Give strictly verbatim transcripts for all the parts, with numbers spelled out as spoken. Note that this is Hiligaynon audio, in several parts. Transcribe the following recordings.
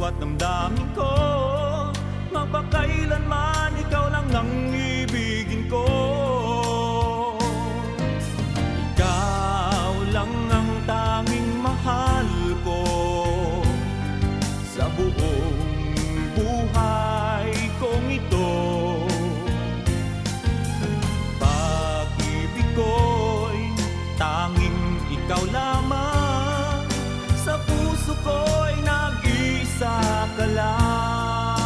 Damdamin ko, magpakailanman ikaw lang ang ibigin ko. Ikaw lang ang tanging mahal ko sa buong buhay kong ito. Pag-ibig ko'y tanging ikaw lamang, sa puso ko'y nag-isa ka lang.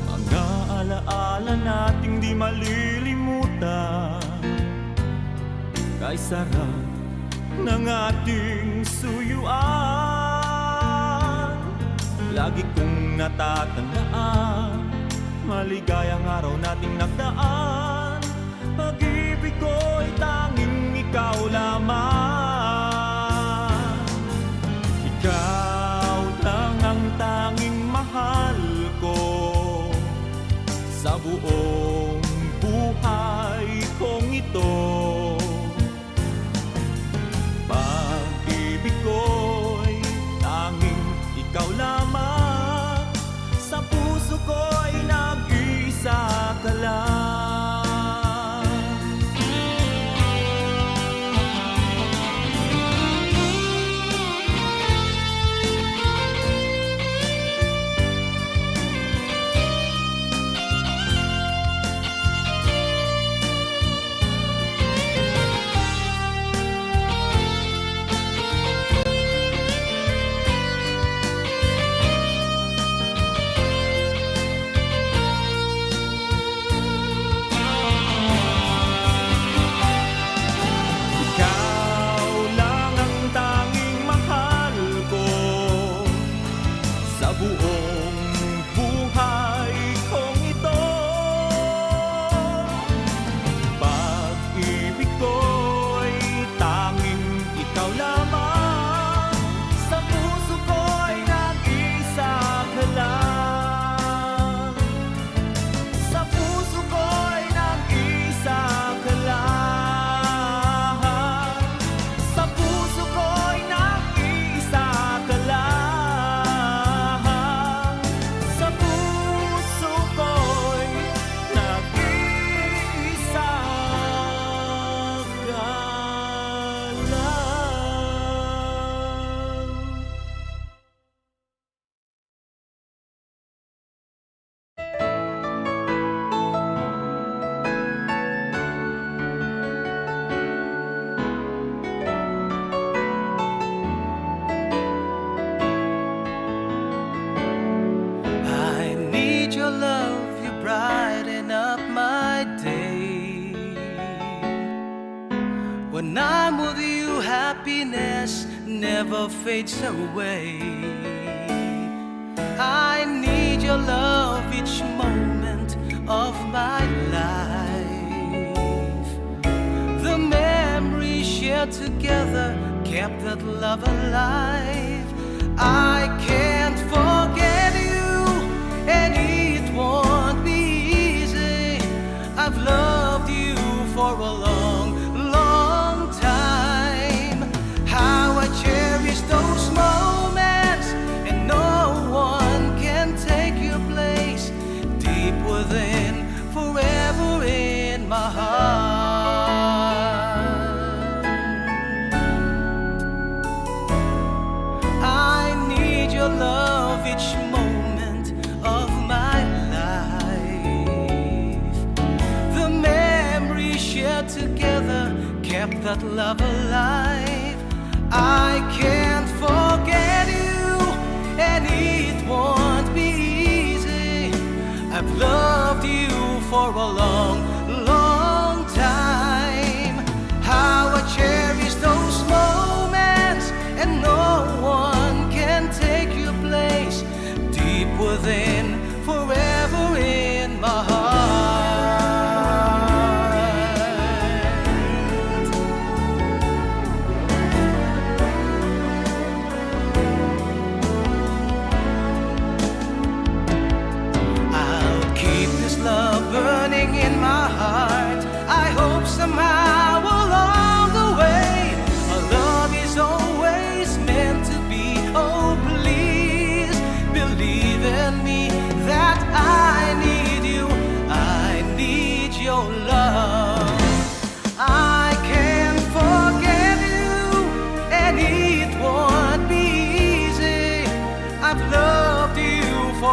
Mga alaala nating di malilimutan, kay sarap ng ating suyuan. Lagi kong natatandaan, maligayang araw nating nagdaan. Pag-ibig ko'y tanging ikaw lamang. Ikaw lang ang tanging mahal ko sa buong buhay kong ito. Pag-ibig ko'y tanging ikaw lamang, sa puso ko'y nag-iisa ka lang. Ikaw lang ang tanging mahal ko sa buong buhay kong ito. Pag-ibig ko'y tanging ikaw lamang, sa puso ko'y nag-isa ka lang. Sa puso ko'y nag-isa ka lang. Sa puso ko'y nag-isa ka lang. Sa puso ko'y nag-isa ka lang. I need your love, you brighten up my day. When I'm with you, happiness never fades away. I need your love each moment of my life. The memories shared together kept that love alive. I can't forget you, and it won't be easy. I've loved you for a long, long time. How I cherish those moments, and no one can take your place. Deep within, forever in my heart. I need your love each moment of my life. The memories shared together kept that love alive. I can't forget you, and it won't be easy. I've loved you for a long, long time. How I cherish those moments, and no one can take your place. Deep within, forever in my heart.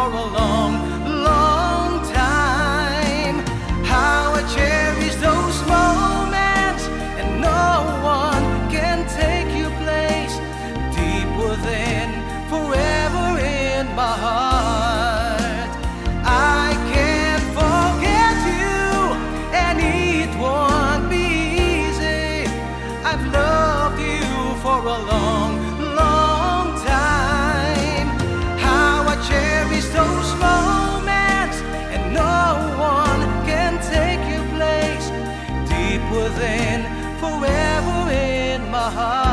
for a long, long time. How I cherish those moments, and no one can take your place. Deep within, forever in my heart. I can't forget you, and it won't be easy. I've loved you for a long, long time. How I cherish those moments, and no one can take your place. Deep within, forever in my heart.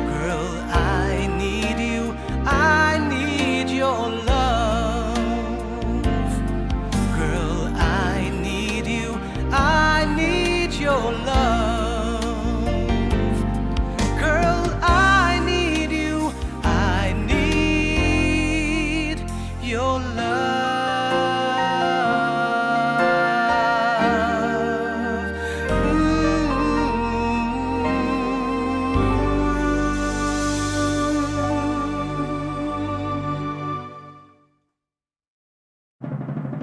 Girl, I need you. I need your love. Girl, I need you. I need your love. Girl, I need you. I need your love. Ooh.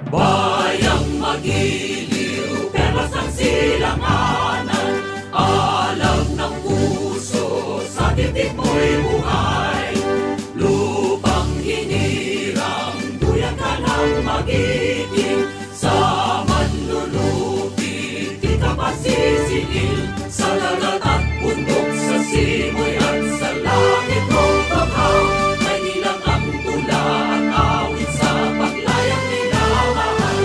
Bayang magiliw, perlas ng silanganan, alam ng puso, sa dibdib mo'y buhay. Lupang hinirang, duyan ka ng magiting, sa manlulupi, di ka pasisingil, sa dagat at bundok, sa simoy at sa langit mong tughaw. May nilang ang tula at awit sa paglayang minamahal.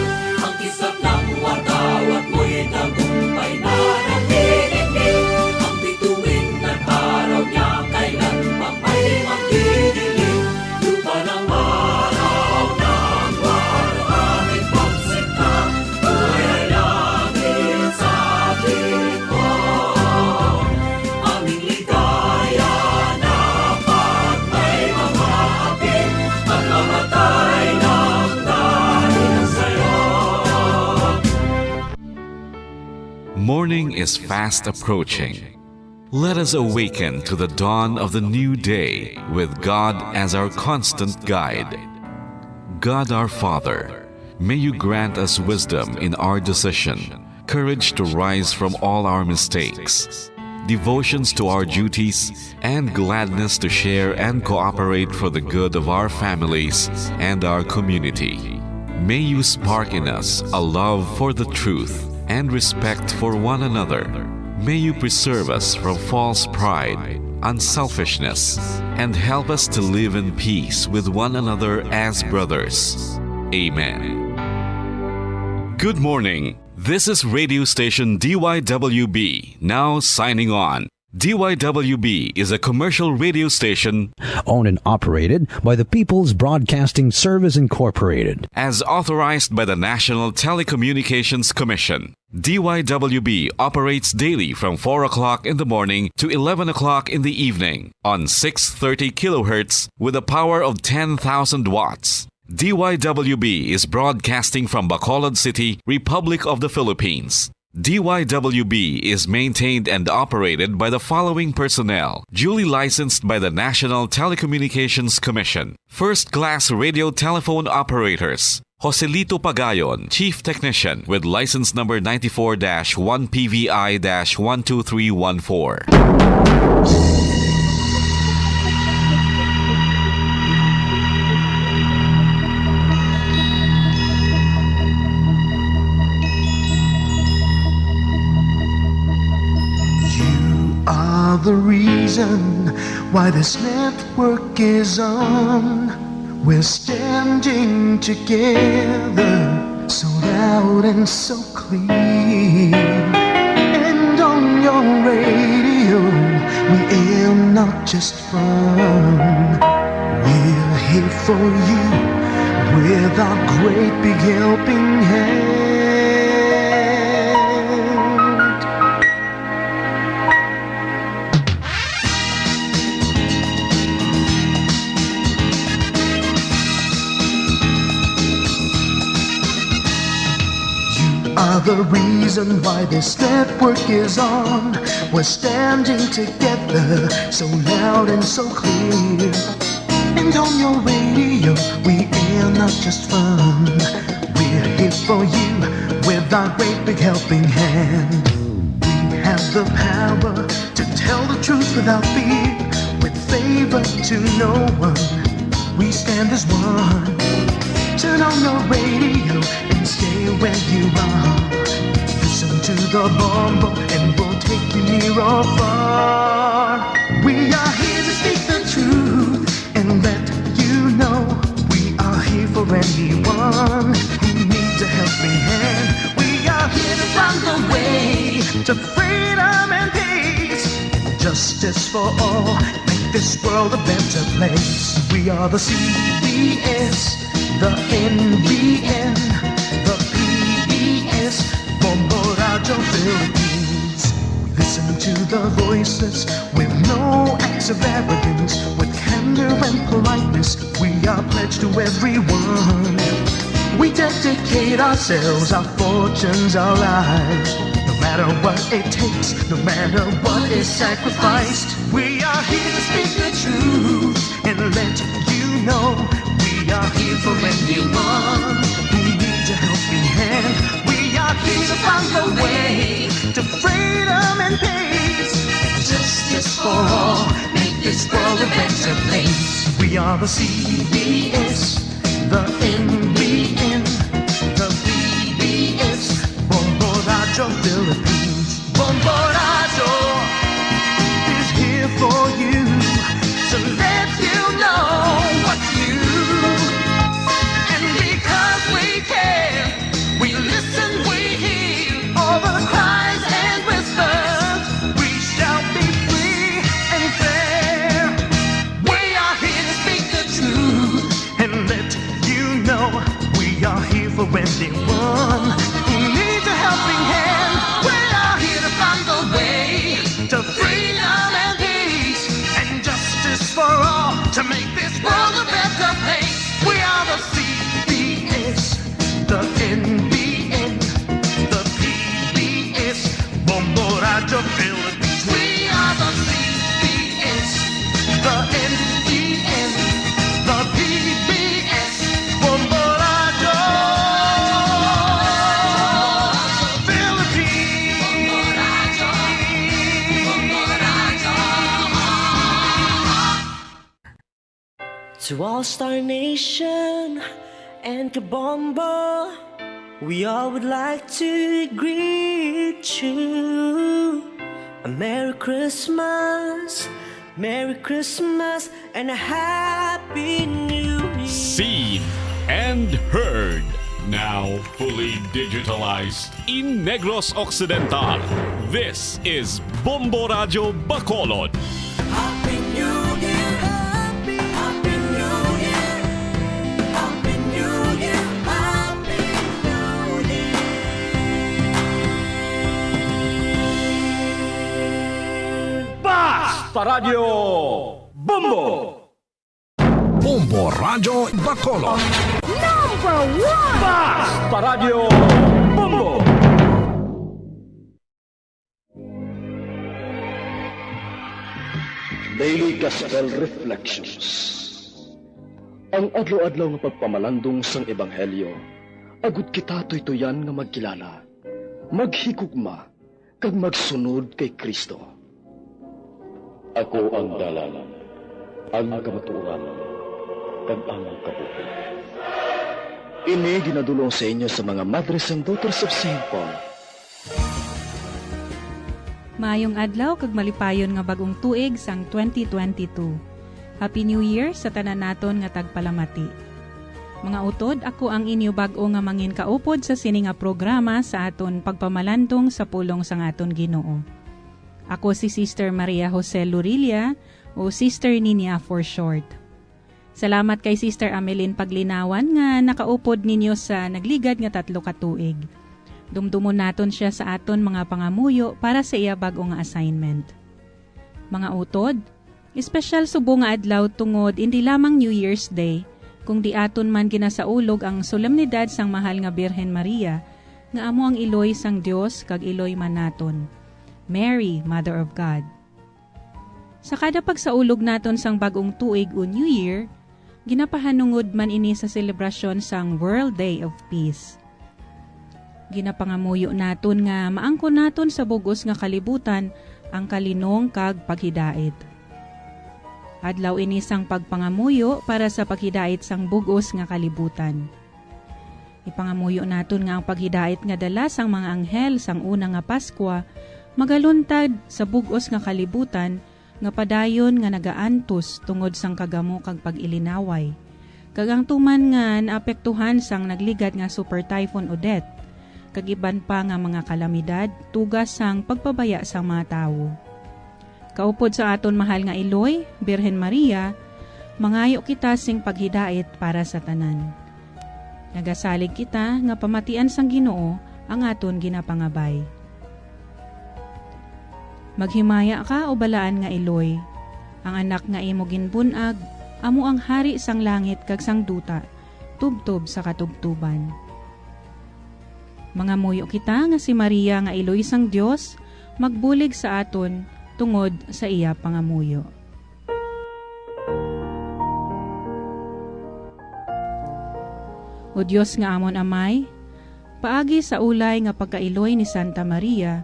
Ang kisap ng watawat mo'y tagumpay na nanginginig. Ang bituin ng araw niya kailan pang may magdidilim. Lupa ng maraw ng warawit pagsikta. Buhay langit sa likod. Aming ligaya na pag may mga hapit, pagmamatay ng dahil sa'yo. Morning is fast approaching. Let us awaken to the dawn of the new day with God as our constant guide. God our Father, may you grant us wisdom in our decision, courage to rise from all our mistakes, devotions to our duties, and gladness to share and cooperate for the good of our families and our community. May you spark in us a love for the truth and respect for one another. May you preserve us from false pride, unselfishness, and help us to live in peace with one another as brothers. Amen. Good morning. This is radio station D Y W B, now signing on. D Y W B is a commercial radio station owned and operated by the People's Broadcasting Service Incorporated. As authorized by the National Telecommunications Commission. D Y W B operates daily from four o'clock in the morning to eleven o'clock in the evening on six thirty kilohertz with a power of ten thousand watts. D Y W B is broadcasting from Bacolod City, Republic of the Philippines. D Y W B is maintained and operated by the following personnel, duly licensed by the National Telecommunications Commission. First class radio telephone operators, Joselito Pagayon, Chief Technician, with license number ninety-four dash one P V I dash one two three one four. You are the reason why this network is on. We're standing together, so loud and so clear. And on your radio, we aim not just fun. We're here for you with our great big helping hand. You are the reason why this network is on. We're standing together, so loud and so clear. And on your radio, we air not just fun. We're here for you with our great big helping hand. We have the power to tell the truth without fear, with favor to no one. We stand as one. Turn on your radio and stay where you are. Listen to the Bombo and we'll take you near or far. We are here to speak the truth and let you know we are here for anyone who needs a helping hand. We are here to find the way to freedom and peace, justice for all. Make this world a better place. We are the C B S, the N B N, the P B S, Bombo Radyo Philippines. We listen to the voices with no acts of arrogance, with candor and politeness. We are pledged to everyone. We dedicate ourselves, our fortunes, our lives. No matter what it takes, no matter what is sacrificed, we are here to speak the truth and let you know we are here for anyone who needs a helping hand. We are here to find the way to freedom and peace. Justice for all, make this world a better place. We are the C B S, the N B N, the P B S, Bombo Radyo Philippines. Bombo Radyo is here for you to let you know what's new. And because we care, we listen, we hear all the cries and whispers. We shall be free and fair. We are here to speak the truth and let you know we are here for anyone who needs a helping hand. We are here to find the way to freedom and peace and justice for all, to make this world a better place. We are the C B S, the N B N, the P B S, Bombo Radyo Philippines. We are the C B S, the N B N, the P B S, Bombo Radyo Philippines. To All Star Nation and Kabombo, we all would like to greet you a Merry Christmas, Merry Christmas, and a Happy New Year. Seen and heard, now fully digitalized in Negros Occidental. This is Bombo Radyo Bacolod. Happy New Year! Happy, Happy New Year! Happy New Year! Happy New Year! Basta Radyo Bombo! Bombo Radyo Bacolod. Number one! Basta Radyo Bombo! Daily Gospel Reflections. Ang adlaw-adlaw nga pagpamalandong sang Ebanghelyo, agud kita tuytoyan nga magkilala, maghigugma, kag magsunod kay Cristo. Ako ang dalan, ang kamatuoran, kag ang kabuhi. Ini ginadul-ong sa inyo sa mga Madres and Daughters of Saint Paul. Maayong adlaw kag malipayon nga bag-ong tuig sang twenty twenty-two. Happy New Year sa tanan naton nga tagpalamati. Mga utod, ako ang inyo bag-o nga manginkaupod sa sini nga programa sa aton pagpamalandong sa pulong sang aton Ginoo. Ako si Sister Maria Jose Lurilla, o Sister Ninia for short. Salamat kay Sister Amelin Paglinawan nga nakaupod ninyo sa nagligad nga tatlo ka tuig. Dumdumon naton sia sa aton mga pangamuyo para sa iya bag-o nga assignment. Mga utod, espesyal subong nga adlaw tungod indi lamang New Year's Day, kundi aton man ginasaulog ang solemnidad sang Mahal nga Birhen Maria, nga amo ang iloy sang Dios kag iloy man naton, Mary, Mother of God. Sa kada pagsaulog naton sang bag-ong tuig o New Year, Ginapahanungod man ini sa selebrasyon sang World Day of Peace. Ginapangamuyo naton nga maangkon naton sa bug-os nga kalibutan ang kalinong kag paghidait. Adlaw ini sang pagpangamuyo para sa paghidait sang bug-os nga kalibutan. Ipangamuyo naton nga ang paghidait nga dala sang mga anghel sang una nga Paskwa magaluntad sa bug-os nga kalibutan nga padayon nga nagaantos tungod sang kagamo kag pag-ilinaway, kag ang tuman nga naapektuhan sang nagligad nga Super Typhoon Odette, kag iban pa nga mga kalamidad tuga sang pagpabaya sang mga tawo. Kaupod sa aton mahal nga iloy, Birhen Maria, mangayo kita sing paghidait para sa tanan. Nagasalig kita nga pamatian sang Ginoo ang aton ginapangabay. Maghimaya ka, o balaan nga iloy. Ang anak nga imo ginbun-ag amo ang hari sang langit kag sang duta, tubtob sa katubtoban. Mangamuyo kita nga si Maria nga iloy sang Dios magbulig sa aton tungod sa iya pangamuyo. O Dios nga amon Amay, paagi sa ulay nga pagkailoy ni Santa Maria,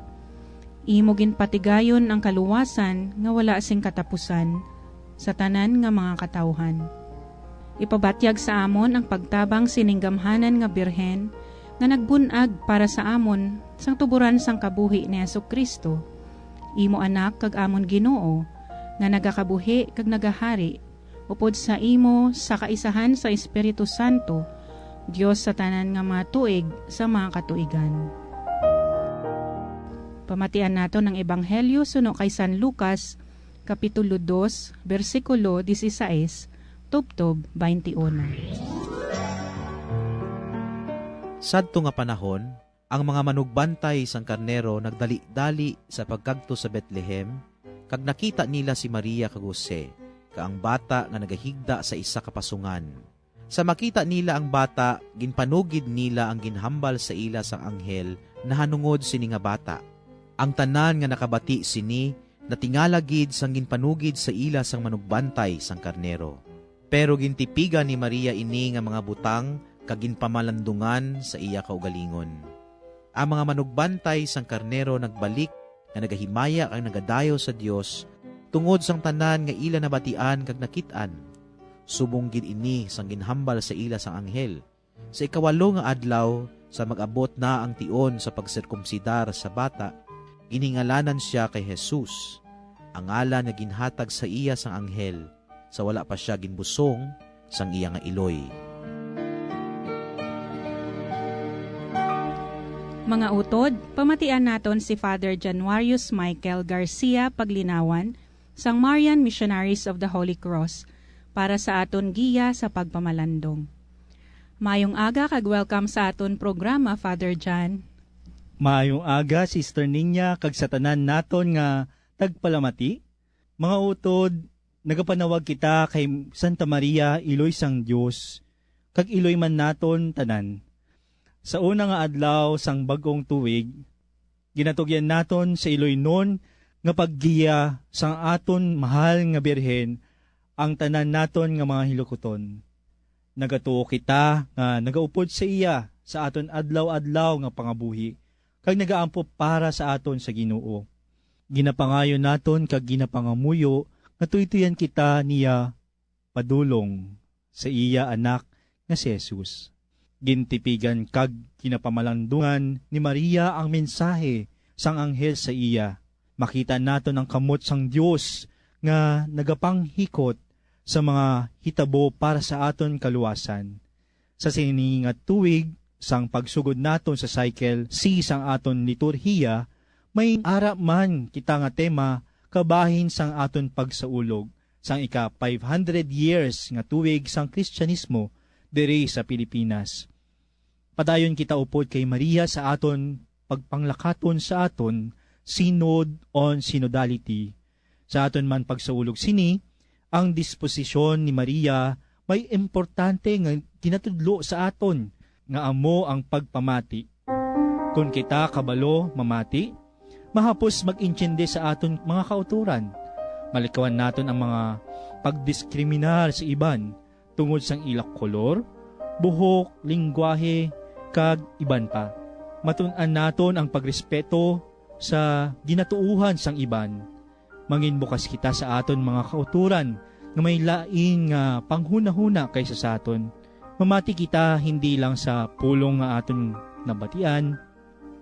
imo ginpatigayon ang kaluwasan nga wala sing katapusan sa tanan nga mga katawuhan. Ipabatyag sa amon ang pagtabang sining gamhanan nga birhen nga nagbun-ag para sa amon sang tuboran sang kabuhi ni Jesu-Cristo, imo Anak kag amon Ginoo, nga nagakabuhi kag nagahari upod sa imo sa kaisahan sa Espiritu Santo, Dios sa tanan nga mga tuig sa mga katuigan. Pamatian naton ang Ebanghelyo suno kay San Lucas, Kapitulo dos, bersikulo dieciséis, tubtob twenty-uno. Sadto nga panahon, ang mga manugbantay sang karnero nagdali-dali sa pagkadto sa Betlehem, kag nakita nila si Maria kag Jose, kag ang bata nga nagahigda sa isa ka pasungan. Sa makita nila ang bata, ginpanugid nila ang ginhambal sa ila sang anghel nahanungod sini nga bata. Ang tanan nga nakabati sini natingala gid sang ginpanugid sa ila sang manugbantay sang karnero. Pero gintipigan ni Maria ini nga mga butang kag ginpamalandungan sa iya kaugalingon. Ang mga manugbantay sang karnero nagbalik nga nagahimaya kag nagadayaw sa Dios tungod sang tanan nga ila nabatian kag nakit-an, subong gid ini sang ginhambal sa ila sang anghel. Sa ikawalo nga adlaw, sa mag-abot na ang tion sa pagsirkumsidar sa bata, ginhingalanan sia kay Jesus, ang ngalan nga ginhatag sa iya sang anghel, sa wala pa sia ginbusong sang iya nga iloy. Mga utod, pamatian naton si Father Januarius Michael Garcia Paglinawan sang Marian Missionaries of the Holy Cross para sa aton giya sa pagpamalandong. Mayong aga kag welcome sa aton programa, Father John. Maayong aga, Sister Ninya, kag sa tanan naton nga tagpalamati. Mga utod, nagapanawag kita kay Santa Maria, iloy sang Dios, kag iloy man naton tanan. Sa una nga adlaw sang bag-ong tuig, ginatugyan naton sa iloynon nga paggiya sang aton mahal nga Birhen ang tanan naton nga mga hilukuton. Nagatuo kita nga nagaupod sa iya sa aton adlaw-adlaw nga pangabuhi, kag nagaampo para sa aton sa Ginoo. Ginapangayo naton kag ginapangamuyo nga tuytoyan kita niya padulong sa iya Anak nga si Jesus. Gintipigan kag ginapamalandungan ni Maria ang mensahe sang anghel sa iya. Makita naton ang kamot sang Dios nga nagapanghikot sa mga hitabo para sa aton kaluwasan. Sa sini nga tuig, sang pagsugod naton sa cycle C sang aton liturhiya, may ara man kita nga tema kabahin sang aton pagsaulog sang ika five hundred years nga tuig sang Kristiyanismo diri sa Pilipinas. Padayon kita upod kay Maria sa aton pagpanglakaton sa aton Synod on Synodality. Sa aton man pagsaulog sini, ang disposisyon ni Maria may importante nga ginatudlo sa aton, nga amo ang pagpamati. Kon kita kabalo mamati, mahapos mag-intindi sa aton mga kautoran. Malikawan naton ang mga pagdiskriminar sa iban, tungod sang ila kolor, buhok, linggwahe, kag iban pa. Matun-an naton ang pagrespeto sa ginatuohan sang iban. Mangin bukas kita sa aton mga kautoran nga may lain nga panghunahuna kaysa sa aton. Mamati kita hindi lang sa pulong nga aton nabatian,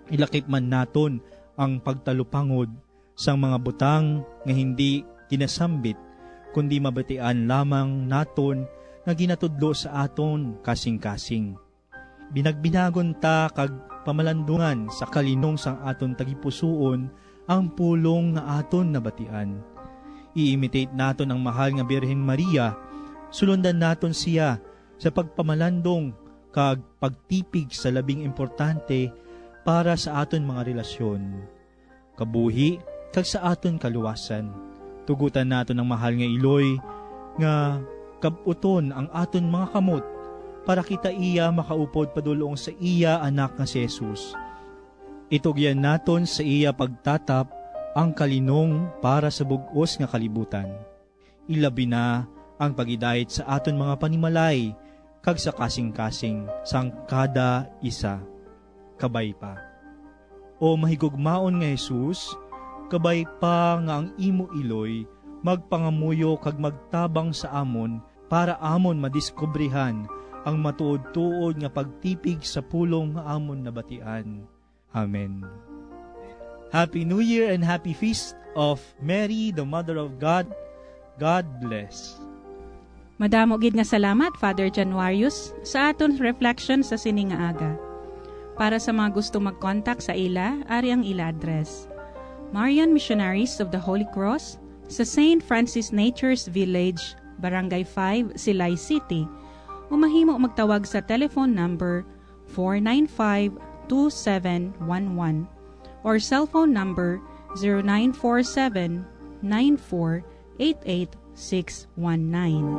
ilakip man naton ang pagtalupangod sang mga butang nga hindi ginasambit, kundi mabatian lamang naton nga ginatudlo sa aton kasing-kasing. Binagbinagon ta kag pamalandungan sa kalinong sang aton tagipusoon ang pulong nga aton nabatian. I-imitate naton ang mahal nga Birhen Maria, sulundan naton siya sa pagpamalandong kag pagtipig sa labing importante para sa aton mga relasyon, kabuhi, kag sa aton kaluwasan. Tugutan naton ang mahal nga Iloy nga kab-uton ang aton mga kamot para kita iya makaupod padulong sa iya Anak nga si Jesus. Itugyan naton sa iya pagtatap ang kalinong para sa bug-os nga kalibutan. Ilabi na ang paghidait sa aton mga panimalay kag sa kasing-kasing sang kada isa. Kabay pa. O mahigugmaon nga Jesus, kabay pa nga ang imo iloy magpangamuyo kag magtabang sa amon para amon madiskubrihan ang matuod-tuod nga pagtipig sa pulong nga amon nabatian. Amen. Happy New Year and Happy Feast of Mary, the Mother of God. God bless. Madamo gid nga salamat, Father Januarius, sa aton reflection sa sini nga aga. Para sa mga gusto mag-contact sa ila, ari ang ila address. Marian Missionaries of the Holy Cross, sa Saint Francis Natures Village, Barangay five, Silay City, o mahimo magtawag sa telephone number four nine five two seven one one or cellphone number zero nine four seven nine four eight eight six one nine.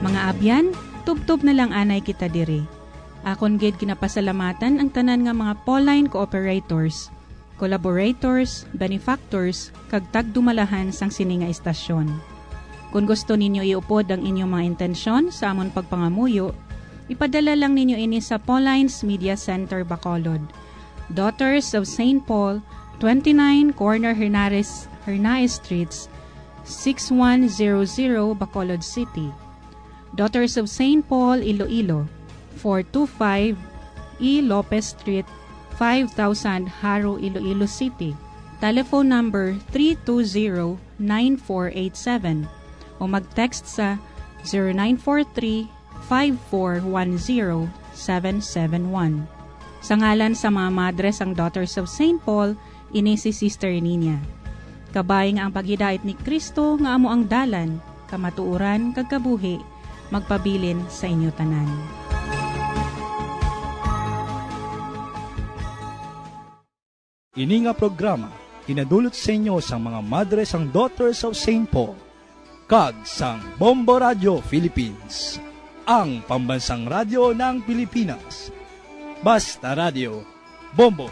Mga abyan, tubtob na lang anay kita diri. Akon gid ginapasalamatan ang tanan nga mga Pauline cooperators, collaborators, benefactors, kag tagdumalahan sang sini nga istasyon. Kon gusto ninyo iupod ang inyong mga intensyon sa amon pagpangamuyo, ipadala lang ninyo ini sa Pauline's Media Center, Bacolod, Daughters of Saint Paul, twenty-nine Corner Hernares, Hernaez Streets, six one zero zero, Bacolod City. Daughters of Saint Paul, Iloilo, four two five E Lopez Street, five thousand, Jaro, Iloilo City. Telephone number three two zero nine four eight seven o mag-text sa zero nine four three five four one zero seven seven one. Sa ngalan sa mga madre sang Daughters of Saint Paul, ini si Sister Nina. Kabay nga ang paghidait ni Cristo nga amo ang dalan, kamatuoran, kag kabuhi, magpabilin sa inyo tanan. Ini nga programa ginadulot sa inyo sang mga madre sang Daughters of Saint Paul kag sang Bombo Radio Philippines, ang pambansang radyo ng Pilipinas. Basta Radio, Bombo.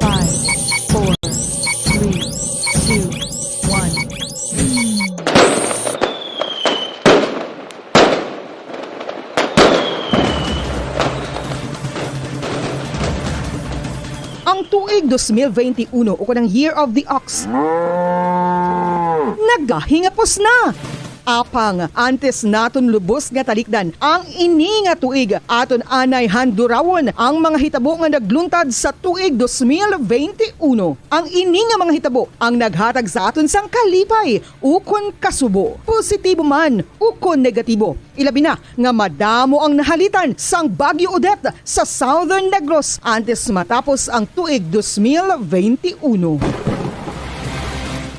Five, four, three, two, one. Ang tuig dos mil veintiuno, ukon ang Year of the Ox, nagahingapos na. Apang, antes naton lubos nga talikdan ang ini nga tuig, aton anay handurawon ang mga hitabo nga nagluntad sa tuig dos mil veintiuno. Ang ini nga mga hitabo ang naghatag sa aton sang kalipay ukon kasubo, positibo man ukon negatibo. Ilabi na nga madamo ang nahalitan sang Bagyo Odette sa Southern Negros antes matapos ang tuig dos mil veintiuno.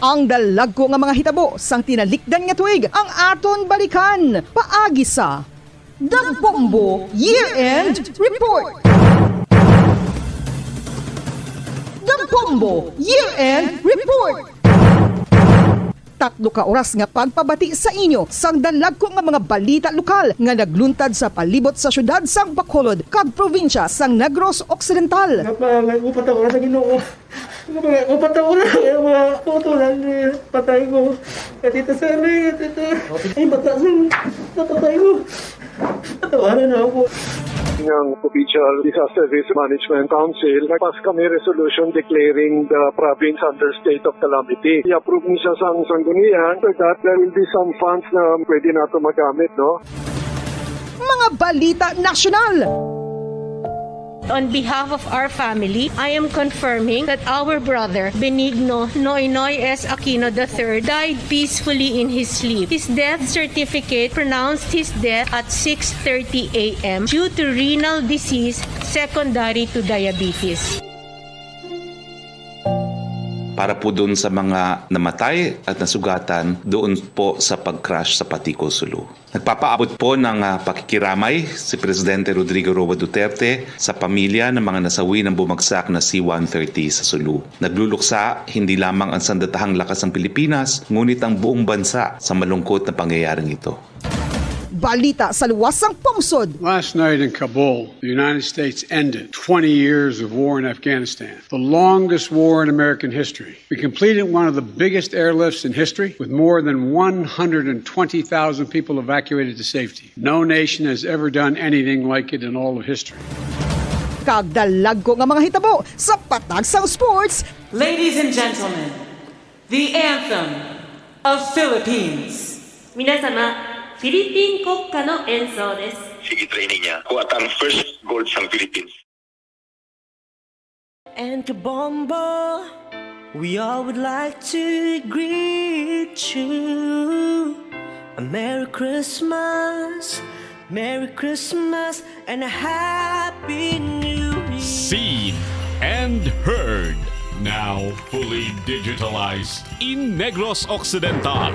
Ang dalagko nga mga hitabo sang tinalikdan nga tuig ang aton balikan paagi sa Dagbombo Year-End Report. Dagbombo Year-End Report. Tatlo ka oras nga pagpabati sa inyo sang dalagko nga mga balita lokal nga nagluntad sa palibot sa siyudad sang Bacolod kag probinsya sang Negros Occidental. Napangay ko, patawad sa Ginoo. Napangay ko, patawad sa mga putulan niya. Patay ko. Katita sa ano yun, tita? Ay, bata sa napatay ko. Patawaran na ako. Ng Provincial Disaster Risk Management Council, nagpas kami resolution declaring the province under state of calamity. I-approve ni siya sang sanggunian. After that, there will be some funds na pwede nato magamit, no? Mga balita nasyonal. On behalf of our family, I am confirming that our brother, Benigno Noynoy S. Aquino the third, died peacefully in his sleep. His death certificate pronounced his death at six thirty a m due to renal disease secondary to diabetes. Para po doon sa mga namatay at nasugatan doon po sa pag-crash sa Paticul, Sulu. Nagpapaabot po ng ah, pakikiramay si Presidente Rodrigo Roa Duterte sa pamilya ng mga nasawi ng bumagsak na C one thirty sa Sulu. Nagluluksa hindi lamang ang sandatahang lakas ng Pilipinas, ngunit ang buong bansa sa malungkot na pangyayaring ito. Balita sa luwas sang pungsod. Last night in Kabul, the United States ended twenty years of war in Afghanistan, the longest war in American history. We completed one of the biggest airlifts in history, with more than one hundred twenty thousand people evacuated to safety. No nation has ever done anything like it in all of history. Kag dalagko nga mga hitabo sa patag sang sports. Ladies and gentlemen, the anthem of Philippines. 皆様、フィリピン国歌の演奏です。 Sige, training niya. Kuha tang first gold sang Philippines. And Kabombo, we all would like to greet you. A Merry Christmas, Merry Christmas, and a Happy New Year. Seen and heard. Now fully digitalized in Negros Occidental.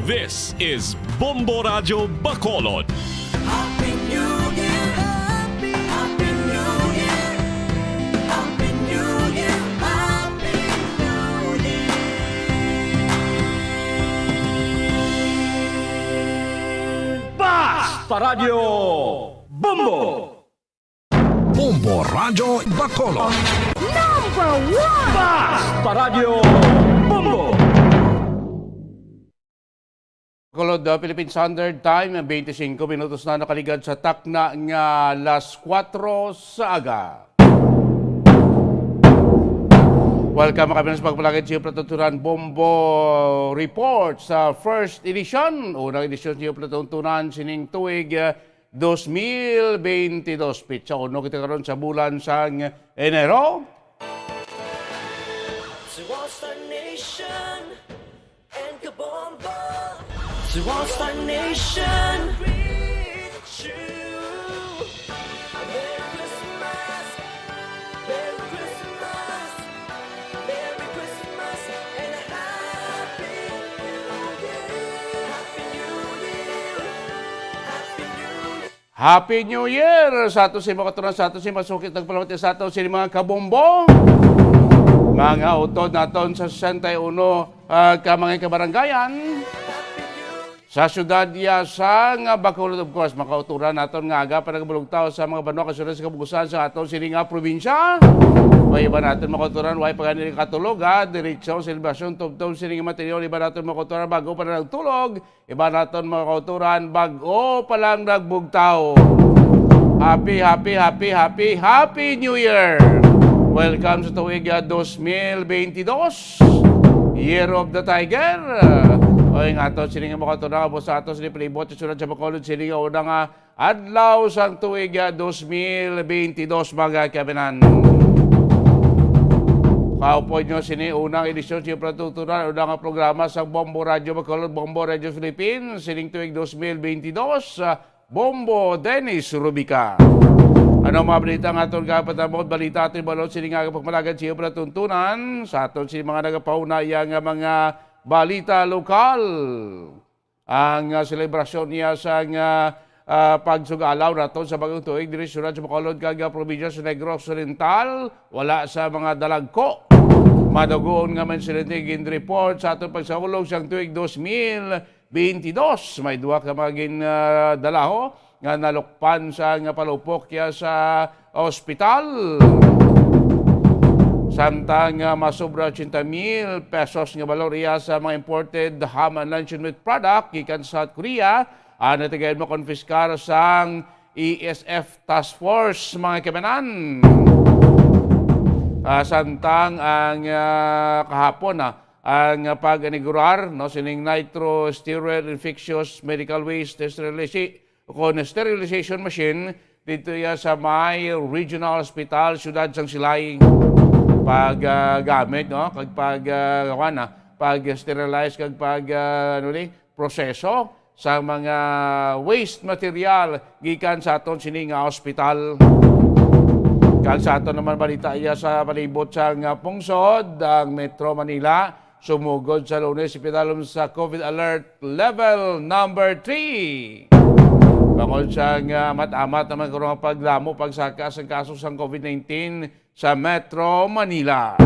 This is Bombo Radyo Bacolod. Happy New Year! Happy, Happy New Year! Happy New Year! Happy New Year! Basta Radyo Bombo! Bombo Radyo Bacolod. Number one! Basta Radyo Bombo! Bacolod, uh, Philippine Standard Time, twenty-five minutos na nakaligad sa takna nga alas kuwatro sa aga. Welcome, mga kaibigan, sa pagpalakid sa iyo, Patuturan Bombo Report sa first edition. Unang edisyon sa iyo, Patutunan, sining tuig, uh, dos mil benti dos. Pitsa uno kita karon sa bulan sang Enero. To all Star Nation and Kabombo. To all Star Nation. Greet you. A Merry Christmas. Merry Christmas. Merry Christmas and a Happy New Year. Happy New Year. Happy New Year. Happy New Year sa ato sa mga katuran, sa ato sa mga sukit nagpalamati sa ato sa mga kabombo. Mga utod naton sa sesenta y uno, ah, ka mga kabarangayan. Sa siyudad iya sa nga Bacolod, of course, mga kauturan naton nga aga pa nagabulugtaw sa mga banwa kag siyudad sa kabugusan sa aton sini nga probinsya. May iba naton mga kauturan, way pa gani katulog, ha? Diretso selebrasyon, tubtob sini nga material, iba naton mga kauturan, bago pa na nagtulog. Iba naton mga kauturan, bag-o pa lang nagbugtaw. Happy, happy, happy, happy, happy New Year! Welcome sa tuig, ah, dos mil benti dos, Year of the Tiger. Oy, nga aton sini nga mga kauturan, ubos sa aton sini palibot sa siyudad sa Bacolod, sini nga una nga adlaw sang tuig, ah, dos mil benti dos, mga kaibigan. Kaupod nyo sini unang edisyon sa patutunan, unang nga programa sa Bombo Radyo Bacolod, Bombo Radio Philippines, sining tuig dos mil benti dos, ah, Bombo Dennis Rubica. Ano mga balita nga aton kapatamod? Balita aton balot sini nga pagpalagad sa iyo palatuntunan sa aton sini mga nagapauna iya nga mga balita lokal. Ang, ah, selebrasyon niya sa nga, ah, pagsugalaw naton sa bagong tuig diri sa siyudad sa Bacolod kag, ah, probinsya sa Negros Oriental, wala sa mga dalagko. Madugon nga mga insidente gin-report sa aton pagsaulog sang tuig dos mil bentidós. May duha ka mga gin, ah, dalaho nga nalukpan sa nga palupok iya sa ospital. Samtang, ah, masobra ochenta mil pesos nga balor iya sa mga imported ham and luncheon meat product gikan sa South Korea, ang natigayon makonfiskar sang E S F Task Force, mga kabanan. Ah, samtang ang, ah, kahapon, ah, ang pag-inaugurar, no, sining nitro sterile infectious medical waste sterilization, kon sterilization machine dito ya sa may regional hospital, siyudad sang Silay. Pag, ah, gamit, no, kag pag, ah, kuwan, ah, pag sterilize kag pag, ah, ano ni, proseso sa mga waste material gikan sa aton sini nga ospital. Kag sa aton naman balita iya sa palibot sa nga pungsod, ang Metro Manila sumugod sa Lunes sa pinalom sa COVID alert level number three. Bangod sa nga amat-amat naman karon nga pagdamo pagsaka sang kaso sang COVID nineteen sa Metro Manila.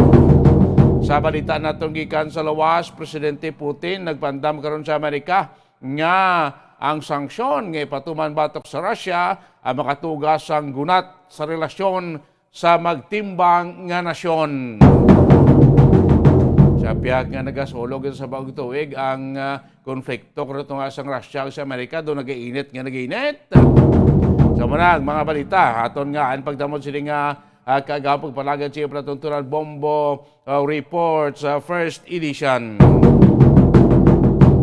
Sa balita naton gikan sa lawas, Presidente Putin nagpaandam karon sa Amerika nga ang sanksyon nga ipatuman batok sa Russia ang makatuga sang gunat sa relasyon sa magtimbang nga nasyon. Sa pihak nga nagasulog sa bagong tuig ang, ah, konflikto kuno to nga sang Russia ug sa Amerika, do nagainit nga nagainit. Sa muna ang mga balita, aton nga ang pagdamot sini nga, ah, kaagahon pagpalagad sa iya palatuntunan bombo, ah, report sa first edition.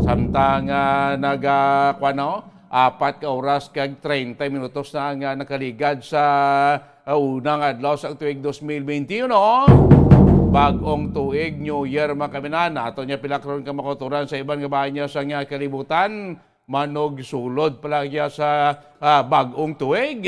Samtang, ah, nag, ah, kuwan, no? Apat ka oras kag treinta minutos na ang, ah, nakaligad sa, ah, unang adlaw sa tuig dos mil benti uno. Bag-ong tuig, New Year, mga kaminan. Ato niya pila karon ka makuturan sa iban nga bahin niya sa nga kalibutan. Manog sulod pala niya sa, ah, bag-ong tuig.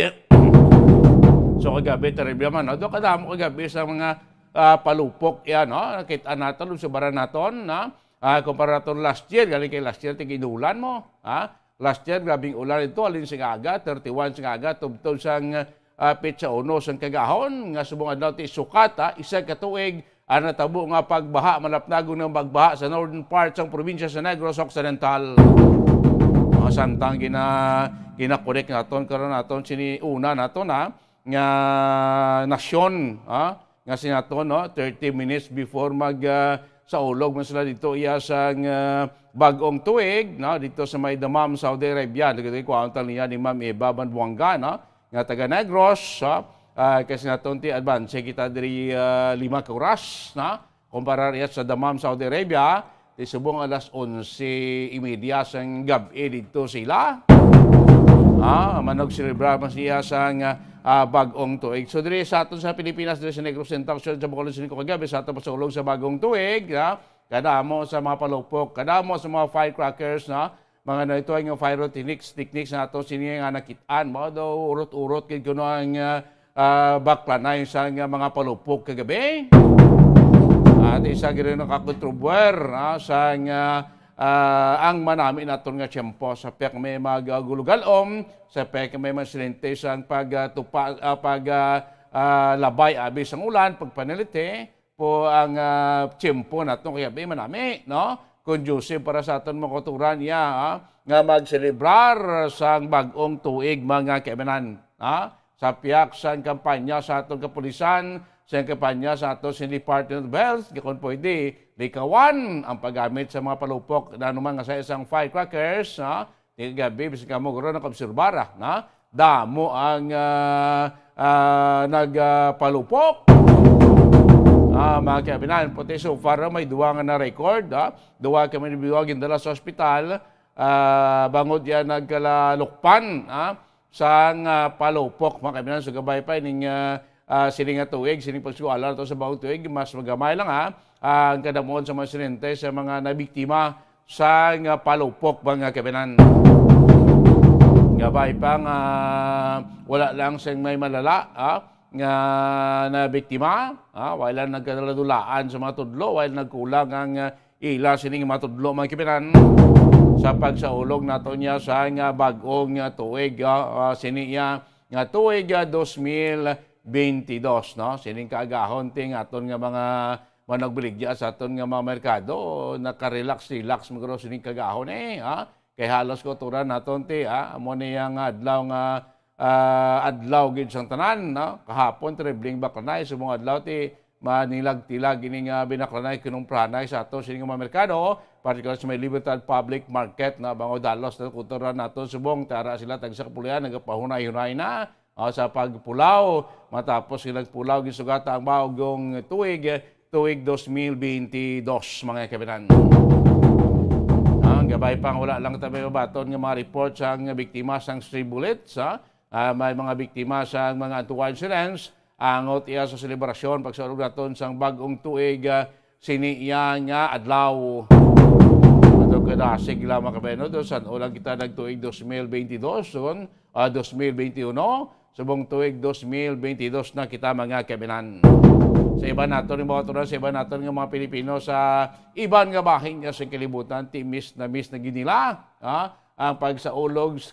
So, kagabi, terrible man, no? Doon kadamo kagabi sa mga, ah, palupok yan, no? Nakita naton, lusubaran naton, no? Ah, kumpara naton last year, galing kay last year, tig-inulan mo, ha? Last year, grabing ulan ito, halin sing aga, thirty-one sing aga, tubtob sang, ah, petsa uno sang kagahon, nga subong adlaw ti sukat, ha? Isa ka tuig, ang natabo nga pagbaha, malapnagon nga magbaha sa northern part sang probinsya sa Negros Occidental. Mga samtang gina-, ginakonek naton, karon naton, sini una naton, ha? Nga nasyon, ha? Nga sinaton, no? Thirty minutes before mag, ah, saulog man sila dito iya sang, ah, bag-ong tuig, no? Dito sa may Dammam, Saudi Arabia. Dito yung kuwantal niya ni Ma'am Eva Banbuanga, no? Nga taga Negros, ha? Ah, kasi naton ti advance kita diri, ah, lima ka oras, no? Kumpara riya sa Dammam, Saudi Arabia, ti subong alas onse y media sang gab-i dito sila. Ah, manog selebrar man siya sang, ah, bag-ong tuig. So, diri sa aton sa Pilipinas, diri sa Negros Central, sa Bacolod, sa kagabi, sa aton pasulog sa bag-ong tuig, ha? Kadamo sa mga palupok, kadamo sa mga firecrackers, no? Mga ano ito, ang pyrotechnics, techniques na ato, sini nga nakitaan mo, daw urot-urot, gid kuno ang, ah, ah, baklanay sa nga mga palupok kagabi. At isa gid rin nakakontrobuwer, ah, sa nga, ah, ang manami naton nga tiyempo sa pek may magagulugalom, sa pek may masilente sa pagtupa, ah, pag, ah, ah, labay abi sang ulan, pagpanaliti, po ang, ah, tiyempo naton kagabi manami, no? Conducive para sa aton mga kauturan iya, ah, nga magselebrar sang bag-ong tuig, mga kaimanan, ha? Sa piyak sang kampanya sa aton kapulisan, sa kampanya sa aton sa Department of Health, nga kung pwede, likawan ang paggamit sa mga palupok na anuman nga sa isang firecrackers, ha? Di gabi, bisan kamo guro nakaobserbar, ah, na damo ang, ah, ah, nagpalupok. Ah, mga kabinan, puti so far, ah, may duwa nga na-record, ah. Duwa kami ni duwa gindala sa ospital. Ah, bangod yan nagkalalukpan, ah, sang, ah, palupok, mga kabinan. So, gabay pa ining, ah, ah, sining nga tuig, sining pagsuwala nato sa bagong tuig, mas magamay lang, ha, ang kadamuon sa mga insidente sa mga nabiktima sa nga palupok, mga kabinan. Gabay pa nga wala lang sing may malala, ah, nga nabiktima, ah, wala nagkadaladulaan sa mga tudlo, wala nagkulang ang, ah, ila sining mga tudlo, mga kabinan, sa pagsaulog nato niya sa nga bag-ong nga tuig, ah, ah, sini iya nga tuig, ah, dos mil bentidós, no? Sining kaagahon ti nga aton nga mga Mo nagbaligya sa aton nga mga merkado, naka-relax-relax man guro sining kagahon, eh, ha? Kay halos kautoran naton ti, ha? Amo ni ang adlaw nga, ah, adlaw gid sang tanan, no? Kahapon, tribling baklanay, subong adlaw ti manilag-tilag ini nga binaklanay, kinumprahanay sa aton sining mga merkado, partikular sa may Libertad Public Market, no? Bangod halos na kautoran naton subong, tara sila tagsa ka puloy-an, nagapahunay-hunay na, ah, sa pagpulaw. Matapos nga nagpulaw, ginsugata ang bagong tuig, tuig dos mil benti dos, mga kabinan. Ah, gabay pang wala lang tayo mabaton nga mga report sa mga biktima sang stray bullets, ha? Ah, may mga biktima sa mga untold incidents. Angot iya sa selebrasyon pagsaulog naton sang bag-ong tuig, ah, sini iya nga adlaw. Ato kadasig lang, mga kabayan, no? San-o lang kita nagtuig dos mil benti dos, son, ah, dos mil benti uno, subong tuig dos mil benti dos na kita, mga kabinan. Sa iban naton, mga kautoran, sa iban naton nga mga Pilipino sa iban nga bahin nga sa kalibutan, ti miss na miss na gid nila, ha, ang pagsaulog s-,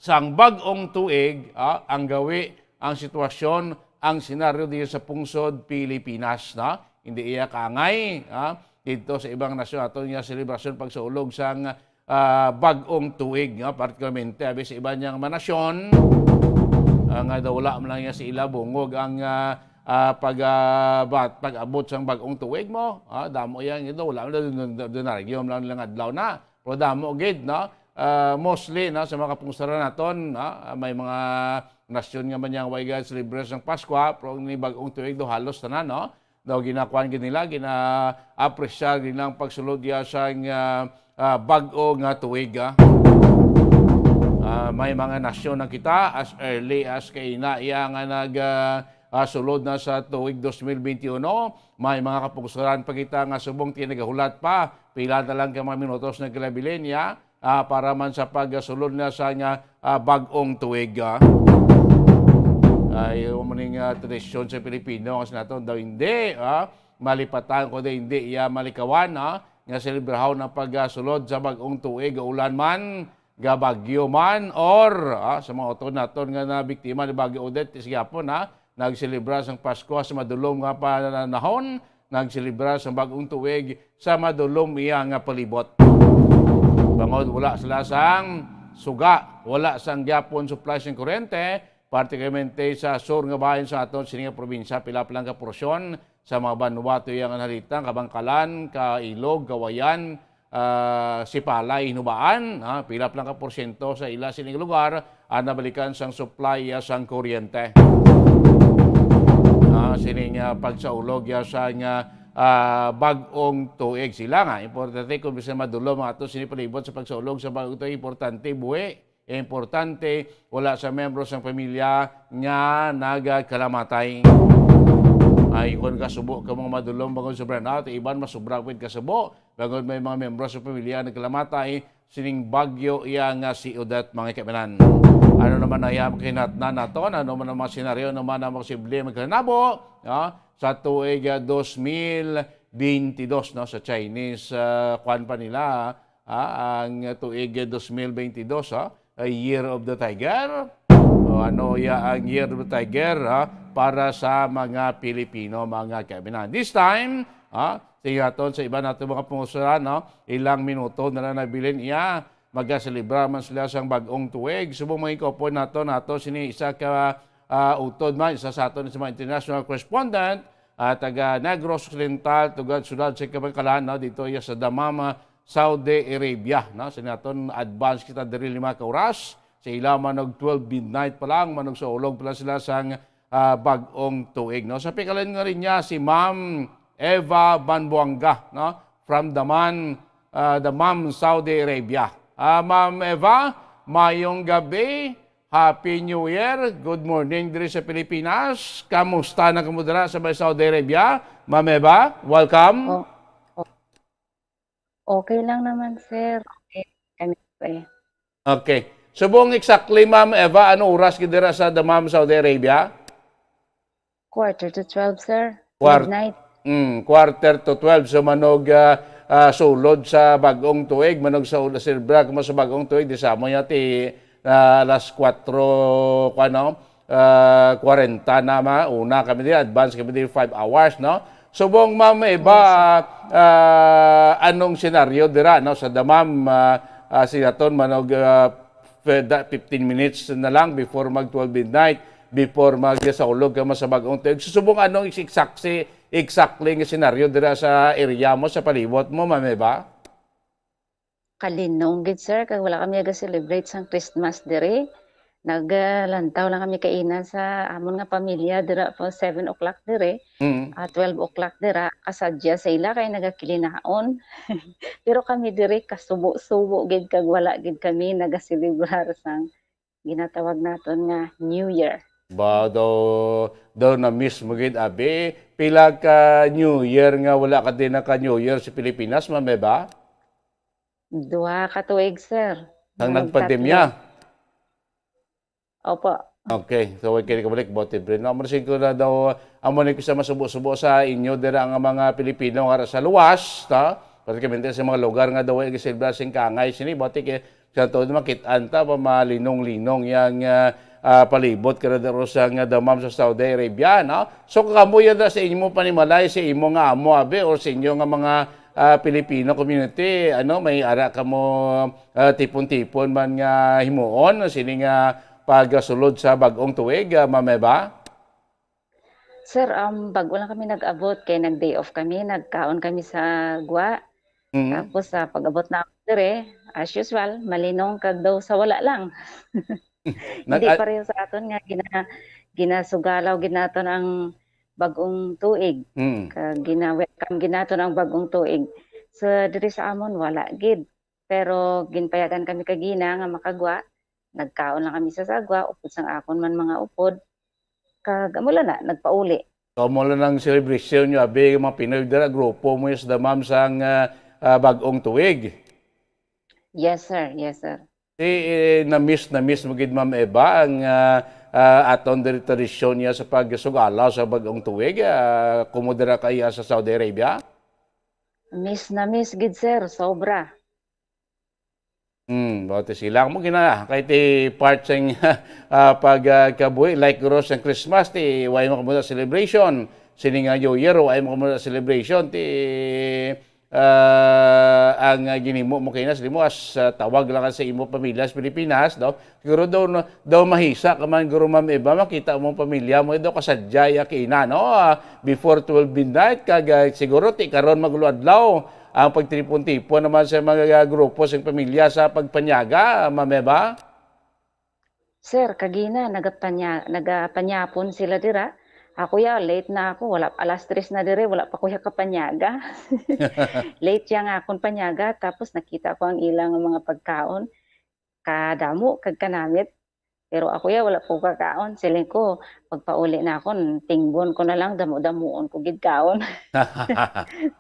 sang bag-ong tuig, ha, ang gawi, ang sitwasyon, ang senaryo dito sa pungsod Pilipinas, no? Hindi iya kaangay, ha, dito sa ibang nasyon aton nga selebrasyon pagsaulog sang ah, bag-ong tuig, no? Particularmente, abi sa iban niyang mga nasyon, ah, nga daw wala man lang niya sa ila bungog ang, ah, ah, pag, ah, bat-, pag-abot sang bag-ong tuig mo. Ah, damo yan, ito, wala man lang, ordinaryo man lang nilang adlaw na. Pero damo gid, no? Ah, mostly, no, sa mga kapungsaran naton, no? Ah, may mga nasyon nga man yang way ga-celebrate sang Paskwa, pero ni bag-ong tuig do halos tanan, no? Daw ginakuan gid nila, gina-apresyar gid nila ang pagsulod niya sang, ah, ah, bag-o nga tuig, ah. Ah, may mga nasyon na kita as early as kay na iya nga nag, ah, ah, sulod na sa tuig dos mil benti uno. May mga kapungsoran pa kita nga subong ti nagahulat pa. Pila na lang ka mga minutos nagkalabilin niya, ah, para man sa pagsulod na sa nga, ah, bag-ong tuig, ah. Ay, amo ning, ah, tradisyon sa Pilipino, nga sa naton daw hindi, ah, malipatan ko daw hindi iya malikawan, ah, nga selebrahon ang pagsulod sa bag-ong tuig, ulan man, gabagyo man, or, ah, sa mga utod naton nga nabiktima ni Bagyo Odette, ti sa gihapon, ah, nagselebra sang Pasko sa madulom nga panahon, nagselebra sang bag-ong tuig sa madulom iya nga palibot. Bangod wala sila sang suga, wala sang gyapon supply sang kuryente, particularmente sa sur nga bahin sa aton sini nga probinsya, pila pa lang ka porsyon sa mga banwa tuya nga nahalitan, Kabangkalan, Kailog, Kawayan, ah, Sipalay, Hinubaan, ah, pila pa lang ka porsyento sa ila sining lugar ang nabalikan sang supply, ah, sang kuryente. Ah, sining, ah, pagsaulog, ah, sa nga, ah, bag-ong tuig sila nga. Importante kung bisan madulom ang ato sini palibot sa pagsaulog sa bag-ong tuig, importante buhi. Importante, wala sa membro sang pamilya nga nagkalamatay. Ay, kung kasubo ka mga madulom bangod sa brownout, iban masubra gid kasubo bangod may mga membro sa pamilya nagkalamatay sining bagyo iya nga si Odette, mga kaibanan. Ano naman ang iyang kahinatnan naton? Ano man ang mga senaryo naman ang posible magkahinabo, ah, sa tuig, ah, dos mil benti dos, no, sa Chinese, ah, kwan pa nila, ah, ang tuig dos mil benti dos, ah, a year of the tiger. O ano ya ang year of the tiger, ah, para sa mga Pilipino, mga kaibigan. This time, ah, sa aton, sa iba nato mga pangusuran, no, ilang minuto na lang nabilin iya, magaselebra man sila sang bag-ong tuig. Subong mga kaupod nato, nato sini isa ka, ah, utod man, isa sa aton sa mga international correspondent, ah, taga Negros Occidental, tugad siyudad sa Kabangkalan, no, dito iya sa Dammam, ah, Saudi Arabia, no? Sa naton advance kita diri lima ka oras. Sa ila man og twelve midnight pa lang, man og saulog pa lang sila sang, ah, bag-ong tuig, no? Sa pikalan nga rin niya si Ma'am Eva Banbuanga, no? From Dammam, ah, Dammam, Saudi Arabia. Ah, Ma'am Eva, mayong gabi. Happy New Year. Good morning diri sa Pilipinas. Kamusta na kamo dira sa may Saudi Arabia? Ma'am Eva, welcome. Oh, oh. Okay lang naman, sir. Okay kami pa eh. Okay. Subong exactly, Ma'am Eva, ano oras gid dira sa Dammam, Saudi Arabia? Quarter to twelve, sir. Quar-, Midnight. Mm, quarter to twelve. So, manog, ah, ah, sulod sa bag-ong tuig, manog sa ul-, silbra mo sa bag-ong tuig, di sa mo yati, ah, alas kwatro, kwan, no? Ah, kwarenta na ma-, una kami di, advance kami di five hours, no? Subong, Ma'am Eva, Yes, sir. ah, anong senaryo dira, no, sa damam, ah, ah, sa aton manog, ah, fifteen minutes na lang before mag twelve midnight, before magsaulog ka mo sa bag-ong tuig. So, subong, anong exactly, exactly nga senaryo dira sa area mo, sa palibot mo, Ma'am Eva? Kalinong gid, sir, kag wala kami naga-celebrate sang Christmas diri. Nagalantaw lang kami kaina sa amon nga pamilya dira pa seven o'clock diri. Mm. Ah, twelve o'clock dira, kasadya sa ila kay nagakilinaon. Pero kami diri kasubo-subo gid kag wala gid kami nagaselebrar sang ginatawag naton nga New Year. Ba, daw, daw na-miss mo gid, abi. Pila ka New Year nga wala ka din naka-New Year sa Pilipinas, Ma'am Eva? Duha ka tuig, sir. Ang Nagtatlo. nagpandemya? Opo. Okay. So, wag kayo kabalik, bote, Bren. No, amo na siguro na daw, amo na yung masubo-subo sa inyo, dira ang mga Pilipino nga sa luwas, ta? Particularmente sa mga lugar nga daw ay gisilbra sing kangay sini, bote kay sa tuod makit-an ta pa malinong-linong yang, ah, ah, palibot ka na daro sa nga damam sa Saudi Arabia, no? So, kamo yan na sa imo panimalay, sa imo nga amo, abi, or sa inyo nga mga, ah, Filipino community, ano, may ara ka mo, ah, tipon-tipon man nga himuon, sini nga pagsulod sa bag-ong tuig, ah, Ma'am Eva? Sir, um, bag-o lang kami nag-abot kay nag-day off kami, nagkaon kami sa gwa. Mm. Tapos sa pag-abot na dire, as usual, malinong kag daw sa wala lang. Nag- Hindi ah, pareho sa aton nga gina-, ginasugalaw gid naton ang bag-ong tuig. Mm. Kag gina-welcome gid naton ang bag-ong tuig. So, diri sa amon, wala gid. Pero ginpayagan kami kagina nga makagwa. Nagkaon lang kami sa sagwa, upod sang akon man mga upod. Kag amo lang na, nagpauli. So, amo lang ang celebration nyo, abi, mga Pinoy dira, grupo mo sa damam sang, ah, ah, bag-ong tuig. Yes, sir. Yes, sir. Di, eh, na-miss, na-miss mo gid, Ma'am Eva, ang, ah, ah, aton diri tradisyon niya sa pagsugalaw sa bag-ong tuig, ah, kumo dira kaya sa Saudi Arabia? Miss na miss gid, sir. Sobra. Hmm, buot sila mo gina, kay ti part sing, ah, pag, ah, kabuhi, like guro sang Christmas, ti way mo kamo sa celebration. Sini nga New Year, way mo kamo sa celebration, ti, ah, ang, ah, ginimo mo kay nas, di mo as, ah, tawag lang sa imo pamilya sa Pilipinas, no? Siguro daw, no, daw mahisa ka man, guro, Ma'am Eva, makita mo ang pamilya mo, daw kasadya ya kina, no? Ah, before twelve midnight, kag, ah, siguro ti karon magluadlaw, ang pagtipon-tipon naman sa mga grupo sa pamilya sa pagpanyaga, Ma'am Eva? Sir, kagina, nagapanya-, nagapanyapon sila dira. Ako ya, late na ako. Wala, alas tres na dire, wala pa ko ya kapanyaga. Late ya nga akon panyaga, tapos nakita ko ang ilang mga pagkaon. Kadamo, kag kanamit. Pero ako ya, wala pa ko kakaon. Siling ko, pagpauli na ako, tingbon ko na lang, damo-damuon ko gid kaon.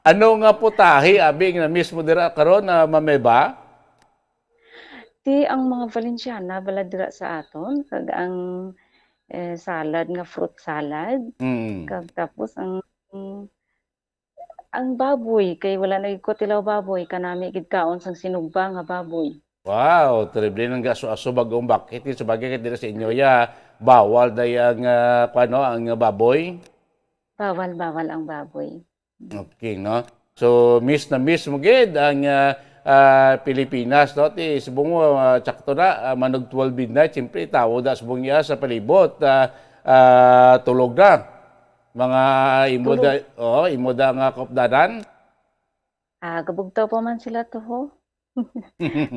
Ano nga putahe, abi, nga na-miss mo dira karon, ah, Ma'am Eva? Ti ang mga Valenciana bala dira sa aton, kag ang, eh, salad nga fruit salad, Mm. kag tapos ang, ang baboy, kay wala na gid ko tilaw baboy, kanami gid kaon sang sinugba nga baboy. Wow, terrible nang gaso-aso, bag-ong bakit. Yun, sa bagay, kay dira sa inyo, ya, bawal day ang, ah, kuwan, no, ang baboy? Bawal, bawal ang baboy. Okay, no? So, miss na miss mo gid ang, ah, ah, Pilipinas, no? Ti, subong mo, ah, tsakto na, ah, manog twelve midnight, siyempre, tawo da subong iya sa palibot, ah, ah, tulog na. Mga imo Tulog. da, oh, imo da nga kaupdanan? Ah, gabugtaw pa man sila to, ho.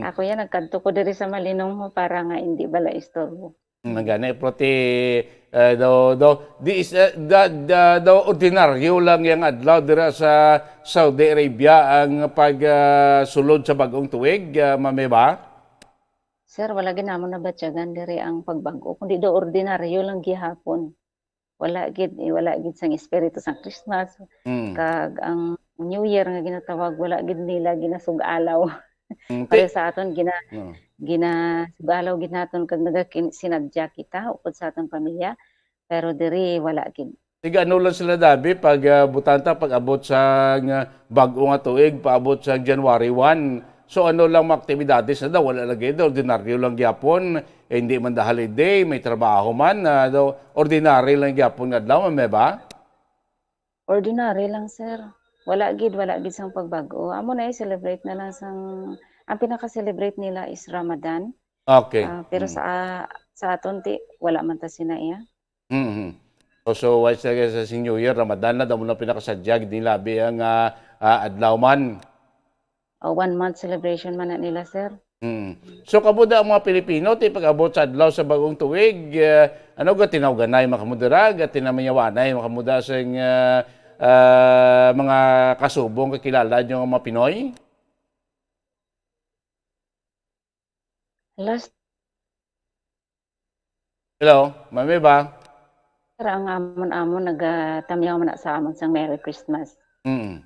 Ako yan, nagkadto ko diri sa malinong, ho, para nga hindi bala istorbo. Mm, gani, pero ti, eh, daw, daw, di is, eh, da, da, daw ordinaryo lang yang adlaw dira sa Saudi Arabia ang pag, ah, sulod sa bag-ong tuig, ah, Ma'am Eva? Sir, wala gid namon nabatyagan diri ang pagbag-o, kundi daw ordinaryo lang gihapon. Wala gid, eh, wala gid sang espiritu sang Christmas. Mm. Kag ang New Year nga ginatawag, wala gid nila ginasug-alaw. Mm, ti- Pareho sa aton, gina-, No. ginasug-alaw gid naton kag nagakin-, sinadya kita upod sa aton pamilya. Pero diri, wala gid. Tiga ano lang sila, Dabi, pag, ah, butanta, pag abot sa nga bag-o nga tuig, paabot sa January one. So, ano lang mga aktibidades na daw? Wala lagi daw, ordinaryo lang gyapon. Eh, hindi man da holiday, may trabaho man, ah, daw, ordinary lang gyapon nga adlaw, may ba? Ordinary lang, sir. Wala gid, wala gid sang pagbag-o. Amo na, i-celebrate na lang sang, ang pinaka-celebrate nila is Ramadan. Okay. Ah, pero Mm. sa, sa aton, ti, wala man ta sina iya. Mhm. So, so, why sa, sa New Year, Ramadan na, damo na pinakasadya gid nila, abi ang, ah, ah, adlaw man. O, one month celebration man na nila, sir. Mm. So, kamo da ang mga Pilipino, ti pag-abot sa adlaw sa bagong tuig, eh, ano, ga tinawganay man kamo dira, ga tinamayawanay man kamo da sing, eh, eh, mga kasubong, kakilala nyo nga mga Pinoy? Last Hello, Ma'am Eva? Sir, ang amon-amon nagatamyaw man na sa amon sang Merry Christmas. Mm.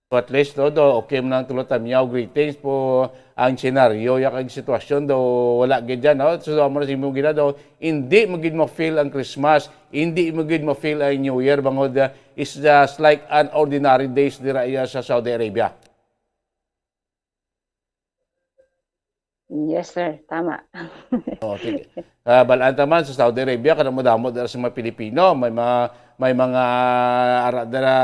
So at least, no, do, okay man ang tulo tamyaw, greetings po ang senaryo, ya kag sitwasyon, do, wala gid dyan, no? So, amo na sa imong gina, do, hindi mo gid ma-feel ang Christmas, hindi mo gid ma-feel ang New Year, bangod, ah, it's just like an ordinary days dira iya sa Saudi Arabia. Yes, sir. Tama. Oh, sige. Ah, balaan ta man sa Saudi Arabia, kada mo damo dira sa mga Pilipino, may mga, may mga ara dira,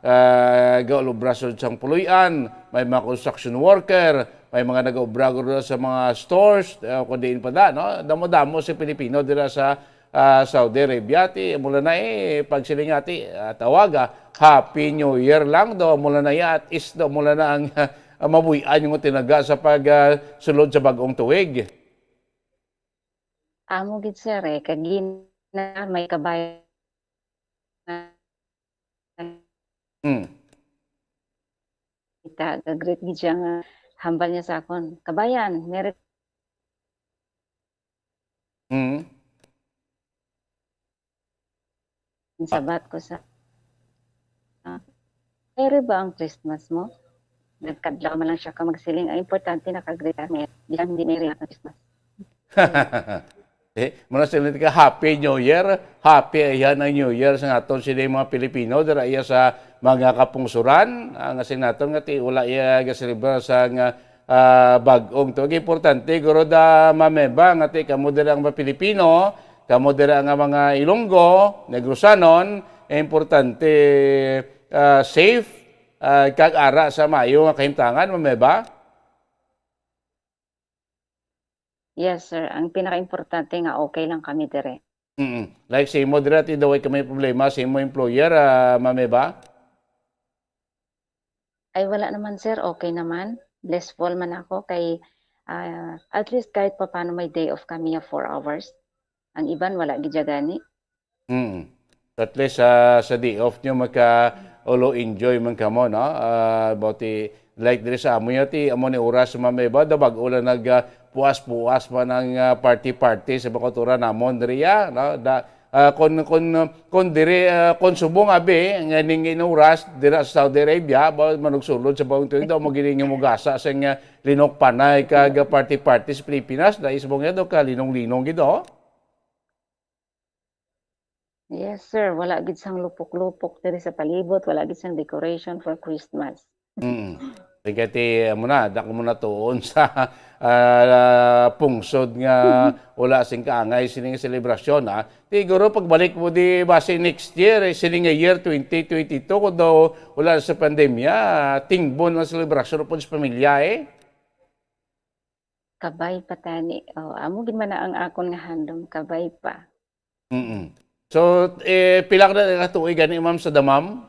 ah, gaulobra sa sang puloy-an, may mga construction worker, may mga nagaobra guro sa mga stores, ah, kung diin pa da, no? Damo-damo si Pilipino dira sa, ah, Saudi Arabia, ti, mula na, eh, pagsiling nga, ti, ah, tawag, ah, Happy New Year lang do, mula na ya, at is do, mula na ang, ah, mabuy-an yung tinaga sa pag, ah, sulod sa bagong tuig. Amo gid, sir, eh, kag gina may kabay Hmm. Kita, ga-greet gid siya nga hambal niya sa akon, "Kabayan, Merry" Mm. Ang Ah. sabat ko sa, ah, "Merry ba ang Christmas mo?" Nagkadlaw man lang siya ka magsiling, ang importante naka-greet ka, Merry. Di lang hindi Merry ang Christmas. Eh, muna sila ka, Happy New Year. Happy, ayan ang New Year sa naton sila yung mga Pilipino, dira iya sa mga kapungsuran, ah, nga sila naton nga ti, wala iya gaselebrar sa nga, ah, bag-ong tuig. Importante, guro da mameba, nga ti, kamo dira ang mga Pilipino, kamo dira nga mga Ilonggo, Negrosanon, eh, importante, ah, safe, ah, kag ara sa maayo nga kahimtangan, mameba? Yes, sir. Ang pinakaimportante nga okay lang kami dire. Mm. Like sa imo dire, ti daw ay kami problema sa imo employer, ah, Ma'am Eva? Ay, wala naman, sir. Okay naman. Blissful man ako kay, ah, at least kahit papaano may day off kami nga four hours. Ang iban, wala gid ya gani. Mm. At least, ah, sa day off nyo, maka-, ulo enjoy man kamo, no? Ah, about the, like, diri sa amo yun, ti, amo ni oras, Ma'am Eva, da bag-o lang nag, ah, puas-puas man ang, ah, party-party sa mga kultura namon diri, ya, no? Da, ah, kun, kun, kun diri, ah, kun subong abi, nga ning inuras, dira sa Saudi Arabia, ba, manugsulod sa bagong tuig, daw, mo gining mugasa sa nga linok panay kag party-party sa Pilipinas, dahil subong yan, daw, ka linong-linong gid, oh. Yes, sir. Wala gid sang lupok-lupok diri sa palibot, wala gid sang decoration for Christmas. Mm. Kaya ti, amo na, dako mo na tuon sa, ah, pungsod nga wala sing kaangay sining selebrasyon, ha. Siguro pagbalik mo di base next year, eh, sining nga year twenty twenty-two, kung daw wala sa pandemya, tingbon ang selebrasyon po sa pamilya, eh. Kabay pa tani. Oh, amo gid man na ang akon nga handom, kabay pa. Mm. So, eh, pila ka na ka tuig gani, ma'am, sa Damam?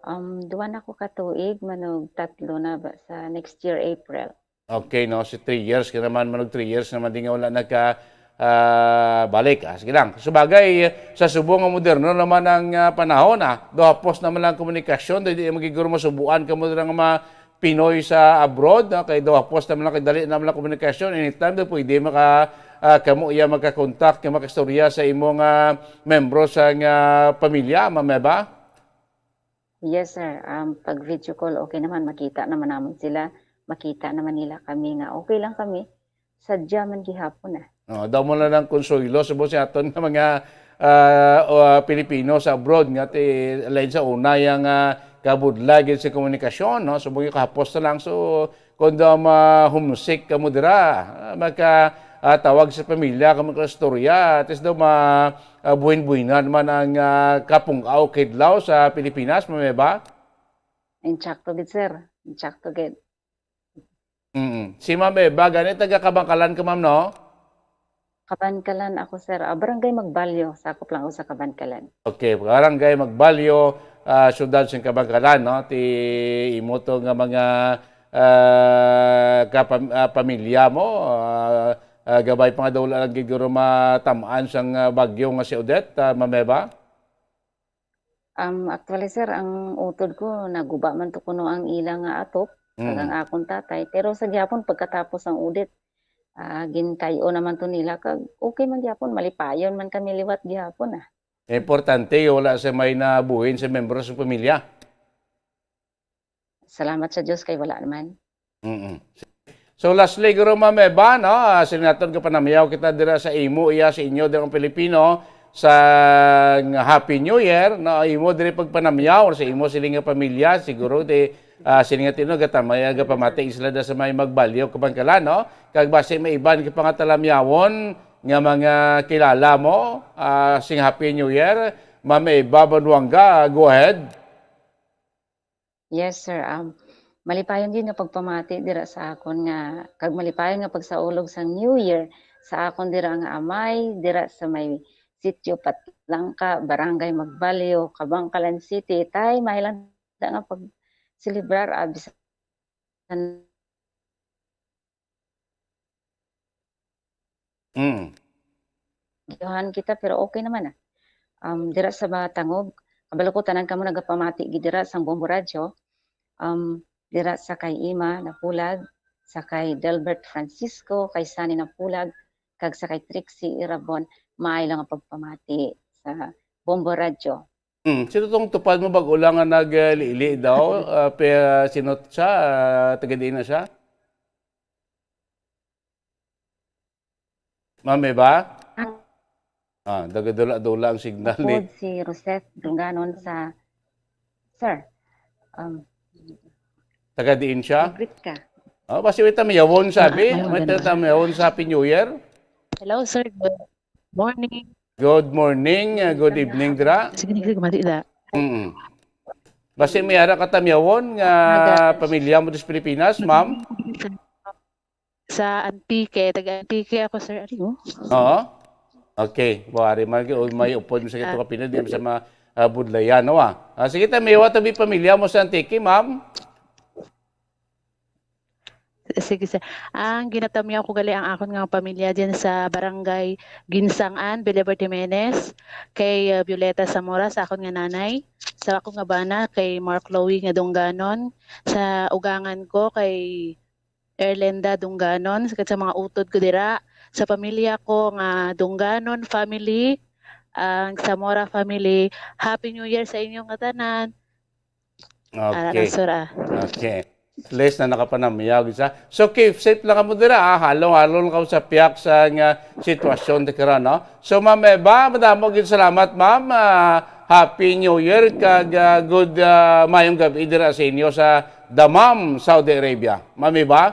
Um, duwa na ko ka tuig, manog tatlo na ba sa next year, April. Okay, no? Si three years ka naman, manog three years naman, di nga wala nagka, ah, balik. Ah, sige lang. Sabagay, sa subong nga moderno naman ang, ah, panahon, ah. Do hapos naman lang komunikasyon, di, di magiguro masubuan ka mo nga mga Pinoy sa abroad, no? Kay do hapos naman lang, kay dali naman lang komunikasyon. Anytime do pwede maka, ah, kamo iya makakontak, nga makastorya sa imo nga membro sa nga pamilya, Ma'am Eva? Yes, sir. Um, pag video call, okay naman. Makita naman naman sila. Makita naman nila kami nga okay lang kami. Sadya man gihapon, ah. Oh, daw mo na lang konsuelo, subong sa aton nga mga, ah, o, ah, Pilipino sa abroad nga ti, lain sa una yang, ah, kabudlay gid sa komunikasyon, no? Subong yung kahapos na lang. So, kung daw ma-homesick ka mo dira, ah, maka, ah, tawag sa pamilya, kamo ka istorya, at least daw ma-, ah, buhin-buhinan man ang, ah, kapung-aw kidlaw sa Pilipinas, Ma'am Eva? Insakto gid, sir. Insakto gid. Mm. Si Ma'am Eva, gani taga Kabankalan ka, ma'am, no? Kabankalan ako, sir. Ah, Barangay Magbalyo, sakop lang ako sa Kabankalan. Okay, Barangay Magbalyo, ah, siyudad sa Kabankalan, no? Ti imo to nga mga, ah, kapam-, ah, pamilya mo, ah, ah, gabay pa nga daw lang gid guro matam-an sang, ah, bagyo nga si Odette, ah, Ma'am Eva? Um, actually, sir, ang utod ko, naguba man to kuno ang ila nga atop, kag ang Mm. akon tatay. Pero sa gihapon, pagkatapos ang audit, ah, ginkay-o naman to nila, kag okay man gihapon, malipayon man kami liwat gihapon, ah. Importante, wala sa may nabuhin sa membro sa pamilya. Salamat sa Diyos kay wala naman. Mm. So, lastly, guro, Ma'am Eva, no, ah, sini naton kapanamyaw kita dira sa imo, iya sa inyo, dira ang Pilipino, sa Happy New Year, no, imo diri pagpanamyaw sa imo sini nga pamilya, siguro di, ah, sini nga tinuod, gatamay, gapamati sila da sa may Magbalyo, Kabankalan, no? Kag basi may iban ka pangatalamyawon nga mga kilala mo, ah, sing Happy New Year, Ma'am Eva Banuanga, go ahead. Yes, sir. Um, malipayon gid nga pagpamati dira sa akon nga, kag malipayon nga pagsaulog sang New Year sa akon dira nga amay, dira sa may Sitio Patlangka, Barangay Magbalyo, Kabankalan City. Tay, maayo lang da nga pag-celebrar, ah, bisan Mm. Giyohan kita, pero okay naman, ah. Um, dira sa Batangog, kabalo ko tanan kamo nagapamati gid dira sang Bombo Radyo. Um, dira sa kay Ima Napulag, sa kay Delbert Francisco, kay Sunny Napulag, kag sa kay Trixie Irabon, maayo lang ang pagpamati sa Bombo Radyo. Hmm, sino tong tupad mo bag-o lang nga naglili daw? Ah, pe-, sino siya? Ah, taga diin na siya? Ma'am Eva? Ah. Ah, dagadula-dula ang signal ni Upod si Rosette Dunganon sa, sir, um, Taga diin siya? Greet ka. Ah, basi may tamyawon, sabi. Ah, may maganda. Tamyawon sa Happy New Year. Hello, sir. Good morning. Good morning, uh, good evening, dira. Sige, sige, mali da. Mm. Basi may ara ka tamyawon nga Aga. Pamilya mo sa Pilipinas, ma'am? Sa Antique, taga Antique ako, sir. Ari, oh. Oo. Okay. Wari man, o, may upod mo sa Ah. Ito kapina, di mo sa ma-, ah, budlayan, no, ah. Ah, sige, tamyawa tabi pamilya mo sa Antique, ma'am. Sige, sir. Ang ginatamyaw ko gali ang akon nga pamilya diyan sa Barangay Ginsangan, Boulevard Jimenez, kay, uh, Violeta Zamora, sa akon nga nanay, sa akon nga bana, kay Mark Chloe nga Dungganon, sa ugangan ko, kay Erlenda Dungganon, sa, sa mga utod ko dira, sa pamilya ko nga Dungganon family, ang Zamora family. Happy New Year sa inyo nga tanan. Ara Okay. Sura. Okay. At least na nakapanamyaw gid sa. So, keep safe lang kamo dira, ah. Halong-halong lang kamo sa piyak sa nga sitwasyon ti karon, no? So, Ma'am Eva, madamo gid salamat, ma'am. Ah, Happy New Year kag, ah, good, ah, mayong gabi dira sa inyo sa Dammam, Saudi Arabia. Ma'am Eva?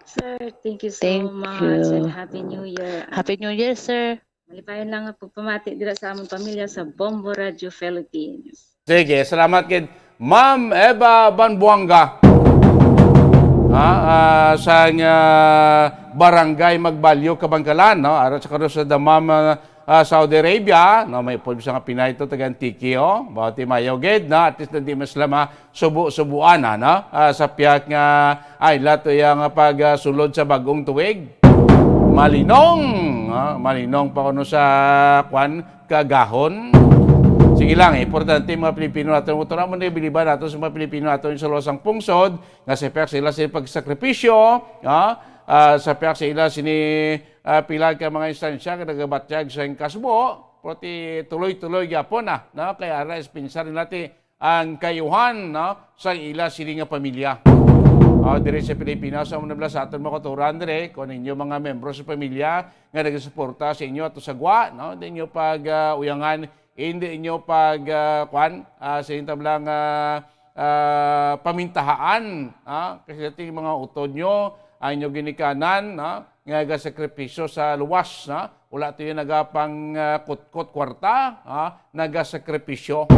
Sir, thank you so Thank much and you. Happy New Year. Happy New Year, sir. Malipayon lang ang pagpamati dira sa among pamilya sa Bombo Radio Philippines. Sige, salamat gid, Ma'am Eva Banbuanga. Ah, ah, sa nga Barangay Magbalyo, Kabangkalan, no? Ara sa karon sa Dammam, ah, ah, Saudi Arabia, no? May upod sa nga Pinay to, taga Antique, oh. Bawat mayo gid, no? At least na di mas lama subo-subuan, ah, no? Ah, sa piyak nga, ay, lato yang pagsulod sa bagong tuig. Malinong, ah, malinong pa kuno sa, kwan, kagahon. Sige lang, importante mga Pilipino nato. Ito naman yung biliban nato sa mga Pilipino nato yung sa losang pungsod, nga sa piyak sa ila sa pagsakripisyo, ah, ah, sa piyak sa ila sini, ah, pila ka mga instansya nga nagabatyag sa kasbo, pero ti tuloy-tuloy gyapon na, no? Kaya ara, ispensar nila ti ang kayuhan, no, sa ila sini nga pamilya. Ah, diri sa Pilipinas, amo na bala sa aton mga kauturan diri, kung ninyo mga membro sa pamilya nga nagasuporta sa inyo ato sa gwa, no, di inyo pag, ah, uyangan, hindi inyo pag, ah, kwan, ah, sa inyong tablang, ah, ah, pamintahaan, ah, kasi dati mga utod nyo, ang inyo ginikanan, no, nga nagasakripisyo sa luwas, ha? Wala to yung nagapang, ah, kutkot kwarta, ha? Nagasakripisyo,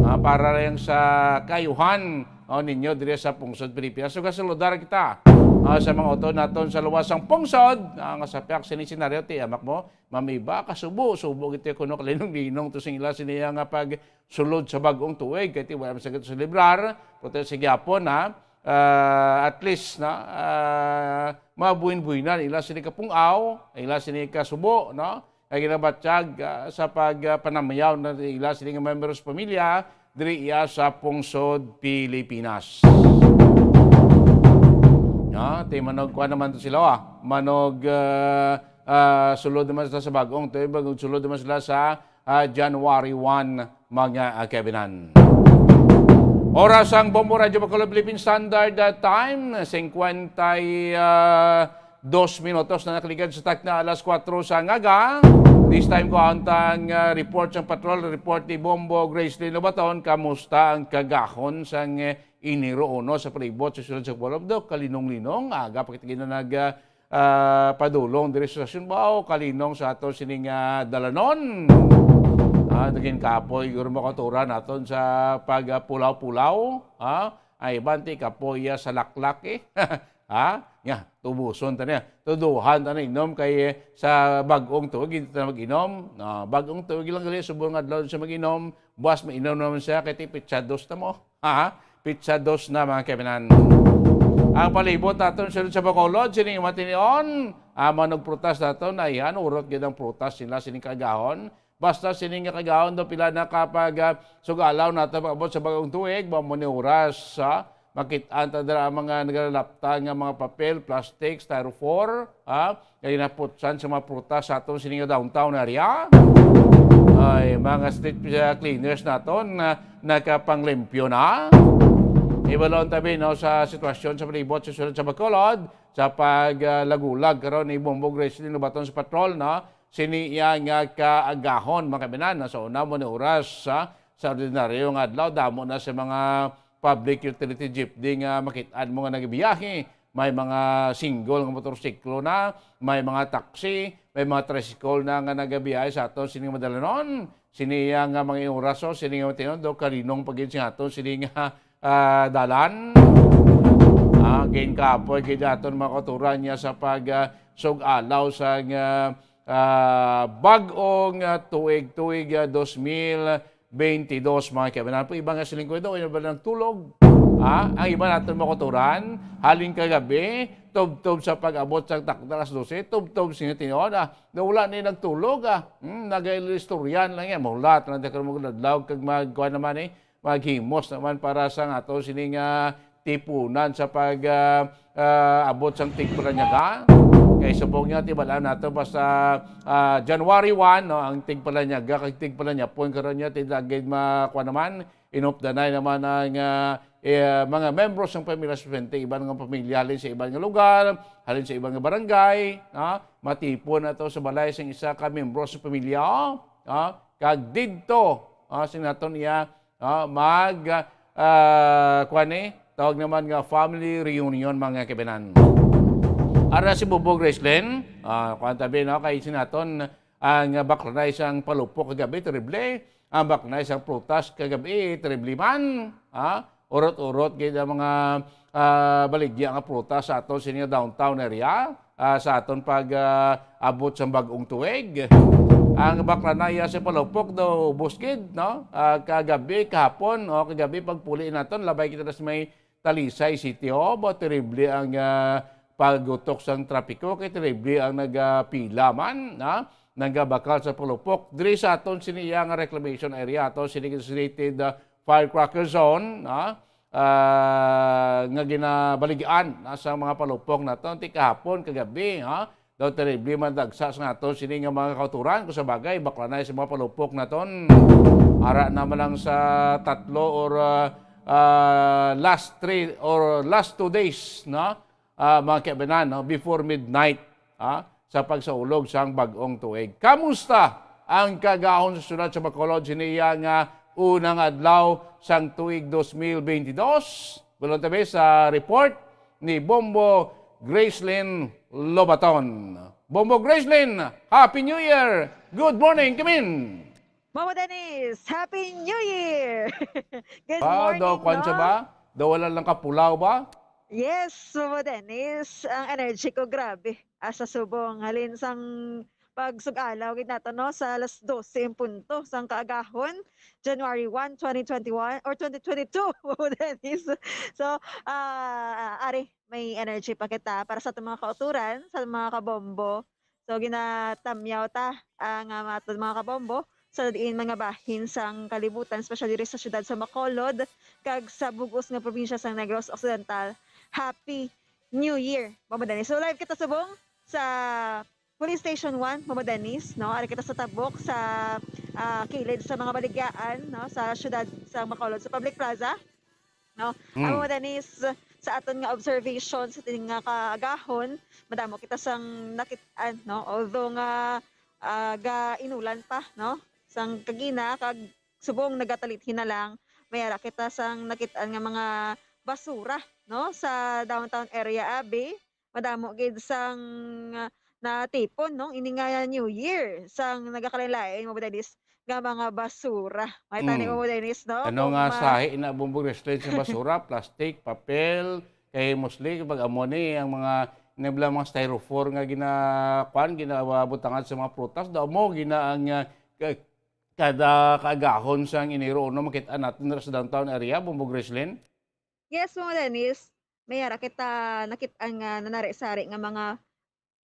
ha? Para lang sa kaayuhan, oh, ninyo diri sa pungsod Pilipinas. So, gasaludar kita, ah, sa mga utod naton sa luwas sang pungsod, ah, nga sa piyak sini senaryo, ti amak mo, mamiba, kasubo, subo gito kuno kalinong-linong to sing ila sini nga pagsulod sa bag-ong tuig, kay ti wala man sa selebrar, pero sige hapon, ha? Ah, at least, na, ah, mabuhin-buhinan ila sini kapung-aw, ila sini kasubo, no? Ay ginabatyag, ah, sa pag, ah, panamayaw na ila sini nga membro sa pamilya diri iya sa pungsod Pilipinas. Ya, ti manog kuan naman to sila, ah. Manog, ah, ah, sulod naman sila sa bag-ong tuig, manog sulod naman sila sa, ah, January one, mga, ah, kaibinan. Oras ang Bombo Radyo Bacolod Philippine Standard, ah, Time, singkwenta y dos minutos na nakaligad sa takna alas kuwatro sa ngaga. This time ko ang tang, ah, report sa patrol, report ni Bombo Grace Lino Baton. Kamusta ang kagahon sang, eh, Enero uno sa palibot sa siyudad sa Bacolod? Kalinong-linong, aga pa kita gina nag, ah, ah, padulong diri sa Sasyon Bao, kalinong sa ato sining, ah, dalanon. Ah, naging kapoy, siguro makaturan naton sa pagpulaw-pulaw, ha? Ay, banti kapoy, ah, sa laklak, eh. Ha? Nga, tubuson ta niya. Tuduhan ta na inom kay, eh, sa bag-ong tuig, hindi ta na mag-inom. Ah, bag-ong tuig lang gali, subong nga adlaw siya mag-inom. Buwas, mainom naman siya, kay ti pitsa dos na mo. Ha? Pitsa dos na, mga kaibinan. Ang palibot naton sunod sa Bacolod, sining matinion, ah, manog prutas naton, ayan, urot gid ang prutas nila, sining kagahon. Basta sining nga kagahon daw pila na kapag, ah, sugalaw nato pag-abot sa bag-ong tuig, mao mo ni oras, ha? Makit-an ta dira ang mga nagalalapta nga mga papel, plastic, styrofour, ha? Nga ginaputsan sa mga prutas sa aton sini nga downtown area. Ay, mga street, uh, cleaners naton na nakapanglimpyo na. Ibalon tabi, no, sa sitwasyon sa palibot sa siyudad sa Bacolod, sa pag, uh, lagulag karon ni Bombo Grace Lino Baton sa patrol, no? Sini iya nga kaagahon, mga kaibinan, na sa una mo ni oras, ha, sa ordinaryo nga adlaw, damo na sa mga public utility jeepney nga makit-an mo nga nagabiyahe. May mga single nga motorsiklo na, may mga taxi, may mga tricycle na nga nagabiyahe sa aton sining madalanon. Sini iya nga mga oras, oh, sini nga tinuod, kalinong pa gid sa aton sini nga, ah, dalan. Ah, ginkapoy gid aton mga kauturan niya sa pag, ah, sug-alaw sa nga, ah, bag-ong, ah, tuig, tuig, ah, dos mil beintidos, mga kaibigan. Ang iba nga siling ko ito, iba lang tulog. Ha? Ang iba naton mga kauturan, halin kagabi, tubtob sa pag-abot sa takna alas dose, tubtob sini tinuod, ah, na wala ni nagtulog, ah. Hmm, nagaistoryan lang yan. Mahulat lang, di ka magladlaw, kag magkuha naman, eh, maghimos naman para sa ato sini nga tipunan sa pag, ah, ah, abot sang tigpalanyaga. Kay subong niya, tibalaan nato basta, ah, January one, no, ang tigpalanyaga kag tigpalanyapon karon niya, ti dagit ma-, kuha naman, inupdanay naman ang, ah, eh, mga membro sang pamilya sa Vicente, iban nga pamilya halin sa iban nga lugar, halin sa iban nga barangay, ha? Matipon ato sa balay sang isa ka membro sa pamilya, ha? Kag didto, ha, sing naton iya, ha, mag, ah, kuwan ni, tawag naman nga family reunion, mga kaibigan. Ara si Bobo Gracelyn, ah, kuwan tabi, no, kay sing naton ang baklanay sang palupok kagabi, terrible. Ang baklanay sang prutas kagabi, terrible man. Ha? Urot-urot gid ang mga, ah, baligya nga prutas sa aton sini nga downtown area, ah, sa aton pag, ah, abot sang bag-ong tuig. Ang baklanay sa palupok daw ubos gid, no? Ah, kagabi, kahapon, o kagabi, pagpuli naton, labay kita sa may Talisay City, oh, ba, terrible ang, ah, pag-utok sang trapiko, kay terrible ang nagapila man, ha? Nagabakal sa palupok. Diri sa aton sini iya nga reclamation area, ato sini designated, ah, firecracker zone, ha? Ah, nga ginabaligian na sa mga palupok naton ti kahapon, kagabi, ha? Daw terrible man dagsa sa naton sini nga mga kauturan. Kung sa bagay, baklanay sa mga palupok naton. Ara naman lang sa tatlo or, ah, ah, last three or last two days, no? Ah, mga kaibanan, no? Before midnight, ah, sa pagsaulog sang bag-ong tuig. Kamusta ang kagahon sa siyudad sa Bacolod sini iya nga unang adlaw sang tuig dos mil beintidos? Bulong tabi sa report ni Bombo Gracelyn Lobaton. Bombo Gracelyn, Happy New Year! Good morning, Kimin! Mama Dennis, Happy New Year! Good Ah, morning, daw kwan siya no? Ba? Daw wala lang kapulaw ba? Yes, Mama Dennis, ang energy ko grabe. Asa subong, halin sang pagsug-alaw gid nato, no, sa alas dose en punto sang kaagahon, January one, twenty twenty-one or twenty twenty-two, Mama Dennis. So, ah, ari, may energy pa kita para sa atong mga kauturan, sa mga kabombo. So, ginatamyaw ta ang, ah, aton mga kabombo sa diin mga bahin sang kalibutan, especially diri sa siyudad sa Bacolod kag sa bug-os nga probinsya sang Negros Occidental. Happy New Year, Mama Dennis. So, live kita subong sa Police Station one, Mama Dennis, no? Ari kita sa tabok, sa, ah, kilid sa mga baligyaan, no? Sa siyudad sa Bacolod, sa Public Plaza, no? Ang Hmm. Mama Dennis, sa aton nga observation sa tining nga kaagahon, madamo kita sang nakit-an, no? Although nga, ah, gainulan pa, no? Sang kagina, kag subong nagatalit hinalang, may ara kita sang nakit-an nga mga basura, no? Sa downtown area, abi. Madamo gid sang, ah, natipon, no? Ini nga New Year, sang nagakalain-lain, Mama Dennis, nga mga basura. May tani, Mm. Mama Dennis, no? Ano Kung nga ma- sahi na bumbog wrestling sa basura, plastic, papel, kay mostly pag amo ni ang mga nabla mga styrofoam nga ginakuan, ginabutangan sa mga prutas, daw mo gina ang, ah, ka- kada kaagahon sang Enero uno makita natin ra sa downtown area, bumbog wrestling. Yes, Mama Dennis. May ara kita nakit-an nga nanari-sari nga mga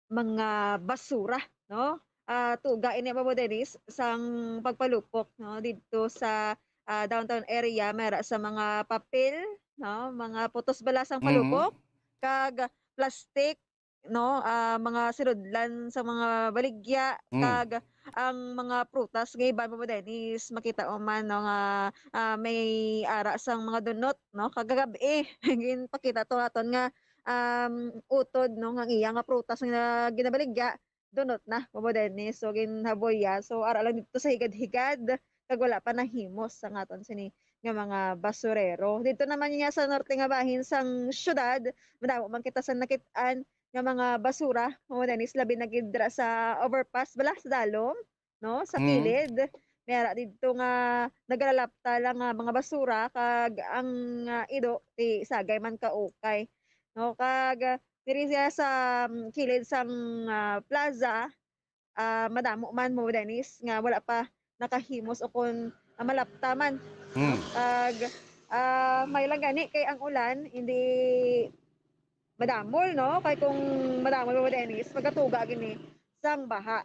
mga basura, no? Ah, tuga ini, Mama Dennis, sang pagpalupok, no, didto sa, ah, downtown area, may ara sa mga papel, no, mga putos bala sang Mhm. palupok, kag plastic, no, ah, mga sinudlan sa mga baligya, Mm. kag ang mga prutas nga iban, Mama Dennis, makita mo man, no, nga, ah, may ara sang mga dunot, no, kagab-i, ginpakita to aton nga, um, utod, no, nga ang iya nga prutas nga ginabaligya, dunot na, Mama Dennis. So, ginhaboy ya. So, ara lang dito sa higad-higad, kag wala pa nahimos ang aton sini nga mga basurero. Dito naman niya sa norte nga bahin sang syudad, madamo man kita sa nakit-an nga mga basura, Mama Dennis, labi na gid dira sa overpass, bala, sa dalom, no, sa Mm. kilid. May ara didto nga nagalalapta lang nga mga basura, kag ang, ah, ido, ti sagay man kaukay, no? Kag, ah, diri siya sa, mm, kilid sang, ah, plaza, ah, madamo man, Mama Dennis, nga wala pa nakahimos o kon, ah, malapta man, no? Mm. Kag, ah, may lang gani kay ang ulan hindi madamol, no? Kay kung madamol, Mama Dennis, magatuga gini sang baha.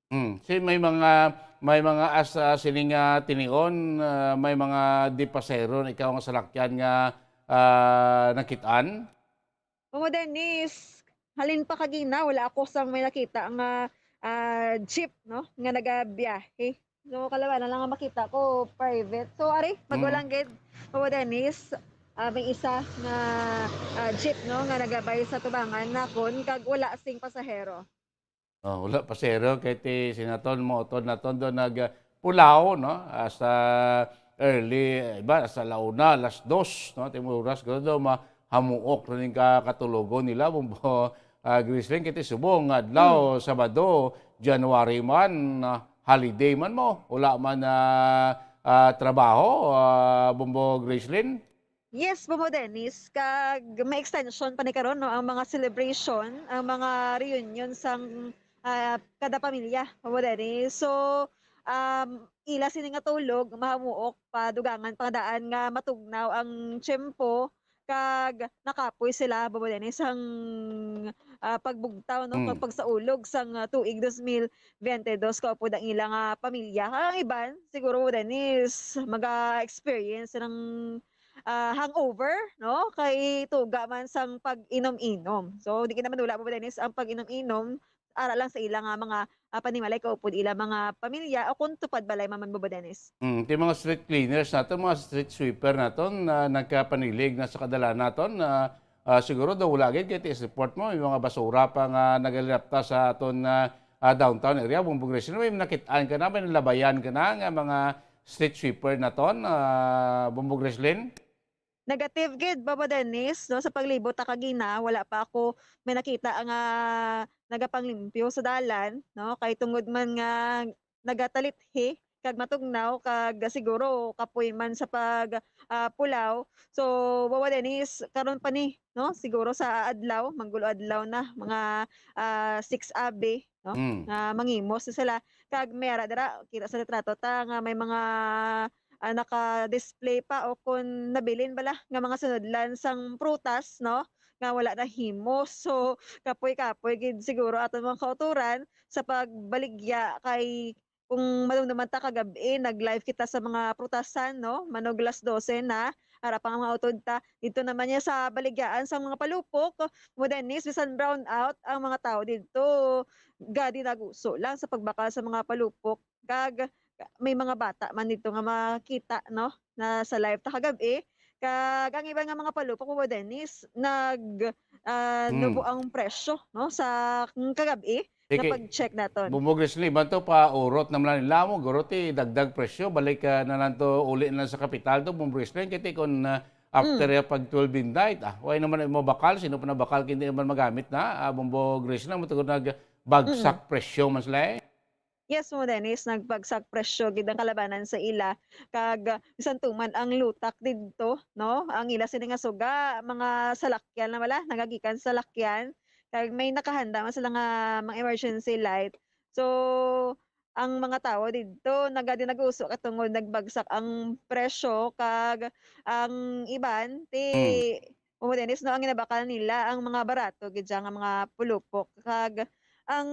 Mm. Si may mga, may mga as, ah, sini nga tinion, ah, may mga di pasahero na ikaw nga salakyan nga, ah, nakit-an? Mama Dennis, halin pa kagina, wala ako sang may nakita nga, ah, jeep, no, nga nagabiyahe. So, kalabanan lang nga makita ko, private. So, ari, Mm. magulang gid, Mama Dennis, ah, may isa nga, ah, jeep, no, nga nagabay sa tubangan nakon, kag wala sing pasahero. Oh, wala pasahero kay ti sinaton mo utod naton do nag, ah, pulaw, no? As, ah, early, iba, as ala una, alas dos, no? Ti oras ko do mahamuok na ning ka-, katulogon nila, bumbo, ah, Grisling, kay ti subong nga adlaw, Hmm. Sabado, January man, ah, holiday man mo, wala man, ah, ah, trabaho, ah, bumbo Grisling. Yes, Bobo Dennis, kag may extension pa ni karon, no, ang mga celebration, ang mga reunion sang, ah, kada pamilya, Bobo Dennis. So, um, ila sini nga tulog mahamuok pa dugangan pa daan nga matugnaw ang tiyempo, kag nakapoy sila, Bobo Dennis, ang, ah, pagbugtaw, no, kag Mm. pagsaulog sang, ah, tuig dos mil bente dos kaupod ang ila nga pamilya. Kag ang iban, siguro, Bobo Dennis, maga-experience ng, ah, hangover, no? Kay tuga man sang pag-inom-inom. So, di kita manula, Bobo Dennis, ang pag-inom-inom, ara lang sa ila nga mga, ah, panimalay kaupod ila mga pamilya o kung tupad balay man, Bobo Dennis. Mm, ti mga street cleaners nato, mga street sweeper naton na nagkapanilig na sa kadalanan naton, ah, ah, siguro daw wala gid kay ti report mo, may mga basura pa nga nagalapta sa aton, ah, ah, downtown area, Bumbog Reslin. May nakit-an ka na, may nalabayan ka na nga mga street sweeper naton, ah, Bumbog Reslin? Negative gid, Bobo Dennis, no, sa paglibot ta kagina, wala pa ako may nakita nga nagapanglimpyo sa dalan, no, kay tungod man nga nagatalithi kag matugnaw kag siguro kapoy man sa pag, ah, pulaw. So, Bobo Dennis, karon pa ni, no, siguro sa adlaw, manggulo adlaw na, mga, ah, six abi, no, Mm. nga mangimos na sila. Kag may ara dira, kita sa litrato ta nga may mga, ah, naka-display pa o kon nabilin bala nga mga sunodlan sang prutas, no, nga wala nahimo. So, kapoy-kapoy gid siguro aton mga kautoran sa pagbaligya kay kung madumduman ta kagab-i, nag-live kita sa mga prutasan, no? Manog las dose na, ara pa nga mga utod ta. Dito naman niya sa baligyaan sang mga palupok, Bobo Dennis, bisan brown out ang mga tawo dito, gadi naguso lang sa pagbakal sa mga palupok. Kag may mga bata man dito nga makita, no, na sa live ta kagab-i. Kag ang iban nga mga palupok, Bobo Dennis, nag, ah, Hmm. nubo ang presyo, no, sa kagab-i. Sige. Napag-check naton. Bumbog Grislin, iban to pa urot na man nila mo, guro ti dagdag presyo, balik, ah, na lang to, uli na lang sa kapital to, Bumbog Grislin, kay ti kon, ah, after Mm. ya pag twelve midnight, ah, way naman mo bakal, sino pa na bakal, hindi naman magamit na, ah, Bumbog Grislin, mo to nagbagsak Mm. presyo man sila, eh. Yes, mo, Dennis, nagbagsak presyo gid ang kalabanan sa ila, kag, ah, bisan tuman ang lutak didto, no, ang ila sini nga suga, mga salakyan na wala, nagagikan sa salakyan, kag may nakahanda man sila nga mga emergency light. So, ang mga tawo didto nagadi nag-uso kay tungod nagbagsak ang presyo, kag ang iban ti, Hmm. Mo, Dennis, no, ang ginabakal nila ang mga barato gid siya nga mga pulupok, kag ang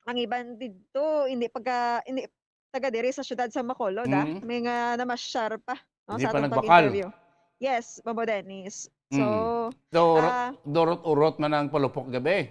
ang iban didto, hindi pagka, hindi taga diri sa siyudad sa Bacolod, ah. Mm. May nga namasyar pa, no, Hindi sa pa atong nagbakal. pag-interview. Yes, Bobo Dennis. So, Mm. So, ro-, ah, durot-urot man ang palupok gabi.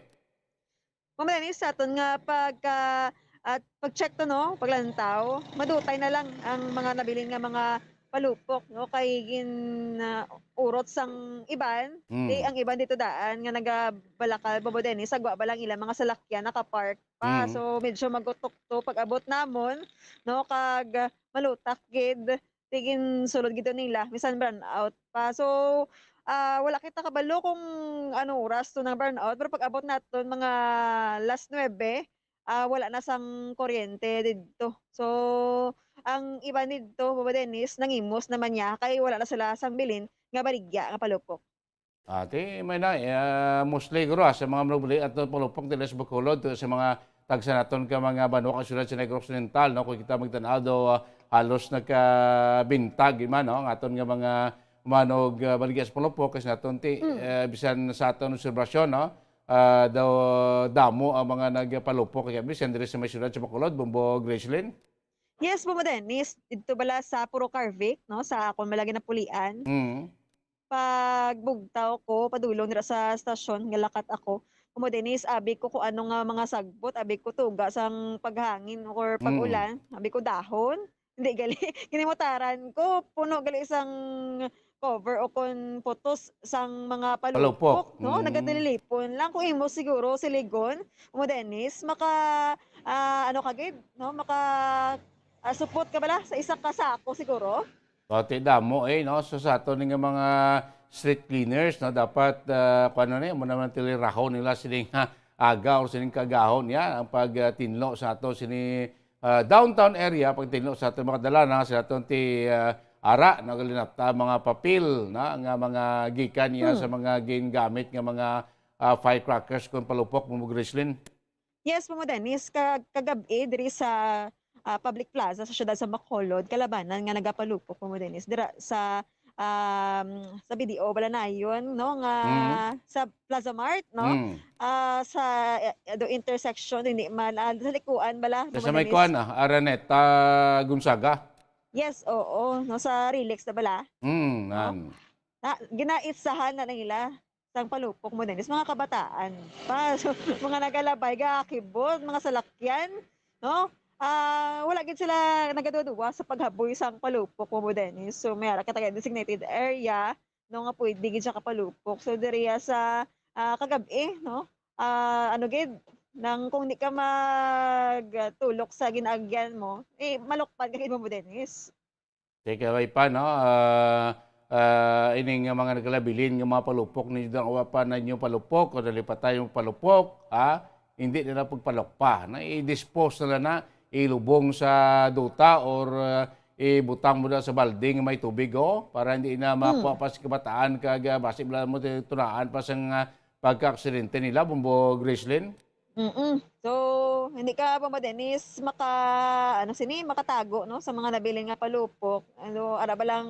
Ma'am Dennis, sa aton nga pagka-, at pag-check to, no, paglantaw, madutay na lang ang mga nabilin nga mga palupok, no, kay gin-, ah, urot sang iban. Mm. Di ang iban dito daan nga nagabalakal, Bobo Dennis, sagwa ba lang ila mga salakyan nakapark pa. Mm. So, medyo magutok to pag-abot namon, no, kag malutak gid, ti ginsulod gid to nila, bisan brownout pa. So, ah, wala kita kabalo kung ano oras to nang brownout, pero pag-abot naton mga las nuebe, ah, wala na sang kuryente didto. So, ang iban didto, Bobo Dennis, nangimos naman niya kay wala na sila sang bilin nga baligya nga palupok. Ah, ti, may na, eh, ah, mostly, guro, ah, sa mga manugli at palupok dili sa Bacolod, to sa mga tagsa naton ka mga banwa ka siyudad sa Negros Oriental, no? Kung kita magtan-aw do, ah, halos nagkabintag, man, no? Ang aton nga mga manog, ah, baligya sa palupok, kasi naton ti, Mm. eh, bisan sa aton obserbasyon, no? Ah, daw damo ang mga nagpalupok, kaya bisan diri sa may siyudad sa Bacolod, Bombo Gracelyn? Yes, Bombo Dennis, didto bala sa Puro Carvic, no? Sa akon bala ginapulian. Mm. Pagbugtaw ko, padulong dira sa stasyon, galakat ako. Amo din is, abi ko kung ano nga mga sagbot, abi ko tuga sang paghangin or Mm. pag-ulan, abi ko dahon. Hindi gali, ginimutaran ko, puno gali sang cover o kon putos sang mga palupok, Palupok. No? Mm. Nagadililipon lang. Kung imo siguro siligon, mo, Dennis, maka, ah, ano ka gid, no? Maka, ah, supot ka bala sa isa ka sako siguro? Pati damo, eh, no? So, sa ato ni nga mga street cleaners, no, dapat, ah, kung ano ni, mo naman tilirahon nila sining aga or sining kagahon niya ang pagtinlo sa ato sini, ah, downtown area, pagtinlo sa ato mga dalana, sa ato ti, ah, ara, no, galinata, mga papel, na, nga mga gikan niya Hmm. sa mga gingamit nga mga, ah, firecrackers kung palupok mo, Grislin. Yes, Mamo Dennis, ka-, kagab-i diri sa, ah, public plaza sa siyudad sa Bacolod, kalabanan nga nagapalupok, Mamo Dennis, dira sa, um, sa B D O Balanayon, no, nga Mhm. sa Plaza Mart, no? Mm. Ah, sa, eh, do intersection, hindi man, ah, sa likuan bala, Sa, Mamo sa may Dennis. Kuan, ah, Araneta, Gonzaga? Yes, oo, no, sa Rilex na bala. Mm, No? nan. Na, ginaitsahan na nila sang palupok, Mamo Dennis, mga kabataan pa. So, mga nagalabay, gakibot, mga salakyan, no? Ah, wala gid sila nagaduwa-duwa sa paghaboy sang palupok, Mamo Dennis. So, may ara ka taga designated area, no, nga pwede gid siya kapalupok. So, diriya sa, ah, kagab-i, no? Ah, ano gid, nang kung di ka magtulok sa ginaagyan mo, eh, malukpan ka gid, Mamo Dennis. Take away pa, no? Ah, ah, ini nga mga nagalabilin nga mga palupok, ninyo daw pa ninyo palupok o nalipatan yung palupok, ha? Hindi na lang pagpalukpa, na i-dispose na lang na, ilubong sa duta or, ah, ibutang mo na sa balde nga may tubig, oh, para hindi na makuha pa sa kabataan kag, ah, basi wala mo tunaan pa sa nga pagka-aksidente nila, Bombo Gracelyn. Mm. So, hindi ka, Bombo Dennis, maka, ano sini, makatago, no, sa mga nabilin nga palupok. Ano, ara ba lang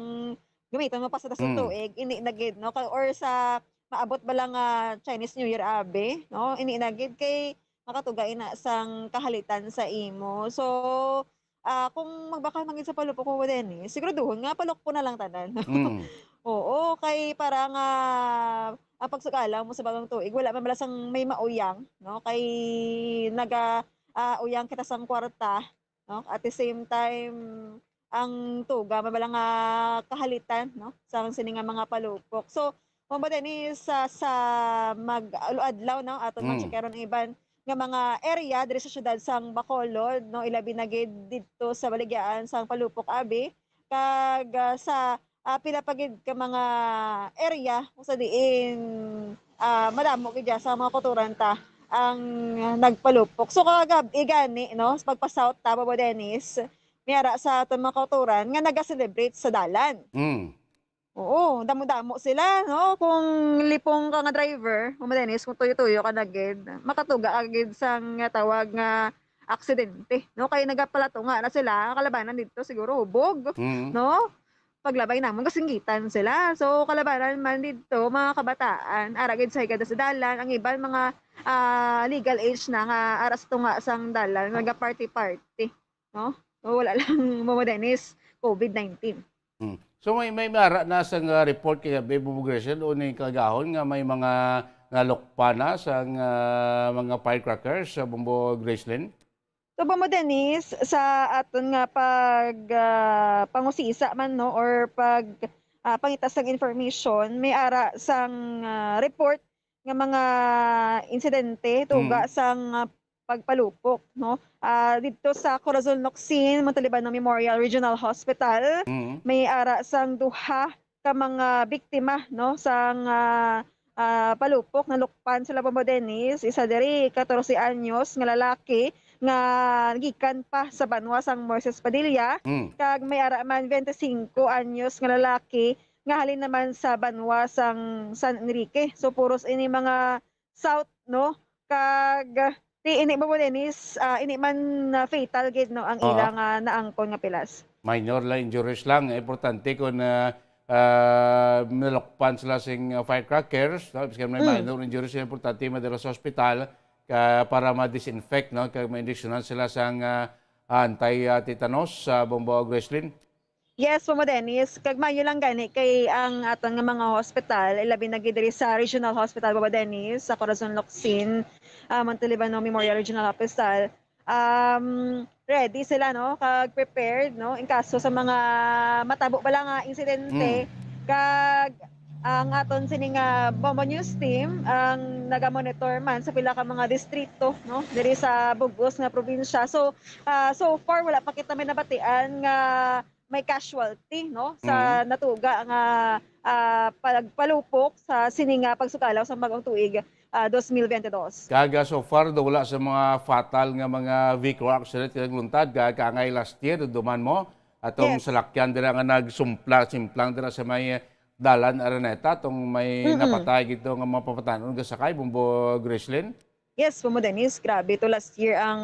gamiton mo pa sa dasong Mm. tuig, ini na gid, no, ka, or sa maabot ba lang nga Chinese New Year, abi, no, ini na gid kay makatuga ina sang kahalitan sa imo. So, ah, kung magbakal man gid sa palupok mo, Dennis, siguraduhon nga palukpo na lang tanan. Mm. Oo, kay para nga ang pagsugalaw mo sa bagong tuig, wala man bala sang may mauyang, no? Kay naga, ah, uyang kita sang kwarta, no? At the same time, ang tuga, may bala nga kahalitan, no? Sa sini nga mga palupok. So, Bombo Dennis, sa, sa mag-adlaw, no? Aton Mm. man checkeron ang iban nga mga area diri sa siyudad sang Bacolod, no, ilabi na gid didto sa baligyaran sang Palupok, abi, kag, ah, sa, ah, pila pa gid ka mga area kung sa diin, ah, madamo gid dya sa mga kauturan ta ang nagpalupok. So, kagab-i gani, no, sa pagpa-south ta, Bobo Dennis, may ara sa aton mga kauturan nga naga-celebrate sa dalan. Mm. Oo, damo-damo sila, no? Kung lipong ka nga driver, Mama Dennis, kung tuyo-tuyo ka na gid, makatuga ka gid sang tawag nga aksidente, no? Kay nagapalatunga na sila, kalabanan didto siguro hubog, Mm. no? Paglabay namon, kasinggitan sila. So, kalabanan man didto, mga kabataan, ara gid sa higad sa dalan, ang iban mga, ah, legal age na nga ara sa tunga sang dalan, naga-party-party, no? So, wala lang, Mama Dennis, covid nineteen. Hmm. So, may, may mara na sa nga report kay Bebo Gracelyn o ni kagahon nga may mga nalukpa na sa nga mga firecrackers sa Bombo Gracelyn? So, Bombo Dennis, sa aton nga pag, ah, pangusisa man, no, or pag, ah, pangita sang information, may ara sang, ah, report nga mga insidente tuga Mm. sang, ah, pagpalupok, no? Ah, didto sa Corazon Locsin, Montalibano Memorial Regional Hospital, Mm. may ara sang duha ka mga biktima, no, sang, ah, ah, palupok. Nalukpan sila, Bombo Dennis. Isa diri, katorse anyos nga lalaki nga gikan pa sa banwa sang Moises Padilla, Mm. kag may ara man, bente singko anyos nga lalaki nga halin naman sa banwa sang San Enrique. So, puros ini mga south, no? Kag, ti-, ini, Bombo Dennis, ah, ini man, ah, fatal gid, no, ang Oo. ila nga naangkon nga pilas. Minor lang injuries lang. Importante kung, ah, ah, nalukpan sila sing, ah, firecrackers, no? Bisan may Mm. minor injuries, importante madala sa ospital ka, para ma-disinfect, no? Kag ma-injeksyonan sila sang, ah, anti, ah, tetanus sa Bombo Gracelyn. Yes, Mama Dennis. Kag maayo lang gani kay ang aton nga mga hospital, ilabi na gid diri sa Regional Hospital Baba Dennis, sa Corazon Locsin, ah, Montalibano Memorial Regional Hospital, um, ready sila, no, kag prepared, no, in kaso sa mga matabo bala nga insidente. Mm. Kag ang aton sini nga Bombo News team ang naga-monitor man sa pila ka mga distrito, no, diri sa bug-os nga probinsya. So, ah, so far, wala pa kita may nabatian nga may casualty, no, sa Mm. natuga nga, ah, pagpalupok sa sini nga pagsukalaw sa bag-ong tuig, ah, dos mil bente dos. Kag, ah, so far, daw wala sa mga fatal nga mga vehicle accident nga nagluntad, ka-, kaangay last year, duman mo, atong Yes. salakyan dira nga nagsumpla, simplang dira sa may dalan Araneta, atong may Mm-mm. napatay gito nga mga papatanon nga sakay, Bombo Gracelyn? Yes, Bombo Dennis, grabe to last year ang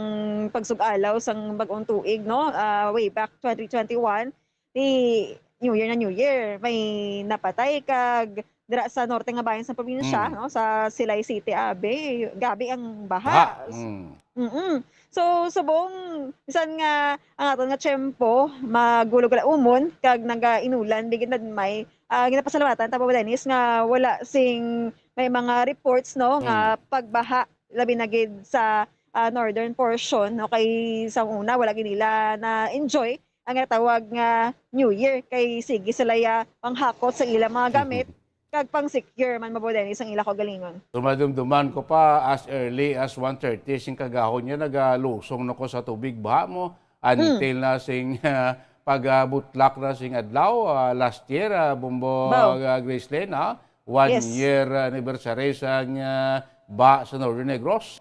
pagsugalaw sang bag-ong tuig, no? Ah, way back twenty twenty-one, di New Year na New Year, may napatay kag dira sa norte nga bayan sa probinsya, Mm. no? Sa Silay City, abi, grabe ang baha. Baha. Mm. Mm-mm. So, subong, bisan nga ang aton nga tiyempo, magulo galaumon, kag nagainulan, bigyan na may, ah, ginapasalamatan ta, Bombo Dennis, nga wala sing may mga reports, no, nga Mm. pagbaha, labi na gid sa, ah, northern portion, no, kay sa una, wala gid nila na-enjoy ang natawag nga New Year, kay sige sila ya panghakot sa ilang mga gamit, kag pang-secure man, Bombo Dennis, ang ila kaugalingon. So, madumduman ko pa, as early as one thirty sing kagahon niya, nagalusong na ko sa tubig baha mo, until Hmm. na sing, ah, pagabutlak na sing adlaw, ah, last year, ah, Bombo, Baw. ah, Gracelyn, ah, one Yes. year anniversary sang, ah, ba sa Northern Negros.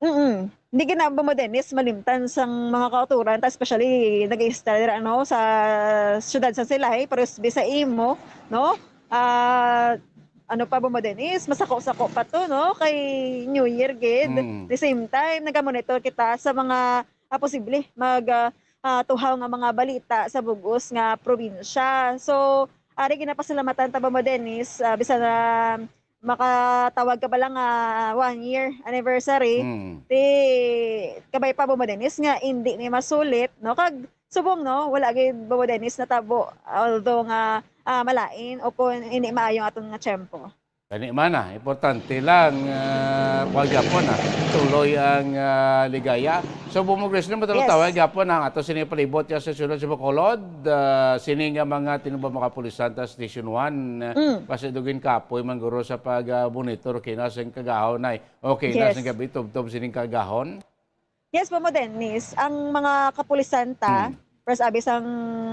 Mm. Hindi gid na, Bombo Dennis, malimtan sang mga kauturan, ta especially nag-iistorya, ano, sa siyudad sa Silay, pero s-, bisa imo, no? Ah, ano pa, Bombo Dennis, masako-sako pa to, no? Kay New Year gid. Mm. The same time, nagamonitor kita sa mga, ah, posible mag, ah, ah, tuhaw nga mga balita sa bug-os nga probinsya. So, ari ginapasalamatan ta, Bombo Dennis, ah, bisan na makatawag ka pa lang nga one year anniversary, Mm. di kabay pa, Bombo Dennis, nga indi ni masulit, no? Kag subong, no, wala gid, Bombo Dennis, natabo, although nga, ah, malain o kung indi maayo ang aton nga tiyempo. Gani man, ah, importante lang, ah, kuwan gyapon, ah, tuloy ang, ah, ligaya. So, Bombo Gracelyn, Yes. matawag gyapon ang ato sini palibot ya sa siyudad sa Bacolod, ah, sini nga mga tinubang mga kapulisan ta Station one, ah, Mm. kasi dugin kapoy man guro sa pag, ah, monitor kina sing kagahon ay. Okay na Yes. sing gabi, tubtob sining kagahon? Yes, Bombo Dennis, ang mga kapulisan ta, Hmm. first abi sang,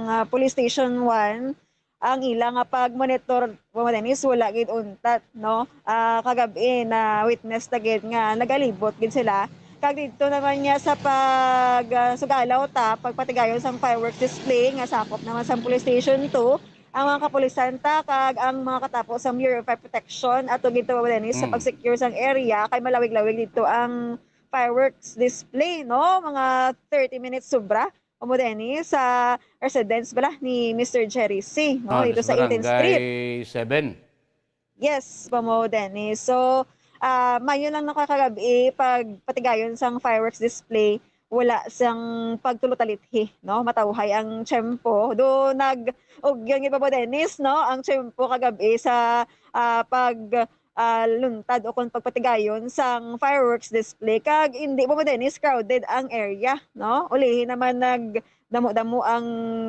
ah, Police Station one, ang ila nga pag-monitor, Bombo Dennis, wala gid untat, no? Ah, kagab-i na witness ta gid nga nagalibot gid sila. Kag didto naman niya sa pag, ah, sugalaw ta, pagpatigayon sang fireworks display nga sakop naman sang Police Station two, ang mga kapulisan ta kag ang mga katapo sang Bureau of Fire Protection ato gid to, Bombo Dennis, sa Hmm. pag-secure sang area kay malawig-lawig didto ang fireworks display, no? Mga thirty minutes sobra, Bombo Dennis, sa residence bala ni Mister Jerry C, no? Ah, Dito sa sa eighteenth Street. Barangay seven. Yes, Bombo Dennis. So, ah, mayo lang nakakagabi pag patigayon sang fireworks display, wala sang pagtulotalithi, no? Matawhay ang tiyempo. Do nag-ugyon gid, Bombo Dennis, no? Ang tiyempo kagabi sa, ah, pag ah, luntad o kon pagpatigayon sang fireworks display, kag indi, Bombo Dennis, crowded ang area, no? Ulihi naman nagdamo-damo ang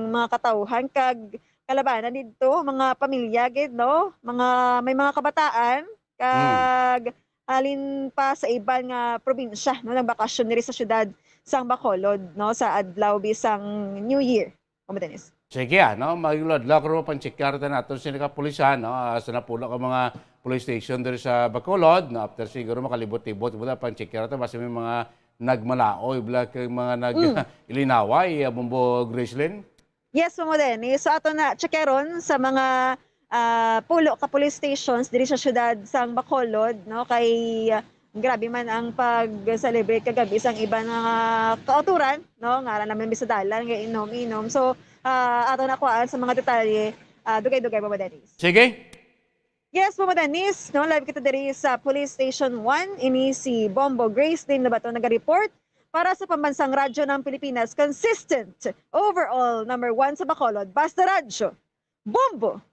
mga katawhan kag kalabanan didto, mga pamilya gid, no? Mga, may mga kabataan, Mm. kag halin pa sa iban nga probinsya, no? Nagbakasyon diri sa siyudad sang Bacolod, no? Sa adlaw bisang New Year. Bombo Dennis. Sige, ano, mag-adlaw karon, pang-check ta naton sini ka pulisan, no? Ah, sa napulo ka mga police station diri sa Bacolod, no? After siguro makalibot-libot, wala, pang-check ta, basta may mga nagmalaoy, bala kay mga nag-, Mm. ilinaway, ah, Bombo Gracelyn? Yes, Bombo Dennis. So, ato na, check ron sa mga, ah, pulo ka police stations diri sa siyudad sang Bacolod, no? Kay, ah, Grabe man ang pag-celebrate kagabi sang iban nga kauturan, no? Nga ara naman mi sa dalan nga inom-inom. So, ah, ato na kuhaan sa mga detalye, ah, dugay-dugay, Bombo Dennis. Sige. Yes, Bombo Dennis, no? Live kita diri sa Police Station one. Ini si Bombo Gracelyn Lobaton naga-report para sa Pambansang Radyo ng Pilipinas, consistent, overall, number one sa Bacolod. Basta Radyo, Bombo!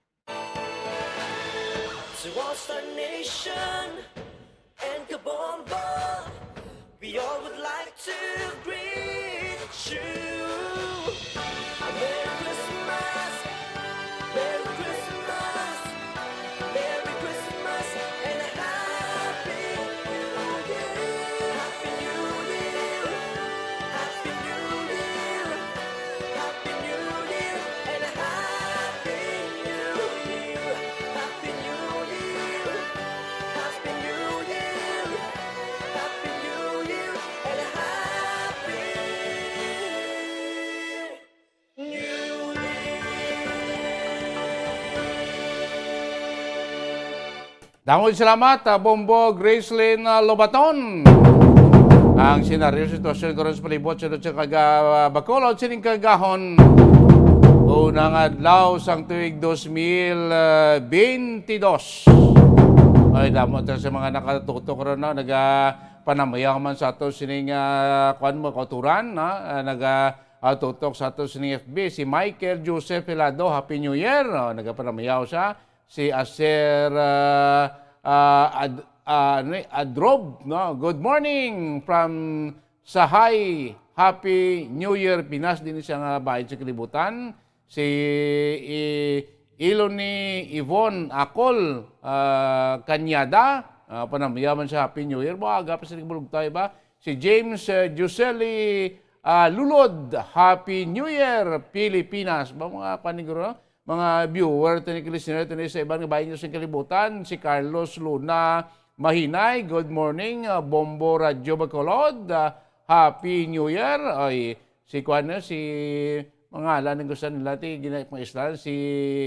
To all Star Nation and Kabombo, we all would like to greet you. A Merry Christmas, Merry Christmas, Merry Christmas, and a Happy New Year. Happy New Year, Happy New Year. Happy New Year and a Happy New Year. Happy New Year. Happy New Year. Happy New Year and a Happy New Year. Damo gid salamat, ah, Bombo Gracelyn, ah, Lobaton. Ang senaryo, sitwasyon karon sa palibot sa Luzon kag, ah, Bacolod sining kagahon, unang adlaw sang tuig dos mil beintidos. Ay, damo ta sa mga nakatutok ron, no? Nagapanamayaw man sa ato sining, ah, kuwan mo, kauturan, no? Ah, naga, ah, tutok sa ato sining F B, si Michael Joseph Helado, Happy New Year, no? Nagapanamayaw siya. Si Aser, ah, ah, Ad-, ah, ano ni, Adrob, no? Good morning from Sahay. Happy New Year, Pinas. Din siya nga bahin sa kalibutan. Si I-, Iloni Yvonne Akol, ah, Kanyada. Ah, panamayaw man sa Happy New Year. Maaga pa sa Bulugtay ba? Si James, eh, Giuselli ah, Lulod, Happy New Year, Pilipinas. Ba, mga paniguro, no? Mga viewer, tani, listener, tani sa iban nga bahin sa kalibutan, si Carlos Luna Mahinay, good morning, ah, Bombo Radyo Bacolod, ah, Happy New Year. Ay, si kuan na, si, mga ngalan ang gusto nila, ti, gina-, mga islan, si,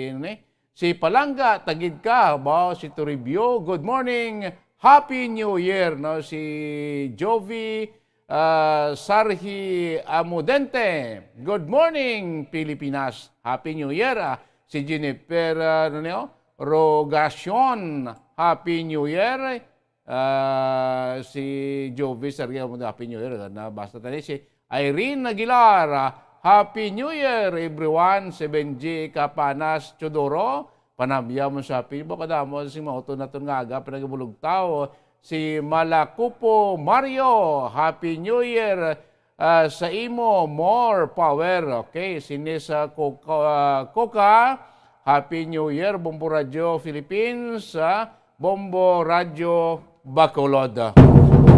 ano ni? Si Palangga, Tagid ka, ba, si Toribio, good morning, Happy New Year, no? Si Jovi, ah, Sarhi Amudente, good morning, Pilipinas, Happy New Year, ah. Si Jennifer, ah, ano niyo? Rogacion, Happy New Year. Ah, si Jovi Sergio, Happy New Year, na basta tani si Irene Aguilar, ah, Happy New Year, everyone. Si Benji Capanas Teodoro, panamya mo sa Happy, ba kadamo sing mga utod naton nga aga, pinagabulog tao. Si Malakupo Mario, Happy New Year, ah, sa imo, more power. Okay, si Nisa Coca, ah, Coca, Happy New Year, Bombo Radio Philippines, ah, Bombo Radio Bacolod.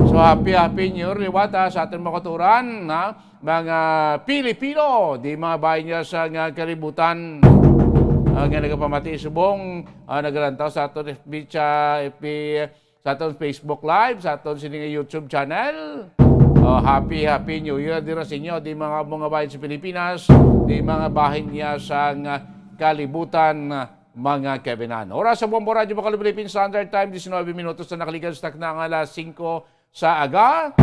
So, happy, happy New Year, liwat, ah, sa aton mga kauturan, ha? Mga Pilipino, di mga bahin niya sa nga kalibutan. Ah, nga nagapamati subong, ah, nagalantaw sa aton F B cha-, F B, sa aton Facebook Live, sa aton sini nga YouTube channel. Oh, happy, happy New Year dira sa inyo, di mga, mga bahin sa Pilipinas, di mga bahin niya sa nga kalibutan, mga kaibigan. Oras sa Bombo Radyo Bacolod Philippine Standard Time, diecinuebe minutos na nakaligan sa takna nga alas singko sa aga.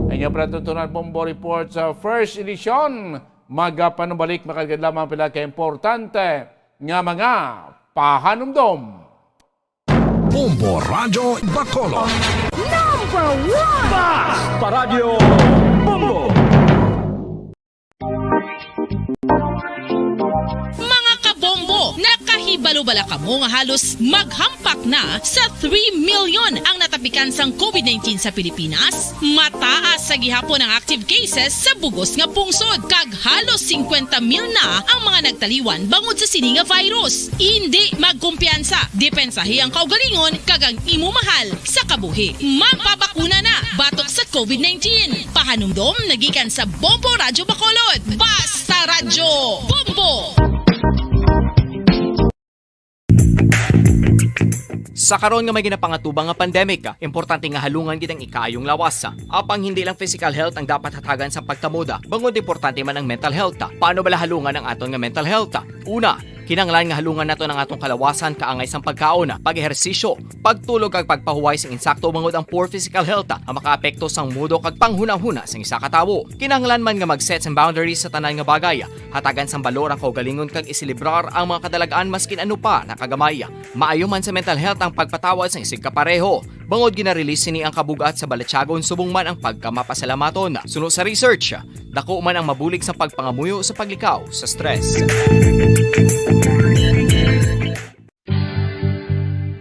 Ang inyong palatuntunan, Bombo Report sa first edition. Magapanubalik, makagad lamang pila ka importante nga mga pahanumdom. Bombo Radyo Bacolod. Number one! Basta Radyo Bombo! Mga kabombo, nakahibalo bala kamo nga halos maghampak na sa three million ang natapikan sang covid nineteen sa Pilipinas? Mataas sa gihapon ang active cases sa bug-os nga pungsod, kag halos singkwenta mil na ang mga nagtaliwan bangod sa sini nga virus. Indi magkumpiyansa, depensahi ang kaugalingon kag ang imo mahal sa kabuhi. Magpabakuna na batok sa covid nineteen. Pahanumdom nagikan sa Bombo Radyo Bacolod. Basta Radyo Bombo! Sa karon nga may ginapangatubang nga pandemic, importante nga halungan gid ang ikaayong lawas. Apang hindi lang physical health ang dapat hatagan sa pagkamoda, bangod importante man ang mental health. Paano bala halungan ang aton nga mental health? Una, kinahanglan nga halungan naton ang atong kalawasan kaangay sang pagkaon, pag-ehersisyo, pagtulog kag pagpahuway sing insakto, bangod ang poor physical health ang makaapekto sang mood kag panghunahuna sang isa ka tawo. Kinahanglan man nga mag-set sang boundaries sa tanan nga bagay, hatagan sang balor ang kaugalingon kag iselebrar ang mga kadalag-an maskin ano pa na kagamay. Maayo man sa mental health ang pagpatawad sang isigkapareho, bangod gina-release sini ang kabug-at sa balatyagon subong man ang pagkamapasalamaton. Suno sa research, dako man ang mabulig sa pagpangamuyo sa paglikaw sa stress.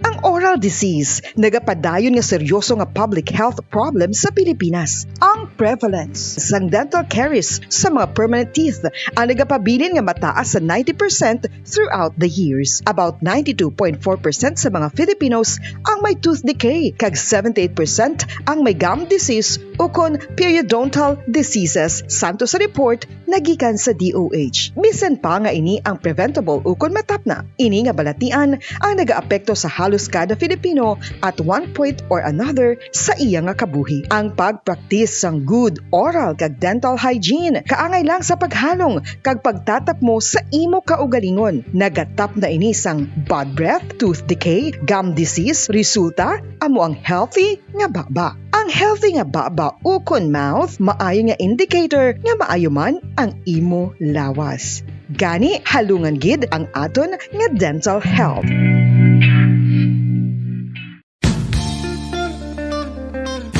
Ang oral disease nagapadayon nga seryoso nga public health problem sa Pilipinas. Ang prevalence sang dental caries sa mga permanent teeth ang nagapabilin nga mataas sa ninety percent throughout the years. About ninety-two point four percent sa mga Filipinos ang may tooth decay, kag seventy-eight percent ang may gum disease ukon periodontal diseases, santo sa report nagikan sa D O H. Bisan pa nga ini ang preventable ukon matapna, ini nga balatian ang nagaapekto sa halos kada Filipino at one point or another sa iya nga kabuhi. Ang pagpraktis sang good oral kag dental hygiene kaangay lang sa paghalong kag pagtatapmo sa imo kaugalingon. Nagatapna ini sang bad breath, tooth decay, gum disease, resulta amo ang healthy nga baba. Ang healthy nga baba ukon mouth maayo nga indicator nga maayo man ang imo lawas. Gani, halungan gid ang aton nga dental health.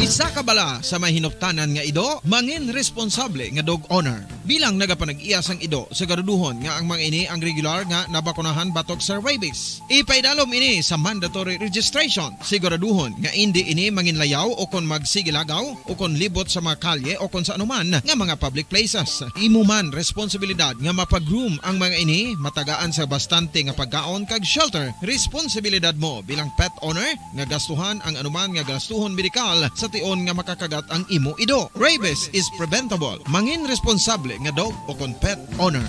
Isa ka bala sa may hinuptanan nga ido, mangin responsable nga dog owner. Bilang nagapanag-iya sang ido, siguraduhon nga ang mga ini ang regular nga nabakunahan batok sa rabies. Ipaidalom ini sa mandatory registration. Siguraduhon nga indi ini manginlayaw o kon magsigilagaw o kon libot sa mga kalye o kon sa anuman nga mga public places. Imo man responsibilidad nga mapa-groom ang mga ini, matagaan sa bastante nga pagkaon kag shelter. Responsibilidad mo bilang pet owner nga gastuhan ang anuman nga gastuhon medikal sa tion nga makakagat ang imo ido. Rabies is preventable. Mangin responsable nga dog o kon pet owner.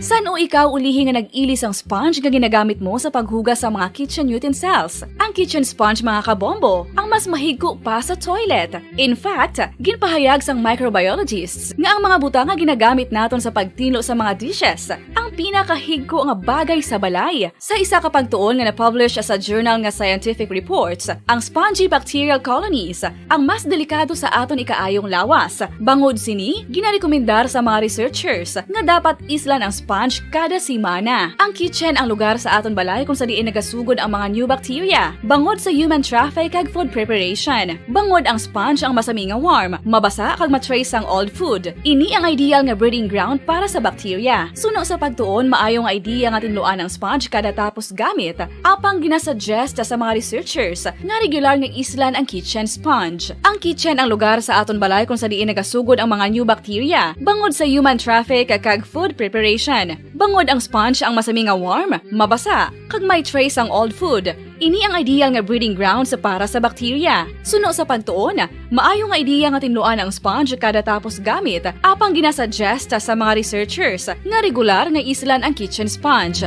San-o ikaw ulihi nga nag-ili sang sponge nga ginagamit mo sa paghugas sa mga kitchen utensils? Ang kitchen sponge, mga kabombo, ang mas mahigko pa sa toilet. In fact, ginpahayag sang microbiologists nga ang mga butang nga ginagamit naton sa pagtinlo sa mga dishes ang pinakahigko nga bagay sa balay. Sa isa ka pagtuon nga na-publish sa journal nga Scientific Reports, ang spongy bacterial colonies ang mas delikado sa aton ikaayong lawas. Bangod sini, ginarekomendar sa mga researchers nga dapat islan ang sponge kada semana. Ang kitchen ang lugar sa aton balay kung sa diin nagasugod ang mga new bacteria, bangod sa human traffic kag food preparation. Bangod ang sponge ang masami nga warm, mabasa kag ma-trace ang old food. Ini ang ideal nga breeding ground para sa bacteria. Suno sa pagtuon, maayo nga idea nga tinluan ang sponge kada tapos gamit, apang ginasuggest sa mga researchers nga regular nga islan ang kitchen sponge. Ang kitchen ang lugar sa aton balay kung sa diin nagasugod ang mga new bacteria, bangod sa human traffic kag food preparation. Bangod ang sponge ang masami nga warm, mabasa, kag may trace ang old food. Ini ang ideal nga breeding grounds para sa bacteria. Suno sa pagtuon, maayo nga idea nga tinluan ang sponge kada tapos gamit, apang ginasuggest sa mga researchers nga regular nga islan ang kitchen sponge.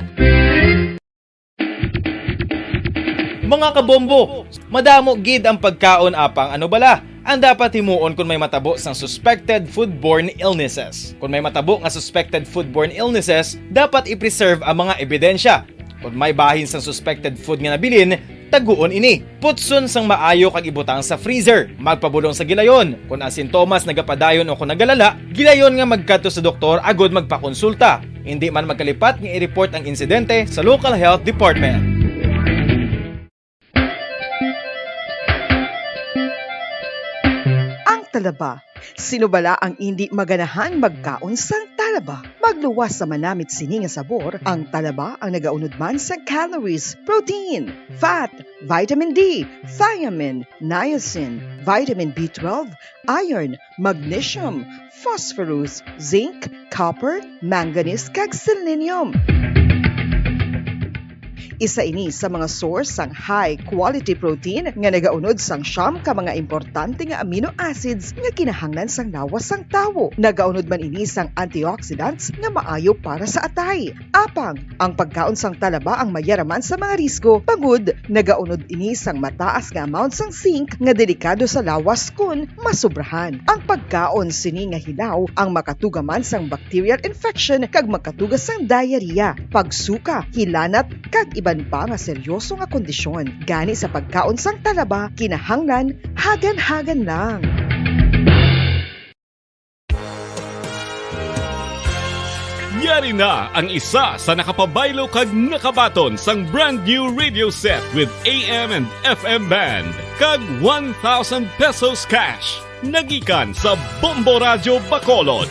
Mga kabombo, madamo gid ang pagkaon, apang ano bala ang dapat himuon kon may matabo sang suspected foodborne illnesses? Kon may matabo nga suspected foodborne illnesses, dapat i-preserve ang mga ebidensya. Kon may bahin sang suspected food nga nabilin, taguon ini. Putson sang maayo kag ibutang sa freezer. Magpabulong sa gilayon. Kon ang sintomas nagapadayon o kon nagalala, gilayon nga magkadto sa doktor agud magpakonsulta. Indi man magkalipat nga i-report ang insidente sa local health department. Ang talaba. Sino bala ang indi maganahan magkaon sang talaba? Magluwas sa manamit sini nga sabor, ang talaba ang nagaunod man sa calories, protein, fat, vitamin D, thiamine, niacin, vitamin B twelve, iron, magnesium, phosphorus, zinc, copper, manganese, kag selenium. Isa ini sa mga source sang high quality protein nga nagaunod sang siyam ka mga importante nga amino acids nga kinahanglan sang lawas sang tawo. Nagaunod man ini sang antioxidants nga maayo para sa atay. Apang ang pagkaon sang talaba ang mayaraman sa mga risgo, bangod nagaunod ini sang mataas nga amount sang zinc nga delikado sa lawas kon masobrahan. Ang pagkaon sini nga hilaw ang makatuga man sang bacterial infection kag makatuga sang diarrhea, pagsuka, hilanat, kag iban pa nga seryoso nga kondisyon. Gani sa pagkaon sang talaba, kinahanglan hagan-hagan lang. Yari na ang isa sa nakapabaylo kag nakabaton sang brand new radio set with A M and F M band kag one thousand pesos cash. Nagikan sa Bombo Radyo Bacolod.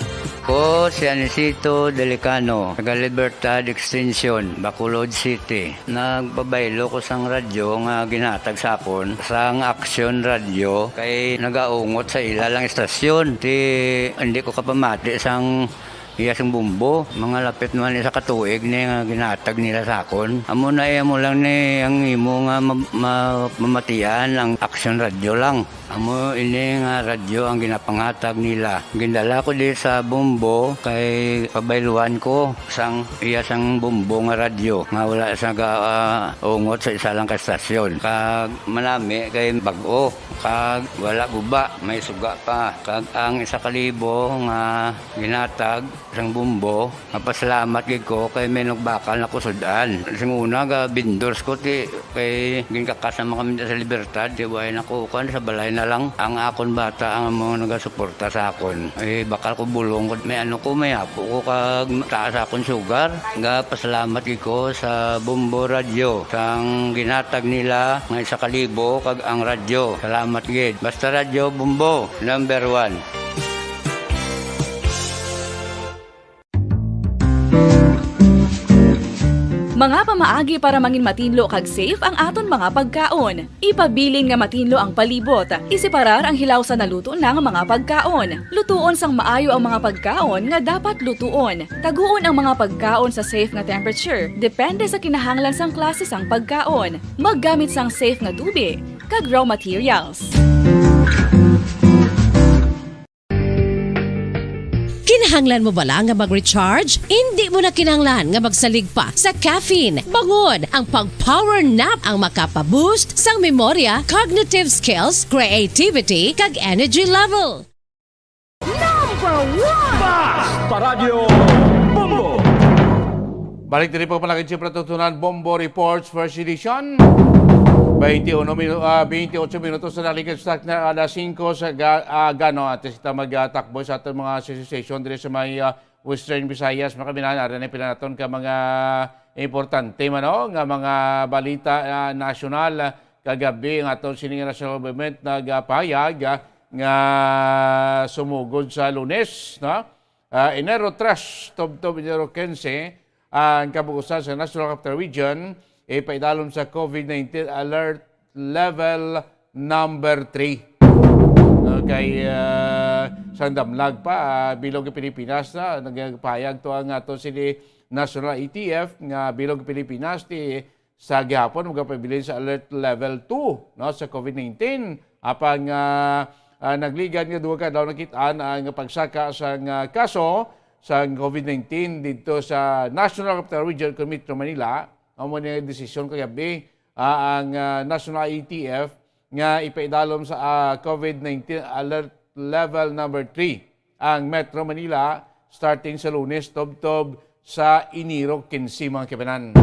Ko si Anisito Delicano, taga Libertad Extension, Bacolod City. Nagpabaylo ko sang radyo nga ginhatag sa akon sang Action Radio kay nagaungot sa ila lang estasyon. Ti, hindi ko kapamati sang iya sang Bombo. Mga lapit naman isa ka tuig ni nga ginhatag nila sa akon. Amo na, eh, amo lang ni ang imo nga ma-, ma-, mamatian ang Action Radio lang. Amo ini nga radyo ang ginapangatag nila. Gindala ko di sa Bombo kay pabayluan ko sang iya sang Bombo nga radyo nga wala sa ga-, ah, ungot sa isa lang ka estasyon. Kag manami kay bag-o, kag wala guba, may suga pa. Kag ang isa ka libo nga ginatag, Sang Bombo, mapasalamat gid ko kay may nagbakal na ko sud-an. Sing una, ga vendors ko, ti, kay ginkakas naman kami sa Libertad, ti, way na ko, kuwan, sa balay na lang. Ang akon bata, ang mga nagasuporta sa akon. Eh, bakal ko bulong, may ano ko, may apo ko, kag taas akon sugar. Ga pasalamat gid ko sa Bombo Radio, sang ginhatag nila nga isa ka libo, kag ang radyo. Salamat gid. Basta Radyo Bombo, number one. Mga pamaagi para mangin matinlo kag safe ang aton mga pagkaon. Ipabilin nga matinlo ang palibot. Iseparar ang hilaw sa naluto na nga mga pagkaon. Lutuon sang maayo ang mga pagkaon nga dapat lutuon. Taguon ang mga pagkaon sa safe nga temperature, depende sa kinahanglan sang klase sang pagkaon. Maggamit sang safe nga tubig kag raw materials. Kinahanglan mo bala nga mag-recharge? Hindi mo na kinahanglan nga magsalig pa sa caffeine. Bangon ang pag-power nap ang makapa-boost sang memorya, cognitive skills, creativity, kag energy level. Number one! Basta Radyo Bombo! Balik diri pa, mga kaigsoonan, Bombo Reports, first edition. Twenty-one minu-, ah, twenty-eight minutos na nalikas sa na alas singko sa ga-, ah, gano, at kita magtakbo sa aton mga session diri sa may, ah, Western Visayas, mga kaabyanan. Ari na pila naton ka mga importante man, no, nga mga balita, ah, nasyonal. Kagabi, ang aton sining national government nagapahayag, ah, nga sumugod sa Lunes, no? Ah, Enero tres, tubtob Enero quince, ang kabug-usan sa National Capital Region, ipaidalom sa COVID nineteen alert level number three. Okay, ah, sang damlag pa, ah, bilog ang Pilipinas na, nagpahayag to ang ato sini National A T F nga bilog ang Pilipinas, ti sa gihapon magapabilin sa alert level two, no, sa COVID nineteen. Apang, ah, ah, nagligad nga duha ka adlaw nakit-an ang pagsaka sang, ah, kaso sang COVID nineteen didto sa National Capital Region kon Metro Manila. Amo ni desisyon kagabi, ah, ang, ah, National A T F nga ipaidalom sa, ah, COVID nineteen alert level number three ang Metro Manila, starting sa Lunes, tubtob sa Enero quince, mga kaabyanan.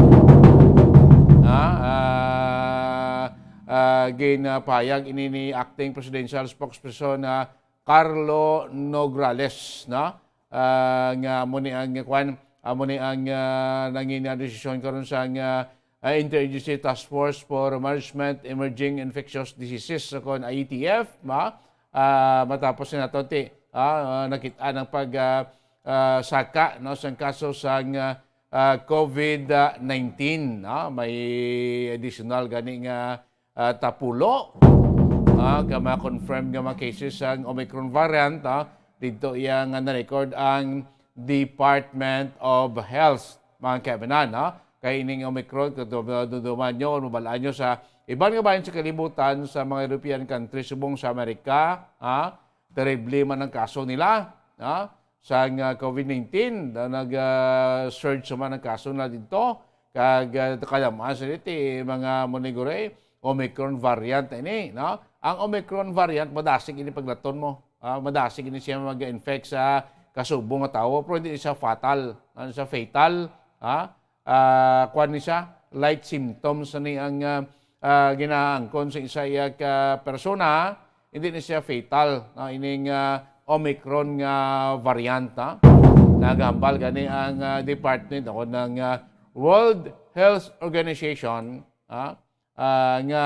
Ah, ah, ah, ginapahayag ini ni Acting Presidential Spokesperson na Carlo Nograles, no? Ah, nga amo ni ang, kwan, amo ni ang, ah, nangin nga desisyon karon sa, ah, ah, Interagency Task Force for Management Emerging Infectious Diseases, o kon I E T F, ba? Ah, matapos na nato ti, ah, ah, nakit-an ang pag, ah, ah, saka, no, sang kaso sang, ah, ah, COVID nineteen, no? May additional gani nga, ah, tapulo, ah, ka ma-confirm nga mga cases sang Omicron variant, ah, didto iya nga na-record ang Department of Health, mga kaabyanan, no? Kay ining Omicron, kung dumduman nyo, kung mabalaan nyo sa iban nga bahin sa kalibutan, sa mga European countries, subong sa Amerika, ha? Terrible man ang kaso nila, ha? Sang, ah, COVID nineteen, na nag, ah, surge naman ang kaso na dito. Kag, ah, kalaman sa dito, eh, mga monigure, Omicron variant na ini, no? Ang Omicron variant, madasig ini paglaton mo. Ah, madasig ini siya mag-infect sa kasubong nga tawo, pero hindi siya fatal. Ano siya, fatal? Ha? Ah, kuwan ni siya, light symptoms ni ang, ah, ah, ginaangkon sa isa iya ka persona, hindi ni siya fatal, no? Ining, ah, Omicron nga variant, ha? Nagahambal gani ang, ah, department o ng, ah, World Health Organization, ha? Ah, nga,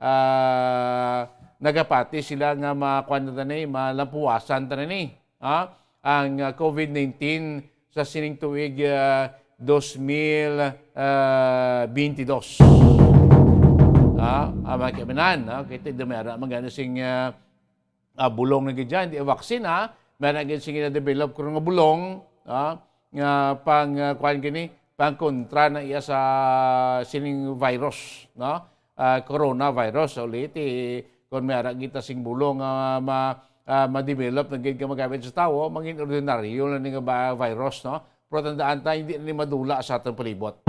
ah, nagapati sila nga makuan na tani, malampuwasan tani ni, ha? Ang, ah, COVID nineteen sa sining tuig, ah, dos mil, ah, biyente dos. Ha? Ah, mga kaabyanan, ha? Kay ti dumera man gani sing, ah, ah, bulong na gid dyan, di vaccine, ha? Meron na gid sing na-develop karon nga bulong, ha? Nga pang, ah, kuan gini, pang kontra na iya sa sining virus, no? Ah, coronavirus, ulit, eh, kung may ara kita sing bulong nga ma-, ah, ma-develop na gid nga magamit sa tawo, mangin ordinaryo na ni nga ba virus, no? Pero tandaan ta, hindi na ni madula sa atong palibot.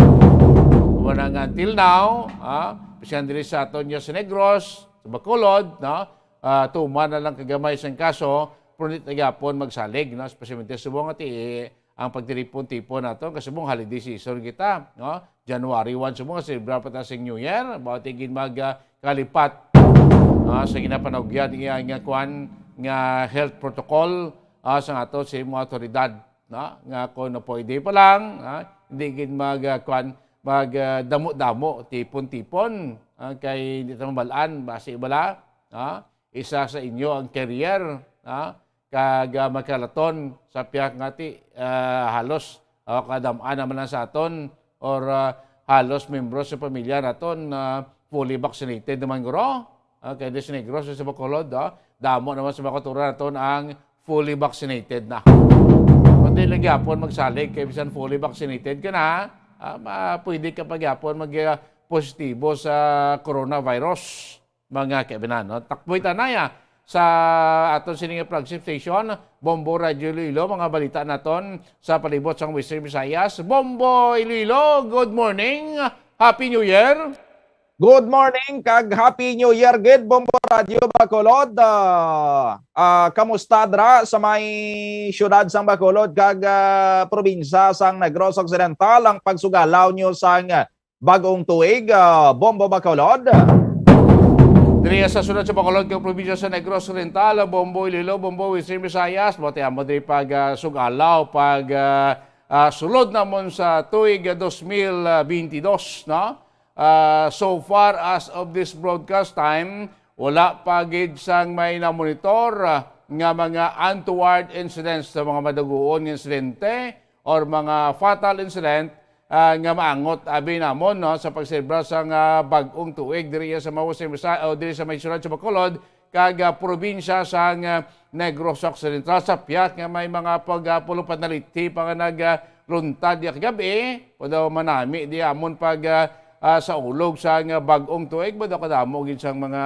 Wala nga until now, ah, bisan diri sa aton niya sa Negros, sa Bacolod, no? Ah, tuman na lang kagamay sang kaso, pwede ta gyapon magsalig, no? Especially subong nga ti, ang pagtiripon-tipon nato, kasi subong holiday season kita, no? January one, subong nga celebrar pa ta sing New Year, bawa ti gid mag, ah, kalipat, ah, sa ginapanugyan iya nga kwan nga health protocol, ah, sa ato sa mga awtoridad, no? Nga kung na pwede pa lang, ah, hindi gid mag, ah, kwan, mag, ah, damo-damo, tipon-tipon, ah, kay hindi ta mabalaan, basi bala, ah, isa sa inyo ang carrier, ah, kag, ah, magkalaton sa piyak nga ti, ah, halos, ah, kadam-an naman lang sa aton or, ah, halos membro sa pamilya naton na fully vaccinated naman guro. Ah, kay di sa Negros, sa Bacolod, ah, damo naman sa mga kauturan naton ang fully vaccinated na. Kundi lang gyapon magsalig kay bisan fully vaccinated ka na, ah, ma-, pwede ka pa gyapon mag, ah, positibo sa coronavirus. Mga kaibigan, no? Takboy ta na ya sa aton sini nga flagship station, Bombo Radio Iloilo, mga balita naton sa palibot sang Western Visayas. Bombo Iloilo, good morning. Happy New Year. Good morning kag Happy New Year gid, Bombo Radio Bacolod. Ah, ah, kamusta dra sa may siyudad sang Bacolod kag, ah, probinsya sang Negros Occidental ang pagsugalaw nyo sang bagong tuig, ah, Bombo Bacolod? Diri sa siyudad sa Bacolod kag probinsya sa Negros Oriental, Bombo Iloilo, Bombo Western Visayas, mao ti amo diri pag, ah, sugalaw, pag, ah, ah, sulod namon sa tuig, ah, dos mil bentidós, no? Ah, so far as of this broadcast time, wala pa gid sang may namonitor, ah, nga mga untoward incidents sa mga madugoon nga insidente or mga fatal incident, ah, nga maangot abi namon, no, sa pagselebra sang bag-ong tuig diri sa Mawos, sa, o diri sa may siyudad sa Bacolod kag, ah, probinsya sang, ah, Negros Occidental, sa piyak nga may mga pag, ah, pulo panalithi pa nga nag, ah, luntad ya kagabi, o daw manami di amon pag, ah, ah, sa ulog sang bag-ong tuig, ba daw kadamo gid sang mga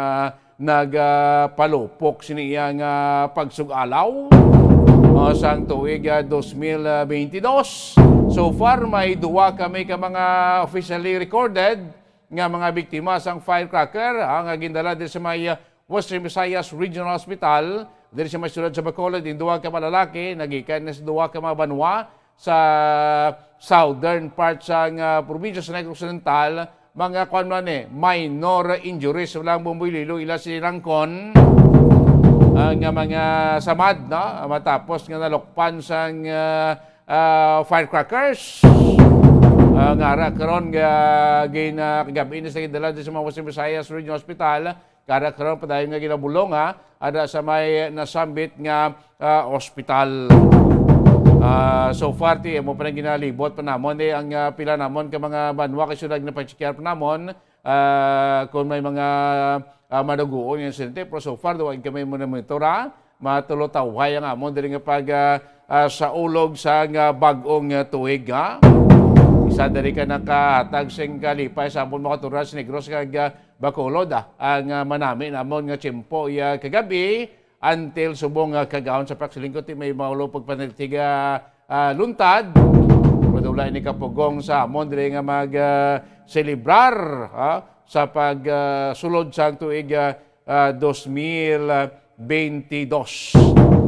nagapalupok sini iya nga pagsug-alaw, ah, sang tuig, ah, dos mil bentidós. So far, may duwa kami ka mga officially recorded nga mga biktima sang firecracker, ah, nga gindala diri sa may, ah, Western Visayas Regional Hospital, diri sa may siyudad sa Bacolod. Ang duha ka mga lalaki nagikan na sa duha ka mga banwa sa southern part sang, ah, probinsya sa Negros Occidental, mga kuwan man ni, minor injuries lang, Bombo Iloilo, ila sini rangkon, ah, nga mga samad, no? Matapos nga nalukpan sang, ah, ah, firecrackers. Ah, nga ara karon nga gin-, ah, kagabi na sa gindala sa mga Western Visayas Regional Hospital, kara karon padayon nga ginabulong, ha, ada sa may nasambit nga, ah, ospital. Ah, so far, ti, amo pa nang ginalibot pa namon, eh, ang, ah, pila namon ka mga banwa kay sila nagpacheck pa namon, ah, kung may mga, ah, madugoon nga insidente. Pero so far, duwa kami mo monitor, ha. Matulotawhay ang amon diri nga pag, ah, ah, sa ulog sa nga bag-ong, ah, tuig, ha. Isa diri ka nakahatag sing kalipay sa amon makaturas Negros kag, ah, Bacolod, ah, ang, ah, manami namon nga tiyempo iya kagabi until subong nga kagahon sa paksilingkot, ti may maulo pagpanalitiga, ah, luntad. Madula ini kapugong sa amon diri nga mag, ah, selebrar, ah, sa pag, ah, sulod sang tuig, ah, ah, dos mil bentidós.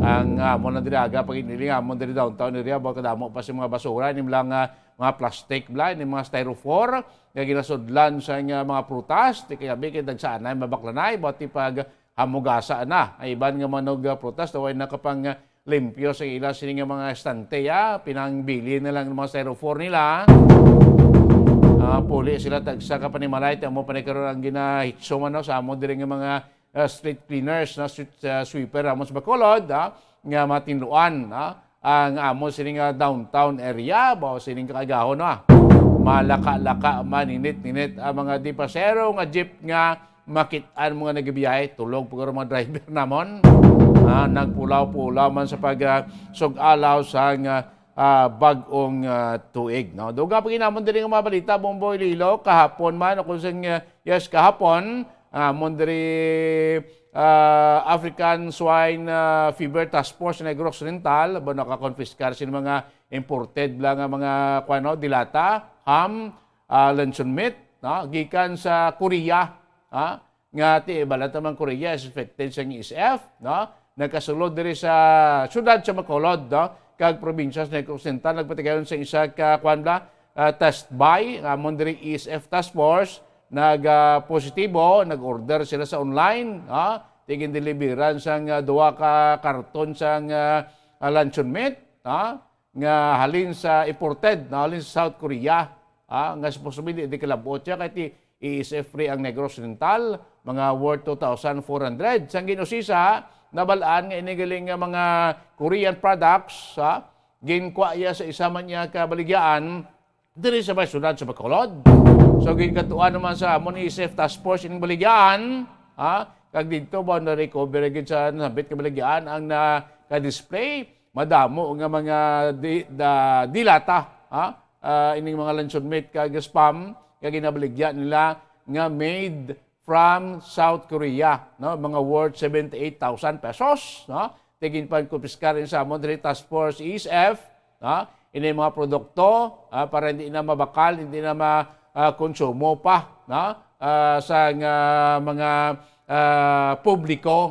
Ang, ah, amon na diri aga pag-iniling amon diri downtown area, ba kadamo pa sa mga basura, ining lang, ah, mga plastic bala, ining mga styrofoam, nga ginasudlan sa nga mga prutas, ti kay abi kay dagsa anay mabaklanay, bati pag hamugasa na. Ang iban nga manog, ah, prutas, daw ay nakapang, ah, limpyo sa ila sini nga mga estante, ah. Pinangbili na lang ang mga styrofoam nila. Ah, puli sila tagsa ka panimalay, ti amo pa ni karon ang ginahitso man, no, sa amo diri nga mga ah, street cleaners, na street, ah, sweeper, amo sa Bacolod, ah, nga matinluan, ah, ang amo sini nga downtown area, ba, sining kaagahon, ah. Malaka-laka, maninit-ninit ang mga dipasero nga jeep nga makit-an mo nga nagabiyahe, tulog pa guro mga driver namon. Ah, nagpulaw-pulaw man sa pag, ah, sug-alaw sa nga, ah, bag-ong, ah, tuig, no? Dugang pa gid namon diri nga mga balita, Bombo Iloilo, kahapon man, o kung sa, ah, yes, kahapon, ah, amon diri, ah, African Swine, ah, Fever Task Force sa Negros Oriental, ba nakakonfiskar sini mga imported lang nga mga, kuwan, no, dilata, ham, ah, luncheon meat, no, gikan sa Korea, ha, nga ti balat naman Korea is affected sa S F, no? nakasulod diri sa siyudad sa Bacolod, no? Kag probinsya sa Negros Occidental, nagpatigayon sa isa ka, kuwan ba, ah, test buy, ah, amon diri E S F Task Force, nag, ah, positibo, nag-order sila sa online, ha? Tigin deliveran sang, ah, duha ka karton sang, ah, ah, luncheon meat, ha? Nga halin sa imported, na halin sa South Korea, ha? Nga supposedly di, di kalabot siya, kay ti E S F free ang Negros Occidental, mga worth two thousand four hundred. Sang ginusisa, nabalaan nga ini galing nga mga Korean products, ha? Ginkuha iya sa isa man niya ka baligyaan, diri sa may syudad sa Bacolod. So, ginkadtuan naman sa amon ni E S F Task Force ining baligyaan, ha? Kag dito ba na-recover gid sa nasambit nga baligyaan ang naka-display? Madamo nga mga di-, da-, dilata, ha? Ah, ining mga luncheon meat kag spam nga ginabaligya nila nga made from South Korea, no? Mga worth seventy-eight thousand pesos, no? Tigin pagkumpiskar sa amon diri Task Force E S F, no? Ini mga produkto, ah, para hindi na mabakal, hindi na ma-, ah, konsumo pa, no? Ah, sa nga mga, ah, publiko.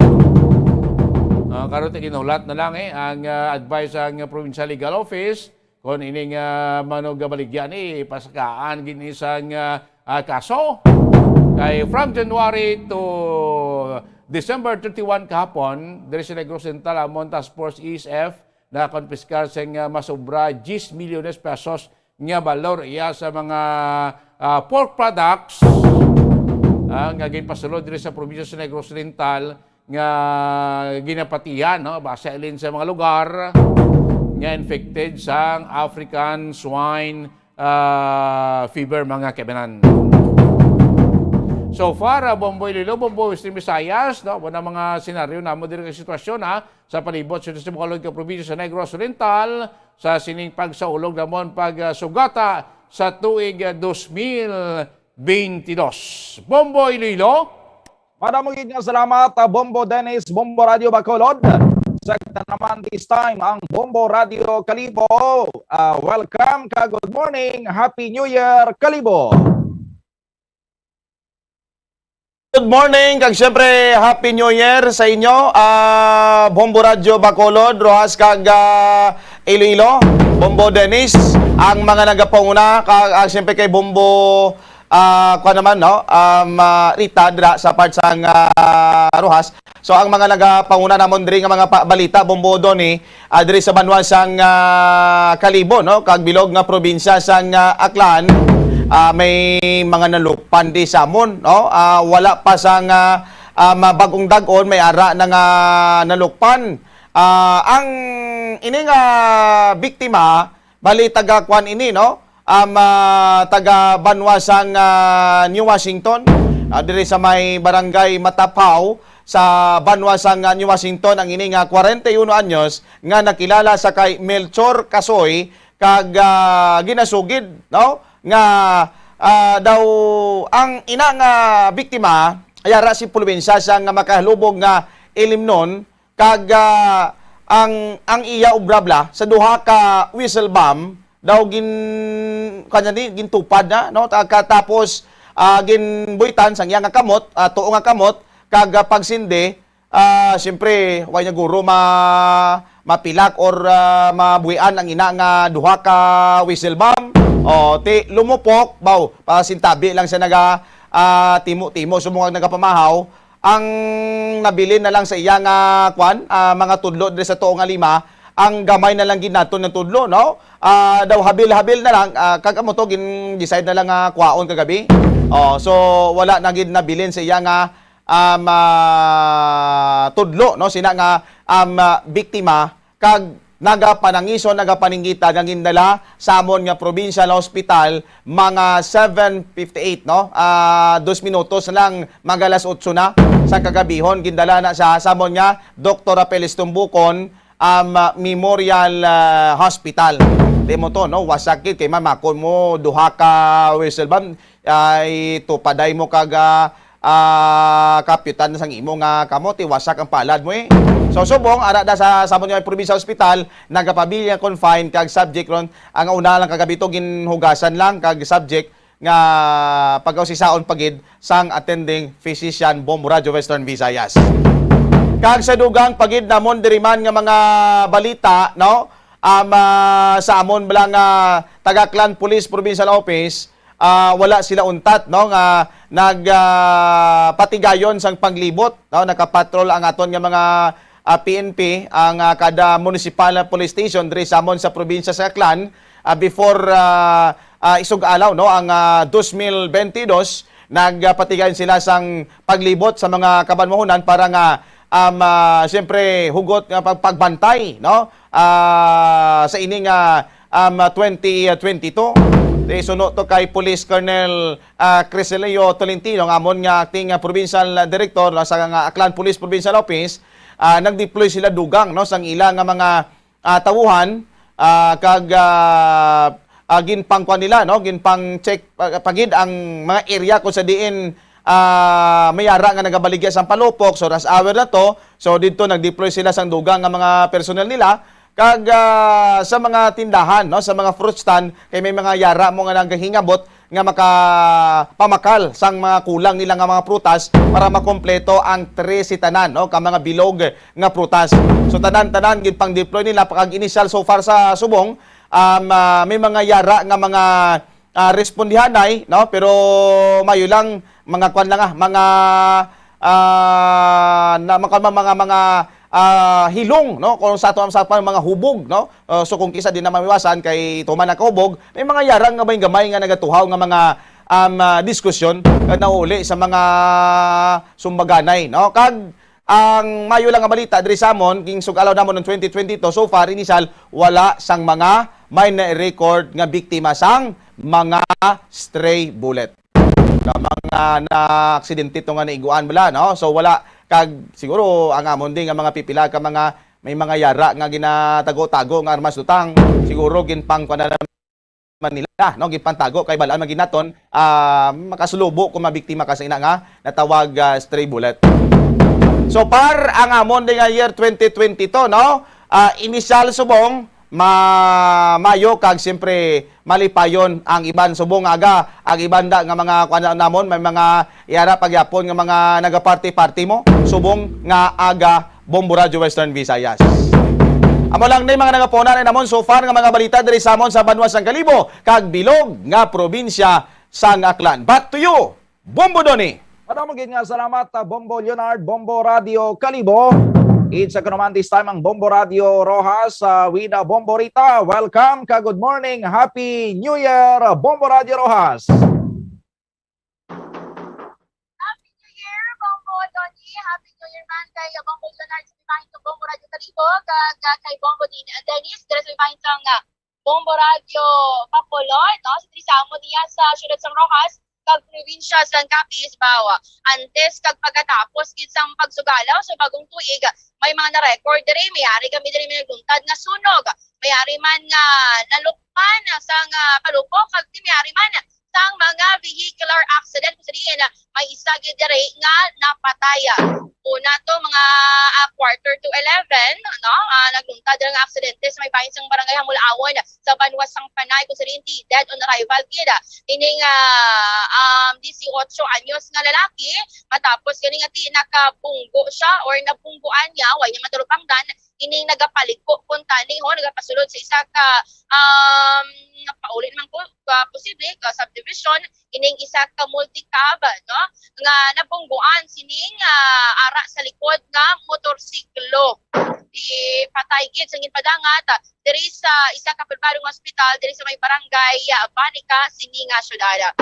Ah, karon, tigin hulat na lang, eh, ang, ah, advice sang Provincial Legal Office kon ini nga manugabaligya ni pasakaan gid ni sang, ah, ah, kaso. Kay from January to December thirty-one kahapon, diri sa Negros Occidental, amon Task Force E S F nakakonpiskar sing, ah, masobra diyes milyones pesos nga balor iya sa mga, ah, pork products, ah, nga ginpasulod diri sa probinsya sa Negros Occidental nga ginapatihan, no, base halin sa mga lugar nga infected sang African swine, ah, fever, mga kaibanan. So far, ah, Bombo Iloilo, Bombo Western Visayas, no, wala mga senaryo namo diri nga sitwasyon, ha, sa palibot sa Bacolod nga probinsya sa Negros Oriental sa sining pagsaulog namon pagsugata sa tuig, ah, dos mil twenty-dos. Bombo Iloilo. Madamo gid nga salamat, ah, Bombo Dennis, Bombo Radio Bacolod. Sa kita naman this time ang Bombo Radio Kalibo. Ah, welcome ka good morning. Happy New Year, Kalibo. Good morning, kag siyempre, Happy New Year sa inyo, ah, Bombo Radyo Bacolod, Roxas, kag, ah, Iloilo, Bombo Dennis, ang mga nagapanguna, kag, ah, siyempre kay Bombo, ah, kuwan naman, no? Um, ah, Rita, dira sa part sang, ah, Roxas. So, ang mga nagapanguna namon diri nga mga pa-, balita, Bombo Donny, ah, diri sa banwa sang, ah, Kalibo, no? Kag bilog nga probinsya sang, ah, Aklan, ah, may mga nalukpan di sa amon, no? Ah, wala pa sang, ah, ah, mabag-ong dag-on, may ara na nga nalukpan. Ah, ang ini nga biktima, bali taga kwan ini, no? Um, ah, taga banwa sang, ah, New Washington, ah, diri sa may barangay Matapaw, sa banwa sang, ah, New Washington, ang ini nga kwarenta y uno anyos nga nakilala sa kay Melchor Kasoy, kag, ah, ginasugid, no, nga, ah, daw ang ina nga biktima ay ara sa probinsya sang makahalubog nga Ilimnon, kag, ah, ang, ang iya obra bala sa duha ka whistle bomb daw gin-, kanya ni, gintupad na, no? Ta-, ka-, tapos, ah, ginbuitan sang iya nga kamot, ah, tuo nga kamot, kag, ah, pagsindi, ah, siyempre, wa niya guro ma-, mapilak or, ah, mabuhian ang ina nga duha ka whistle bomb. O, ti, lumupok, baw, pasintabi lang siya naga, ah, timo-timo, subong ang nagapamahaw. Ang nabilin na lang sa iya nga, kwan, ah, mga tudlo diri sa tuo nga lima, ang gamay na lang gid naton nga tudlo, no? Ah, daw habil-habil na lang, ah, kag amo to, gin-decide na lang nga kwaon kagabi. Oh, so, wala na gid nabilin sa iya nga, um, ah, tudlo, no? Sina nga, um, ah, biktima, kag nagapanangison, nagapaninggitan nga gindala sa amon nga provincial hospital mga seven fifty-eight, no? Ah, dos minutos na lang, magalas otso na sa kagabihon, gindala na sa, sa amon nga Doktor Rafael Estumbukon, um, Memorial, ah, Hospital. Di mo to, no? Wasak gid kay mamakon mo duha ka whistle bomb, ay tupaday mo kag, ah, ah, kapyutan sang imo nga kamot, iwasak ang palad mo, eh. So, subong, ara da sa, sa amon nga provincial hospital, nagapabilin nga confine kag subject ron, ang una lang kagabi to, ginhugasan lang kag subject nga pagkausisaon pa gid sang attending physician, Bombo Radyo Western Visayas. Kag sa dugang pa gid namon diri man nga mga balita, no? Um, ah, sa amon bala nga taga Aklan Police Provincial Office, ah, wala sila untat, no, nga nag, ah, patigayon sang panglibot, no? Nakapatrol ang aton nga mga, ah, P N P, ang, ah, kada municipal police station diri sa amon sa probinsya sa Aklan, ah, before, ah, ah, isug-alaw, no, ang, ah, dos mil benti dos, nagpatigayon sila sang paglibot sa mga kabanwahunan para nga, um, ah, siyempre, hugot nga pag-, pagbantay, no, ah, sa ini nga, um, twenty twenty-two. Di suno to kay Police Colonel, ah, Criselio Tolentino, nga amon nga acting, ah, provincial director, no, sa nga Aklan Police Provincial Office, ah, nag-deploy sila dugang, no, sang ila nga mga, ah, tawuhan, ah, kag, ah, ah, ginpangkuan nila, no, ginpang-check pa, pa gid ang mga area kung sa diin, ah, may yara nga nagabaligya sang palupok. So, rush hour na to. So, didto nag-deploy sila sang dugang nga mga personnel nila kag, ah, sa mga tindahan, no, sa mga fruit stand, kay may mga yara mo nga nagahingabot nga makapamakal sang mga kulang nila nga mga prutas para makompleto ang trese tanan, no, ka mga bilog nga prutas. So, tanan-tanan ginpang-deploy nila pa kag initial so far sa subong, um, ah, may mga yara nga mga, ah, respondihanay, no, pero mayo lang mga kwan lang, ah, mga, ah, na, mga, mga, mga, ah, hilong, no, kung sa ato sa mga hubog, no. Uh, so kung kisa di na maiwasan kay tuman ang kahubog, may mga yara nga gamay-gamay nga nagatuhaw nga mga, um, ah, diskusyon nga nauli sa mga sumbaganay, no? Kag ang mayo lang nga balita diri sa amon, ginsug-alaw namon noong twenty twenty-two, so far, initial, wala sang mga may na-record nga biktima sang mga stray bullet. Nga mga na-aksidente to nga naiguan bala, no? So wala, kag siguro ang amon din nga mga pipila ka mga may mga yara nga ginatago-tago nga armas lutang, siguro ginpangkuan na naman nila, no? Ginpantago kay balaan man gid naton, ah, makasulubo kung mabiktima ka sa ina nga natawag, ah, stray bullet. So, par ang amon din nga year twenty twenty-two, no? Ah, initial subong, ma-, mayo kag siyempre malipayon ang iban subong nga aga, ang iban da nga mga kuan namon, may mga yara pagyapon nga mga nagaparty-party mo subong nga aga Bombo Radyo Western Visayas. Amo lang ni mga nagapunan namon so far nga mga balita diri sa amon sa banwa sang Kalibo kag bilog nga probinsya sang Aklan. Back to you, Bombo Donny. Madamo gid nga salamat, ah, Bombo Leonard, Bombo Radio Kalibo. It's a naman this time ang Bombo Radio Roxas, ah, with, ah, Bombo Rita. Welcome ka, good morning, Happy New Year, ah, Bombo Radio Roxas. Happy New Year, Bombo Donny. Happy New Year man kay, ah, Bombo Leonard sa ibahin sa Bombo Radio Kalibo, kag, ah, kay Bombo Din-, Dennis, diri sa ibahin sang, ah, Bombo Radio Bacolod, no? Sa diri sa amo niya sa siyudad sang Roxas, kag probinsya sang Capiz, Bao. Antes kag pagkatapos gid sang pagsugalaw sa bagong tuig, may mga na-record diri, may ari kami diri may nagluntad nga sunog. May ari man nga nalukman sang, ah, palupok, kag may ari man sang mga vehicular accident kung sa diin, ah, may isa gid diri nga napatay. Una to, mga, ah, quarter to eleven, no? Ah, nagluntad dira nga aksidente sa may bahin sang barangay Hamul-awon sa banwa sang Panay, kung sa diin dead on arrival gid ining, ah, um, disiotso anyos nga lalaki, matapos gani nga ti nakabunggo siya or nabungguan niya, wa niya matalupangdan, ining nagapaliko kuntani ho, nagapasulod sa isa ka, um, pauli naman ko, ah, posible ka subdivision, ining isa ka multicab, no, nga nabungguan sining, ah, ara sa likod nga motorsiklo. Di patay gid sa ginpadangat, ah, diri sa isa ka pribado nga ospital diri sa may barangay, ah, Banica sini nga syudad.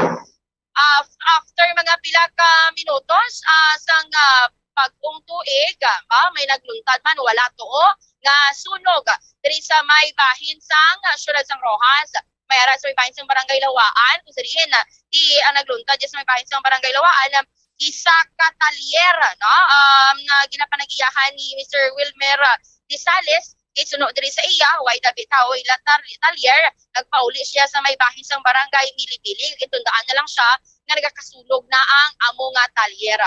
Ah, after mga pila ka minutos, ah, sang, ah, bagong tuig, ah, may nagluntad man, wala tuo nga sunog diri sa may bahin sang, ah, siyudad sang Roxas. May ara sa may bahin sang Barangay Lawaan, kung sa diin, ah, di ang nagluntad dyan sa may bahin sang Barangay Lawaan, ah, isa ka talyer, no? Um, nga ginapanag-iyahan ni Mister Wilmer, ah, Disales, gisuno diri sa iya, way dabi tawo ila tar-, talyer, nagpauli siya sa may bahin sang barangay Milibili, gitundaan na lang siya nga nagakasunog na ang amo nga talyer.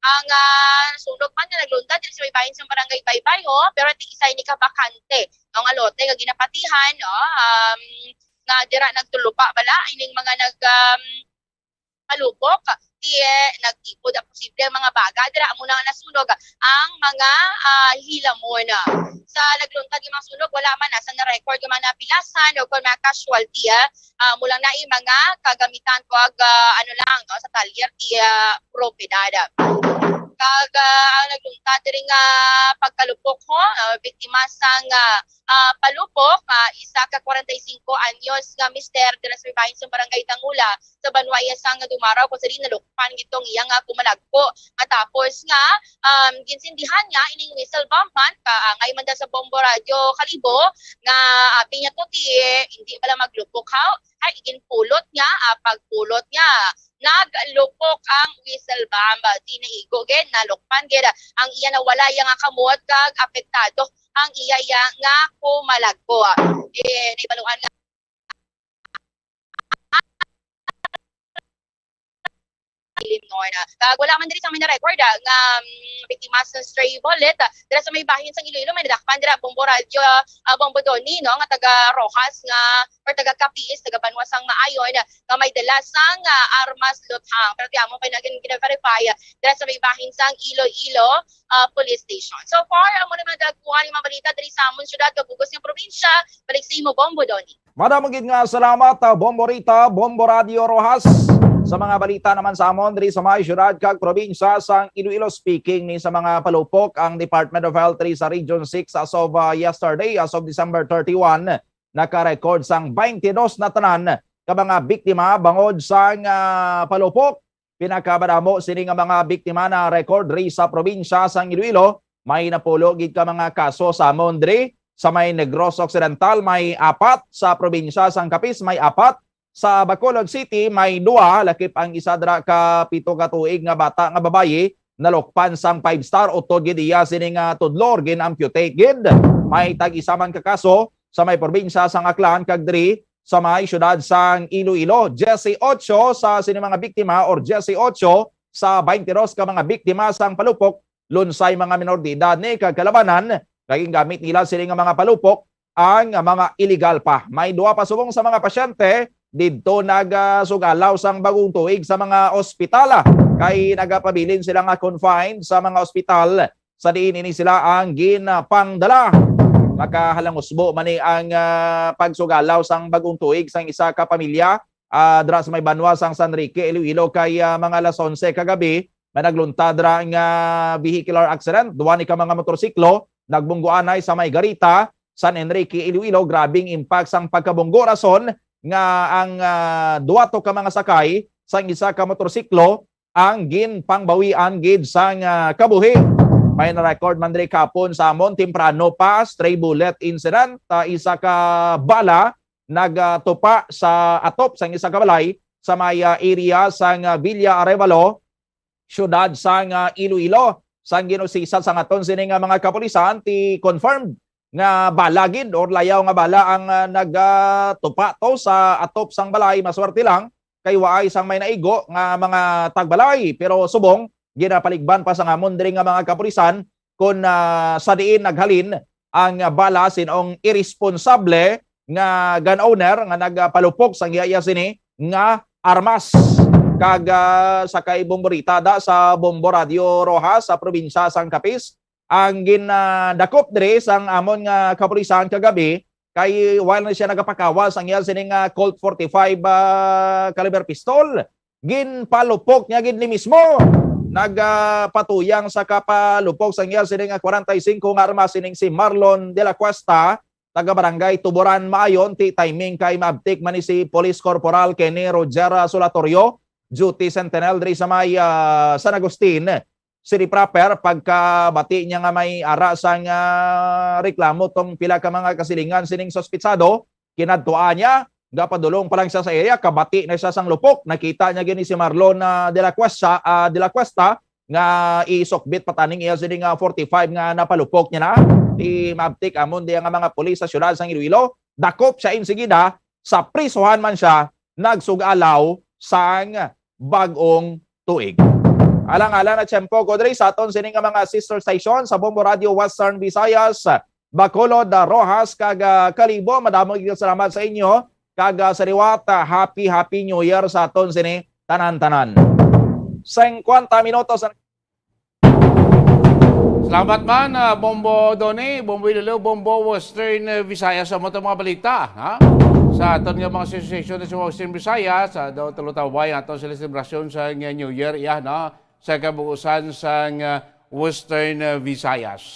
Ang, ah, sunog man nga nagluntad diri sa may bahin sang barangay Baybay, ho, pero ti isa ini ka bakante, no, nga lote nga ginapatihan, no, um, nga dira nagtulupa bala ining mga nag, um, palupok, eh, nagtipod ang posible ang mga baga. Dira amo na nasunog ang mga, ah, hilamon. Sa nagluntad nga mga sunog, wala man na sa na-record nga mga napilasan o kon mga casualty, ah, ah, amo lang na yung mga kagamitan ko ag, ah, ano lang, no, sa talyer ti, ah, propiedad. Kag, ah, ang nagluntad diri nga pagkalupok ho, ah, biktima sang, ah, ah, palupok, ah, isa ka kwarenta y singko anyos nga mister dira sa may bahin sa Barangay Tangula sa banwa iya sang Dumaraw, kung sa diin nalukpan gid tong iya nga kumalagko. Matapos nga, um, ginsindihan niya ining whistle bomb man, kaangay man da sa Bombo Radyo Kalibo, nga abi niya to ti, hindi bala maglupok haw, ay iginpulot niya, ah, pagpulot niya, naglupok ang whistle bomb. Tinaigo gid, nalukpan gid ang iya nawala iya nga kamot kag apektado ang iya iya nga kumalagko. Eh, naibaluan nga Ilim, no, na. Kag wala man diri sa may na-record, ah, nga, mm, biktima sa stray bullet, ah, dira sa may bahin sang Iloilo, may nadakpan dira, Bombo Radyo, ah, Bombo Donny, no, nga taga Roxas nga, or taga Capiz, taga banwa sang Maayon, ah, nga may dala sang, ah, armas luthang. Pero ti amo pa naging gina-verify, ah, dira sa may bahin sang Iloilo, ah, Police Station. So far, amo na mga dagkuhan nga mga balita diri sa amon syudad, kag bug-os nga probinsya. Balik sa imo, Bombo Donny. Madamo gid nga salamat, ah, Bombo Rita, Bombo Radio Roxas. Sa mga balita naman sa amon diri sa may syudad kag probinsya sang Iloilo, speaking ni sa mga palupok ang Department of Health diri sa Region six as of, ah, yesterday, as of December thirty-one, naka-record sang twenty-dos na tanan ka mga biktima bangod sang, ah, palupok. Pinakamadamo sini nga mga biktima na record diri sa probinsya sang Iloilo. May napulo gid ka mga kaso sa amon diri. Sa may Negros Occidental, may apat. Sa probinsya sang Capiz, may apat. Sa Bacolod City, may duha. Lakip ang isa dira ka pito ka tuig nga bata nga babayi. Nalukpan sang five star. Utod gid iya sini nga tudlor, gin-amputate gid. May tag-isa man ka kaso sa may probinsya sang Aklan kag diri sa may siyudad sang Iloilo. Diyesyocho sa sini mga biktima or diyesyocho sa twenty-dos ka mga biktima sang palupok, lunsay mga minor de edad ni kag kalabanan, kag gingamit nila sini nga mga palupok ang mga iligal pa. May duha pa subong sa mga pasyente didto nagasugalaw sang bagong tuig sa mga ospital, ah, kay nagapabilin sila nga confined sa mga ospital sa diin ini sila ang ginapangdala. Makahalangusbo man ni ang, ah, pagsugalaw sang bagong tuig sang isa ka pamilya, ah, dira sa may banwa sang San Roque, Iloilo, kay, ah, mga alas onse kagabi, may nagluntad ra nga vehicular accident. Duha ni ka mga motorsiklo nagbunggoanay sa may Garita, San Enrique, Iloilo. Grabing impact sang pagkabunggo, rason nga ang, ah, duha to ka mga sakay sang isa ka motorsiklo ang ginpangbawian gid sang, ah, kabuhi. May na-record man diri kahapon sa amon, temprano pa, stray bullet incident, ah, isa ka bala nagtupa sa atop sang isa ka balay sa may, ah, area sang, ah, Villa Arevalo, siyudad sang, ah, Iloilo. Sang ginusisa sang aton sini nga mga kapulisan, ti confirmed nga bala gid or layaw nga bala ang, ah, nagatupa to sa atop sang balay. Maswerte lang kay waay sang may naigo nga mga tagbalay, pero subong ginapaligban pa sang amon diri nga mga kapulisan kon, ah, sa diin naghalin ang bala sin-ong iresponsable nga gun owner nga nagapalupok sang iya-iya sini nga armas. Kag, ah, sa kay Bombo Rita da sa Bombo Radio Roxas sa probinsya sang Capiz, ang gin, ah, dakop diri sang amon nga kapulisan kagabi, kay while na siya nagapakawas ang iya sini nga Colt forty-five, ah, caliber pistol, ginpalupok niya gid ni mismo. Nagapatuyang sa kapalupok sang iya sini nga kwarenta y singko nga armas sining si Marlon de la Cuesta, taga Barangay Tuburan Maayon, ti timing kay maabtik man ni si Police Corporal Kenny Roger Solatorio, duty sentinel diri sa may, ah, San Agustin City proper, pagkabati niya nga may ara sang, ah, reklamo tong pila ka mga kasilingan sining suspitsado. Kinadtuan niya, gapadulong pa lang siya sa area, kabati na siya sang lupok. Nakita niya gini si Marlon, ah, de la Cuesta, ah, de la Cuesta, nga isukbit pa taning iya sini nga forty-five nga napalupok niya na. Di maabtik amon diya nga mga pulis sa siyudad sang Iloilo, dakop siya insigida, sa prisuhan man siya, nagsugalaw sang bag-ong tuig. Alang-alang na tiyempo ko diri sa aton sini nga mga sister station sa Bombo Radio Western Visayas, Bacolod, ah, Roxas, kag, ah, Kalibo. Madamo gid salamat sa inyo. Kag, ah, sa liwat, ah, happy, happy New Year sa aton sini tanan-tanan. singkwenta minutos na Salamat man, ah, Bombo Donny, Bombo Ilolo, Bombo Western, eh, Visayas, sa mga balita, ha? Sa aton nga mga association sa Western Visayas, sa daw tulo taway aton sa selebrasyon sa nga New Year, iya, no? Sa kabuusan sa nga Western, eh, Visayas.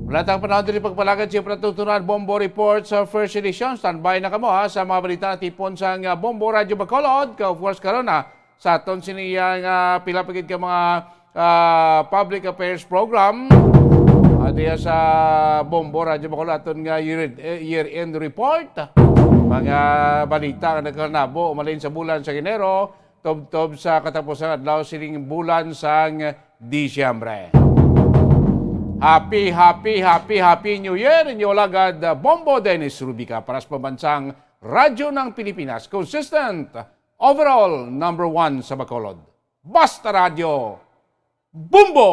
Wala tang panahon diri pagpalagad, siyempre, tutunan Bombo Report sa first edition. Standby na kamo, ha, sa mga balita na tipon sa nga Bombo Radyo Bacolod. Ka, of course, karon, ha, sa aton sini nga pila pa gid ka mga, ah, public affairs program. Ah, diya sa Bombo Radyo Bacolod, aton nga year, eh, year-end report. Mga balita nga nagkanabo umalin sa bulan sa Enero, tubtob sa katapusan adlaw sining bulan sang Disyembre. Happy, happy, happy, happy New Year! Inyo alagad, Bombo Dennis Rubica para sa pambansang Radyo ng Pilipinas. Consistent, overall, number one sa Bacolod. Basta Radyo, Bombo!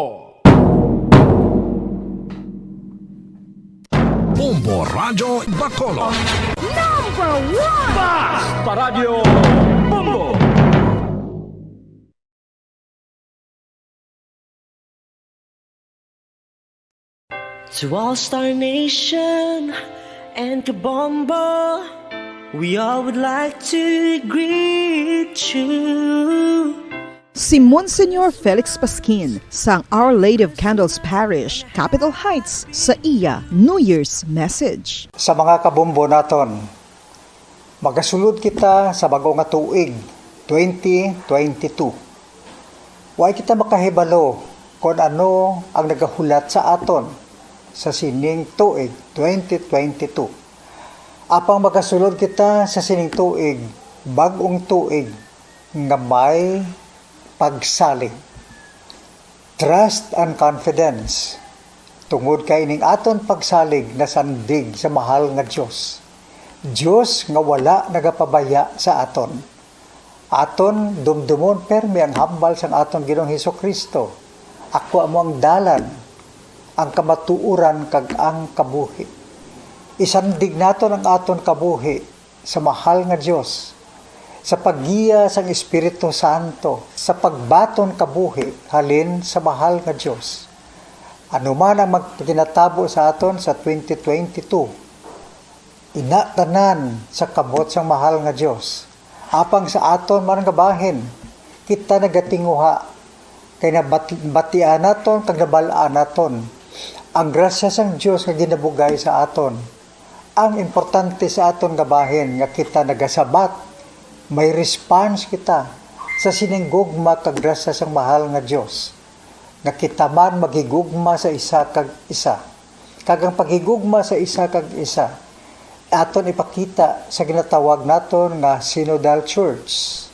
Bombo Radyo Bacolod. Number one! Basta Radyo Bombo! To All Star Nation and Kabombo, we all would like to greet you. Si Monsignor Felix Pasquin sang Our Lady of Candles Parish, Capitol Heights, sa iya New Year's message. Sa mga kabombo naton, magasulod kita sa bag-o nga tuig, twenty twenty-two. Way kita makahibalo kon ano ang nagahulat sa aton sa sining tuig, twenty twenty-two. Apang magasulod kita sa sining tuig, bag-ong tuig nga may pagsalig. Trust and confidence, tungod kay ining aton pagsalig nasandig sa mahal nga Dios. Dios nga wala nagapabaya sa aton. Aton dumdumon permi ang hambal sang aton Ginoong Jesu-Cristo, "Ako amo ang dalan, ang kamatuoran, kag ang kabuhi." Isandig naton ang aton kabuhi sa mahal nga Dios, sa paggiya sang Espiritu Santo, sa pagbaton kabuhi halin sa mahal nga Dios. Ano man ang magpaginatabo sa aton sa twenty twenty-two, ina tanan sa kamot sang mahal nga Dios. Apang sa aton man nga bahin, kita nagatinguha, kay nabati-, batian naton kag nabal-an naton ang grasya sang Dios nga ginabugay sa aton. Ang importante sa aton nga bahin nga kita nagasabat, may response kita sa sining gugma kag grasya sang mahal nga Dios, nga kita man maghigugma sa isa kag isa. Kag ang paghigugma sa isa kag isa, aton ipakita sa ginatawag naton nga Synodal Church,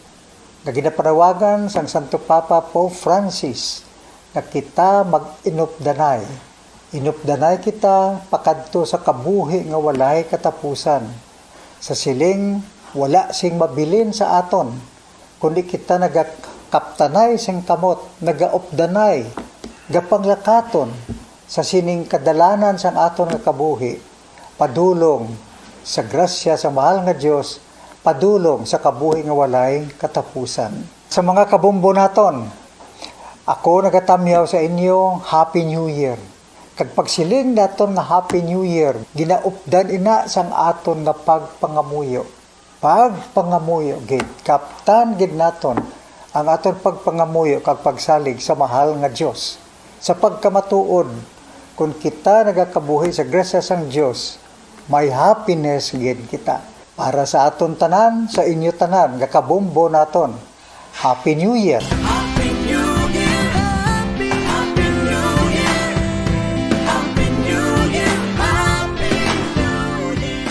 nga ginapanawagan sang Santo Papa Pope Francis nga kita mag-inupdanay. Inupdanay kita pakadto sa kabuhi nga walay katapusan. Sa siling, wala sing mabilin sa aton, kundi kita nagakaptanay sing kamot, nagaupdanay, gapanglakaton sa sining kadalanan sang aton nga kabuhi, padulong sa grasya sa mahal nga Dios, padulong sa kabuhi nga walay katapusan. Sa mga kabombo naton, ako nagatamyaw sa inyo, Happy New Year. Kag pagsiling naton nga Happy New Year, ginaupdan ina sang aton nga pagpangamuyo. Pagpangamuyo gid, kaptan gid naton ang aton pagpangamuyo kag pagsalig sa mahal nga Dios. Sa pagkamatuod, kon kita nagakabuhi sa grasya sang Dios, may happiness gid kita. Para sa aton tanan, sa inyo tanan, nga kabombo naton, Happy New Year! Happy New Year! Happy, Happy New Year! Happy New Year! Happy New Year!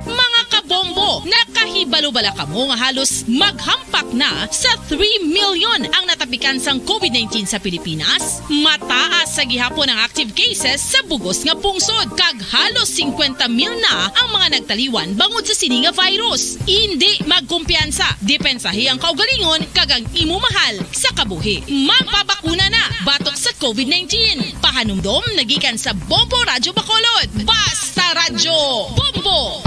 Mga kabombo, nakahibalo bala kamo nga halos maghampak na sa three million ang natapikan sang COVID nineteen sa Pilipinas? Mataas sa gihapon ang active cases sa bugos nga pungsod, kag halos singkwenta mil na ang mga nagtaliwan bangod sa sini nga virus. Indi magkumpiyansa, depensahi ang kaugalingon kag ang imo mahal sa kabuhi. Magpabakuna na batok sa COVID nineteen. Pahanumdom nagikan sa Bombo Radyo Bacolod. Basta Radyo Bombo!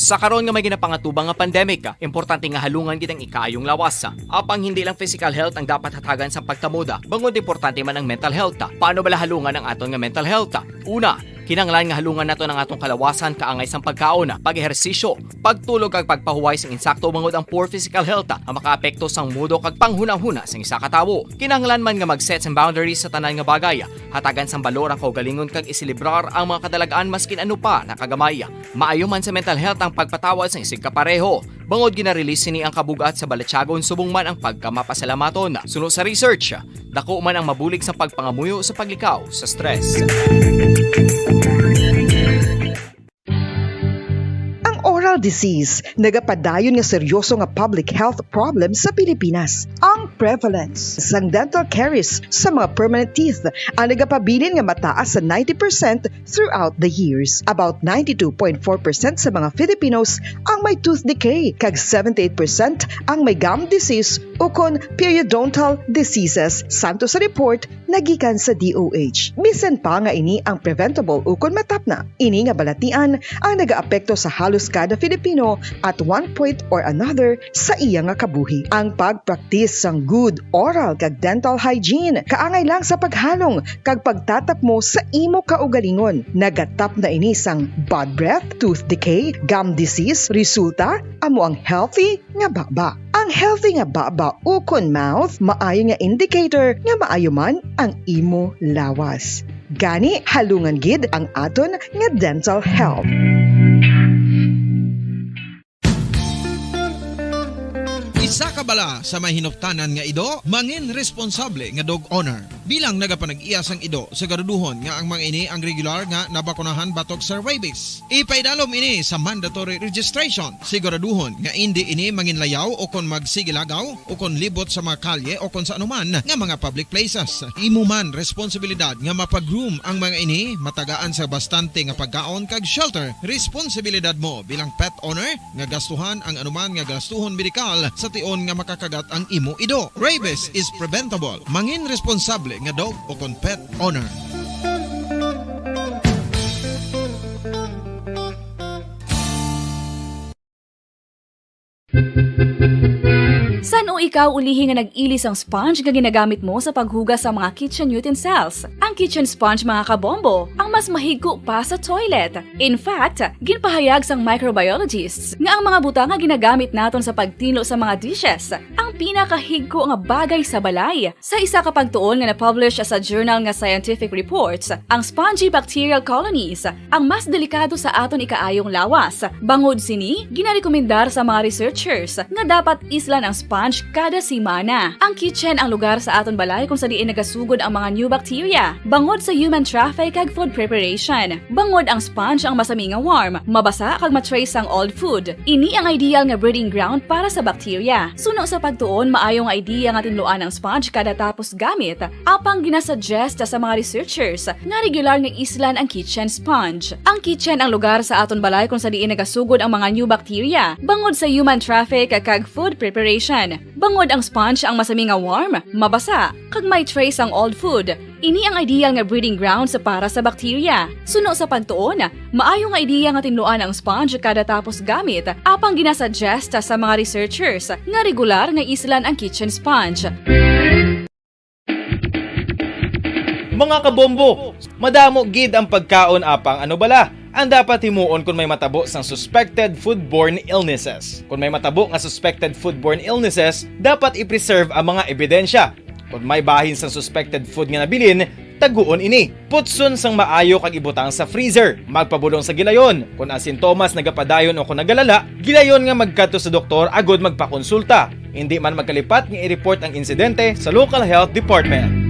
Sa karon nga may ginapangatubang nga pandemic, importante nga halungan gid ang ikaayong lawas. Apang hindi lang physical health ang dapat hatagan sang pagtamod, bangod importante man ang mental health. Paano bala halungan ang aton nga mental health? Una, kinahanglan nga halungan naton ang atong kalawasan kaangay sang pagkaon, pag-ehersisyo, pagtulog kag pagpahuway sing insakto, bangod ang poor physical health ang makaapekto sang mudo kag panghunahuna sang isa ka tawo. Kinahanglan man nga mag-set sang boundaries sa tanan nga bagay, hatagan sang balor ang kaugalingon kag iselebrar ang mga kadalag-an maskin ano pa na kagamay. Maayo man sa mental health ang pagpatawad sang isigkapareho, bangod gina-release sini ang kabug-at sa balatyagon subong man ang pagkamapasalamaton. Suno sa research, dako man ang mabulig sa pagpangamuyo sa paglikaw sa stress. Ang oral disease nagapadayon nga seryoso nga public health problem sa Pilipinas. Ang prevalence sang dental caries sa mga permanent teeth ang nagapabilin nga mataas sa ninety percent throughout the years. About ninety-two point four percent sa mga Filipinos ang may tooth decay, kag seventy-eight percent ang may gum disease ukon periodontal diseases, santo sa report nagikan sa D O H. Bisan pa nga ini ang preventable ukon matapna, ini nga balatian ang nagaapekto sa halos kada Filipino at one point or another sa iya nga kabuhi. Ang pagpraktis sang good oral kag dental hygiene kaangay lang sa paghalong kag pagtatapmo sa imo kaugalingon. Nagatapna ini sang bad breath, tooth decay, gum disease, resulta amo ang healthy nga baba. Ang healthy nga baba ukon mouth maayo nga indicator nga maayo man ang imo lawas. Gani, halungan gid ang aton nga dental health. Isa ka bala sa may hinuptanan nga ido, mangin responsable nga dog owner. Bilang nagapanag-iya sang ido, siguraduhon nga ang mga ini ang regular nga nabakunahan batok sa rabies. Ipaidalom ini sa mandatory registration. Siguraduhon nga indi ini manginlayaw o kon magsigilagaw o kon libot sa mga kalye o kon sa anuman nga mga public places. Imo man responsibilidad nga mapag-groom ang mga ini, matagaan sa bastante nga pagkaon kag shelter. Responsibilidad mo bilang pet owner nga gastuhan ang anuman nga gastuhon medikal sa tion nga makakagat ang imo ido. Rabies is preventable. Mangin responsable nga dog o kon pet owner. San-o ikaw ulihi nga nag-ili sang sponge nga ginagamit mo sa paghugas sa mga kitchen utensils? Ang kitchen sponge, mga kabombo, ang mas mahigko pa sa toilet. In fact, ginpahayag sang microbiologists nga ang mga butang nga ginagamit naton sa pagtinlo sa mga dishes ang pinakahigko nga bagay sa balay. Sa isa ka pagtuon nga na-publish sa journal nga Scientific Reports, ang spongy bacterial colonies ang mas delikado sa aton ikaayong lawas. Bangod sini, ginarekomendar sa mga researchers nga dapat islan ang sponge kada semana. Ang kitchen ang lugar sa aton balay kung sa diin nagasugod ang mga new bacteria. Bangod sa human traffic kag food preparation. Bangod ang sponge ang masami nga warm, mabasa kag ma-trace ang old food. Ini ang ideal nga breeding ground para sa bacteria. Suno sa pagtuon, maayo nga idea nga tinluan ang sponge kada tapos gamit. Apang ginasuggest sa mga researchers nga regular nga islan ang kitchen sponge. Ang kitchen ang lugar sa aton balay kung sa diin nagasugod ang mga new bacteria, bangod sa human traffic kag food preparation. Bangod ang sponge ang masami nga warm, mabasa, kag may trace ang old food. Ini ang ideal nga breeding grounds para sa bacteria. Suno sa pagtuon, maayo nga idea nga tinluan ang sponge kada tapos gamit, apang ginasuggest sa mga researchers nga regular nga islan ang kitchen sponge. Mga kabombo, madamo gid ang pagkaon, apang ano bala ang dapat himuon kon may matabo sang suspected foodborne illnesses? Kon may matabo nga suspected foodborne illnesses, dapat i-preserve ang mga ebidensya. Kon may bahin sang suspected food nga nabilin, taguon ini. Putson sang maayo kag ibutang sa freezer. Magpabulong sa gilayon. Kon ang sintomas nagapadayon o kon nagalala, gilayon nga magkadto sa doktor agod magpakonsulta. Indi man magkalipat nga i-report ang insidente sa local health department.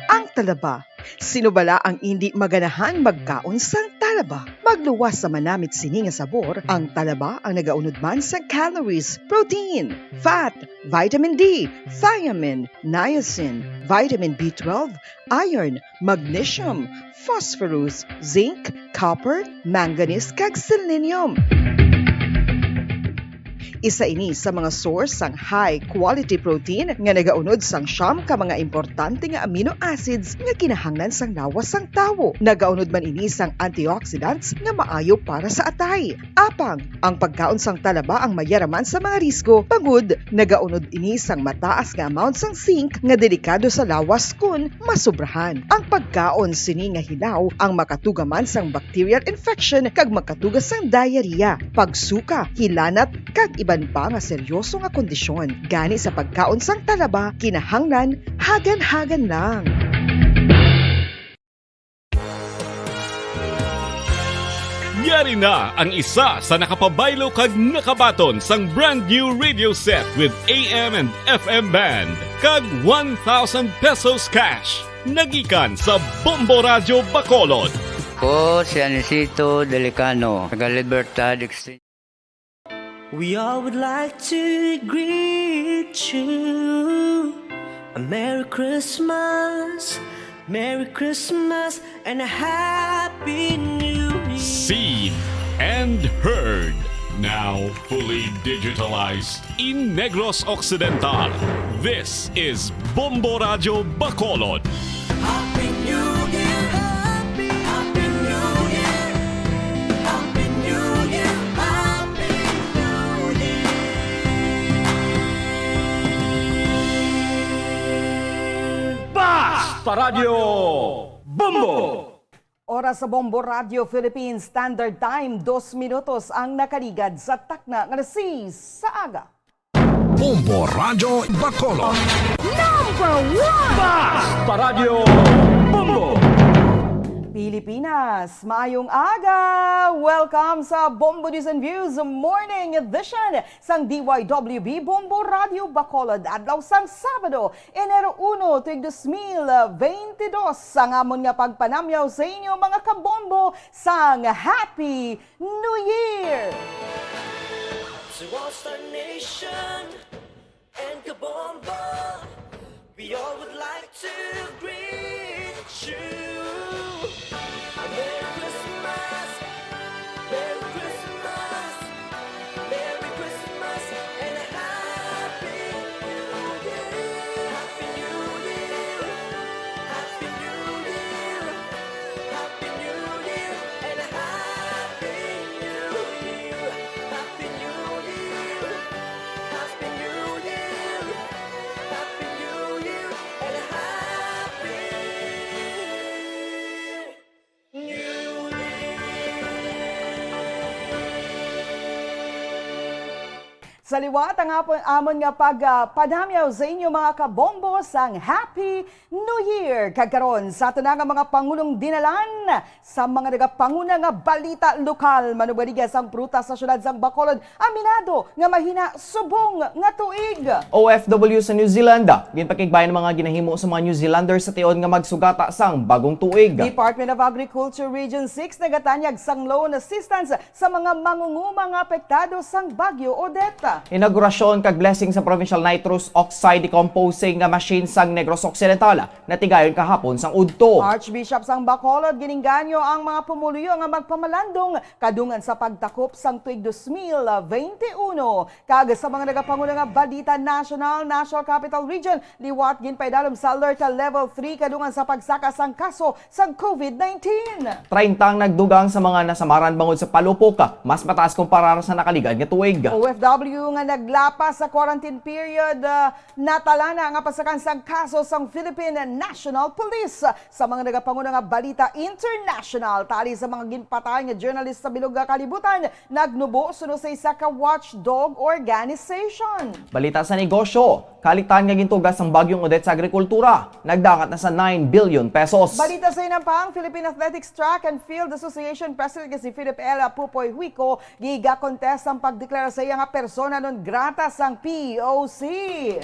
Ang talaba. Sino bala ang indi maganahan magkaon sang talaba? Magluwas sa manamit sini nga sabor, ang talaba ang nagaunod man sa calories, protein, fat, vitamin D, thiamine, niacin, vitamin B twelve, iron, magnesium, phosphorus, zinc, copper, manganese, kag selenium. Isa ini sa mga source sang high quality protein nga nagaunod sang siyam ka mga importante nga amino acids nga kinahanglan sang lawas sang tawo. Nagaunod man ini sang antioxidants nga maayo para sa atay. Apang ang pagkaon sang talaba ang mayaraman sa mga risgo, bangod nagaunod ini sang mataas nga amount sang zinc nga delikado sa lawas kon masobrahan. Ang pagkaon sini nga hilaw ang makatuga man sang bacterial infection kag makatuga sang diarrhea, pagsuka, hilanat, kag iban pa nga seryoso nga kondisyon. Gani sa pagkaon sang talaba, kinahanglan hagan-hagan lang. Yari na ang isa sa nakapabaylo kag nakabaton sang brand new radio set with A M and F M band kag one thousand pesos cash nagikan sa Bombo Radio Bacolod. Ko si Anisito Delicano, taga Libertad Extension. We all would like to greet you a Merry Christmas, Merry Christmas, and a Happy New Year. Seen and heard. Now fully digitalized. In Negros Occidental, this is Bombo Radio Bacolod. Happy New Year! Happy, Happy New Year! Happy New Year! Happy New Year! Basta Radio Bombo! Oras sa Bombo Radio Philippines Standard Time, dos minutos ang nakaligad sa takna nga alas seis sa aga. Bombo Radyo Bacolod. Number one! Bas Paradyo Bombo! Pilipinas, maayong aga! Welcome sa Bombo News and Views Morning Edition sang D Y W B Bombo Radyo Bacolod, adlaw sang Sabado, Enero uno, tuig dos mil veinte dos. Ang amon nga pagpanamyaw sa inyo, mga kabombo, sang Happy New Year! To all Star Nation and Kabombo, we all would like to greet you. A Merry Christmas, Merry Christmas, Merry Christmas, and a Happy New Year. Happy New Year. Happy New Year. Happy New Year and a Happy New Year. Happy New Year. Happy New Year. Happy New Year and a Happy New Year. Sa liwat ang apon, amon nga pag, ah, panamyaw sa inyo, mga kabombo, sang Happy New Year! Kag karon, sa aton na nga mga pangulong dinalan, sa mga nagapanguna nga balita lokal, manubaliga sang prutas sa siyudad sang Bacolod, aminado nga mahina subong nga tuig. O F W sa New Zealand, ginpakigbayan ang mga ginahimo sa mga New Zealanders sa tion nga magsugata sang bagong tuig. Department of Agriculture Region six nagatanyag sang loan assistance sa mga mangunguma nga apektado sang Bagyo Odette. Inaugurasyon kag blessing sa Provincial Nitrous Oxide Decomposing nga machine sang Negros Occidental natigayon kahapon sang udto. Archbishop sang Bacolod giningganyo ang mga pumuluyo nga magpamalandong kadungan sa pagtakop sang tuig dos mil bente uno. Kag sa mga nagapanguna nga balita nasyonal, National Capital Region, liwat ginpaidalom sa Alerta Level three kadungan sa pagsaka sang kaso sang COVID nineteen. Traynta ang nagdugang sa mga nasamaran bangod sa palupok, mas mataas kumpara sa nakaligad nga tuig. O F W nga naglapas sa quarantine period, ah, natalana nga pasakan sang kaso sang Philippine National Police. Sa mga nagapanguna nga balita international, tali sa mga ginpatay nga journalist sa bilog nga kalibutan, nagnubo suno sa isa ka watchdog organization. Balita sa negosyo, kalitan nga gintuga sang Bagyong Odette sa agrikultura, nagdangat na sa nine billion pesos. Balita sa inampang, Philippine Athletics Track and Field Association President nga si Philip L. Pupoy Huico giga-contest ang pagdeklara sa iya nga persona non grata sang P O C.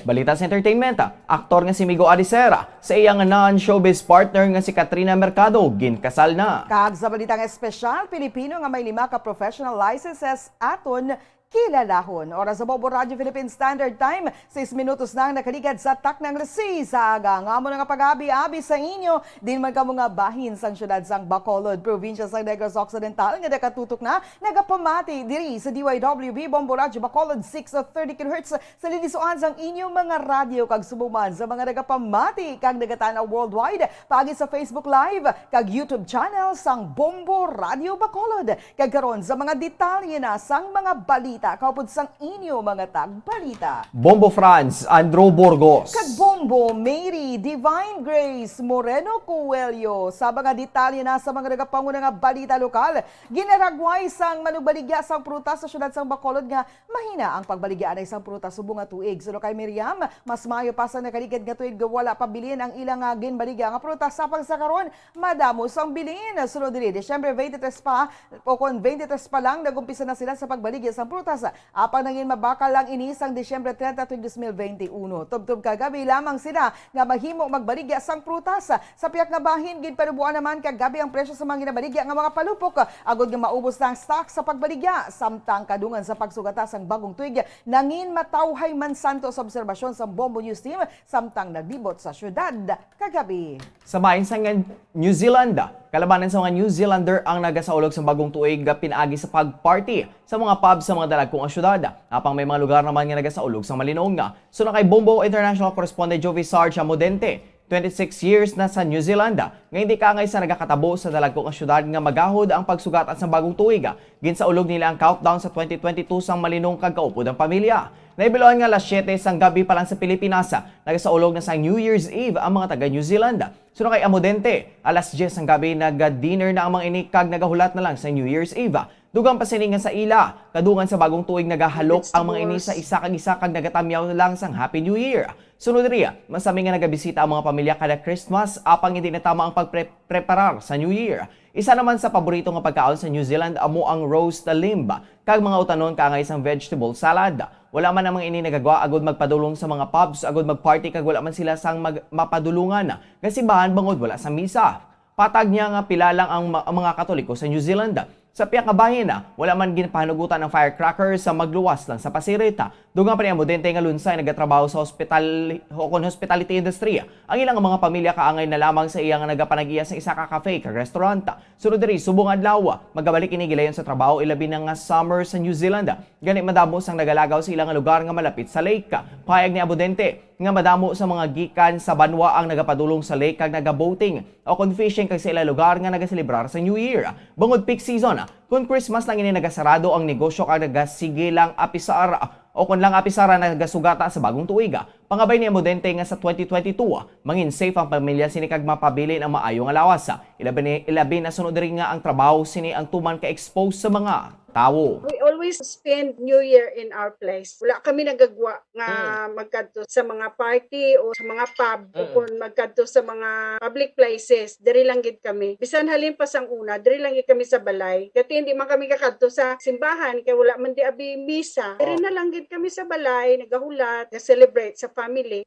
Balita sa entertainment, aktor nga si Migo Alicera sa iya nga non-showbiz partner nga si Katrina Mercado ginkasal na. Kag sa balita nga espesyal, Pilipino nga may lima ka professional licenses aton kilalahon. Oras sa Bombo Radyo Philippine Standard Time, sais minutos na ang nakaligad sa taknang alas sais sa aga. Ang amo na nga pag-abi-abi sa inyo, din man kamo nga bahin sang siyudad sang Bacolod, probinsya sang Negros Occidental, nga nakatutok na, nagapamati diri sa D Y W B Bombo Radyo Bacolod, six thirty kilohertz, sa lilisuan sang inyo mga radyo, kag subong man sa mga nagapamati kag nagatan-aw worldwide, paagi sa Facebook Live kag YouTube channel sang Bombo Radyo Bacolod. Kag karon sa mga detalye na sang mga balita, kaupod sang inyo mga tagbalita. Bombo Franz, Andrew Burgos. Kag Bombo Mary Divine Grace Moreno Coelho. Sa mga detalye na sa mga nagapanguna nga balita lokal, ginaragway sang manugbaligya sang prutas sa siyudad sang Bacolod nga mahina ang pagbaligya anay sang prutas subong nga tuig. Suno kay Miriam, mas maayo pa sa nakaligad nga tuig nga wala pa bilin ang ilang, ah, ginbaligya nga prutas. Apang sa karon, madamo sang bilin. Sunod diri, Disyembre twenty-three pa, o kon twenty-three pa lang, nag-umpisa na sila sa pagbaligya sang prutas. Apang nangin mabakal lang ini sang Disyembre treinta tuig dos mil veintiuno. Tubtob kagabi lamang sila nga mahimo magbaligya sang prutas. Sa pihak nga bahin, ginpanuboan naman kagabi ang presyo sa mga ginabaligya nga mga palupok, agod nga maubos na ang stock sa pagbaligya. Samtang kadungan sa pagsugata sang bagong tuig, nangin matawhay man santo sa obserbasyon sang Bombo News Team, samtang naglibot sa syudad kagabi. Sa bahin sa nga New Zealand, kalabanan sa mga New Zealander ang nagasaulog sa bagong tuig pinaagi sa pag-party sa mga pub sa mga dalagko nga syudad. Apang may mga lugar naman nga nagasaulog sa malinong. Suno kay Bombo International Correspondent Jovi Sarge Amodente, twenty-six years na sa New Zealand nga hindi kaangay sa nagakatabo sa dalagko nga syudad nga magahod ang pagsugatan sa bagong tuig. Ginsaulog nila ang countdown sa twenty twenty-two sang malinong kag kaupod ang pamilya. Nahibaluan nga alas siyete sang gabi pa lang sa Pilipinas, nagasaulog na sa New Year's Eve ang mga taga New Zealand. Suno kay Amodente, alas diyes sang gabi naga-dinner na ang mga ini kag nagahulat na lang sa New Year's Eve. Dugang pa sini nga sa ila, kadungan sa bagong tuig nagahalok ang mga ini sa isa kag isa kag nagatamyaw lang sang Happy New Year. Sunod diri, masami nga nagabisita ang mga pamilya kada Christmas, apang hindi na tama ang pagpre-, preparar sa New Year. Isa naman sa paborito nga pagkaon sa New Zealand amo ang roast limb kag mga utanon kaangay sang vegetable salad. Wala man ang mga ini nagagwa agud magpadulong sa mga pubs agud magparty kag wala man sila sang mag-, mapadulungan nga simbahan bangod wala sa misa. Patag niya nga pila lang ang ma-, ang mga Katoliko sa New Zealand. Sa pihak nga bahin, wala man ginapahanugutan ang firecrackers sa magluwas lang sa pasirit. Dugang pa ni Amodente nga lunsay nagatrabaho sa hospital o kon hospitality industry ang ilang mga pamilya kaangay na lamang sa iya nga nagapanag-iya sa isa ka cafe kag restaurant. Sunod diri, subong adlaw, magabalik ini gilayon sa trabaho, ilabi na nga summer sa New Zealand. Gani madamo sang nagalagaw sa ila nga lugar nga malapit sa lake. Pahayag ni Amodente nga madamo sa mga gikan sa banwa ang nagapadulong sa lake kag nagaboating o kon fishing kag sa ila lugar nga nagaselebrar sa New Year. Bangod peak season, kon Christmas lang ini nagasarado ang negosyo kag nagasige lang apisar o kon lang apisara nagasugata sa bagong tuig. Pangabay ni Amodente nga sa twenty twenty-two, mangin safe ang pamilya sini kag mapabilin ang maayo nga lawas. Ilabi ni, ilabi na sunod diri nga ang trabaho sini ang tuman ka-expose sa mga tawo. We always spend New Year in our place. Wala kami nagagwa nga Mm. magkadto sa mga party o sa mga pub o Mm. kung magkadto sa mga public places. Diri lang gid kami. Bisan halin pa sang una, diri lang gid kami sa balay. Kati hindi man kami kakadto sa simbahan kay wala man di abi misa. Diri Oh. na lang gid kami sa balay, nagahulat, ga-celebrate sa family.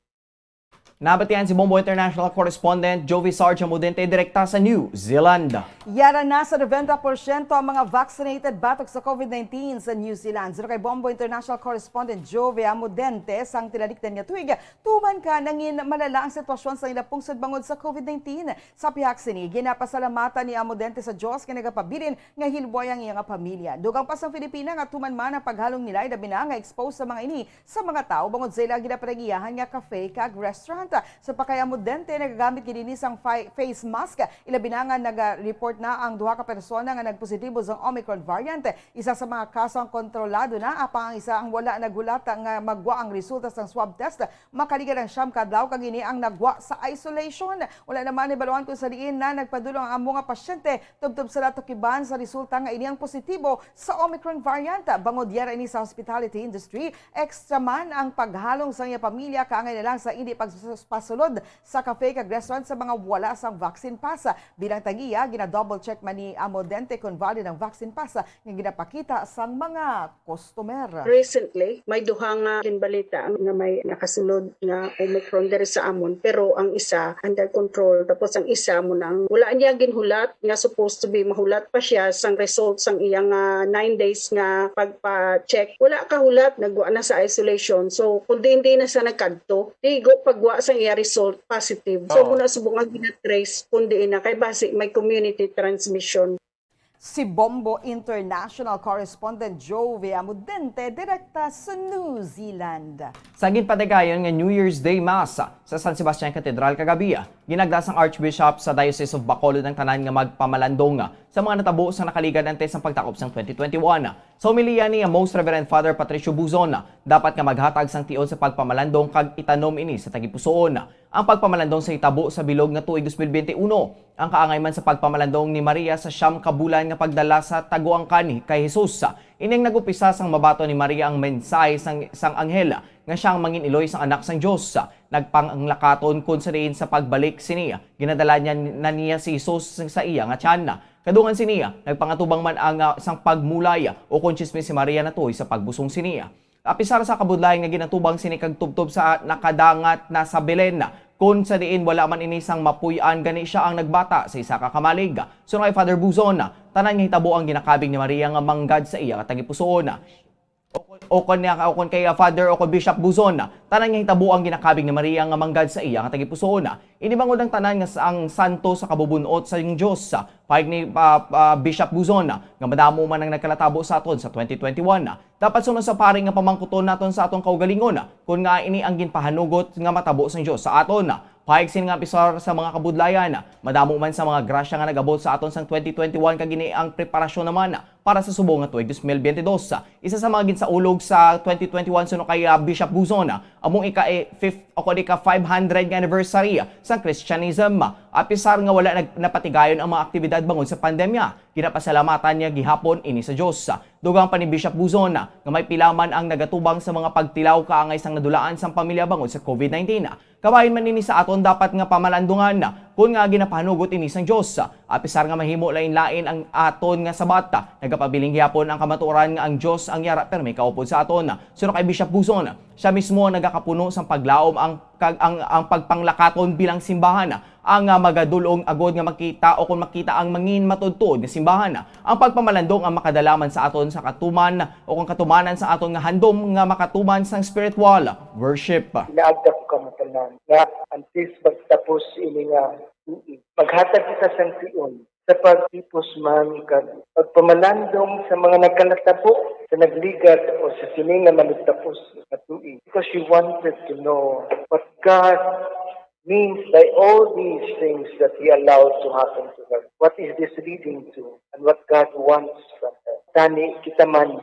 Nabatian si Bombo International Correspondent Jovi Sarge Amudente direkta sa New Zealand. Yara na sa noventa porsyento ang mga vaccinated batok sa COVID nineteen sa New Zealand. Suno kay Bombo International Correspondent Jovi Amudente, sang tinalikdan nga tuig, tuman ka nangin malala ang sitwasyon sa ila pungsod bangod sa COVID nineteen. Sa pihak sini, ginapasalamatan ni Amudente sa Dios nga nagapabilin nga hilway ang iya nga pamilya. Dugang pa sa Filipina nga tuman man ang paghalong nila, ilabi na nga exposed sa mga ini sa mga tawo bangod sa ila ginapanag-iyahan nga cafe kag restaurant. Sa pakay Amudente, nagagamit gid ini sang fa-, face mask. Ilabi na nga naga-report na ang duha ka persona nga nagpositibo sang Omicron variant. Isa sa mga kaso ang kontrolado na, apang ang isa ang wala naghulat nga magwa ang resulta sang swab test. Makaligal ang siyam ka adlaw kag ini ang nagwa sa isolation. Wala naman nahibaluan kung sa diin na nagpadulong ang amo nga pasyente tubtob sa natukiban sa resulta nga ini ang positibo sa Omicron variant. Bangod yara ini sa hospitality industry, extra man ang paghalong sa iya pamilya kaangay na lang sa hindi pag pasulod sa cafe kag restaurant sa mga wala sang vaccine pass. Bilang tag-iya, gina-double check man ni Amodente kon valid ang vaccine pass nga ginapakita sang mga customer. Recently, may duha nga ginbalita nga may nakasulod nga Omicron diri sa amon, pero ang isa under control, tapos ang isa mo nang wala niya ginhulat nga supposed to be mahulat pa siya sang result sang iyang ah, nine days nga pagpa-check. Wala kahulat, nagwa na sa isolation. So, kung diin-diin na siya nagkadto, tigo pagwa sang iya result positive. So, Oo. Muna subong ang ginatrace kung diin na kay basi may community transmission. Si Bombo International Correspondent Jove Amudente, direkta sa New Zealand. Sa ginpatigayon nga New Year's Day Mass sa San Sebastian Cathedral kagabi, ginagda sang Archbishop sa Diocese of Bacolod ang tanan nga magpamalandong sa mga natabo sa nakaligad antes sang pagtakop sang twenty twenty-one. Sa homilya niya, Most Reverend Father Patricio Buzon, dapat nga maghatag sang tion sa pagpamalandong kag itanom ini sa tagipusoon. Ang pagpamalandong sa hitabo sa bilog nga tuig dos mil bente uno, ang kaangay man sa pagpamalandong ni Maria sa siyam ka bulan nga pagdala sa taguangkan ni kay Jesus. Ining nag-umpisa sang mabaton ni Maria ang mensahe sang, sang anghel nga siya ang mangin-iloy sang Anak sang Dios. Nagpanglakaton kon sa diin sa pagbalik sini, ginadala niya, na niya si Jesus sa iya nga tiyan. Kadungan sini, nagpangatubang man ang, ah, sang pagmulay, o kon chismis si Maria natuhoy sa pagbusong sini. Apisar sa kabudlayan nga ginatubang sini kag tubtob sa nakadangat na sa Belen, kon sa diin wala man ini sang mapuy-an, gani siya ang nagbata sa isa ka kamalig. Suno kay Father Buzon, tanan nga hitabo ang ginakabig ni Maria nga manggad sa iya nga tagipusoon. O kon, o kon niya, o kon kay, ah, Father o kon Bishop Buzon, tanan nga hitabo ang ginakabig ni Maria nga manggad sa iya nga tagipusoon. Ini bangod ang tanan nga sa, ang santo sa kabubun-ot sa Dios. Pahayag ni, ah, ah, Bishop Buzon nga madamo man ang nagkalatabo sa aton sa twenty twenty-one. Dapat suno sa pari nga pamangkuton naton sa aton kaugalingon, kun nga ini ang ginpahanugot nga matabo sang Dios sa aton. Pahayag sini nga apisar sa mga kabudlayan, madamo man sa mga grasya nga nag-abot sa aton sang twenty twenty-one, kag ini ang preparasyon naman para sa subong nga tuig dos mil biyente dos. Isa sa mga ginsaulog sa twenty twenty-one suno kay, ah, Bishop Buzon, among ika, eh, fifth o kon ika five hundred nga anniversary sang Christianism. Apisar nga wala nag-, napatigayon ang mga aktibidad bangod sa pandemya, ginapasalamatan niya gihapon ini sa Dios. Dugang pa ni Bishop Buzon nga may pila man ang nagatubang sa mga pagtilaw kaangay sang nadulaan sang pamilya bangod sa COVID nineteen. Kabahin man ini sa aton dapat nga pamalandungan, kun nga ginapahanugot ini sang Dios. Apisar nga mahimo lain-lain ang aton nga sabat, nagapabilin gihapon ang kamatuoran nga ang Dios ang yara pirmi kaupod sa aton. Suno kay Bishop Buzon, siya mismo ang nagakapuno sang paglaom ang kag ang, ang pagpanglakaton bilang simbahan, ang, ah, magadul-ong agod nga makita o kon makita ang mangin matuod-tuod nga simbahan. Ang pagpamalandong ang makadala man sa aton sa katuman o kon katumanan sa aton nga handom nga makatuman sang spiritual worship. Inaagda ko kamo tanan nga antes magtapos ini nga tuig, maghatag kita sang tion sa pagtipos man kag pagpamalandong sa mga nagkalatabo sa nagligad o sa sini nga manugtapos nga tuig, because she wanted to know what God means by all these things that He allowed to happen to her. What is this leading to? And what God wants from her? Tani kita man.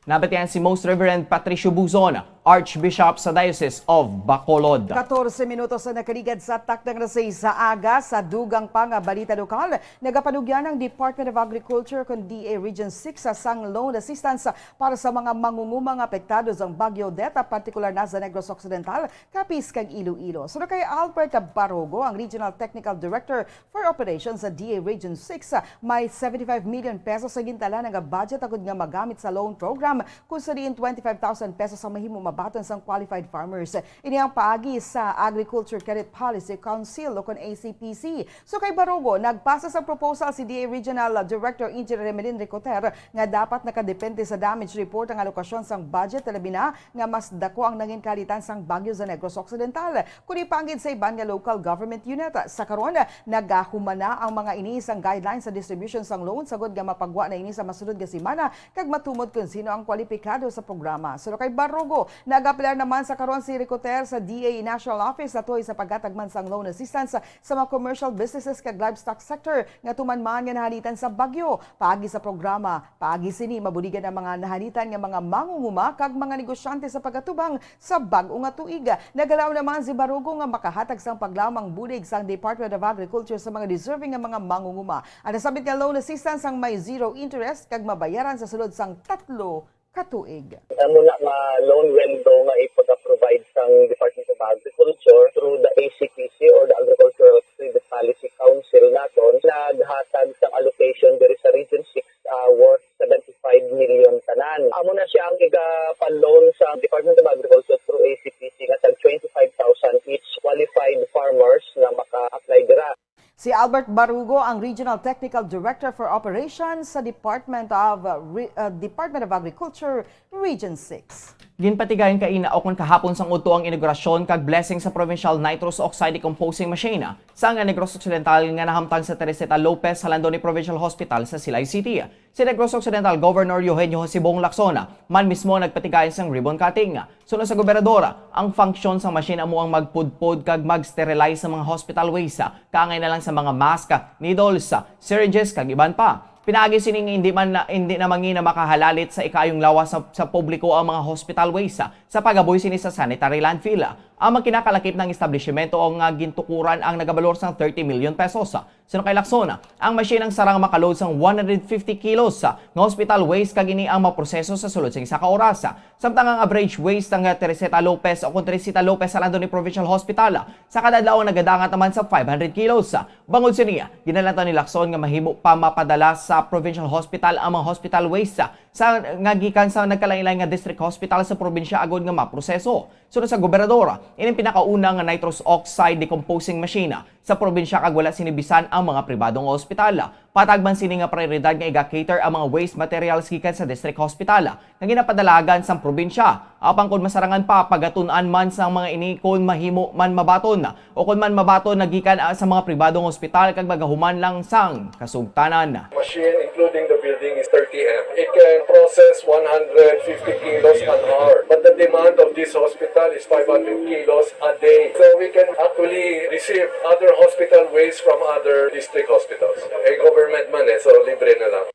Nabatian si Most Reverend Patricio Buzon, Archbishop sa Diocese of Bacolod. Katorse minutos ang nakaligad sa takna nga alas sais sa aga. Sa dugang pa nga balita lokal, nagapanugyan ang Department of Agriculture kon D A Region six sang loan assistance para sa mga mangunguma nga apektado sang Bagyo Odette, partikular na sa Negros Occidental, Capiz kag Iloilo. Suno kay Albert Barogo, ang Regional Technical Director for Operations sa D A Region six, may seventy-five million pesos ang gintalaan nga budget agud nga magamit sa loan program, kung sa diin twenty-five thousand pesos ang mahimo mabaton sang qualified farmers. Ini ang paagi sa Agriculture Credit Policy Council o kon A C P C. So kay Barogo, nagpasa sa proposal si D A Regional Director Engineer Remelin Ricoter nga dapat nakadepende sa damage report ang alokasyon sang budget, labi na nga mas dako ang nangin kahalitan sang bagyo sa Negros Occidental. Kuni pa ang gid sa iban nga local government unit. Sa karon, nagahuman na ang mga ini sang guidelines sa distribution sang loan, sagod nga mapagwa na ini sa masunod nga semana kag matumod kon sino ang kwalipikado sa programa. Suno kay Barogo, nagapilar naman sa karon si Ricoter sa D A National Office natuhoy sa paghatag man sang loan assistance sa mga commercial businesses kag livestock sector nga tuman man nga nahalitan sa bagyo. Paagi sa programa, paagi sini, mabuligan ang mga nahalitan nga mga mangunguma kag mga negosyante sa pag-atubang sa bag-o nga tuig. Nagalaom naman si Barogo nga makahatag sang paglaom ang bulig sang Department of Agriculture sa mga deserving nga mga mangunguma. Ang nasambit nga loan assistance ang may zero interest kag mabayaran sa sulod sang tatlo ka tuig. Amo na nga loan window nga ipag-provide sang Department of Agriculture through the A C P C or the Agricultural Credit Policy Council naton, naghatag sang allocation diri sa Region six, ah, worth seventy-five million tanan. Amo na siya ang iga-loan sa Department of Agriculture through A C P C nga tag twenty-five thousand each qualified farmers nga maka-apply dira. Si Albert Barugo ang Regional Technical Director for Operations sa Department of, uh, Re- uh, Department of Agriculture, Region six. Ginpatigayon kaina o kon kahapon sang udto ang inaugurasyon kag blessing sa Provincial Nitrous Oxide Decomposing Machine sa nga Negros Occidental nga nahamtang sa Teresita Lopez Jalandoni Provincial Hospital sa Silay City. Si Negros Occidental Governor Eugenio Josebong Lacson man mismo ang nagpatigayon sang ribbon cutting. Suno sa gobernador, ang function sang machine amo ang magpudpod kag mag-sterilize sa mga hospital waste, kaangay na lang sa mga mask, needles, syringes kag iban pa. Pinaagi sini nga hindi man na, hindi na mangina makahalalit sa ikaayong lawas sa, sa publiko ang mga hospital waste sa pagaboy sini sa sanitary landfill. Ang magkinakalakip ng establishmento nga gintukuran ang nagabalor sang thirty million pesos. Suno kay Lacson, ang machine ang sarang makaload sang one hundred fifty kilos nga hospital waste kag ini ang maproseso sa sulod sing isa ka oras. Samtang ang average waste sang Teresita Lopez o kon Teresita Lopez Jalandoni Provincial Hospital sa kada adlaw ang nagadangat naman sa five hundred kilos. Bangod sini, ginalantaw ni Lacson nga mahimo pa mapadala sa provincial hospital ang mga hospital waste sa, nga gikan sa nagkalainlain nga district hospital sa probinsya agod nga maproseso. Suno sa gobernador, ini ang pinakauna nga nitrous oxide decomposing machine sa probinsya kag wala sini bisan ang mga pribado nga ospital. Patag man sini nga prioridad nga iga-cater ang mga waste materials gikan sa district hospital nga ginapadalagan sang probinsya. Apang kon masarangan pa, pagatun-an man sang mga ini kon mahimo man mabaton o kon man mabaton na gikan, ah, sa mga pribado nga ospital kag magahuman lang sang kasugtanan. Machine, including the building, is thirty M. It can process one hundred fifty kilos an hour, but the demand of this hospital is five hundred kilos a day. So we can actually receive other hospital waste from other district hospitals. Eh, government man eh, so libre na lang.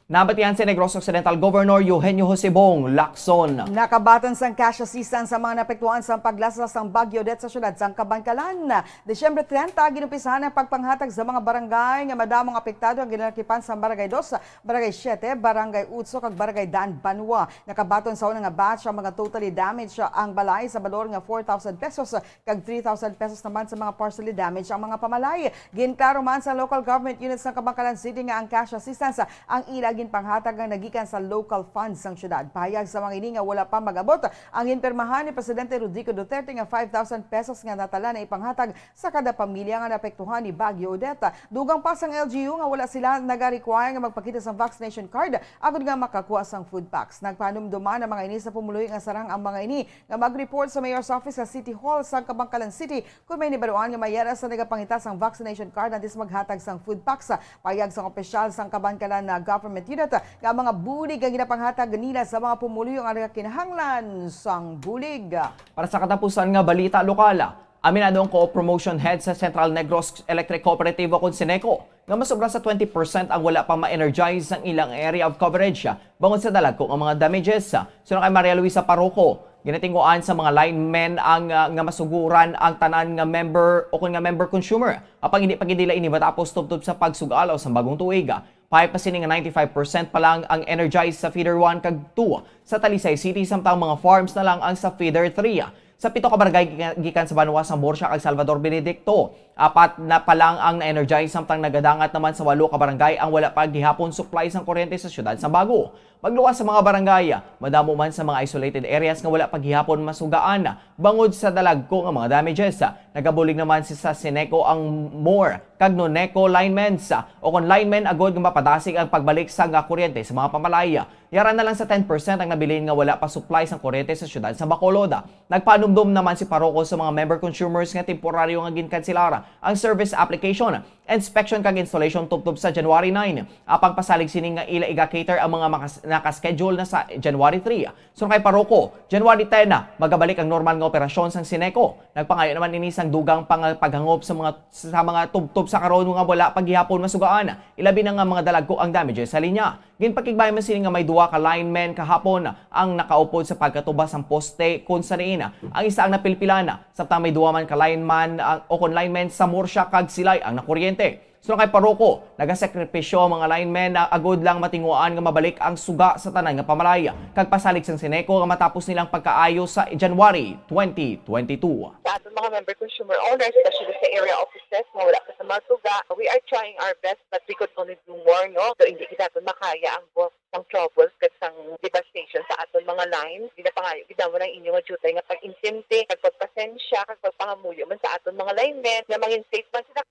Nabatian si Negros Occidental Governor Eugenio Josebong Lacson. Nakabaton sang cash assistance ang mga naapektuhan sang paglasa sang Bagyo Odette sa siyudad sang Kabankalan. Disyembre treinta, ginumpisahan ang pagpanghatag sa mga barangay nga madamo nga apektado ang ginalakipan sang Barangay Dos, Barangay Siete, Barangay Utso, kag Barangay Daan Banwa. Nakabaton sa una nga batch ang mga totally damaged ang balay sa balor nga four thousand pesos kag three thousand pesos naman sa mga partially damaged ang mga pamalay. Ginklaro man sa local government units sang Kabankalan City nga ang cash assistance ang ila ginpanghatag nga nagikan sa local funds sang syudad. Pahayag sa mga ini nga wala pa mag-abot ang ginpirmahan ni Presidente Rodrigo Duterte nga five thousand pesos nga natala na ipanghatag sa kada pamilya nga naapektuhan ni Bagyo Odette. Dugang pa sang L G U nga wala sila nagarequire nga magpakita sang vaccination card agod nga makakuha sang food packs. Nagpahanumdom man ang mga ini sa pumuluyo nga sarang ang mga ini nga mag-report sa Mayor's Office sa City Hall sang Kabankalan City kon may nahibaluan nga may yara sa nagapangita sang vaccination card antes maghatag sang food packs. Pahayag sang opisyal sang Kabankalan nga government unit nga ang mga bulig ang ginapanghatag nila sa mga pumuluyo nga nagakinahanglan sang bulig. Para sa katapusan nga balita lokal, aminado ang Co-op Promotion Head sa Central Negros Electric Cooperative o kon CENECO nga masobra sa twenty percent ang wala pa ma-energize sang ilang area of coverage bangod sa dalagko nga mga damages. Suno kay Maria Luisa Parroco, ginatinguan sa mga linemen ang, ah, nga masuguran ang tanan nga member o kon nga member consumer, apang hindi pa gid nila ini matapos tubtob sa pagsug-alaw sang bagong tuig. Pahay pa sini nga ninety-five percent pa lang ang energized sa feeder one kag two sa Talisay City, samtang mga farms na lang ang sa feeder three. Sa pito ka barangay gikan, gikan sa banwa sa Murcia kag Salvador Benedicto, apat na pa lang ang na-energize, samtang nagadangat naman sa walo ka barangay ang wala pa gihapon supply sang kuryente sa siyudad sang Bago. Magluwas sa mga barangay, madamo man sa mga isolated areas nga wala pa gihapon masugaan bangod sa dalagko nga mga damages. Nagabulig naman si sa CENECO ang MORE kag NONECO linemen o kon linemen agod nga mapadasig ang pagbalik sang kuryente sa mga pamalay. Yara na lang sa ten percent ang nabilin nga wala pa supply sang kuryente sa siyudad sa Bacolod. Nagpanumdom naman si Parroco sa mga member consumers nga temporaryo nga ginkanselar ang service application, inspection kag installation tubtob sa January nine. Apang pasalig sini nga ila iga-cater ang mga makas-, naka-schedule na sa January three. Suno kay Parroco, January ten na magabalik ang normal nga operasyon sang CENECO. Nagpangayo naman ini sang dugang pang-, paghangop sa mga, sa mga tubtob sa karon nga wala pa gihapon masugaan, ilabi na nga mga dalagko ang damage sa linya. Ginpakigbayan man sini nga may duha ka linemen kahapon ang nakaupod sa pagkatuba sang poste, kun sa diin ang isa ang napilpilan, samtang may duha man ka lineman, ah, o kon linemen sa Murcia kag Silay ang nakuryente. Te, suno kay Paroko, nagasakripisyo ang mga linemen na agod lang matinguhaan nga mabalik ang suga sa tanan nga pamalay, kag pasalig sang Ceneco nga matapos nilang pagkaayo sa January twenty twenty-two. Sa aton mga member consumer owners, especially sa area offices nga wala pa sa mga suga, we are trying our best, but we could only do more, no? So, hindi kita makaya ang bulk sang troubles kag sang devastation sa aton mga lines. Ginapangayo gid namon ang inyo nga diutay nga pag-intindi, kag pagpasensya, kag pagpangamuyo man sa aton mga linemen nga mangin safe man sila.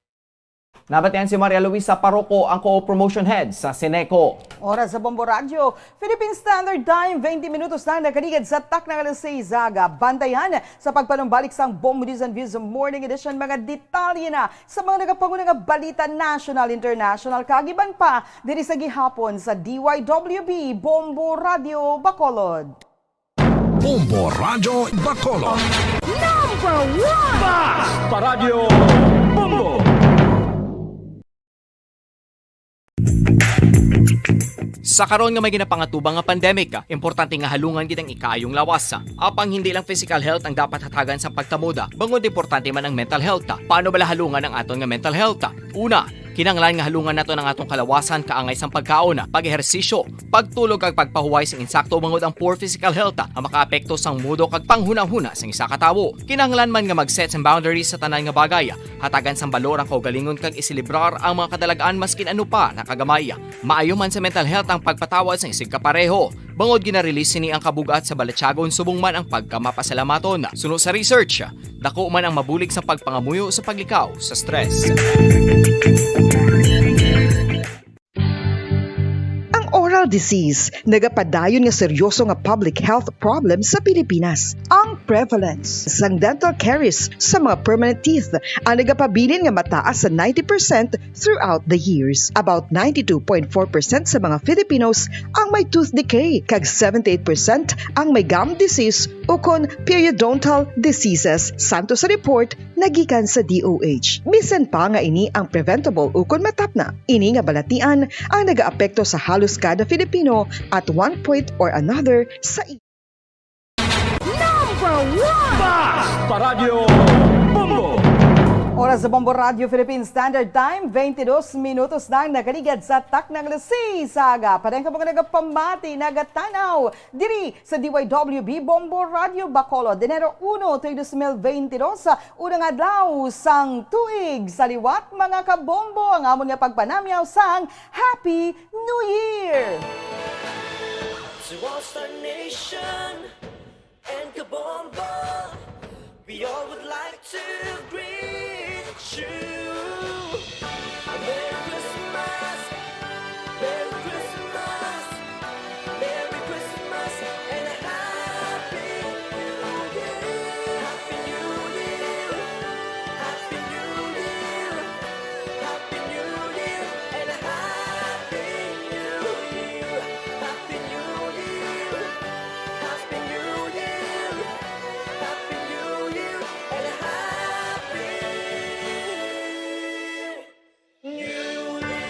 Nabatian si Maria Luisa Paroko, ang co-promotion head sa Ceneco. Oras sa Bombo Radyo, Philippine Standard Time, twenty minutos na nakaligad sa takna nga alas sais aga. Bantayan sa pagpanumbalik sang Bombo News and Views Morning Edition, mga detalye na sa mga nagapanguna nga balita national, international, kag iban pa diri sa gihapon sa D Y W B Bombo Radyo Bacolod. Bombo Radyo Bacolod. Number one! Basta Radyo Bombo! Sa karon nga may ginapangatubang nga pandemic, importante nga halungan gid ang ikaayong lawas. Apang hindi lang physical health ang dapat hatagan sa pagtamuda, bangod importante man ang mental health. Paano bala halungan ang aton nga mental health? Una, kinahanglan nga halungan naton ang atong kalawasan kaangay sang pagkaon, pag-ehersisyo, pagtulog kag pagpahuway sing insakto, bangod ang poor physical health ang makaapekto sang mudo kag panghunahuna sang isa ka tawo. Kinahanglan man nga mag-set sang boundaries sa tanan nga bagay, hatagan sang balor ang kaugalingon kag iselebrar ang mga kadalag-an maskin ano pa na kagamay. Maayo man sa mental health ang pagpatawad sang isigkapareho, bangod gina-release sini ang kabug-at sa balatyagon subong man ang pagkamapasalamaton. Suno sa research, dako man ang mabulig sa pagpangamuyo sa paglikaw sa stress. Ang oral disease nagapadayon nga seryoso nga public health problem sa Pilipinas. Ang prevalence sang dental caries sa mga permanent teeth ang nagapabilin nga mataas sa ninety percent throughout the years. About ninety-two point four percent sa mga Filipinos ang may tooth decay, kag seventy-eight percent ang may gum disease ukon periodontal diseases, santo sa report nagikan sa D O H. Bisan pa nga ini ang preventable ukon matapna, ini nga balatian ang nagaapekto sa halos kada Filipino at one point or another sa i- Number one! Basta Radyo Bombo! Oras sa Bombo Radyo Philippine Standard Time, twenty-dos minutos na ang nakaligad sa takna nga alas sais sa aga. Para ang mga nagapamati, nagatanaw diri sa D Y W B Bombo Radyo Bacolod, Enero uno, tuig dos mil veintidós, unang adlaw sang tuig. Sa liwat, mga kabombo, ang amon nga pagpanamyaw sang Happy New Year! To all Star Nation and Kabombo, we all would like to greet you. A Merry Christmas, Merry Christmas, Merry Christmas, and a Happy New Year. Happy New Year, Happy New Year, Happy New Year, and a Happy New Year. Happy New Year, Happy New Year, Happy New Year, and a Happy New Year!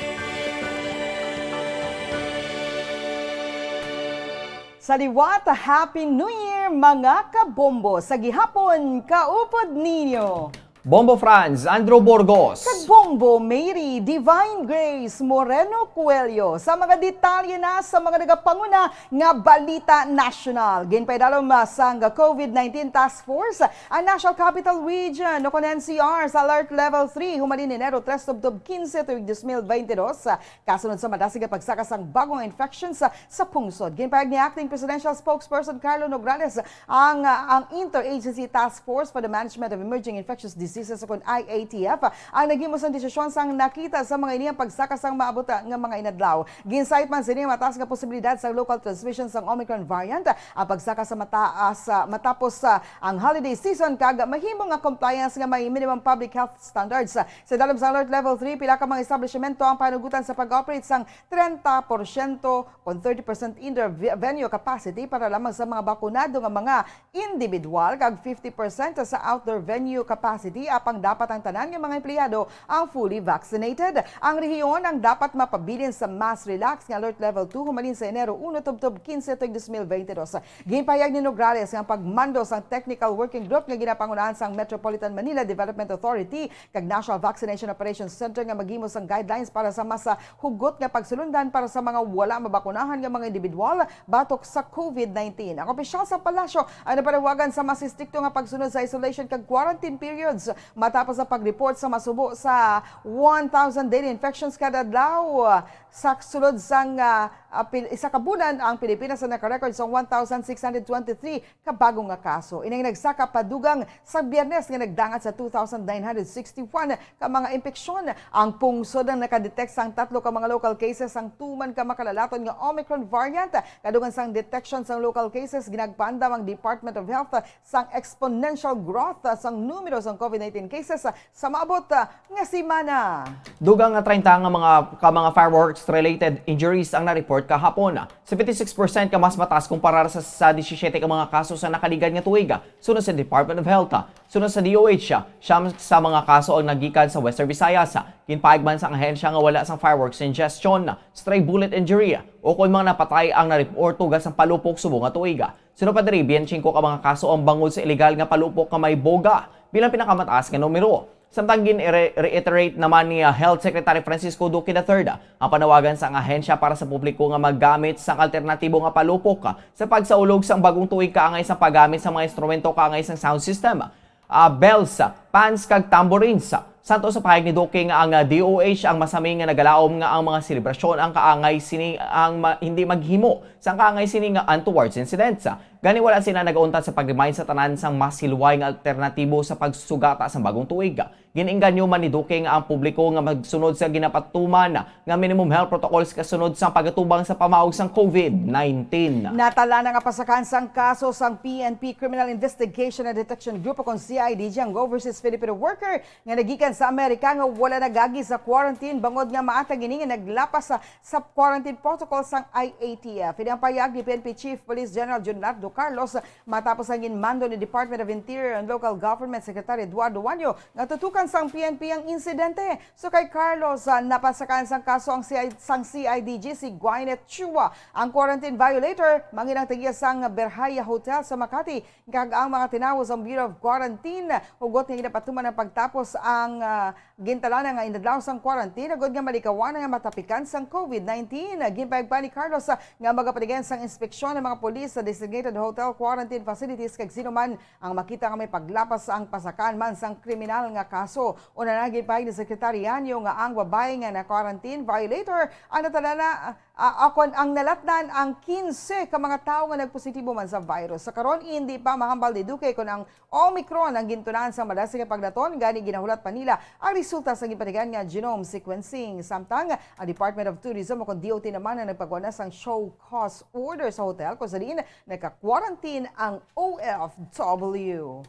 Sa liwat, Happy New Year, mga kabombo! Sa gihapon, kaupod ninyo, Bombo Franz, Andrew Burgos, kag Bombo Mary Divine Grace Moreno Coelho. Sa mga detalye na sa mga nagapanguna nga balita nasyonal. Ginpaidalom, ah, sang COVID nineteen Task Force ang National Capital Region, o kon N C R, sa Alert Level three human ni Enero tres tubtob quince tuig dos mil veintidós, kasunod sa madasig nga pagsaka sang bagong infections sa, sa pungsod. Ginpahayag ni Acting Presidential Spokesperson Carlo Nograles ang, ah, ang Interagency Task Force for the Management of Emerging Infectious Diseases, o kon I A T F, ang naghimo sang desisyon sang nakita sa mga ini ang pagsaka sang maabot, ah, nga mga inadlaw. Ginsayop man sini ang mataas nga posibilidad sa local transmission sang Omicron variant, ang pagsaka sa mataas, ah, matapos, ah, ang holiday season, kag mahimo nga compliance nga may minimum public health standards. Sa dalom sa Alert Level three, pila ka mga establishmento ang panugutan sa pag-operate sang trenta porsyento kon thirty percent indoor ve-, venue capacity para lamang sa mga bakunado nga mga individual, kag fifty percent sa outdoor venue capacity Apang dapat ang tanan nga mga empleyado ang fully vaccinated. Ang rehiyon ang dapat mapabilin sa mas relax nga Alert Level two humalin sa Enero uno tubtob quince tuig dos mil veinte dos. Ginpahayag ni Nograles nga ang pagmando sang Technical Working Group nga ginapangunahan sang Metropolitan Manila Development Authority kag National Vaccination Operations Center nga maghimo sang guidelines para sa mas, ah, hugot nga pagsulundan para sa mga wala mabakunahan nga mga individual batok sa COVID nineteen. Ang opisyal sa palasyo ang napanawagan sa mas estrikto nga pagsunod sa isolation kag quarantine periods matapos ang pag-report sa masubo sa one thousand daily infections kada adlaw. Sa sulod sang, ah, ah, pil-, isa ka bulan, ang Pilipinas ang nakarecord sa one thousand six hundred twenty-three ka bago nga kaso. Ining nagsaka pa dugang sa Biyernes nga nagdangat sa two thousand nine hundred sixty-one ka mga impeksyon. Ang pungsod ang nakadetect sang tatlo ka mga local cases sang tuman ka makalalaton nga Omicron variant. Kadugang sang detection sang local cases, ginagpaandam ang Department of Health sang exponential growth sang numero sang COVID nineteen cases sa maabot nga semana. Dugang nga treinta nga mga, ka mga fireworks-related injuries ang na-report kahapon. Seventy-six percent ka mas mataas kumpara sa, sa disisiyete ka mga kaso sa nakaligad nga tuig, suno sa Department of Health. Suno sa D O H, siyam sa mga kaso ang nagikan sa Western Visayas. Ginpahayag man sang ahensya nga wala sang fireworks ingestion, stray bullet injury, o kon mga napatay ang na-report tungod sang palupok subong nga tuig. Suno pa diri, twenty-five ka mga kaso ang bangod sa iligal nga palupok nga may boga bilang pinakamataas nga numero. Samtang gin-re-, reiterate naman ni, ah, Health Secretary Francisco Duque the third ang panawagan sang ahensya para sa publiko nga maggamit sang alternatibo nga palupok, ah, sa pagsaulog sang bagong tuig kaangay sang paggamit sa mga instrumento kaangay sang sound system, ah, bells, pans, kag tambourines. Samtang sa pahayag ni Duque nga ang, ah, D O H ang masami nga nagalaom nga ang mga selebrasyon ang kaangay sini ang ma-, hindi maghimo sang kaangay sini nga untoward incidents. Gani wala sila nagauntat sa pag-remind sa tanan sang mas hilway nga alternatibo sa pagsugata sang bagong tuig. Gin-engganyo man ni Duque nga ang publiko nga magsunod sa ginapatuman nga minimum health protocols kasunod sang pag-atubang sa pamaog sang COVID nineteen. Natala na nga pasakan sang kaso sang P N P Criminal Investigation and Detection Group o kon C I D G ang Go versus Filipino worker nga nagikan sa Amerika nga wala nagagi sa quarantine bangod nga maatag ini nga naglapas sa, sa quarantine protocol sang I A T F. Ini ang pahayag ni P N P Chief Police General Junardo Carlos matapos ang ginmando ni Department of Interior and Local Government Secretary Eduardo Juanio nga tutukan sang P N P ang insidente. So kay Carlos, ah, napasakaan sang kaso ang C I, sang C I D G si Gwyneth Chua. Ang quarantine violator, manginang tagiya sang Berjaya Hotel sa Makati, kag ang mga tinawo sang Bureau of Quarantine, hugot nga ginapatuman ang pagtapos ang, ah, gintalana nga inadlaw sang quarantine, agud nga malikawan nga matapikan sang COVID nineteen. Ginpahayag pa ni Carlos, ah, nga magapatigayon sang inspeksyon ang mga pulis sa designated hotel quarantine facilities kag sino man ang makita nga may paglapas ang pasakan man sang kriminal nga kaso. Una na, ginpahayag ni Secretary Juanio nga ang babayi nga na-quarantine violator ang natalana, ah, akon ang nalatnan ang quince ka mga tawo nga nagpositibo man sa virus. Sa karon, hindi pa mahambal ni Duque kon ang Omicron ang gintunan sa madasig nga paglaton, gani ginahulat pa nila ang resulta sa ginpatigayon nga genome sequencing. Samtang ang Department of Tourism o kon D O T naman ang nagpagwa na sang show cause order sa hotel kung sa diin nagka-quarantine ang O F W.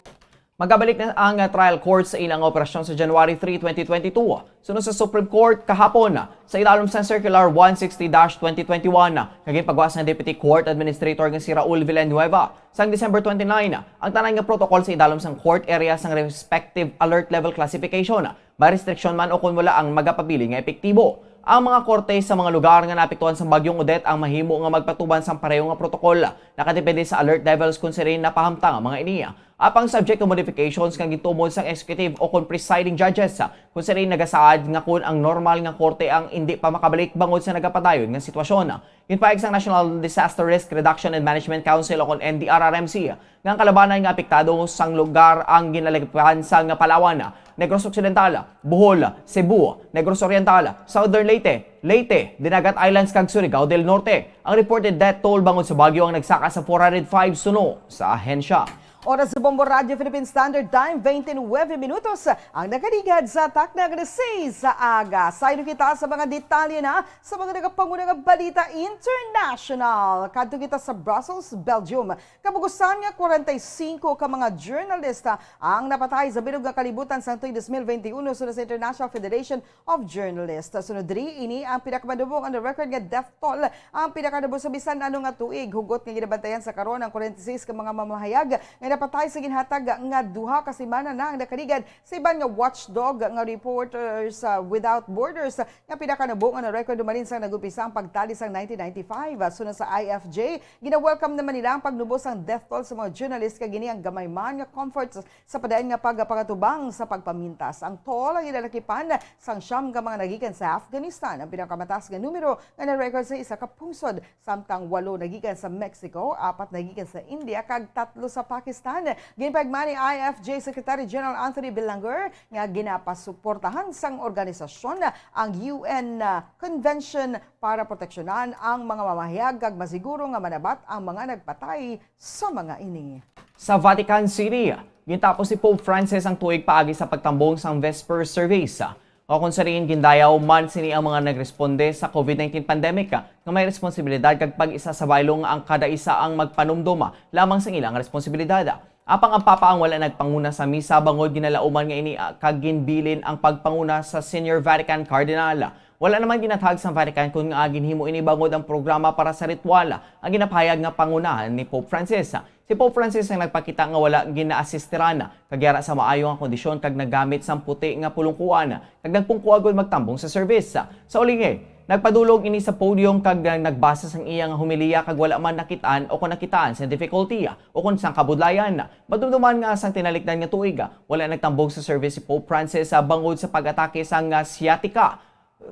Magabalik na ang, ah, trial court sa ilang operasyon sa January three, twenty twenty-two. Suno sa Supreme Court kahapon, sa ilalom sang Circular one sixty dash twenty twenty-one, nga ginpagwa sang Deputy Court Administrator nga si Raul Villanueva, sang December twenty-nine, ang tanan nga protocol sa idalom sang court area sang respective alert level classification may restriction man o kon wala ang magapabilin nga epektibo. Ang mga korte sa mga lugar nga naapektuhan sang Bagyong Odette ang mahimo nga magpatuman sang pareho nga protokol. Nakadepende sa alert levels kung sirin napahamtang ang mga ini. Apang subject to modifications nga gintumod sang executive o kon presiding judges, kung sirin nagasaad nga kun ang normal nga korte ang indi pa makabalik bangod sa nagapadayon nga sitwasyon. Ginpahayag sang National Disaster Risk Reduction and Management Council o kon N D R R M C nga ang kalabanan nga apektado sang lugar ang ginalagpahan sang Palawan, Negros Occidental, Bohol, Cebu, Negros Oriental, Southern Leyte, Leyte, Dinagat Islands kag Surigao del Norte. Ang reported death toll bangod sa bagyo ang nagsaka sa four hundred five suno sa ahensya. Oras sa Bombo Radyo Philippine Standard Time, twenty-nine minutos ang nakaligad sa takna nga alas sais sa aga. Saylo kita sa mga detalye na sa mga nagapanguna nga balita international. Kadto kita sa Brussels, Belgium. Kabugusan nga kwarenta y singko ka mga journalista ang napatay sa bilog nga kalibutan sang tuig dos mil veintiuno suno sa International Federation of Journalists. Sunod diri, ini ang pinakamadamo on the record nga death toll, ang pinakadamo sa bisan ano nga tuig. Hugot nga ginabantayan sa karon ang kwarenta y seis ka mga mamahayag nga patay sa ginhatag nga duha ka semana na ang nakaligad sa iban nga watchdog nga Reporters, ah, Without Borders nga pinakanubo nga na-record humalin sang nag-umpisa ang pagtali sang nineteen ninety-five. Ah, suno sa I F J, gina-welcome naman nila ang pagnubo sang death toll sa mga journalist kag ini ang gamay man nga comfort sa padayon nga pagpangatubang sa pagpamintas. Ang toll ang ginalakipan sang siyam ka mga nagikan sa Afghanistan, ang pinakamataas nga numero nga na-record sa isa ka pungsod, samtang walo nagikan sa Mexico, apat nagikan sa India, kag tatlo sa Pakistan. Ginpahigma ni I F J Secretary General Anthony Belanger nga ginapasuportahan sang organisasyon ang U N, ah, Convention para proteksyonan ang mga mamahayag kag masiguro nga manabat ang mga nagpatay sa mga ini. Sa Vatican City, gintapos ni Pope Francis ang tuig paagi sa pagtambong sang Vesper Service. O kung sa diin gindayaw man sini ang mga nagresponde sa COVID nineteen pandemic, nga may responsibilidad kag pag-isa sa baylo nga ang kada isa ang magpanumdom lamang sa ilang responsibilidad. Apang ang Papa ang wala nagpanguna sa misa bangod ginalauman nga ini, ah, kag ginbilin ang pagpanguna sa Senior Vatican Cardinal. Wala naman ginatag sa Vatican kon nga ginhimo ini bangod ang programa para sa ritual ang ginapahayag nga pangunahan ni Pope Francis. Si Pope Francis ang nagpakita nga wala ginaasistiran kag yara sa maayo nga kondisyon kag naggamit sang puti nga pulungkuan kag nagpungko agud magtambong sa service. Sa ulihi, nagpadulong ini sa podium kag nagbasa sang iya nga homilya kag wala man nakit-an o kon nakitaan sa difficulty o kon sang kabudlayan. Madumduman nga sang tinalikdan nga tuig, wala nagtambong sa service si Pope Francis, ah, bangod sa pag-atake sang, ah, sciatica,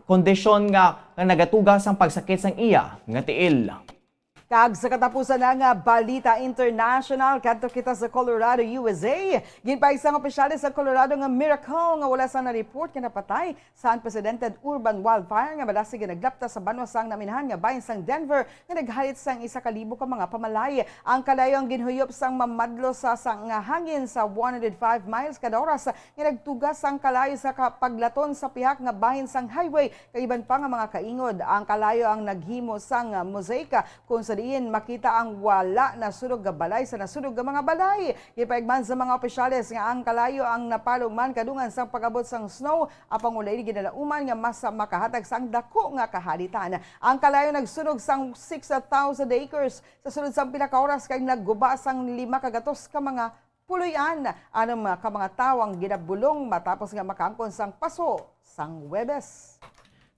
kondisyon nga, nga nagatuga sang pagsakit sang iya nga tiil. Kag sa katapusan na nga balita international, kadto kita sa Colorado, U S A. Ginpahayag sang opisyales sa Colorado nga miracle nga wala sang na-report nga napatay sa unprecedented urban wildfire nga madasig nga naglapta sa banwa sang naminahan nga bahin sang Denver nga naghalit sang isa ka libo ka mga pamalay. Ang kalayo ang ginhuyop sang mamadlo sa, sa nga hangin sa one hundred five miles kada oras nga nagtuga sang kalayo sa ka-, paglaton sa pihak nga bahin sang highway kag iban pa nga mga kaingod. Ang kalayo ang naghimo sang, ah, mosaic, ah, kung sa diin makita ang wala nasunog nga balay sa nasunog nga mga balay. Gipahigman sa mga opisyales nga ang kalayo ang napalong man kadungan sang pag-abot sang snow, apang wala ini ginalauman nga mas makahatag sang dako nga kahalitan. Ang kalayo nagsunog sang six thousand acres sa sulod sang pila ka oras kag nagguba sang lima ka gatos ka mga puloy-an. Anom ka mga tawo ang ginabulong matapos nga makaangkon sang paso sang Huwebes.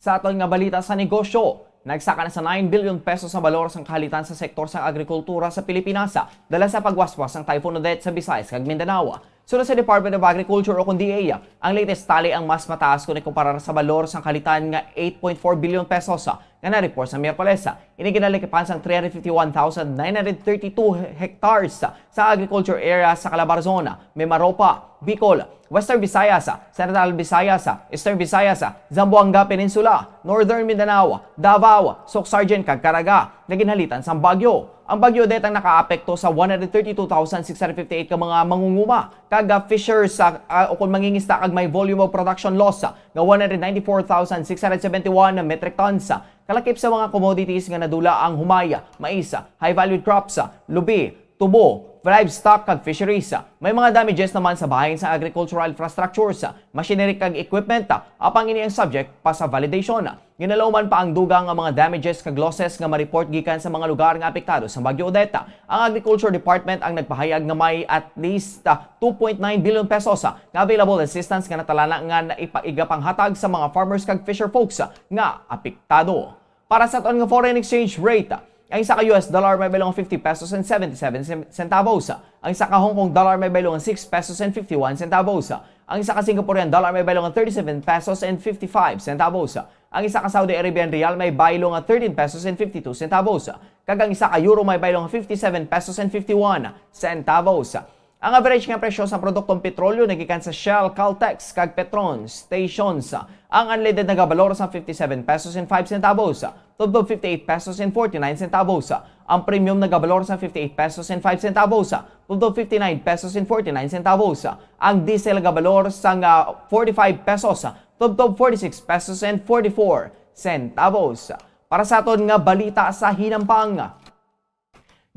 Sa aton nga balita sa negosyo, nagsaka na sa nine billion pesos ang balor sang kahalitan sa sektor sang agrikultura sa Pilipinas, dala sa pagwaswas sang Typhoon Odette sa Visayas kag Mindanao. Suno sa Department of Agriculture o kon D A, ang latest tally ang mas mataas kon ikumparar sa balor sang kahalitan nga eight point four billion pesos nga na-report sa Miyerkules. Ini ginalakipan sang three hundred fifty-one thousand nine hundred thirty-two hectares sa agriculture area sa Calabarzon, Mimaropa, Bicol, Western Visayas, Central Visayas, Eastern Visayas, Zamboanga Peninsula, Northern Mindanao, Davao, Soccsksargen, kag Caraga nga ginhalitan sang bagyo. Ang Bagyo Odette ang nakaapekto sa one hundred thirty-two thousand six hundred fifty-eight ka mga mangunguma kag, ah, fishers, ah, ah, ukon mangingisda kag may volume of production loss, ah, nga one hundred ninety-four thousand six hundred seventy-one metric tons. Kalakip sa mga commodities nga nadula ang humay, mais, high-valued crops, lubi, tubo, livestock, kag fisheries. May mga damages naman sa bahin sa agricultural infrastructures, machinery kag equipment, apang ini ang subject pa sa validation. Ginalauman pa ang dugang nga mga damages kag losses nga ma-report gikan sa mga lugar nga apektado sa Bagyo Odette. Ang Agriculture Department ang nagpahayag nga may at least, ah, two point nine billion pesos, ah, nga available assistance nga natalana nga naipa-, igapanghatag sa mga farmers kag fisher folks, ah, nga apektado. Para sa aton nga foreign exchange rate, ah, ang isa ka U S dollar may baylo nga fifty pesos and seventy-seven cen-, centavos. Ang isa ka Hong Kong dollar may baylo nga six pesos and fifty-one centavos. Ang isa ka Singaporean dollar may baylo nga thirty-seven pesos and fifty-five centavos. Ang isa ka Saudi Arabian riyal may baylo nga thirteen pesos and fifty-two centavos. Kag ang isa ka euro may baylo nga fifty-seven pesos and fifty-one centavos. Ang average nga presyo sa produktong petrolyo nagikan sa Shell, Caltex, kag Petron stations. Ang unleaded nagabalor sa fifty-seven pesos and five centavos, tubtob fifty-eight pesos and forty-nine centavos. Ang premium nagabalor sa fifty-eight pesos and five centavos, tubtob fifty-nine pesos and forty-nine centavos. Ang diesel nagabalor sa nga forty-five pesos, tubtob forty-six pesos and forty-four centavos. Para sa aton nga balita sa hinampang,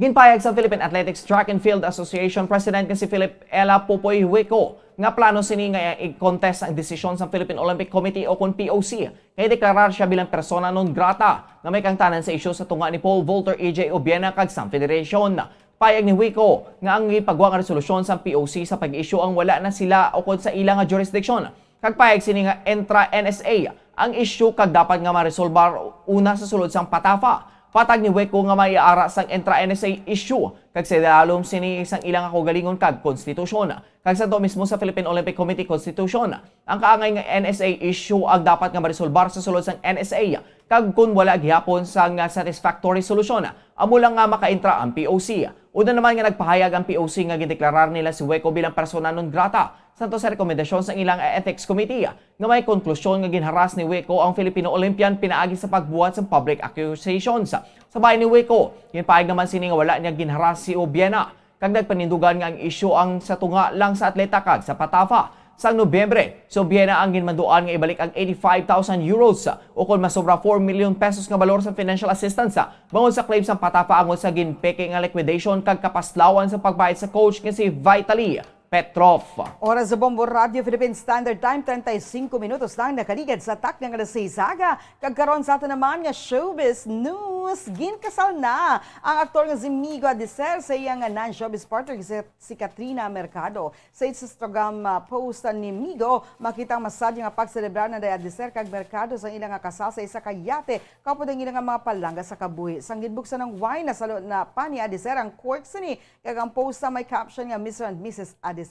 ginpahayag sa Philippine Athletics Track and Field Association President nga si Philip Ella Popoy Huico nga plano sini nga i-contest ang desisyon sa Philippine Olympic Committee o kon P O C nga ideklarar siya bilang persona non grata nga may kaangtanan sa isyu sa tunga ni pole vaulter E J Obiena kag sang federation. Payag ni Wico nga ang gipagwa nga resolusyon sang P O C sa pag-issue ang wala na sila ukon sa ila nga jurisdiction, kag payag sini nga intra-N S A ang issue kag dapat nga maresolbar una sa sulod sang PATAFA. Patag ni Wico nga may ara sang intra-N S A issue kag sa idalom sini sang ila nga kaugalingon kag konstitusyon, kag sa tuo mismo sa Philippine Olympic Committee Constitution. Ang kaangay nga N S A issue ang dapat nga maresolbar sa sulod sang N S A, kag kon wala gihapon sang satisfactory solusyon, amo lang nga makaintra ang P O C. Una naman nga nagpahayag ang P O C nga gindeklarar nila si Wico bilang persona non grata, santo sa rekomendasyon sang ilang Ethics Committee, nga may konklusyon nga ginharas ni Wico ang Filipino Olympian pinaagi sa pagbuhat sang public accusations. Sa bahin ni Wico, ginpahayag naman sini nga wala niya ginharas si Obiena, kag nagpanindugan nga ang isyu ang sa tunga lang sa atleta kag sa PATAFA. Sang Nobyembre, si Obiena ang ginmanduan nga ibalik ang eighty-five thousand euros, o kon masobra four million pesos nga balor sa financial assistance, bangod sa claim sang PATAFA angod sa ginpeke nga liquidation kag kapaslawan sa pagbayad sa coach nga si Vitaly Petrov. Oras sa Bombo Radyo Philippine Standard Time, treinta y cinco minutos lang nakaligad sa takna nga alas seis aga. Kag karon sa aton naman nga showbiz news, ginkasal na ang aktor nga si Migo Adiser sa iya nga non-showbiz partner nga si, si Katrina Mercado. Sa Instagram, ah, post ni Migo, makita ang masadya nga pagselebrar na day Adiser kag Mercado sa ila nga kasal sa isa ka yate, kaupod ang ila nga mga palangga sa kabuhi. Sang ginbuksan ang wine, nasalo na pa ni Adiser ang cork sini, kag ang post sa may caption nga Mister and Missus Adiser.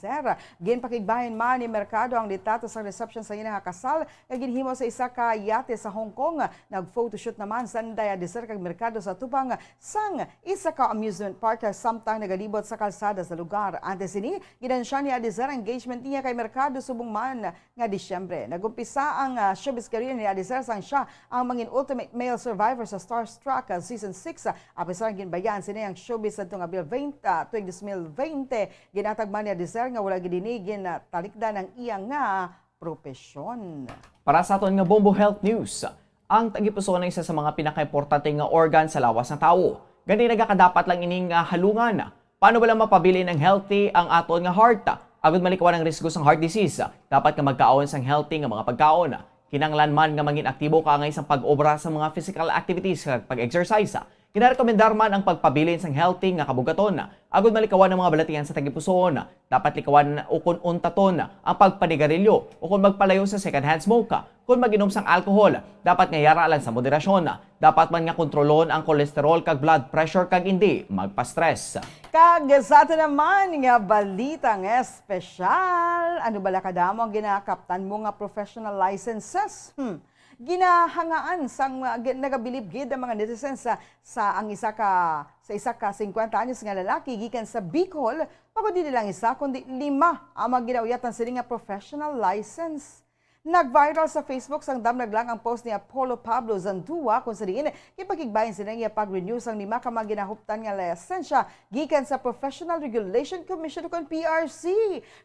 Ginpakigbahin man ni Mercado ang litrato sang reception sa ila nga kasal nga ginhimo sa isa ka yate sa Hong Kong. Nag-photoshoot naman sanday Adiser kag Mercado sa tubang sang isa ka amusement park samtang nagalibot sa kalsada sa lugar. Antes sini, ginansya ni Adiser ang engagement niya kay Mercado subong man nga Disyembre. Nag-umpisa ang, ah, showbiz career ni Adiser sang siya ang mangin Ultimate Male Survivor sa Starstruck, ah, Season six, ah, apisar ang ginbayaan sini ang showbiz sadto nga Abril twenty, ah, twenty twenty. Ginatag man ni Adiser nga wala gid ini ginatalikdan ang iya nga propesyon. Para sa aton nga Bombo Health News, ang tagipusoon ang isa sa mga pinakaimportante nga organ sa lawas sang tawo. Gani, nagakadapat lang ini nga halungan. Paano bala mapabilin nga healthy ang aton nga heart? Agud malikawan ang risgo sang heart disease, dapat nga magkaon sang healthy nga mga pagkaon. Kinahanglan man nga mangin aktibo kaangay sang pag-obra sa mga physical activities kag pag-exercise. Ginarekomendar man ang pagpabilin sang healthy nga kabugaton. Agud malikawan ang mga balatian sa tagipusoon, dapat likawan ukon untaton ang pagpanigarilyo ukon magpalayo sa secondhand smoke. Kon mag-inom sang alcohol, dapat nga yara lang sa moderasyon. Dapat man nga kontrolon ang cholesterol kag blood pressure kag indi magpa-stress. Kag sa aton naman nga balita nga espesyal, ano bala kadamo ang ginakaptan mo nga professional licenses? Hmm. Ginahangaan sang, uh, gi-, nagabilib gid ang mga netizens sa, sa ang isa ka, sa isa ka singkwenta anyos nga lalaki gikan sa Bicol, bangod hindi lang isa kundi lima ang mga ginauyatan sini nga professional license. Nag-viral sa Facebook sang damlag lang ang post ni Apollo Pablo Zantua, kung sa diin ipakigbahin sila niya pag-renew sang lima ka mga ginahuptan nga lisensya gikan sa Professional Regulation Commission, kon P R C.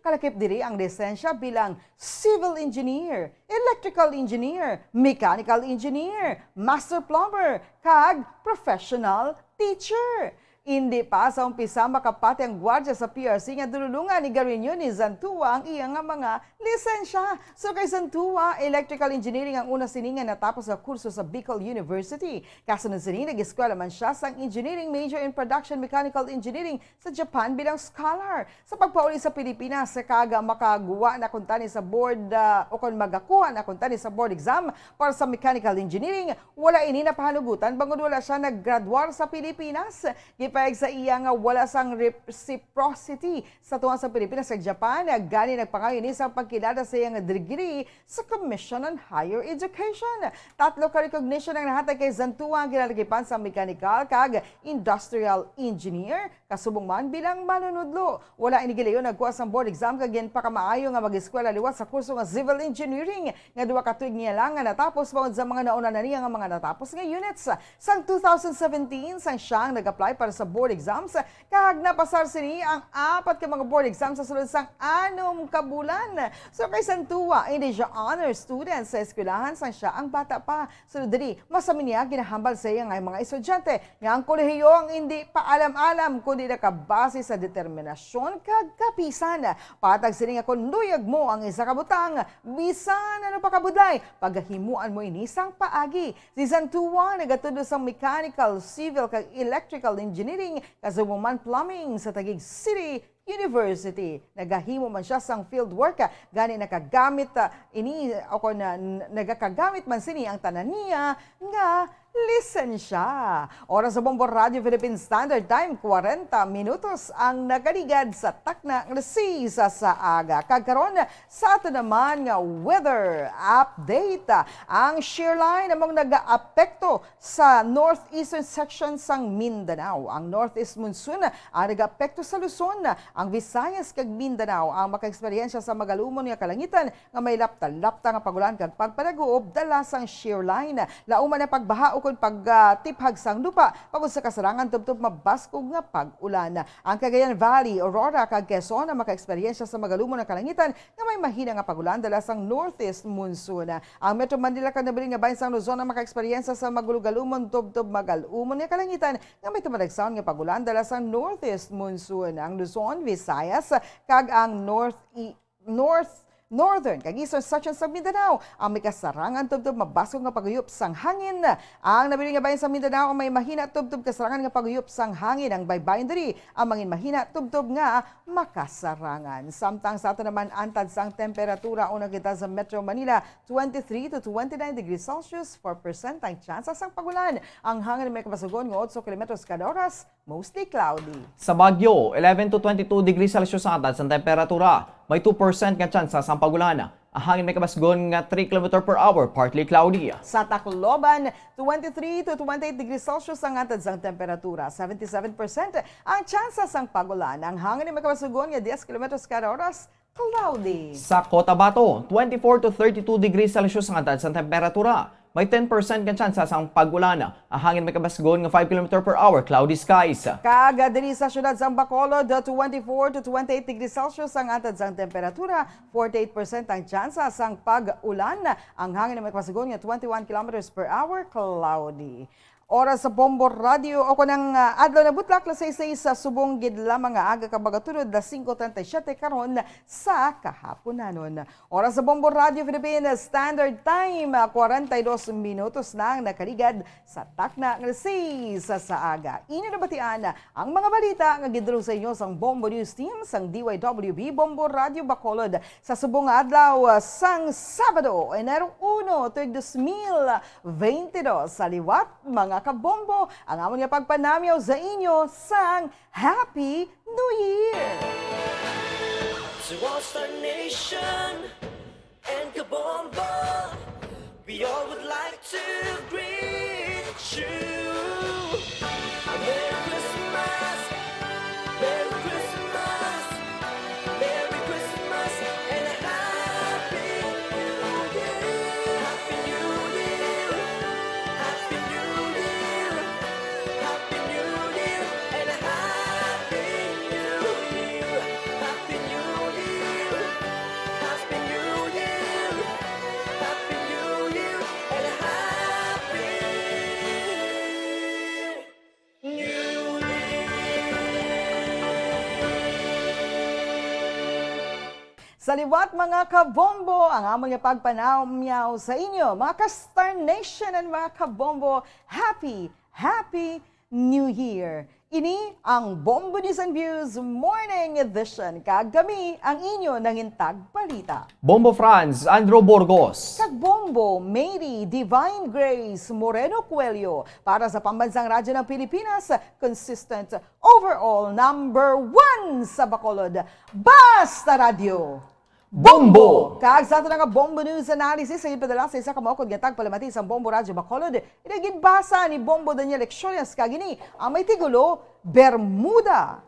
Kalakip diri ang lisensya bilang civil engineer, electrical engineer, mechanical engineer, master plumber, kag professional teacher. Indi pa sa umpisa makapati ang gwardiya sa P R C nga dululungan ni Garinyo ni Zantua ang iya nga mga lisensya. So kay Zantua, electrical engineering ang una sini nga natapos nga kurso sa Bicol University. Kasunod sini, nag-eskwela man siya sang engineering major in production mechanical engineering sa Japan bilang scholar. Sa pagpauli sa Pilipinas, kag makagwa na kuntani sa board, ah, o kon magakuha na kuntani sa board exam para sa mechanical engineering, wala ini napahanugutan bangod wala siya naggradwar sa Pilipinas. Gipahayag sa iya nga wala sang reciprocity sa tunga sa Pilipinas kag Japan, gani nagpangayo ini sa pagkilala sa iya nga degree sa Commission on Higher Education. Tatlo ka recognition ang nahatag kay Zantua, ang kinalakipan sa mechanical kag industrial engineer, kasubong man bilang manunudlo. Wala ini gilayon nagkuha sang board exam kag ginpakamaayo nga mag-eskwela liwat sa kurso nga civil engineering nga duha ka tuig niya lang nga natapos bangod sa mga nauna na niya nga mga natapos nga units. Sang two thousand seventeen, sang siya ang nag-apply para sa board exams, kag napasar sini ang apat ka mga board exams sa sulod sang anom ka bulan. So kay Zantua, indi siya honor student sa eskwelahan sang siya ang bata pa. Sulod diri, mas sami niya ginahambal sa iya nga mga estudyante nga ang kolehiyo ang indi paalam-alam, kundi nakabase sa determinasyon kag kapisan. Patag sini nga kon luyag mo ang isa ka butang, bisan ano pa kabudlay, pagahimuan mo ini sang paagi. Si Zantua nagatudlo sang mechanical, civil, kag electrical engineering Engineering, kag Subuman Plumbing sa Taguig City University. Nagahimo man siya sang field work, ah, gani nakagamit, ah, ini, o kon, ah, n-, nagakagamit man sini ang tanan niya nga lisensya. Oras sa Bombo Radio Philippine Standard Time, kwarenta minutos ang nakaligad sa takna nga alas sais sa aga. Kag karon, sa ato naman nga weather update, ang shear line among nagaapekto sa northeastern section sang Mindanao. Ang northeast monsoon ang nagaapekto sa Luzon, ang Visayas kag Mindanao ang makaeksperyensya sa magalumon nga kalangitan nga may lapta-lapta nga pag-ulan kag pagpanaguob dala sang shear line. Lauman ang pagbaha ukon pagtiphag sang lupa, bangod sa kasarangan tubtob mabaskog nga pag-ulan. Ang Cagayan Valley, Aurora, kag Quezon ang makaeksperyensya sa magalumon nga kalangitan nga may mahina nga pag-ulan dala sang northeast monsoon. Ang Metro Manila kag nabilin nga bahin sang Luzon ang makaeksperyensya sa magulogalumon tubtob magalumon nga kalangitan nga may tumalagsaon nga pag-ulan dala sang northeast monsoon. Ang Luzon, Visayas, kag ang north north, northern kag eastern section sa Mindanao ang may kasarangan tubtob mabaskog nga pag-uyop sang hangin. Ang nabilin nga bahin sa Mindanao ang may mahina tubtob kasarangan nga pag-uyop sang hangin. Ang baybayon diri ang mangin mahina tubtob nga makasarangan. Samtang sa ato naman antad sang temperatura, una kita sa Metro Manila, twenty-three to twenty-nine degrees Celsius, four percent ang tsansa sang pag-ulan. Ang hangin may kabasugon nga otso kilometros kada oras, mostly cloudy. Sa Baguio, eleven to twenty-two degrees Celsius ang antad sang temperatura. May two percent nga tsansa sang pag-ulan. Ang hangin may kabasgon nga three kilometer per hour, partly cloudy. Sa Tacloban, twenty-three to twenty-eight degrees Celsius ang antad sang temperatura. Seventy-seven percent ang tsansa sang pag-ulan. Ang hangin may kabasgon nga diyes kilometros kada oras, cloudy. Sa Cotabato, twenty-four to thirty-two degrees Celsius ang antad sang temperatura. May ten percent nga tsansa sang pag-ulan. Ang hangin may kabasgon nga five kilometer per hour, cloudy skies. Kag diri sa siyudad sang Bacolod, twenty-four to twenty-eight degrees Celsius ang antad sang temperatura, forty-eight percent ang tsansa sang pag-ulan. Ang hangin may kabasgon nga twenty-one kilometers per hour, cloudy. Oras sa Bombo Radio, o kanang, ah, adlaw na butlak, alas sais sa subong gid lamang nga aga, kag magatunod alas singko treinta y siete karon sa kahaponanon. Oras sa Bombo Radio Philippines Standard Time, ah, kwarenta y dos minutos na ang nakaligad sa takna nga alas sais sa aga. Inyo nabatian ang mga balita nga gindulong sa inyo sang Bombo News Team sang D Y W B Bombo Radio Bacolod. Sa subong nga adlaw, ah, sang Sabado, Enero uno, tuig dos mil veinte dos, sa liwat, mga kabombo, ang amon nga pagpanamyaw sa inyo sang Happy New Year! To all Star Nation and Kabombo, we all would like to greet you. A Merry Christmas, Merry Christmas, Merry Christmas, and a Happy New Year. Happy New Year, Happy New Year. Happy New Year and a Happy New Year. Happy New Year. Happy New Year. Happy New Year and a Happy New Year. Sa liwat, mga kabombo, ang amon nga pagpanamyaw sa inyo, mga ka-Star Nation and mga kabombo, Happy, Happy New Year! Ini ang Bombo News and Views Morning Edition, kag kami ang inyo nangintag balita. Bombo Franz Andrew Burgos. Kag Bombo Mary Divine Grace Moreno Coelho para sa Pambansang Radyo ng Pilipinas, consistent overall number one sa Bacolod. Basta Radyo! Bombo! Kag sa ato na nga Bombo News Analysis, sa ginpadala sa isa ka maukod nga tagpalamati sa Bombo Radyo Bacolod, ina ginbasa ni Bombo Daniel Lecciones, kag ini ang may titulo, Bermuda.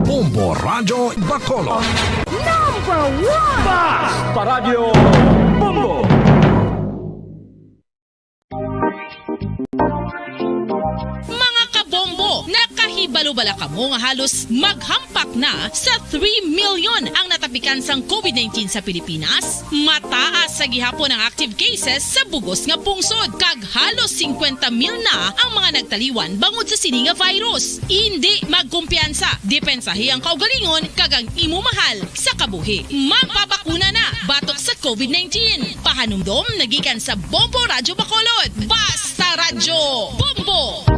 Bombo Radyo Bacolod. Number one! Basta Radyo Bombo! Mga kabombo, nakahibalo Wala kamo nga halos maghampak na sa three million ang natapikan sang covid nineteen sa Pilipinas? Mataas sa gihapon ang active cases sa bugos nga pungsod, kag halos singkwenta mil na ang mga nagtaliwan bangod sa sini nga virus. Indi magkumpiyansa, depensahi ang kaugalingon kag ang imo mahal sa kabuhi. Magpabakuna na batok sa covid nineteen. Pahanumdom nagikan sa Bombo Radyo Bacolod. Basta Radyo Bombo!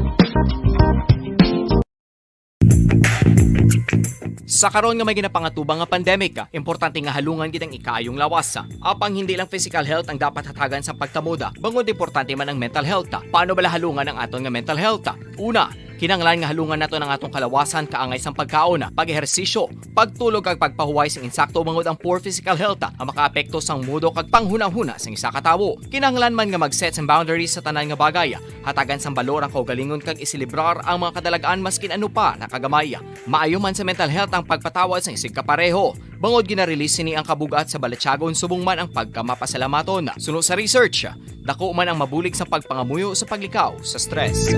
Sa karon nga may ginapangatubang nga pandemic, importante nga halungan gid ang ikaayong lawas. Apang hindi lang physical health ang dapat hatagan sa pagkamoda, bangod importante man ang mental health. Paano bala halungan ang aton nga mental health? Una, kinahanglan nga halungan naton ang atong kalawasan kaangay sang pagkaon, pag-ehersisyo, pagtulog kag pagpahuway sing insakto, bangod ang poor physical health ang makaapekto sang mood kag panghunahuna sang isa ka tawo. Kinahanglan man nga mag-set sang boundaries sa tanan nga bagay, hatagan sang balor ang kaugalingon kag iselebrar ang mga kadalag-an maskin ano pa na kagamay. Maayo man sa mental health ang pagpatawad sang isigkapareho, bangod gina-release sini ang kabug-at sa balatyagon subong man ang pagkamapasalamaton. Suno sa research, dako man ang mabulig sa pagpangamuyo sa paglikaw sa stress.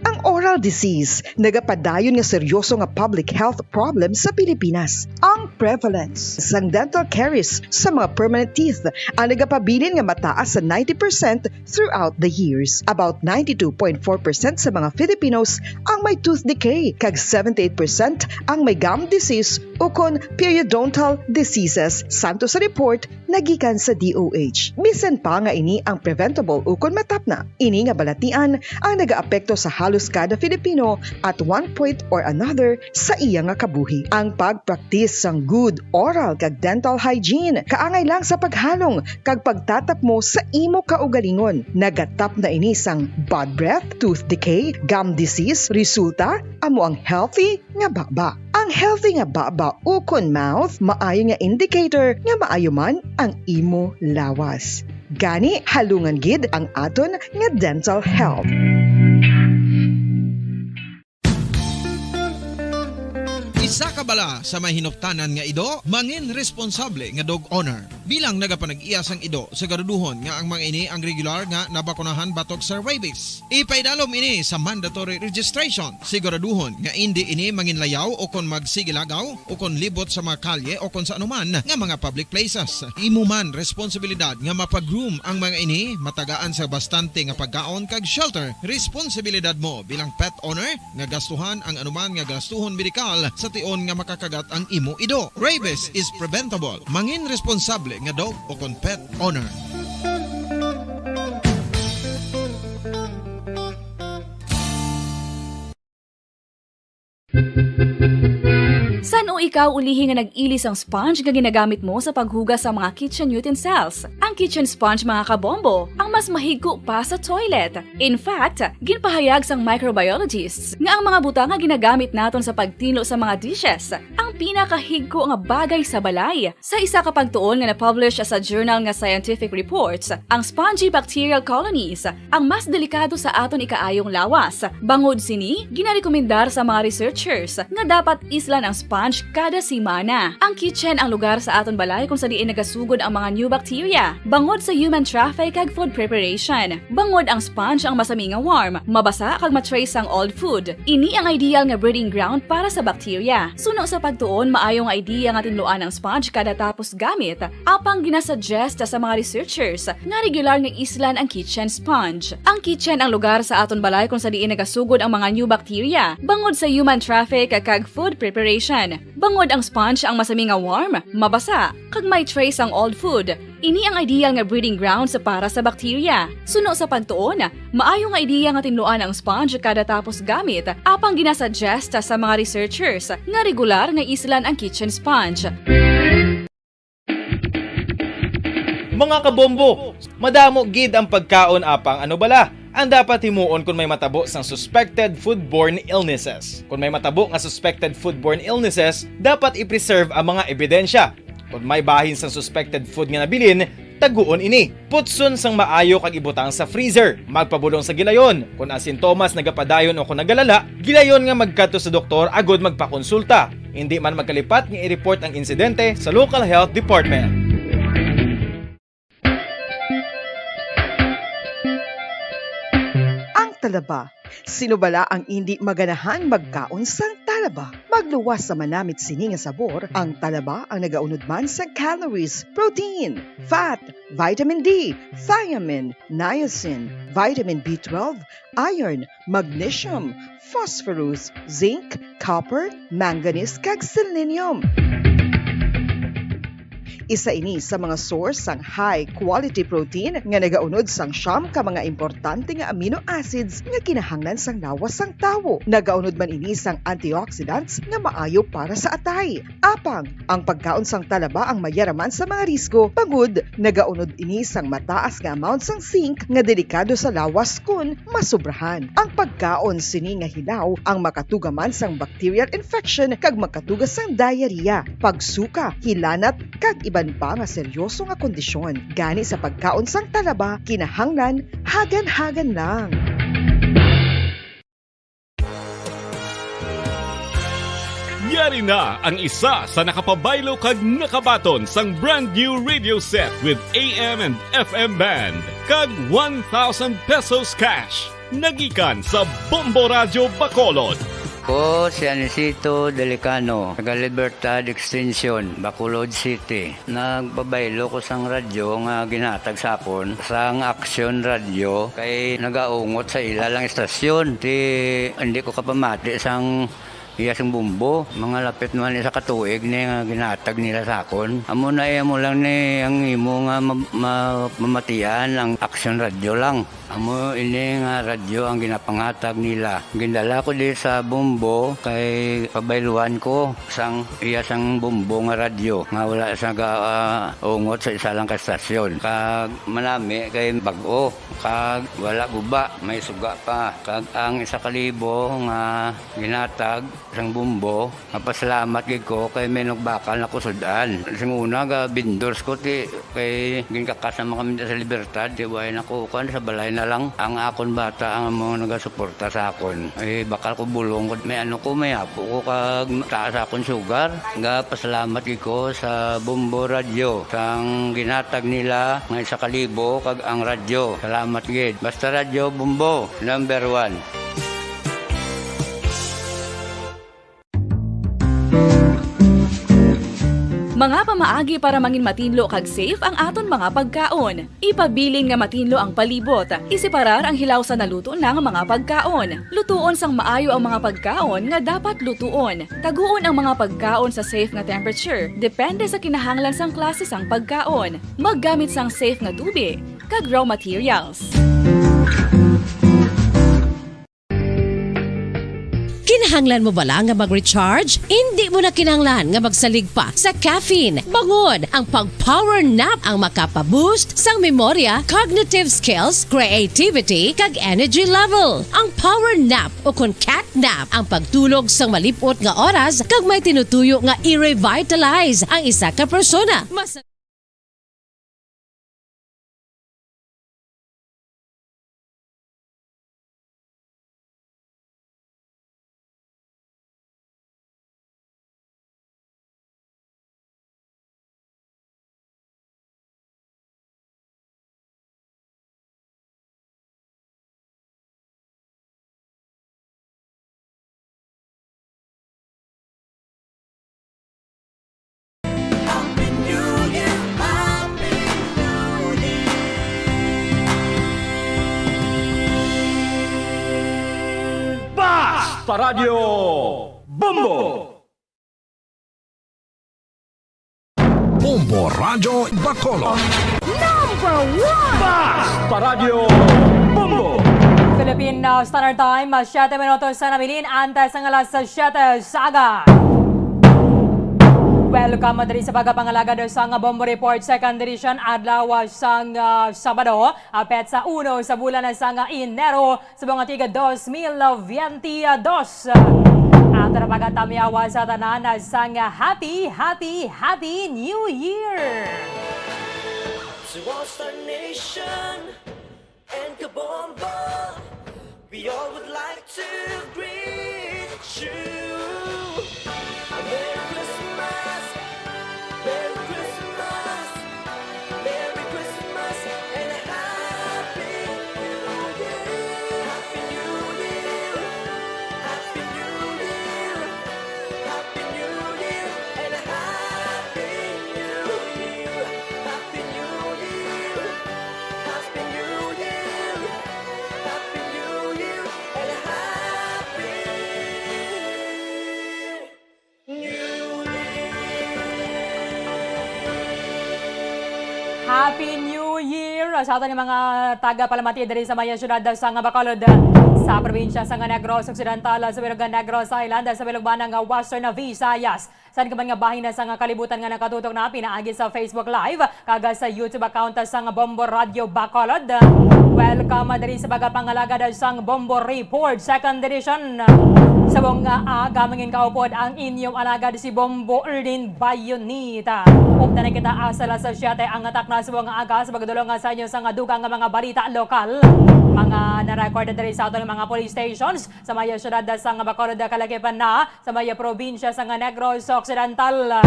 Ang oral disease nagapadayon nga seryoso nga public health problem sa Pilipinas. Ang prevalence sang dental caries sa mga permanent teeth ang nagapabilin nga mataas sa ninety percent throughout the years. About ninety-two point four percent sa mga Filipinos ang may tooth decay, kag seventy-eight percent ang may gum disease ukon periodontal diseases, santo sa report nagikan sa D O H. Bisan pa nga ini ang preventable ukon matapna, ini nga balatian ang nagaapekto sa halos kada Filipino at one point or another sa iya nga kabuhi. Ang pagpraktis sang good oral kag dental hygiene kaangay lang sa paghalong kag pagtatapmo sa imo kaugalingon. Nagatapna ini sang bad breath, tooth decay, gum disease, resulta amo ang healthy nga baba. Ang healthy nga baba ukon mouth maayo nga indicator nga maayo man ang imo lawas. Gani, halungan gid ang aton nga dental health. Isa ka bala sa may hinuptanan nga ido, mangin responsable nga dog owner. Bilang nagapanag-iya sang ido, siguraduhon nga ang mga ini ang regular nga nabakunahan batok sa rabies. Ipaidalom ini sa mandatory registration. Siguraduhon nga indi ini manginlayaw o kon magsigilagaw o kon libot sa mga kalye o kon sa anuman nga mga public places. Imo man responsibilidad nga mapa-groom ang mga ini, matagaan sa bastante nga pagkaon kag shelter. Responsibilidad mo bilang pet owner nga gastuhan ang anuman nga gastuhon medikal sa tion nga makakagat ang imo ido. Rabies is preventable. Mangin responsable nga dog o kon pet owner. San-o ikaw ulihi nga nag-ili sang sponge nga ginagamit mo sa paghugas sa mga kitchen utensils? Ang kitchen sponge, mga kabombo, ang mas mahigko pa sa toilet. In fact, ginpahayag sang microbiologists nga ang mga butang nga ginagamit naton sa pagtinlo sa mga dishes ang pinakahigko nga bagay sa balay. Sa isa ka pagtuon nga na-publish sa journal nga Scientific Reports, ang spongy bacterial colonies ang mas delikado sa aton ikaayong lawas. Bangod sini, ginarekomendar sa mga researchers nga dapat islan ang sponge kada semana. Ang kitchen ang lugar sa aton balay kung sa diin nagasugod ang mga new bacteria, bangod sa human traffic kag food preparation. Bangod ang sponge ang masami nga warm, mabasa kag ma-trace ang old food. Ini ang ideal nga breeding ground para sa bacteria. Suno sa pagtuon, maayo nga idea nga tinluan ang sponge kada tapos gamit, apang ginasuggest sa mga researchers nga regular nga islan ang kitchen sponge. Ang kitchen ang lugar sa aton balay kung sa diin nagasugod ang mga new bacteria, bangod sa human traffic kag food preparation. Bangod ang sponge ang masami nga warm, mabasa, kag may trace ang old food. Ini ang ideal nga breeding grounds para sa bacteria. Suno sa pagtuon, maayo nga ideya nga tinluan ang sponge kada tapos gamit, apang ginasuggest sa mga researchers nga regular nga islan ang kitchen sponge. Mga kabombo, madamo gid ang pagkaon, apang ano bala ang dapat himuon kon may matabo sang suspected foodborne illnesses? Kon may matabo nga suspected foodborne illnesses, dapat i-preserve ang mga ebidensya. Kon may bahin sang suspected food nga nabilin, taguon ini. Putson sang maayo kag ibutang sa freezer. Magpabulong sa gilayon. Kon ang sintomas nagapadayon o kon nagalala, gilayon nga magkadto sa doktor agod magpakonsulta. Indi man magkalipat nga i-report ang insidente sa local health department. talaba. Sino bala ang indi maganahan magkaon sang talaba? Magluwas sa manamit sini nga sabor, ang talaba ang nagaunod man sa calories, protein, fat, vitamin D, thiamine, niacin, vitamin B twelve, iron, magnesium, phosphorus, zinc, copper, manganese, kag selenium. Isa ini sa mga source sang high quality protein nga nagaunod sang siyam ka mga importante nga amino acids nga kinahanglan sang lawas sang tawo. Nagaunod man ini sang antioxidants nga maayo para sa atay. Apang ang pagkaon sang talaba ang mayaraman sa mga risgo, bangod nagaunod ini sang mataas nga amount sang zinc nga delikado sa lawas kon masobrahan. Ang pagkaon sini nga hilaw ang makatuga man sang bacterial infection kag makatuga sang diarrhea, pagsuka, hilanat, kag iban pa nga seryoso nga kondisyon. Gani sa pagkaon sang talaba, kinahanglan hagan-hagan lang. Yari na ang isa sa nakapabaylo kag nakabaton sang brand new radio set with A M and F M band kag one thousand pesos cash. Nagikan sa Bombo Radyo Bacolod. Ko si Anisito Delicano, taga Libertad Extension, Bacolod City. Nagpabaylo ko sang radyo nga ginhatag sa akon sang Aksyon Radyo kay nagaungot sa ila lang istasyon. Ti, hindi ko kapamati sang iya sing Bombo. Mga lapit naman isa ka tuig ni nga ginhatag nila sa akon. Amo na, eh, amo lang ni ang imo nga ma-, ma-, mamatian ang Aksyon Radyo lang. Amo ini nga radyo ang ginapangatag nila. Gindala ko di sa Bombo kay pabayluan ko sang iya sang Bombo nga radyo nga wala sa ga-, ah, ungot sa isa lang ka stasyon. Kag manami kay bag-o, kag wala guba, may suga pa. Kag ang isa ka libo nga ginatag sang Bombo, mapasalamat gid ko kay may nagbakal na ko sud-an. Sing una, ga vendors ko, ti, kay ginkakas naman kami sa Libertad, ti, way na ko, kuan, sa balay na lang. Ang akon bata ang amo nagasuporta sa akon. Eh, bakal ko bulong ko, may ano ko, may apo ko, kag taas akon sugar. Ga pasalamat gid ko sa Bombo Radyo, sang ginatag nila nga isa ka libo, kag ang radyo. Salamat gid. Basta Radyo Bombo, number one. Mga pamaagi para mangin matinlo kag safe ang aton mga pagkaon. Ipabilin nga matinlo ang palibot. Iseparar ang hilaw sa naluto na nga mga pagkaon. Lutuon sang maayo ang mga pagkaon nga dapat lutuon. Taguon ang mga pagkaon sa safe nga temperature, depende sa kinahanglan sang klase sang pagkaon. Maggamit sang safe nga tubig kag raw materials. Kinahanglan mo bala nga mag-recharge? Indi mo na kinahanglan nga magsalig pa sa caffeine. Bangod ang pag-power nap ang makapa-boost sang memorya, cognitive skills, creativity, kag energy level. Ang power nap, o kon cat nap, ang pagtulog sang malip-ot nga oras kag may tinutuyo nga i-revitalize ang isa ka persona. Mas Basta Radyo Bombo! Bombo Radyo Bacolod. Number one! Basta Radyo Bombo! Philippine, uh, Standard Time, uh, siyete minutos sa nabilin, antes ang alas siyete sa aga. Welcome diri sa pagpangalagad sang Bombo Report, second edition, adlaw, uh, sang, uh, Sabado, uh, petsa uno sa bulan sang, uh, Enero, sa mga tiga dos mil veinte dos. Ato na pagatamyawa sa tanan sang happy, happy, happy New Year! To all Star Nation and Kabombo, we all would like to greet you. A Merry Christmas, Merry Christmas, Merry Christmas, and a Happy New Year. Happy New Happy New Year sa aton nga mga taga-palamati diri sa may siyudad sang Bacolod, sa probinsya sang Negros Occidental, sa bilog nga Negros Island, sa bilog man nga Western Visayas. San ka man nga bahin sang kalibutan nga nakatutok na pinaagi sa Facebook Live kag sa YouTube account sang Bombo Radio Bacolod. Welcome diri sa pagapangalagad sang Bombo Report, second edition. Subong nga aga, mangin kaupod ang inyong alagad si Bombo Erlin Bayonita. Upda na kita asa alas siyete ang takna subong nga aga sa pagdulong sa inyo sang dugang nga mga balita lokal. Mga na-record diri sa aton mga police stations sa may siyudad sang Bacolod, kalakipan na sa may probinsya sang Negros Occidental.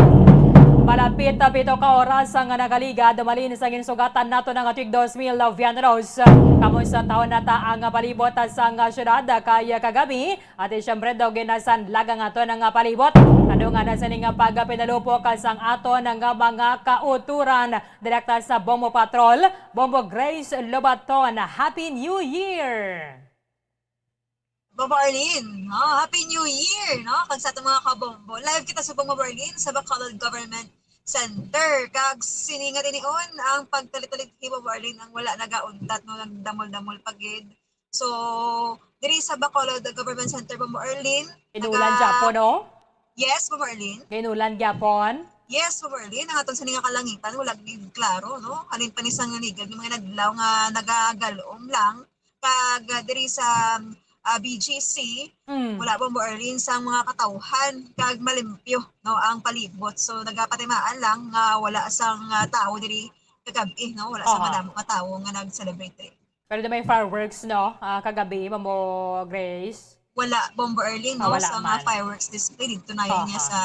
Malapit na pito ka oras ang nagaligad, malin sa ginsugatan nato nga tuig dos mil veintidos. Kamo sa taon na ta ang palibot sang siyudad kay kagabi, at siyempre daw ginasanlag ang aton nga palibot. Kadungan na sini nga pagpinalupok sang aton nga mga kauturan direkta sa Bombo Patrol, Bombo Grace Lobaton. Happy New Year! Bombo Arlene, no? Happy New Year, no? Kag sa atong mga kabombo. Live kita sa Bombo Arlene sa Bacolod Government Center. Kag siningat inion ang pagtalitalit ni Bombo Arlene ang wala nagauntat, no? Nagdamol-damol pa gid. So, diri sa Bacolod Government Center, Bombo Arlene, Inulan naga- gyapon, no? Yes, Bombo Arlene. Kay inulan gyapon? Yes, Bombo Arlene. Ang aton sini nga kalangitan, wala gid klaro, no? Halin pa ni sang ligad nga mga inadlaw nga nagagal-om lang. Kag, ah, diri sa, ah, B G C, Mm. wala, Bombo Arlene, sang mga katawhan, kag malimpyo, no, ang palibot. So, nagapatimaan lang nga wala sang, ah, tawo diri kagab-i, no? Wala sang Aha. madamo nga tawo nga nag-celebrate diri. Pero di may fireworks, no? Ah, kagabi, Bombo Grace? Wala, Bombo Arlene, Ah, no? wala Sa mga man. fireworks display dito na yun niya Aha. sa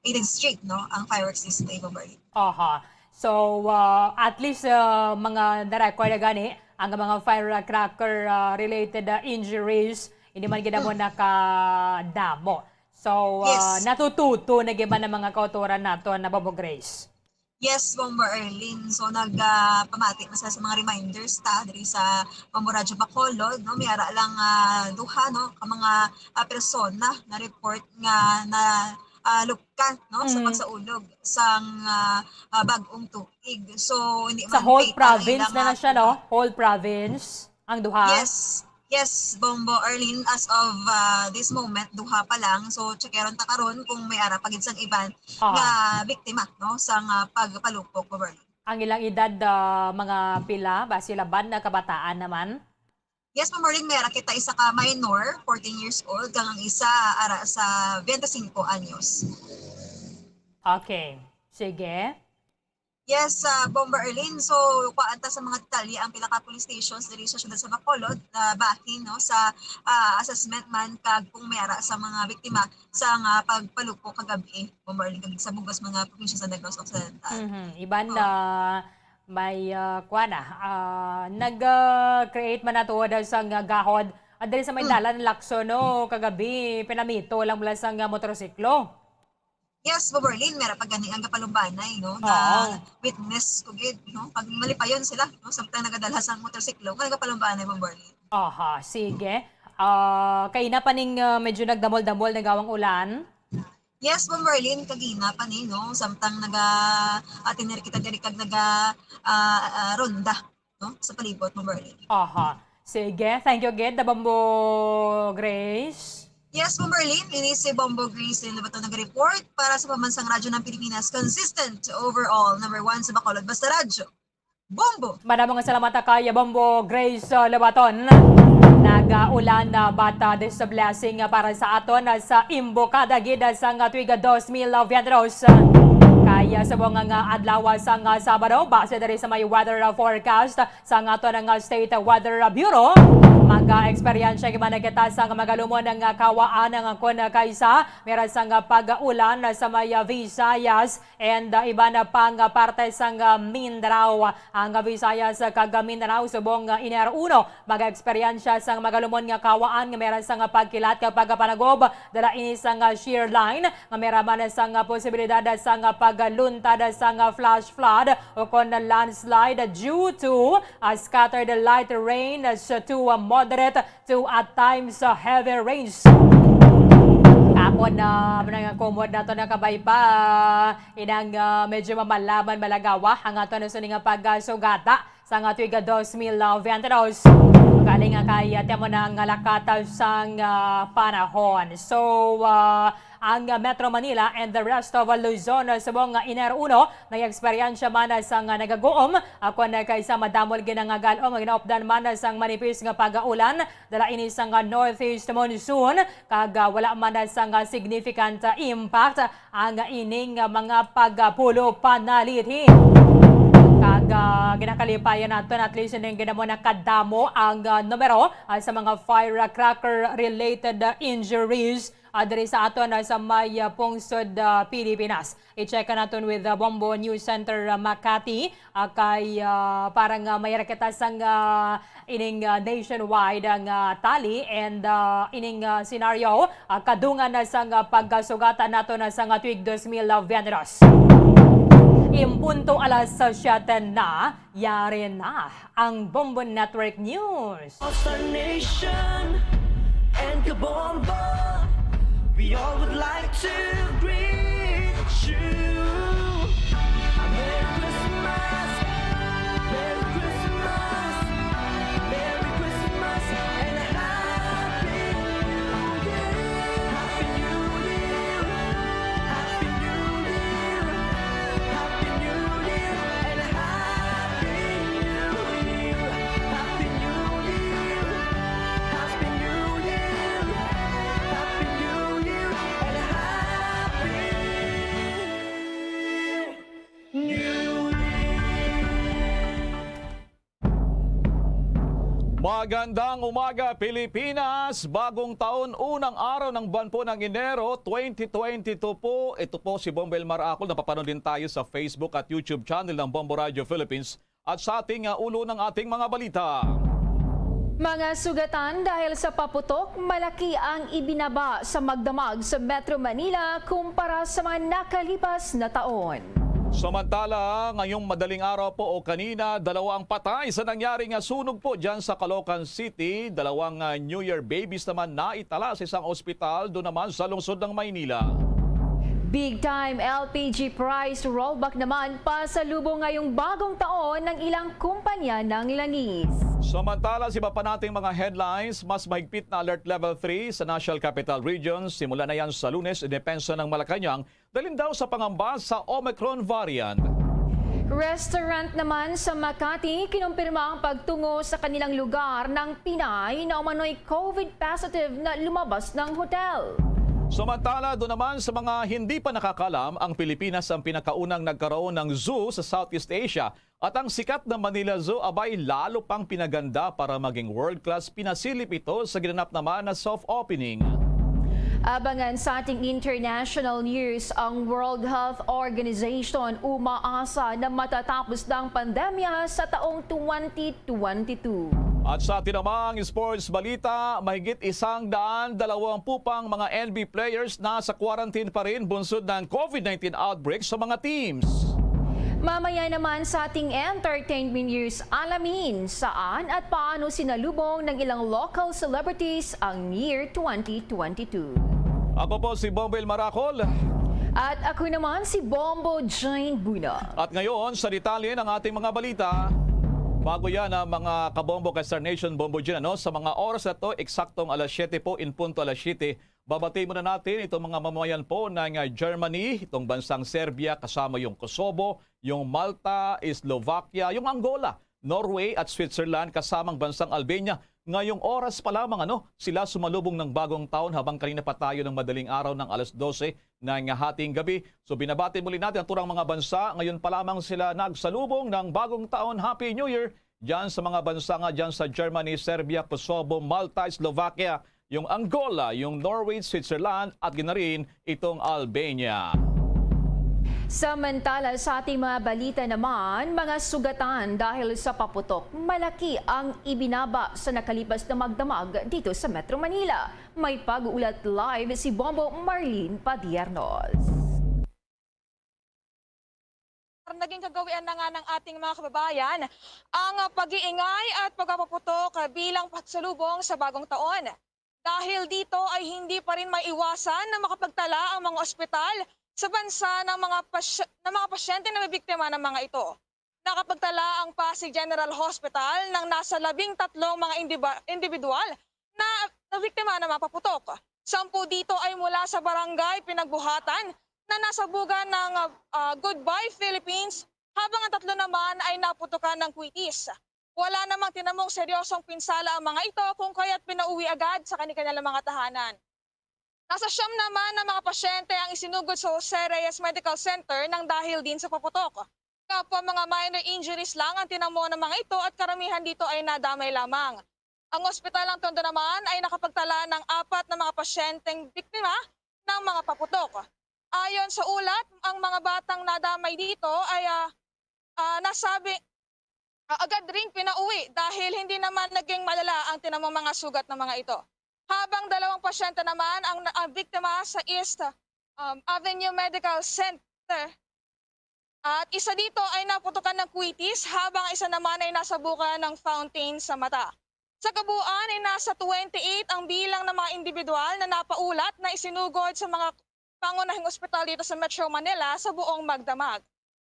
Eden Street, no? Ang fireworks display, Bombo Arlene. Aha. So, ah, at least, ah, mga na-record na gani, ang mga firecracker, ah, related, ah, injuries, hindi man gid mo Mm. nakadamo. So, ah, Yes. natututo na gid man ang mga kautoran nato na, Bombo Grace? Yes, Bombo Arlene. So, nag, ah, pamati na sila sa mga reminders ta diri sa Bombo Radyo Bacolod, no? May ara lang, ah, duha, no, ka mga, ah, persona na report nga na, ah, lupka, no, sa Mm. pagsaulog sang, ah, ah, bag-ong tuig. So, hindi Sa man whole fatal ang province ilang, na na ah, siya, no? Whole province, ang duha? Yes. Yes, Bombo Arlene, as of, ah, this moment, duha pa lang. So, checkeron ta karon kung may ara pa gid sang iban Aha. nga biktima, no, sang, ah, pagpalupok, Bombo Arlene. Ang ilang edad, ah, mga pila ba sila? Ban na kabataan naman? Yes, Bombo Arlene, may ara kita isa ka minor, fourteen years old, kag ang isa ara sa twenty-five anyos. Okay. Sige. Yes, ah, Bombo Arlene. So, kuhaan ta sa mga detalye ang pila ka police stations diri sa siyudad sa Bacolod, ah, bahin, no, sa, ah, assessment man kag kung may ara sa mga biktima sa nga pagpalupok kagabi, Bombo Arlene, kag sa bug-os mga probinsya sa Negros Occidental. Mhm. Iban Oh. na may, ah, kuwan na, ah, nag, ah, create man na tuod sa nga gahod. Ah, diri sa may Mm. dalan, Lacson, no, kagabi, pinamito lang mula sa nga motorsiklo. Yes, Bombo Arlene, mera pa gani ang kapalumbanay, no, na Oo. witness ko gid, no, pag malipayon sila, no, samtang nagadala sa motorsiklo, nga nagapalumbanay, Bombo Arlene. Aha, sige. Ah, kay na pa ning, ah, medyo nagdamol-damol na gawang ulan? Yes, Bombo Arlene, kagina pa ni, no, samtang naga-, ah, atiner kita diri kag naga, ah, ah, ronda, no, sa palibot, Bombo Arlene. Aha. Sige, thank you gid, Bombo Grace. Yes, Bombo Arlene, ini si Bombo Grace Lin Lobaton nag-report para sa Pambansang Radyo ng Pilipinas, consistent, overall, number one sa Bacolod, basta radyo. Bombo! Madamo nga salamat kay Bombo Grace, uh, Lobaton. Nag-ulan na bata this blessing, uh, para sa aton, uh, sa imbokada gid, uh, sa nga tuig, uh, dos mil veintidos. Kay, uh, subong nga adlaw, uh, sa nga Sabado, base diri sa may weather, uh, forecast, sa nga aton nga State Weather Bureau, mag-eksperyensya gid man kita sa nga magalumon nga kawaan nga kon kaysa meron sa nga pag-ulan sa may Visayas and, uh, iban pa nga parte sa nga Mindanao. Ang Visayas kag Mindanao subong nga iner uno mag-eksperyensya sa nga magalumon nga kawaan nga meron sa nga pagkilat kag pagpanagob dala ini sa nga shear line nga meron man sa nga posibilidad sa nga pagluntad sa nga flash flood o kon landslide due to, uh, scattered light rain to, uh, moderate to at times, uh, heavy rains. Kag Una, mga komod nato na kabay pa, inang, ah, medyo mamalaman malagawa ang ato na sini nga pagsugata sa nga tuig dos mil veintidos. Galing nga kay, ah, temo na nga lakat sang, ah, panahon. So, ah, ang Metro Manila and the rest of Luzon, ah, subong nga Enero uno, nag-eksperyensya man sang nagaguom, ah, kon kaysa madamol gid nga gal-om nga ginaupdan man sang manipis nga pag-ulan, dala ini sang northeast monsoon, kag, ah, wala man sang significant, ah, impact ang ining, ah, mga pagpulo panalithi. Kag, ah, ginakalipayan naton, at least, ining ginamo nakadamo ang, ah, numero, ah, sa mga firecracker-related, ah, injuries, ah, diri sa aton, ah, sa may, ah, pungsod, ah, Pilipinas. I-check naton with the Bombo News Center, ah, Makati, ah, kay, ah, para nga may kita sang, ah, ining, ah, nationwide ang, ah, tally and, ah, ining, ah, scenario, ah, kadungan na sang, ah, pagkasugatan nato na sang, ah, tuig dos mil veintidos. Impunto alas siyete na, yari na ang Bombo Network News. All Star Nation and Kabombo, we all would like to greet you. Merry Christmas, Merry Christmas, Merry Christmas, and a Happy New Year. Happy New Year, Happy New Year, Happy New Year, and a Happy New Year, Happy New Year, Happy New Year, Happy New Year, and a Happy New Year. Magandang umaga, Pilipinas! Bagong taon, unang araw ng buwan po ng Enero, twenty twenty-two po. Ito po si Bombo Elmar Akol. Napapanood din tayo sa Facebook at YouTube channel ng Bombo Radio Philippines. At sa ating, ah, ulo ng ating mga balita. Mga sugatan dahil sa paputok, malaki ang ibinaba sa magdamag sa Metro Manila kumpara sa mga nakalipas na taon. Samantala, ngayong madaling araw po o kanina, dalawa ang patay sa nangyari nga sunog po dyan sa Caloocan City. Dalawang, ah, New Year babies naman naitala sa isang ospital doon naman sa lungsod ng Maynila. Big time L P G price rollback naman pasalubong ngayong bagong taon ng ilang kumpanya ng langis. Samantala, sa iba pa nating mga headlines, mas mahigpit na Alert Level three sa National Capital Region. Simula na yan sa Lunes, depensa ng Malacañang dahil daw sa pangamba sa Omicron variant. Restaurant naman sa Makati kinumpirma ang pagtungo sa kanilang lugar ng Pinay na umano'y COVID positive na lumabas ng hotel. Samantala, doon naman sa mga hindi pa nakakalam, ang Pilipinas ang pinakaunang nagkaroon ng zoo sa Southeast Asia. At ang sikat na Manila Zoo abay lalo pang pinaganda para maging world-class pinasilip ito sa ginanap naman na soft opening. Abangan sa ating international news, ang World Health Organization umaasa na matatapos na ang pandemya sa taong twenty twenty-two. At sa atin namang sports balita, mahigit isang daan dalawampu pang mga N B A players na sa quarantine pa rin bunsod ng COVID nineteen outbreak sa mga teams. Mamaya naman sa ating entertainment news, alamin saan at paano sinalubong ng ilang local celebrities ang year twenty twenty-two. Ako po si Bombo El Maracol. At ako naman si Bombo Jane Buna. At ngayon, sa detalye ng ating mga balita. Bago yan, ah, mga kabombo kay Star Nation, Bombo Jane, ano? Sa mga oras na to, eksaktong alas siyete po, in punto alas siyete, babati muna natin itong mga mamamayan po ng, ah, Germany, itong bansang Serbia, kasama yung Kosovo, yung Malta, Slovakia, yung Angola, Norway at Switzerland, kasamang bansang Albania. Ngayong oras pa lamang, ano, sila sumalubong ng bagong taon, habang kanina pa tayo ng madaling araw ng alas dose ng hating gabi. So, binabati muli natin ang turang mga bansa. Ngayon pa lamang sila nagsalubong ng bagong taon. Happy New Year dyan sa mga bansa nga dyan sa Germany, Serbia, Kosovo, Malta, Slovakia, yung Angola, yung Norway, Switzerland, at gina rin itong Albania. Samantala, sa ating mga balita naman, mga sugatan dahil sa paputok, malaki ang ibinaba sa nakalipas na magdamag dito sa Metro Manila. May pag-uulat live si Bombo Marlene Padiernos. Naging kagawian na nga ng ating mga kababayan ang pag-iingay at pagpapaputok bilang pagsalubong sa bagong taon. Dahil dito ay hindi pa rin maiwasan na makapagtala ang mga ospital sa bansa ng mga pasy- ng mga pasyente na nabiktima ng mga ito. Nakapagtala ang Pasig General Hospital ng nasa labing tatlong mga indiba- individual na nabiktima ng mga paputok. Sampu dito ay mula sa barangay Pinagbuhatan na nasabugan ng ah, Goodbye Philippines, habang ang tatlo naman ay naputukan ng kwitis. Wala namang tinamong seryosong pinsala ang mga ito, kung kaya't pinauwi agad sa kanilang mga tahanan. Nasa siyam naman na mga pasyente ang isinugod sa Jose Reyes Medical Center ng dahil din sa paputok. Kapwa mga minor injuries lang ang tinamo ng mga ito at karamihan dito ay nadamay lamang. Ang ospital ng Tondo naman ay nakapagtala ng apat na mga pasyenteng biktima ng mga paputok. Ayon sa ulat, ang mga batang nadamay dito ay ah, ah, nasabi ah, agad ring pinauwi dahil hindi naman naging malala ang tinamong mga sugat ng mga ito. Habang dalawang pasyente naman ang, ang biktima sa East um, Avenue Medical Center, at isa dito ay naputukan ng kwitis, habang isa naman ay nasabukan ng fountain sa mata. Sa kabuuan ay nasa twenty-eight ang bilang ng mga individual na napaulat na isinugod sa mga pangunahing ospital dito sa Metro Manila sa buong magdamag.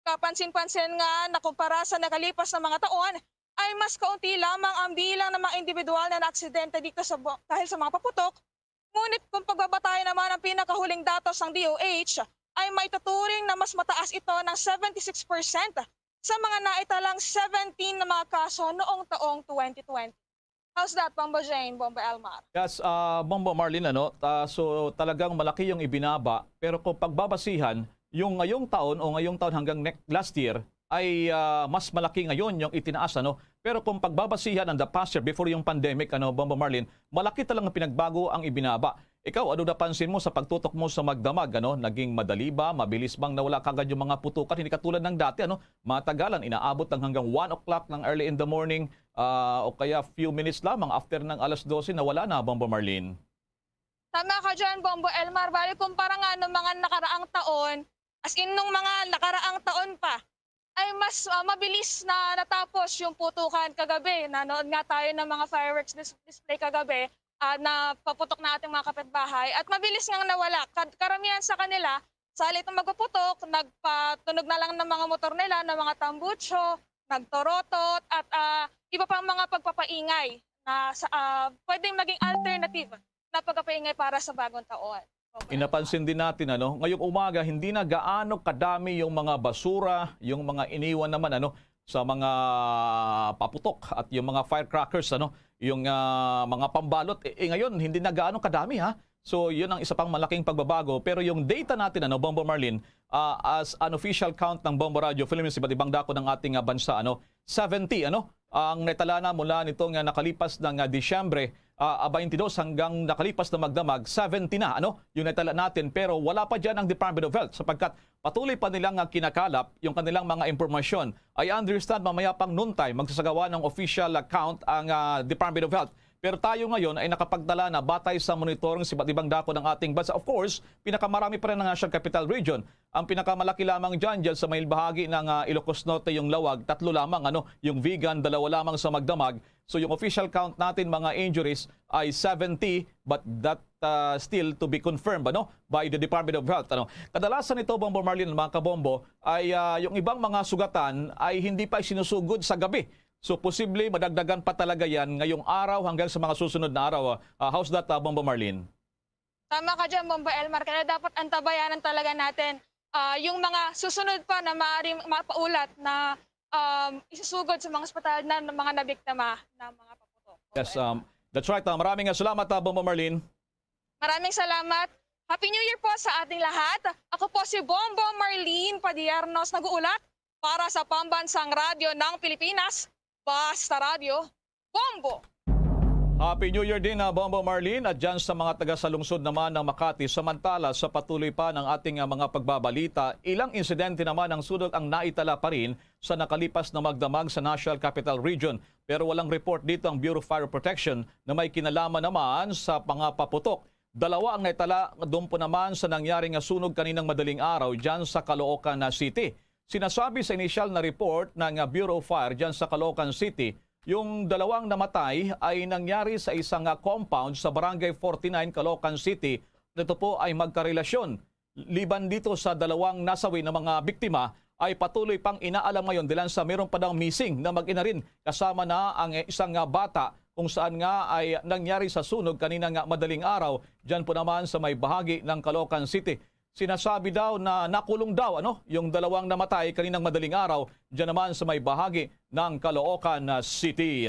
Kapansin-pansin nga, na kumpara sa nakalipas na mga taon, ay mas kaunti lamang ang bilang ng mga individual na naaksidente dito sa bu- dahil sa mga paputok. Ngunit kung pagbabatayan naman ang pinakahuling datos ng D O H, ay may tuturing na mas mataas ito ng seventy-six percent sa mga naitalang seventeen na mga kaso noong taong twenty twenty. How's that, Bombo Jane, Bombo Elmar? Yes, ah, Bombo Marlene, ano, ta, so talagang malaki yung ibinaba, pero kung pagbabasihan, yung ngayong taon o ngayong taon hanggang next, last year, ay ah, mas malaki ngayon yung itinaas, ano. Pero kung pagbabasihan ang the past year, before yung pandemic, ano, Bombo Marlene, malaki talagang pinagbago ang ibinaba. Ikaw, ano napansin mo sa pagtutok mo sa magdamag, ano? Naging madali ba? Mabilis bang nawala kagad yung mga putukan? Hindi katulad ng dati, ano? Matagalan, inaabot lang hanggang one o'clock ng early in the morning, ah, o kaya few minutes lamang after ng alas dose, nawala na, Bombo Marlene. Tama ka dyan, Bombo Elmar. Bali, kumpara nga ng mga nakaraang taon, as in, nung mga nakaraang taon pa, ay mas ah, mabilis na natapos yung putukan kagabi. Nanood nga tayo ng mga fireworks dis- display kagabi, ah, na paputok na ating mga kapitbahay. At mabilis ngang nawala. Kad- karamihan sa kanila, sa halip na magpuputok, nagpatunog na lang ng mga motor nila, ng mga tambucho, nagtorotot, at ah, iba pang mga pagpapaingay na sa, ah, pwedeng maging alternative na pagpapaingay para sa bagong taon. Inapansin din natin, ano, ngayong umaga, hindi na gaano kadami yung mga basura, yung mga iniwan naman, ano, sa mga paputok at yung mga firecrackers, ano, yung ah, mga pambalot. Eh, eh, ngayon, hindi na gaano kadami, ha. So, yun ang isa pang malaking pagbabago. Pero yung data natin, ano, Bombo Marlene, ah, as an official count ng Bombo Radio Philippines, iba't ibang dako ng ating ah, bansa, ano, seventy, ano, ang naitala na mula nitong ah, nakalipas ng ah, Disyembre, ah, ah, twenty-two hanggang nakalipas na magdamag, seventy na, ano, yung naitala natin. Pero wala pa dyan ang Department of Health sapagkat patuloy pa nilang ah, kinakalap yung kanilang mga impormasyon. I understand mamaya pang noontime magsasagawa ng official account ang ah, Department of Health. Pero tayo ngayon ay nakapagtala na batay sa monitoring sa iba't ibang dako ng ating bansa. Of course, pinakamarami pa rin ang National Capital Region. Ang pinakamalaki lamang dyan, dyan sa may bahagi ng ah, Ilocos Norte, yung Laoag, tatlo lamang, ano, yung Vigan, dalawa lamang sa Magdamag. So yung official count natin, mga injuries, ay seventy, but that ah, still to be confirmed, ano, by the Department of Health, ano. Kadalasan ito, Bombo Marlene, mga kabombo, ay ah, yung ibang mga sugatan ay hindi pa isinusugod sa gabi. So posible madagdagan pa talaga yan ngayong araw hanggang sa mga susunod na araw. Ah, how's that, ah, Bombo Marlene? Tama ka dyan, Bombo Elmar. Kaya dapat antabayanan talaga natin ah, yung mga susunod pa na maaaring mapaulat na um, isusugod sa mga ospital na ng mga nabiktima ng mga paputok. Yes, um, that's right. Ah, maraming ah, salamat, ah, Bombo Marlene. Maraming salamat. Happy New Year po sa ating lahat. Ako po si Bombo Marlene Padiernos, nag-uulat para sa Pambansang Radyo ng Pilipinas, Basta Radyo, Bombo! Happy New Year din, ah, Bombo Marlene. At dyan sa mga taga sa lungsod naman ng Makati, samantala sa patuloy pa ng ating ah, mga pagbabalita, ilang insidente naman ang sunog ang naitala pa rin sa nakalipas na magdamag sa National Capital Region. Pero walang report dito ang Bureau of Fire Protection na may kinalaman naman sa mga paputok. Dalawa ang naitala doon po naman sa nangyari nga sunog kaninang madaling araw dyan sa Caloocan na City. Sinasabi sa inisyal na report ng ah, Bureau of Fire dyan sa Caloocan City Yung dalawang namatay ay nangyari sa isang, ah, compound sa Barangay forty-nine, Caloocan City. Ito po ay magkarelasyon. Liban dito sa dalawang nasawi na mga biktima, ay patuloy pang inaalam ngayon dilan sa meron pa daw missing na mag-ina rin, kasama na ang isang, ah, bata, kung saan nga ay nangyari sa sunog kanina nga madaling araw, diyan po naman sa may bahagi ng Caloocan City. Sinasabi daw na nakulong daw, ano, yung dalawang namatay kaninang madaling araw, diyan naman sa may bahagi ng Caloocan, ah, City.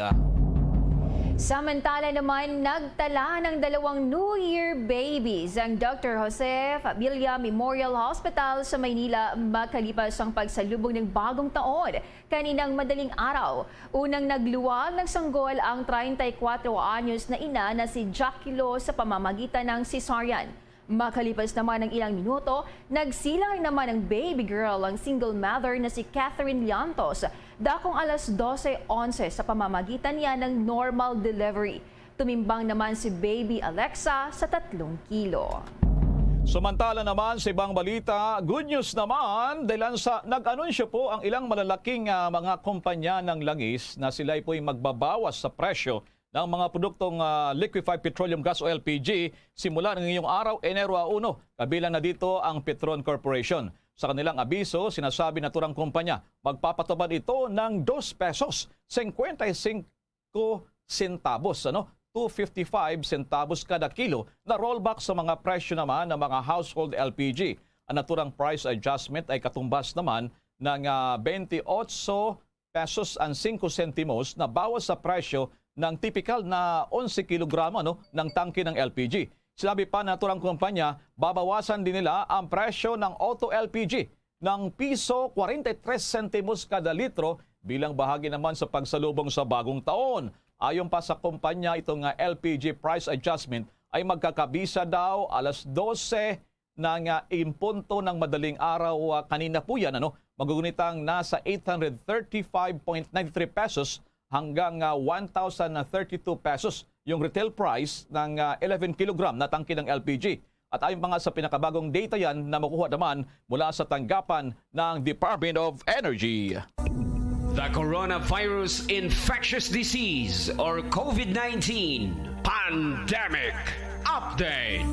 Samantala naman, nagtala ng dalawang New Year babies ang Doctor Jose Fabilia Memorial Hospital sa Maynila makalipas ang pagsalubong ng bagong taon kaninang madaling araw. Unang nagluwal ng sanggol ang treinta y cuatro anyos na ina na si Jackie Lo sa pamamagitan ng cesarean. Makalipas naman ang ilang minuto, nagsilang naman ang baby girl, ang single mother na si Catherine Llantos, dakong alas dose onse sa pamamagitan niya ng normal delivery. Tumimbang naman si baby Alexa sa tatlong kilo. Samantala naman sa ibang balita, good news naman dahil sa nag-anunsyo po ang ilang malalaking, ah, mga kumpanya ng langis na sila'y po'y magbabawas sa presyo ng mga produktong, ah, liquefied petroleum gas o L P G simula ng ngayong araw, Enero uno, kabilang na dito ang Petron Corporation. Sa kanilang abiso, sinasabi na turang kumpanya, magpapatupad ito ng dos pesos cincuenta y cinco centavos, ano? Two fifty-five centavos kada kilo na rollback sa mga presyo naman ng mga household L P G. Ang naturang price adjustment ay katumbas naman ng, ah, twenty-eight pesos and cinco sentimos na bawas sa presyo ng tipikal na onse kilogramo, ano, ng tangke ng L P G. Sinabi pa na turang kumpanya, babawasan din nila ang presyo ng auto L P G ng piso kwarenta y tres sentimos kada litro bilang bahagi naman sa pagsalubong sa bagong taon. Ayon pa sa kumpanya, itong, ah, L P G price adjustment ay magkakabisa daw alas dose ng, ah, impunto ng madaling araw, ah, kanina po yan, ano, magugunitang nasa eight hundred thirty-five point nine three pesos hanggang, ah, one thousand thirty-two pesos yung retail price ng, ah, eleven kilogram na tangke ng L P G. At ayon pa nga sa pinakabagong data yan na makuha naman mula sa tanggapan ng Department of Energy. The coronavirus infectious disease or COVID nineteen pandemic update.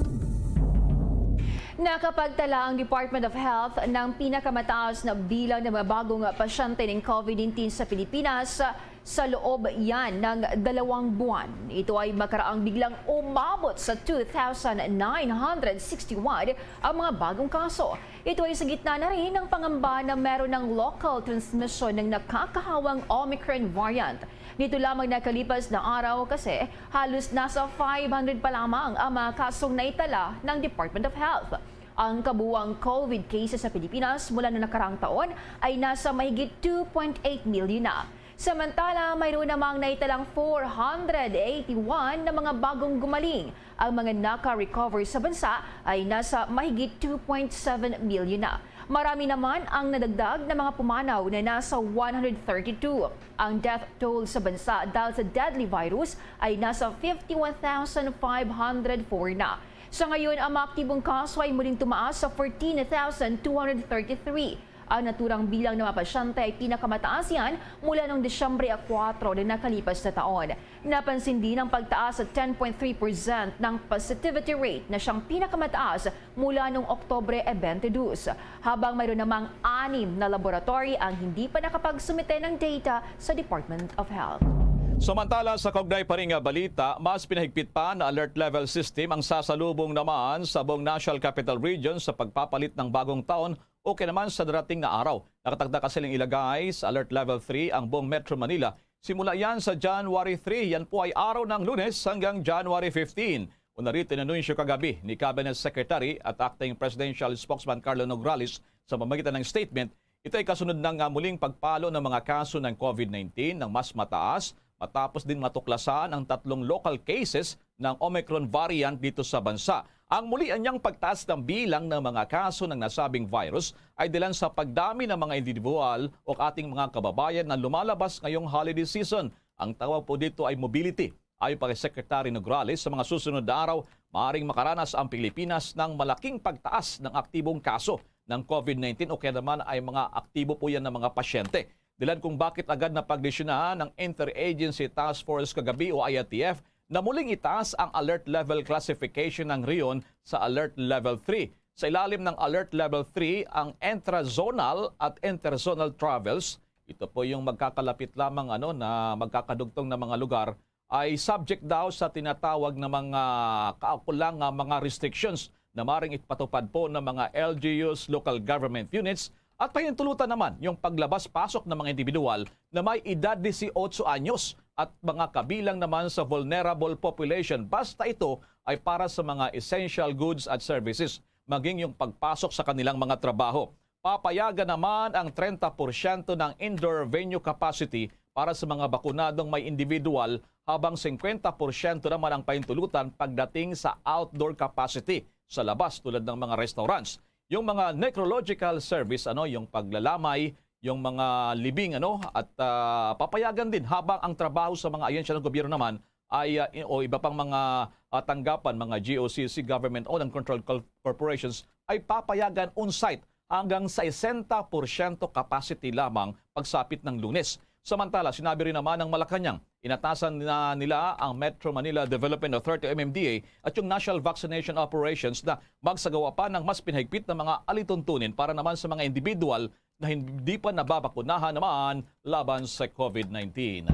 Nakapagtala ang Department of Health ng pinakamataas na bilang ng mga bagong pasyente ng COVID nineteen sa Pilipinas sa loob yan ng dalawang buwan. Ito ay makaraang biglang umabot sa two thousand nine hundred sixty-one ang mga bagong kaso. Ito ay sa gitna na rin ng pangamba na meron ng local transmission ng nakakahawang Omicron variant. Nito lamang nakalipas na araw kasi halos nasa five hundred pa lamang ang mga kasong naitala ng Department of Health. Ang kabuuang COVID cases sa Pilipinas mula noong nakaraang taon ay nasa mahigit two point eight million na. Samantala, mayroon namang naitalang four hundred eighty-one na mga bagong gumaling. Ang mga naka-recover sa bansa ay nasa mahigit two point seven million na. Marami naman ang nadagdag na mga pumanaw na nasa one hundred thirty-two. Ang death toll sa bansa dahil sa deadly virus ay nasa fifty-one thousand five hundred four na. Sa ngayon, ang mga aktibong kaso ay muling tumaas sa fourteen thousand two hundred thirty-three. Ang naturang bilang ng mga pasyente ay pinakamataas yan mula noong Disyembre kuwatro na nakalipas na taon. Napansin din ang pagtaas sa ten point three percent ng positivity rate na siyang pinakamataas mula noong Oktubre twenty-two, habang mayroon namang anim na laboratory ang hindi pa nakapagsumite ng data sa Department of Health. Samantala, sa kaugnay pa rin nga balita, mas pinahigpit pa na alert level system ang sasalubong naman sa buong National Capital Region sa pagpapalit ng bagong taon o kaya naman sa darating na araw. Nakatakda kasi lang ilagay sa Alert Level three ang buong Metro Manila. Simula yan sa January three, yan po ay araw ng Lunes, hanggang January fifteen. Una rito, inanunsyo kagabi ni Cabinet Secretary at Acting Presidential Spokesman Carlo Nograles sa pamamagitan ng statement, ito ay kasunod ng, ah, muling pagpalo ng mga kaso ng COVID nineteen ng mas mataas matapos din matuklasan ang tatlong local cases ng Omicron variant dito sa bansa. Ang muli anyang pagtaas ng bilang ng mga kaso ng nasabing virus ay dahilan sa pagdami ng mga individual o ating mga kababayan na lumalabas ngayong holiday season. Ang tawag po dito ay mobility. Ayon pa kay Secretary Nograles, sa mga susunod na araw, maaaring makaranas ang Pilipinas ng malaking pagtaas ng aktibong kaso ng COVID nineteen o kaya naman ay mga aktibo po yan ng mga pasyente. Dahilan kung bakit agad na pagdesisyonan ng Interagency Task Force kagabi o I A T F na muling itaas ang alert level classification ng Rion sa alert level three. Sa ilalim ng alert level three ang intrazonal at interzonal travels. Ito po yung magkakalapit lamang, ano, na magkakadugtong na mga lugar ay subject daw sa tinatawag na mga kaukulang nga mga restrictions na maring ipatupad po ng mga L G Us, local government units, at pahintulutan naman yung paglabas-pasok ng mga individual na may edad dieciocho anyos at mga kabilang naman sa vulnerable population, basta ito ay para sa mga essential goods at services, maging yung pagpasok sa kanilang mga trabaho. Papayagan naman ang treinta porsyento ng indoor venue capacity para sa mga bakunadong may individual, habang singkwenta porsyento naman ang pahintulutan pagdating sa outdoor capacity sa labas, tulad ng mga restaurants. Yung mga necrological service, ano, yung paglalamay, yung mga libing, ano, at, ah, papayagan din, habang ang trabaho sa mga ahensya ng gobyerno naman ay, ah, i-, o iba pang mga, ah, tanggapan, mga G O C C, government-owned and controlled cor-, corporations, ay papayagan on-site hanggang sesenta porsyento capacity lamang pagsapit ng Lunes. Samantala, sinabi rin naman ng Malacañang, inatasan na nila ang Metro Manila Development Authority o M M D A at yung National Vaccination Operations na magsagawa pa ng mas pinahigpit na mga alituntunin para naman sa mga individual na hindi pa nababakunahan naman laban sa COVID nineteen.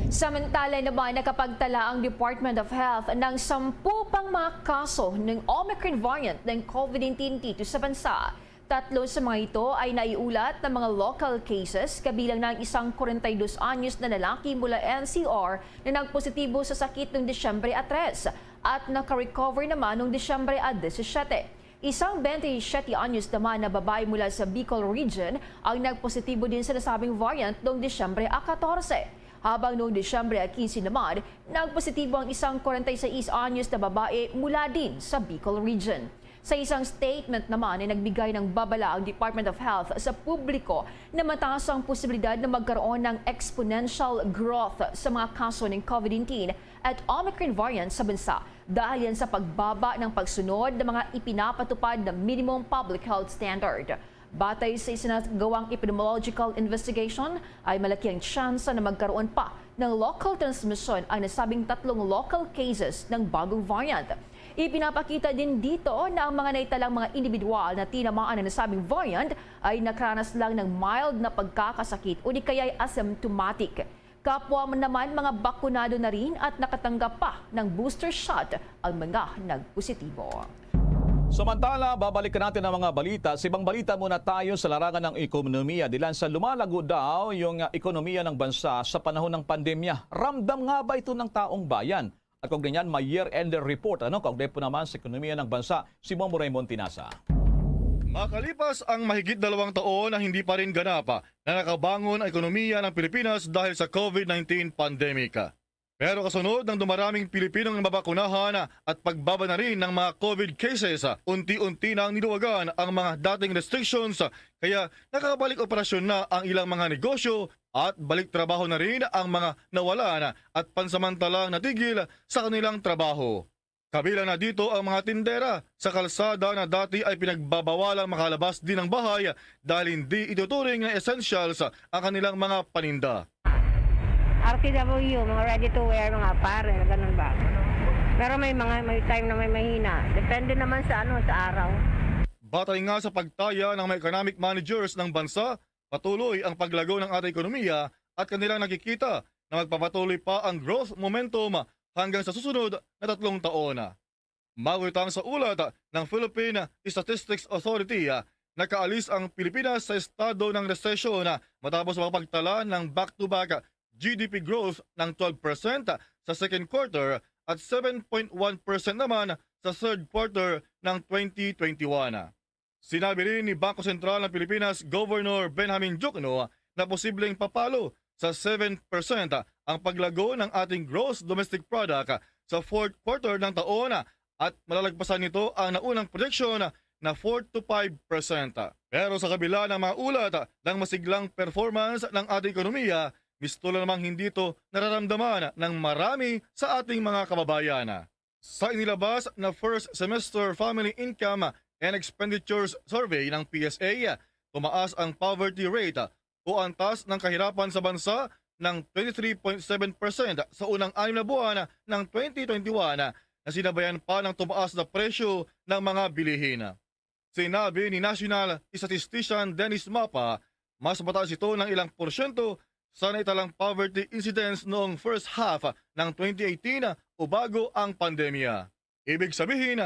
Samantala naman, nakapagtala ang Department of Health ng sampu pang mga kaso ng Omicron variant ng COVID nineteen dito sa bansa. Tatlo sa mga ito ay naiulat na mga local cases, kabilang na ang isang kwarenta y dos anyos na lalaki mula N C R na nagpositibo sa sakit noong Disyembre a tres at nakarecover naman noong Disyembre a disisiete. Isang twenty-siyete anyos naman na babae mula sa Bicol Region ang nagpositibo din sa nasabing variant noong Disyembre a katorse, habang noong Disyembre a quince naman, nagpositibo ang isang kwarenta y seis anyos na babae mula din sa Bicol Region. Sa isang statement naman ay nagbigay ng babala ang Department of Health sa publiko na mataas ang posibilidad na magkaroon ng exponential growth sa mga kaso ng COVID nineteen at Omicron variant sa bansa dahil yan sa pagbaba ng pagsunod ng mga ipinapatupad na minimum public health standard. Batay sa isinagawang epidemiological investigation, ay malaki ang tsansa na magkaroon pa ng local transmission ang nasabing tatlong local cases ng bagong variant. Ipinapakita din dito na ang mga naitalang mga individual na tinamaan ng nasabing variant ay nakaranas lang ng mild na pagkakasakit o di kaya'y asymptomatic. Kapwa naman mga bakunado na rin at nakatanggap pa ng booster shot ang mga nagpositibo. Samantala, babalikan natin ang mga balita. Sa ibang balita muna tayo sa larangan ng ekonomiya. Dilan sa lumalago daw yung, ah, ekonomiya ng bansa sa panahon ng pandemya. Ramdam nga ba ito ng taong bayan? At kaugnay niyan, may year-end report. Ano, kaugnay po naman sa ekonomiya ng bansa, si Ma'am Raymond Tinasa. Makalipas ang mahigit dalawang taon na hindi pa rin ganap na nakabangon ang ekonomiya ng Pilipinas dahil sa COVID nineteen pandemic. Pero kasunod ng dumaraming Pilipinong nababakunahan at pagbaba na rin ng mga COVID cases, unti-unti nang niluwagan ang mga dating restrictions, kaya nakabalik operasyon na ang ilang mga negosyo at balik trabaho na rin ang mga nawalan at pansamantalang natigil sa kanilang trabaho. Kabilang na dito ang mga tindera sa kalsada na dati ay pinagbabawalang makalabas din ng bahay dahil hindi ituturing na essentials ang kanilang mga paninda. R T W, mga ready to wear, mga apparel, ganun ba? Pero may mga may time na may mahina. Depende naman sa ano, sa araw. Batay nga sa pagtaya ng mga economic managers ng bansa, patuloy ang paglago ng ating ekonomiya at kanilang nakikita na magpapatuloy pa ang growth momentum hanggang sa susunod na tatlong taon. Magunitang sa ulat ng Philippine Statistics Authority, nakaalis ang Pilipinas sa estado ng resesyon matapos makapagtala ng back-to-back G D P growth ng twelve percent sa second quarter at seven point one percent naman sa third quarter ng twenty twenty-one. Sinabi rin ni Bangko Sentral ng Pilipinas Governor Benjamin Diokno na posibleng papalo sa seven percent ang paglago ng ating gross domestic product sa fourth quarter ng taon at malalagpasan nito ang naunang proyeksyon na four to five percent. Pero sa kabila ng mga ulat ng masiglang performance ng ating ekonomiya, misto lang namang hindi ito nararamdaman ng marami sa ating mga kababayan. Sa inilabas na first semester family income and expenditures survey ng P S A, tumaas ang poverty rate o antas ng kahirapan sa bansa ng twenty-three point seven percent sa unang anim na buwan ng twenty twenty-one, na sinabayan pa ng tumaas na presyo ng mga bilihin. Sinabi ni National Statistician Dennis Mapa, mas mataas ito ng ilang porsyento sa naitalang poverty incidence noong first half ng twenty eighteen o bago ang pandemya. Ibig sabihin,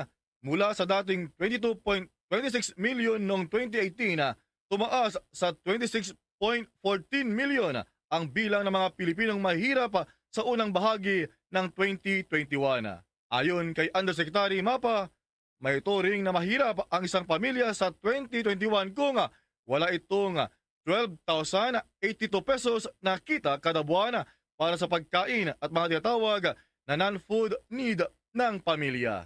mula sa dating twenty-two point twenty-six million noong twenty eighteen, tumaas sa twenty-six point fourteen million ang bilang ng mga Pilipinong mahihirap sa unang bahagi ng twenty twenty-one. Ayon kay Undersecretary Mapa, may turing na mahirap ang isang pamilya sa twenty twenty-one kung wala itong twelve thousand eighty-two pesos na kita kada buwan para sa pagkain at mga tinatawag na non-food need ng pamilya.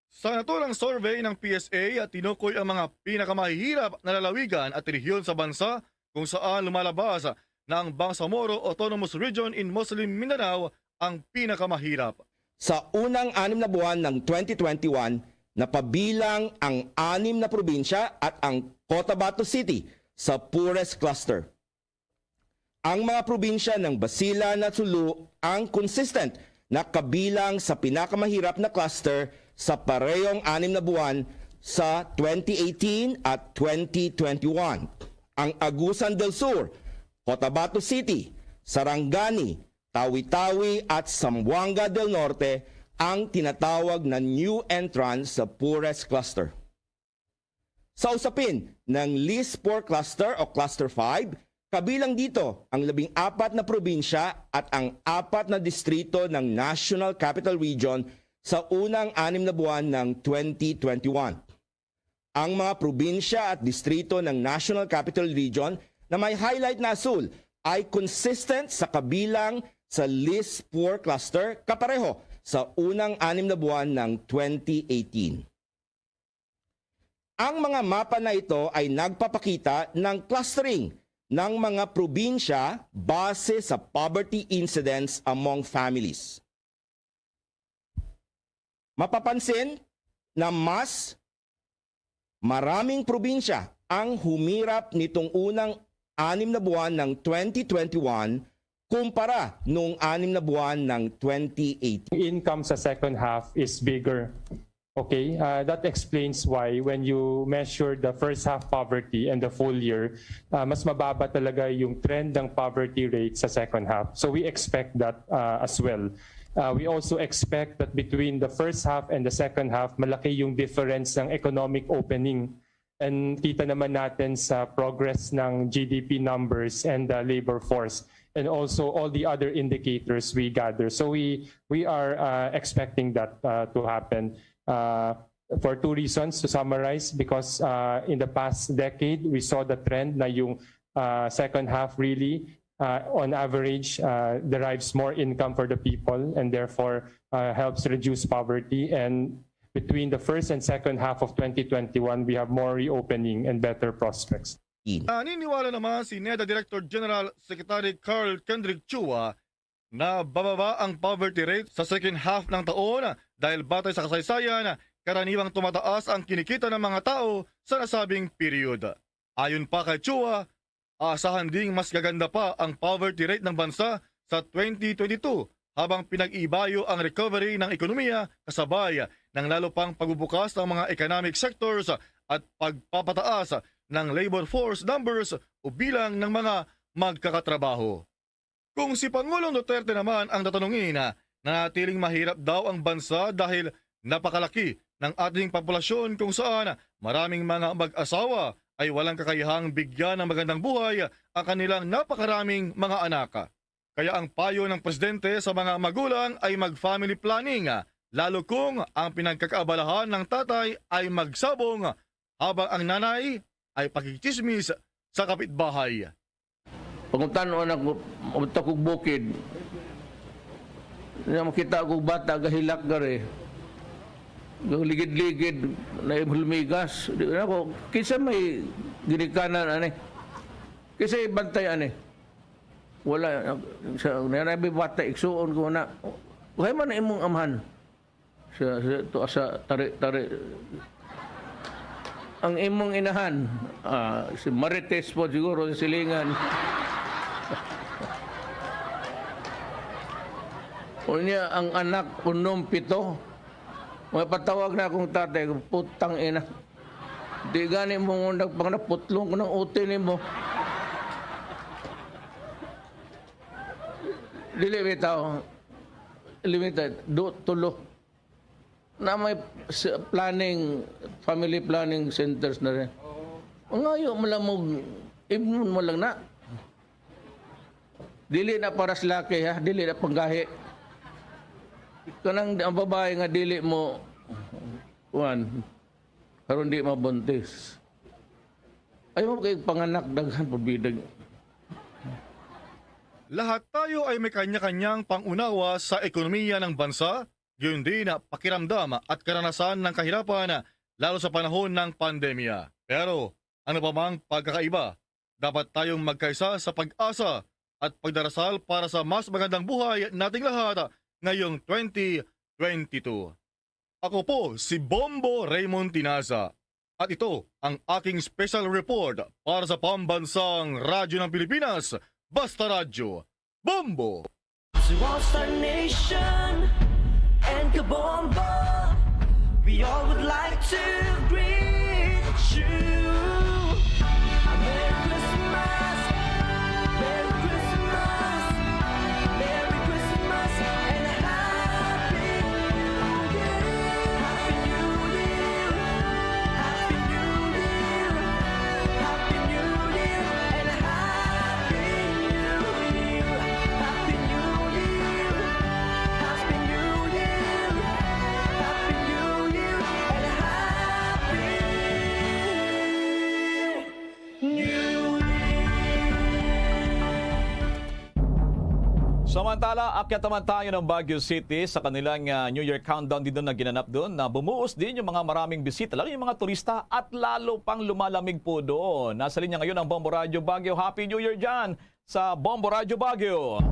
Sa naturang survey ng P S A, tinukoy ang mga pinakamahihirap na lalawigan at rehiyon sa bansa kung saan lumalabas na ang Bangsamoro Autonomous Region in Muslim Mindanao ang pinakamahirap. Sa unang anim na buwan ng twenty twenty-one, napabilang ang anim na probinsya at ang Cotabato City sa poorest cluster. Ang mga probinsya ng Basilan at Sulu ang consistent na kabilang sa pinakamahirap na cluster sa parehong anim na buwan sa twenty eighteen at twenty twenty-one. Ang Agusan del Sur, Cotabato City, Sarangani, Tawi-Tawi at Zamboanga del Norte ang tinatawag na new entrants sa poorest cluster. Sa usapin ng least poor cluster o cluster five, kabilang dito ang labing apat na probinsya at ang apat na distrito ng National Capital Region sa unang anim na buwan ng twenty twenty-one. Ang mga probinsya at distrito ng National Capital Region na may highlight na asul ay consistent sa kabilang sa least poor cluster kapareho sa unang anim na buwan ng twenty eighteen. Ang mga mapa na ito ay nagpapakita ng clustering ng mga probinsya base sa poverty incidence among families. Mapapansin na mas maraming probinsya ang humirap nitong unang anim na buwan ng twenty twenty-one kumpara noong anim na buwan ng twenty eighteen. Income sa second half is bigger. Okay, uh, that explains why when you measure the first half poverty and the full year, uh, mas mababa talaga yung trend ng poverty rate sa second half. So we expect that uh, as well. Uh, we also expect that between the first half and the second half, malaki yung difference ng economic opening. And kita naman natin sa progress ng G D P numbers and the labor force and also all the other indicators we gather. So we we are uh, expecting that uh, to happen uh, for two reasons. To summarize, because uh, in the past decade, we saw the trend na yung uh, second half really uh, on average uh, derives more income for the people and therefore uh, helps reduce poverty. And between the first and second half of twenty twenty-one, we have more reopening and better prospects. Naniniwala naman si NEDA Director General Secretary Carl Kendrick Chua na bababa ang poverty rate sa second half ng taon dahil batay sa kasaysayan, karaniwang tumataas ang kinikita ng mga tao sa nasabing period. Ayon pa kay Chua, aasahan ding mas gaganda pa ang poverty rate ng bansa sa twenty twenty-two habang pinag-iibayo ang recovery ng ekonomiya kasabay ng lalo pang pagbubukas ng mga economic sectors at pagpapataas ng labor force numbers o bilang ng mga magkakatrabaho. Kung si Pangulong Duterte naman ang tatanungin, nanatiling mahirap daw ang bansa dahil napakalaki ng ating populasyon kung saan maraming mga mag-asawa ay walang kakayahang bigyan ng magandang buhay ang kanilang napakaraming mga anak. Kaya ang payo ng presidente sa mga magulang ay mag-family planning, lalo kung ang pinagkakaabalahan ng tatay ay magsabong habang ang nanay ay pakikichismis sa kapitbahay. Pangutan-on ako, abot ako bukid. Nga makita ko bata gahilak gari. Ligid-ligid na hulmigas. Di na ako, kinsa may ginikanan ani? Kinsa ibantay ani? Wala sa nanay bata igsuon ko na. Uhay man na imong amahan. Sa, sa, to, sa tari, tari. Ang imong inahan, ah, si Marites po siguro sa silingan. Unya, ang anak, unom, pito. May patawag na akong tatay, putang ina. Di gani mo nagpangnaputlong ko ng utin mo. Dili bitaw. Limited. Do, tulo. Na may s-, planning, family planning centers na rin. Mangayo mo lang mo, ibnon mo lang na. Dili na para sa laki, ha? Dili na panggahi. Kanang ang babae nga dili mo, kuwan, karon di mabuntis. Ayaw mo kay panganak, daghan pud bidag. Lahat tayo ay may kanya-kanyang pangunawa sa ekonomiya ng bansa, gayon din pakiramdam at karanasan ng kahirapan, lalo sa panahon ng pandemya. Pero ano pa mang pagkakaiba, dapat tayong magkaisa sa pag-asa at pagdarasal para sa mas magandang buhay nating lahat ngayong twenty twenty-two. Ako po si Bombo Raymond Tinaza, at ito ang aking special report para sa Pambansang Radyo ng Pilipinas, Basta Radyo, Bombo! To all Star Nation and Kabombo, we all would like to greet you a Merry Christmas, Merry Christmas, Merry Christmas, and a Happy New Year. Happy New Year. Happy New Year. Happy New Year and a Happy New Year. Happy New Year. Happy New Year. Happy New Year and a Happy New Year. Samantala, akyat naman tayo ng Baguio City sa kanilang, ah, New Year countdown din doon na ginanap doon, na bumuhos din yung mga maraming bisita, lalo yung mga turista, at lalo pang lumalamig po doon. Nasa linya ngayon ang Bombo Radyo Baguio. Happy New Year dyan sa Bombo Radyo Baguio.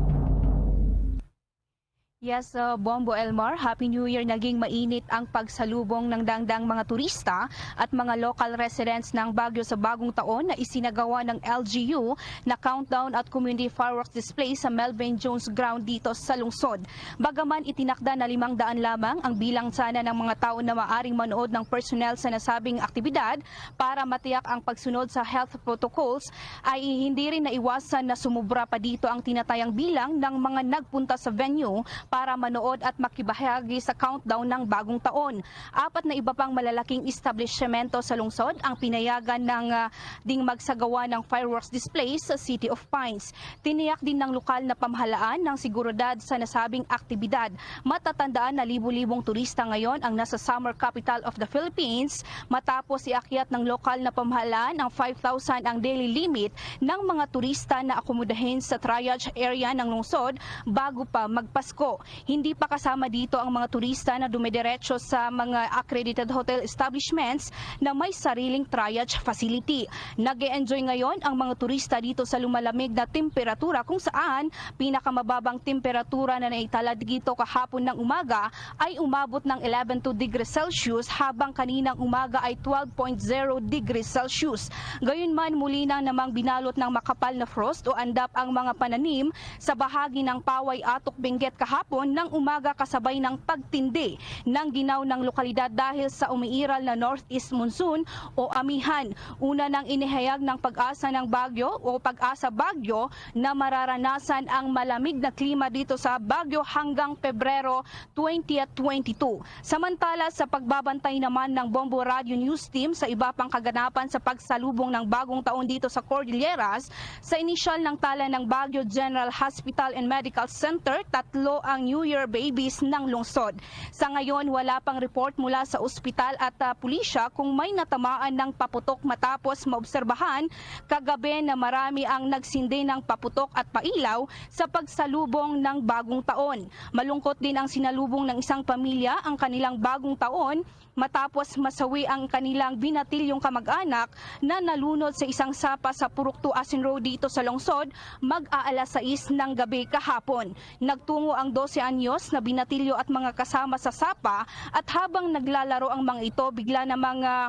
Yes, uh, Bombo Elmar, Happy New Year. Naging mainit ang pagsalubong ng dangdang mga turista at mga local residents ng Baguio sa bagong taon na isinagawa ng L G U na countdown at community fireworks display sa Melvin Jones Ground dito sa lungsod. Bagaman itinakda na limang daan lamang ang bilang sana ng mga tao na maaring manood ng personnel sa nasabing aktibidad para matiyak ang pagsunod sa health protocols, ay hindi rin naiwasan na sumubra pa dito ang tinatayang bilang ng mga nagpunta sa venue para manood at makibahagi sa countdown ng bagong taon. Apat na iba pang malalaking establishmento sa lungsod ang pinayagan ng, ah, ding magsagawa ng fireworks display sa City of Pines. Tiniyak din ng lokal na pamahalaan ng seguridad sa nasabing aktibidad. Matatandaan na libo-libong turista ngayon ang nasa summer capital of the Philippines matapos iakyat ng lokal na pamahalaan ang five thousand ang daily limit ng mga turista na akomodahin sa triage area ng lungsod bago pa magpasko. Hindi pa kasama dito ang mga turista na dumidiretso sa mga accredited hotel establishments na may sariling triage facility. Nag-e-enjoy ngayon ang mga turista dito sa lumalamig na temperatura, kung saan pinakamababang temperatura na naitala dito kahapon ng umaga ay umabot ng eleven two degrees Celsius, habang kaninang umaga ay twelve point zero degrees Celsius. Gayunman, muli na namang binalot ng makapal na frost o andap ang mga pananim sa bahagi ng Paway Atok Benguet kahapon ng umaga, kasabay ng pagtindi ng ginaw ng lokalidad dahil sa umiiral na northeast monsoon o amihan. Una nang inihayag ng PAGASA ng Baguio o PAGASA Baguio na mararanasan ang malamig na klima dito sa Baguio hanggang Pebrero twenty twenty-two. Samantala, sa pagbabantay naman ng Bombo Radio News Team sa iba pang kaganapan sa pagsalubong ng bagong taon dito sa Cordilleras, sa inisyal ng tala ng Baguio General Hospital and Medical Center, tatlo ang New Year babies ng lungsod. Sa ngayon, wala pang report mula sa ospital at, ah, pulisya kung may natamaan ng paputok, matapos maobserbahan kagabi na marami ang nagsindi ng paputok at pailaw sa pagsalubong ng bagong taon. Malungkot din ang sinalubong ng isang pamilya ang kanilang bagong taon matapos masawi ang kanilang binatilyong kamag-anak na nalunod sa isang sapa sa Purok two Asin Road dito sa lungsod mag-aalas sais ng gabi kahapon. Nagtungo ang dose anyos na binatilyo at mga kasama sa sapa, at habang naglalaro ang mga ito, bigla namang, ah,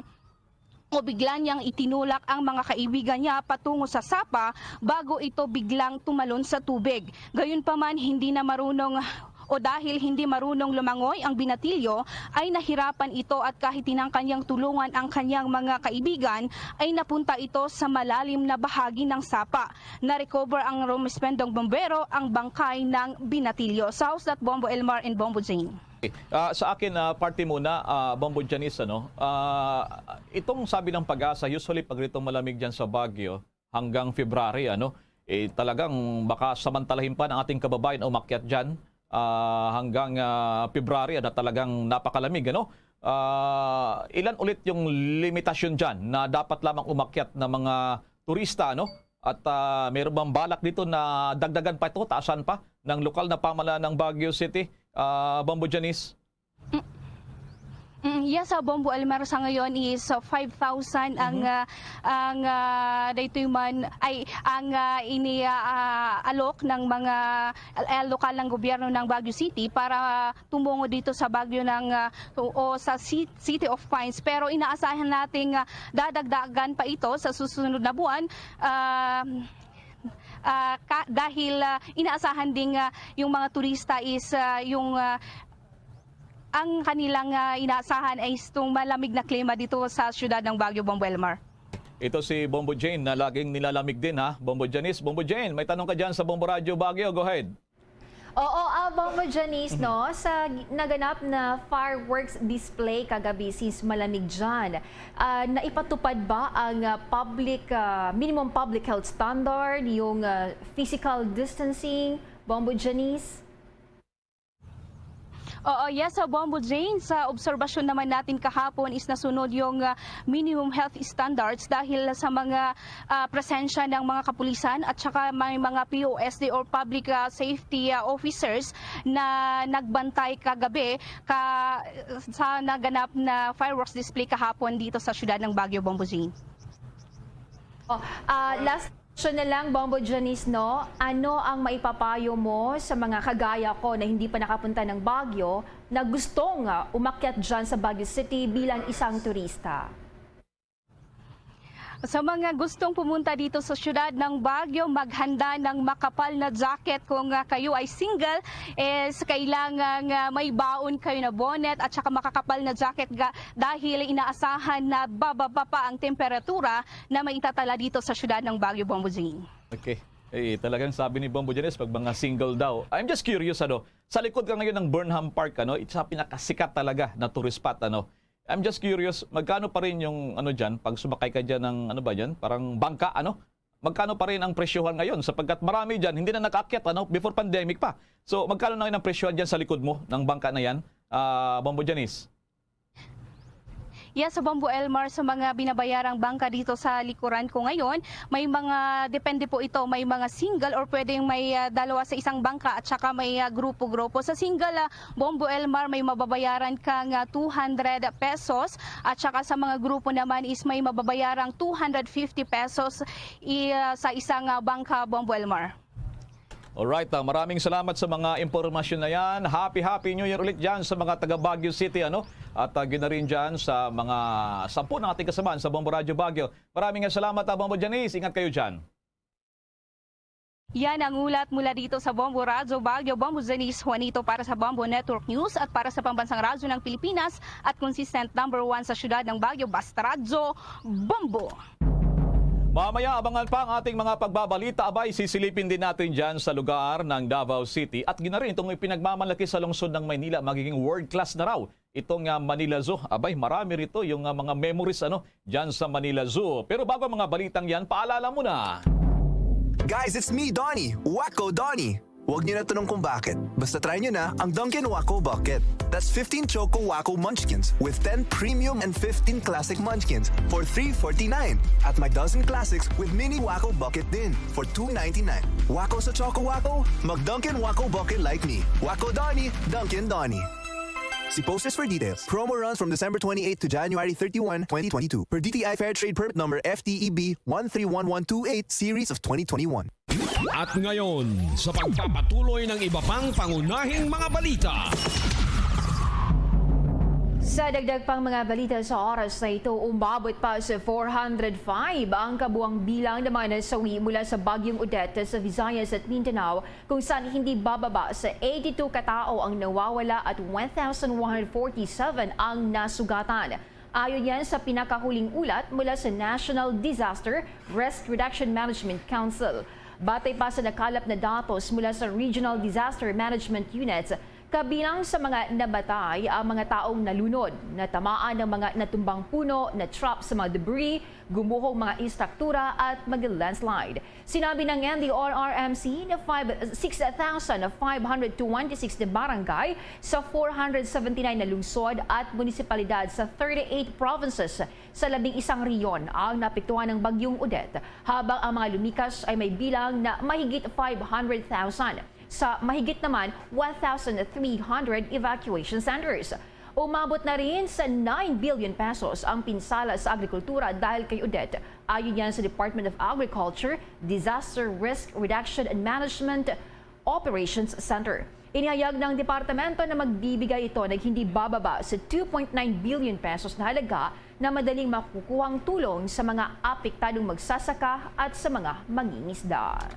o bigla niyang itinulak ang mga kaibigan niya patungo sa sapa bago ito biglang tumalon sa tubig. Gayunpaman, hindi na marunong o dahil hindi marunong lumangoy ang binatilyo, ay nahirapan ito at kahit tinangka niyang tulungan ang kanyang mga kaibigan, ay napunta ito sa malalim na bahagi ng sapa. Na-recover ang rumispendong bombero ang bangkay ng binatilyo. Sa House Bombo Elmar and Bombo Jane. Ah, sa akin, ah, parte muna, ah, Bombo Janice, ano, ah, itong sabi ng PAGASA, usually pag itong malamig dyan sa Baguio, hanggang February, ano, eh, talagang baka samantalahin pa ng ating kababayan umakyat dyan, ah, hanggang, ah, February, na talagang napakalamig, ano? Ah, ilan ulit yung limitasyon dyan na dapat lamang umakyat ng mga turista, ano? At, ah, mayroon bang balak dito na dagdagan pa ito, taasan pa ng lokal na pamahalaan ng Baguio City, ah, Bombo Janice? Mm, yes, sa Bombo Elmar sa ngayon is, uh, five thousand ang, Mhm. uh, ang, uh, daytoy man ay ang, uh, ini, uh, uh, alok ng mga, uh, lokal ng gobyerno ng Baguio City para tumungo dito sa Baguio ng, uh, o, o sa ci-, City of Pines. Pero inaasahan nating, uh, dadagdagan pa ito sa susunod na buwan. Um, uh, ka-, dahil, uh, inaasahan ding, uh, yung mga turista is, uh, yung, uh, ang kanilang, ah, inaasahan ay itong malamig na klima dito sa siyudad ng Baguio, Bombo Elmar. Ito si Bombo Jane na laging nilalamig din, ha? Bombo Janice, Bombo Jane, may tanong ka dyan sa Bombo Radyo Baguio. Go ahead. Oo, ah, Bombo Janice, Mhm. no? Sa gi-, naganap na fireworks display kagabi, since malamig dyan, ah, naipatupad ba ang, ah, public, ah, minimum public health standard, yung, ah, physical distancing, Bombo Janice? Oo, yes, sa Bombo Jane, sa obserbasyon naman natin kahapon is nasunod yung, ah, minimum health standards dahil sa mga, ah, presensya ng mga kapulisan at saka may mga P O S D or public, ah, safety, ah, officers na nagbantay kagabi ka, sa naganap na fireworks display kahapon dito sa siyudad ng Baguio, Bombo Jane. Oh, ah, last question na lang, Bombo Janice, no? Ano ang maipapayo mo sa mga kagaya ko na hindi pa nakapunta ng Baguio na gustong, ah, umakyat dyan sa Baguio City bilang isang turista? Sa mga gustong pumunta dito sa siyudad ng Baguio, maghanda ng makapal na jacket. Kung, ah, kayo ay single, is kailangan, ah, may baon kayo na bonnet at saka makakapal na jacket ga-, dahil inaasahan na bababa pa ang temperatura na maitatala dito sa siyudad ng Baguio, Bombo Jane. Okay. Eh, talagang sabi ni Bombo Janice, pag mga single daw. I'm just curious, ano, sa likod ka ngayon ng Burnham Park, ano, it's a pinakasikat talaga na tourist spot, ano. I'm just curious, magkano pa rin yung, ano, dyan, pag sumakay ka dyan ng, ano ba dyan, parang bangka, ano? Magkano pa rin ang presyohan ngayon? Sapagkat marami dyan, hindi na nakaakyat, ano, before pandemic pa. So, magkano na rin ang presyohan dyan sa likod mo ng bangka na yan, ah, Bombo Janice? Yes, sa Bombo Elmar, sa mga binabayarang bangka dito sa likuran ko ngayon, may mga, depende po ito, may mga single or pwedeng may, ah, dalawa sa isang bangka at saka may, ah, grupo-grupo. Sa single, ah, Bombo Elmar, may mababayaran kang, ah, two hundred pesos at saka sa mga grupo naman is may mababayarang two hundred fifty pesos i-, ah, sa isang, ah, bangka, Bombo Elmar. Alright, ah, maraming salamat sa mga impormasyon na yan. Happy, happy New Year ulit dyan sa mga taga Baguio City, ano? At, ah, gina rin dyan sa mga sampu ng ating kasamaan sa Bombo Radyo Baguio. Maraming salamat, ah, Bombo Janice. Ingat kayo dyan. Yan ang ulat mula dito sa Bombo Radyo Baguio, Bombo Janice Juanito para sa Bombo Network News at para sa Pambansang Radyo ng Pilipinas at consistent number one sa siyudad ng Baguio, Basta Radyo Bombo. Mamaya, abangan pa ang ating mga pagbabalita. Abay, sisilipin din natin dyan sa lugar ng Davao City. At gina rin itong ipinagmamalaki sa lungsod ng Maynila, magiging world class na raw itong, ah, Manila Zoo. Abay, marami rito yung, ah, mga memories, ano, dyan sa Manila Zoo. Pero bago ang mga balitang yan, paalala muna. Guys, it's me, Donnie. Wacko Donnie. Huwag niyo na tanong kung bakit. Basta try niyo na ang Dunkin' Wacko Bucket. That's fifteen Choco Wacko Munchkins with ten premium and fifteen classic munchkins for three forty-nine. At may dozen classics with mini Wacko Bucket din for two ninety-nine. Wacko sa Choco Wacko? Mag Dunkin' Wacko Bucket like me. Wacko Donnie, Dunkin' Donnie. See posters for details. Promo runs from December twenty-eighth to January thirty-one, twenty twenty-two. Per D T I Fair Trade Permit Number F T E B one three one one two eight, Series of twenty twenty-one. At ngayon, sa pagpapatuloy ng iba pang pangunahing mga balita. Sa dagdag pang mga balita sa oras na ito, umabot pa sa four hundred five ang kabuang bilang ng mga nasawi mula sa Bagyong Odette sa Visayas at Mindanao, kung saan hindi bababa sa eighty-two katao ang nawawala at one thousand one hundred forty-seven ang nasugatan. Ayon yan sa pinakahuling ulat mula sa National Disaster Risk Reduction Management Council. Batay pa sa nakalap na datos mula sa Regional Disaster Management Unit, kabilang sa mga namatay ang mga taong nalunod, natamaan ng mga natumbang puno, na-trap sa mga debris, gumuhong mga istruktura at mag-landslide. Sinabi ng N D R R M C na five, six thousand five hundred twenty-six na barangay sa four hundred seventy-nine na lungsod at munisipalidad sa thirty-eight provinces sa labing isang rehiyon ang naapektuhan ng Bagyong Odette, habang ang mga lumikas ay may bilang na mahigit five hundred thousand sa mahigit naman one thousand three hundred evacuation centers. Umabot na rin sa nine billion pesos ang pinsala sa agrikultura dahil kay Odette, ayon yan sa Department of Agriculture Disaster Risk Reduction and Management Operations Center. Inihayag ng departamento na magbibigay ito ng hindi bababa sa two point nine billion pesos na halaga na madaling makukuhang tulong sa mga apektadong magsasaka at sa mga mangingisda.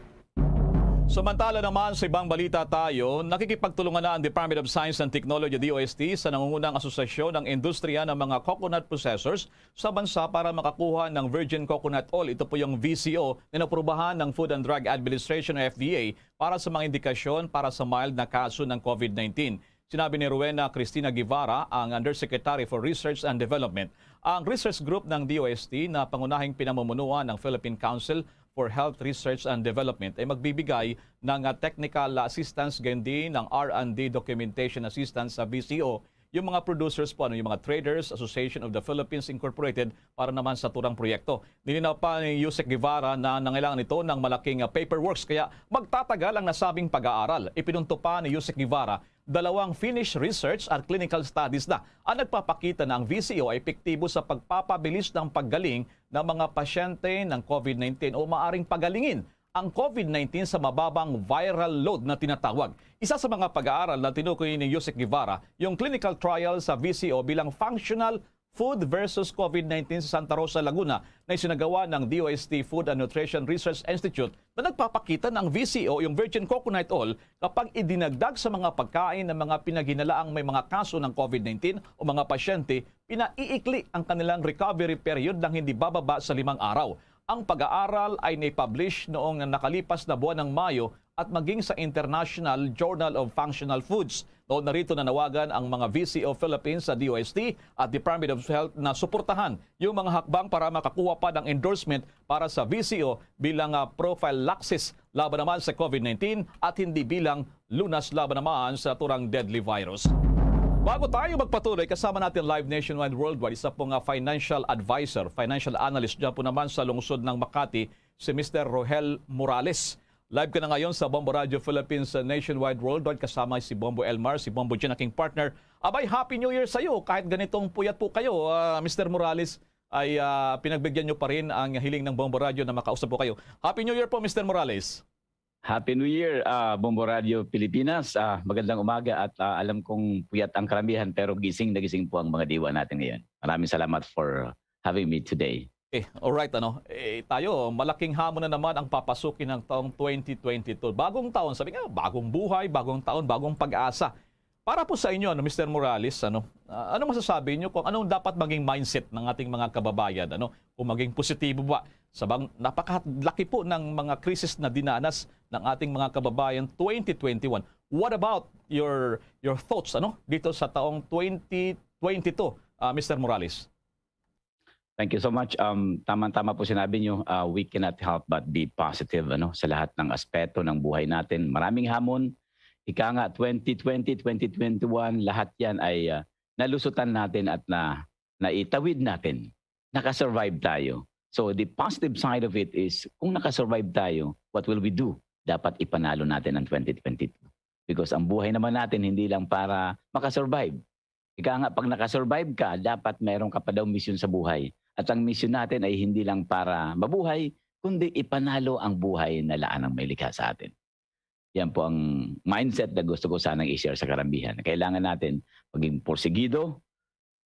Samantala naman, sa ibang balita tayo, nakikipagtulungan na ang Department of Science and Technology, D O S T, sa nangungunang asosasyon ng industriya ng mga coconut processors sa bansa para makakuha ng virgin coconut oil. Ito po yung V C O na inaprubahan ng Food and Drug Administration o F D A para sa mga indikasyon para sa mild na kaso ng COVID nineteen. Sinabi ni Rowena Cristina Guevara, ang Undersecretary for Research and Development, ang research group ng D O S T na pangunahing pinamumunuan ng Philippine Council for Health Research and Development ay magbibigay ng, ah, technical assistance, gayon din ng R and D documentation assistance sa V C O, yung mga producers po, ano, yung mga traders, Association of the Philippines Incorporated, para naman sa naturang proyekto. Nilinaw pa ni Usec Guevara na nangailangan ito ng malaking, ah, paperworks, kaya magtatagal ang nasabing pag-aaral. Ipinunto pa ni Usec Guevara, dalawang finished research at clinical studies na ang nagpapakita na ang V C O ay epektibo sa pagpapabilis ng paggaling ng mga pasyente ng COVID nineteen o maaring pagalingin ang COVID nineteen sa mababang viral load na tinatawag. Isa sa mga pag-aaral na tinukoy ni Usec Guevara, yung clinical trial sa V C O bilang functional food versus COVID nineteen sa Santa Rosa, Laguna, na isinagawa ng D O S T Food and Nutrition Research Institute, na nagpapakita na ang V C O, yung virgin coconut oil, kapag idinagdag sa mga pagkain ng mga pinaghinalaang may mga kaso ng COVID nineteen o mga pasyente, pinaiikli ang kanilang recovery period ng hindi bababa sa limang araw. Ang pag-aaral ay naipublish noong nakalipas na buwan ng Mayo at maging sa International Journal of Functional Foods. Noon na rito nanawagan ang mga V C O Philippines sa D O S T at Department of Health na suportahan yung mga hakbang para makakuha pa ng endorsement para sa V C O bilang, ah, prophylaxis laban naman sa COVID nineteen at hindi bilang lunas laban naman sa naturang deadly virus. Bago tayo magpatuloy, kasama natin live nationwide worldwide, isa pong, ah, financial advisor, financial analyst dyan po naman sa lungsod ng Makati, si Mister Rohel Morales. Live ka na ngayon sa Bombo Radio Philippines, uh, nationwide, worldwide, kasama si Bombo Elmar, si Bombo Jin, aking partner. Abay, Happy New Year sa'yo. Kahit ganitong puyat po kayo, ah, Mister Morales, ay, ah, pinagbigyan nyo pa rin ang hiling ng Bombo Radio na makausap po kayo. Happy New Year po, Mister Morales. Happy New Year, ah, Bombo Radio Pilipinas. Ah, magandang umaga at, ah, alam kong puyat ang karamihan pero gising na gising po ang mga diwa natin ngayon. Maraming salamat for having me today. Eh, alright, ano? Eh, tayo, malaking hamon na naman ang papasukin ng taong twenty twenty-two. Bagong taon, sabi nga, bagong buhay, bagong taon, bagong pag-asa. Para po sa inyo, ano, Mister Morales, ano, ah, ano masasabi niyo kung anong dapat maging mindset ng ating mga kababayan, ano? Kung maging positibo ba sa bang napakalaki po ng mga krisis na dinanas ng ating mga kababayan twenty twenty-one? What about your your thoughts, ano, dito sa taong twenty twenty-two, ah, Mister Morales? Thank you so much. Um, tamang-tama po sinabi niyo, ah, we cannot help but be positive, ano, sa lahat ng aspeto ng buhay natin. Maraming hamon. Ika nga, twenty twenty, twenty twenty-one, lahat yan ay, ah, nalusutan natin at na, naitawid natin. Nakasurvive tayo. So, the positive side of it is, kung nakasurvive tayo, what will we do? Dapat ipanalo natin ang twenty twenty-two. Because ang buhay naman natin hindi lang para makasurvive. Ika nga, pag nakasurvive ka, dapat meron ka pa daw misyon sa buhay. At ang misyon natin ay hindi lang para mabuhay, kundi ipanalo ang buhay na laan ang may likha sa atin. Yan po ang mindset na gusto ko sanang i-share sa karamihan. Kailangan natin maging porsigido,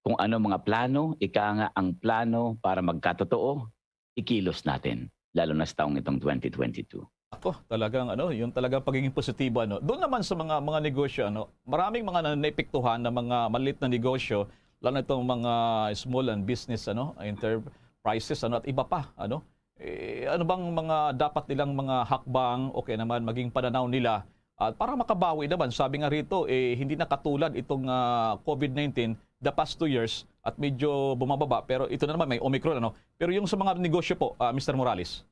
kung ano mga plano, ika nga ang plano para magkatotoo, ikilos natin, lalo na sa taong itong twenty twenty-two. Ako, talagang ano, yung talagang pagiging positibo, ano. Doon naman sa mga mga negosyo, ano, maraming mga na- naepektuhan na mga maliit na negosyo, lalo na itong mga small and business, ano, enterprises, ano, at iba pa, ano. Eh, ano bang mga dapat nilang mga hakbang o kaya naman maging pananaw nila, ah, para makabawi naman? Sabi nga rito, eh, hindi na katulad itong ah, COVID nineteen the past two years at medyo bumababa, pero ito na naman may Omicron, ano. Pero yung sa mga negosyo po, ah, Mister Morales.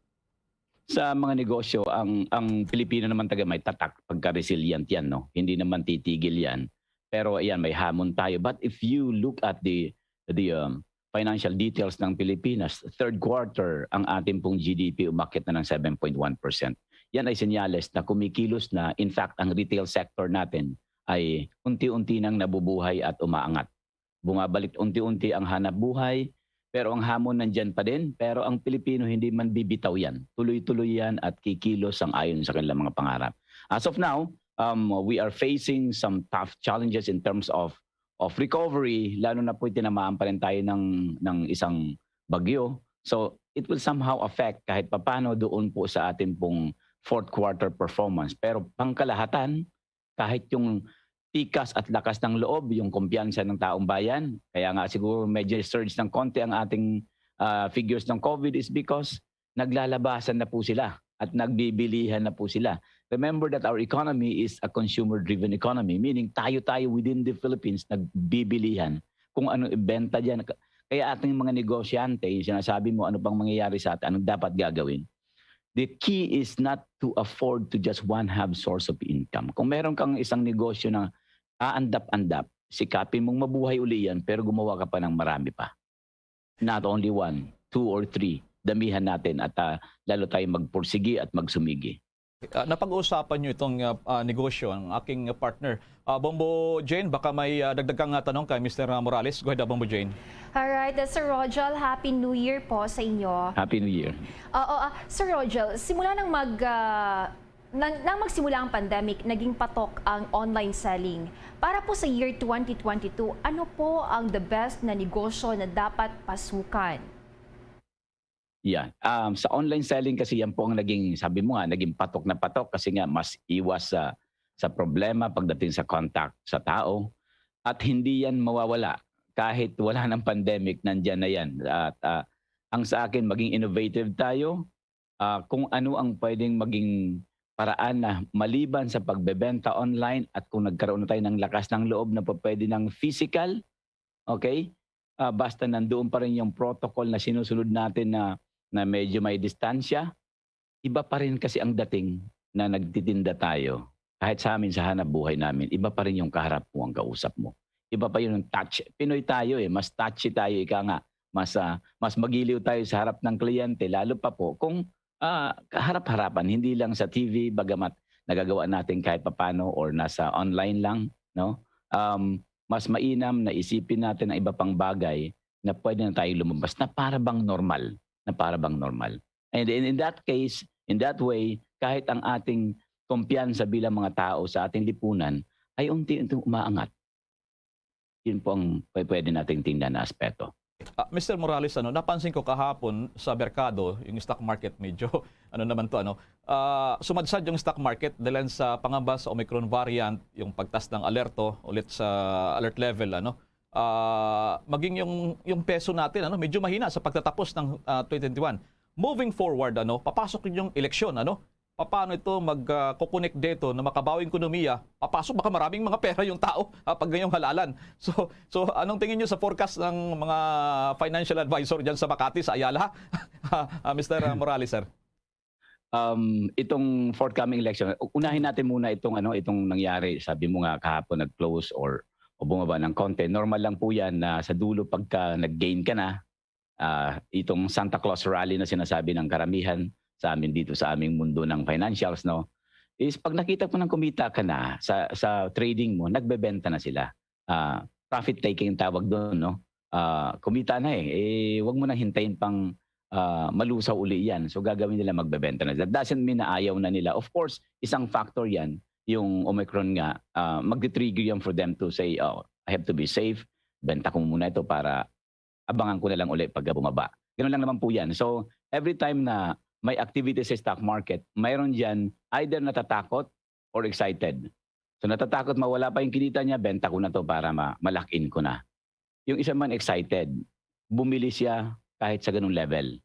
Sa mga negosyo, ang ang Pilipino naman taga may tatak pagka-resilient yan, no? Hindi naman titigil yan. Pero ayan, may hamon tayo. But if you look at the the um, financial details ng Pilipinas, third quarter, ang ating pong G D P umakyat na ng seven point one percent. Yan ay senyales na kumikilos na. In fact, ang retail sector natin ay unti-unti nang nabubuhay at umaangat. Bumabalik unti-unti ang hanap buhay, pero ang hamon nandyan pa din. Pero ang Pilipino hindi man bibitaw yan. Tuloy-tuloy yan at kikilos sang ayon sa kanilang mga pangarap. As of now, um, we are facing some tough challenges in terms of of recovery, lalo na po tinamaan pa rin tayo ng, ng isang bagyo. So, it will somehow affect kahit papano doon po sa ating pong fourth quarter performance. Pero pangkalahatan, kahit yung tikas at lakas ng loob, yung kumpiyansa ng taong bayan, kaya nga siguro medyo surge ng konti ang ating ah, figures ng COVID is because naglalabasan na po sila at nagbibilihan na po sila. Remember that our economy is a consumer-driven economy, meaning tayo-tayo within the Philippines nagbibilihan kung ano ibenta diyan. Kaya ating mga negosyante, yung sinasabi mo, ano pang mangyayari sa atin, anong dapat gagawin? The key is not to afford to just one have source of income. Kung meron kang isang negosyo na aandap-andap, sikapin mong mabuhay uli yan, pero gumawa ka pa ng marami pa. Not only one, two or three. Damihan natin at ah, lalo tayong magpursigi at magsumigi. Ah, napag-uusapan nyo itong ah, ah, negosyo, ang aking partner. Ah, Bombo Jane, baka may ah, dagdag kang ah, tanong kay Mister Morales. Go ahead, ah, Bombo Jane. Alright, uh, Sir Rogel, Happy New Year po sa inyo. Happy New Year. Oo, ah, Sir Rogel, simula nang mag ah, nang, nang magsimula ang pandemic, naging patok ang online selling. Para po sa year twenty twenty-two, ano po ang the best na negosyo na dapat pasukan? Yeah. Um, sa online selling kasi yan po ang naging, sabi mo nga, naging patok na patok kasi nga mas iwas sa sa problema pagdating sa contact sa tao at hindi yan mawawala kahit wala ng pandemic, nandiyan na yan. At ah, ang sa akin, maging innovative tayo ah, kung ano ang pwedeng maging paraan na maliban sa pagbebenta online at kung nagkaroon na tayo ng lakas ng loob na pa- pwede ng physical, okay? Ah, basta nandoon pa rin yung protocol na sinusunod natin na, na medyo may distansya, iba pa rin kasi ang dating na nagtitinda tayo. Kahit sa amin, sa hanap buhay namin, iba pa rin yung kaharap mo, ang kausap mo. Iba pa yung touch. Pinoy tayo eh, mas touchy tayo, ika nga. Mas, ah, mas magiliw tayo sa harap ng kliyente, lalo pa po kung ah, harap-harapan, hindi lang sa T V, bagamat nagagawa natin kahit papano or nasa online lang, no? Um, mas mainam na isipin natin ang iba pang bagay na pwede na tayong lumabas na para bang normal, na para bang normal. And in, in that case, in that way, kahit ang ating kumpiyansa bilang mga tao sa ating lipunan ay unti-unti umaangat. Yun po ang pwe- pwede nating tingnan na aspeto. Ah, Mister Morales, ano, napansin ko kahapon sa merkado, yung stock market, medyo, ano naman to, ano, ah, sumadsad yung stock market dahil sa pangamba sa Omicron variant, yung pagtas ng alerto ulit sa alert level, ano. Ah, maging yung, yung peso natin, ano, medyo mahina sa pagtatapos ng ah, twenty twenty-one. Moving forward, ano, papasok yung eleksyon, ano, paano ito mag-connect dito na makabawi ang ekonomiya? Papasok, baka maraming mga pera yung tao ah, pag ngayong halalan. So, so anong tingin niyo sa forecast ng mga financial advisor diyan sa Makati, sa Ayala? Ah, Mister Morales, sir. Um, itong forthcoming election, u- unahin natin muna itong ano, itong nangyari. Sabi mo nga kahapon nag-close or o bumaba ng konti. Normal lang po 'yan na sa dulo pagka nag-gain ka na, ah, itong Santa Claus rally na sinasabi ng karamihan sa amin dito sa aming mundo ng financials, no, is pag nakita mo nang kumita ka na sa sa trading mo, nagbebenta na sila. Ah, profit taking ang tawag doon, no? Ah, kumita na eh. Eh, wag mo nang hintayin pang ah, malusaw uli yan. So gagawin nila, magbebenta na. That doesn't mean na ayaw na nila. Of course, isang factor yan, yung Omicron nga, ah, magti-trigger yan for them to say, "Oh, I have to be safe." benta ko muna ito para abangan ko na lang uli pag bumaba. Ganun lang naman po yan. So, every time na may activity sa stock market, mayroon dyan either natatakot or excited. So, natatakot, mawala pa yung kinita niya, benta ko na to para ma- ma-lock in ko na. Yung isa man excited, bumili siya kahit sa ganung level.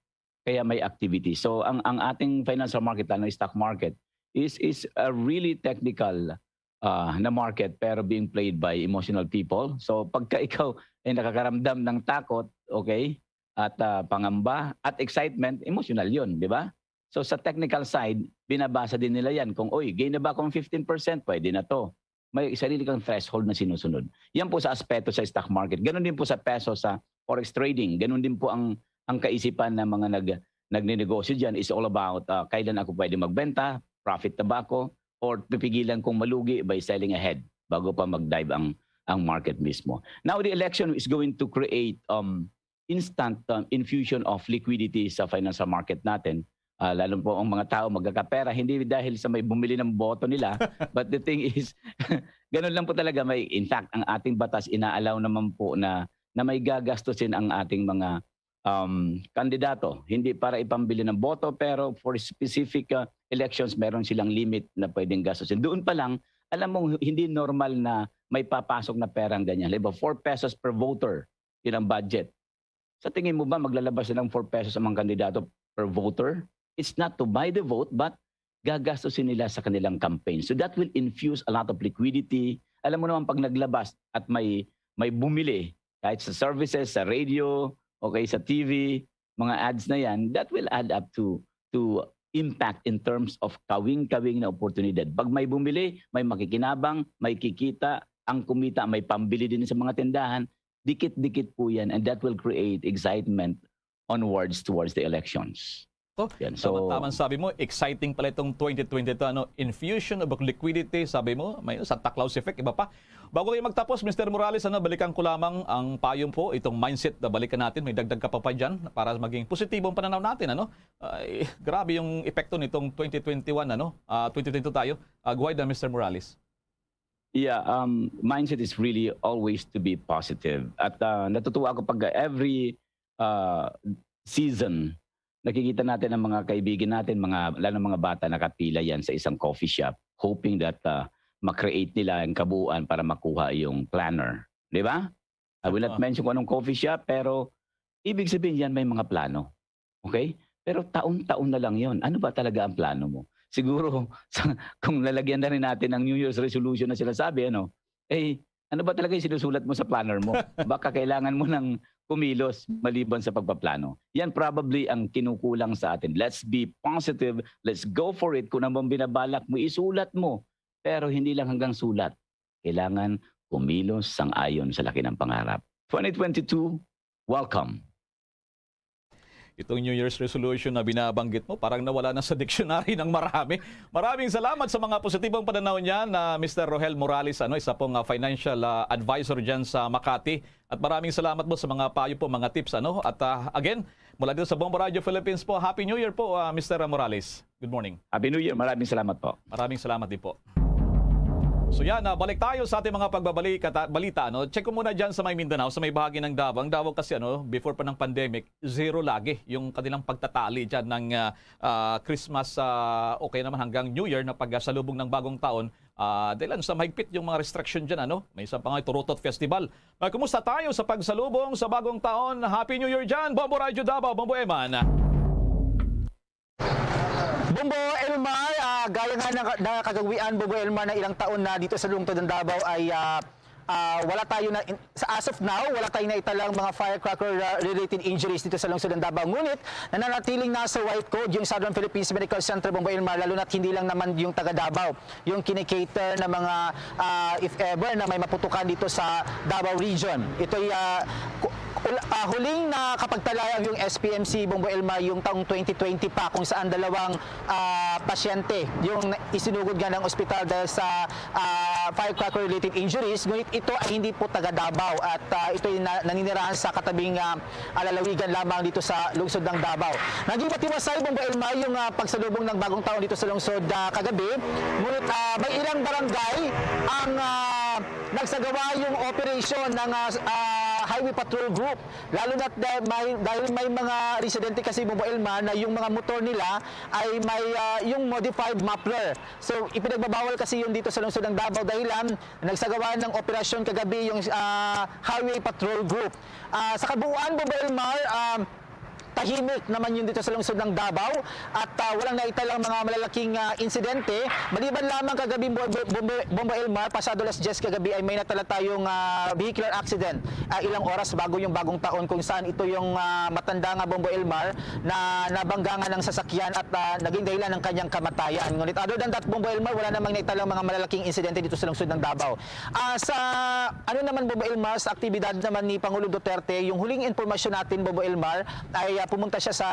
Kaya may activity. So, ang, ang ating financial market, lalo na stock market, is, is a really technical, ah, na market, pero being played by emotional people. So, pagka ikaw ay nakakaramdam ng takot, okay, at, ah, pangamba at excitement, emotional yun, di ba? So, sa technical side, binabasa din nila yan kung, "Oy, gain na ba akong fifteen percent? Pwede na to." May sarili kang threshold na sinusunod. Yan po sa aspeto sa stock market. Ganun din po sa peso, sa forex trading. Ganun din po ang, ang kaisipan ng mga nag-, nagnenegosyo dyan is all about, ah, kailan ako pwede magbenta, profit na ba ako, or pipigilan kong malugi by selling ahead bago pa mag-dive ang, ang market mismo. Now, the election is going to create, um, instant, um, infusion of liquidity sa financial market natin. Ah, lalo po ang mga tao magkakapera, hindi dahil sa may bumili ng boto nila, but the thing is, ganun lang po talaga. May, in fact, ang ating batas inaalaw naman po na, na may gagastusin ang ating mga, um, kandidato, hindi para ipambili ng boto, pero for specific, ah, elections, meron silang limit na pwedeng gastusin. Doon pa lang, alam mo, hindi normal na may papasok na perang ganyan. Halimbawa, four pesos per voter, yun ang budget. Sa tingin mo ba, maglalabas silang four pesos ang mga kandidato per voter? It's not to buy the vote, but gagastusin nila sa kanilang campaign. So that will infuse a lot of liquidity. Alam mo naman, pag naglabas at may, may bumili, kahit sa services, sa radio, okay, sa T V, mga ads na yan, that will add up to, to impact in terms of kawing-kawing na oportunidad. Pag may bumili, may makikinabang, may kikita, ang kumita, may pambili din sa mga tindahan, dikit-dikit po yan, and that will create excitement onwards towards the elections. To, yan. So, tama-tama sabi mo, exciting pala itong twenty twenty-two, ano, infusion of liquidity, sabi mo, may Santa Claus effect, iba pa. Bago kayo magtapos, Mister Morales, ano, balikan ko lamang ang payong po, itong mindset na balikan natin, may dagdag ka pa pa dyan para maging positibong pananaw natin, ano? Ay, grabe yung epekto nitong twenty twenty-one, ano? Ah, twenty twenty-two tayo. Ah, go ahead na, Mister Morales. Yeah, um, mindset is really always to be positive. At, ah, natutuwa ako pag every, ah, season, nakikita natin ang mga kaibigan natin, mga, lalo mga bata, nakapila yan sa isang coffee shop, hoping that, ah, ma-create nila ang kabuuan para makuha yung planner. Di ba? I will not mention kung anong coffee shop, pero ibig sabihin yan, may mga plano. Okay? Pero taon-taon na lang yon. Ano ba talaga ang plano mo? Siguro, sa, kung lalagyan na rin natin ang New Year's resolution na sinasabi, ano, eh, ano ba talaga yung sinusulat mo sa planner mo? Baka kailangan mo ng kumilos maliban sa pagpaplano. Yan probably ang kinukulang sa atin. Let's be positive. Let's go for it. Kung ano bang binabalak mo, isulat mo. Pero hindi lang hanggang sulat. Kailangan kumilos sang-ayon sa laki ng pangarap. Twenty twenty-two, welcome. Itong New Year's resolution na binabanggit mo, parang nawala na sa dictionary ng marami. Maraming salamat sa mga positibong pananaw niya na Mister Rohel Morales, ano, isa pong, ah, financial, ah, advisor dyan sa Makati. At maraming salamat po sa mga payo po, mga tips, ano. At, ah, again, mula dito sa Bombo Radio Philippines po, Happy New Year po, ah, Mister Morales. Good morning. Happy New Year. Maraming salamat po. Maraming salamat din po. So yan, ah, balik tayo sa ating mga pagbabalik at, ah, balita, no? Check ko muna dyan sa may Mindanao, sa may bahagi ng Davao. Ang Davao kasi, ano, before pa ng pandemic, zero lagi yung kanilang pagtatali dyan ng, ah, ah, Christmas, ah, o kaya naman hanggang New Year na pagsalubong ng bagong taon. Ah, dahil sa mahigpit yung mga restriction dyan, ano? May isa pa nga, Turutot Festival. Ah, kumusta tayo sa pagsalubong sa bagong taon? Happy New Year dyan, Bombo Radyo Davao, Bombo Eman. Bombo Elmar, ah, gaya nga ng, ng kagawian, Bombo Elmar, na ilang taon na dito sa lungsod ng Davao ay, ah, ah, wala tayo na, in-, sa as of now, wala tayo naitalang mga firecracker, ah, related injuries dito sa lungsod ng Davao. Ngunit, nananatiling nasa white code yung Southern Philippines Medical Center, Bombo Elmar, lalo na't hindi lang naman yung taga Davao yung kinikater ng mga, ah, if ever na may maputukan dito sa Davao Region. Ito'y, ah, ku-, ul-, ah, huling nakapagtala yung S P M C, Bombo Elmar, yung taong twenty twenty pa, kung saan dalawang, ah, pasyente yung isinugod nga ng ospital dahil sa, ah, firecracker-related injuries. Ngunit ito ay hindi po taga Davao at, ah, ito'y na-, naninirahan sa katabing, ah, ah, lalawigan lamang dito sa lungsod ng Davao. Naging matiwasay, Bombo Elmar, yung, ah, pagsalubong ng bagong taon dito sa lungsod, ah, kagabi. Ngunit, ah, may ilang barangay ang, ah, Nagsagawa yung operation ng, ah, ah, Highway Patrol Group, lalo na da-, may, dahil may mga residente kasi, Bombo Elmar, na yung mga motor nila ay may, ah, yung modified muffler. So, ipinagbabawal kasi yun dito sa lungsod ng Davao, dahilan nagsagawa ng operasyon kagabi yung, ah, Highway Patrol Group. Ah, sa kabuuan, Bombo Elmar, ah, tahimik naman yun dito sa lungsod ng Davao at, ah, walang naitalang mga malalaking, ah, insidente. Maliban lamang kagabi, Bo-, Bo-, Bombo, Bombo Elmar, pasado alas diyes kagabi ay may natala tayong, ah, vehicular accident, ah, ilang oras bago yung bagong taon, kung saan ito yung, ah, matanda nga, Bombo Elmar, na nabangga nga ng sasakyan at, ah, naging dahilan ng kanyang kamatayan. Ngunit other than that, Bombo Elmar, wala namang naitalang mga malalaking insidente dito sa lungsod ng Davao. Ah, sa ano naman, Bombo Elmar, sa aktibidad naman ni Pangulong Duterte, yung huling impormasyon natin, Bombo Elmar, ay, ah, pumunta siya sa,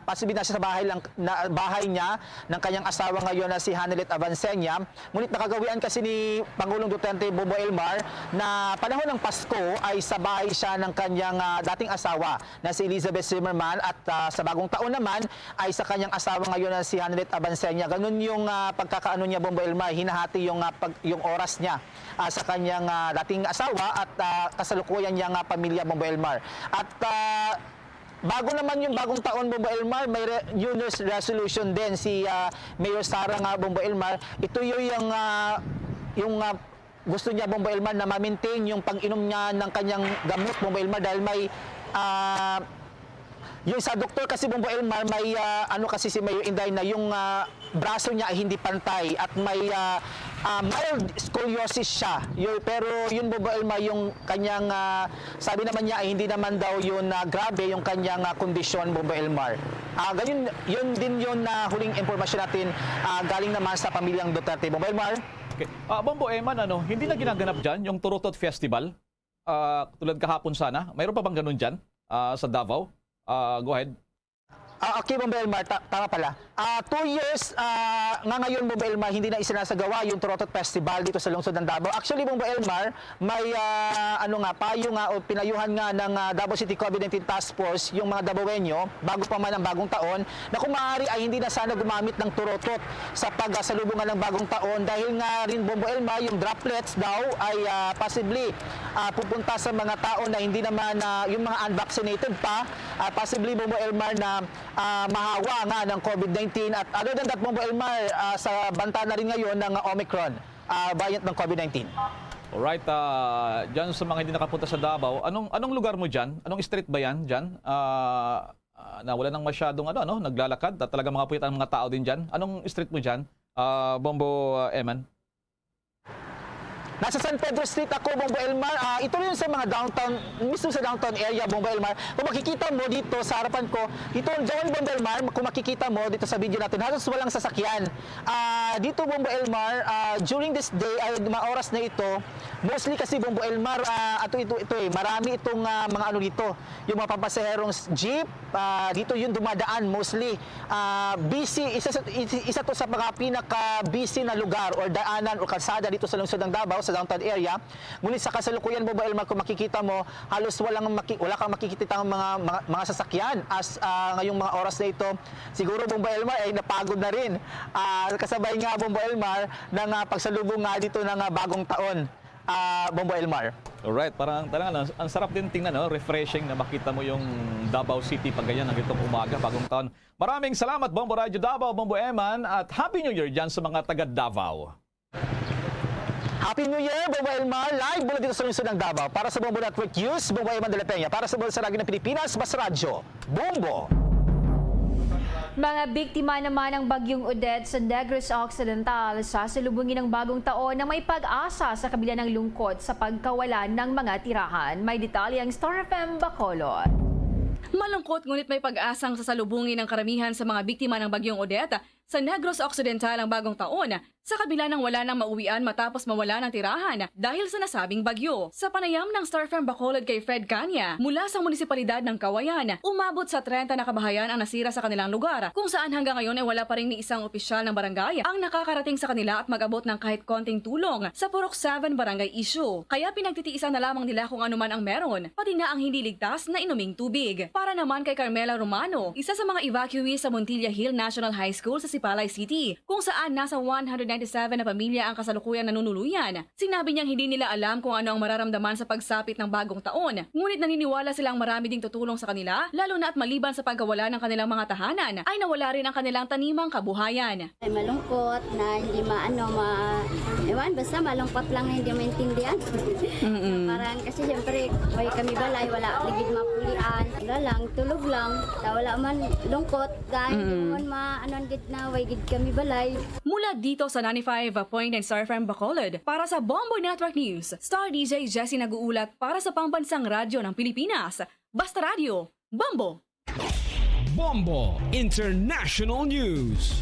possibly nasa sa bahay lang, na, bahay niya ng kanyang asawa ngayon na si Hanelet Avancenia. Ngunit nakagawian kasi ni Pangulong Duterte, Bombo Elmar, na panahon ng Pasko ay sa bahay siya ng kanyang, ah, dating asawa na si Elizabeth Zimmerman at, ah, sa bagong taon naman ay sa kanyang asawa ngayon na si Hanelet Avancenia. Ganun yung, ah, pagkakaano niya, Bombo Elmar, hinahati yung, ah, pag-, yung oras niya, ah, sa kanyang, ah, dating asawa at, ah, kasalukuyan niya nga pamilya, Bombo Elmar. At, ah, bago naman yung bagong taon, Bombo Elmar, may re-, New Year's resolution din si, ah, Mayor Sara nga, Bombo Elmar. Ito yung, yung, ah, yung, ah, gusto niya, Bombo Elmar, na ma-maintain yung pag-inom niya ng kanyang gamot, Bombo Elmar, dahil may, ah, yung sa doktor kasi, Bombo Elmar, may, ah, ano kasi si Mayor Inday na yung, ah, braso niya ay hindi pantay at may, ah, ah, mild scoliosis siya. Yun, pero yun, Bombo Elmar, yung kanyang, ah, sabi naman niya ay hindi naman daw yun, ah, grabe yung kanyang, ah, kondisyon, Bombo Elmar. Ah, ganyan, yun din yun na huling impormasyon natin, ah, galing naman sa pamilyang Duterte, Bombo Elmar. Okay. Ah, Bombo Eman, ano, hindi na ginaganap dyan yung Turutot Festival? Ah, tulad kahapon sana. Mayroon pa bang ganun dyan, ah, sa Davao? Ah, go ahead. Ah, okay, Bombo Elmar, ta-, tama pala. Ah, two years, ah, nga ngayon, Bombo Elmar, hindi na isinasagawa yung Turutot Festival dito sa lungsod ng Davao. Actually, Bombo Elmar, may, ah, ano nga, payo nga o pinayuhan nga ng, ah, Davao City COVID nineteen Task Force yung mga Dabawenyo bago pa man ang bagong taon na kung maaari ay hindi na sana gumamit ng turotot sa pagsalubungan ng bagong taon dahil nga rin, Bombo Elmar, yung droplets daw ay, ah, possibly, ah, pupunta sa mga tao na hindi naman, ah, yung mga unvaccinated pa, ah, possibly, Bombo Elmar, na, ah, mahawa nga ng COVID nineteen. At other than that, Bombo Elmar, ah, sa banta na rin ngayon ng Omicron, ah, variant ng COVID nineteen. Alright, ah, dyan sa mga hindi nakapunta sa Davao, anong, anong lugar mo dyan? Anong street ba yan dyan? Ah, ah, na wala nang masyadong ano, ano, naglalakad at talagang mga puyat ang mga tao din dyan. Anong street mo dyan, ah, Bombo, ah, Eman? Nasa San Pedro Street ako, Bombo Elmar. Ah, ito rin sa mga downtown, mismo sa downtown area, Bombo Elmar. Kung makikita mo dito sa harapan ko, ito, doon, Bombo Elmar, kung makikita mo dito sa video natin, halos walang sasakyan. Ah, dito, Bombo Elmar, ah, during this day, ay, mga oras na ito, mostly kasi, Bombo Elmar, ah, ato ito, ito eh, marami itong, ah, mga ano dito, yung mga pampasaherong s-, jeep, ah, dito yung dumadaan mostly. Ah, busy, isa sa, isa, isa to sa mga pinaka-busy na lugar or daanan or kalsada dito sa lungsod ng Davao, sa downtown area. Ngunit sa kasalukuyan, Bombo Elmar, kung makikita mo, halos walang maki-, wala kang makikita ang mga, mga, mga sasakyan as, ah, ngayong mga oras na ito. Siguro, Bombo Elmar, ay napagod na rin. Ah, kasabay nga, Bombo Elmar, ng, ah, pagsalubong nga dito ng, ah, bagong taon, ah, Bombo Elmar. Alright, parang talaga, no, ang sarap din tingnan, no? Refreshing na makita mo yung Davao City pag ganyan, ang itong umaga, bagong taon. Maraming salamat, Bombo Radyo Davao, Bombo Eman, at Happy New Year dyan sa mga taga Davao. Happy New Year, Bombo Elmar. Live mula dito sa lungsod ng Davao. Para sa Bombo Network News, Bombo Eman de la Peña. Para sa Bunsang Radyo ng Pilipinas, Basta Radyo, Bombo. Mga biktima naman ng Bagyong Odette sa Negros Occidental, sasalubungin ang bagong taon na may pag-asa sa kabila ng lungkot sa pagkawala ng mga tirahan. May detalye ang Star F M Bacolod. Malungkot ngunit may pag-asang sasalubungin ang karamihan sa mga biktima ng Bagyong Odette sa Negros Occidental ang bagong taon, sa kabila ng wala nang mauwian matapos mawala ng tirahan dahil sa nasabing bagyo. Sa panayam ng Star F M Bacolod kay Fred Canya, mula sa munisipalidad ng Cauayan, umabot sa trenta na kabahayan ang nasira sa kanilang lugar, kung saan hanggang ngayon ay wala pa rin ni isang opisyal ng barangay ang nakakarating sa kanila at mag-abot ng kahit konting tulong sa Purok seven Barangay Issue. Kaya pinagtitiisan na lamang nila kung ano man ang meron, pati na ang hindi ligtas na inuming tubig. Para naman kay Carmela Romano, isa sa mga evacuee sa Montilla Hill National High School sa Sipalay City, kung saan nasa one hundred ninety-seven na pamilya ang kasalukuyang nanunuluyan. Sinabi niyang hindi nila alam kung ano ang mararamdaman sa pagsapit ng bagong taon, ngunit naniniwala silang marami ding tutulong sa kanila, lalo na at maliban sa pagkawala ng kanilang mga tahanan, ay nawala rin ang kanilang tanimang kabuhayan. Ay, malungkot na hindi maano, ma... Ewan, basta malungkot lang na hindi maintindihan. Parang kasi siyempre, may kami balay, wala ligid mapulian. Wala lang, tulog lang. Ta wala man lungkot, dahil hindi man ma... ano, gid na, way gid kami balay. Mula dito sa ninety-five point nine Star F M Bacolod, para sa Bombo Network News, Star D J Jessie nag-uulat para sa Pambansang Radyo ng Pilipinas. Basta Radyo, Bombo! Bombo International News.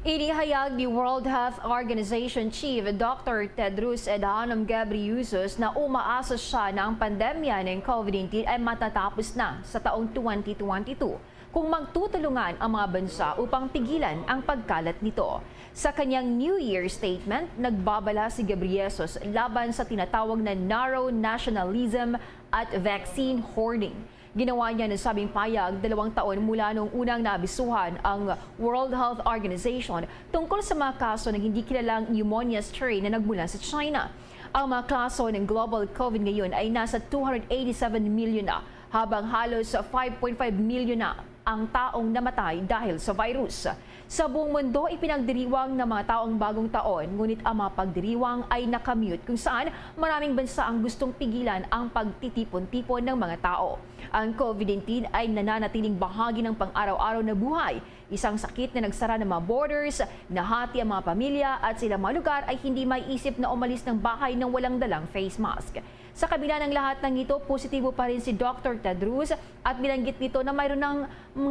Inihayag ni World Health Organization Chief Doctor Tedros Adhanom Ghebreyesus na umaasa siya na ang pandemya ng COVID nineteen ay matatapos na sa taong twenty twenty-two kung magtutulungan ang mga bansa upang pigilan ang pagkalat nito. Sa kanyang New Year statement, nagbabala si Ghebreyesus laban sa tinatawag na narrow nationalism at vaccine hoarding. Ginawa niya ang nasabing pahayag dalawang taon mula nung unang naabisuhan ang World Health Organization tungkol sa mga kaso ng hindi kilalang pneumonia strain na nagmula sa China. Ang mga kaso ng global COVID ngayon ay nasa two hundred eighty-seven million na, habang halos five point five million na ang taong namatay dahil sa virus. Sa buong mundo, ipinagdiriwang ng mga tao ang bagong taon, ngunit ang mga pagdiriwang ay nakamute, kung saan maraming bansa ang gustong pigilan ang pagtitipon-tipon ng mga tao. Ang COVID nineteen ay nananatiling bahagi ng pang-araw-araw na buhay, isang sakit na nagsara ng mga borders, nahati ang mga pamilya, at sa ilang mga lugar ay hindi maiisip na umalis ng bahay nang walang dalang face mask. Sa kabila ng lahat ng ito, positibo pa rin si Doctor Tedros at binanggit nito na mayroon ng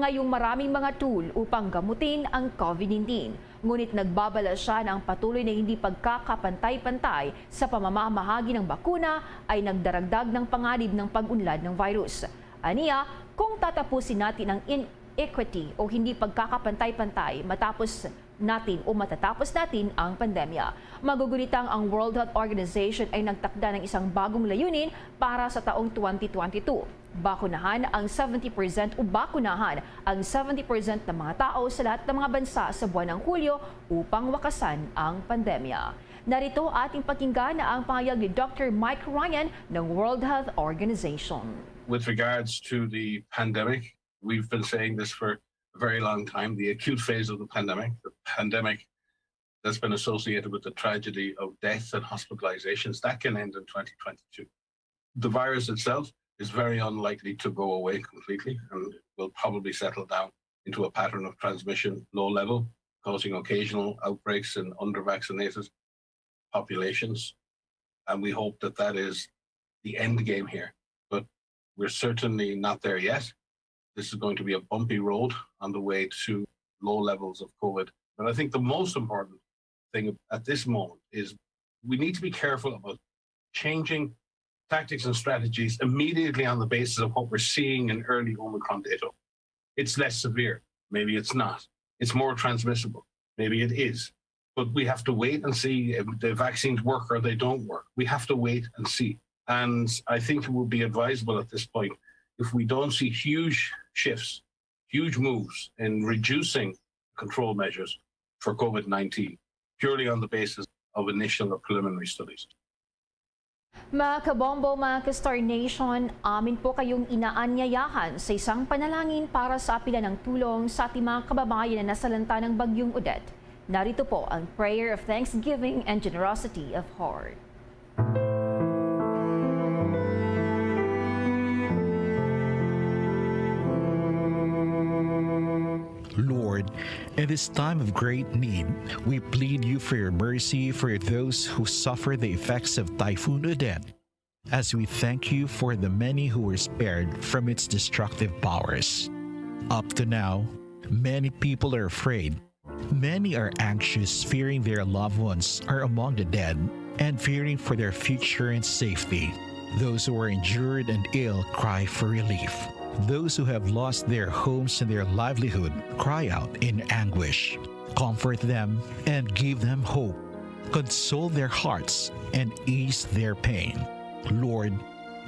ngayong maraming mga tool upang gamutin ang COVID nineteen. Ngunit nagbabala siya na ang patuloy na hindi pagkakapantay-pantay sa pamamamahagi ng bakuna ay nagdaragdag ng panganib ng pag-unlad ng virus. Aniya, kung tatapusin natin ang inequity o hindi pagkakapantay-pantay matapos natin o matatapos natin ang pandemya. Magugunitang ang World Health Organization ay nagtakda ng isang bagong layunin para sa taong twenty twenty-two. Bakunahan ang seventy percent o bakunahan ang seventy percent ng mga tao sa lahat ng mga bansa sa buwan ng Hulyo upang wakasan ang pandemya. Narito ating pakinggan ang pahayag ni Doctor Mike Ryan ng World Health Organization. With regards to the pandemic, we've been saying this for a very long time, the acute phase of the pandemic, the pandemic that's been associated with the tragedy of death and hospitalizations, that can end in twenty twenty-two. The virus itself is very unlikely to go away completely and will probably settle down into a pattern of transmission, low level, causing occasional outbreaks in under vaccinated populations. And we hope that that is the end game here. But we're certainly not there yet. This is going to be a bumpy road on the way to low levels of COVID. But I think the most important thing at this moment is we need to be careful about changing tactics and strategies immediately on the basis of what we're seeing in early Omicron data. It's less severe. Maybe it's not. It's more transmissible. Maybe it is. But we have to wait and see if the vaccines work or they don't work. We have to wait and see. And I think it would be advisable at this point, if we don't see huge shifts, huge moves in reducing control measures for COVID nineteen, purely on the basis of initial or preliminary studies. Mga kabombo, mga ka-Star Nation, amin po kayong inaanyayahan sa isang panalangin para sa apila ng tulong sa ating mga kababayan na nasalanta ng Bagyong Odette. Narito po ang prayer of thanksgiving and generosity of heart. Lord, in this time of great need, we plead you for your mercy for those who suffer the effects of Typhoon Odette, as we thank you for the many who were spared from its destructive powers. Up to now, many people are afraid. Many are anxious, fearing their loved ones are among the dead and fearing for their future and safety. Those who are injured and ill cry for relief. Those who have lost their homes and their livelihood cry out in anguish. Comfort them and give them hope. Console their hearts and ease their pain. Lord,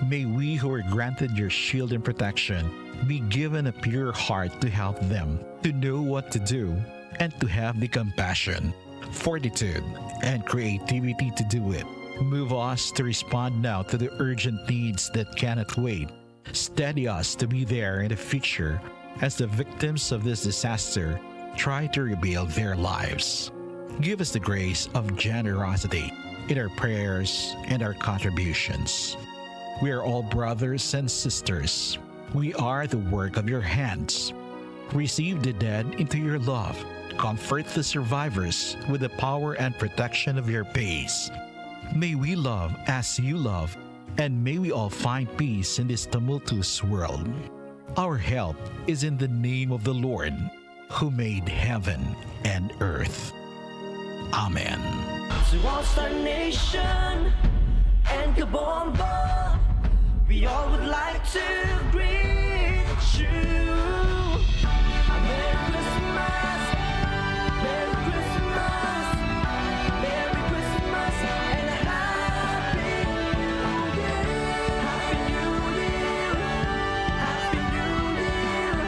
may we who are granted your shield and protection be given a pure heart to help them to know what to do and to have the compassion, fortitude, and creativity to do it. Move us to respond now to the urgent needs that cannot wait. Steady us to be there in the future as the victims of this disaster try to rebuild their lives. Give us the grace of generosity in our prayers and our contributions. We are all brothers and sisters. We are the work of your hands. Receive the dead into your love. Comfort the survivors with the power and protection of your peace. May we love as you love, and may we all find peace in this tumultuous world. Our help is in the name of the Lord, who made heaven and earth. Amen. To all Star Nation and Kabombo, we all would like to greet you. A Merry Christmas, Merry Christmas, Merry Christmas, and a Happy New Year. Happy New Year. Happy New Year.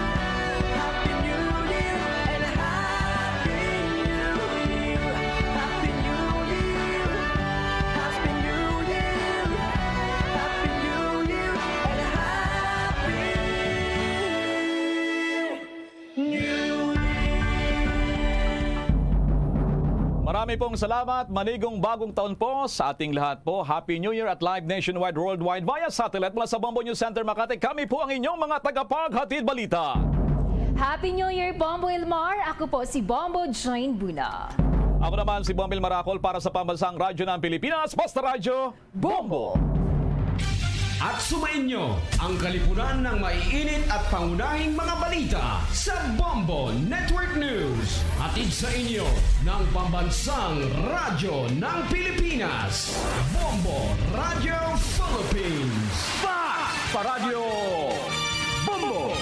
Happy New Year and a Happy New Year. Happy New Year. Happy New Year. Happy New Year and a Happy New Year. Marami pong salamat. Manigong bagong taon po sa ating lahat po. Happy New Year at live nationwide, worldwide, via satellite mula sa Bombo News Center Makati. Kami po ang inyong mga tagapaghatid balita. Happy New Year, Bombo Ilmar. Ako po si Bombo Jane Buna. Ako naman si Bombo Ilmar Acol para sa Pambansang Radyo ng Pilipinas, Basta Radyo Bombo. At sumainyo ang kalipunan ng maiinit at pangunahing mga balita sa Bombo Network News. Hatid sa inyo ng Pambansang Radyo ng Pilipinas, Bombo Radyo Philippines. Basta Radyo Bombo!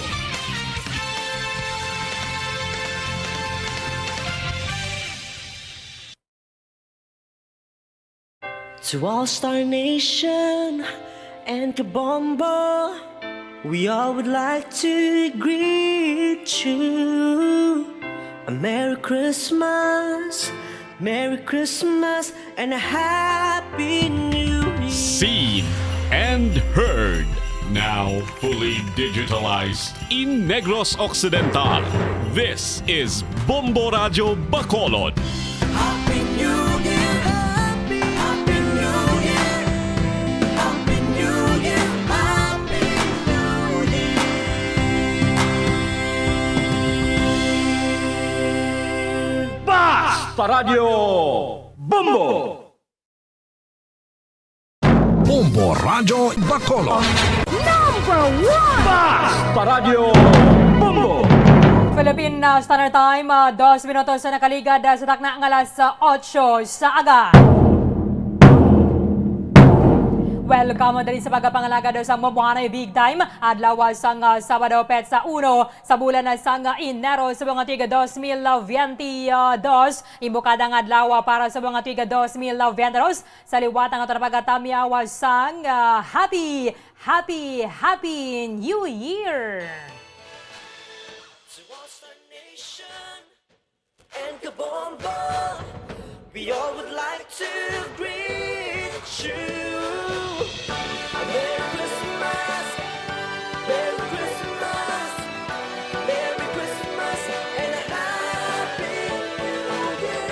To all Star Nation and Kabombo, we all would like to greet you a Merry Christmas, Merry Christmas, and a Happy New Year. Seen and heard, now fully digitalized. In Negros Occidental, this is Bombo Radyo Bacolod. Happy New Year! Happy, Happy New Year! Happy New Year! Happy New Year! Basta Radyo Bombo! Bombo Radyo Bacolod. Number one! Basta Radyo Bombo! Philippine, uh, Standard Time, uh, dos minutos na nakaligad, uh, sa takna nga alas, uh, otso sa aga. Welcome diri sa pagpangalagad sa Bombo Hanay Big Time, adlaw sang, uh, Sabado, petsa uno sa bulan sang, uh, Enero sa mga tuig dos mil veinte dos. Imbokada nga adlaw para sa mga tuig dos mil veinte dos. Sa liwat ang aton pagatamyaw sang, ah, happy, happy, happy New Year! To all Star Nation and Kabombo, we all would like to greet you a Merry Christmas, Merry Christmas, Merry Christmas, and a Happy New Year.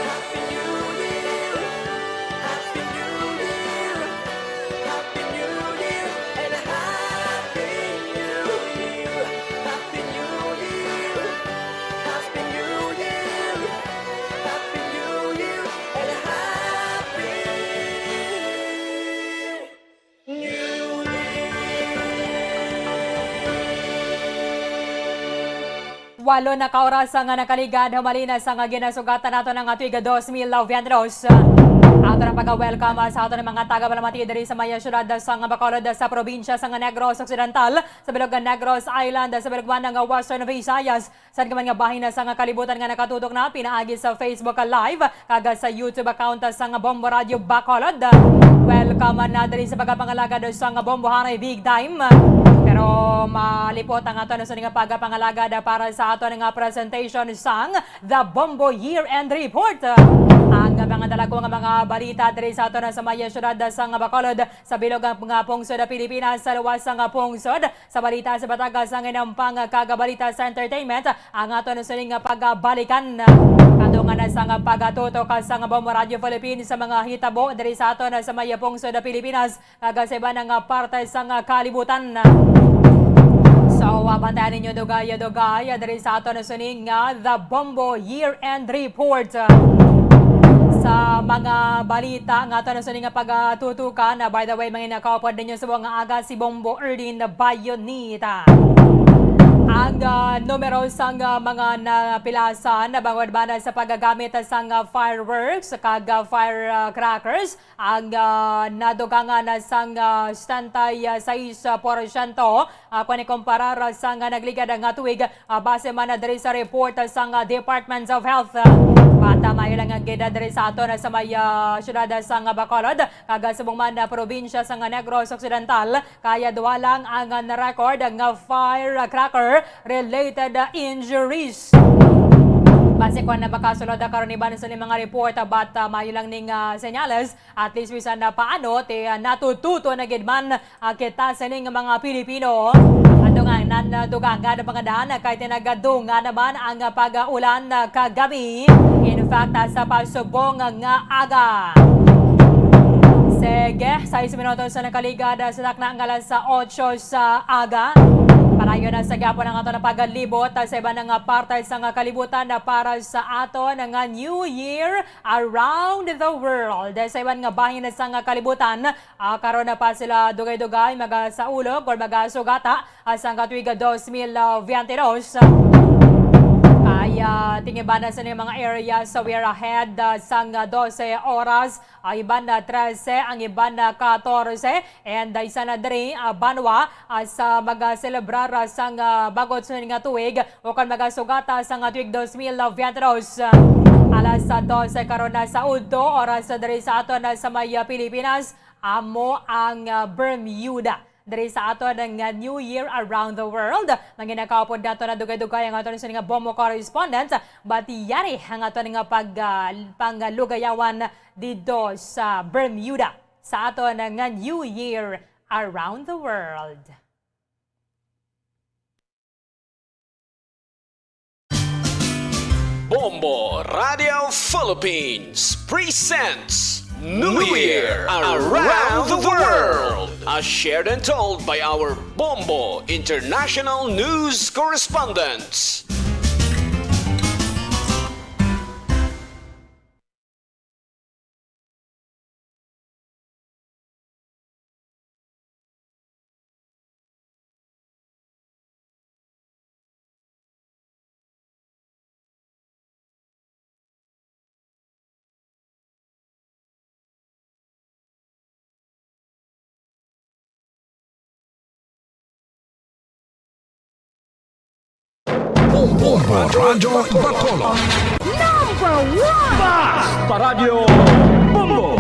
Happy New Year. Happy New Year. Happy New Year and a Happy New Year. Happy New Year. Happy New Year. Happy New Year and a Happy New Year. Walo na ka oras nga nakaligad, humalin na sa nga ginasugatan nato nga tuig dos mil veinte dos. Ato na pag-welcome sa ato nga mga tagapalamati diri sa maya siyudad sa nga Bacolod, sa probinsya sa nga Negros Occidental, sa bilog nga Negros Island, sa bilog man nga Western Visayas, sa man nga bahin na sa nga kalibutan nga nakatutok na pinaagi sa Facebook Live kag sa YouTube account sa nga Bombo Radyo Bacolod. Welcome na diri sa pagpangalagad sa nga Bombo Hanay Big Time. Pero So, malipot ang aton sa nga pagpangalagad para sa aton nga presentation sang The Bombo Year End Report. Ang mga dala ko nga mga balita diri sa aton sa may siyudad sang Bacolod, sa bilog nga pungsod sa Pilipinas, sa luwas nga pungsod. Sa balita sa Batangas, ang inampang kag balita sa entertainment, ang aton sining pagbalikan. Kadungan na sang pagatutok sang Bombo Radio Philippines sa mga hitabo diri sa aton sa may pungsod sa Pilipinas, kag sa iban nga parte sang kalibutan. So, ah, bantayan ninyo dugay-dugay diri sa aton sining nga The Bombo Year End Report. Sa mga balita nga aton sining nga pagatutukan, ah, by the way, mga nakaupod ninyo sa mga aga si Bombo Erlin Bayonita. Ang, ah, numero sang, ah, mga napilasan na bangod ba na sa paggamit sang, ah, fireworks kag, ah, firecrackers ang, ah, nadugangan sang, ah, setenta y seis porsyento, ah, kung ikumparar sang, ah, nagligad nga tuig, ah, base man na diri sa report sang, ah, Department of Health. Bata maayo lang nga gid diri sa aton sa may, ah, siyudad sang Bacolod, kag subong man na probinsya sang Negros Occidental, kaya duha lang ang, ah, na-record nga firecracker related, ah, injuries. Base kon na makasulod, ah, karon iban sa mga report, ah, but, ah, maayo lang ning, ah, senyales. At least bisan na paano, ti, ah, natututo na gid man, ah, kita sining mga Pilipino. Ato nga nan, ah, dugangan ang mga dan, ah, kay tinagadungan naman ang, ah, pag-ulan, ah, kagami. In fact, ah, sa pasubong nga aga. Sige, sais minutos sa nakaligad, ah, sa takna nga alas otso sa aga. Padayon na sa gyapon ang ato na pagalibot, ah, sa iban nga parte sa nga kalibutan, ah, para sa aton nga New Year around the world. Sa iban nga bahin sa nga kalibutan, ah, karon na pa sila dugay-dugay magasaulog or magasugata, ah, sang tuig dos mil veinte dos. Kaya tingiban na sa mga area sa we're ahead, ah, sang dose oras, ah, iban na trese, ang iban na katorse, and, ah, isa na diri, ah, banwa, ah, sa magaselebrar, ah, sang, ah, bagot sa nga tuig, o kon magasugata sang, ah, tuig dos mil veinte dos. Alas sa dose karon na sa udto, oras sa diri sa aton na sa may, ah, Pilipinas, amo ang, ah, Bermuda. Diri sa aton nga New Year Around the World, manginakaupod nato na dugay-dugay ang aton sa nga Bombo correspondent. Batiyari ang aton nga pag, ah, panglugayawan dito sa Bermuda sa aton nga New Year Around the World. Bombo Radio Philippines presents New Year Around the World, as shared and told by our Bombo International News Correspondents. Bombo Radyo Bacolod. Number one! Bas! Paradyo Bombo!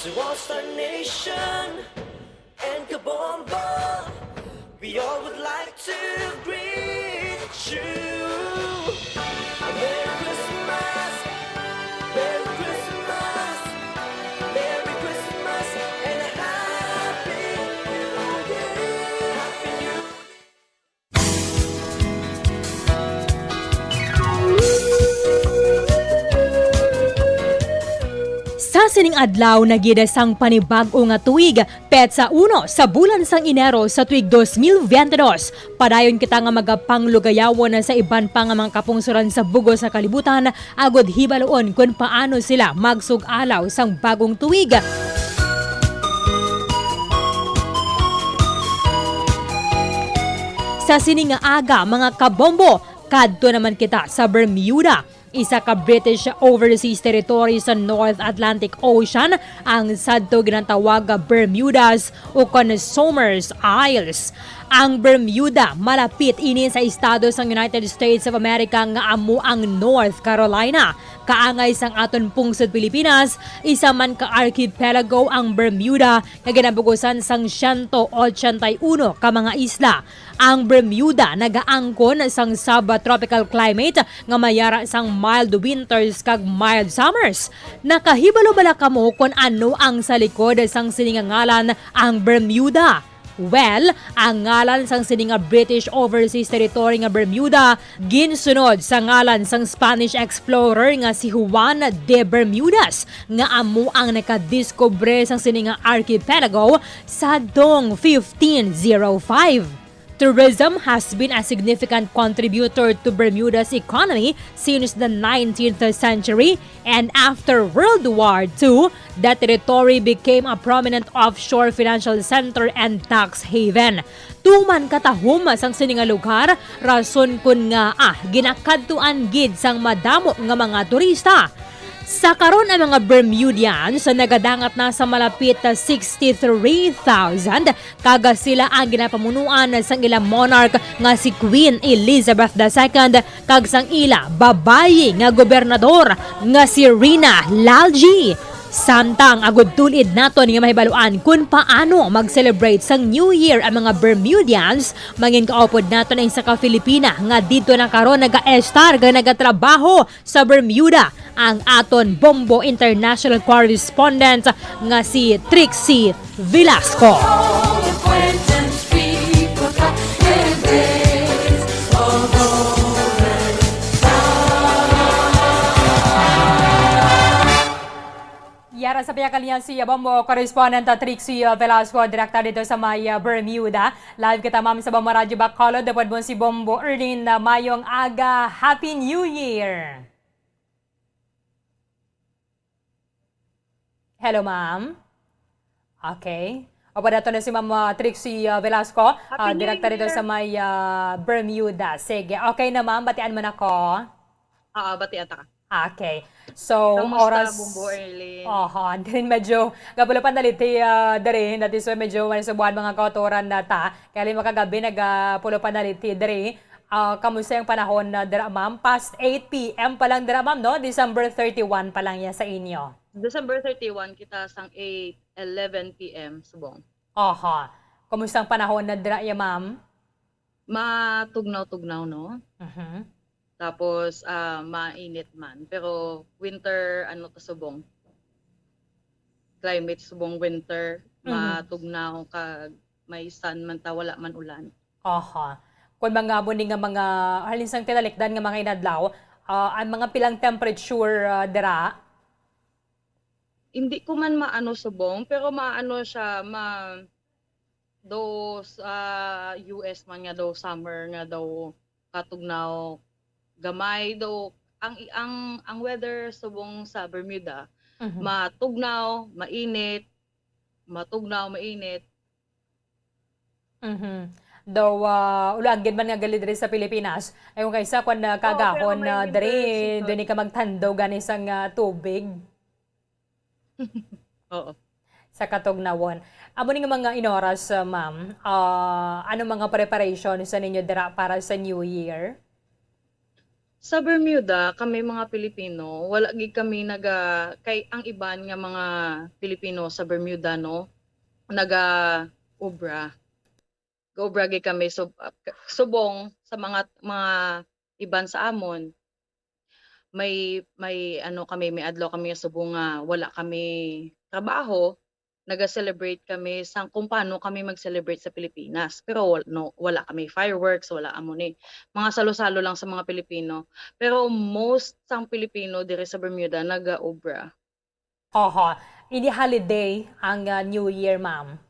To all Star Nation and Kabombo, we all would like to greet you. A Merry Christmas, Merry Christmas, Merry Christmas, and a Happy New Year. Happy New Sa sining adlaw, nagida sang panibag-o nga tuig, petsa uno sa bulan sang Enero sa tuig dos mil veinte dos. Padayon kita nga magapanglugayawon sa iban pa nga mga kapungsoran sa bug-os sa kalibutan, agod hibaluon kon paano sila magsug-alaw sang bagong tuig. Sa sini nga aga, mga kabombo, kadto naman kita sa Bermuda, isa ka British overseas territory sa North Atlantic Ocean, ang sadto ginatawag nga Bermudas o kon Somers Isles. Ang Bermuda, malapit ini sa estado sang United States of America nga amo ang North Carolina. Kaangay sang aton pungsod Pilipinas, isa man ka archipelago ang Bermuda nga ginabugusan sang siyento ochenta y uno ka mga isla. Ang Bermuda nagaangkon sang subtropical climate nga may ara sang mild winters kag mild summers. Nakahibalo bala kamo kon ano ang sa likod sang sini nga ngalan, ang Bermuda? Well, ang ngalan sang sini nga British Overseas Territory nga Bermuda ginsunod sa ngalan sang Spanish explorer nga si Juan de Bermudas, nga amo ang nakadiskubre sang sini nga archipelago sadtong fifteen zero five. Tourism has been a significant contributor to Bermuda's economy since the nineteenth century, and after World War Two, the territory became a prominent offshore financial center and tax haven. Tuman katahom sang sini nga lugar, rason kon ngaa ginakadtuan gid sang madamo nga mga turista. Sa karon, ang mga Bermudians nagadangat na sa malapit na sixty-three thousand, kag sila ang ginapamunuan sang ila monarch nga si Queen Elizabeth the Second kag sang ila babayi nga gobernador nga si Rina Lalji. Samtang agud tulid naton nga mahibaluan kon paano mag-celebrate sang New Year ang mga Bermudians, mangin kaupod naton ang isa ka Filipina nga didto na karon nagaestar kag nagatrabaho sa Bermuda, ang aton Bombo International Correspondent nga si Trixie Velasco. Yara sa piyakalinya si Bombo Correspondent, uh, Trixie, uh, Velasco, direkta dito sa may, uh, Bermuda. Live kita, ma'am, sa Bombo Radyo Bacolod. Dapat mo si Bombo Erlin, uh, mayong aga. Happy New Year! Hello, ma'am. Okay. Opo, dato na si Ma'am, uh, Trixie, uh, Velasco, uh, Happy New direkta dito Year. Sa may, uh, Bermuda. Sige. Okay na, ma'am. Batian mo na ko. Oo, batian ta ka. Okay. So, Kamusta, oras Bumbo Erlin? Oho, din medyo gapulo pa naliti, ah, diri. That is why medyo may subuhan mga kautoran na ta. Kaya lima kagabi, nagapulo pa naliti diri. Ah, kamusta yung panahon na dira, ma'am? Past eight p m pa lang dira, ma'am, no? December thirty-one pa lang yan sa inyo. December thirty-one, kita sang eight, eleven p m subong. Oho. Kamusta ang panahon na dira, ya, ma'am? Matugnaw-tugnaw, no? Mhm. Tapos, ah, mainit man. Pero winter, ano to, subong? Climate subong winter, Mhm. matugnaw kag may sun man ta, wala man ulan. Aha. Kung mga amo ni nga mga, halin sang tinalikdan nga mga inadlaw, ah, ang mga pilang temperature, ah, dira? Hindi ko man maano subong, pero maano siya, ma-, daw sa U S man nga daw summer nga daw katugnaw gamay daw ang, ang, ang weather subong sa Bermuda, Mhm. matugnaw, mainit, matugnaw, mainit. Mhm. Daw, ah, ulo-an gid man nga gali diri sa Pilipinas. Ay, kung kaisa, kwan, ah, Oo, pero kagahon may na winter diri, season. Diri ka magtando gani sang, ah, tubig. Oo. Sa katugnawon. Amo ni nga mga inoras, ah, ma'am, ah, ano mga preparation sa ninyo dira para sa New Year? Sa Bermuda, kami mga Pilipino, wala gid kami naga-, kay ang iban nga mga Pilipino sa Bermuda, no, naga-obra. Gaobra gid kami sub-, subong sa mga, mga iban sa amon. May, may ano kami, may adlaw kami nga subong nga wala kami trabaho, naga-celebrate kami sang kung paano kami mag-celebrate sa Pilipinas. Pero wal-, no, wala kami fireworks, wala amo ni. Mga salo-salo lang sa mga Pilipino. Pero most sang Pilipino diri sa Bermuda nagaobra. Oho. Ini holiday ang, ah, New Year, ma'am?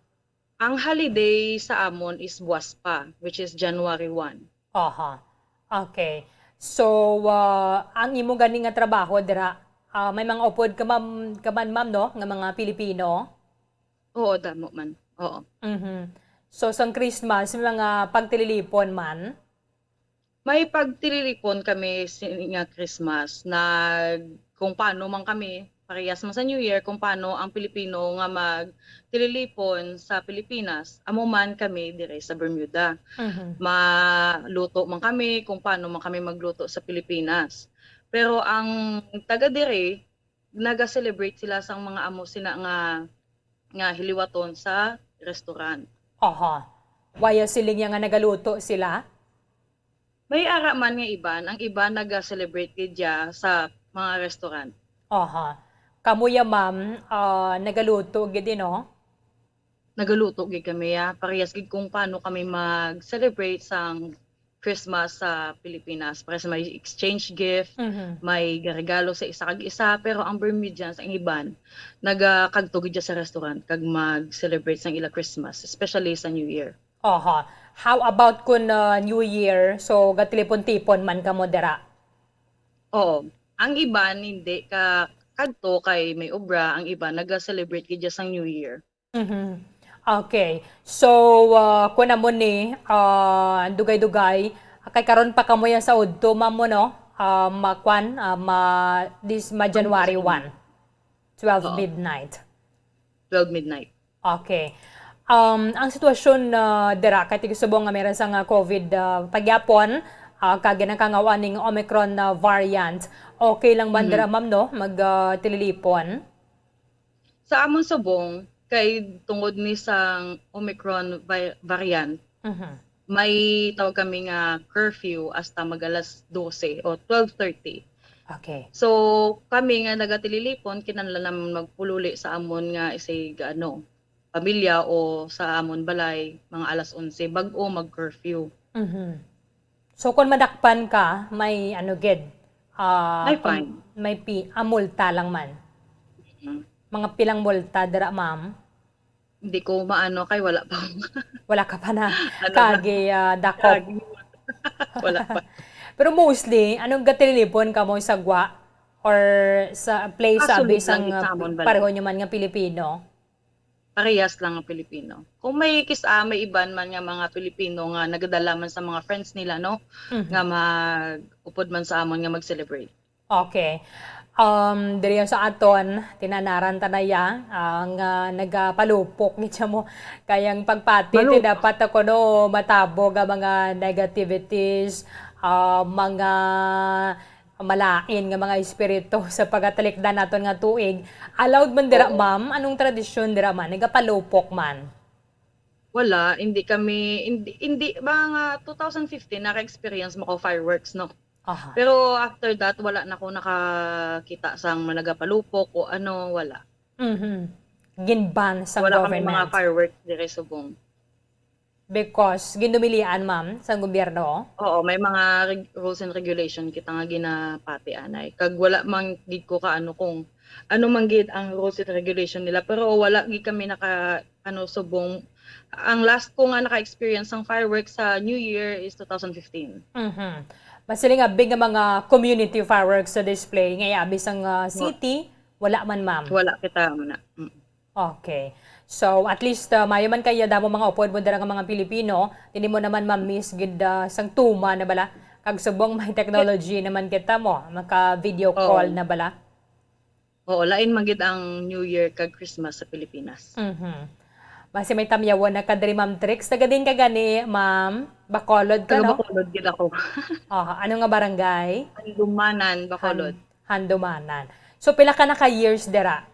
Ang holiday sa amon is Buas pa, which is January one. Oho. Okay. So, ah, ang imo gani nga trabaho dira, ah, may mga upod ka, ma'am, ka man, ma'am, no, nga mga Pilipino? Oo, damo man. Oo. Mhm. So, sang Christmas, may mga pagtililipon man? May pagtililipon kami sini nga Christmas, nag-, kung paano man kami, parehas man sa New Year, kung paano ang Pilipino nga magtililipon sa Pilipinas, amo man kami dire sa Bermuda. Mhm. Maluto man kami kung paano man kami magluto sa Pilipinas. Pero ang taga diri, naga-celebrate sila sang mga amo sina nga, nga hiliwaton sa restaurant. Aha. Waya siling niya nga nagaluto sila? May ara man nga iban, ang iban naga-celebrate gid dya sa mga restaurant. Aha. Kamo ya, ma'am, ah, nagaluto gid, no? Nagaluto gid kami, ah. Parehas gid kung paano kami mag-celebrate sang Christmas sa Pilipinas. Parehas may exchange gift, Mhm. may regalo sa isa kag isa, pero ang Bermudians, ang iban, nagakadto gid dya sa restaurant kag mag-celebrate sang ila Christmas, especially sa New Year. Aha. How about kun, ah, New Year? So, gatilipon-tipon man kamo dira? Oo. Ang iban, hindi ka kadto kay may obra, ang iban naga-celebrate gid dya sang New Year. Mhm. Okay. So, ah, kun amo ni, ah, dugay-dugay, kay karon pa kamo ya sa udto, ma'am, mo, no? Ah, ma-, kwan, ah, ma-, this, ma-January one, twelve Oo. midnight. Twelve midnight. Okay. Um, ang sitwasyon, ah, dira, kay tigsubong nga meron sa nga COVID, ah, pagyapon, ah, kag ginakangawaan ning Omicron na variant. Okay lang man Mhm. dira, ma'am, no? Mag, ah, tililipon? Sa amon subong, kay tungod ni sang Omicron vi-, variant, Mhm. may tawag kami nga curfew hasta mag alas dose o twelve thirty. Okay. So, kami nga nagatililipon, kinahanglan namon magpululi sa amon nga isig, ano, pamilya o sa amon balay, mga alas onse, bag-o mag-curfew. Mhm. So, kung madakpan ka, may ano gid, ah, May kung fine. May pi-, ah, multa lang man. Mhm. Mga pilang multa dira, ma'am? Hindi ko maano kay wala pa akong Wala ka pa na Ano ba? kagi, ah, dakop. Kagi. Wala pa. Pero mostly, anong gatililipon kamo sa gwa or sa place sa Kasulod abis lang ang, gid sa ah, amon balay. Pareho nyo man nga Pilipino? Parehas lang ang Pilipino. Kung may kis-, ah, may iban man nga mga Pilipino nga nagadala man sa mga friends nila, no, Mhm. nga mag-upod man sa amon nga mag-celebrate. Okay. Um, diri sa aton, tinanaran ta na ya, ang, ah, nagapalupok gid siya mo. Kay ang pagpati, ti Malupok. Dapat ako, no, matabog ang mga negativities, ah, mga malain nga mga espiritu sa pagatalikdan naton nga tuig. Allowed man dira, Oo. Ma'am? Anong tradisyon dira man? Nagapalupok man? Wala, hindi kami, hindi, hindi, mga two thousand fifteen, naka-experience mo ko fireworks, no? Aha. Pero after that, wala na ko nakakita sang nagapalupok o ano, wala. Mhm. Ginban sa Wala kami mga government. Fireworks dire subong. Because gindumilian, ma'am, sa gobyerno? Oo, may mga reg-, rules and regulation kita nga ginapati anay. Kag wala man gid ko kaano kung ano man gid ang rules and regulation nila, pero wala gid kami naka, ano, subong. Ang last ko nga naka-experience sang fireworks sa New Year is two thousand fifteen. Mhm. Masiling nga big nga mga community fireworks sa display nga iabi sang, ah, Wa- city, wala man, ma'am. Wala kita muna. Mm. Okay. So, at least, ah, mayo man kaya damo mga upod mo dira nga mga Pilipino, hindi mo naman ma-miss gid, ah, sang tuma na bala. Kag subong may technology naman kita mo, maka-video Oo. Call na bala. Oo, lain man gid ang New Year kag Christmas sa Pilipinas. Mhm. Basi may tamyawon na ka diri, Ma'am Trix. Taga din ka gani, Ma'am? Bacolod ka, Taga no? Bacolod gid ako. Ah, ano nga barangay? Handumanan, Bacolod. Han-, Handumanan. So, pila ka na ka years dira?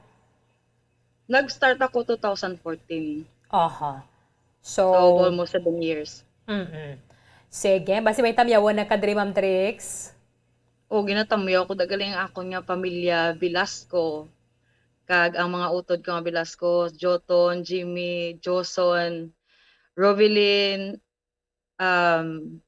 Nag-start ako two thousand fourteen. Aha. So, So, almost seven years. Mm-mm. Sige, basi may tamyawon na ka diri, Ma'am Trix? O, ginatamyaw ko dagali ang akon nga pamilya Velasco. Kag ang mga utod ko nga Velasco, Joton, Jimmy, Joson, Rovelyn, um,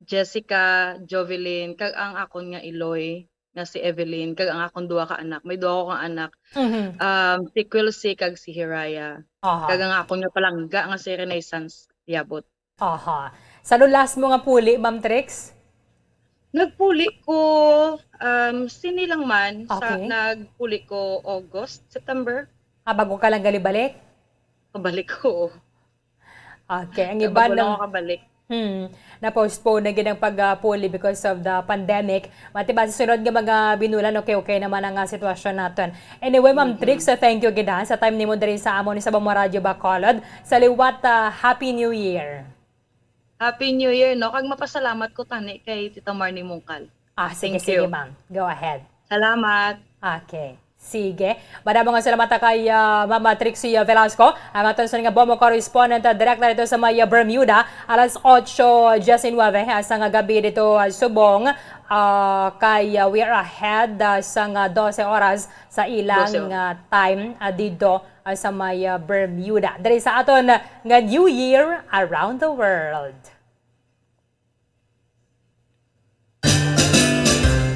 Jessica, Jovelyn, kag ang akon nga iloy nga si Evelyn, kag ang akon duha ka anak. May duha ko nga anak. Mhm. Um, si Quilcy kag si Hiraya. Aha. Kag ang akon nga palangga nga si Renaissance Yabot. Aha. Sa last mo nga puli, Ma'am Trix? Nagpuli ko, um, sini lang man. Sa, Okay. Nagpuli ko August, September. Ah, bago ka lang galibalik? Pabalik ko. Okay. Ang Sa iba bago lang nang ako kabalik. Hmm. Na-postpone na gid ang pag-, ah, puli because of the pandemic. Mati ba sa sunod nga mga binulan, okay, okay naman ang, ah, sitwasyon naton. Anyway, Ma'am Mhm. Trix, ah, thank you gid, ha, sa time nimo diri sa amon sa Bamo Radio Bacolod. Sa liwat, ah, Happy New Year. Happy New Year, no? Kag mapasalamat ko tani kay Tita Marnie Mungkal. Ah, sige, Thank sige, you. ma'am. Go ahead. Salamat. Okay. Sige. Madamo nga salamat kay, ah, Ma'am Trixie Velasco, ang aton sa nga Bombo correspondent, ah, direkta dito sa may, ah, Bermuda, alas otso diecinueve, ah, sa nga gabi dito, ah, subong, ah, kay, ah, we are ahead, ah, sa nga dose oras sa ilang, Dose oras. ah, time, ah, dito, ah, sa may, ah, Bermuda. Diri sa aton nga New Year Around the World.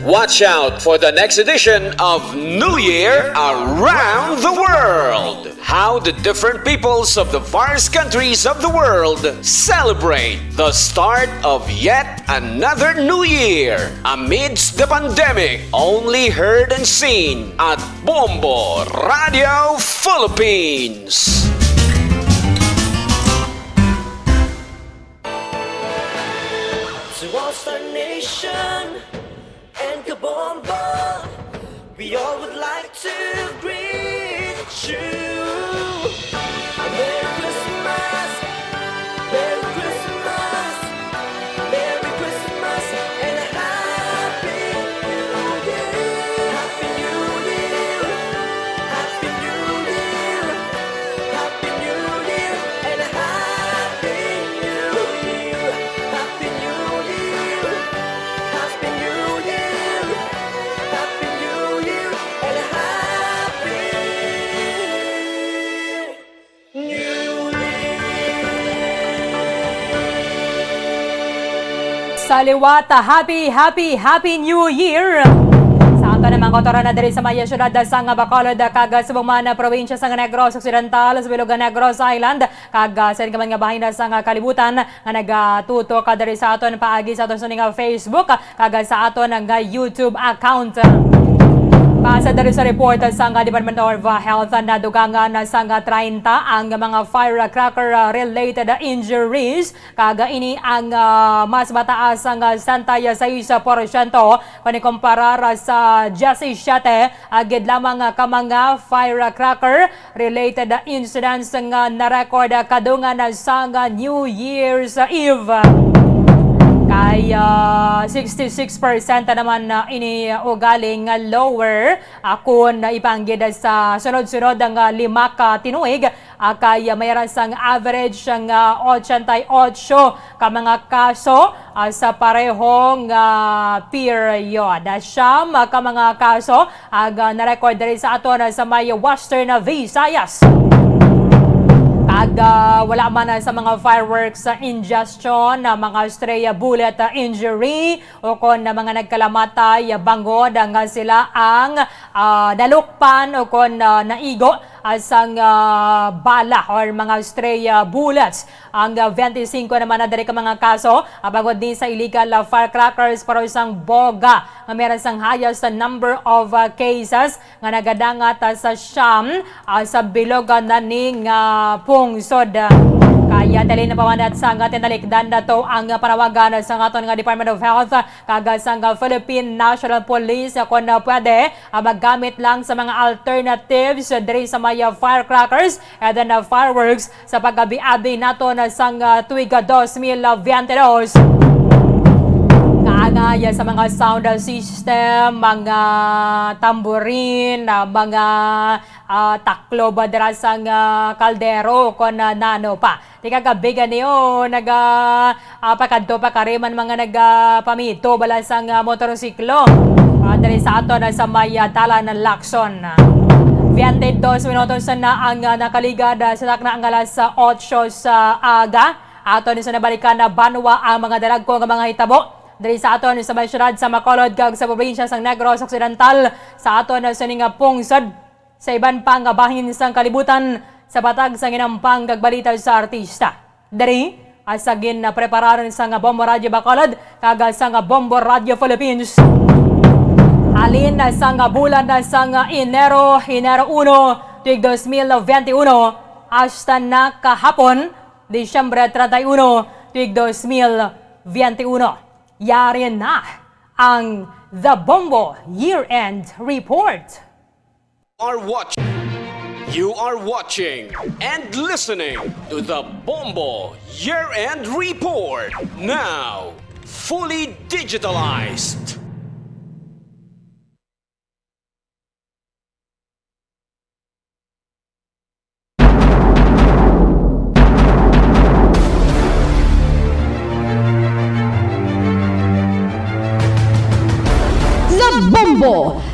Watch out for the next edition of New Year Around the World. How the different peoples of the various countries of the world celebrate the start of yet another new year amidst the pandemic, only heard and seen at Bombo Radio Philippines. To all Star Nation and Kabombo, we all would like to greet you. A Merry Christmas, Merry Christmas, Merry Christmas, and a Happy New Year. Happy New Year, Happy New Year, Happy New Year, and a Happy New Year. Happy New Year, Happy New Year, Happy New Year, and a Happy New Year. Sa liwat, happy, happy, happy New Year! Sa ato namang kautoran na diri sa may siyudad sang Bacolod, kag subong man probinsya sang Negros Occidental, sa bilog nga Negros Island, kag, ah, sa iban man nga bahin sang kalibutan nga nagatutok, ah, diri sa aton paagi sa aton sining, ah, Facebook, kag sa aton nga YouTube account. Base diri sa report sang Department of Health, nadugangan sang treinta ang mga firecracker, ah, related injuries, kag ini ang, ah, mas mataas nga sesenta y seis porsyento kon ikumparar sa diyesisiyete, ah, gid lamang ka mga firecracker related incidents nga na-record kadungan sang New Year's Eve. Kay, ah, sixty-six percent naman, ah, ini ugaling lower, ah, kun ipanggid sa sunod-sunod nga lima ka tinuig, ah, kay, ah, mayroon sang average nga ochenta y ocho ka mga kaso, ah, sa parehong, ah, period. Siyam ka mga kaso ang, ah, na-record diri sa aton, ah, sa may Western, ah, Visayas. Kag, ah, wala man, ah, sa mga fireworks, ah, ingestion, ah, mga stray, ah, bullet, ah, injury, o kon, ah, mga nagkalamatay, ah, bangod, ah, nga sila ang, ah, nalukpan o kon, ah, naigo, ah, sang, ah, bala or mga stray, ah, bullets. Ang, ah, twenty-five naman na diri ka mga kaso, ah, bangod ni sa illegal, ah, firecrackers, pero sang boga nga meron sang highest, ah, number of, ah, cases nga nagadangat, ah, sa siyam, ah, sa bilog, ah, na ning, ah, pungsod. Kaya dali na pamanat sa nga tinalikdan nato ang, ah, panawagan sa aton nga Department of Health, ah, kag, ah, sang, ah, Philippine National Police, ah, kung, ah, pwede, ah, maggamit lang sa mga alternatives, ah, diri sa may, ah, firecrackers and then, ah, fireworks sa pag-abi-abi naton sang, ah, tuig, ah, dos mil veinte dos. Kaangay, ah, sa mga sound, ah, system, mga tamborin, ah, mga, ah, taklob, ah, dira sang, ah, kaldero, kon, ah, nano pa. Di ka gabi gani, oh, naga, ah, pakadto pa kari man mga nagapamito bala sang, ah, motorsiklo. Ah, diri sa aton, ah, sa may, ah, dalan ng Lacson. Veinte y dos minutos na ang, ah, nakaligad, ah, sa takna nga alas otso sa aga. Aton sa nabalikan na banwa ang mga dalagko nga mga hitabo diri sa aton sa may siyudad sa Bacolod kag sa probinsya sang Negros Occidental, sa aton sa sining pungsod. Sa iban pa nga bahin sang kalibutan, sa patag sang ginampang kag balita sa artista. Diri, sa ginprepararon sang Bombo Radyo Bacolod kag sang Bombo Radyo Philippines. Halin sang bulan sang Enero, Enero uno, tuig dos mil veintiuno, hasta na kahapon, Disyembre treinta y uno, tuig dos mil veintiuno. Yari na ang The Bombo Year-End Report. Are watching. You are watching and listening to the Bombo Year-End Report, now fully digitalized.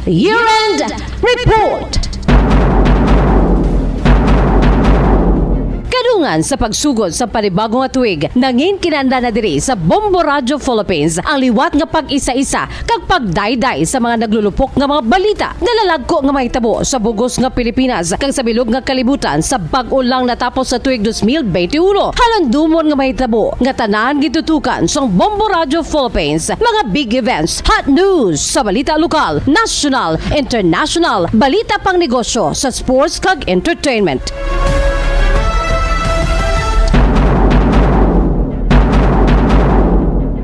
Year-End Report. Kadungan sa pagsugod sa panibago nga tuig, nangin kinahanglan na diri sa Bombo Radio Philippines ang liwat nga pag-isa-isa kag pagdayday sa mga naglulupok nga mga balita, nalalagko nga mahitabo sa bug-os nga Pilipinas kag sa bilog nga kalibutan, sa bag-o lang natapos sa tuig dos mil benti uno. Halumdumon nga mahitabo nga tanan gitutukan sang Bombo Radio Philippines, mga big events, hot news sa balita lokal, national, international, balita pang negosyo, sa sports kag entertainment.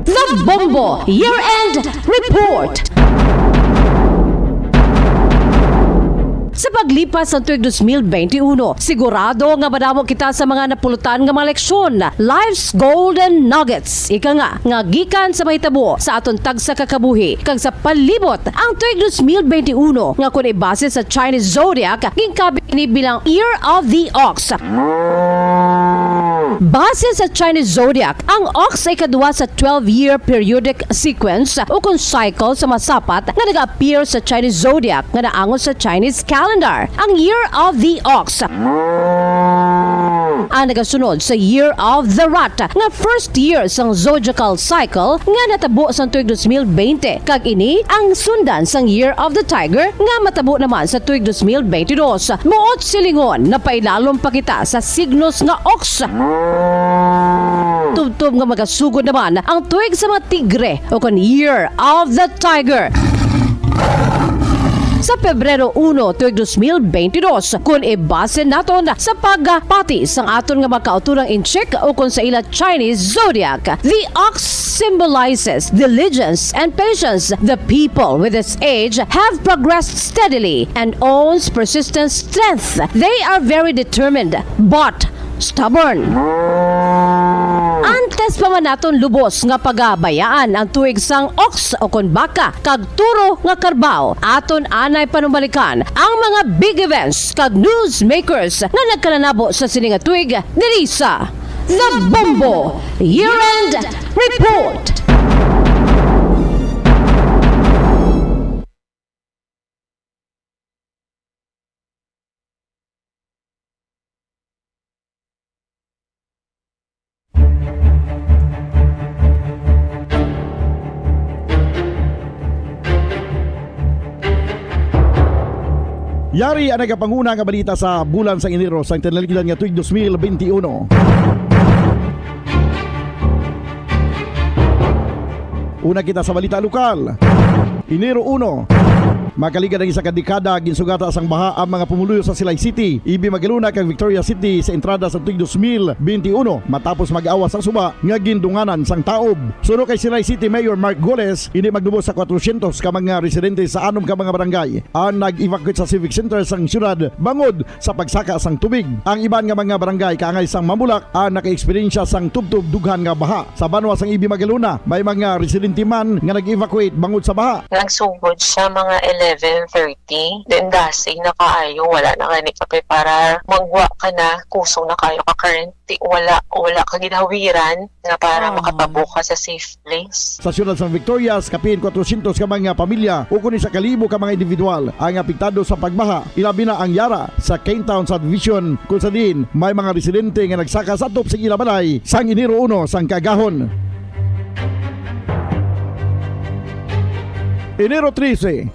The Bombo Year-End Report. Sa paglipas sang tuig dos mil benti uno, sigurado nga madamo kita sa mga napulutan nga mga leksyon, life's golden nuggets, ika nga, nga gikan sa mahitabo sa aton tagsa ka kabuhi kag sa palibot. Ang tuig dos mil benti uno, nga kon ibase sa Chinese zodiac, ginkabig ini bilang Year of the Ox. Base sa Chinese zodiac, ang ox ay ikaduha sa twelve-year periodic sequence o kon cycle sa masapat nga nag-appear sa Chinese zodiac nga naangot sa Chinese calendar, ang Year of the Ox. Ang nagasunod sa Year of the Rat, nga first year sang zodiacal cycle nga natabo sang tuig dos mil benti, kag ini ang sundan sang Year of the Tiger nga matabo naman sa tuig dos mil benti dos. Buot silingon, napailalom pa kita sa signos nga ox. Tubtob nga magasugod naman ang tuig sa mga tigre, o kon Year of the Tiger. Sa Pebrero uno, tuig dos mil benti dos, kun ibase naton sa pagpati sang aton nga mga kautorang Intsik, o kon sa ila Chinese zodiac, the ox symbolizes diligence and patience. The people with this age have progressed steadily and owns persistent strength. They are very determined, but stubborn. Antes pa man naton lubos nga pagabayaan ang tuig sang ox o kon baka kag toro nga karbaw, aton anay panumbalikan ang mga big events kag newsmakers nga nagkalanabo sa sini nga tuig diri sa The Bombo Year-End Report. Yari ang nagapanguna nga balita sa bulan sa Enero sa tinalikdan nga tuig dos mil benti uno. Una kita sa balita lokal. Enero uno, makaligad ang isa ka dekada, ginsugata sang baha ang mga pumuluyo sa Silay City, Ibi Magalona, kag Victoria City sa entrada sa tuig dos mil benti uno, matapos mag-awas ang suba nga gindunganan sang taob. Suno kay Silay City Mayor Mark Goles, ini magdubos sa kwatrosyentos ka mga residente sa anom ka mga barangay ang nag-evacuate sa civic center sang siyudad bangod sa pagsaka sang tubig. Ang iban nga mga barangay kaangay sang Mambulak ang naka-eksperyensya sang tubtob dughan nga baha. Sa banwa sang Ibi Magalona, may mga residente man nga nag-evacuate bangod sa baha. Nagsugod siya mga eleven thirty. Then dasig na kaayo, wala na gani ka preparar. Magwa ka na, kusog na kaayo ka current. Di, wala, wala ka ginawiran nga para Ah. makatabo ka sa safe place. Sa siyudad sang Victorias, kapin kwatrosyentos ka mga pamilya, ukon isa ka libo ka mga individual ang apektado sa pagbaha, ilabi na ang Yara sa Kane Town Subdivision, kung sa diin may mga residente nga nagsaka sa atop sa ila balay sang Enero uno sang kaagahon. Enero trese.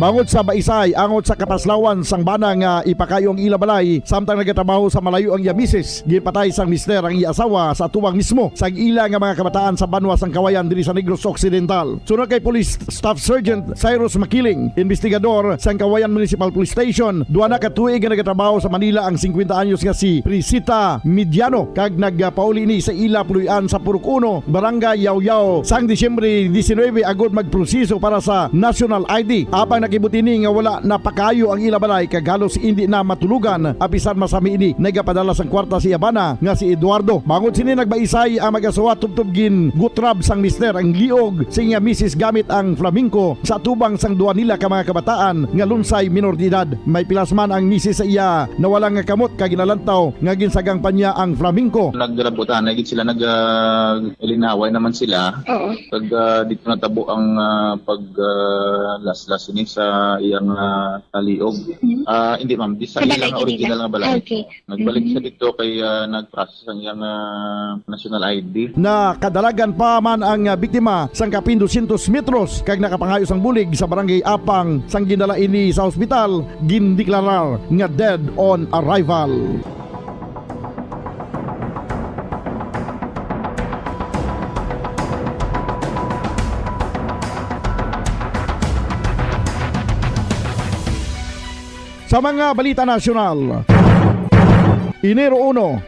Bangod sa baisay, angot sa kapaslawan sang bana nga ipakayo ang ila balay, samtang nagatrabaho sa malayo ang iya misis, gipatay sang mister ang iya asawa sa atubang mismo sang ila nga mga kabataan sa banwa sang Kawayan diri sa Negros Occidental. Suno kay Police Staff Sergeant Cyrus Makiling, investigador sang Kawayan Municipal Police Station, duha na ka tuig nga nagatrabaho sa Manila ang singkwenta anyos nga si Prisita Mediano, kag nagpauli ini sa ila puloy-an sa Purok Uno, Barangay Yaoyao, sang Disyembre diecinuebe agod magproseso para sa National I D. Apang Kibot ini nga wala na pa kaayo ang ila balay kag halos indi na matulogan, abisan masami ini nagapadala sang kwarta sa iya bana nga si Eduardo. Bangod sini nagbaisay ang mag-asawa tubtob gingutrab sang mister ang liog sa iya misis gamit ang flamenco sa atubang sang duha nila ka mga kabataan nga lunsay minor de edad. May pilas man ang misis sa iya nawala nga kamot kag ginalantaw nga ginsagang pa niya ang flamenco. Naglabutan na gid sila, nag, ah, linaway naman sila. Oo. Kag, ah, dito natabo ang, ah, pag, ah, laslas ini sa iyang, ah, taliog. Mhm. Ah, hindi, ma'am. Di sa Sa iyang balay, original nga balay. Okay. Nagbalik Mhm. siya dito kay, ah, nag-process ang iyang, ah, national I D. Nakadalagan pa man ang, ah, biktima sang kapin dosyentos metros kag nakapangayo sang bulig sa barangay Apang. Sang gindala ini sa ospital, gindeklarar nga dead on arrival. Sa mga balita nasyonal, Enero uno,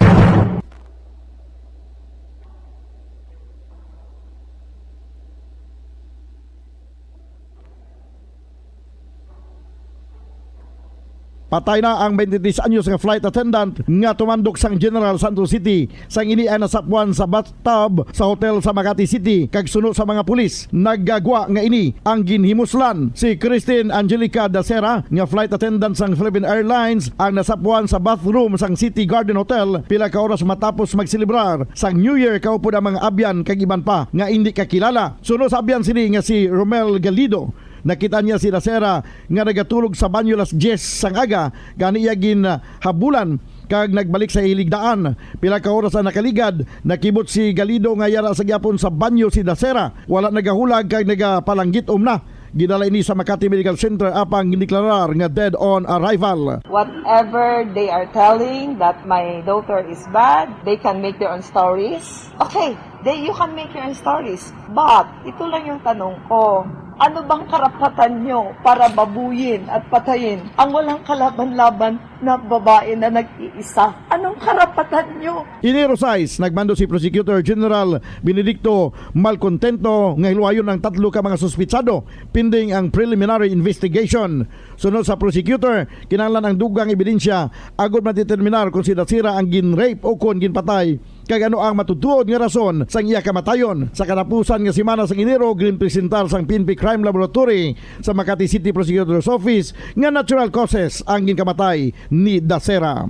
patay na ang twenty-three anyos nga flight attendant nga tumandok sang General Santos City. Sang ini ang nasapwan sa bathtub sa hotel sa Makati City, kag suno sa mga pulis, nagagwa nga ini ang ginhimuslan. Si Christine Angelica Dacera, nga flight attendant sang Philippine Airlines, ang nasapwan sa bathroom sang City Garden Hotel pila ka oras matapos magselebrar sang New Year kaupod ang mga abyan kag iban pa nga indi kakilala. Suno sa abyan sini nga si Romel Galido, nakita niya si Dacera nga nagatulog sa banyo las diyes sang aga, gani iya ginhabulan kag nagbalik sa hiligdaan. Pila ka oras ang nakaligad, nakibot si Galido nga yara sa gyapon sa banyo si Dacera. Wala nagahulag kag nagapalanggit-om na. Gidala ini sa Makati Medical Center apang gindeklarar nga dead on arrival. Whatever they are telling that my daughter is bad, they can make their own stories. Okay, they, you can make your own stories. But, ito lang yung tanong ko. Ano bang karapatan nyo para babuyin at patayin ang walang kalaban-laban na babae na nag-iisa? Anong karapatan nyo? Enero sais, nagmando si Prosecutor General Benedicto Malcontento nga hilwayon ang tatlo ka mga suspitsado pending ang preliminary investigation. Sunod sa prosecutor, kinahanglan ang dugang ebidensya agod madeterminar kon si Dacera ang gin-rape o kon ginpatay, kag ano ang matutuod nga rason sang iya kamatayon. Sa katapusan nga semana sang Enero, ginpresentar sang P N P Crime Laboratory sa Makati City Prosecutor's Office nga natural causes ang ginkamatay ni Dacera.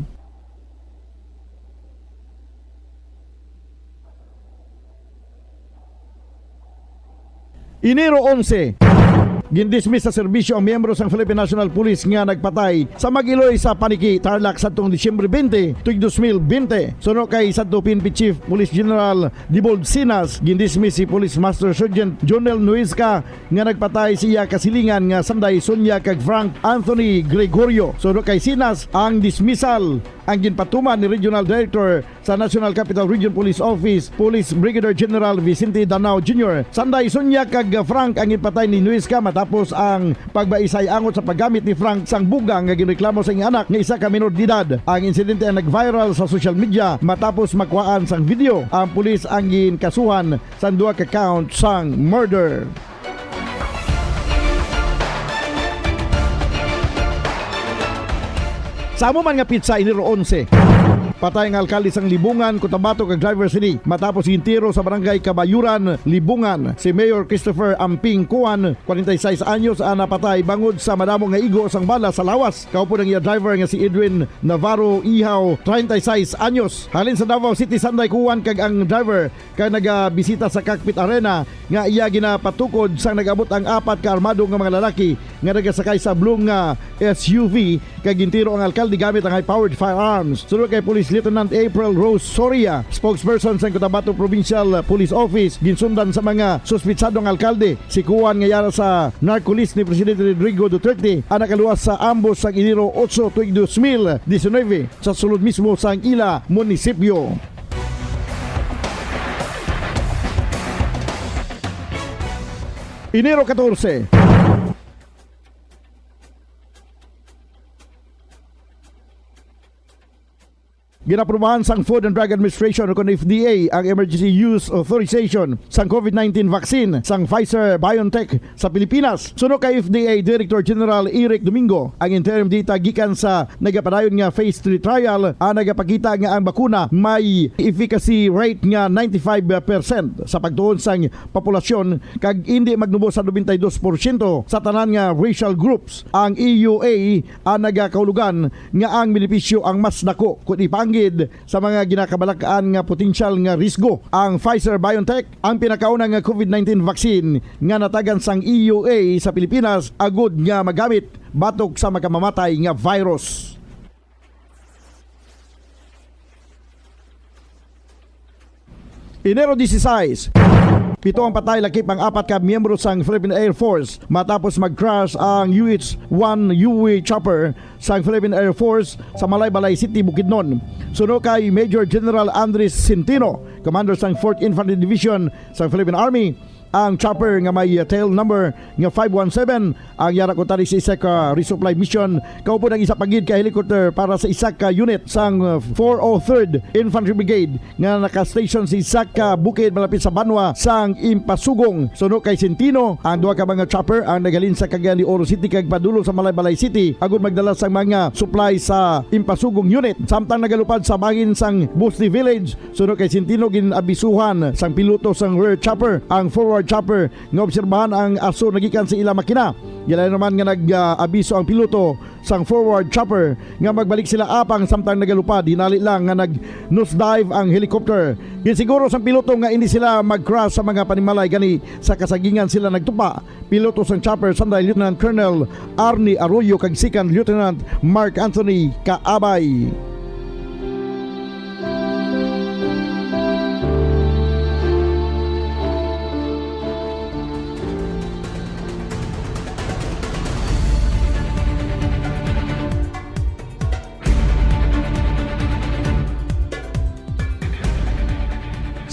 Enero onse, gindismiss sa serbisyo ang miyembro sang Philippine National Police nga nagpatay sa Mag-Iloy sa Paniki, Tarlac, sadtong Disyembre twenty, tuig dos mil bente. Suno kay sadto P N P Chief Police General Dibold Sinas, gindismiss si Police Master Sergeant Jonel Nuizca nga nagpatay sa iya kasilingan nga sanday Sonia kag Frank Anthony Gregorio. Suno kay Sinas, ang dismissal ang ginpatuman ni Regional Director sa National Capital Region Police Office, Police Brigadier General Vicente Danao Junior. Sanday Sonia kag Frank ang ginpatay ni Nuizca matapos ang pagbaisay angot sa paggamit ni Frank sang bugang nga ginreklamo sa iyang anak nga isa ka minor de edad. Ang insidente ang nag-viral sa social media matapos makuhaan sang video. Ang pulis ang ginkasuhan sang duha ka count sang murder. Sa amo man nga petsa, Enero onse, patay ang alkalde sang Libungan, Cotabato, kag driver sini matapos gintiro sa barangay Kabayuran, Libungan. Si Mayor Christopher Amping Kuan, kwarenta y seis anyos, ang napatay bangod sa madamo nga igo sang bala sa lawas. Kaupod ang iya driver nga si Edwin Navarro Ihaw, treinta y seis anyos, halin sa Davao City, Sanday Kuan, kag ang driver kag nagabisita sa Cockpit Arena nga iya ginapatukod sang nag-abot ang apat ka armado nga mga lalaki nga nagasakay sa blue nga S U V kag gintiro ang alkalde gamit ang high-powered firearms. Sunod kay Police Lieutenant April Rose Soria, spokesperson sa Cotabato Provincial Police Office, ginsundan sa mga suspitsado ang alkalde, si Kuan nga yara sa narco list ni Presidente Rodrigo Duterte, ang nakaluwas sa ambos sang Enero otso tuig dos mil diecinuebe sa sulod mismo sang ila munisipyo. Enero katorse. Ginaprubahan sang Food and Drug Administration o kon F D A ang emergency use authorization sang COVID nineteen vaccine sang Pfizer-BioNTech sa Pilipinas. Suno kay F D A Director General Eric Domingo, ang interim data gikan sa nagapadayon nga phase three trial ang nagapakita nga ang bakuna may efficacy rate nga ninety-five percent sa pagtuon sang populasyon kag indi magnubo sa nobenta y dos porsyento sa tanan nga racial groups. Ang E U A ang nagakahulugan nga ang benepisyo ang mas dako kon ipanggid sa mga ginakabalak-an nga potensyal nga risgo. Ang Pfizer-BioNTech ang pinakauna nga COVID nineteen vaccine nga natagan sang E U A sa Pilipinas agud nga magamit batok sa makamamatay nga virus. Enero dieciséis, pito ang patay, lakip ang apat ka miyembro sang Philippine Air Force matapos mag-crash ang U H one Huey chopper sang Philippine Air Force sa Malaybalay City, Bukidnon. Suno kay Major General Andres Centino, commander sang Fourth Infantry Division sang Philippine Army, ang chopper nga may, uh, tail number nga five one seven ang yara kuntani sa isa ka resupply mission, kaupod ang isa pa gid ka helicopter para sa isa ka unit sang, uh, four oh third Infantry Brigade nga naka-station sa isa ka bukid malapit sa banwa sang Impasugong. Suno kay Centino, ang duha ka mga chopper ang naghalin sa Cagayan de Oro City kag padulong sa Malaybalay City agud magdala sang mga supply sa Impasugong unit, samtang nagalupad sa bangin sang Busti Village. Suno kay Centino, gin-abisuhan sang piloto sang rear chopper ang forward chopper nga obserbahan ang aso nagikan sa ila makina. Gilayon naman nga nag-abiso ang piloto sang forward chopper nga magbalik sila apang samtang nagalupad, hinali lang nga nag-nosedive ang helicopter. Ginsiguro sang piloto nga indi sila mag-crash sa mga panimalay, gani sa kasagingan sila nagtupa. Piloto sang chopper sanday Lieutenant Colonel Arnie Arroyo kag Second Lieutenant Mark Anthony Kaabay.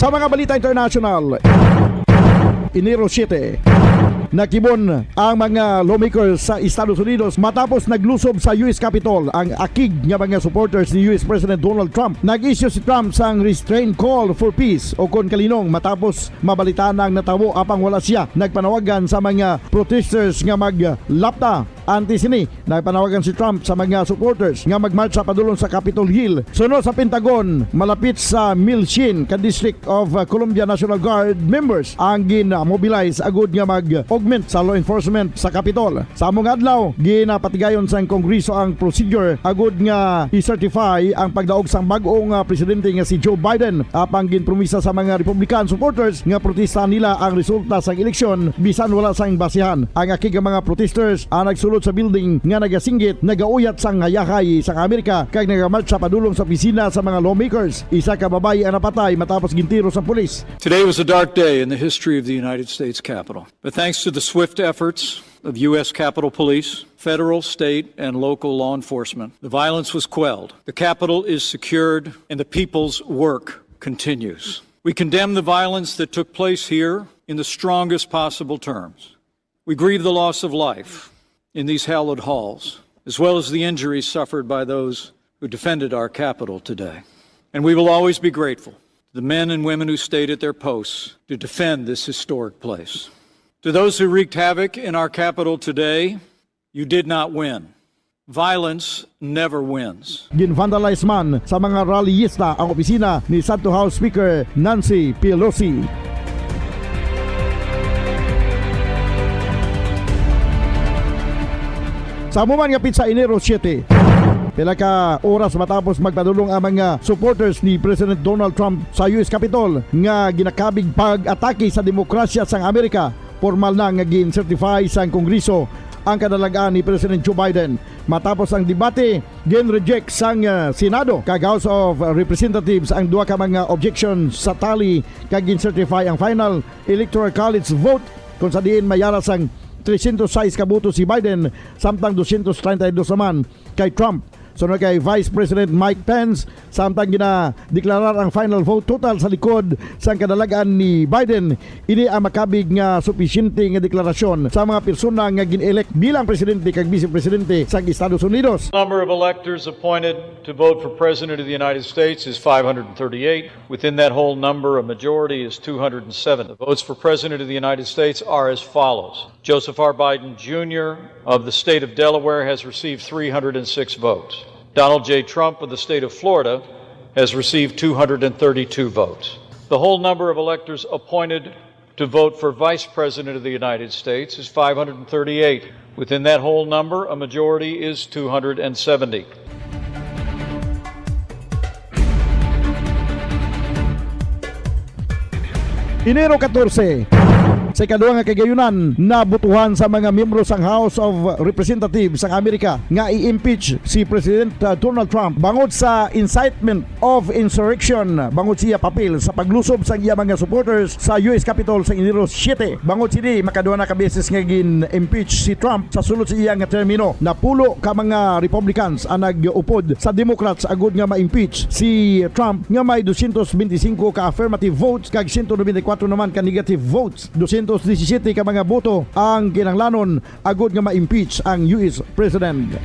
Sa mga balita international, Enero siete, nakibon ang mga lawmakers sa Estados Unidos matapos naglusob sa U S Capitol ang akig nga mga supporters ni U S President Donald Trump. Nag-issue si Trump sang restraint call for peace o kon kalinong matapos mabalitaan ang natabo, apang wala siya nagpanawagan sa mga protesters nga maglapta. Antes sini, nagpanawagan si Trump sa mga supporters nga magmartsa padulong sa Capitol Hill. Suno sa Pentagon, malapit sa mil syen ka District of, uh, Columbia National Guard members ang gin-mobilize agud nga mag-augment sa law enforcement sa Capitol. Sa amo nga adlaw, ginapatigayon sang Kongreso ang procedure agud nga i-certify ang pagdaog sang bag-ong, ah, presidente nga si Joe Biden. Apang ginpromisa sa mga Republican supporters nga protestahan nila ang resulta sang eleksyon bisan wala sang basihan. Ang akig nga mga protesters ang nagsulod sa building nga nagasinggit, nagauyat sang hayahay sang Amerika kag nagamartsa padulong sa opisina sa mga lawmakers. Isa ka babayi ang napatay matapos gintiro sang pulis. Today was a dark day in the history of the United States Capitol. But thanks to the swift efforts of U S Capitol Police, federal, state, and local law enforcement, the violence was quelled. The Capitol is secured, and the people's work continues. We condemn the violence that took place here in the strongest possible terms. We grieve the loss of life in these hallowed halls, as well as the injuries suffered by those who defended our Capitol today. And we will always be grateful to the men and women who stayed at their posts to defend this historic place. To those who wreaked havoc in our Capitol today, you did not win. Violence never wins. Gin-vandalize man sa mga rallyista ang opisina ni Senate House Speaker Nancy Pelosi. Sa amo man nga petsa, Enero siete, pila ka oras matapos magpadulong ang mga supporters ni President Donald Trump sa U S Capitol nga ginakabig pag-atake sa demokrasya sang Amerika, formal na nga gin-certify sang Kongreso ang kadalag-an ni President Joe Biden. Matapos ang debate, gin-reject sang, ah, Senado kag House of Representatives ang duha ka mga objection sa tally kag gin-certify ang final Electoral College vote, kung sa diin may yara sang tresyentos sais ka boto si Biden samtang dosyentos treinta y dos naman kay Trump. Sunod kay Vice President Mike Pence, samtang ginadeklarar ang final vote total sa likod sang kadalag-an ni Biden. Ini ang makabig nga supisyente nga deklarasyon sa mga persona nga gin-elect bilang presidente kag vice presidente sang Estados Unidos. Number of electors appointed to vote for President of the United States is five hundred thirty-eight. Within that whole number, a majority is two hundred seven. The votes for President of the United States are as follows. Joseph R. Biden Junior of the state of Delaware has received three hundred six votes. Donald J. Trump of the state of Florida has received two hundred thirty-two votes. The whole number of electors appointed to vote for Vice President of the United States is five hundred thirty-eight. Within that whole number, a majority is two hundred seventy. Enero katorse, sa ikaduha nga kahigayunan, nabotohan sa mga miyembro sang House of Representatives sang Amerika nga i-impeach si President, uh, Donald Trump bangod sa incitement of insurrection, bangod sa iya papel sa paglusob sang iya mga supporters sa U S Capitol sa Enero siyete. Bangod sini, makaduha na ka beses nga gin-impeach si Trump sa sulod sa iya nga termino. Napulo ka mga Republicans ang nag-upod sa Democrats agud nga ma-impeach si Trump, nga may dosyentos bente-singko ka affirmative votes kag sento nobenta y kuwatro naman ka negative votes. Dosyentos disisiyete ka mga boto ang kinahanglanon agud nga ma-impeach ang U S President.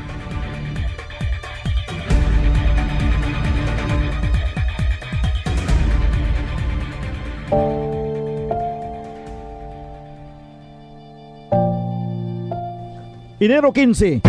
Enero kinse,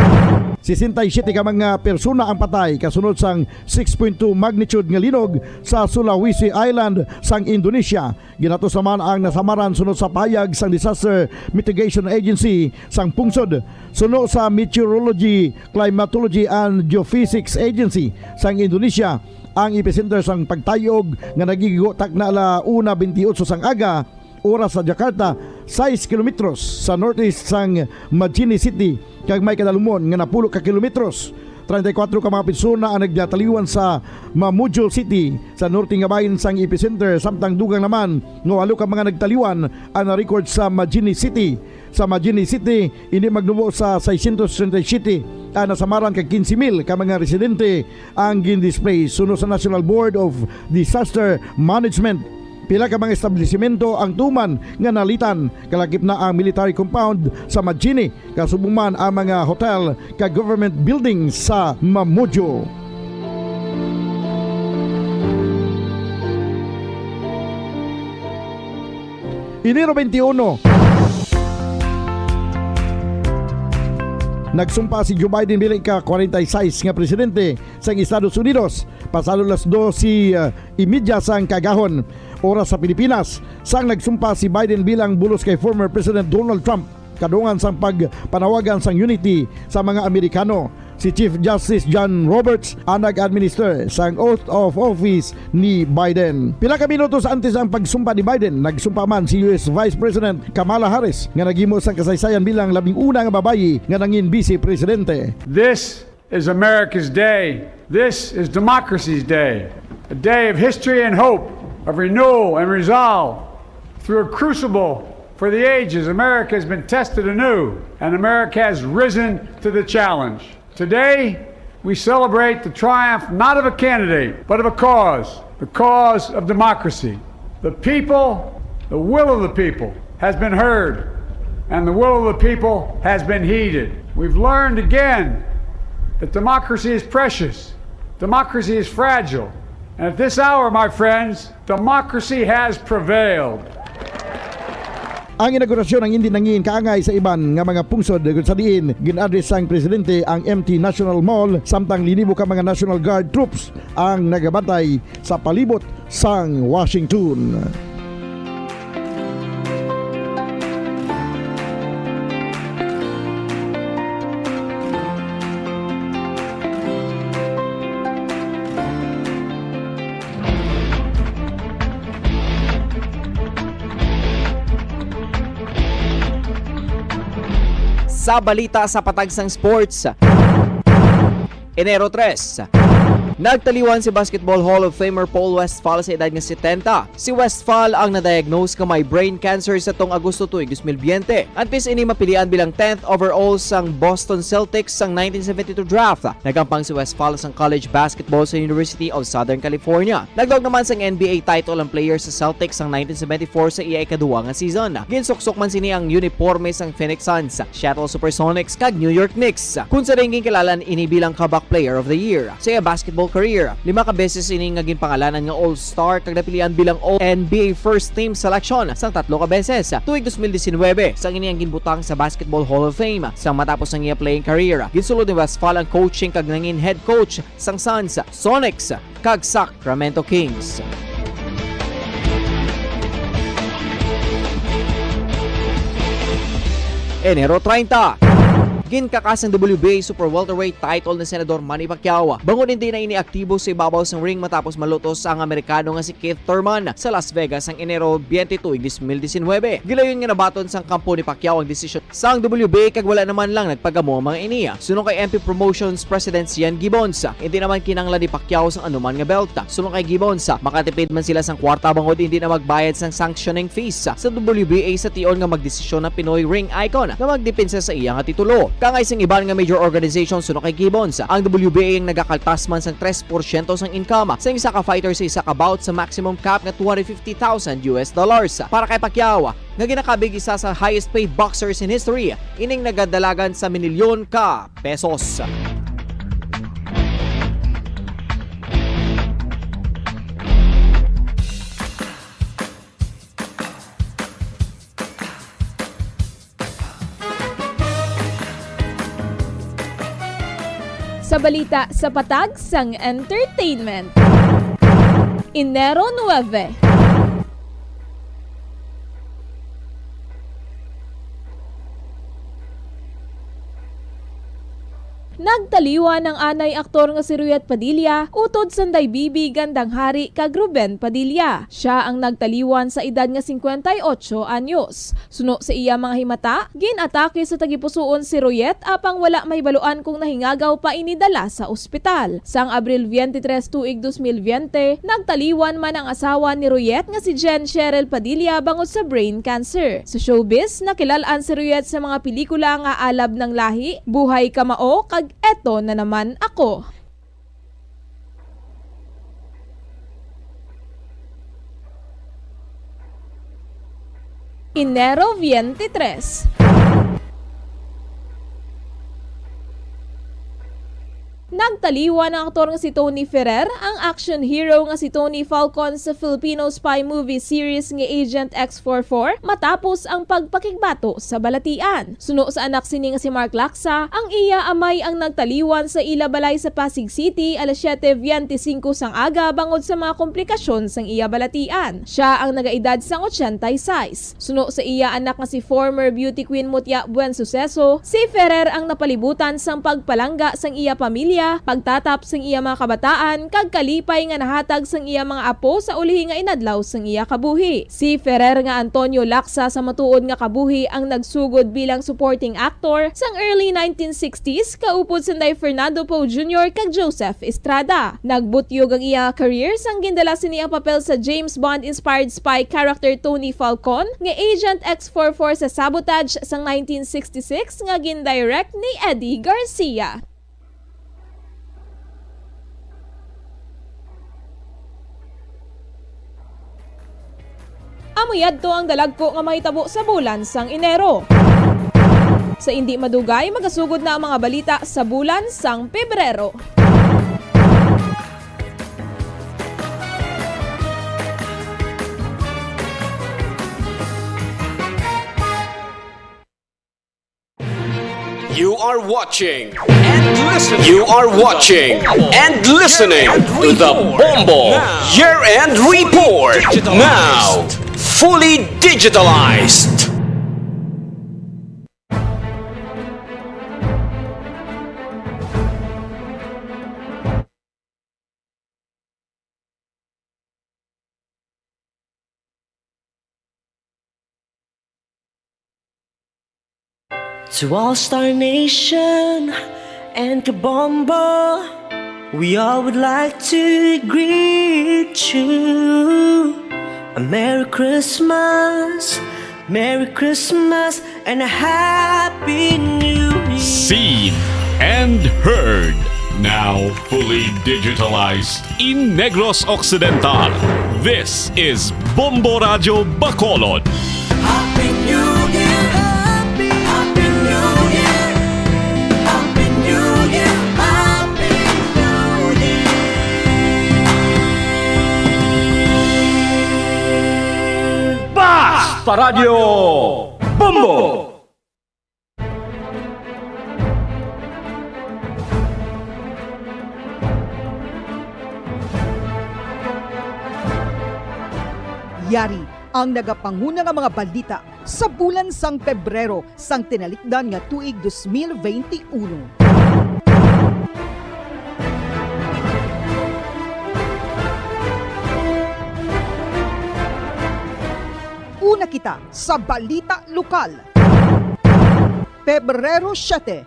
sesenta y siete ka mga persona ang patay kasunod sang six point two magnitude nga linog sa Sulawesi Island sang Indonesia. Ginatos naman ang nasamaran suno sa pahayag sang Disaster Mitigation Agency sang pungsod. Suno sa Meteorology, Climatology and Geophysics Agency sang Indonesia, ang epicenter sang pagtayog nga nagigigo takna ala una bentiocho sang aga, oras sa Jakarta, sais kilometros sa northeast sang Majene City, kag may kadalumon nga napulo ka kilometros. Treinta y cuatro ka mga persona ang nagtaliwan sa Mamuju City, sa norte nga bahin sang epicenter, samtang dugang naman nga walo ka mga nagtaliwan ang na-record sa Majene City. Sa Majene City, ini magnubo sa seiscientos treinta y siete ang nasamaran kag quince mil ka mga residente ang gin-displace. Suno sa National Board of Disaster Management, pila ka mga establisimento ang tuman nga nalitan, kalakip na ang military compound sa Majene, kasubong man ang mga hotel kag government buildings sa Mamuju. Enero twenty-one, nagsumpa si Joe Biden bilang ika-kwarenta y seis nga presidente sang Estados Unidos. Pasado las doce, ah, y media sang kaagahon, oras sa Pilipinas, sang nagsumpa si Biden bilang bulos kay former President Donald Trump, kadungan sang pagpanawagan sang unity sa mga Amerikano. Si Chief Justice John Roberts ang nag-administer sang oath of office ni Biden. Pila ka minutos antes ang pagsumpa ni Biden, nagsumpa man si U S Vice President Kamala Harris, nga naghimo sang kasaysayan bilang labing una nga babayi nga nangin Vice Presidente. This is America's day. This is democracy's day. A day of history and hope, of renewal and resolve. Through a crucible for the ages, America has been tested anew, and America has risen to the challenge. Today, we celebrate the triumph not of a candidate, but of a cause, the cause of democracy. The people, the will of the people has been heard, and the will of the people has been heeded. We've learned again that democracy is precious, democracy is fragile, and at this hour, my friends, democracy has prevailed. Ang inaugurasyon ang hindi nangin kaangay sa iban nga mga pungsod, kung sa diin gin-address sang presidente ang empty National Mall, samtang linibo ka mga National Guard troops ang nagabantay sa palibot sang Washington. Sa balita sa patag sang sports, Enero tres, Nagtaliwan si Basketball Hall of Famer Paul Westphal sa edad nga setenta. Si Westphal ang na-diagnose nga may brain cancer sa tong Agosto tuig dos mil biyente. Antes ini mapilian bilang tenth overall sang Boston Celtics sang nineteen seventy-two draft, nagampang si Westphal sang college basketball sa University of Southern California. Nagdaog naman sang N B A title ang player sa Celtics sang nineteen seventy-four sa iya ikaduwa nga season. Ginsuksok man sini ang uniporme sang Phoenix Suns, Seattle Supersonics, kag New York Knicks. Kun sa ring ginkilala ini bilang Comeback Player of the Year sa iya basketball career. Lima ka beses ini nga ginpangalanan nga All-Star kag napilian bilang All N B A First Team selection sang tatlo ka beses. Tuig dos mil disinwebe, sang ini ang ginbutang sa Basketball Hall of Fame. Sang matapos ang iya playing career, ginsulod ni Westphal ang coaching kag nangin head coach sang Suns, Sonics, kag Sacramento Kings. Enero treinta, ginkakas ang W B A Super Welterweight title ni Senador Manny Pacquiao bangod hindi na ini aktibo sa ibabaw sang ring matapos malutos ang Amerikano nga si Keith Thurman sa Las Vegas sang Enero biyente tuig dos mil disinwebe. Gilayon nga nabaton sang kampo ni Pacquiao ang desisyon sang W B A kag wala naman lang nagpagamo ang mga ini. Suno kay M P Promotions President Sian Gibbons, hindi naman kinahanglan ni Pacquiao sang anuman nga belt. Suno kay Gibbons, makatipid man sila sang kwarta bangod hindi na magbayad sang sanctioning fees sa W B A sa tion nga magdesisyon ang Pinoy ring icon nga magdepensa sa iya nga titulo. Kaangay sang iban nga major organization, suno kay Gibbons, ang W B A ang nagakaltas man sang tres porsyento sang income sang isa ka fighter sa isa ka bout sa maximum cap nga two hundred fifty thousand U S dollars. Para kay Pacquiao, nga ginakabig isa sa highest paid boxers in history, ining nagadalagan sa minilyon ka pesos. Sa balita sa patag sang entertainment. Enero nuebe. Nagtaliwan ang anay aktor nga si Ruyet Padilla utod sanday bibi gandang hari kag Ruben Padilla. Sia ang nagtaliwan sa edad nga singkwenta y ocho anyos. Suno sa iya mga himata, gin-atake sa tagipusoon si Ruyet apang wala mahibaluan kung nahingagaw pa ini dala sa ospital. Sang Abril biyente tres tuig dos mil biyente, nagtaliwan man ang asawa ni Ruyet nga si Jen Cheryl Padilla bangod sa brain cancer. Sa showbiz, nakilal-an si Ruyet sa mga pelikula nga Alab ng Lahi, Buhay Kamao, kag Eto na Naman Ako. Enero biyente tres. Nagtaliwan ang aktor nga si Tony Ferrer, ang action hero nga si Tony Falcon sa Filipino spy movie series nga Agent X forty-four matapos ang pagpakigbato sa balatian. Suno sa anak sini nga si Mark Lacsa, ang iya amay ang nagtaliwan sa ila balay sa Pasig City alas siyete biyente singko sang aga bangod sa mga komplikasyon sang iya balatian. Sia ang nagaedad sang otsenta y seis. Suno sa iya anak nga si former beauty queen Mutya Buen Suceso, si Ferrer ang napalibutan sang pagpalangga sang iya pamilya, pagtatap sang iya mga kabataan, kag kalipay nga nahatag sang iya mga apo sa ulihi nga inadlaw sang iya kabuhi. Si Ferrer nga Antonio Lacsa sa matuod nga kabuhi ang nagsugod bilang supporting actor sang early nineteen sixties, kaupod sanday Fernando Poe Junior kag Joseph Estrada. Nagbutyog ang iya career sang gindala sini ang papel sa James Bond-inspired spy character Tony Falcon nga Agent X forty-four sa Sabotage sang nineteen sixty-six nga gindirect ni Eddie Garcia. Amo yadto ang dalagko nga mahitabo sa bulan sang Enero. Sa indi madugay, magasugod na ang mga balita sa bulan sang Pebrero. You are watching and listening. You are watching and listening to the Bombo Year End Report. Now, fully digitalized. To All Star Nation and Kabombo, We all would like to greet you a Merry Christmas, Merry Christmas, and a Happy New Year. Seen and heard. Now fully digitalized in Negros Occidental. This is Bombo Radyo Bacolod. Happy New Year! Happy, Happy New Year! Happy New Year! Happy New Year! Basta Radyo Bombo! Yari ang nagapanguna nga mga balita sa bulan sang Pebrero sang tinalikdan nga tuig dos mil veintiuno. Una kita sa balita lokal. Pebrero siete,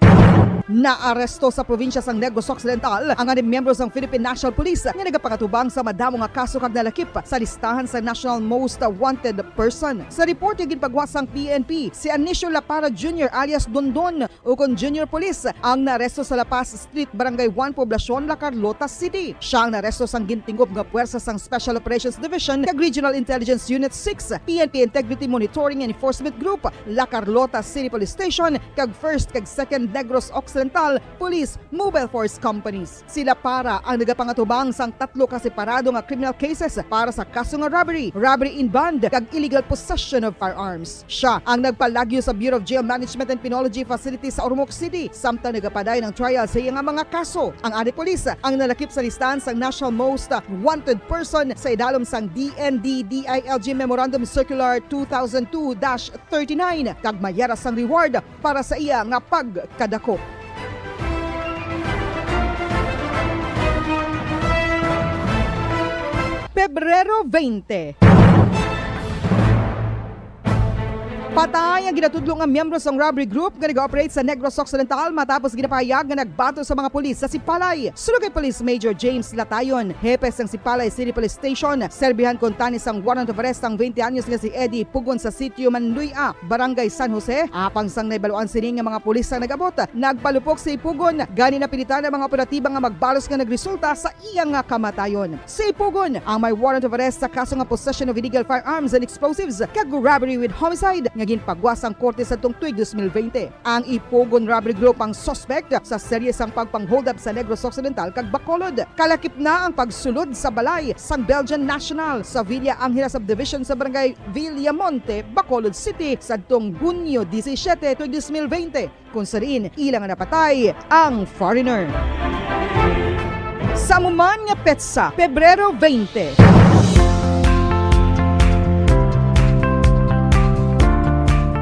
naaresto sa probinsya sang Negros Occidental ang anim miyembro sang Philippine National Police nga nagapangatubang sa madamo nga kaso kag nalakip sa listahan sa National Most Wanted Person. Sa report nga ginpagwa sang P N P, si Anicio Lapara Junior alias Dondon, ukon Junior Police, ang naaresto sa La Paz Street, Barangay one, Poblacion, La Carlota City. Sia ang naaresto sang gintingob nga puwersa sang Special Operations Division kag Regional Intelligence Unit six, P N P Integrity Monitoring and Enforcement Group, La Carlota City Police Station, kag First kag Second Negros Occidental Police Mobile Force Companies. Si Lapara ang nagapangatubang sang tatlo ka separado nga criminal cases para sa kaso nga robbery, robbery in bond, kag illegal possession of firearms. Sia ang nagpalagyo sa Bureau of Jail Management and Penology Facilities sa Ormoc City, samtang nagapadayon ang trial sa iya nga mga kaso. Ang Ani Police ang nalakip sa listahan sang National Most Wanted Person sa idalom sang D N D D I L G Memorandum Circular two thousand two dash thirty-nine, kag mayara sang reward para sa iya nga pagkadakop. Pebrero veinte. Patay ang ginatudlo nga miyembro sang robbery group nga nag-operate sa Negros Occidental matapos ginapahayag nga nagbato sa mga pulis sa Sipalay. Sulod kay Police Major James Latayon, hepe sang Sipalay City Police Station, serbihan kuntani sang warrant of arrest ang twenty anyos nga si Eddie Pugon sa Sitio Manluy-a, Barangay San Jose, apang sang nahibaluan sini nga mga pulis ang nag-abot, nagpalupok si Pugon, gani napilitan ang mga operatiba nga magbalos nga nagresulta sa iya nga kamatayon. Si Pugon ang may warrant of arrest sa kaso nga possession of illegal firearms and explosives kag robbery with homicide nga ginpagwa sang korte sadtong tuig dos mil veinte. Ang Ipugon Robbery Group ang suspect sa serye sang pagpang-hold-up sa Negros Occidental kag Bacolod. Kalakip na ang pagsulod sa balay sang Belgian national sa Villa Angela Subdivision sa Barangay Villamonte, Bacolod City, sadtong Hunyo disisiete, tuig dos mil veinte, kung sa diin ila nga napatay ang foreigner. Sa amo man nga petsa, Pebrero veinte,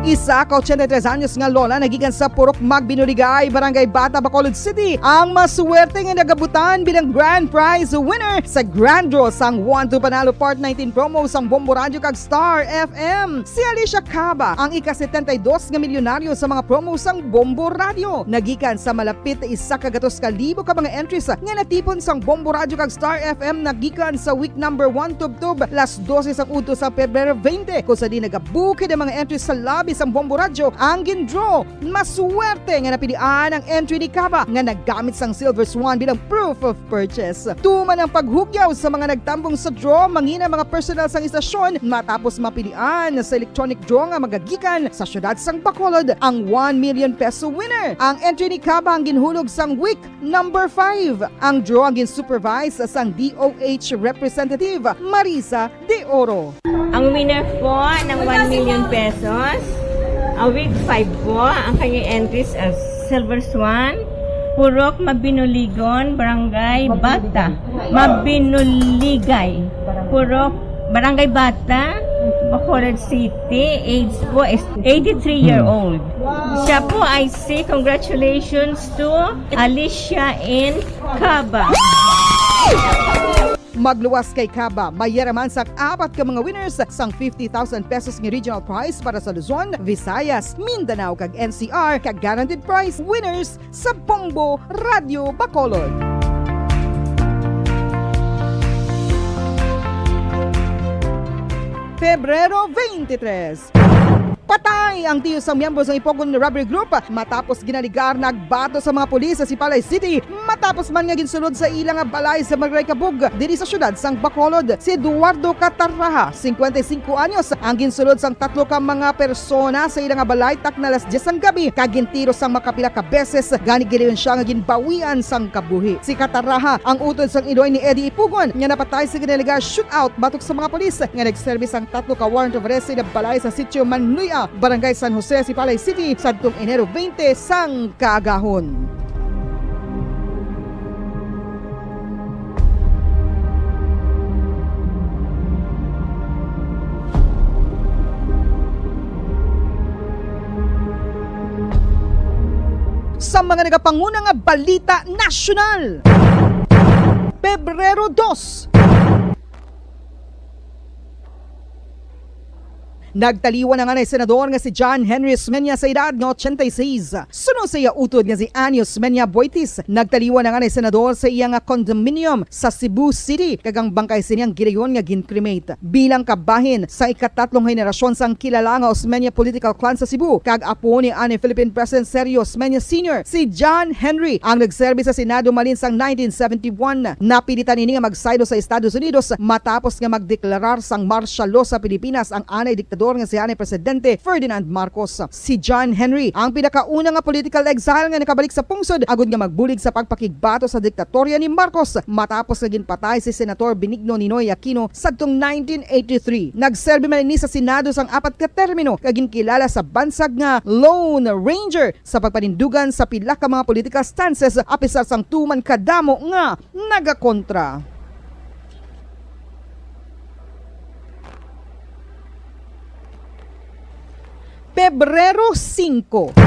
isa ka ochenta y tres anyos nga lola nagikan sa Purok Magbinuligay, Barangay Bata, Bacolod City, ang maswerte nga nagabutan bilang grand prize winner sa grand draw sang One Two Panalo Part nineteen promo sang Bombo Radyo kag Star F M. Si Alicia Caba ang ika-setenta y dos nga milyonaryo sa mga promo sang Bombo Radyo. Nagikan sa malapit isa ka gatos ka libo ka mga entries nga natipon sang Bombo Radyo kag Star F M nagikan sa week number one tubtob las dose sang udto sa Pebrero veinte, kung sa diin nagabukid ang mga entries sa lobby sang Bombo Radyo ang gindraw. Maswerte nga napilian ang entry ni Caba nga naggamit sang Silver Swan bilang proof of purchase. Tuman ang paghugyaw sa mga nagtambong sa draw, mangin ang mga personnel sang istasyon matapos mapilian sa electronic draw nga magagikan sa siyudad sang Bacolod ang one million peso winner. Ang entry ni Caba ang ginhulog sang week number five. Ang draw ang gin-supervise sang D O H representative, Marisa De Oro. Ang winner po ng one million pesos, ang week five po, ang kanyang entries as Silver Swan, Purok Mabinuligon, Barangay Bata. Mabinuligay. Purok, Barangay Bata, Bacolod City. Age po is eighty-three year old. Siya po ay si, congratulations to Alicia N. Caba. Magluwas kay Caba, mayara man sang apat ka mga winners sang fifty thousand pesos nga regional prize para sa Luzon, Visayas, Mindanao, kag N C R, kag guaranteed prize winners sa Bombo Radyo Bacolod. Pebrero twenty-three. Patay ang tiyo sang miyembro sang Ipogon Robbery Group matapos ginaligar nagbato sa mga pulis sa Sipalay City matapos man nga ginsulod sa ila nga balay sa Barangay Kabug diri sa siyudad sang Bacolod. Si Eduardo Catarraja, cincuenta y cinco anyos, ang ginsulod sang tatlo ka mga persona sa ila nga balay takna alas diyes sang gabi kag gintiro sang makapila ka beses, gani gilayon siya nga ginbawian sang kabuhi. Si Catarraja ang utod sang iloy ni Eddie Ipugon nga napatay sa ginaligar shootout batok sa mga pulis nga nagserbi sang tatlo ka warrant of arrest sa ila balay sa Sitio Manluya, Barangay San Jose, Sipalay City, sadtong Enero twenty sang kaagahon. Sa mga nagapanguna nga balita nasyonal, Pebrero dos. Nagtaliwan ang anay senador nga si John Henry Osmeña sa edad nga ochenta y seis. Suno sa iya utod nga si Annie Osmeña Boitis, nagtaliwan ang anay senador sa iya nga condominium sa Cebu City, kag ang bangkay sini ang gilayon nga gin-cremate. Bilang kabahin sa ikatatlong henerasyon sang kilala nga Osmeña political clan sa Cebu, kag apo ni anay Philippine President Sergio Osmeña Senior, si John Henry ang nagserbi sa Senado malin sang nineteen seventy-one. Napilitan ini nga magsaylo sa Estados Unidos matapos nga magdeklarar sang martial law sa Pilipinas ang anay diktador nga si anay Presidente Ferdinand Marcos. Si John Henry ang pinakauna nga political exile nga nakabalik sa pungsod agod nga magbulig sa pagpakigbato sa diktatorya ni Marcos matapos nga ginpatay si Senator Benigno Ninoy Aquino sadtong nineteen eighty-three. Nagserbi man ini sa Senado sang apat ka termino kag ginkilala sa bansag nga Lone Ranger sa pagpanindugan sa pila ka mga political stances, apisar sang tuman kadamo nga nagakontra. Pebrero singko.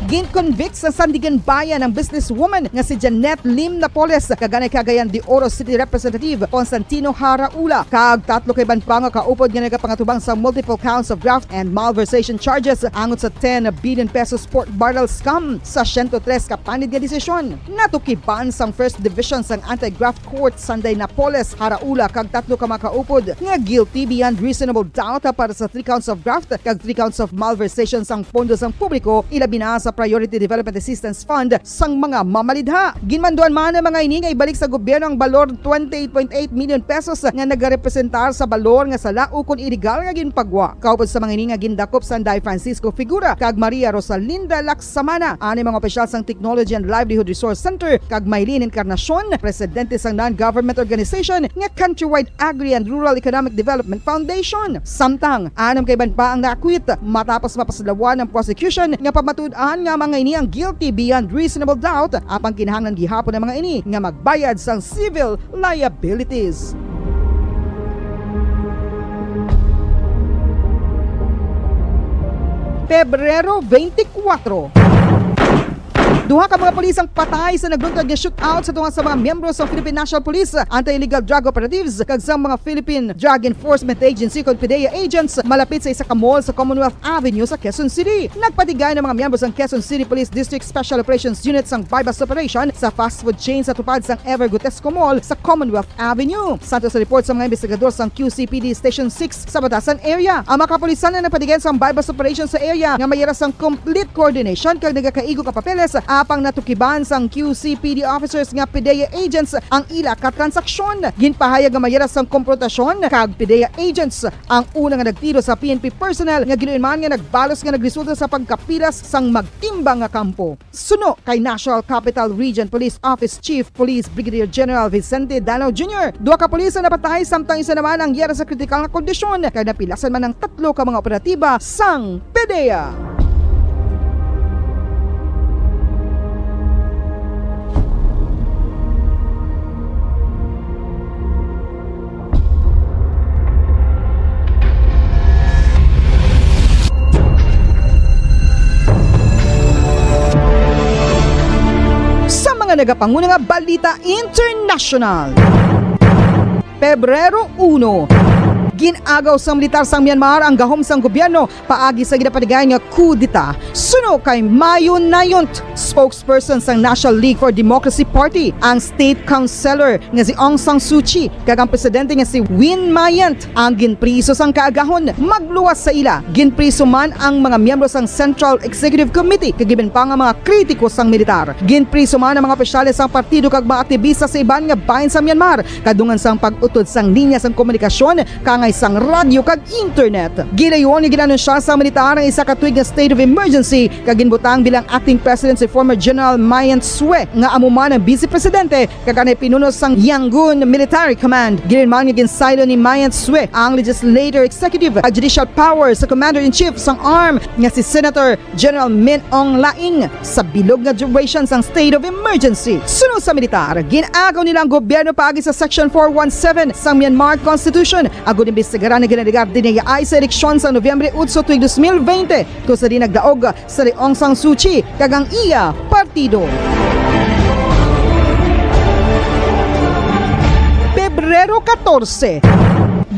Gin-convict sa Sandiganbayan ang businesswoman nga si Janet Lim Napoles, kag anay Cagayan de Oro City Representative Constantino Haraula, kag tatlo ka iban pa nga kaupod nga nagapangatubang sa multiple counts of graft and malversation charges angot sa ten billion pesos pork barrel scam. Sa siyento tres ka panid nga desisyon, natukiban sang First Division sang Anti-Graft Court Sunday Napoles, Haraula, kag tatlo ka mga kaupod nga guilty beyond reasonable doubt para sa three counts of graft kag three counts of malversation sang pondo sang publiko, ilabi na sa Priority Development Assistance Fund sang mga mamalidha. Ginmanduan man ang mga ini nga ibalik sa gobyerno ang balor twenty-eight point eight million pesos nga nagarepresentar sa balor nga sala ukon iligal nga ginpagwa. Kaupod sa mga ini nga gindakop si Inday Francisco Figura kag Maria Rosalinda Lacsamana, anay mga opisyal sang Technology and Livelihood Resource Center, kag Maylene Encarnacion, presidente sang non-government organization nga Countrywide Agri and Rural Economic Development Foundation. Samtang anam ka iban pa ang naakwit matapos mapasidlawan ang prosecution nga pamatud-an nga mga ini ang guilty beyond reasonable doubt, apang kinahanglan gihapon ang mga ini nga magbayad sang civil liabilities. Pebrero twenty-four. Duha ka mga pulis ang patay sa nagluntad nga shootout sa tunga sa mga miyembro sa Philippine National Police Anti-Illegal Drug Operatives kag sa mga Philippine Drug Enforcement Agency kon PDEA agents malapit sa isa ka mall sa Commonwealth Avenue sa Quezon City. Nagpatigay ang mga miyembro sang Quezon City Police District Special Operations Unit sang buy-bust operation sa fast food chain sa tupad sang Ever Gutesco Mall sa Commonwealth Avenue. Santo sa report sa mga investigador sang Q C P D Station six sa Batasan area, ang mga kapulisan na nagpatigay sang buy-bust operation sa area nga may yara sang complete coordination kag nagakaigo nga papeles, apang natukiban sang Q C P D officers nga PDEA agents ang ila ka transaksyon. Ginpahayag nga may yara sang komprontasyon kag PDEA agents ang una nga nagtiro sa P N P personnel nga giluiman nga nagbalos nga nagresulta sa pagkapilas sang magtimbang nga kampo. Suno kay National Capital Region Police Office Chief Police Brigadier General Vicente Danao Junior, duha ka pulis ang napatay, samtang isa naman ang yara sa kritikal nga kondisyon, kag napilasan man ang tatlo ka mga operatiba sang PDEA. Sa mga nagapanguna nga balita international, Pebrero uno, Gin-agaw sang militar sang Myanmar ang gahom sang gobyerno paagi sa ginapatigayon nga kudeta. Suno kay Mayo Nayont, spokesperson sang National League for Democracy Party, ang state councilor nga si Aung San Suu Kyi kag ang presidente nga si Win Myint ang ginpriso sang kaagahon. Magluwas sa ila, ginpriso man ang mga miyembro sang Central Executive Committee kag iban pa nga mga kritiko sang militar. Ginpriso man ang mga opisyales sang partido kag mga aktibista sa iban nga bahin sa Myanmar kadungan sang pag-utod sang linya sang komunikasyon kangay sang radyo kag internet. Gilayon nga gin-anunsya sang militar ang isa ka tuig nga state of emergency kag ginbutang bilang acting president si former General Myint Swe nga amo man ang vice presidente kag anay pinuno sang Yangon Military Command. Gilinman nga ginsaylo ni Myint Swe ang legislative, executive, ug judicial powers sa commander-in-chief sang arm nga si Senator General Min Aung Hlaing sa bilog nga duration sang state of emergency. Suno sa militar, gin-agaw nila ang gobyerno paagi sa Section four one seven sang Myanmar Constitution agud imbestigaran ang ginalegar dinayaan sa eleksyon sa Nobyembre otso tuig dos mil bente, kung sa di nagdaog sa ni Aung San Suu Kyi kag ang iya partido. Pebrero katorse,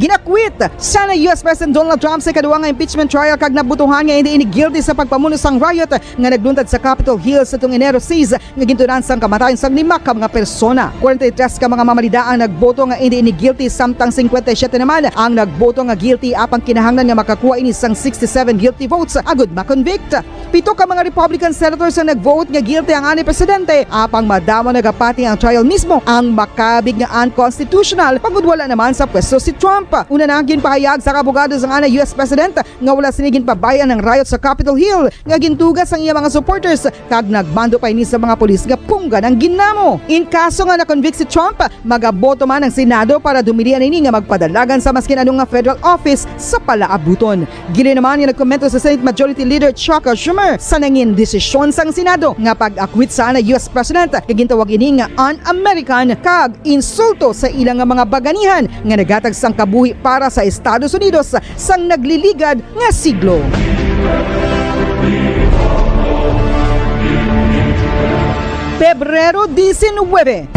ginakwit sa na U S President Donald Trump sa ikaduha nga impeachment trial kag nabutuhan nga indi ini guilty sa pagpamuno sang riot nga nagluntad sa Capitol Hill sa tung Enero sais nga gintunan sang kamatayon sang lima ka mga persona. Kwarenta y tres ka mga mamalida ang nagboto nga indi ini guilty, samtang singkwenta y siyete naman ang nagboto nga guilty, apang kinahanglan nga makakuha ini sang sixty-seven guilty votes agud ma-convict. Pito ka mga Republican senators ang nag-vote nga guilty ang anay presidente, apang madamo nagapati ang trial mismo ang makabig nga unconstitutional, pagud wala naman sa pwesto si Trump. Una na, ginpahayag sa abogado sang anay U S President nga wala sini ginpabay-an ang riot sa Capitol Hill nga gintuga sang iya mga supporters, kag nagmando pa ini sa mga pulis nga punggan ang ginamo. In kaso nga na-convict si Trump, magaboto man ang Senado para dumilian ini nga magpadalagan sa maskin ano nga federal office sa palaabuton. Gilayon naman nga nagkomento sa Senate Majority Leader Chuck Schumer sa nangin desisyon sang Senado nga pag-akwit sa anay U S President, kag gintawag ini nga un-American kag insulto sa ila nga mga baganihan nga naghatag sang kabuhi para sa Estados Unidos sang nagliligad nga siglo. Pebrero diecinuebe,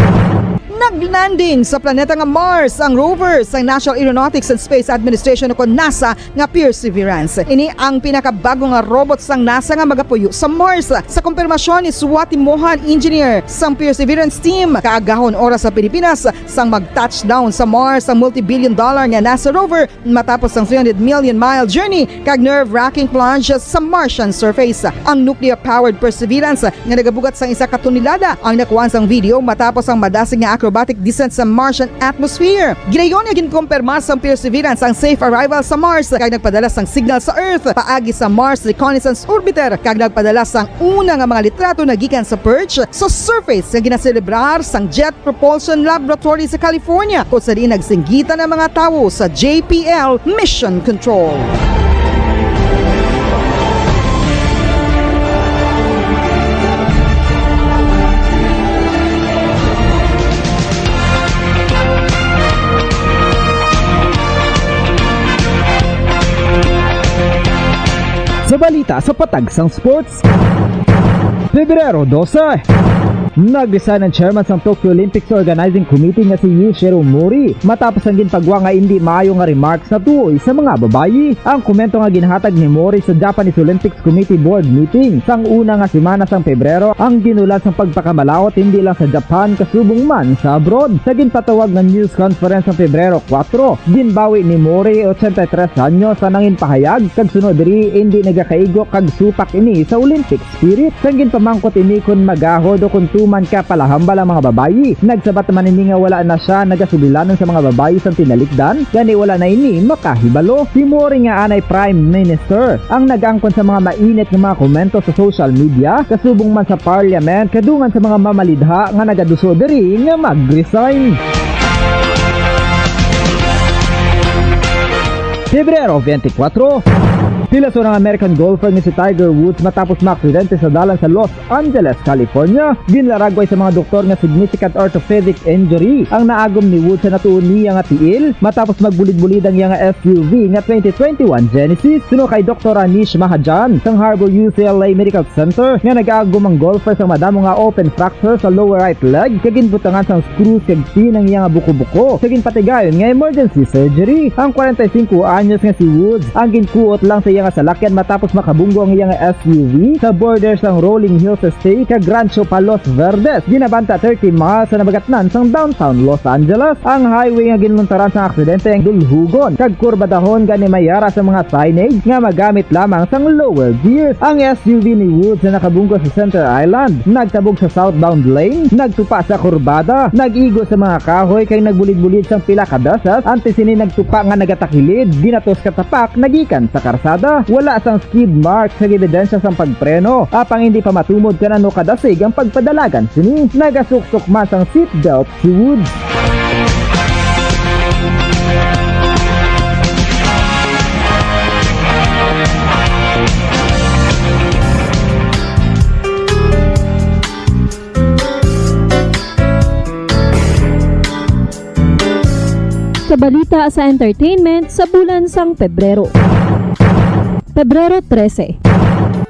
naglanding sa planeta nga Mars ang rover sa National Aeronautics and Space Administration o kon NASA nga Perseverance. Ini ang pinakabag-o nga robot sang NASA nga magapuyo sa Mars. Sa kumpirmasyon ni Swati Mohan, engineer sang Perseverance team, kaagahon oras sa Pilipinas sang mag-touchdown sa Mars ang multi-billion dollar nga NASA rover matapos ang three hundred million mile journey kag nerve-wracking plunge sa Martian surface. Ang nuclear-powered Perseverance nga nagabugat sang isa ka tonelada ang nakuhaan sang video matapos ang madasig nga acrobatic descent sa Martian atmosphere. Gilayon nga ginkumpirma sang Perseverance ang safe arrival sa Mars kag nagpadala sang signal sa Earth paagi sa Mars Reconnaissance Orbiter kag nagpadala sang una nga mga litrato nagikan sa perch sa surface nga ginaselebrar sang Jet Propulsion Laboratory sa California, kung sa diin nagsinggitan ang mga tawo sa J P L Mission Control. Sa balita sa Patag sang Sports, Pebrero dose, nag-resign ang chairman sang Tokyo Olympics Organizing Committee nga si Yuichiro Mori matapos ang ginpagwa nga indi maayo nga remarks natuhoy sa mga babayi. Ang komento nga ginhatag ni Mori sa Japanese Olympics Committee Board meeting sang una nga semana sang Pebrero ang ginulat sang pagpakamalaut hindi lang sa Japan kasubong man sa abroad. Sa ginpatawag nga news conference sang Pebrero kuwatro, ginbawi ni Mori, ochenta y tres anyos, ang nangin pahayag, kag sunod diri, indi nagakaigo kag supak ini sa Olympic spirit. Sang ginpamangkot ini kon magahod o kon tuman ka palahambal ang mga babayi, nagsabat man ini nga wala na sia nagasugilanon sa mga babayi sang tinalikdan, gani wala na ini makahibalo. Si Mori nga anay Prime Minister ang nag-angkon sa mga mainit nga mga komento sa social media, kasubong man sa parliament, kadungan sa mga mamalidha nga nagaduso diri nga mag-resign. Pebrero twenty-four, Pilason ang American golfer nga si Tiger Woods matapos maaksidente sa dalan sa Los Angeles, California. Ginlaragway sa mga doktor nga significant orthopedic injury ang naagom ni Woods sa natuon niya nga tiil matapos magbulid-bulid ang iya nga S U V nga twenty twenty-one Genesis. Suno kay Doktor Anish Mahajan sang Harbor U C L A Medical Center nga nag-agom ang golfer sang madamo nga open fracture sa lower right leg kag ginbutangan sang screws kag pin ang iya nga buko-buko sa ginpatigayon nga emergency surgery. Ang kwarenta y singko anyos nga si Woods ang ginkuot lang sa iya nga salakyan matapos makabunggo ang iya nga S U V sa border sang Rolling Hills Estate kag Rancho Palos Verdes, ginabanta thirty miles sa nabagatnan sang downtown Los Angeles. Ang highway nga ginluntaran sang aksidente ang dulhugon kag kurbadahon, gani may ara sa mga signage nga magamit lamang sang lower gears. Ang S U V ni Woods na nakabunggo sa Center Island nagtabog sa southbound lane, nagtupa sa kurbada, nag-igo sa mga kahoy kag nagbulid-bulid sang pila ka beses antes sini nagtupa nga nagatakilid, ginatos ka tapak na gikan sa karsada. Wala sang skid marks kag ebidensya sang pagpreno, apang hindi pa matumod kon ano kadasig ang pagpadalagan sini. Nagasuksok man sang seatbelt si Woods. Sa balita sa entertainment sa bulan sang Pebrero. Pebrero trese.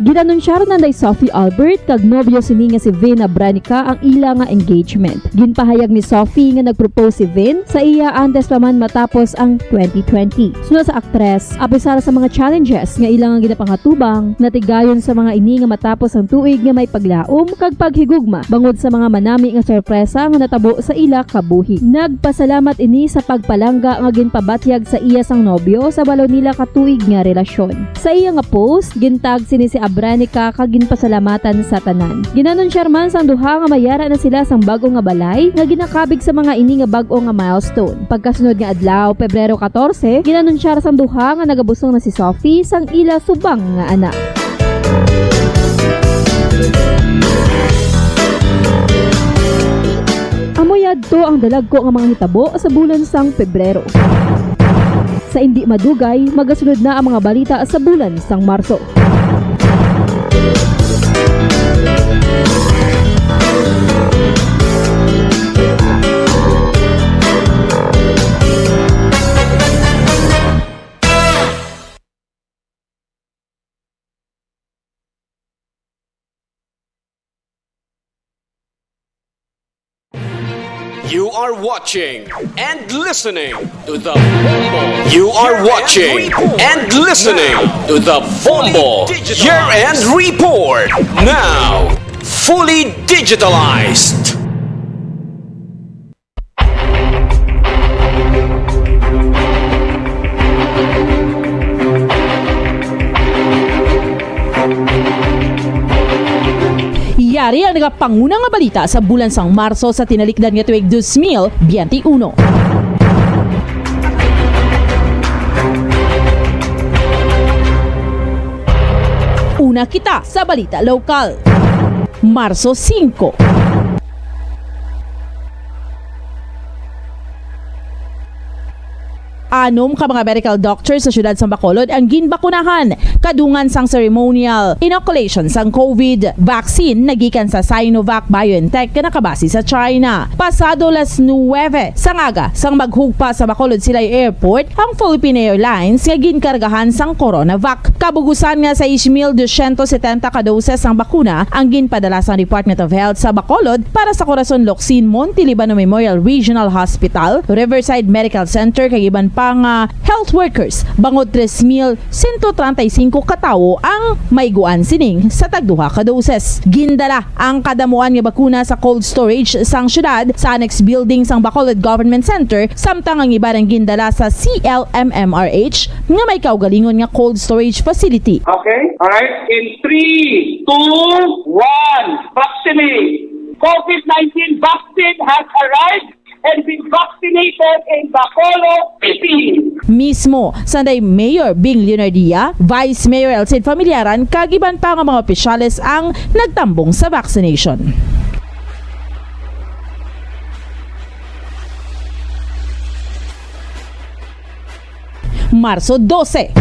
Ginanunsyar na ni Sophie Albert kag nobyo sini nga si Vin Abranica ang ila nga engagement. Ginpahayag ni Sophie nga nag-propose si Vin sa iya antes pa man matapos ang twenty twenty. Suno sa aktres, apisar sa mga challenges nga ila nga ginapangatubang, natigayon sa mga ini nga matapos ang tuig nga may paglaom kag paghigugma bangod sa mga manami nga sorpresa nga natabo sa ila kabuhi. Nagpasalamat ini sa pagpalangga nga ginpabatyag sa iya sang nobyo sa walo nila ka tuig nga relasyon. Sa iya nga post, gintag sini si Abranica kag ginpasalamatan sa tanan. Ginanunsyar man sang duha nga may ara na sila sang bag-o nga balay nga ginakabig sa mga ini nga bag-o nga milestone. Pagkasunod nga adlaw, Pebrero katorse, ginanunsyar sang duha nga nagabusong na si Sophie sang ila subang nga anak. Amo yadto ang dalagko nga mga hitabo sa bulan sang Pebrero. Sa indi madugay, magasunod na ang mga balita sa bulan sang Marso. You are watching and listening to the Bombo. You are watching and listening to the Bombo Year-End Report. Now, fully digitalized. Yari ang nagapanguna nga balita sa bulan sang Marso sa tinalikdan nga tuig dos mil biyente uno. Una kita sa balita lokal. Marso singko. Anom ka mga medical doctors sa siyudad sang Bacolod ang ginbakunahan kadungan sang ceremonial inoculation sang COVID vaccine nagikan sa Sinovac BioNTech nga nakabase sa China. Pasado las nuwebe sang aga sang maghugpa sa Bacolod Silay Airport ang Philippine Airlines nga ginkargahan sang CoronaVac. Kabugusan nga sais mil dosyentos setenta ka doses sang bakuna ang ginpadala sang Department of Health sa Bacolod para sa Corazon Locsin Monte Libano Memorial Regional Hospital, Riverside Medical Center, kag iban pa nga health workers, bangod tres mil sento treinta y cinco ka tawo ang maiguan sining sa tagduha ka doses. Gindala ang kadamuan nga bakuna sa cold storage sang siyudad sa annex building sang Bacolod Government Center, samtang ang iban ang gindala sa C L M M R H nga may kaugalingon nga cold storage facility. Okay? Alright? In three, two, one, vaccinate. COVID nineteen vaccine has arrived and been vaccinated in Bacolod City. Mismo sanday Mayor Bing Leonardia, Vice Mayor Elcid Familiaran, kag iban pa nga mga opisyales ang nagtambong sa vaccination. Marso dose.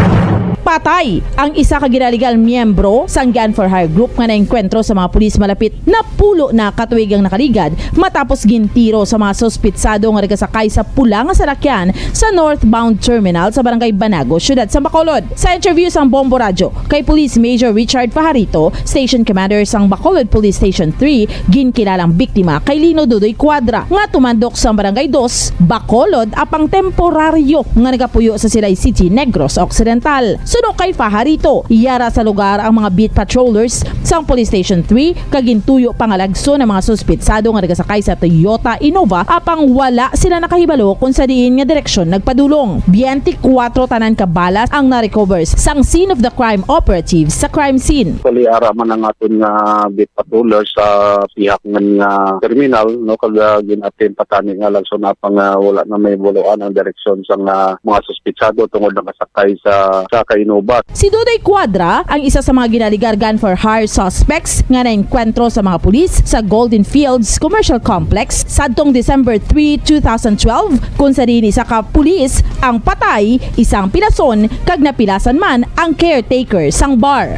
Patay ang isa ka ginaligal miyembro sang Gun for Hire group nga naengkwentro sa mga pulis malapit na pulo na ka tuig ang nakaligad matapos gintiro sa mga suspitsado nga nagasakay sa pula nga salakyan sa northbound terminal sa Barangay Banago, Siyudad sa Bacolod. Sa interview sang Bombo Radyo kay Police Major Richard Fajarito, Station Commander sang Bacolod Police Station three, ginkilalang biktima kay Lino Dudoy Cuadra, nga tumandok sa Barangay Dos, Bacolod, apang temporaryo nga nagapuyo sa Silay City, Negros Occidental. Suno kay Fajarito, yara sa lugar ang mga beat patrollers sang Police Station three kag gintuyo pangalagson ang mga suspitsado nga nagasakay sa Toyota Innova, apang wala sila nakahibalo kung sa diin nga direksyon nagpadulong. Biyente kuwatro tanan ka balas ang na-recover sang scene of the crime operatives sa crime scene. Actually, ara man ang aton nga beat patroller sa pihak man nga terminal, no, kag, ah, gin-attempt pa tani nga lagson, apang, ah, wala na mahibaluan ang direksyon sang, ah, mga suspitsado tungod nakasakay sa, sa Innova. Si Dudoy Cuadra ang isa sa mga ginaligar gun for hire suspects nga naengkwentro sa mga pulis sa Golden Fields Commercial Complex sadtong December three, two thousand twelve, kung sa diin isa ka pulis ang patay, isa ang pilason, kag napilasan man ang caretaker sang bar.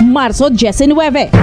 Marso diecinuebe.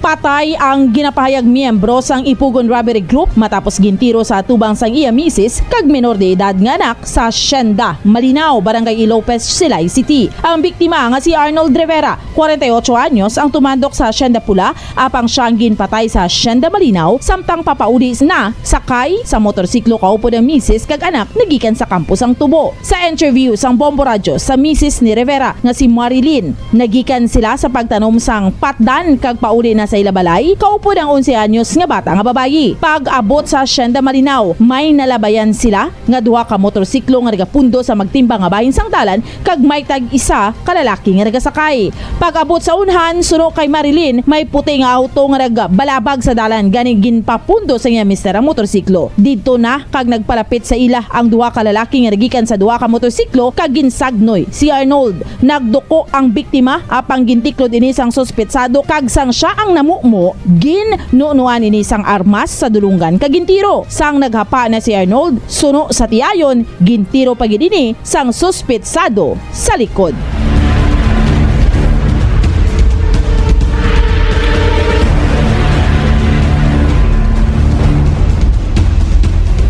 Patay ang ginapahayag miyembro sang Ipugon Robbery Group matapos gintiro sa atubang sang iya misis kag menor de edad nga anak sa Hacienda Malinaw, Barangay Ilopez, Silay City. Ang biktima nga si Arnold Rivera, kwarenta y ocho anyos, ang tumandok sa Hacienda Pula, apang siya ang ginpatay sa Hacienda Malinaw samtang papauli na sakay sa motorsiklo kaupod ang misis kag anak nagikan sa kampo sang tubo. Sa interview sang Bombo Radyo sa misis ni Rivera nga si Marilyn, nagikan sila sa pagtanom sang patdan kag pauli na sa ila balay kaupod ang onse anyos nga bata nga babayi. Pag-abot sa Hacienda Malinaw, may nalabayan sila nga duha ka motorsiklo nga nagapundo sa magtimbang nga bahin sang dalan kag may tag-isa ka lalaki nga nagasakay. Pag-abot sa unhan, suno kay Marilyn, may puti nga auto nga nagbalabag sa dalan, gani ginpapundo sa iya mister ang motorsiklo. Didto na kag nagpalapit sa ila ang duha ka lalaki nga nagikan sa duha ka motorsiklo kag ginsagnoy si Arnold. Nagduko ang biktima, apang gintiklod ini sang suspetsado, kag sang siya ang namumo, ginnunuan ini sang armas sa dulunggan kag gintiro. Sang naghapa na si Arnold, suno sa tiayon, gintiro pa gid ini sang suspetsado sa likod.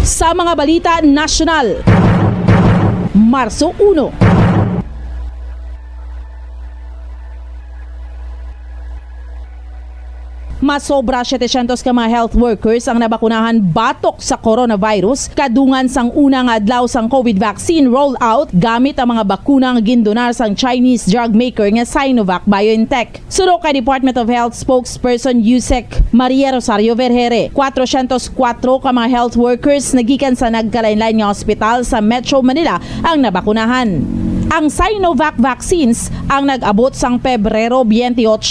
Sa mga balita nasyonal, Marso uno. Masobra setecientos ka mga health workers ang nabakunahan batok sa coronavirus kadungan sang una nga adlaw sang COVID vaccine rollout gamit ang mga bakuna nga gindonar sang Chinese drug maker nga Sinovac BioNTech. Suno kay Department of Health spokesperson Yusek Maria Rosario Vergere, kwatrocientos kuwatro ka mga health workers nagikan sa nagkalainlain nga ospital sa Metro Manila ang nabakunahan. Ang Sinovac vaccines ang nag-abot sang Pebrero twenty-eight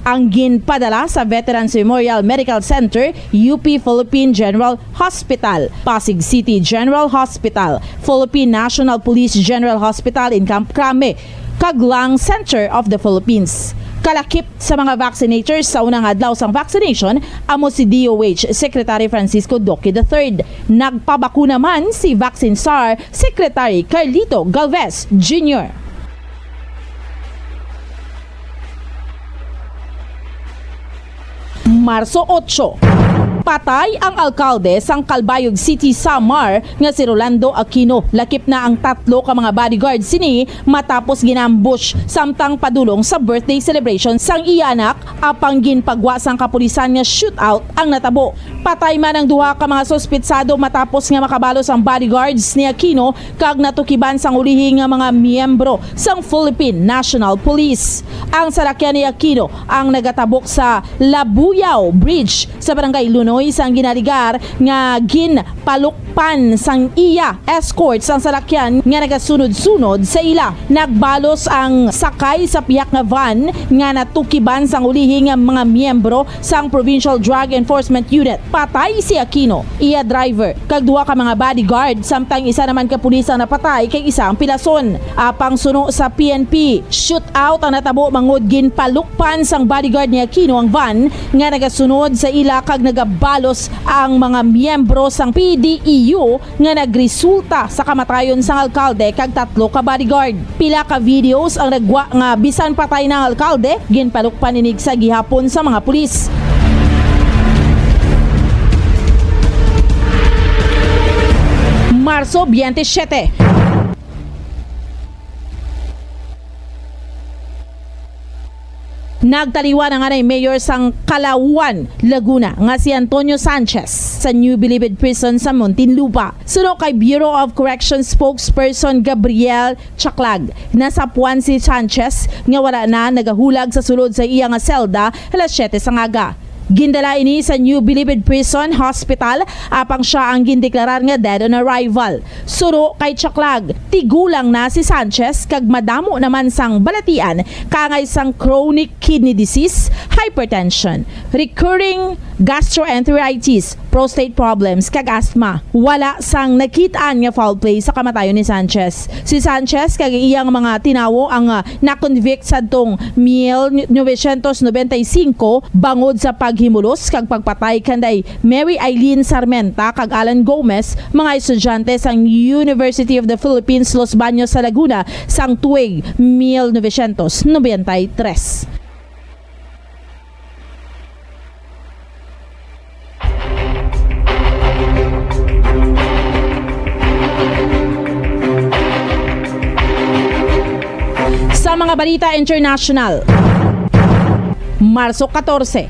ang ginpadala sa Veterans Memorial Medical Center, U P Philippine General Hospital, Pasig City General Hospital, Philippine National Police General Hospital in Camp Crame, kag Lung Center of the Philippines. Kalakip sa mga vaccinators sa unang adlaw sang vaccination amo si D O H Secretary Francisco Duque the third. Nagpabakuna man si Vaccine Czar Secretary Carlito Galvez Junior. Marso otso. Patay ang alkalde sang Calbayog City, Samar, nga si Rolando Aquino. Lakip na ang tatlo ka mga bodyguard sini matapos gin-ambush samtang padulong sa birthday celebration sang iya anak, apang ginpagwa sang kapulisan nga shootout ang natabo. Patay man ang duha ka mga suspitsado matapos nga makabalos ang bodyguards ni Aquino kag natukiban sang ulihi nga mga miyembro sang Philippine National Police. Ang salakyan ni Aquino ang nagatabok sa Labuyao Bridge sa Barangay Lunoy sang ginaligar nga ginpalukpan sang iya escort sang salakyan nga nagasunod-sunod sa ila. Nagbalos ang sakay sa pihak nga van nga natukiban sang ulihi nga mga miyembro sang Provincial Drug Enforcement Unit. Patay si Aquino, iya driver, kag duha ka mga bodyguard, samtang isa naman ka pulis ang napatay kag isa ang pilason. Apang suno sa P N P, shootout ang natabo mangod ginpalukpan sang bodyguard ni Aquino ang van nga nagasunod sa ila kag nagaba- Halos ang mga miyembro sang P D E U nga nagresulta sa kamatayon sang alkalde kag tatlo ka bodyguard. Pila ka videos ang naggwa nga bisan patay na ang alkalde, ginpalukpan ini sa gihapon sa mga pulis. Marso twenty-seven. Nagtaliwan ang anay mayor sang Calauan, Laguna, nga si Antonio Sanchez sa New Bilibid Prison sa Muntinlupa. Suno kay Bureau of Corrections spokesperson Gabriel Chaclag, nasapuan si Sanchez nga wala na nagahulag sa sulod sa iya nga selda alas siyete sang aga. Gindala ini sa New Bilibid Prison Hospital, apang sia ang gindeklarar nga dead on arrival. Suno kay Chaclag, tigulang na si Sanchez kag madamo naman sang balatian kaangay sang chronic kidney disease, hypertension, recurring gastroenteritis, prostate problems, kag asthma. Wala sang nakit-an nga foul play sa kamatayon ni Sanchez. Si Sanchez kag iyang mga tinawo ang, ah, na-convict sadtong mil novecientos nobenta y cinco bangod sa paghimulos kag pagpatay kanday Mary Eileen Sarmenta kag Alan Gomez, mga estudyante sang University of the Philippines Los Baños sa Laguna sang tuig mil novecientos nobenta y tres. Sa mga balita international, Marso catorce.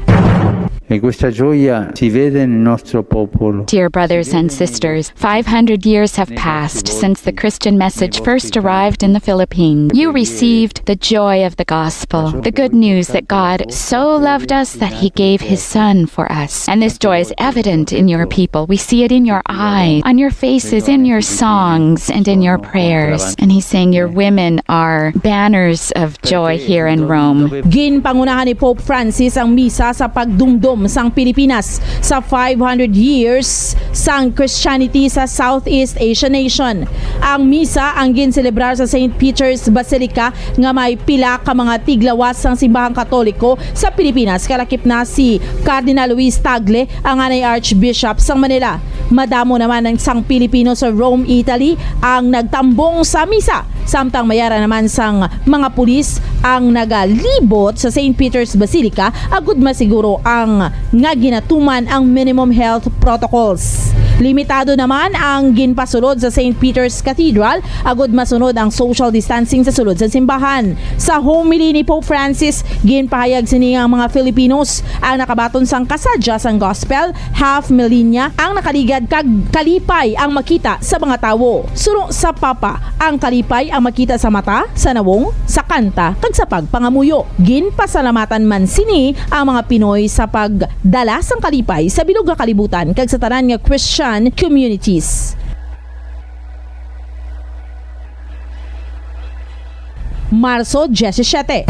E questa gioia si vede nel nostro popolo. Dear brothers and sisters, five hundred years have passed since the Christian message first arrived in the Philippines. You received the joy of the gospel, the good news that God so loved us that he gave his son for us. And this joy is evident in your people. We see it in your eyes, on your faces, in your songs, and in your prayers. And he's saying your women are banners of joy here in Rome. Ginpangunahan ni Pope Francis ang misa sa pagdumdom sang Pilipinas sa five hundred years sang Christianity sa Southeast Asian nation. Ang misa ang ginselebrar sa Saint Peter's Basilica nga may pila ka mga tiglawas sang simbahang Katoliko sa Pilipinas, kalakip na si Cardinal Luis Tagle, ang anay Archbishop sang Manila. Madamo naman ang sang Pilipino sa Rome, Italy, ang nagtambong sa misa, samtang may ara naman sang mga pulis ang nagalibot sa Saint Peter's Basilica agud masiguro ang nga ginatuman ang minimum health protocols. Limitado naman ang ginpasulod sa Saint Peter's Cathedral agud masunod ang social distancing sa sulod sa simbahan. Sa homily ni Pope Francis, ginpahayag sini nga ang mga Filipinos ang nakabaton sang kasadya sang gospel, half millennia ang nakaligad kag kalipay ang makita sa mga tawo. Suno sa Papa, ang kalipay ang makita sa mata, sa nawong, sa kanta, kag sa pagpangamuyo. Ginpasalamatan man sini ang mga Pinoy sa pagdala sang kalipay sa bilog nga kalibutan kag sa tanan nga Christian communities. Marso diyesisiyete.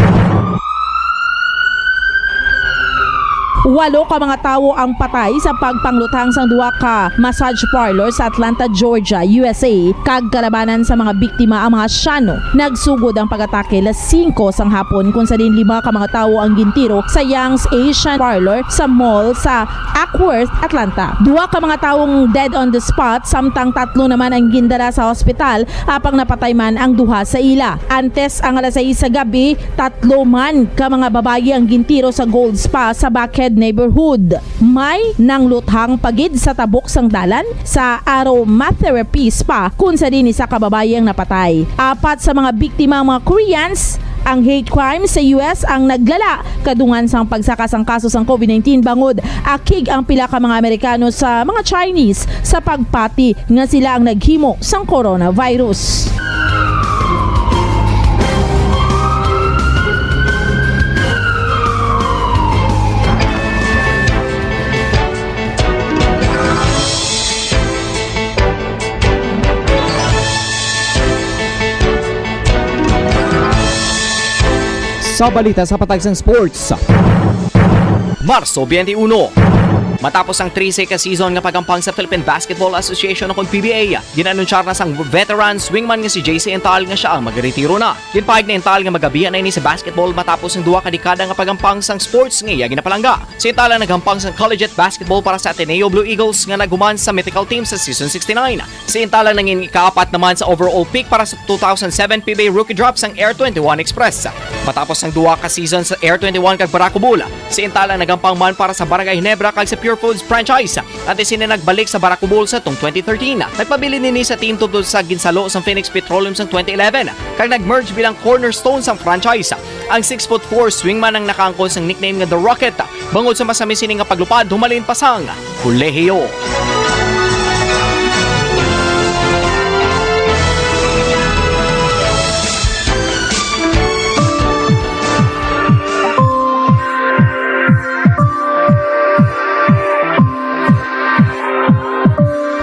Walo ka mga tawo ang patay sa pagpangluthang sang duha ka massage parlor sa Atlanta, Georgia, U S A, kag kalabanan sa mga biktima ang mga Asyano. Nagsugod ang pag-atake alas singko sang hapon, kung sa diin lima ka mga tawo ang gintiro sa Yang's Asian Parlor sa mall sa Acworth, Atlanta. Duha ka mga tawong dead on the spot, samtang tatlo naman ang gindala sa hospital, apang napatay man ang duha sa ila. Antes ang alas sais sa gabi, tatlo man ka mga babayi ang gintiro sa Gold Spa sa Buckhead neighborhood. May nangluthang pa gid sa tabok sang dalan sa aromatherapy spa, kun sa diin isa ka babayi ang napatay. Apat sa mga biktima ang mga Koreans. Ang hate crime sa U S ang naglala kadungan sang pagsaka sang kaso sang covid nineteen, bangod akig ang pila ka mga Amerikano sa mga Chinese sa pagpati nga sila ang naghimo sang coronavirus. Sa balita sa patag sang sports, Marso twenty-one. Matapos ang trese ka season nga pagampang sa Philippine Basketball Association o kon P B A, ginanunsyar na sang veteran swingman nga si J C Ental nga sia ang magretiro na. Ginpahayag ni Ental nga magabiya na ini sa basketball matapos ang duha ka dekada nga pagampang sang sports nga iya ginapalangga. Si Ental ang naghampang sang collegiate basketball para sa Ateneo Blue Eagles nga naghuman sa mythical team sa season sixty-nine. Si Ental ang nangin ikaapat naman sa overall pick para sa two thousand seven P B A Rookie Draft sang Air twenty-one Express. Matapos ang duha ka season sa Air twenty-one kag Barako Bull, si Ental ang nagampang man para sa Barangay Ginebra kag sa Pure Foods franchise. Antes sini nagbalik sa Barako Bull sa tong twenty thirteen. Nagpabilin ini sa team tubtob sa ginsalo sang Phoenix Petroleum sang twenty eleven, kag nag-merge bilang cornerstone sang franchise. Ang six foot four swingman ang nakaangkon sang nickname nga The Rocket, bangod sa masami sini nga paglupad humalin pa sang kolehiyo.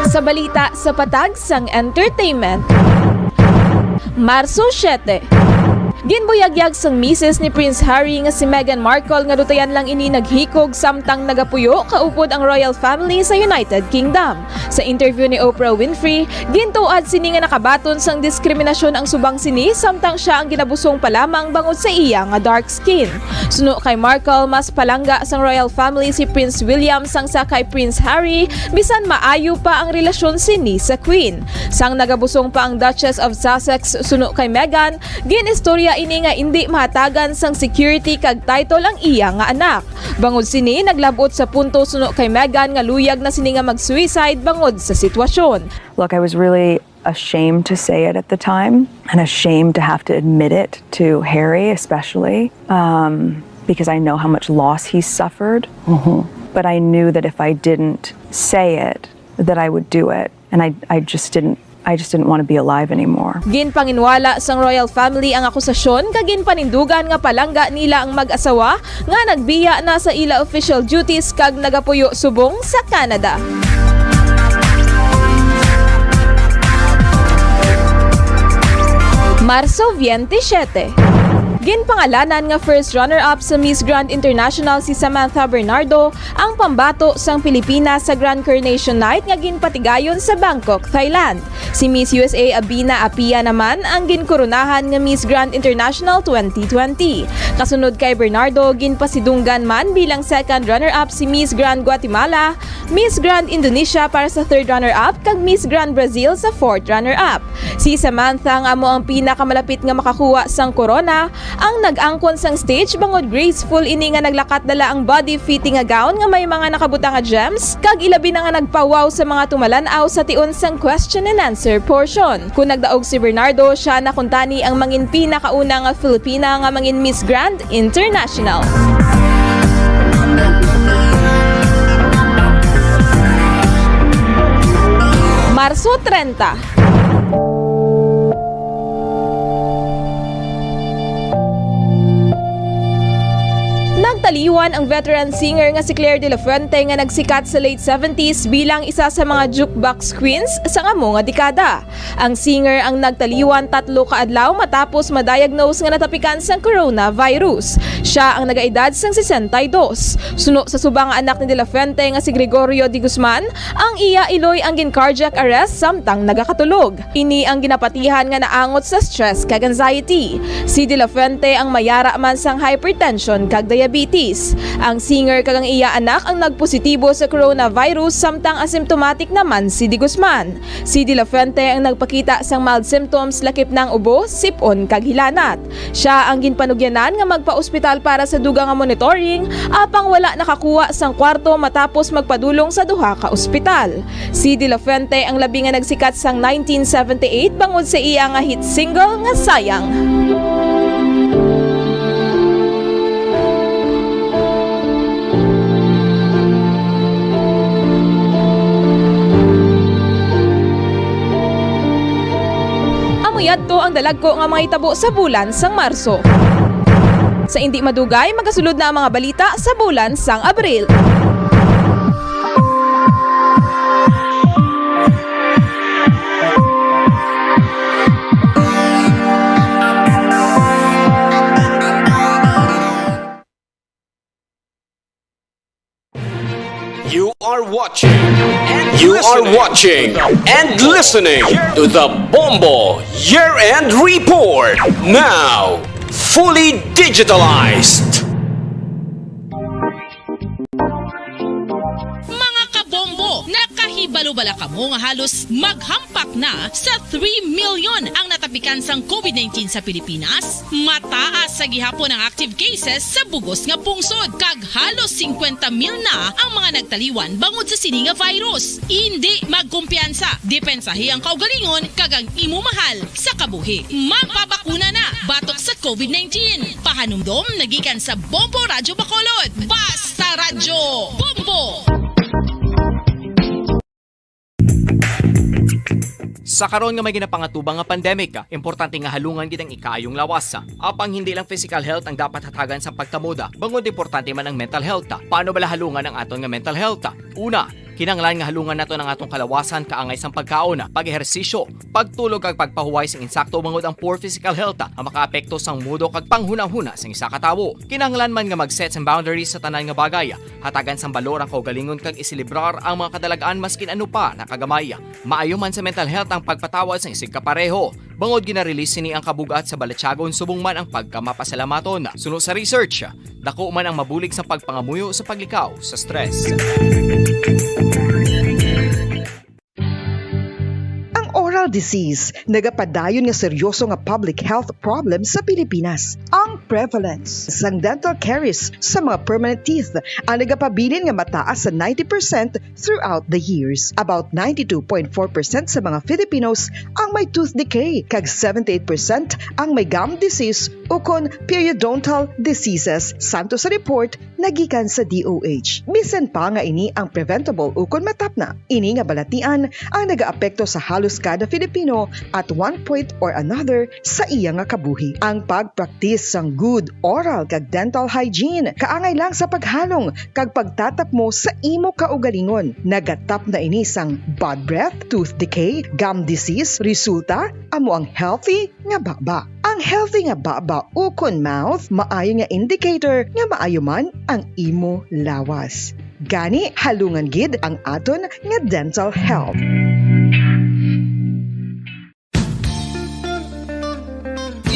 Sa balita sa patag sang entertainment. Marso siete. Ginbuyagyag sang misis ni Prince Harry nga si Meghan Markle nga dutayan lang ini naghikog samtang nagapuyo kaupod ang royal family sa United Kingdom. Sa interview ni Oprah Winfrey, gintuad sini nga nakabaton sang diskriminasyon ang subang sini samtang sia ang ginabusong pa lamang bangod sa iya nga dark skin. Suno kay Markle, mas palangga sang royal family si Prince William sang sa kay Prince Harry, bisan maayo pa ang relasyon sini sa Queen. Sang nagabusong pa ang Duchess of Sussex suno kay Meghan, gin-istorya ini nga indi mahatagan sang security kag title ang iya nga anak. Bangod sini, naglab-ot sa punto suno kay Meghan nga luyag na sini nga mag-suicide bangod sa sitwasyon. Look, I was really ashamed to say it at the time and ashamed to have to admit it to Harry, especially, um, because I know how much loss he suffered. But I knew that if I didn't say it, that I would do it. And I, I just didn't, I just didn't want to be alive anymore. Ginpanginwala sang royal family ang akusasyon kag ginpanindugan nga palangga nila ang mag-asawa nga nagbiya na sa ila official duties kag nagapuyo subong sa Canada. Marso veintisiete. Ginpangalanan nga first runner-up sa Miss Grand International si Samantha Bernardo, ang pambato sang Pilipinas sa Grand Carnation Night nga ginpatigayon sa Bangkok, Thailand. Si Miss U S A Abina Apia naman ang ginkoronahan nga Miss Grand International twenty twenty. Kasunod kay Bernardo, ginpasidunggan man bilang second runner-up si Miss Grand Guatemala, Miss Grand Indonesia para sa third runner-up, kag Miss Grand Brazil sa fourth runner-up. Si Samantha, nga amo ang pinakamalapit nga makakuha sang korona, ang nag-angkon sang stage bangod graceful ini nga naglakat dala ang body fitting nga gown nga may mga nakabutang nga gems, kag ilabi na nga nagpawaw sa mga tumalan-aw sa tion sang question and answer portion. Kon nagdaog si Bernardo, sia na kuntani ang mangin pinakauna nga Filipina nga mangin Miss Grand International. Marso trenta. Nagtaliwan ang veteran singer nga si Claire De La Fuente nga nagsikat sa late seventies bilang isa sa mga jukebox queens sang amo nga dekada. Ang singer ang nagtaliwan tatlo ka adlaw matapos ma-diagnose nga natapikan sang coronavirus. Sia ang nagaedad sang sesenta y dos. Suno sa subang nga anak ni De La Fuente nga si Gregorio De Guzman, ang iya iloy ang gin-cardiac arrest samtang nagakatulog. Ini ang ginapatihan nga naangot sa stress kag anxiety. Si De La Fuente ang mayara man sang hypertension kag diabetes. Ang singer kag ang iya anak ang nagpositibo sa coronavirus, samtang asymptomatic naman si De Guzman. Si De La Fuente ang nagpakita sang mild symptoms lakip na ang ubo, sip-on kag hilanat. Sia ang ginpanugyanan nga magpa-ospital para sa dugang nga monitoring, apang wala nakakuha sang kwarto matapos magpadulong sa duha ka ospital. Si De La Fuente ang labi nga nagsikat sang nineteen seventy-eight bangod sa iya nga hit single nga Sayang. Amo yadto ang dalagko nga mga hitabo sa bulan sang Marso. Sa indi madugay, magasulod na ang mga balita sa bulan sang Abril. You Watching. And you are watching and listening to the Bombo Year End Report. Now, fully digitalized. Mga kabombo, nakahibalo bala kamo nga halos maghampak na sa three million ang natapikan sang COVID nineteen sa Pilipinas? Mataas sa gihapon ang active cases sa bugos nga pungsod, kag halos singkwenta mil na ang mga nagtaliwan bangod sa sini nga virus. Indi magkumpiyansa, depensahi ang kaugalingon kag ang imo mahal sa kabuhi. Magpabakuna na batok sa COVID nineteen. Pahanumdom nagikan sa Bombo Radyo Bacolod. Basta Radyo Bombo! Sa karon nga may ginapangatubang nga pandemic, importante nga halungan gid ang ikaayong lawas. Apang hindi lang physical health ang dapat hatagan sa pagkamoda, bangod importante man ang mental health. Paano bala halungan ang aton nga mental health? Una, kinahanglan nga halungan naton ang atong kalawasan kaangay sang pagkaon, pag-ehersisyo, pagtulog kag pagpahuway sing insakto, bangod ang poor physical health ang makaapekto sang mudo kag panghunahuna sang isa ka tawo. Kinahanglan man nga mag-set sang boundaries sa tanan nga bagay, hatagan sang balor ang kaugalingon kag iselebrar ang mga kadalag-an maskin ano pa na kagamay. Maayo man sa mental health ang pagpatawad sang isigkapareho, bangod gina-release sini ang kabug-at sa balatyagon subong man ang pagkamapasalamaton. Suno sa research, dako man ang mabulig sa pagpangamuyo sa paglikaw sa stress. Ang oral disease nagapadayon nga seryoso nga public health problem sa Pilipinas. Ang prevalence sang dental caries sa mga permanent teeth ang nagapabilin nga mataas sa ninety percent throughout the years. About ninety-two point four percent sa mga Filipinos ang may tooth decay, kag seventy-eight percent ang may gum disease ukon periodontal diseases, santo sa report nagikan sa D O H. Bisan pa nga ini ang preventable ukon matapna, ini nga balatian ang nagaapekto sa halos kada Filipino at one point or another sa iya nga kabuhi. Ang pagpraktis sang good oral kag dental hygiene kaangay lang sa paghalong kag pagtatapmo sa imo kaugalingon. Nagatapna ini sang bad breath, tooth decay, gum disease, resulta amo ang healthy nga baba. Ang healthy nga baba ukon mouth maayo nga indicator nga maayo man ang imo lawas. Gani, halungan gid ang aton nga dental health.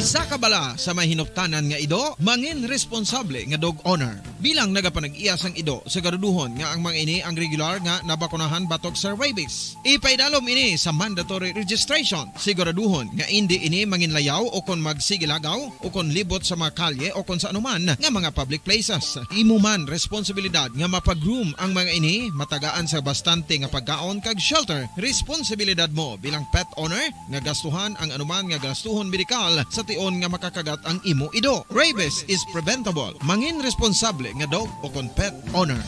Isa ka bala sa may hinuktanan nga ido, mangin responsable nga dog owner. Bilang nagapanag-iya sang ido, siguraduhon nga ang mga ini ang regular nga nabakunahan batok sa rabies. Ipaidalom ini sa mandatory registration. Siguraduhon nga indi ini manginlayaw o kon magsigilagaw o kon libot sa mga kalye o kon sa anuman nga mga public places. Imo man responsibilidad nga mapag-groom ang mga ini, matagaan sa bastante nga pagkaon kag shelter. Responsibilidad mo bilang pet owner nga gastuhan ang anuman nga gastuhon medikal sa tion nga makakagat ang imo ido. Rabies is preventable. Mangin responsable nga dog o kon pet owner.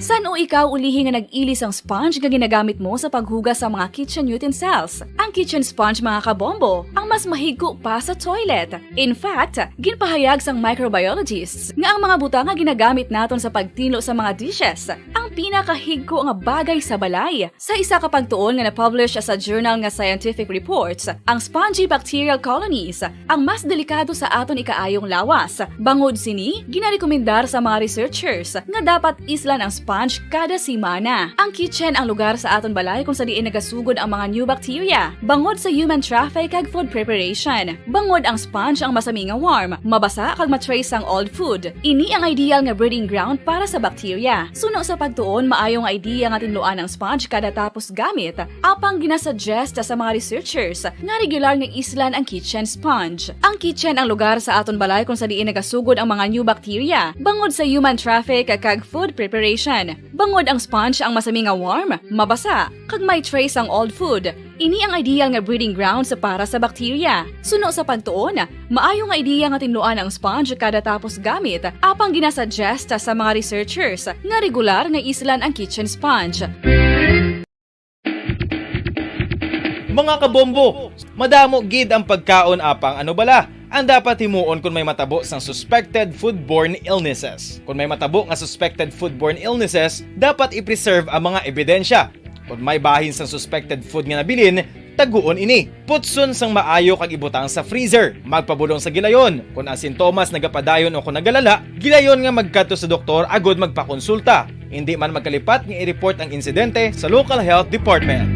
San-o ikaw ulihi nga nag-ili sang sponge nga ginagamit mo sa paghugas sa mga kitchen utensils? Ang kitchen sponge, mga kabombo, ang mas mahigko pa sa toilet. In fact, ginpahayag sang microbiologists nga ang mga butang nga ginagamit naton sa pagtinlo sa mga dishes ang pinakahigko nga bagay sa balay. Sa isa ka pagtuon nga na-publish sa journal nga Scientific Reports, ang spongy bacterial colonies ang mas delikado sa aton ikaayong lawas. Bangod sini, ginarekomendar sa mga researchers nga dapat islan ang sponge kada semana. Ang kitchen ang lugar sa aton balay kung sa diin nagasugod ang mga new bacteria bangod sa human traffic kag food preparation. Bangod ang sponge ang masami nga warm, mabasa kag ma-trace ang old food. Ini ang ideal nga breeding ground para sa bacteria. Suno sa pagtuon, maayo nga idea nga tinluan ang sponge kada tapos gamit. Apang ginasuggest sa mga researchers nga regular nga islan ang kitchen sponge. Ang kitchen ang lugar sa aton balay kung sa diin nagasugod ang mga new bacteria bangod sa human traffic kag food preparation. Bangod ang sponge ang masami nga warm, mabasa, kag may trace ang old food. Ini ang ideal nga breeding grounds para sa bacteria. Suno sa pagtuon, maayo nga idea nga tinluan ang sponge kada tapos gamit, apang ginasuggest sa mga researchers nga regular nga islan ang kitchen sponge. Mga kabombo, madamo gid ang pagkaon apang ano bala ang dapat himuon kon may matabo sang suspected foodborne illnesses. Kon may matabo nga suspected foodborne illnesses, dapat i-preserve ang mga ebidensya. Kon may bahin sang suspected food nga nabilin, Taguon ini. Putson sang maayo kag ibutang sa freezer. Magpabulong sa gilayon. Kon ang sintomas nagapadayon o kon nagalala, gilayon nga magkadto sa doktor agud magpakonsulta. Indi man magkalipat nga i-report ang insidente sa local health department.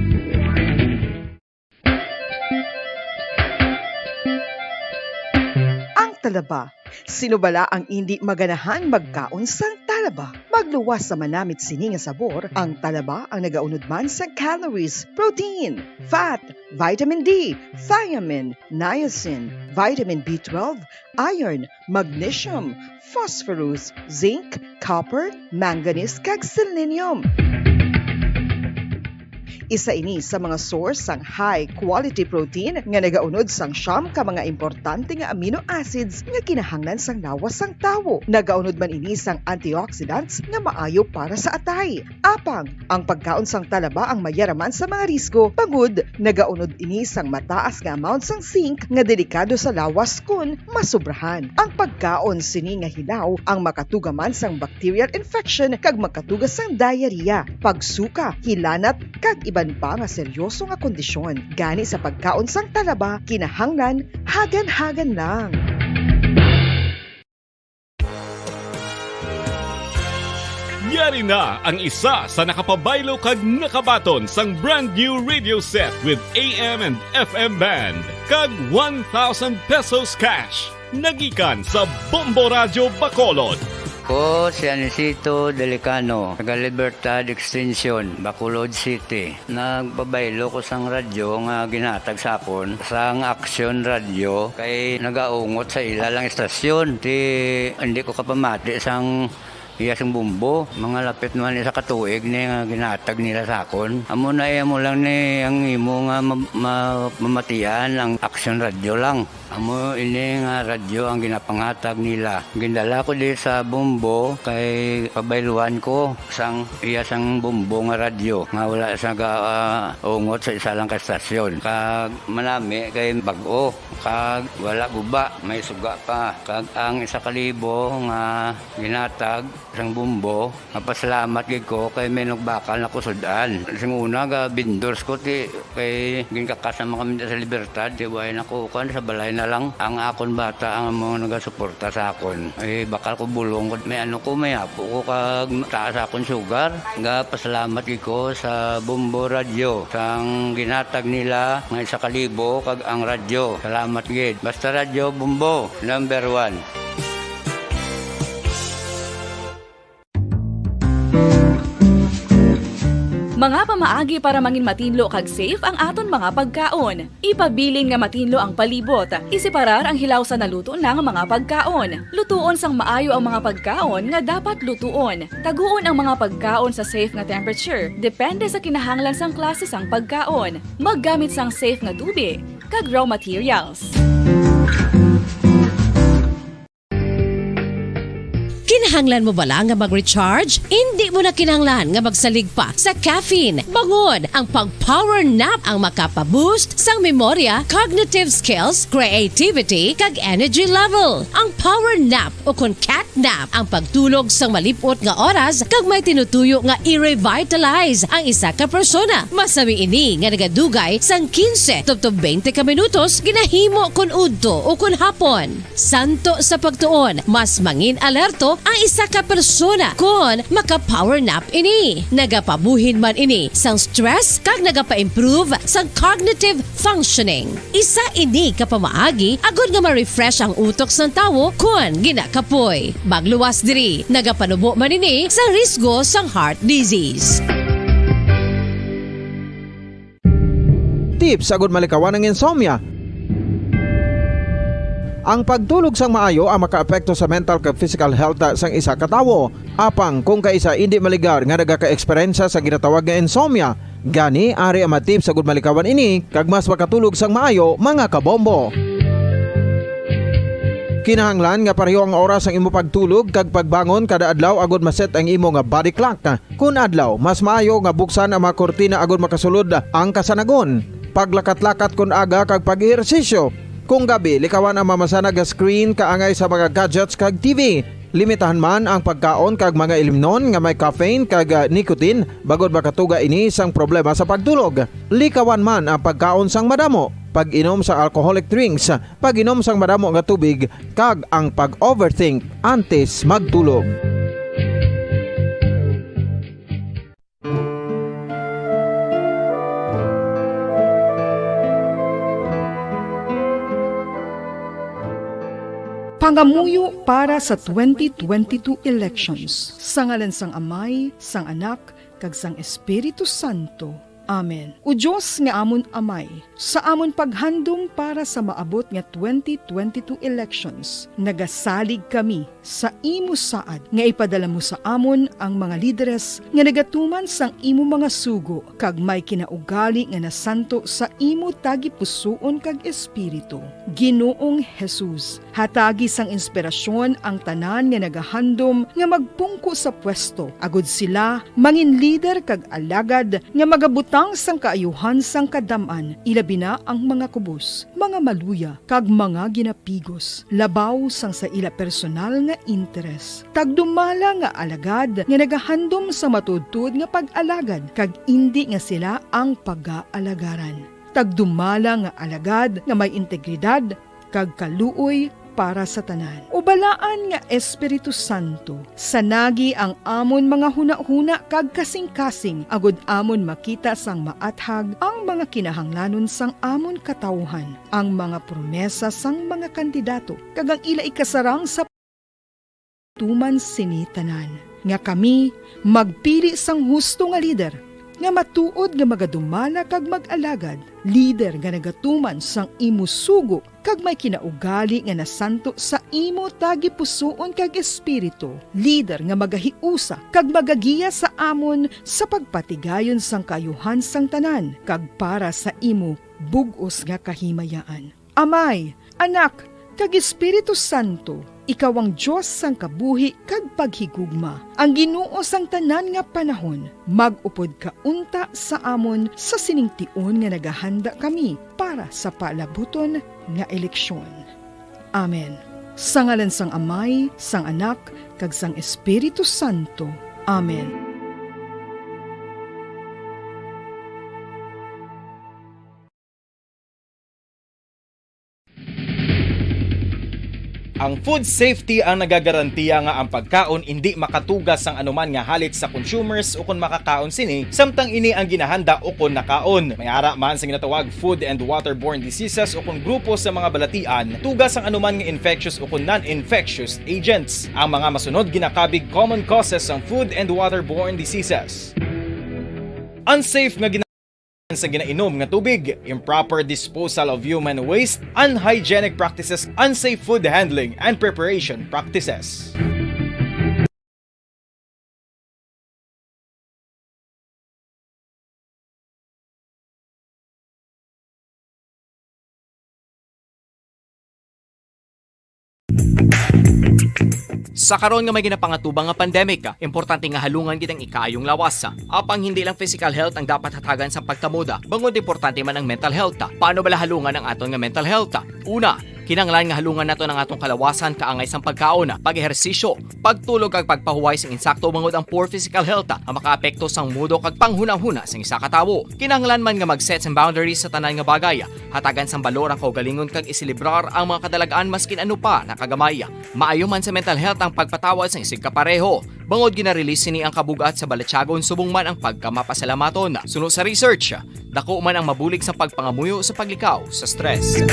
Ang talaba. Sino bala ang indi maganahan magkaon sang talaba? Magluwas sa manamit sini nga sabor, ang talaba ang nagaunod man sa calories, protein, fat, vitamin D, thiamine, niacin, vitamin B twelve, iron, magnesium, phosphorus, zinc, copper, manganese, kag selenium. Isa ini sa mga source sang high quality protein nga nagaunod sang siyam ka mga importante nga amino acids nga kinahanglan sang lawas sang tawo. Nagaunod man ini sang antioxidants nga maayo para sa atay. Apang, ang pagkaon sang talaba ang mayaraman sa mga risgo, bangod nagaunod ini sang mataas nga amount sang zinc nga delikado sa lawas kon masobrahan. Ang pagkaon sini nga hilaw ang makatuga man sang bacterial infection kag makatuga sang diarrhea, pagsuka, hilanat, kag iban pa nga seryoso nga kondisyon. Gani sa pagkaon sang talaba, kinahanglan hagan-hagan lang. Yari na ang isa sa nakapabaylo kag nakabaton sang brand new radio set with A M and F M band kag one thousand pesos cash. Nagikan sa Bombo Radyo Bacolod. Ko si Anisito Delicano, taga Libertad Extension, Bacolod City. Nagpabaylo ko sang radyo nga ginhatag sa akon sang Aksyon Radyo kay nagaungot sa ila lang estasyon. Ti hindi ko kapamati sang iya sing bumbo. Mga lapit naman isa ka tuig ni nga ginhatag nila sa akon. Amo na iya mo lang ni ang imo nga ma- ma- mamatian ang Aksyon Radyo lang. Amo ini nga radyo ang ginapangatag nila. Gindala ko di sa Bombo kay pabayluan ko sang iya sang Bombo nga radyo nga wala sa ga, ah, ungot sa isa lang ka estasyon. Kag manami kay bag-o kag wala guba, may suga pa. Kag ang isa ka libo nga ginatag sang Bombo, mapasalamat gid ko kay may nagbakal na ko sud-an. Sing una ga vendors ko ti kay ginkakas naman kami sa Libertad, ti way na ko kuan sa balay na lang. Ang akon bata ang mga nagasuporta sa akon. Eh, bakal ko bulong ko, may ano ko, may apo ko kag taas akon sugar. Ga pasalamat gid ko sa Bombo Radyo sang ginatag nila nga isa ka libo kag ang radyo. Salamat gid. Basta Radyo Bombo, number one. Mga pamaagi para mangin matinlo kag safe ang aton mga pagkaon. Ipabilin nga matinlo ang palibot. Iseparar ang hilaw sa naluto na nga mga pagkaon. Lutuon sang maayo ang mga pagkaon nga dapat lutuon. Taguon ang mga pagkaon sa safe nga temperature, depende sa kinahanglan sang klase sang pagkaon. Maggamit sang safe nga tubi kag raw materials. Kinahanglan mo bala nga mag-recharge? Indi mo na kinahanglan nga magsalig pa sa caffeine. Bangod ang pag-power nap ang makapa-boost sang memorya, cognitive skills, creativity, kag energy level. Ang power nap o kon cat nap ang pagtulog sang malip-ot nga oras kag may tinutuyo nga i-revitalize ang isa ka persona. Masami ini nga nagadugay sang kinse tubtob twenty ka minutos ginahimo kon udto o kon hapon. Santo sa pagtuon, mas mangin-alerto ang isa ka persona kon maka-power nap ini. Nagapabuhin man ini sang stress kag nagapa-improve sang cognitive functioning. Isa ini ka pamaagi agod nga ma-refresh ang utok sang tawo kon ginakapoy. Magluwas diri, nagapanubo man ini sang risgo sang heart disease. Tips agud malikawan ang insomnia. Ang pagtulog sang maayo ang makaapekto sa mental kag physical health sang isa ka tawo. Apang kung kaisa indi maligar nga nagaka-eksperyensya sa ginatawag nga insomnia, gani ari ang mga tips agud malikawan ini kag mas makatulog sang maayo, mga kabombo. Kinahanglan nga pareho ang oras sang imo pagtulog kag pagbangon kada adlaw agud ma-set ang imo nga body clock. Kon adlaw, mas maayo nga buksan ang mga kurtina agud makasulod ang kasanagon, paglakat-lakat kon aga kag pag-ehersisyo. Kung gabi, likawan ang mamasanag nga screen kaangay sa mga gadgets kag T V. Limitahan man ang pagkaon kag mga ilimnon nga may caffeine kag, ah, nicotine, bangod makatuga ini sang problema sa pagtulog. Likawan man ang pagkaon sang madamo, pag-inom sang alcoholic drinks, pag-inom sang madamo nga tubig, kag ang pag-overthink antes magtulog. Pangamuyo para sa twenty twenty-two elections. Sa ngalan sang Amay, sang Anak, kag sang Espiritu Santo. Amen. O Dios nga amon Amay, sa amon paghandom para sa maabot nga twenty twenty-two elections, nagasalig kami sa imo saad nga ipadala mo sa amon ang mga lideres nga nagatuman sang imo mga sugo kag may kinaugali nga nasanto sa imo tagipusoon kag espiritu. Ginoong Jesus, hatagi sang inspirasyon ang tanan nga nagahandom nga magpungko sa pwesto, agod sila mangin lider kag alagad nga magabutang sang kaayuhan sang kadam-an, ilabi na ang mga kubos, mga maluya, kag mga ginapigos, labaw sang sa ila personal nga interes. Tagdumala nga alagad nga nagahandom sa matuodtuod nga pag-alagad, kag indi nga sila ang pagaalagaran. Tagdumala nga alagad nga may integridad kag kaluoy para sa tanan. O balaan nga Espiritu Santo, sanagi ang amon mga hunahuna kag kasingkasing, agod amon makita sang maathag ang mga kinahanglanon sang amon katawuhan, ang mga promesa sang mga kandidato, kag ang ila ikasarang sa tuman sini tanan, nga kami magpili sang husto nga lider, nga matuod nga magadumala kag mag-alagad, lider nga nagatuman sang imo sugo, kag may kinaugali nga nasanto sa imo tagipusoon kag espiritu, lider nga magahiusa kag magagiya sa amon sa pagpatigayon sang kaayuhan sang tanan, kag para sa imo bug-os nga kahimayaan. Amay, Anak, kag Espiritu Santo, ikaw ang Dios sang kabuhi kag paghigugma, ang Ginoo sang tanan nga panahon. Mag-upod ka unta sa amon sa sining tion nga nagahanda kami para sa palabuton nga eleksyon. Amen. Sa ngalan sang Amay, sang Anak, kag sang Espiritu Santo. Amen. Ang food safety ang nagagarantiya nga ang pagkaon indi makatuga sang anuman nga halit sa consumers ukon makakaon sini, samtang ini ang ginahanda ukon nakaon. May ara man sa ginatawag food and waterborne diseases ukon grupo sa mga balatian, tuga sang anuman nga infectious ukon non-infectious agents. Ang mga masunod ginakabig common causes sang food and waterborne diseases. Unsafe nga sa ginainom nga tubig, improper disposal of human waste, unhygienic practices, unsafe food handling and preparation practices. Sa karon nga may ginapangatubang nga pandemic, importante nga halungan gid ang ikaayong lawas. Apang hindi lang physical health ang dapat hatagan sa pagkamuda, bangod importante man ang mental health. Paano bala halungan ang aton nga mental health? Una, kinahanglan nga halungan naton ang atong kalawasan kaangay sang pagkaon, pag-ehersisyo, pagtulog kag pagpahuway sing insakto, bangod ang poor physical health ang makaapekto sang mudo kag panghunahuna sang isa ka tawo. Kinahanglan man nga mag-set sang boundaries sa tanan nga bagay, hatagan sang balor ang kaugalingon kag iselebrar ang mga kadalag-an maskin ano pa na kagamay. Maayo man sa mental health ang pagpatawad sang isigkapareho, bangod gina-release sini ang kabug-at sa balatyagon subong man ang pagkamapasalamaton. Suno sa research, dako man ang mabulig sa pagpangamuyo sa paglikaw sa stress.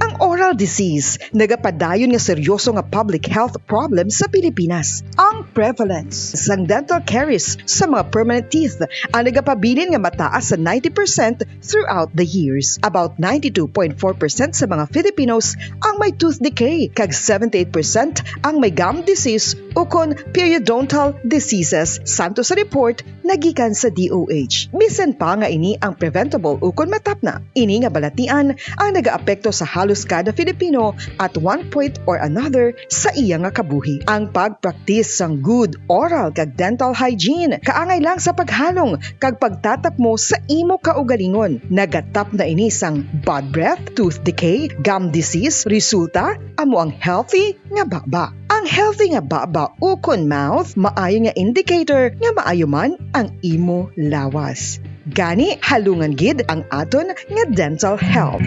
Ang oral disease nagapadayon nga seryoso nga public health problem sa Pilipinas. Ang prevalence sang dental caries sa mga permanent teeth ang nagapabilin nga mataas sa ninety percent throughout the years. About ninety-two point four percent sa mga Filipinos ang may tooth decay, kag seventy-eight percent ang may gum disease ukon periodontal diseases, santo sa report nagikan sa D O H. Bisan pa nga ini ang preventable ukon matapna, ini nga balatian ang nagaapekto sa halos kada Filipino at one point or another sa iya nga kabuhi. Ang pagpraktis sang good oral kag dental hygiene kaangay lang sa paghalong kag pagtatapmo sa imo kaugalingon. Nagatapna ini sang bad breath, tooth decay, gum disease, resulta amo ang healthy nga baba. Ang healthy nga baba ukon mouth maayo nga indicator nga maayo man ang imo lawas. Gani, halungan gid ang aton nga dental health.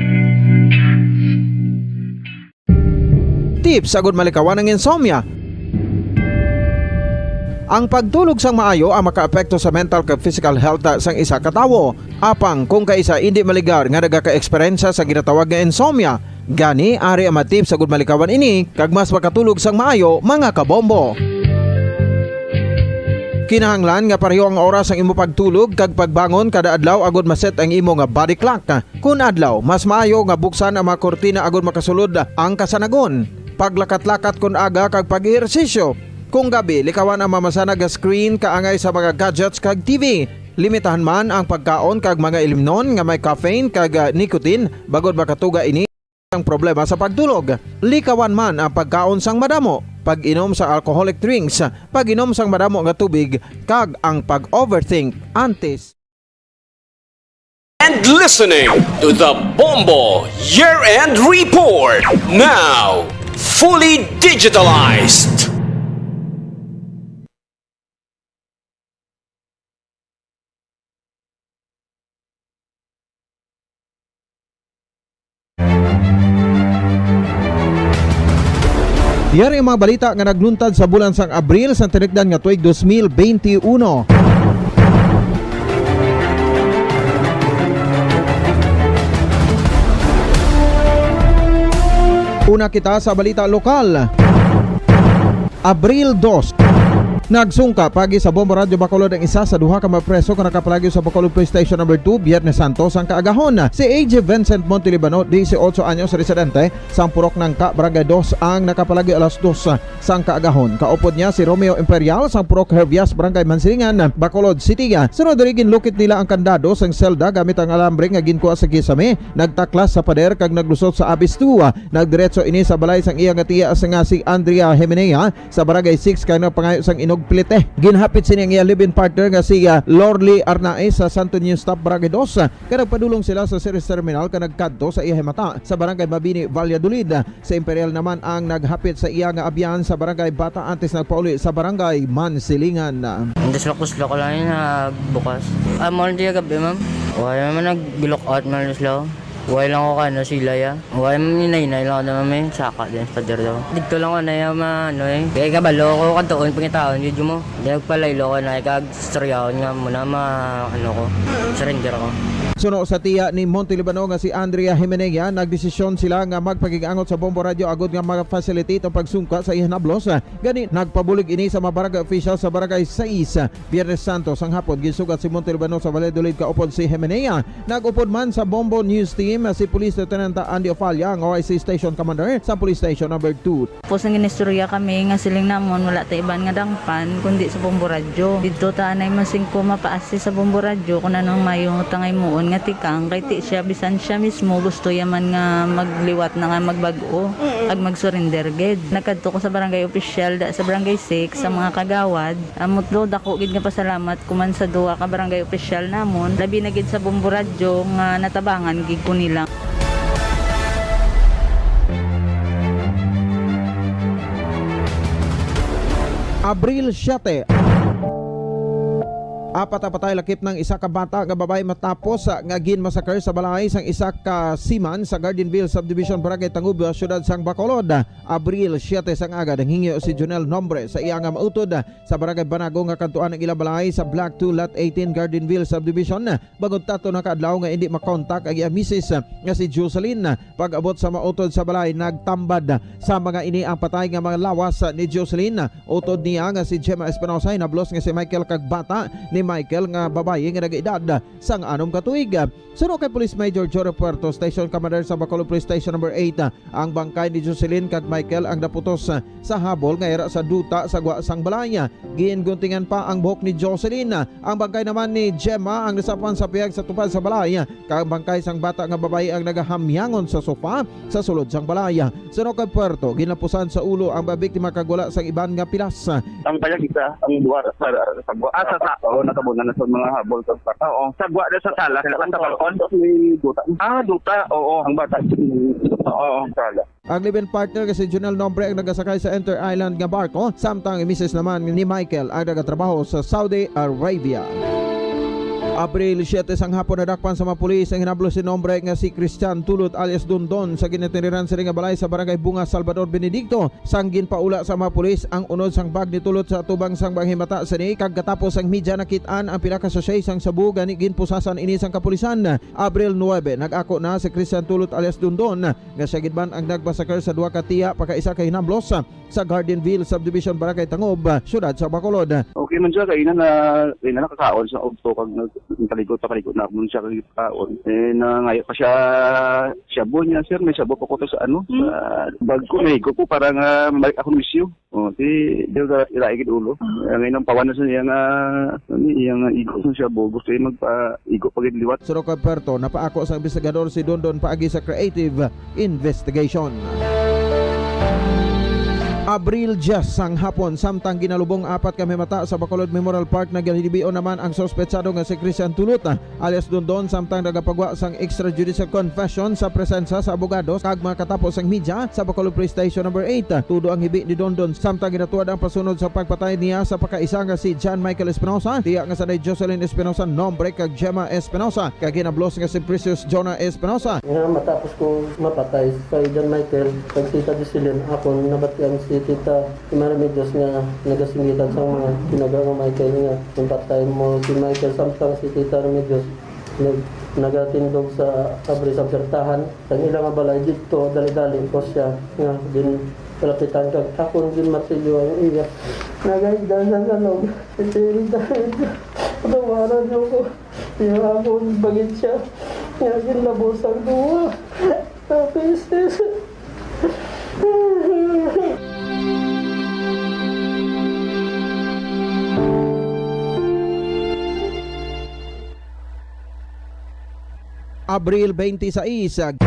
Tips agud malikawan ang insomnia. Ang pagtulog sang maayo ang makaapekto sa mental kag physical health sang isa ka tawo. Apang kung kaisa indi maligar nga nagaka-eksperyensya sa ginatawag nga insomnia, gani ari ang mga tips agud malikawan ini kag mas makatulog sang maayo, mga kabombo. Kinahanglan nga pareho ang oras ang imo pagtulog kag pagbangon kada adlaw agud ma-set ang imo nga body clock. Kun adlaw, mas maayo nga buksan ang mga kurtina agud makasulod ang kasanagon. Paglakat-lakat kun aga kag pag-ehersisyo. Kung gabi, likawan ang mamasanag nga screen kaangay sa mga gadgets kag T V. Limitahan man ang pagkaon kag mga ilimnon nga may caffeine kag, ah, nicotine, bangod makatuga ini ang problema sa pagtulog. Likawan man ang pagkaon sang madamo, pag-inom sa alcoholic drinks, pag-inom sang madamo nga tubig, kag ang pag-overthink antes. And listening to the Bombo Year End Report, now fully digitalized. Yari ang mga balita nga nagluntad sa bulan sang Abril sang tinigdan nga tuig dos mil bente uno. Una kita sa balita lokal. Abril dos. Nagsungka paagi sa Bombo Radyo Bacolod ang isa sa duha ka mga preso nga nakapalagyo sa Bacolod Police Station Number Two, Biyernes Santo sang kaagahon. Si A J Vincent Montelibano, dieciocho anyos, residente sang Purok Nangka, Barangay Dos, ang nakapalagyo alas dos sang kaagahon. Kaupod niya si Romeo Imperial sang Purok Hervias, Barangay Mansilingan, Bacolod City. Sunod diri, ginlukit nila ang kandado sang selda gamit ang alambre nga ginkuha sa kisame, nagtaklas sa pader kag naglusot sa Abyss Two. Nagdiretso ini sa balay sang iya nga tiya sa nga si Andrea Jimenea sa Barangay Six kag nagpangayo sang inog pilete. Ginhapit sini ang iya live-in partner nga si, ah, Lorly Arnaez sa Santo Niño Stop, Barangay Dos, kag nagpadulong sila sa Ceres Terminal kag nagkadto sa iya himata sa Barangay Mabini, Valladolid. Si Imperial naman ang naghapit sa iya nga abyan sa Barangay Bata antes nagpauli sa Barangay Mansilingan. Ang dislok-dislok ko lang yun, ah, bukas. Ah, mall di gabi, ma'am. Wala naman nag-lock out, ma'am, dislok. Wala lang ako ka, ano, sila, ya. Wala, ma'am, hinay-hinay lang ako naman, may saka din sa pader daw. Dito lang ako na yung, ma-, ano, eh. Kaya kabalo ako, kantuon, pangitaon, yun mo. Di nagpalaylo ko na, ikag-, Istoryaon nga muna ma-, ano ko, surrender ko. Suno sa tiya ni Monte Libano nga si Andrea Jimenea, nagdesisyon sila nga magpakig-angot sa Bombo Radyo agod nga ma-facilitate ang pagsungka sa iya nablos. Gani, nagpabulig ini sa mga barangay official sa Barangay Sais, Biyernes Santo sang hapon. Ginsugat si Monte Libano sa Valladolid kaupod si Jimenea. Nag-upod man sa Bombo News Team si Police Lieutenant Andy Ofalla, ang O I C Station Commander sa Police Station Number Two. Tapos ang ginistorya kami nga siling namon, wala ta iban nga dangpan kundi sa Bombo Radyo. Didto ta anay masingko mapaasi sa Bombo Radyo kung anong mayo ta nga himuon nga tikang, kay ti siya, bisan siya mismo gusto ya man nga magliwat na nga magbag-o, Mm-mm. Ag mag-surrender gid. Nagkadto ko sa barangay official, da, sa barangay six, sa Mm. mga kagawad. Amo to, dako gid nga pasalamat ko man sa duha ka barangay official namon, labi na gid sa Bombo Radyo nga natabangan gid ko nila. Abril siete. Apat ang patay lakip ng isa ka bata nga babayi matapos, ah, nga ginmasaker sa balay sang isa ka seaman sa Gardenville Subdivision, Barangay Tangub, siyudad sang Bacolod. Abril siete sang aga, nanghingyo si Jonel Nombre sa iya nga mautod sa Barangay Banago nga kadtuan ang ilang balay sa Block two, Lot eighteen, Gardenville Subdivision. Bangod tato na ka adlaw nga indi makontak ang iya misis nga si Jocelyn. Pag-abot sa mautod sa balay, nagtambad sa mga ini ang patay nga mga lawas ni Jocelyn. Utod niya nga si Gemma Espinosa, hinablos nga si Michael kag bata ni Michael nga babayi nga nag-edad sang anom ka tuig. Suno kay Police Major Jory Puerto, Station Commander sa Bacolod Police Station Number eight, ang bangkay ni Jocelyn kag Michael ang naputos sa habol nga ira sa duta sa gwa sang balay. Ginguntingan pa ang buhok ni Jocelyn. Ang bangkay naman ni Gemma ang nasapan sa pihag sa tupad sa balay, kag ang bangkay sang bata nga babayi ang nagahamyangon sa sofa sa sulod sang balay. Suno kay Puerto, ginapusan sa ulo ang biktima kag wala sang iban nga pilas. Ang payag isa, ang duha sa, sa, sa, ah, sa, sa, oo, natabunan na sa mga habol sa, sa, oo. Sa gwa na sa sala, sa, sa balkon. May duta. Ah, duta, oo, ang bata. Oo, sala. Ang live-in partner nga si Junel Nombre ang nagasakay sa Inter Island nga barko, samtang ang misis naman ni Michael ang nagatrabaho sa Saudi Arabia. Abril siete sang hapon, nadakpan sa mga pulis ang hinablos ni Nombre nga si Christian Tulot alias Dondon sa ginatiniran sini nga balay sa Barangay Bunga, Salvador Benedicto. Sang ginpaula sa mga pulis ang unod sang bag ni Tulot sa atubang sang mga himata sini, kag katapos ang media nakit-an ang pila ka sachet sang shabu, gani ginpusasan ini sang kapulisan. Abril nuebe, nag-ako na si Christian Tulot alias Dondon nga siya gid man ang nagmasakar sa duha ka tiya pagkaisa ka hinablos sa Gardenville Subdivision, Barangay Tangob, Siyudad sa Bacolod. Okay man siya, kay ina na, kay ina nakakaon sa udto, kag nag-, nagpaligo, papaligo na ako man siya kag kaon. Eh, nangayo pa siya, shabu niya, "Sir, may shabu pa ko to sa ano, sa bag ko, may ko para nga mabalik ako misyo." Oh, di, di ko ila-, ilaigid ulo. Ah. Ang inang pawan na sa iya nga, ano, iya nga igo sa shabu, gusto niya magpaigo pa gid liwat. Suno kay Puerto, napaako sa investigador si Dondon paagi sa creative investigation. Abril diyes sang hapon, samtang ginalubong apat ka mga mata sa Bacolod Memorial Park, nagalibion naman ang suspetsado nga si Christian Tulot, alias Dondon, samtang nagapagwa sang extrajudicial confession sa presensya sa abogado kag mga katapo sang media sa Bacolod Police Station Number eight. Tudo ang hibi ni Dondon, samtang ginatuad ang pasunod sa pagpatay niya sa pagkaisa nga si John Michael Espinosa, tiya nga sanay Jocelyn Espinosa, nombre kag Gemma Espinosa, kag hinablos nga si Precious Jonah Espinosa. Nga matapos ko mapatay kay John Michael, kag Tita Jocelyn, ako nabatian si Tita Ima Remedios nga nagasinggitan sang mga tinaga nga Michael nga kung patay mo si Michael, samtang si Tita Remedios nag-, nagatindog sa abri sa puwertahan sang ila nga balay didto, dali-dali ko siya nga ginpalapitan kag akon ginmartilyo ang iya. Nagahigda sa salog, si Tita Remedios, patawaran niyo ko. Iya akon bagid siya nga ginlabos ang duwa. Tapos, Abril twenty-six,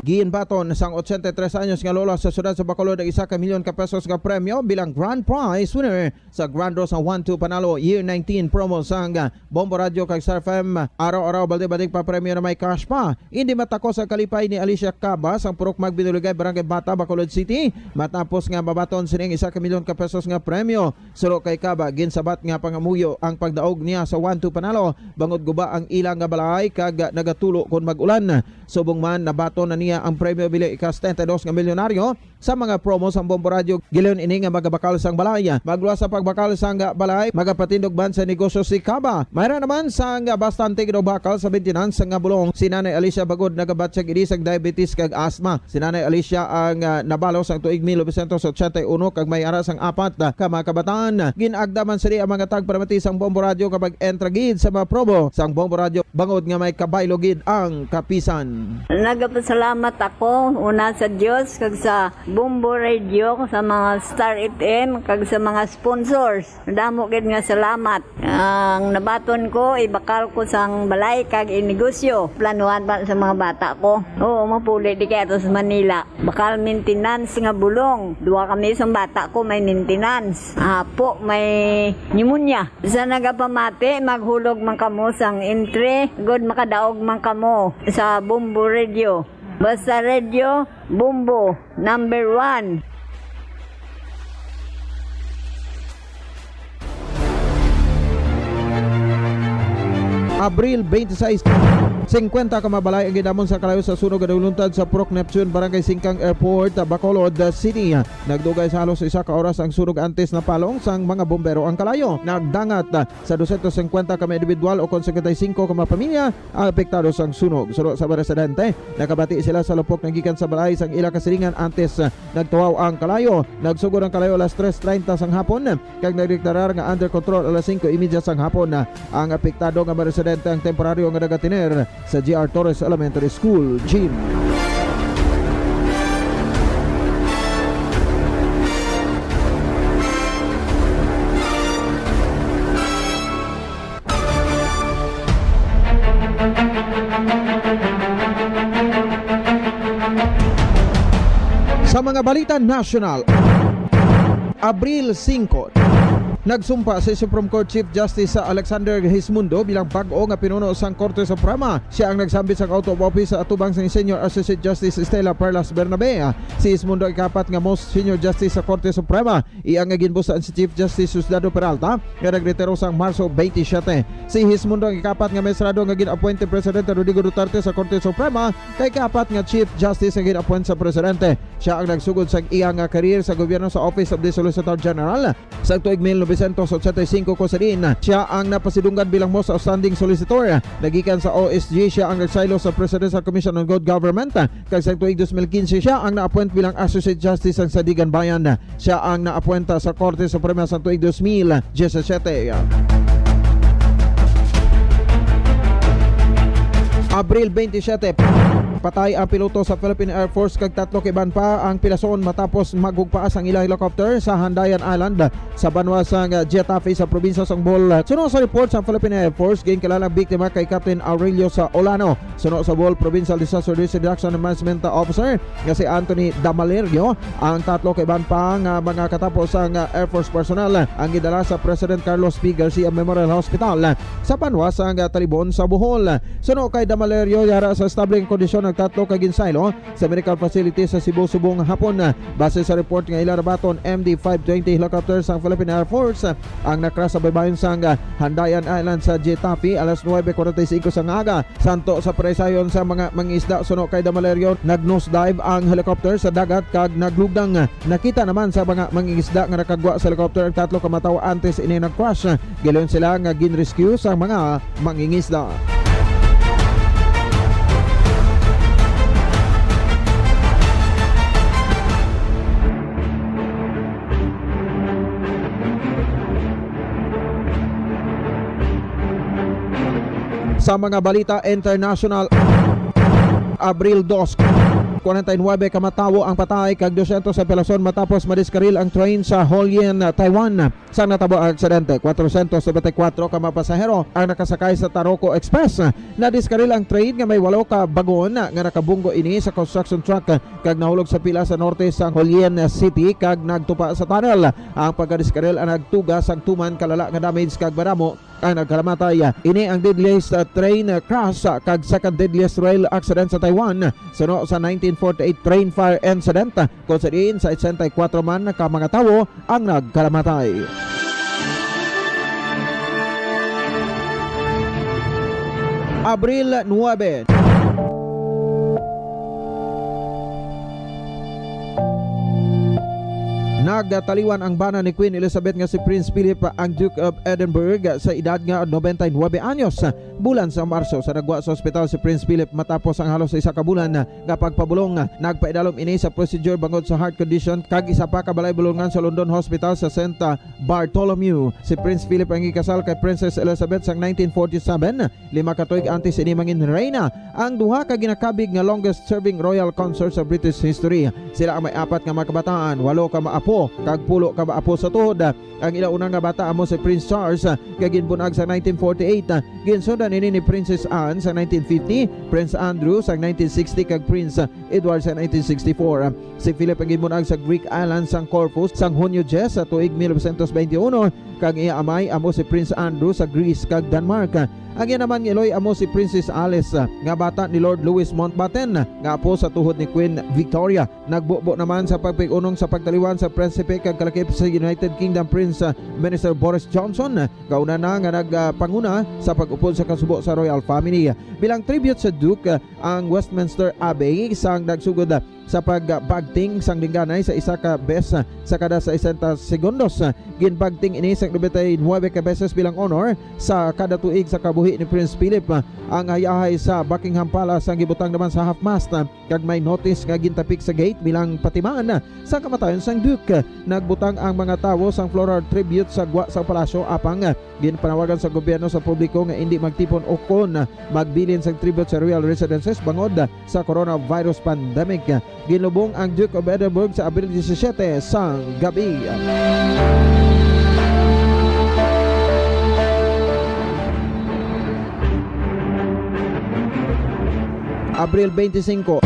ginbaton sang ochenta y tres anyos nga lola sa siyudad sa Bacolod ang isa ka milyon ka pesos nga premyo bilang grand prize winner sa Grand Draw sa One Two Panalo Year nineteen promo sang Bombo Radyo kag Star F M. Araw-araw, balde-balde pa premyo na may cash pa. Indi matakos ang kalipay ni Alicia Caba sang Purok Magbinuligay, Barangay Bata, Bacolod City, matapos nga mabaton sining isa ka milyon ka pesos nga premyo. Suno kay Caba, ginsabat nga pangamuyo ang pagdaog niya sa One Two Panalo, bangod guba ang ila nga balay kag nagatulo kon mag-ulan. Subong man, nabaton na niya ang premyo bilang ika-setenta y dos nga milyonaryo. Sa mga promo sang Bombo Radyo, gilayon ini nga magabakal sang balay. Magluwas sa pagbakal sang balay, magapatindog man sa negosyo si Caba. Mayra naman sang bastante ginaubakal sa maintenance nga bulong si Nanay Alicia, bangod nagabatyag ini sang diabetes kag asthma. Si Nanay Alicia ang, ah, nabalo sang tuig mil novecientos ochenta y uno kag may ara sang apat, ah, ka mga kabataan. Gin-agda man sini ang mga tagparamati sang Bombo Radyo nga mag-entra gid sa mga promo sang Bombo Radyo, bangod nga may kabaylo gid ang kapisan. Nagapasalamat ako una sa Dios kag sa Bombo Radio, sa mga Star F M, kag sa mga sponsors. Damo gid nga salamat. Ang nabaton ko, ibakal ko sang balay kag inegosyo. Planuhan pa sa mga bata ko. Oo, mapuli di kay ato sa Manila. Bakal maintenance nga bulong. Duha kami sang bata ko may maintenance. Apo may pneumonia. Sa nagapamati, maghulog man kamo sang entry, gud makadaog man kamo sa Bombo Radio. Basta Radio Bombo, number one. Abril twenty-six. Singkwenta ka mga balay ang gindamon sa kalayo sa sunog nga nagluntad sa Purok Neptune, Barangay Singkang Airport, Bacolod City. Nagdugay sa halos isa ka oras ang sunog antes napalong sang mga bombero ang kalayo. Nagdangat sa dosyentos singkwenta ka mga individual o kon singkwenta y singko ka mga pamilya ang apektado sang sunog. Suno sa mga residente, nakabati sila sa lupok nga gikan sa balay sang ila kasilingan antes nagtuhaw ang kalayo. Nagsugod ang kalayo alas tres treinta sang hapon, kag nagdeklarar nga under control alas singko y media sang hapon. Ang apektado nga mga residente ang temporaryo nga nagatener sa G R Torres Elementary School gym. Sa mga balita nasyonal, Abril singko, nagsumpa si Supreme Court Chief Justice Alexander Hismundo bilang bag-o nga pinuno sang Korte Suprema. Siya ang nagsambit sang oath of office sa atubang sang Senior Associate Justice Stella Perlas Bernabe. Si Hismundo ang ikapat nga most senior justice sa Korte Suprema. Iya nga ginbusan si Chief Justice Diosdado Peralta, nga nagretiro sang Marso twenty-seven. Si Hismundo ang ikapat nga maestrado nga gin-appoint ni Presidente Rodrigo Duterte sa Korte Suprema, kay ikapat nga Chief Justice nga gin-appoint sa Presidente. Siya ang nagsugod sang iya nga career sa gobyerno sa Office of the Solicitor General sa tuig mil novecientos ochenta y cinco, kung sa diin siya ang napasidunggan bilang most outstanding solicitor. Nagikan sa O S G, siya ang nagsaylo sa Presidential Commission on Good Government, kag sa tuig dos mil quince siya ang na-appoint bilang Associate Justice sang Sandiganbayan. Siya ang na-appoint sa Korte Suprema sa tuig dos mil diyesisete. Abril twenty-seven, patay ang piloto sa Philippine Air Force kag tatlo ka iban pa ang pilason matapos maghugpaas ang ila helicopter sa Handayan Island sa banwa sang Getafe sa probinsya sang Bohol. Suno sa report sa Philippine Air Force, ginkilala ang biktima kay Captain Aurelio sa Olano. Suno sa Bohol Provincial Disaster Risk Reduction and Management Officer nga si Anthony Damalerio, ang tatlo ka iban pa nga mga katapo sang Air Force personnel ang gidala sa President Carlos P. Garcia Memorial Hospital sa banwa sang Talibon sa Bohol. Suno kay Damalerio, yara sa estable nga kondisyon ang tatlo ka ginsaylo sa medical facility sa Cebu subong hapon. Base sa report nga ila nabaton, M D five twenty helicopter sang Philippine Air Force ang nakras sa baybayon sang Handayan Island sa Getafe alas nuebe cuarenta y cinco sang aga. Santo sa paresayon sa mga mangisda, suno kay Damalerio, nag-nose dive ang helicopter sa dagat kag naglugdang. Nakita naman sa mga mangingisda nga nakagwa sa helicopter ang tatlo ka matawo antes ini nag-crash. Gilayon sila nga gin-rescue sa mga mangingisda. Sa mga balita international, Abril dos, kwarenta y nuebe ka matawo ang patay kag dosyentos ang pilason matapos madiskaril ang train sa Hualien, Taiwan. Sang natabo ang aksidente, kwatrosyentos nobenta y kuwatro ka mga pasahero ang nakasakay sa Taroko Express. Nadiskaril ang train nga may walo ka bagon nga nakabunggo ini sa construction truck kag nahulog sa pila sa norte sang Hualien City kag nagtupa sa tunnel. Ang pagkadiskaril ang nagtuga sang tuman kalala nga damage kag madamo ang nagkalamatay. Ini ang deadliest, uh, train, uh, crash, uh, kag second deadliest rail accident sa Taiwan, suno sa nineteen forty-eight train fire incident, uh, kung sa diin sa eighty-four man ka mga tawo ang nagkalamatay. Abril nuebe. Nagtaliwan ang bana ni Queen Elizabeth nga si Prince Philip, ang Duke of Edinburgh, sa edad nga nobenta y nuebe anyos. Bulan sa Marso, sa nagwa sa ospital si Prince Philip matapos ang halos isa ka bulan nga pagpabulong. Nagpaidalom ini sa procedure bangod sa heart condition kag isa pa ka balay bulongan sa London Hospital sa Saint Bartholomew. Si Prince Philip ang gikasal kay Princess Elizabeth sang nineteen forty-seven. Lima ka tuig antes ini mangin reyna, ang duha ka ginakabig nga longest-serving royal consort sa British history. Sila ang may apat nga mga kabataan, walo ka maapo, kag pulo ka maapo sa tuhod. Ang ila una nga bata amo si Prince Charles, nga ginbun-ag sa nineteen forty-eight. Ginsundan ini ni Princess Anne sa nineteen fifty, Prince Andrew sa nineteen sixty, kag Prince Edward sa nineteen sixty-four. Si Philip ang ginbun-ag sa Greek island sang Corfu sang Hunyo diyes sa tuig mil novecientos twenty-uno, kag iya amay amo si Prince Andrew sa Greece kag Denmark. Ang iya naman nga iloy amo si Princess Alice, ah, nga bata ni Lord Louis Mountbatten, nga apo sa tuhod ni Queen Victoria. Nagbubo naman sa pagpig-unong sa pagtaliwan sa prinsipe kag kalakip sa United Kingdom Prince, ah, Minister Boris Johnson, ah, kauna na nga nagpanguna sa pag-upod sa kasubo sa royal family. Bilang tribute sa Duke, ah, ang Westminster Abbey sang nagsugod, ah, sa pagbagting sang lingganay sa isa ka bes, ah, sa kada sesenta segundos. Ginbagting ini sang nobenta y nuebe ka beses bilang honor sa kada tuig sa kabuhi ni Prince Philip. Ang hayahay sa Buckingham Palace ang gibutang naman sa half-mast, ah, kag may notice nga gintapik sa gate bilang patiman sa kamatayon sang Duke. Nagbutang ang mga tawo sang floral tribute sa gwa sa palasyo, apang ginpanawagan sa gobyerno sa publiko nga indi magtipon ukon magbilin sang tribute sa royal residences bangod sa coronavirus pandemic. Ginlubong ang Duke of Edinburgh sa Abril disisiete sang gabi. Abril twenty-cinco,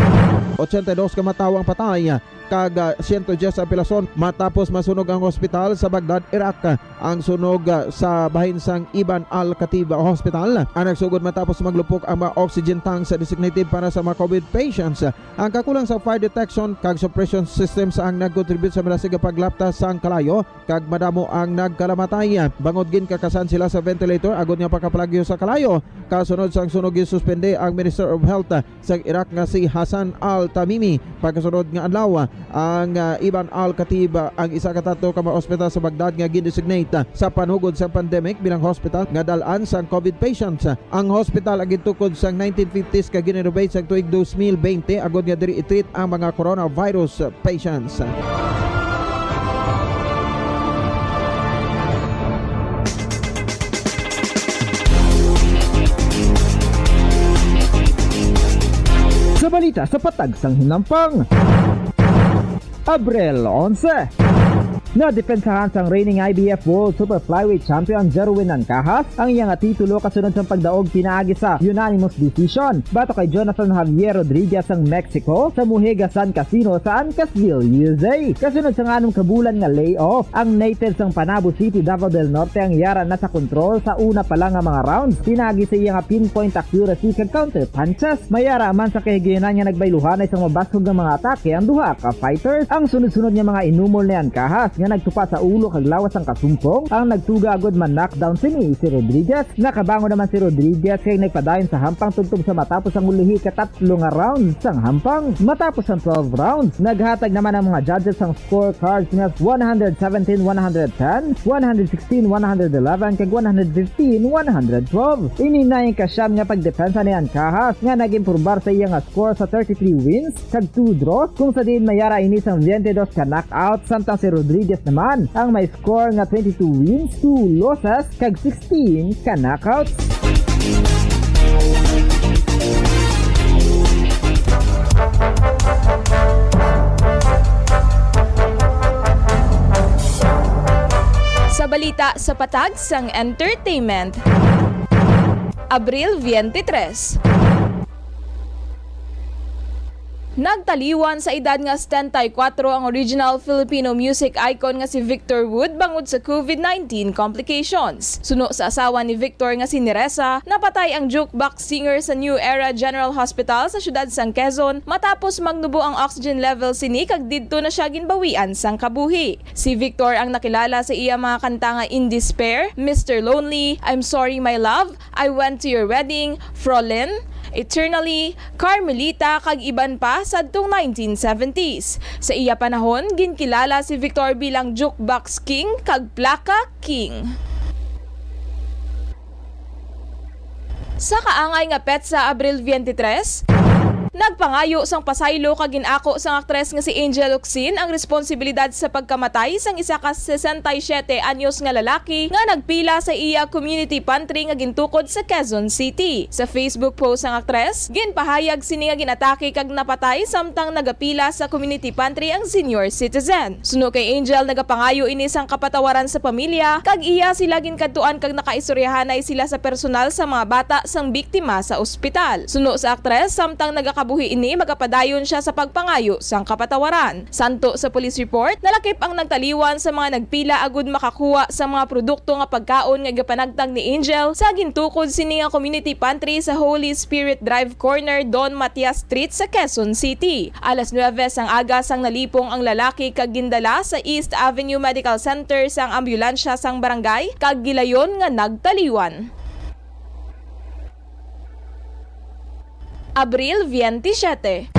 ochenta y dos ka matawo ang patay, kag, ah, siyento diyes ang pilason matapos masunog ang hospital sa Baghdad, Iraq. Ang sunog, ah, sa bahin sang Ibn al-Khatib Hospital ang nagsugod matapos maglupok ang mga oxygen tank sa designated para sa mga COVID patients. Ang kakulang sa fire detection kag suppression system sa ang nagkontribute sa malasig nga paglapta sang kalayo kag madamo ang nagkalamatay. Bangod ginkakasan sila sa ventilator agod nga pakapalagyo sa kalayo. Kasunod sang sunog, gisuspende ang Minister of Health sa Iraq nga si Hassan Al-Tamimi. Pagkasunod nga adlaw, ang, ah, Ibn Al-Khatib, ah, ang isa ka tatlo ka mga ospital sa Baghdad nga gin-designate, ah, sa panugod sa pandemic bilang hospital nga dal-an sang COVID patients. Ang hospital ang gintukod sang nineteen fifties kag gin-renovate sang tuig dos mil bente agod nga diri i-treat ang mga coronavirus patients. Sa balita sa Patag sang Hinampang, Abril onse, nadepensahan sang reigning I B F World Super Flyweight Champion Jerwin Ancajas ang iya nga titulo kasunod sang pagdaog pinaagi sa unanimous decision batok kay Jonathan Javier Rodriguez sang Mexico sa Mohegan Sun Casino sa Ancasville, U S A. Kasunod sang anom ka bulan nga layoff, ang native sang Panabo City, Davao del Norte ang yara na sa kontrol sa una pa lang nga mga rounds pinaagi sa iya nga pinpoint accuracy kag counter punches. Mayara man sa kahigayonan nga nagbayluhanay sang mabaskog nga mga atake ang duha ka fighters. Ang sunod-sunod nga mga inumol ni Ancajas nga nagtupa sa ulo kag lawas sang kasumpong ang nagtuga agod ma-knockdown sini si Rodriguez. Nakabangon naman si Rodriguez kag nagpadayon sa hampang tubtob sa matapos ang ulihi ka tatlo nga round sang hampang. Matapos ang twelve rounds, naghatag naman ang mga judges sang scorecards nga one hundred seventeen, one hundred ten, one hundred sixteen, one hundred eleven, kag one hundred fifteen, one hundred twelve. Ini na ang ikasyam nga pagdepensa ni Ancajas nga nag-improbar sa iya nga score sa thirty-three wins kag two draws, kung sa diin mayara ini sang twenty-dos ka knockout, samtang si Rodriguez naman ang may score nga twenty-two wins, two losses, kag sixteen ka knockouts. Sa balita sa patag sang entertainment, Abril twenty-three. Nagtaliwan sa edad nga setenta y kuatro ang original Filipino music icon nga si Victor Wood bangod sa COVID nineteen complications. Suno sa asawa ni Victor nga si Neresa, napatay ang jukebox singer sa New Era General Hospital sa siyudad sang Quezon matapos magnubo ang oxygen level sini kag didto na siya ginbawian sang kabuhi. Si Victor ang nakilala sa iya mga kanta nga In Despair, Mister Lonely, I'm Sorry My Love, I Went to Your Wedding, Frolin, Eternally, Carmelita, kag iban pa sadtong nineteen seventies. Sa iya panahon, ginkilala si Victor bilang Jukebox King kag Plaka King. Sa kaangay nga petsa, Abril twenty-three, nagpangayo sang pasaylo kag gin-ako sang aktres nga si Angel Locsin ang responsibilidad sa pagkamatay sang isa ka sesenta y siyete anyos nga lalaki nga nagpila sa iya community pantry nga gintukod sa Quezon City. Sa Facebook post sang aktres, ginpahayag sini nga ginatake kag napatay samtang nagapila sa community pantry ang senior citizen. Suno kay Angel, nagapangayo ini sang kapatawaran sa pamilya, kag iya sila ginkadtuan kag nakaistoryahanay sila sa personal sa mga bata sang biktima sa ospital. Suno sa aktres, samtang nagakab- Buhi ini, magapadayon sia sa pagpangayo sang kapatawaran. Santo sa police report, nalakip ang nagtaliwan sa mga nagpila agud makakuha sa mga produkto nga pagkaon nga gipanagtag ni Angel sa gintukod sini nga community pantry sa Holy Spirit Drive, corner Don Matias Street sa Quezon City. Alas nuebe sang aga sang nalipong ang lalaki kag gindala sa East Avenue Medical Center sang ambulansya sang barangay kag gilayon nga nagtaliwan. Abril veintisiete.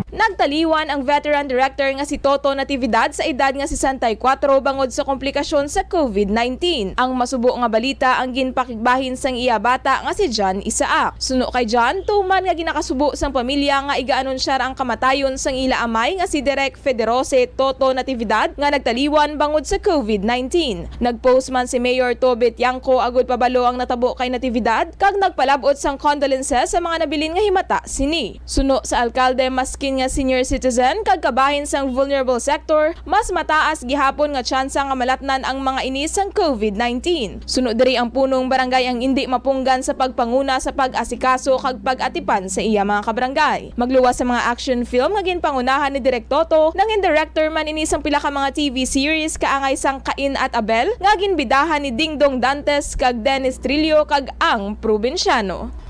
Nagtaliwan ang veteran director nga si Toto Natividad sa edad nga sesenta y kuatro bangod sa komplikasyon sa covid nineteen. Ang masubo nga balita ang ginpakigbahin sang iya bata nga si John Isaac. Suno kay John, tuman nga ginakasubo sang pamilya nga iga-anunsyar ang kamatayon sang ila amay nga si Direk Federose Toto Natividad nga nagtaliwan bangod sa covid nineteen. Nag-post man si Mayor Toby Tiangco agud pabalo ang natabo kay Natividad kag nagpalab-ot sang condolences sa mga nabilin nga himata sini. Suno sa alkalde, maskin nga senior citizen kag kabahin sang vulnerable sector, mas mataas gihapon nga tsansa nga malatnan ang mga ini sang covid nineteen. Suno diri, ang punong barangay ang indi mapunggan sa pagpanguna sa pag-asikaso kag pag-atipan sa iya mga kabarangay. Magluwas sa mga action film nga ginpangunahan ni Direk Toto, nangin director man ini sang pila ka mga T V series kaangay sang Cain at Abel nga ginbidahan ni Dingdong Dantes kag Dennis Trillo kag Ang Probinsyano.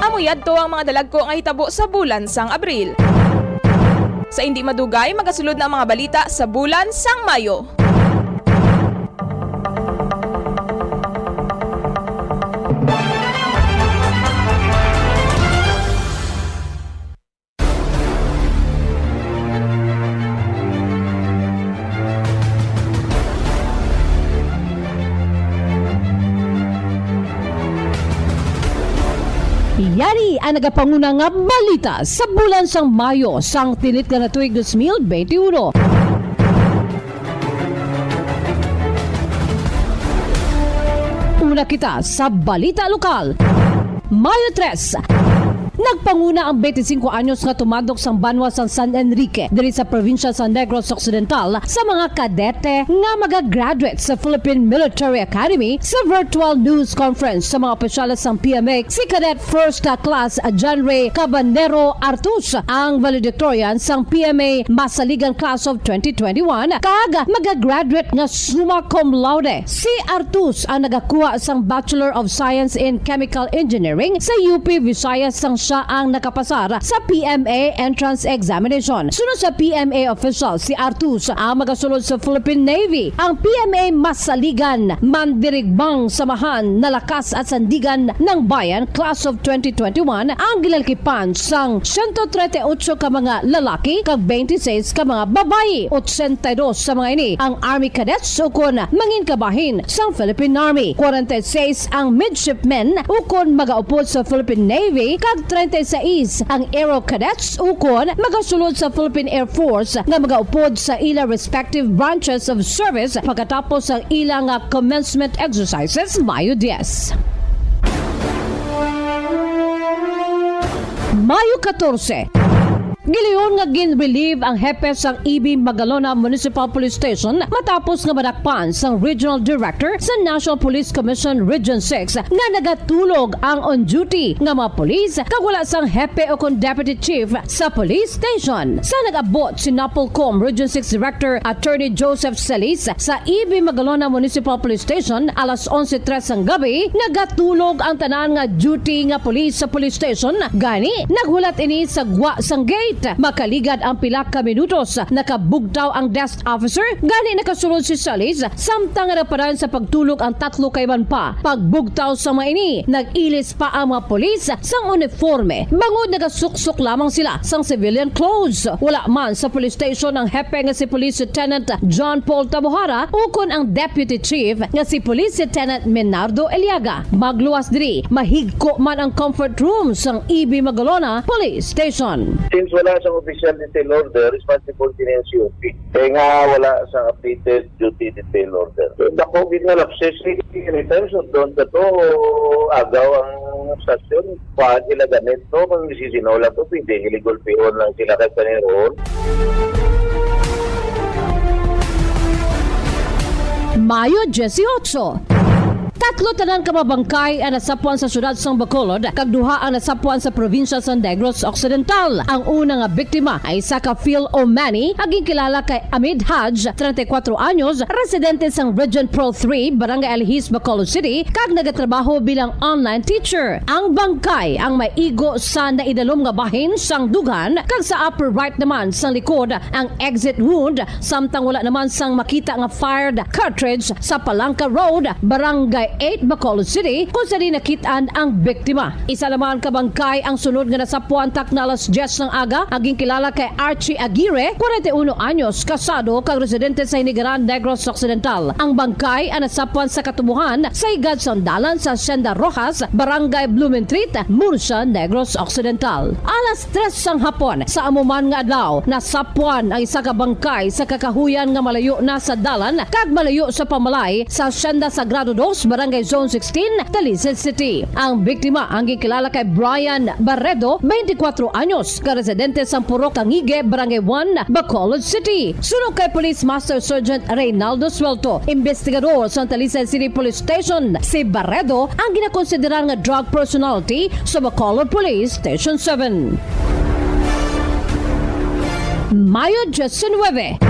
Amo yadto ang mga dalagko nga hitabo sa bulan sang Abril. Sa indi madugay, magasulod na ang mga balita sa bulan sang Mayo. Yari ang nagapanguna nga balita sa bulan sang Mayo sang tinit nga tuig dos mil benti uno. Una kita sa balita lokal. Mayo tres, nagpanguna ang twenty-cinco anyos nga tumadlok sang banwa sang San Enrique, diri sa probinsya sa Negros Occidental, sa mga kadete nga magagraduate sa Philippine Military Academy. Sa virtual news conference sa mga opisyales sang P M A, si Cadet First Class John Ray Cabanero Artus ang valedictorian sang P M A Masaligan Class of twenty twenty-one kag magagraduate nga summa cum laude. Si Artus ang nagakuha sang Bachelor of Science in Chemical Engineering sa U P Visayas sang siya ang nakapasar sa P M A entrance examination. Suno sa P M A official, si Artus ang magasulod sa Philippine Navy. Ang P M A Masaligan, Mandirigmang Samahan, Nalakas at Sandigan ng Bayan Class of twenty twenty-one ang ginalkipan sang siyento treinta y ocho ka mga lalaki kag twenty-six ka mga babayi. Ochenta y dos sa mga ini ang Army Cadets ukon mangin kabahin sang Philippine Army. Kwarenta y seis ang midshipmen ukon magaupod sa Philippine Navy kag treinta y seis ang Aero Cadets ukon magasulod sa Philippine Air Force nga magaupod sa ila respective branches of service pagkatapos sang ila nga commencement exercises Mayo diyes. Mayo katorse, gilayon nga gin-relieve ang hepe sang E B Magalona Municipal Police Station matapos nga madakpan sang Regional Director sa National Police Commission Region six nga nagatulog ang on-duty nga mga pulis kag wala sang hepe o kon deputy chief sa police station. Sa nag-abot si NAPOLCOM Region six Director Attorney Joseph Celis sa E B Magalona Municipal Police Station alas onse tres sang gabi, nagatulog ang tanan nga duty nga pulis sa police station. Gani, naghulat ini sa gwa sang gate. Makaligad ang pila ka minutos, nakabugtaw ang desk officer. Gani, nakasulod si Celis, samtang nagapadayon sa pagtulog ang tatlo ka iban pa. Pagbugtaw sa mga ini, nag-ilis pa ang mga pulis sang uniforme, bangod nagasuksok lamang sila sang civilian clothes. Wala man sa police station ang hepe nga si Police Lieutenant John Paul Tabuhara ukon ang Deputy Chief nga si Police Lieutenant Menardo Eliaga. Magluwas diri, mahigko man ang comfort room sang E B Magalona Police Station. Since wala sang official detail order, responsible din ang C O P. Kaya nga wala sa updated duty detail order. Dako gid nga lapses, eh, anytime sundon ka to, agaw ang stasyon. Kuhaan sila gamit, no? Kung sisinaw lang to, pwede, giligulpihon lang sila kay kaniroon. Mayo dieciocho. Tatlo tanan ka mga bangkay ang nasapuan sa siyudad sang Bacolod, kag duha ang nasapuan sa probinsya sa Negros Occidental. Ang una nga biktima ay isa ka Phil Omani, nga ginkilala kay Amid Haj, treinta y cuatro anyos, residente sang Region Pro three, Barangay Alihis, Bacolod City, kag nagatrabaho bilang online teacher. Ang bangkay ang may igo sa naidalom nga bahin sang dughan, kag sa upper right naman sang likod ang exit wound, samtang wala naman sang makita nga fired cartridge sa Palangka Road, Barangay eight, Bacolod City, kung sa diin nakit-an ang biktima. Isa naman ka bangkay ang sunod nga nasapuan takna alas diyes ng aga, ang ginkilala kay Archie Aguirre, kwarenta y uno anyos, kasado kag residente sa Hinigaran, Negros Occidental. Ang bangkay ang nasapuan sa katubohan sa higad sang dalan sa Hacienda Rojas, Barangay Blumentritt, Murcia, Negros Occidental. Alas tres sang hapon sa amo man nga adlaw, nasapuan ang isa ka bangkay sa kakahuyan nga malayo na sa dalan kag malayo sa pamalay sa Hacienda Sagrado Dos, Barangay Zone sixteen, Talisay City. Ang biktima ang ginkilala kay Brian Barredo, twenty-four anyos, ka residente sa Purok Kangige, Barangay one, Bacolod City. Suno kay Police Master Sergeant Reynaldo Suelto, investigador sa Talisay City Police Station, si Barredo ang ginakonsiderar nga drug personality sa Bacolod Police Station seven. Mayo diecinuebe.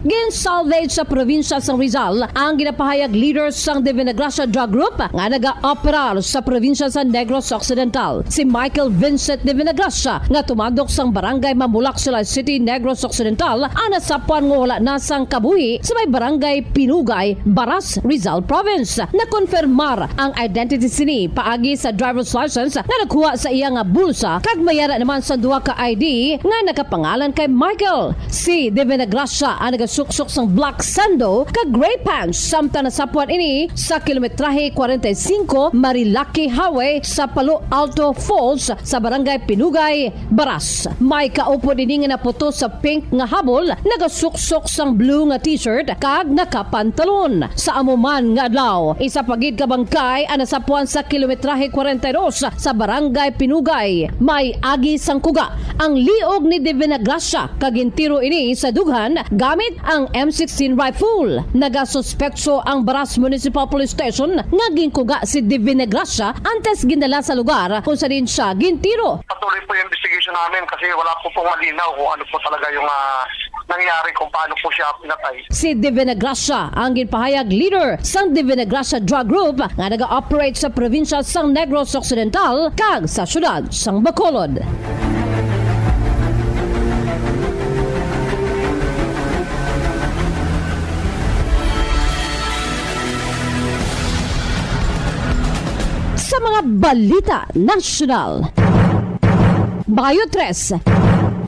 Gin-salvage sa probinsya sang Rizal ang ginapahayag leader sang Divinagracia Drug Group nga nagaoperar sa probinsya sa Negros Occidental, si Michael Vincent Divinagracia, nga tumandok sang Barangay Mamulak, Silay City, Negros Occidental, ang nasapuan nga wala na sang kabuhi sa may Barangay Pinugay, Baras, Rizal Province. Nakonfirmar ang identity sini paagi sa driver's license nga nakuha sa iya nga bulsa, kag may ara naman sa duha ka I D nga nakapangalan kay Michael. Si Divinagracia ang nagasuksok sang black sando kag gray pants, samtang nasapuan ini sa kilometrahe kwarenta y singko Marilaki Highway sa Palo Alto Falls sa Barangay Pinugay, Baras. May kaupod ini nga naputos sa pink nga habol, nagasuksok sang blue nga t-shirt kag nakapantalon. Sa amo man nga adlaw, isa pa gid ka bangkay ang nasapuan sa kilometrahe kwarenta y dos sa Barangay Pinugay. May agi sang kuga ang liog ni Divinagracia, kag gintiro ini sa dughan gamit ang M sixteen rifle. Nagasuspetso ang Baras Municipal Police Station nga ginkuga si Divinagracia antes gindala sa lugar kung sa diin siya gintiro. Patuloy po yung investigation namin kasi wala po pong malinaw kung ano po talaga yung, ah, nangyari, kung paano po siya pinatay. Si Divinagracia ang ginpahayag leader sang Divinagracia Drug Group nga naga-operate sa probinsya sang Negros Occidental kag sa siyudad sang Bacolod. Sa mga balita nasyonal. Mayo tres,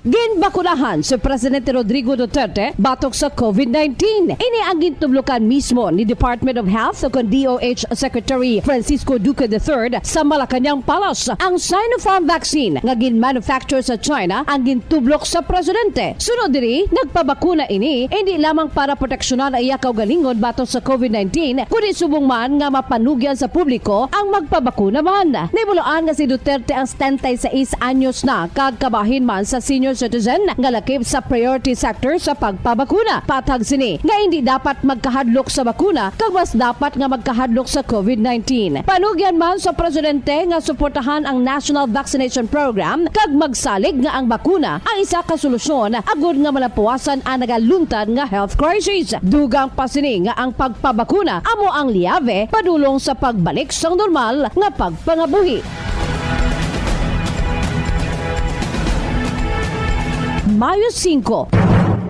ginbakunahan si Presidente Rodrigo Duterte batok sa COVID nineteen. Ini ang gintublokan mismo ni Department of Health o kon D O H Secretary Francisco Duque the third sa Malacañang Palace. Ang Sinopharm vaccine nga gin-manufacture sa China ang gintublok sa presidente. Sunod diri, nagpabakuna ini indi lamang para proteksyonan ang iya kaugalingon batok sa COVID nineteen, kundi subong man nga mapanugyan sa publiko ang magpabakuna man. Nahibaluan nga si Duterte ang setenta y seis anyos na kag kabahin man sa senior citizen nga lakip sa priority sector sa pagpabakuna. Patag sini nga indi dapat magkahadlok sa bakuna kag mas dapat nga magkahadlok sa COVID nineteen. Panugyan man sa presidente nga suportahan ang National Vaccination Program kag magsalig nga ang bakuna ang isa ka solusyon agud nga malapuwasan ang nagaluntad nga health crisis. Dugang pa sini nga ang pagpabakuna amo ang liyabe padulong sa pagbalik sang normal nga pagpangabuhi. Mayo singko.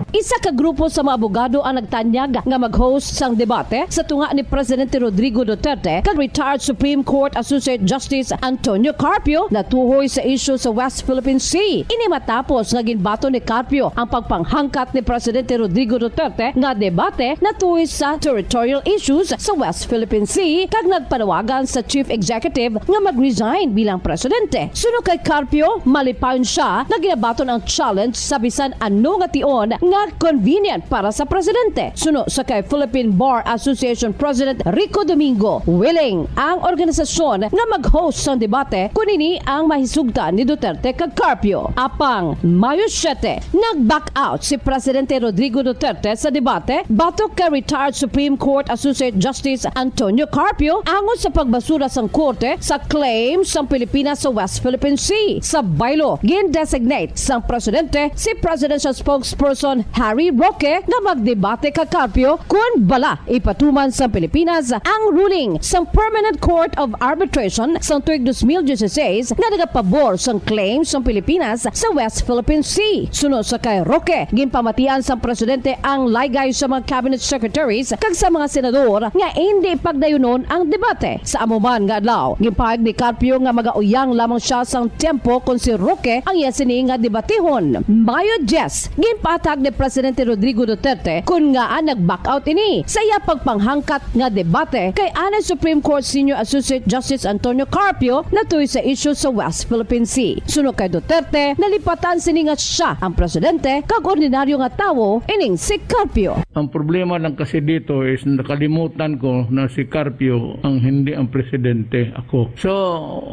Isa ka grupo sa mga abogado ang nagtanyag nga mag-host sang debate sa tunga ni Presidente Rodrigo Duterte kag retired Supreme Court Associate Justice Antonio Carpio natuhoy sa isyu sa West Philippine Sea. Ini matapos nga ginbaton ni Carpio ang pagpanghangkat ni Presidente Rodrigo Duterte nga debate natuhoy sa territorial issues sa West Philippine Sea kag nagpanawagan sa Chief Executive nga mag-resign bilang presidente. Suno kay Carpio, malipayon sia nga ginabaton ang challenge sa bisan ano nga tion nga Convenient para sa presidente. Suno sa kay Philippine Bar Association President Rico Domingo, willing ang organisasyon nga mag-host sang debate kon ini ang mahisugtan ni Duterte kag Carpio. Apang Mayo siete, nag-back out si Presidente Rodrigo Duterte sa debate batok kay retired Supreme Court Associate Justice Antonio Carpio angot sa pagbasura sang korte sa claim sang Pilipinas sa West Philippine Sea. Sa baylo, gin-designate sang presidente si Presidential Spokesperson Harry Roque nga magdebate kag Carpio kon bala ipatuman sang Pilipinas ang ruling sang Permanent Court of Arbitration sang tuig dos mil dieciséis nga nagapabor sang claim sang Pilipinas sa West Philippine Sea. Suno sa kay Roque, ginpamatian sang presidente ang laygay sa mga cabinet secretaries kag sa mga senador nga indi pagdayunon ang debate. Sa amo man nga adlaw, ginpahayag ni Carpio nga magauyang lamang sia sang tiyempo kon si Roque ang iya sini nga debatihon. Mayo diyes, ginpatag ni Presidente Rodrigo Duterte kon ngaa nag-back out ini sa iya pagpanghangkat nga debate kay anay Supreme Court Senior Associate Justice Antonio Carpio natuy sa isyu sa West Philippine Sea. Suno kay Duterte, nalipatan sini nga sia ang presidente kag ordinaryo nga tawo ining si Carpio. Ang problema lang kasi dito is nakalimutan ko na si Carpio ang hindi ang presidente, ako. So,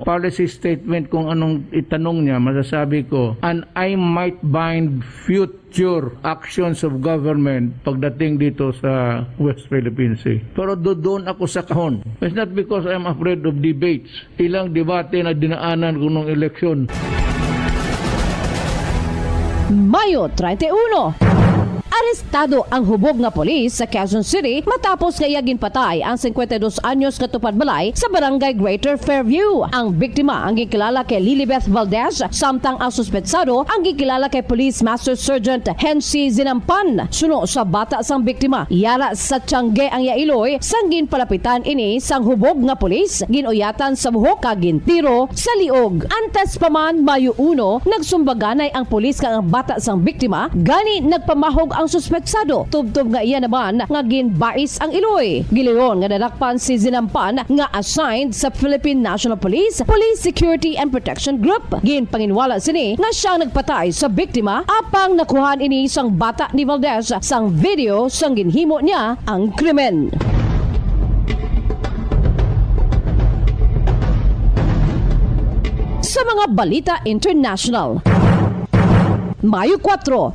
policy statement kung anong itanong niya, masasabi ko, "And I might bind future actions of government pagdating dito sa West Philippine Sea." Pero do-, doon ako sa kahon. It's not because I'm afraid of debates. Ilang debate na dinaanan ko nung eleksyon. Mayo treinta y uno. Arestado ang hubog nga pulis sa Quezon City matapos nga iya ginpatay ang singkwenta y dos anyos nga tupad balay sa Barangay Greater Fairview. Ang biktima ang ginkilala kay Lilibeth Valdez, samtang ang suspetsado ang ginkilala kay Police Master Sergeant Hensi Zinampan. Suno sa bata sang biktima, yara sa tiyangge ang iya iloy sang ginpalapitan ini sang hubog nga pulis, ginuyatan sa buhok kag gintiro sa liog. Antes pa man, Mayo uno, nagsumbaganay ang pulis kag ang bata sang biktima, gani nagpamahog ang suspetsado, tubtob nga iya naman nga ginbais ang iloy. Gilayon nga nadakpan si Zinampan nga assigned sa Philippine National Police, Police Security and Protection Group. Ginpanginwala sini nga siya ang nagpatay sa biktima, apang nakuhaan ini sang bata ni Valdez sang video sang ginhimo niya ang krimen. Sa mga balita international, Mayo kuwatro,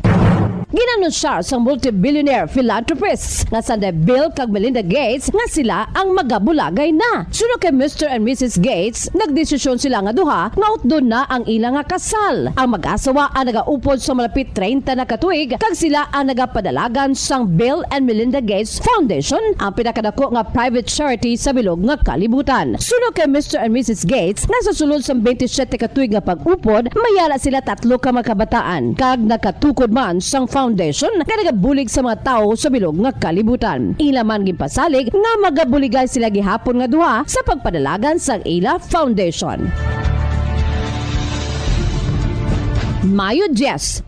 ginanunsar sang multi-billionaire philanthropists nga sanda Bill kag Melinda Gates nga sila ang magabulagay na. Suno kay Mister and Missus Gates, nagdesisyon sila nga duha nga utdon na ang ila nga kasal. Ang mag-asawa ang nagaupod sa malapit treinta na ka tuig, kag sila ang nagapadalagan sang Bill and Melinda Gates Foundation, ang pinakadako nga private charity sa bilog nga kalibutan. Suno kay Mister and Missus Gates, nga sa sulod sang twenty-seven ka tuig nga pag-upod, may yara sila tatlo ka mga kabataan, kag nakatukod man sang foundation nga nagabulig sa mga tawo sa bilog nga kalibutan. Ila man ginpasalig nga magabuligay sila gihapon nga duha sa pagpadalagan sang ila foundation. Mayo diyes,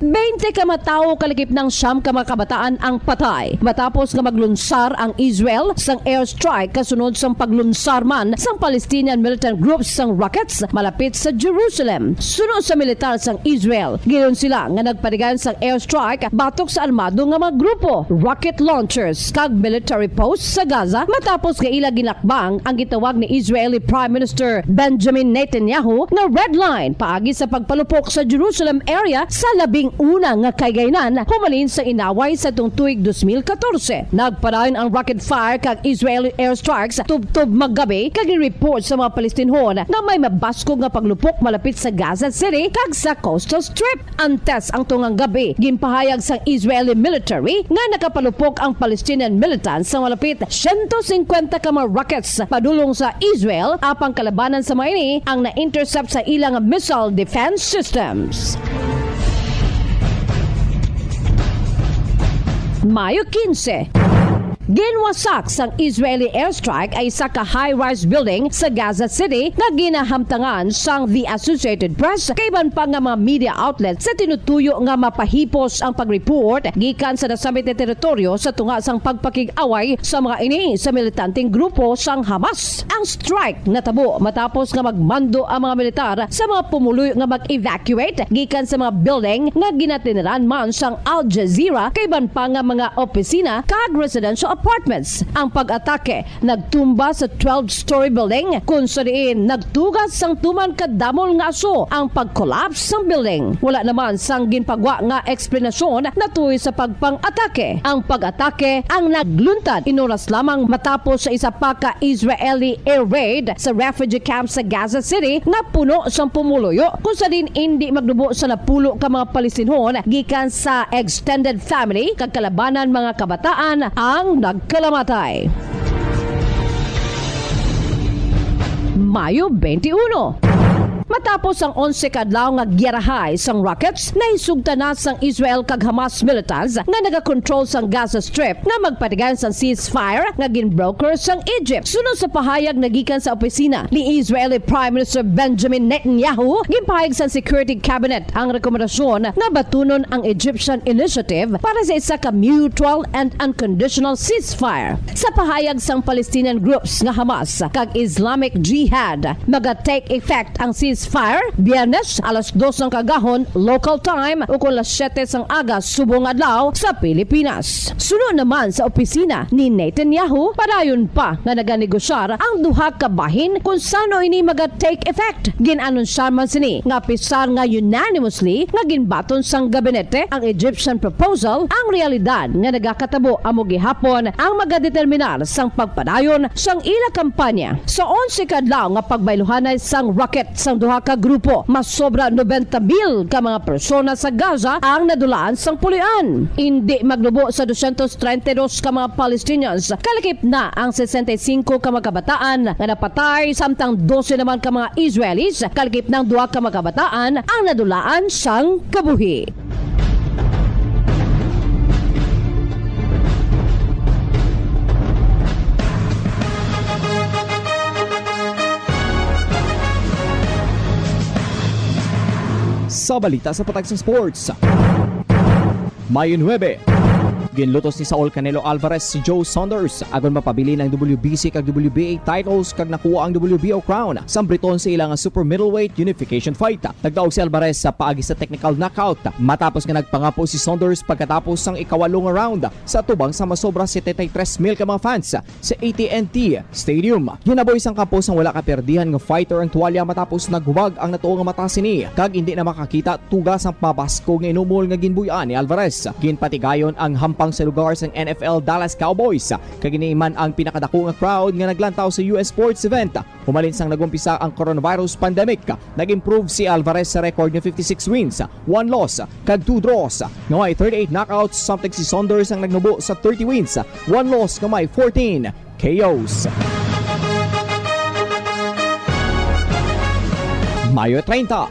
twenty ka mga tawo, kalakip nang siyam ka mga kabataan ang patay matapos nga maglunsar ang Israel sang airstrike kasunod sang paglunsar man sang Palestinian militant groups sang rockets malapit sa Jerusalem. Suno sa militar sang Israel, gilayon sila nga nagpadayon sang airstrike batok sa armado nga mga grupo, rocket launchers, kag military posts sa Gaza matapos nga ila ginakbang ang gitawag ni Israeli Prime Minister Benjamin Netanyahu nga red line paagi sa pagpalupok sa Jerusalem area sa labing una nga kaaygayanan humalin sa inaway sa tuig dos mil katorse. Nagpadayon ang rocket fire kag Israeli airstrikes tubtob maggabi, kag report sa mga Palestinhon nga may mabaskog nga paglupok malapit sa Gaza City kag sa Coastal Strip. Antes ang tungang gabi, ginpahayag sang Israeli military nga nakapalupok ang Palestinian militants sa malapit siyento singkwenta ka mga rockets padulong sa Israel, apang kalabanan sa mga ini ang na-intercept sa ilang missile defense systems. Mayo kinse, Ginwasak sang Israeli airstrike ang isa ka high-rise building sa Gaza City nga ginahamtangan sang The Associated Press kag iban pa nga mga media outlets sa tinutuyo nga mapahipos ang pag-report gikan sa nasambit nga teritoryo sa tunga sang pagpakig-away sa mga ini sa militanteng grupo sang Hamas. Ang strike natabo matapos nga magmando ang mga militar sa mga pumuluyo nga mag-evacuate gikan sa mga building nga ginatiniran man sang Al Jazeera kag iban pa nga mga opisina kag residential apartments. Ang pag-atake nagtumba sa twelve-story building, kung sa diin nagtuga sang tuman ka damol nga aso ang pag-collapse sang building. Wala naman sang ginpagwa nga eksplanasyon natuy sa pagpang-atake. Ang pag-atake ang nagluntad in oras lamang matapos sa isa pa ka Israeli air raid sa refugee camp sa Gaza City nga puno sang pumuluyo, kung sa diin indi magnubo sa napulo ka mga Palestinhon gikan sa extended family kag kalabanan mga kabataan ang nagkalamatay. Mayo twenty-one. Matapos ang onse ka adlaw nga giyarahay sang rockets, nahisugtan na sang Israel kag Hamas militants nga nagakontrol sang Gaza Strip nga magpatigayon sang ceasefire nga ginbroker sang Egypt. Suno sa pahayag nga gikan sa opisina ni Israeli Prime Minister Benjamin Netanyahu, ginpahayag sang Security Cabinet ang rekomendasyon nga batunon ang Egyptian initiative para sa isa ka mutual and unconditional ceasefire. Sa pahayag sang Palestinian groups nga Hamas kag Islamic Jihad, maga-take effect ang ceasefire Biyernes alas dos sang kaagahon local time, ukon alas siyete sang aga subong adlaw sa Pilipinas. Suno naman sa opisina ni Netanyahu, padayon pa nga naganegosyar ang duha ka bahin kung sano ini maga-take effect. Gin-anunsar man sini nga, apisar nga unanimously nga ginbaton sang gabinete ang Egyptian proposal, ang realidad nga nagakatabo amo gihapon ang magadeterminar sang pagpadayon sang ila kampanya. Sa onse ka adlaw nga pagbayluhanay sang rocket sang duha ka grupo, mas sobra noventa mil ka mga persona sa Gaza ang nadulaan sang puloy-an. Indi magnubo sa dosyentos treinta y dos ka mga Palestinians, kalakip na ang sesenta y singko ka mga kabataan nga napatay, samtang dose naman ka mga Israelis, kalakip na ang duha ka mga kabataan ang nadulaan sang kabuhi. Sa balita sa patag sa sports, Mayo nuebe, ginlutos ni Saul Canelo Alvarez si Joe Saunders agon mapabilin ang W B C kag W B A titles kag nakuha ang W B O crown sang Briton sa ila nga super middleweight unification fight. Nagdaog si Alvarez sa paagi sa technical knockout matapos nga nagpangapo si Saunders pagkatapos sang ikawalo nga round sa atubang sa masobra setenta y tres mil ka mga fans sa A T and T Stadium. Ginaboy sang kampo sang wala kaperdihan nga fighter ang tuwalya matapos naghubag ang natuo nga mata sini kag indi na makakita tuga sang mabaskog nga inumol nga ginbuy-an ni Alvarez. Ginpatigayon ang hampang sa lugar sang N F L Dallas Cowboys, kag ini man ang pinakadako nga crowd nga naglantaw sa U S sports event humalin sang nag-umpisa ang coronavirus pandemic. Nag-improve si Alvarez sa record nga fifty-six wins, one loss, kag two draws, nga may thirty-eight knockouts, samtang si Saunders ang nagnubo sa thirty wins, one loss, nga may fourteen K Os. Mayo treinta.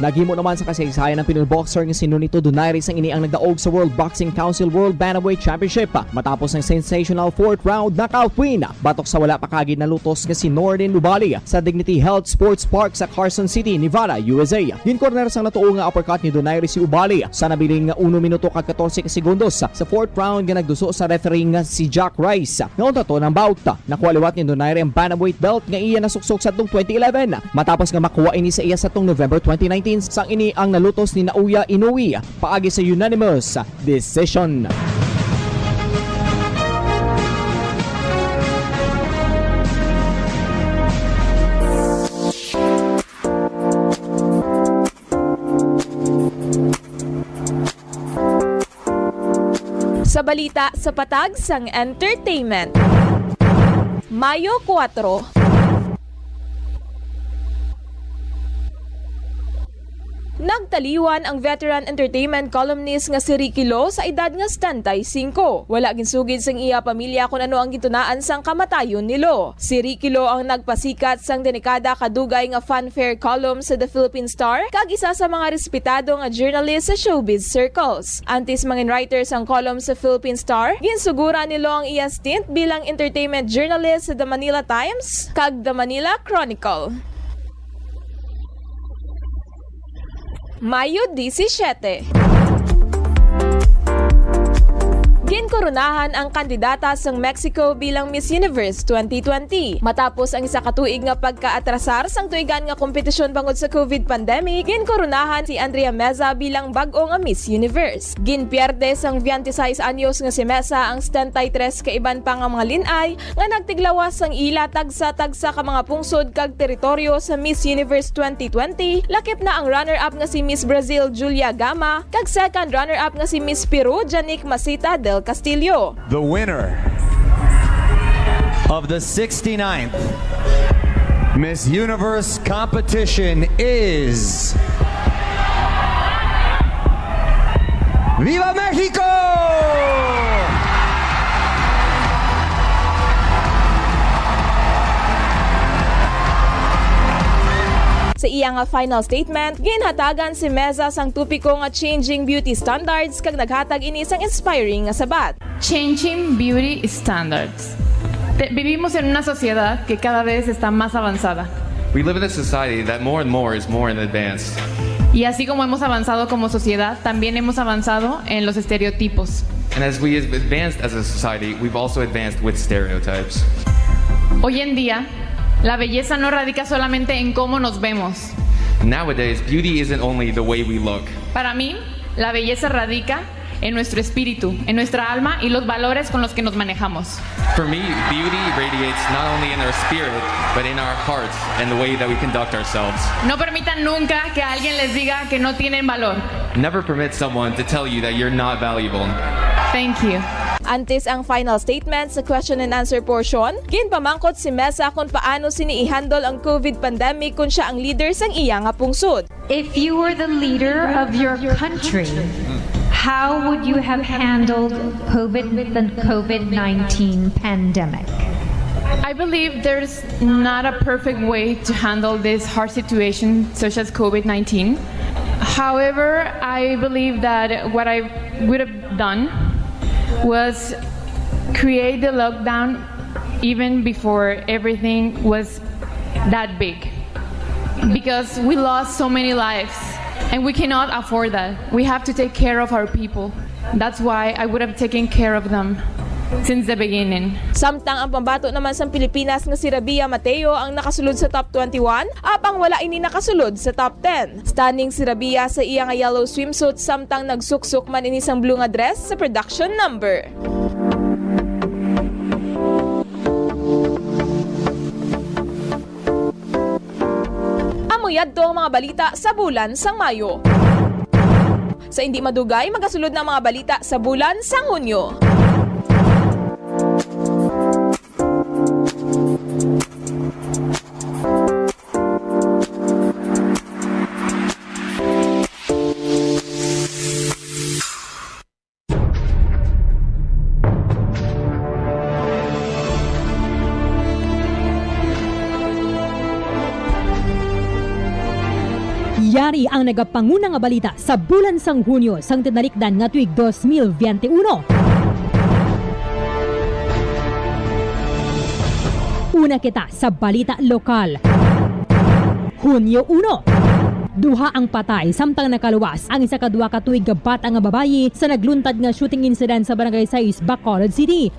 Naghimo naman sa kasaysayan ang Pinoy boxer nga si Nonito Donaire sang ini ang nagdaog sa World Boxing Council World Bantamweight Championship matapos ang sensational fourth round knockout win batok sa wala pa kaagid nalutos nga si Norden Lubali sa Dignity Health Sports Park sa Carson City, Nevada, U S A. Ginkorner sang natuo nga uppercut ni Donaire si Ubali sa nabilin nga uno minuto kag katorse ka segundos sa fourth round nga nagduso sa referee nga si Jack Rice. Nga untaton ang bout, nakuha liwat ni Donaire ang bantamweight belt nga iya nasuksok sa atong twenty eleven, matapos nga makuha ini sa iya sa atong November twenty nineteen, sang ini ang nalutos ni Naoya Inoue paagi sa unanimous decision. Sa balita sa patag sang entertainment, Mayo kuwatro. Nagtaliwan ang veteran entertainment columnist nga si Ricky Lo sa edad nga setenta y cinco. Wala ginsugid sang iya pamilya kon ano ang gintunaan sang kamatayon ni Lo. Si Ricky Lo ang nagpasikat sang denikada kadugay nga fanfare column sa The Philippine Star kag isa sa mga respetado nga journalist sa showbiz circles. Antes mangin writer sang column sa Philippine Star, ginsuguran ni Lo ang iya stint bilang entertainment journalist sa The Manila Times kag The Manila Chronicle. Mayo disisiete. Ginkoronahan ang kandidata sang Mexico bilang Miss Universe twenty twenty. Matapos ang isa ka tuig nga pagkaatrasar sang tuigan nga kompetisyon bangod sa COVID pandemic, ginkoronahan si Andrea Meza bilang bag-o nga Miss Universe. Ginpierde sang twenty-six anyos nga si Meza ang setenta y tres ka iban pa nga mga lin-ay nga nagtiglawas sang ila tagsa-tagsa ka mga pungsod kag teritoryo sa Miss Universe twenty twenty, lakip na ang runner-up nga si Miss Brazil Julia Gama kag second runner-up nga si Miss Peru Janique Masita del Castillo. The winner of the sixty-ninth Miss Universe competition is Viva Mexico! Sa iya nga final statement, ginhatagan si Meza sang topiko nga changing beauty standards kag naghatag ini sang inspiring nga sabat. Changing beauty standards. Te- vivimos en una sociedad que cada vez está más avanzada. We live in a society that more and more is more in advance. Y así como hemos avanzado como sociedad, también hemos avanzado en los estereotipos. And as we have advanced as a society, we've also advanced with stereotypes. Hoy en día, la belleza no radica solamente en cómo nos vemos. Nowadays, beauty isn't only the way we look. Para mí, la belleza radica en nuestro espíritu, en nuestra alma y los valores con los que nos manejamos. For me, beauty radiates not only in our spirit, but in our hearts and the way that we conduct ourselves. No permitan nunca que alguien les diga que no tienen valor. Never permit someone to tell you that you're not valuable. Thank you. Antes ang final statement sa question and answer portion, ginpamangkot si Meza kung paano sini i-handle ang COVID pandemic kung siya ang leader sang iya nga pungsod. If you were the leader of your country, how would you have handled COVID, the COVID nineteen pandemic? I believe there's not a perfect way to handle this hard situation, such as COVID nineteen. However, I believe that what I would have done was create the lockdown even before everything was that big. Because we lost so many lives and we cannot afford that. We have to take care of our people. That's why I would have taken care of them since the beginning. Samtang ang pambato naman sang Pilipinas nga si Rabia Mateo ang nakasulod sa top twenty-one, apang wala ini nakasulod sa top ten. Stunning si Rabia sa iya nga yellow swimsuit samtang nagsuksok man ini sang blue nga dress sa production number. Amo yadto ang mga balita sa bulan sang Mayo. Sa indi madugay, magasulod na ang mga balita sa bulan sang Hunyo. Yari ang nagapanguna nga balita sa bulan sang Hunyo sang tinalikdan nga tuig dos mil biyente uno. Una kita sa balita lokal. Hunyo uno. Duha ang patay samtang nakaluwas ang isa ka duha ka tuig nga bata nga babayi sa nagluntad nga shooting incident sa Barangay sais, Bacolod City.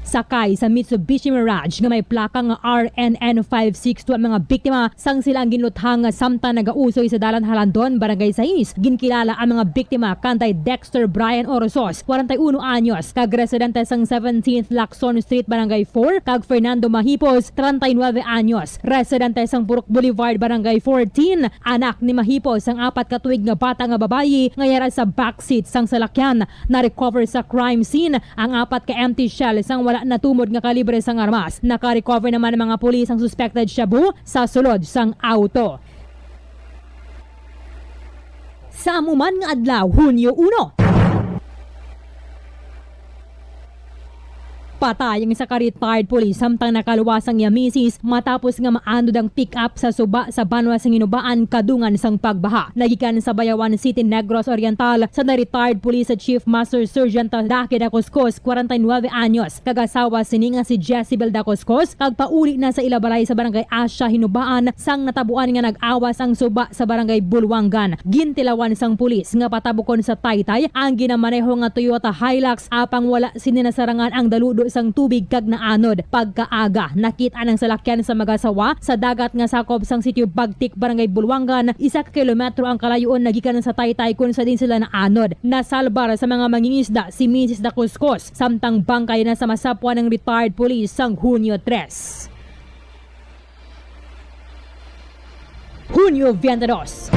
Sakay sa Mitsubishi Mirage nga may plaka nga R N N five six two ang mga biktima sang sila ang ginluthang samtang nagausoy sa Dalan Halandon, Barangay sais. Ginkilala ang mga biktima kanday Dexter Brian Orosos, kwarenta y uno anyos, kag residente sang seventeenth Lacson Street, Barangay four, kag Fernando Mahipos, treinta y nueve anyos, residente sang Purok Boulevard, Barangay fourteen. Anak ni Mahipos ang apat ka tuig nga bata nga babayi nga yara sa backseat sang salakyan. Na-recover sa crime scene ang apat ka empty shell sang wala natumod nga kalibre sang armas. Naka-recover naman ang mga pulis ang suspected shabu sa sulod sang auto. Sa amo man nga adlaw, Hunyo uno. Patay ang isa ka retired police samtang nakaluwas ang iya misis matapos nga maanod ang pick-up sa suba sa banwa sa Hinubaan kadungan sang pagbaha. Nagikan sa Bayawan City, Negros Oriental, sa na-retired police Chief Master Sergeant Daki Dacoskos, kwarenta y nuebe anyos, kag asawa sini nga si Jezebel Dacoskos, kag pauli na sa ila balay sa Barangay Asia, Hinubaan, sang natabuan nga nag-awas ang suba sa Barangay Bulwangan. Gintilawan sang pulis nga patabukon sa taytay ang ginamaneho nga Toyota Hilux, apang wala sini nasarangan ang daludo sang tubig kag naanod. Pagkaaga, nakit-an ang salakyan sa mag-asawa sa dagat nga sakop sang Sitio Bagtik, Barangay Bulwangan, isa ka kilometro ang kalayoon nagikan sa taytay kun sa diin sila naanod. Nasalbar sa mga mangingisda si Misis Dacoskos, samtang bangkay na sa masapwan ng retired police sang Hunyo tres. Hunyo twenty-dos.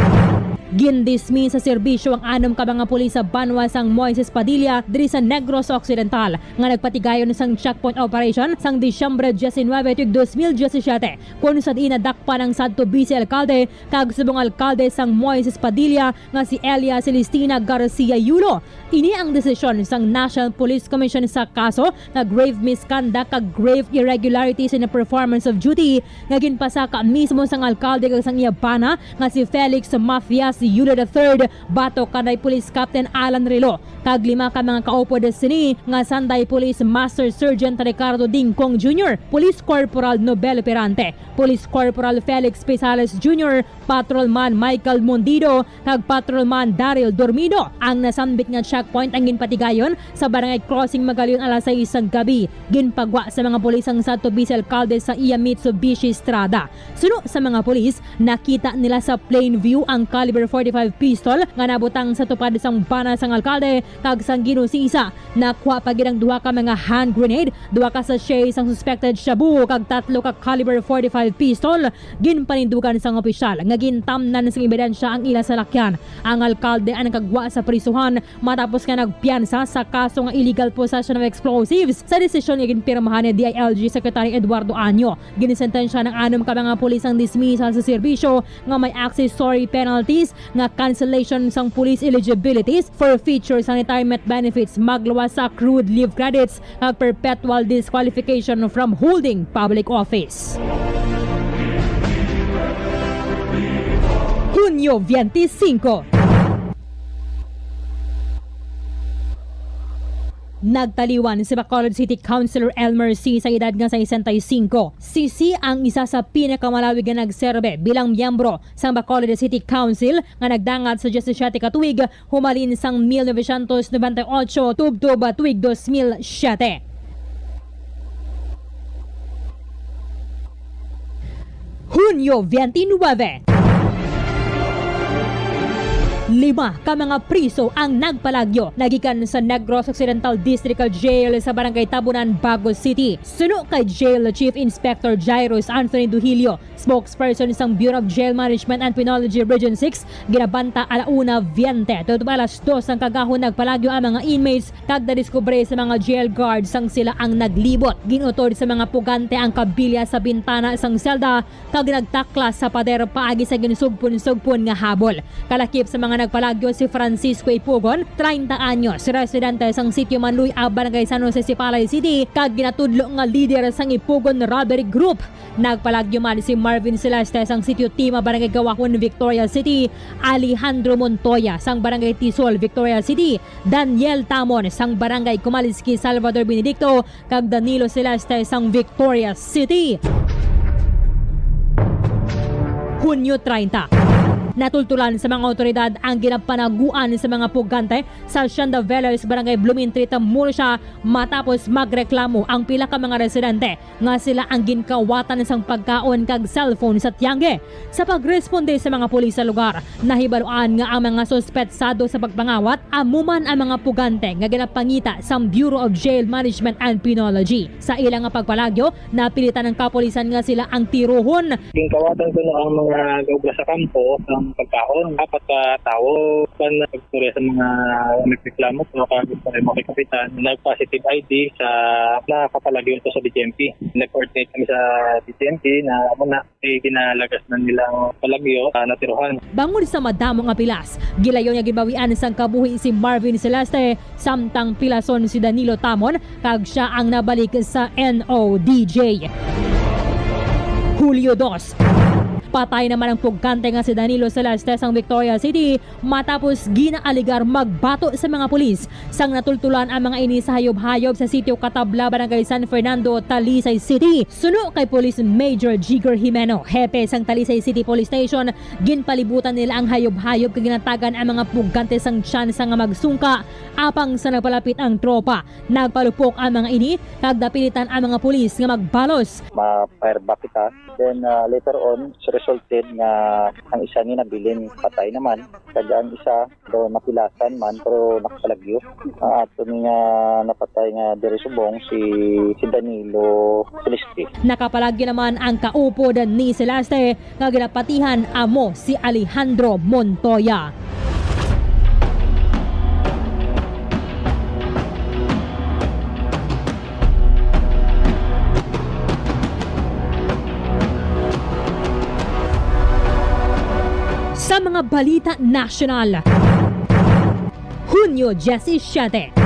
Gindismiss sa serbisyo ang anom ka mga pulis sa banwa sang Moises Padilla diri sa Negros Occidental nga nagpatigayon sang checkpoint operation sang Disyembre diecinuebe tuig dos mil diecisiete, kun sa diin nadakpan ang sadto vice alkalde kag subong alkalde sang Moises Padilla nga si Elia Celestina Garcia Yulo. Ini ang desisyon sang National Police Commission sa kaso nga grave misconduct kag grave irregularities in the performance of duty nga ginpasaka mismo sang alkalde kag sang iya bana nga si Felix Mafias Yulo the third batok kanday Police Captain Alan Rilo kag lima ka mga kaupod sini nga sanday Police Master Sergeant Ricardo Dingkong Junior, Police Corporal Nobel Perante, Police Corporal Felix Pisales Junior, Patrolman Michael Mundido, kag Patrolman Daryl Dormido. Ang nasambit nga checkpoint ang ginpatigayon sa Barangay Crossing Magalion alas sais sang gabi. Ginpagwa sa mga pulis ang sadto vice alkalde sa iya Mitsubishi Strada. Suno sa mga pulis, nakita nila sa plain view ang caliber forty-five pistol nga nabutang sa tupad sang bana sang alkalde kag sang ginusisa. Nakuha pa gid ang duha ka mga hand grenade, duha ka sachet sang suspected shabu, kag tatlo ka caliber forty-five pistol. Ginpanindugan sang opisyal nga gintamnan sang ebidensya ang ila salakyan. Ang alkalde ang nakagwa sa prisuhan matapos nga nagpiyansa sa kaso nga illegal possession of explosives sa desisyon nga ginpirmahan ni D I L G Secretary Eduardo Año. Ginisentensya ng anom ka mga pulis ang dismissal sa serbisyo nga may accessory penalties nga cancellation sang police eligibilities, forfeiture sang retirement benefits, magluwas sa accrued leave credits, kag perpetual disqualification from holding public office. Hunyo twenty-five. Nagtaliwan si Bacolod City Councilor Elmer C sa edad nga sesenta y cinco. Si C ang isa sa pinakamalawig nga nagserbe bilang miyembro sang Bacolod City Council nga nagdangat sa diyesisiete ka tuig humalin sang mil novecientos nobenta y ocho tubtob tuig dos mil siete. Hunyo twenty-nine. Lima ka mga priso ang nagpalagyo nagikan sa Negros Occidental District Jail sa Barangay Tabunan, Bago City. Suno kay Jail Chief Inspector Jairus Anthony Duhilio, spokesperson sang Bureau of Jail Management and Penology Region six, ginabanta ala una biyente, tutob alas dos sang kagahon nagpalagyo ang mga inmates kag nadiskubre sa mga jail guards sang sila ang naglibot. Ginutod sa mga pugante ang kabilya sa bintana sang selda kag nagtaklas sa pader paagi sa ginsugpon-sugpon nga habol. Kalakip sa mga nagpalagyo si Francisco Ipugon, treinta anyos, residente sang Sitio Manluy-Ab, Barangay San Jose, Sipalay City, kag ginatudlo nga lider sang Ipugon Robbery Group. Nagpalagyo man si Marvin Celeste sang Sitio Tima, Barangay Gawahon, Victoria City, Alejandro Montoya sang Barangay Tisol, Victoria City, Daniel Tamon sang Barangay Kumaliski, Salvador Benedicto, kag Danilo Celeste sang Victoria City. Hunyo treinta. Natultulan sa mga awtoridad ang ginapanaguan sa mga pugante sa Hacienda Velos, Barangay Blumentritt, Murcia, matapos magreklamo ang pila ka mga residente nga sila ang ginkawatan sang pagkaon kag cellphone sa tiyangge. Sa pagresponde sa mga pulis sa lugar, nahibaluan nga ang mga suspetsado sa pagpangawat amo man ang mga pugante nga ginapangita sang Bureau of Jail Management and Penology. Sa ila nga pagpalagyo, napilitan ang kapulisan nga sila ang tirohon. Ginkawatan kuno ang mga gawas sa kampo, ang pagkaon. Apat ka tawo, kan nagpurya sa mga nagreklamo, pero kag sa mga kapitan, nag-positive I D sa nakapalagyo to sa D T M P. Nag-coordinate kami sa D T M P na amo na, eh, ginalagas na nila ang palagyo, ah, natiruhan. Bangod sa madamo nga pilas, gilayon nga ginbawian sang kabuhi si Marvin Celeste, samtang pilason si Danilo Tamon, kag sia ang nabalik sa N O D J. Hulyo dos. Patay naman ang pugkante nga si Danilo Celeste sang Victoria City matapos ginaaligar magbato sa mga pulis sang natultulan ang mga ini sa hayop-hayop sa Sitio Katabla, Barangay San Fernando, Talisay City. Suno kay Police Major Jigger Jimeno, hepe sang Talisay City Police Station, ginpalibutan nila ang hayop-hayop kag ginatagan ang mga pugkante sang tsansa nga magsungka apang sa nagpalapit ang tropa. Nagpalupok ang mga ini kag napilitan ang mga pulis nga magbalos. Ma-fire back kita. Then, ah, later on, it resulted nga ang isa ginabilin patay naman, kag ang isa daw mapilasan man pero nakapalagyo. Ang ato ni nga napatay nga diri subong si, si Danilo Celeste. Nakapalagyo naman ang kaupod ni Celeste nga ginapatihan, amo si Alejandro Montoya. Sa mga balita nasyonal, Hunyo diyesisiete,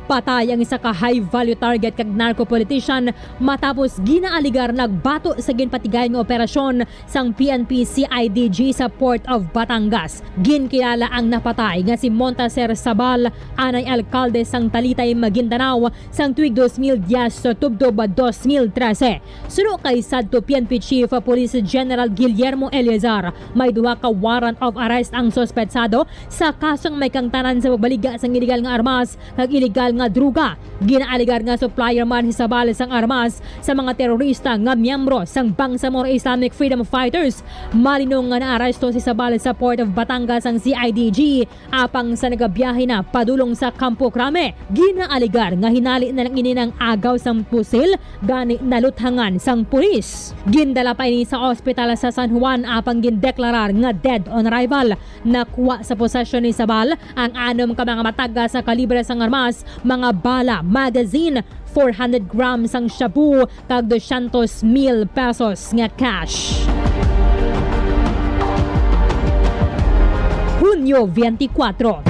patay ang isa ka high-value target kag narco politician matapos ginaaligar nagbato sa ginpatigayon nga operasyon sang P N P C I D G sa Port of Batangas. Ginkilala ang napatay nga si Montaser Sabal, anay alkalde sang Talitay, Maguindanao, sang tuig dos mil diyes tubtob dos mil trese. Suno kay sadto P N P Chief Police General Guillermo Eleazar, may duha ka warrant of arrest ang suspetsado sa kasong may kaangtanan sa pagbaligya sang iligal nga armas kag iligal nga droga. Ginaaligar nga supplier man si Sabal sang armas sa mga terorista nga miyembro sang Bangsamoro Islamic Freedom Fighters. Malinong nga naaresto si Sabal sa Port of Batangas sang C I D G apang sa nagabiyahe na padulong sa Campo Crame. Ginaaligar nga hinali na lang ini nang agaw sang pusil, gani naluthangan sang pulis. Gindala pa ini sa ospital sa San Juan apang gindeklarar nga dead on arrival. Nakuha sa posesyon ni Sabal ang anom ka mga matagas sa kalibre sang armas, mga bala, magazine, four hundred grams sang shabu, kag dosyentos mil pesos nga cash. Hunyo twenty-four.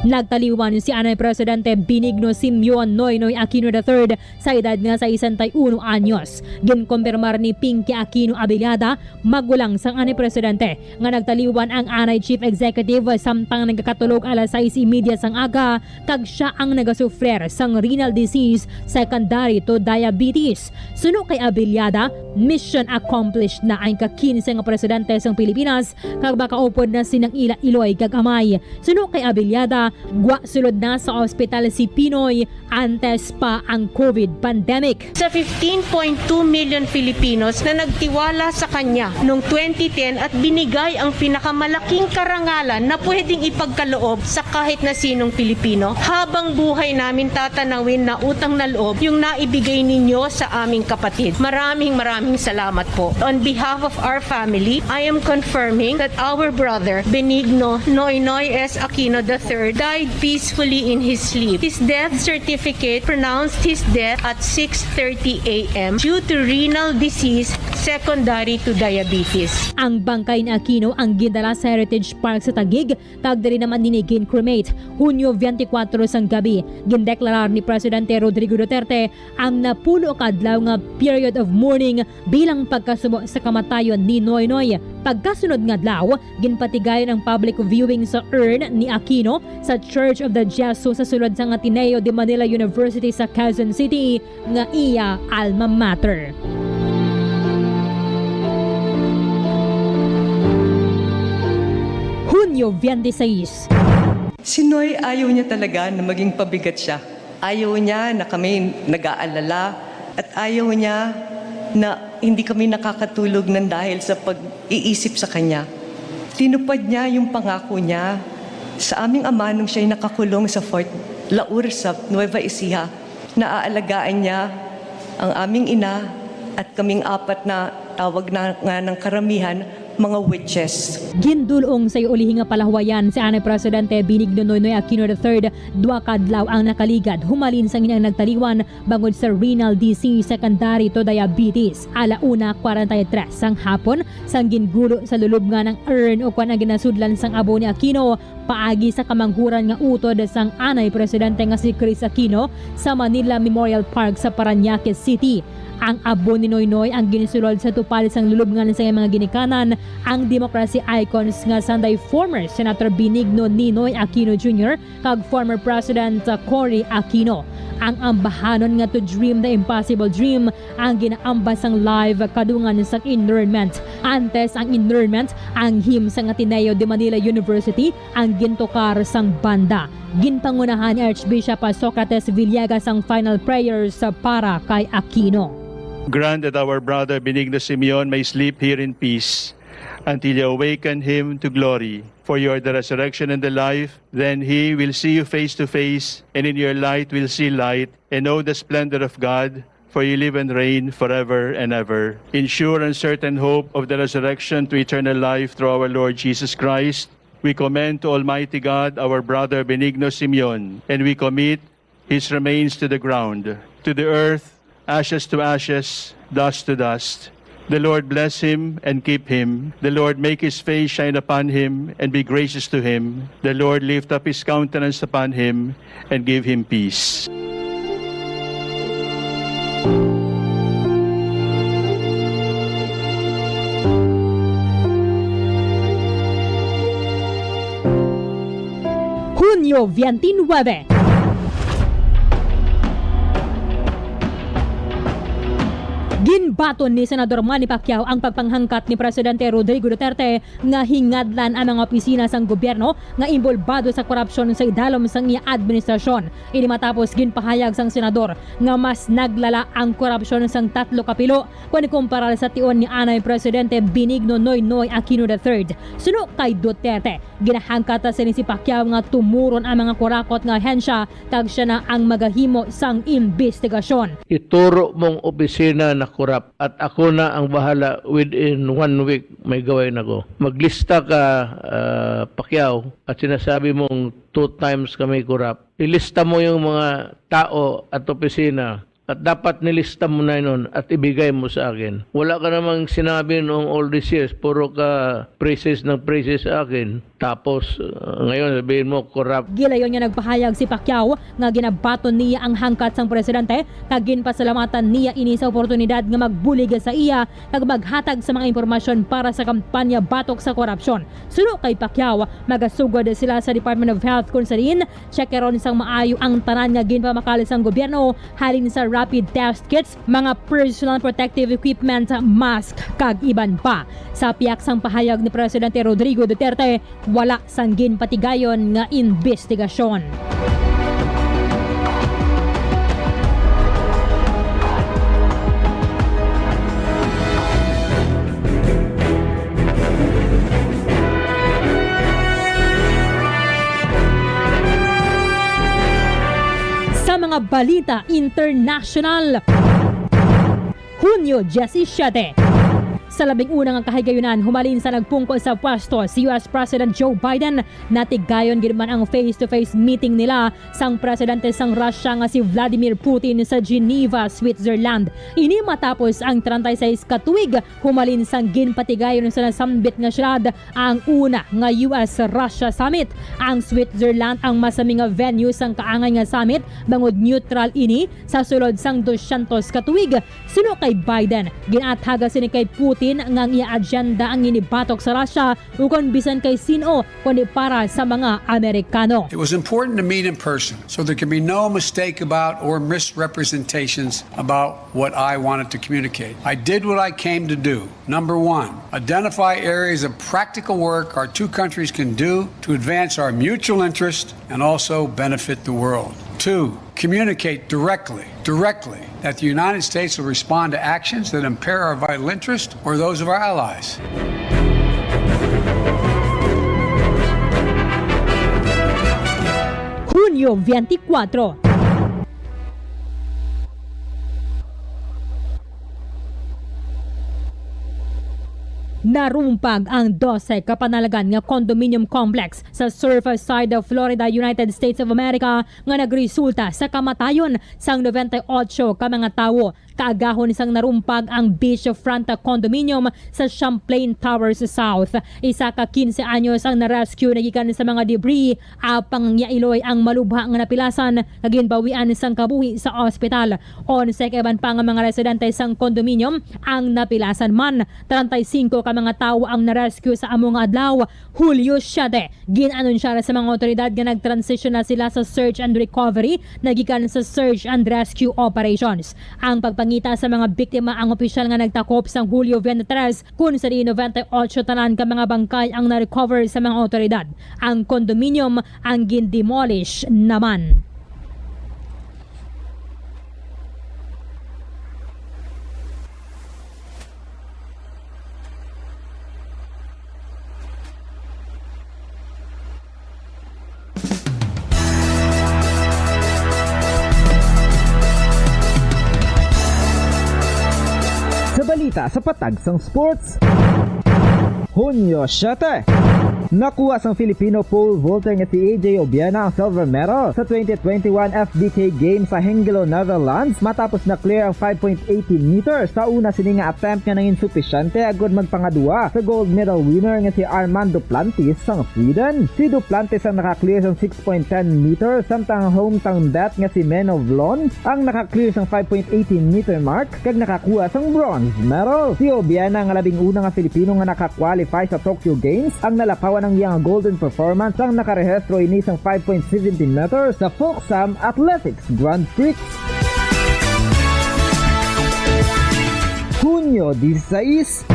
Nagtaliwan si anay Presidente Benigno Simeon Noynoy Aquino the third sa edad nga sesenta y uno anyos. Ginkumpirmar ni Pinky Aquino Abellada, magulang sang anay presidente, nga nagtaliwan ang anay chief executive samtang nagakatulog alas sais y media sang aga, kag sia ang nagasufrir sang renal disease secondary to diabetes. Suno kay Abellada, mission accomplished na ang ika-kinse nga presidente sang Pilipinas, kag makaupod na sina ila iloy kag amay. Suno kay Abellada, gwa sulod na sa ospital si Pinoy antes pa ang COVID pandemic. Sa fifteen point two million Filipinos na nagtiwala sa kanya noong twenty ten at binigay ang pinakamalaking karangalan na pwedeng ipagkaloob sa kahit na sinong Pilipino, habang buhay namin tatanawin na utang na loob yung naibigay ninyo sa aming kapatid. Maraming, maraming salamat po. On behalf of our family, I am confirming that our brother, Benigno Noynoy S. Aquino the third, died peacefully in his sleep. His death certificate pronounced his death at six thirty A M due to renal disease secondary to diabetes. Ang bangkay ni Aquino ang gindala sa Heritage Park sa Taguig, kag diri naman ini gin-cremate. Hunyo twenty-four sang gabi, gindeklarar ni Presidente Rodrigo Duterte ang napulo ka adlaw nga period of mourning bilang pagkasubo sa kamatayon ni Noynoy. Pagkasunod nga adlaw, ginpatigayon ang public viewing sa urn ni Aquino sa Church of the Gesù sa sulod sang Ateneo de Manila University sa Quezon City, nga iya alma mater. Hunyo twenty-six. Si Noy, ayaw niya talaga na maging pabigat siya. Ayaw niya na kami nag-aalala at ayaw niya na hindi kami nakakatulog nang dahil sa pag-iisip sa kanya. Tinupad niya yung pangako niya sa aming ama nung siya'y nakakulong sa Fort La Ursa, Nueva Ecija. Naaalagaan niya Ang aming ina at kaming apat na tawag na nga ng karamihan, mga witches. Gindul-ong sa ulihi nga palahuwayan si anay Presidente Benigno Noynoy Aquino the third, dua ka adlaw ang nakaligad humalin sang iyang nagtaliwan bangod sa renal disease secondary to diabetes. Ala una kwarenta y tres sang hapon, sang gingulo sa lulubngan ang urn o kwan ang ginasudlan sang abo ni Aquino, paagi sa kamanghuran nga utod sang anay presidente nga si Chris Aquino sa Manila Memorial Park sa Parañaque City. Ang abo ni Noynoy ang ginsulod sa tupad sang lulubngan sa iyang mga ginikanan, ang democracy icons nga sanday former Senator Benigno Ninoy Aquino Junior kag former President Cory Aquino. Ang ambahanon nga to dream the impossible dream ang ginaambas sang live kadungan sang interment. Antes ang interment, ang hymn sang Ateneo de Manila University ang gintukar sang banda. Ginpangunahan ni Archbishop Socrates Villegas ang final prayers para kay Aquino. Grant that our brother Benigno Simeon may sleep here in peace until you awaken him to glory. For you are the resurrection and the life. Then he will see you face to face, and in your light will see light, and know the splendor of God, for you live and reign forever and ever. In sure and certain hope of the resurrection to eternal life through our Lord Jesus Christ, we commend to Almighty God our brother Benigno Simeon, and we commit his remains to the ground, to the earth, ashes to ashes, dust to dust. The Lord bless him and keep him. The Lord make his face shine upon him and be gracious to him. The Lord lift up his countenance upon him and give him peace. Hunyo twenty-nine. Ginbaton ni Senador Manny Pacquiao ang pagpanghangkat ni Presidente Rodrigo Duterte nga hingadlan ang mga opisina sang gobyerno nga inbolbado sa korupsyon sa idalom sang iya administrasyon. Ini matapos ginpahayag sang senador nga mas naglala ang korupsyon sang tatlo ka pilo kon ikumparar sa tion ni anay Presidente Benigno Noynoy Aquino the third. Suno kay Duterte, ginahangkat sini si Pacquiao nga tumuron ang mga kurakot nga ahensya kag sia na ang magahimo sang imbestigasyon. Ituro mong opisina na korap at ako na ang bahala, within one week may gaway na ko. Maglista ka, ah, Pacquiao, at sinasabi mong two times kami korap. Ilista mo yung mga tao at opisina at dapat nilista mo na yun at ibigay mo sa akin. Wala ka namang sinabi noong all these years, puro ka praises ng praises sa akin. Tapos, uh, ngayon sabihin mo, corrupt. Gilayon nga nagpahayag si Pacquiao nga ginabaton niya ang hangkat sang presidente kag ginpasalamatan niya ini sa oportunidad nga magbulig sa iya kag maghatag sa mga impormasyon para sa kampanya batok sa korupsyon. Suno kay Pacquiao, magasugod sila sa Department of Health kung sa diin tsekeron sang maayo ang tanan nga ginpamakal sang gobyerno, halin sa rapid test kits, mga personal protective equipment, mask, kag iban pa. Sa pihak sang pahayag ni Presidente Rodrigo Duterte, wala sang ginpatigayon nga imbestigasyon. Sa mga balita international, Hunyo diyesisiete. Sa labing una nga kahigayunan, humalin sa nagpungko sa pwesto si U S President Joe Biden, natigayon gid man ang face-to-face meeting nila sang presidente sang Russia nga si Vladimir Putin sa Geneva, Switzerland. Ini matapos ang treinta y seis ka tuig humalin sang ginpatigayon sa nasambit nga siyudad ang una nga U S Russia summit. Ang Switzerland ang masami nga venue sang kaangay nga summit bangod neutral ini sa sulod sang dusyentos ka tuig. Suno kay Biden, gin-ataga sini kay Putin nga ang iya agenda ang ginibatok sa Russia ukon bisan kay sin-o kundi para sa mga Amerikano. It was important to meet in person so there can be no mistake about or misrepresentations about what I wanted to communicate. I did what I came to do. Number one, identify areas of practical work our two countries can do to advance our mutual interest and also benefit the world. Two, communicate directly, directly that the United States will respond to actions that impair our vital interest or those of our allies. Hunyo twenty-four. Narumpag ang dose ka panalagan nga condominium complex sa Surfside, Florida, United States of America, nga nagresulta sa kamatayon sang noventa y ocho ka mga tawo kaagahon sang narumpag ang beachfront condominium sa Champlain Towers South. Isa ka quince anyos ang na-rescue na gikan sa mga debris, apang ang iya iloy ang malubha nga napilasan nga ginbawian sang kabuhi sa ospital. Onse ka iban pa nga mga residente sang condominium ang napilasan man. Treinta y cinco ka mga tawo ang na-rescue sa amo nga adlaw, Hulyo siete. Gin-anunsyar sa mga awtoridad nga nag-transition na sila sa search and recovery na gikan sa search and rescue operations. Ang pagpangita sa mga biktima ang opisyal nga nagtakop sang Hulyo twenty-three, kun sa diin noventa y ocho tanan ka mga bangkay ang na-recover sa mga awtoridad. Ang condominium ang gin-demolish naman. Sa balita sa patag sang sports. Hunyo siete, nakuha sang Filipino pole vaulter nga si A J Obiena ang silver medal sa twenty twenty-one F B K Games sa Hengelo, Netherlands, matapos na-clear ang five point eighty meters. Sa una sini nga attempt nga nangin supisyente agud magpangaduwa sa gold medal winner nga si Armand Duplantis sang Sweden. Si Duplantis ang naka-clear sang six point ten meters, samtang ang hometown bet nga si Men of Lon ang naka-clear sang five point eighty meter mark kag nakakuha sang bronze medal. Si Obiena nga labing una nga Filipino nga naka-qualify sa Tokyo Games ang nalapawan ang iyang golden performance sang nakarehistro ini sang five point seventy meters sa Folksam Athletics Grand Prix. Hunyo dieciséis,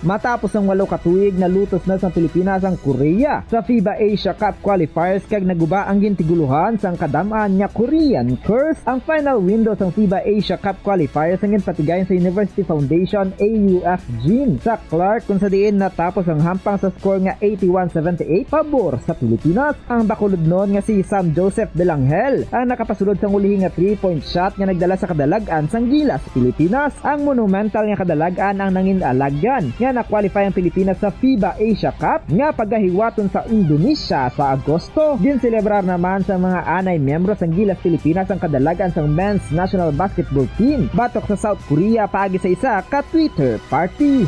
matapos ang walo ka tuig, nalutos na sang Pilipinas ang Korea sa FIBA Asia Cup qualifiers kag naguba ang gintigulohan sang kadam-an nga Korean curse. Ang final window sang FIBA Asia Cup qualifiers ang ginpatigayon sa University Foundation, A U F Gym, sa Clark, kung sa diin natapos ang hampang sa score nga eighty-one seventy-eight pabor sa Pilipinas. Ang bakulodnon nga si Sam Joseph Belangel ang nakapasulod sang ulihi nga three-point shot nga nagdala sa kadalag-an sang Gilas Pilipinas. Ang monumental nga kadalag-an ang nangin alagyan nga na-qualify ang Pilipinas sa FIBA Asia Cup nga pagahiwaton sa Indonesia sa Agosto. Ginselebrar naman sa mga anay miyembro sang Gilas Pilipinas ang kadalag-an sang men's national basketball team batok sa South Korea paagi sa isa ka Twitter party.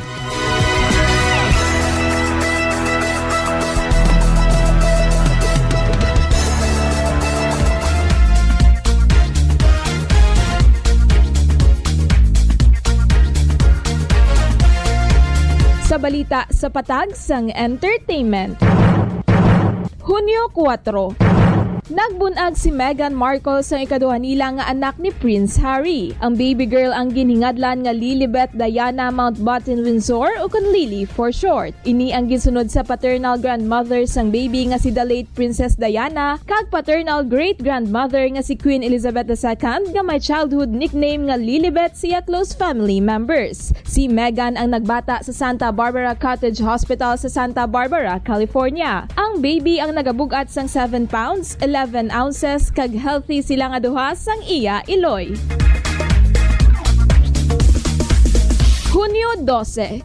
Sa balita sa patag sang entertainment. Hunyo kuwatro. Nagbun-ag si Meghan Markle sang ikaduha nila nga anak ni Prince Harry. Ang baby girl ang ginhingadlan nga Lilibet Diana Mountbatten Windsor, ukon Lily for short. Ini ang ginsunod sa paternal grandmother sang baby nga si the late Princess Diana kag paternal great-grandmother nga si Queen Elizabeth the Second, nga may childhood nickname nga Lilibet sa iya close family members. Si Meghan ang nagbata sa Santa Barbara Cottage Hospital sa Santa Barbara, California. Ang baby ang nagabug-at sang seven pounds, eleven ounces, kag healthy sila nga duha sang iya iloy. Hunyo dose.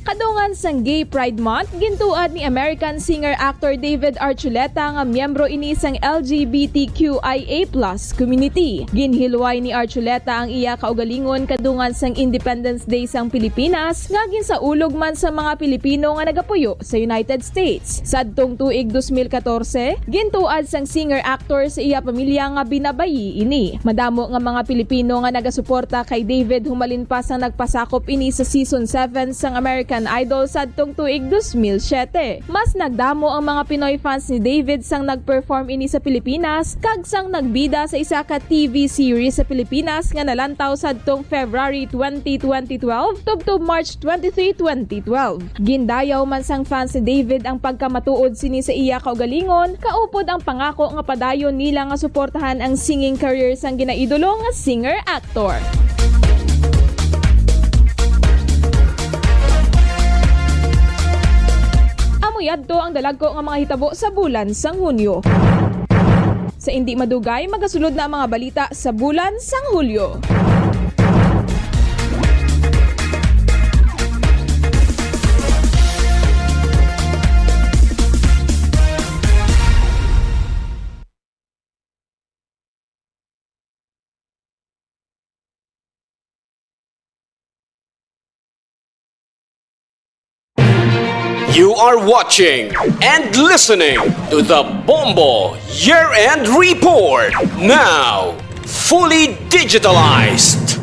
Kadungan sang Gay Pride Month, gintuad ni American singer-actor David Archuleta nga miyembro ini sang L G B T Q I A plus community. Ginhilway ni Archuleta ang iya kaugalingon kadungan sang Independence Day sang Pilipinas, nga ginsaulog man sa mga Pilipino nga nagapuyo sa United States. Sadtong tuig dos mil katorse, gintuad sang singer-actor sa iya pamilya nga binabayi ini. Madamo nga mga Pilipino nga nagasuporta kay David humalin pa sang nagpasakop ini sa season seven sang American Idol sadtong tuig dos mil siyete. Mas nagdamo ang mga Pinoy fans ni David sang nag-perform ini sa Pilipinas kag sang nagbida sa isa ka T V series sa Pilipinas nga nalantaw sadtong February twenty, twenty twelve, tubtob March twenty-three, twenty twelve. Gindayaw man sang fans ni David ang pagkamatuod sini sa iya kaugalingon, kaupod ang pangako nga padayon nila nga suportahan ang singing career sang ginaidolo nga singer-actor. Amo yadto ang dalagko nga mga hitabo sa bulan sang Hunyo. Sa indi madugay, magasulod na ang mga balita sa bulan sang Hulyo. You are watching and listening to the Bombo Year End Report, now fully digitalized.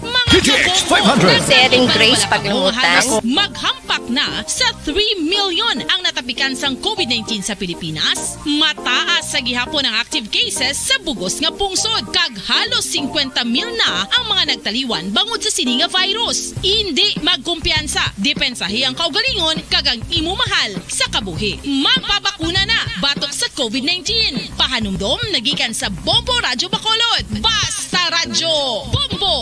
Mga K T X five hundred. Sharing Grace Paglumutan. Maghampak na sa three million ang natapikan sang COVID nineteen sa Pilipinas. Mataas sa gihapon ang active cases sa bugos nga pungsod, kag halos singkwenta mil na ang mga nagtaliwan bangod sa sini nga virus. Indi magkumpiyansa, depensahi ang kaugalingon kag ang imo mahal sa kabuhi. Magpabakuna na batok sa COVID nineteen. Pahanumdom nagikan sa Bombo Radyo Bacolod. Basta Radyo Bombo!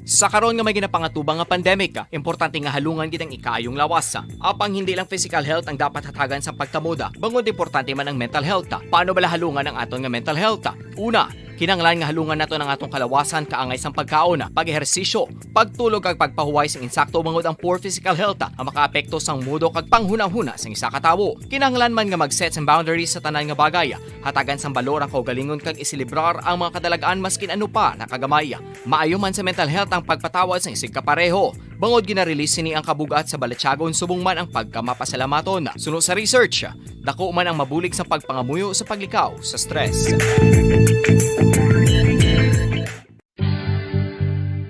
Sa karon nga may ginapangatubang nga pandemic, importante nga halungan gid ang ikaayong lawas. Apang hindi lang physical health ang dapat hatagan sa pagtamod, bangod importante man ang mental health. Paano bala halungan ang aton nga mental health? Una, kinahanglan nga halungan naton ang atong kalawasan kaangay sang pagkaon, pag-ehersisyo, pagtulog kag pagpahuway sing insakto, bangod ang poor physical health ang makaapekto sang mudo kag panghunahuna sang isa ka tawo. Kinahanglan man nga mag-set sang boundaries sa tanan nga bagay, hatagan sang balor ang kaugalingon kag iselebrar ang mga kadalag-an maskin ano pa na kagamay. Maayo man sa mental health ang pagpatawad sang isigkapareho, bangod gina-release sini ang kabug-at sa balatyagon subong man ang pagkamapasalamaton. Suno sa research, dako man ang mabulig sang pagpangamuyo sa paglikaw sa stress.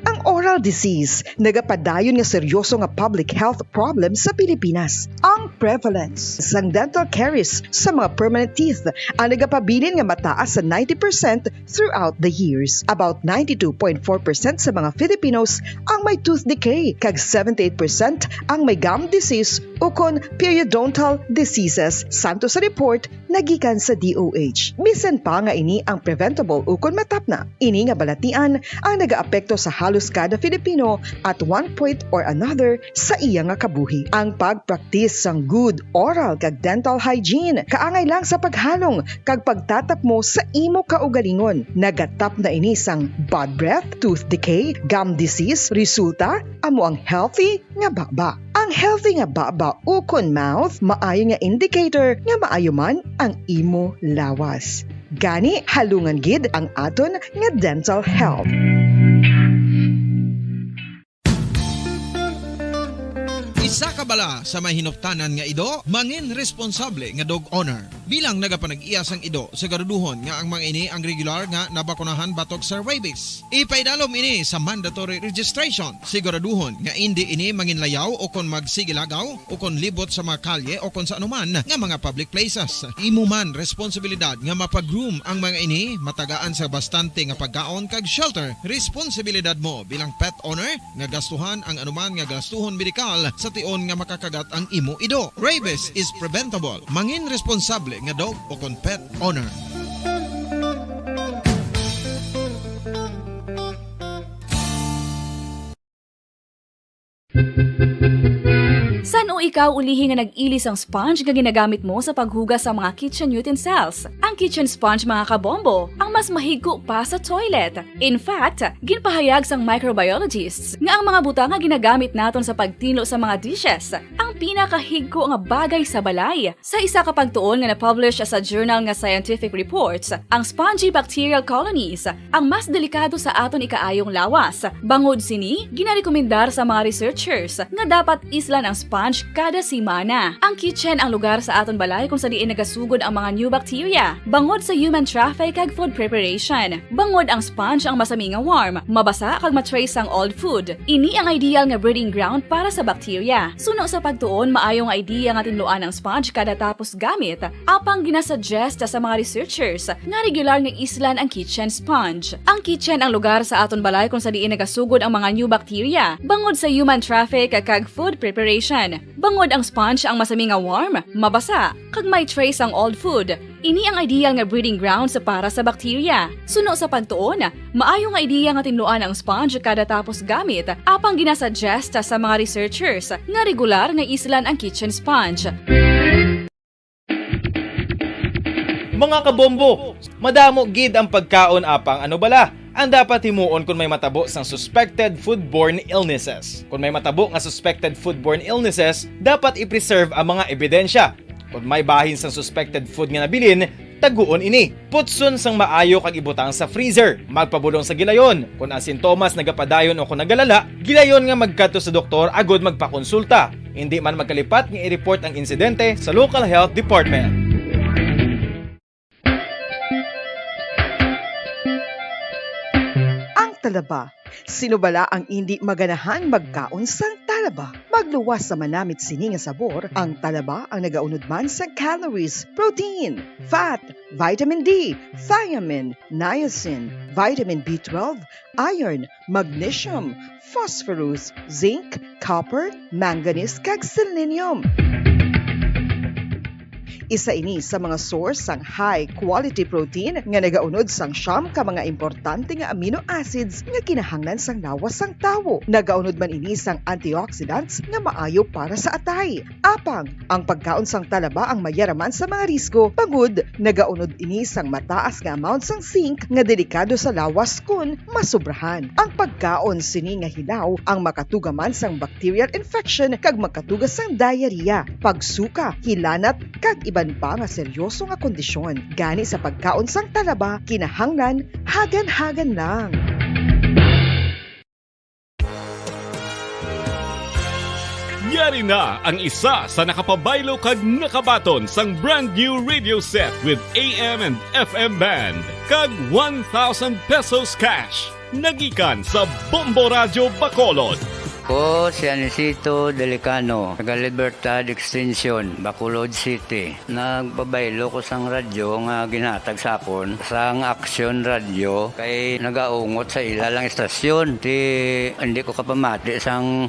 Ang oral disease nagapadayon nga seryoso nga public health problem sa Pilipinas. Ang prevalence sang dental caries sa mga permanent teeth ang nagapabilin nga mataas sa ninety percent throughout the years. About ninety-two point four percent sa mga Filipinos ang may tooth decay, kag seventy-eight percent ang may gum disease ukon periodontal diseases, santo sa report nagikan sa D O H. Bisan pa nga ini ang preventable ukon matapna, ini nga balatian ang nagaapekto sa halos kada Filipino at one point or another sa iya nga kabuhi. Ang pagpraktis sang good oral kag dental hygiene kaangay lang sa paghalong kag pagtatapmo sa imo kaugalingon. Nagatapna ini sang bad breath, tooth decay, gum disease, resulta amo ang healthy nga baba. Ang healthy nga baba ukon mouth maayo nga indicator nga maayo man ang imo lawas. Gani, halungan gid ang aton nga dental health. Isa ka bala sa may hinuptanan nga ido, mangin responsable nga dog owner. Bilang nagapanag-iya sang ido, siguraduhon nga ang mga ini ang regular nga nabakunahan batok sa rabies. Ipaidalom ini sa mandatory registration. Siguraduhon nga indi ini manginlayaw o kon magsigilagaw o kon libot sa mga kalye o kon sa anuman nga mga public places. Imo man responsibilidad nga mapa-groom ang mga ini, matagaan sa bastante nga pagkaon kag shelter. Responsibilidad mo bilang pet owner nga gastuhan ang anuman nga gastuhon medikal sa tion nga makakagat ang imo ido. Rabies is preventable. Mangin responsable nga dog o kon pet owner. San-o ikaw ulihi nga nag-ili sang sponge nga ginagamit mo sa paghugas sa mga kitchen utensils? Ang kitchen sponge, mga kabombo, ang mas mahigko pa sa toilet. In fact, ginpahayag sang microbiologists nga ang mga butang nga ginagamit naton sa pagtinlo sa mga dishes ang pinakahigko nga bagay sa balay. Sa isa ka pagtuon nga na-publish sa journal nga Scientific Reports, ang spongy bacterial colonies ang mas delikado sa aton ikaayong lawas. Bangod sini, ginarekomendar sa mga researchers nga dapat islan ang sponge kada semana. Ang kitchen ang lugar sa aton balay kung sa diin nagasugod ang mga new bacteria, bangod sa human traffic kag food preparation. Bangod ang sponge ang masami nga warm, mabasa kag ma-trace ang old food. Ini ang ideal nga breeding ground para sa bacteria. Suno sa pagtuon, maayo nga idea nga tinluan ang sponge kada tapos gamit, apang ginasuggest sa mga researchers nga regular nga islan ang kitchen sponge. Ang kitchen ang lugar sa aton balay kung sa diin nagasugod ang mga new bacteria, bangod sa human traffic kag food preparation. Bangod ang sponge ang masami nga warm, mabasa, kag may trace ang old food. Ini ang ideal nga breeding grounds para sa bacteria. Suno sa pagtuon, maayo nga idea nga tinluan ang sponge kada tapos gamit, apang ginasuggest sa mga researchers nga regular nga islan ang kitchen sponge. Mga kabombo, madamo gid ang pagkaon, apang ano bala ang dapat himuon kon may matabo sang suspected foodborne illnesses? Kon may matabo nga suspected foodborne illnesses, dapat i-preserve ang mga ebidensya. Kon may bahin sang suspected food nga nabilin, Taguon ini. Putson sang maayo kag ibutang sa freezer. Magpabulong sa gilayon. Kon ang sintomas nagapadayon o kon nagalala, gilayon nga magkadto sa doktor agud magpakonsulta. Indi man magkalipat nga i-report ang insidente sa local health department. Ang talaba. Sino bala ang indi maganahan magkaon sang talaba? Magluwas sa manamit sini nga sabor, ang talaba ang nagaunod man sang calories, protein, fat, vitamin D, thiamine, niacin, vitamin B twelve, iron, magnesium, phosphorus, zinc, copper, manganese, kag selenium. Isa ini sa mga source sang high quality protein nga nagaunod sang siyam ka mga importante nga amino acids nga kinahanglan sang lawas sang tawo. Nagaunod man ini sang antioxidants nga maayo para sa atay. Apang, ang pagkaon sang talaba ang mayaraman sa mga risgo, bangod nagaunod ini sang mataas nga amount sang zinc nga delikado sa lawas kon masobrahan. Ang pagkaon sini nga hilaw ang makatuga man sang bacterial infection kag makatuga sang diarrhea, pagsuka, hilanat, kag iban pa nga seryoso nga kondisyon. Gani sa pagkaon sang talaba, kinahanglan hagan-hagan lang. Yari na ang isa sa nakapabaylo kag nakabaton sang brand new radio set with A M and F M band kag one thousand pesos cash nagikan sa Bombo Radio Bacolod. Ko si Anisito Delicano, taga Libertad Extension, Bacolod City. Nagpabaylo ko sang radyo nga ginhatag sa akon sang Action Radio kay nagaungot sa ila lang istasyon. Ti hindi ko kapamati sang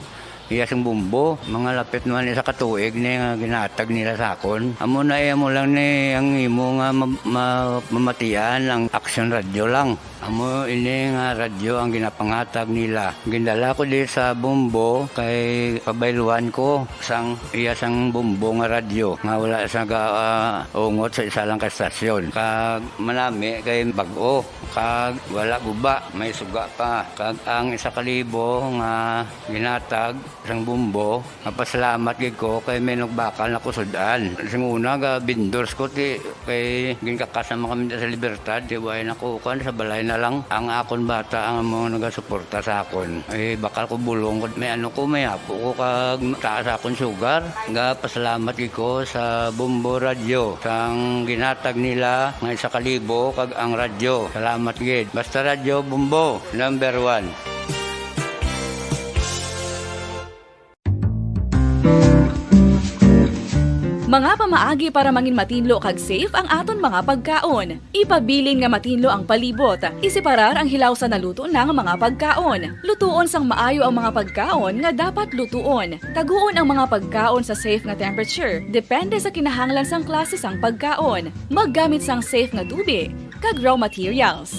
iya sing bumbo. Mga lapit naman isa ka tuig ni nga ginhatag nila sa akon. Amo na iya mo lang ni ang imo nga ma- ma- mamatian ang Action Radio lang. Amo ini nga radyo ang ginapanghatag nila. Gindala ko di sa Bombo kay pabayluan ko sang iya sang Bombo nga radyo nga wala sa ga, ah, ungot sa isa lang ka estasyon. Kag manami kay bag-o kag wala guba, may suga pa. Kag ang isa ka libo nga ginhatag sang Bombo, mapasalamat gid ko kay may nagbakal na ko sud-an. Sing una ga vendors ko ti kay ginkakas naman kami sa Libertad, ti way na ko kuan sa balay na lang. Ang akon bata ang amo nagasuporta sa akon. Eh, bakal ko bulong ko, may ano ko, may apo ko kag taas akon sugar. Ga pasalamat gid ko sa Bombo Radio sang ginhatag nila nga isa ka libo kag ang radyo. Salamat gid. Basta Radyo Bombo, number one. Mga pamaagi para mangin matinlo kag safe ang aton mga pagkaon. Ipabilin nga matinlo ang palibot. Iseparar ang hilaw sa naluto na nga mga pagkaon. Lutuon sang maayo ang mga pagkaon nga dapat lutuon. Taguon ang mga pagkaon sa safe nga temperature, depende sa kinahanglan sang klase sang pagkaon. Maggamit sang safe nga tubi kag raw materials.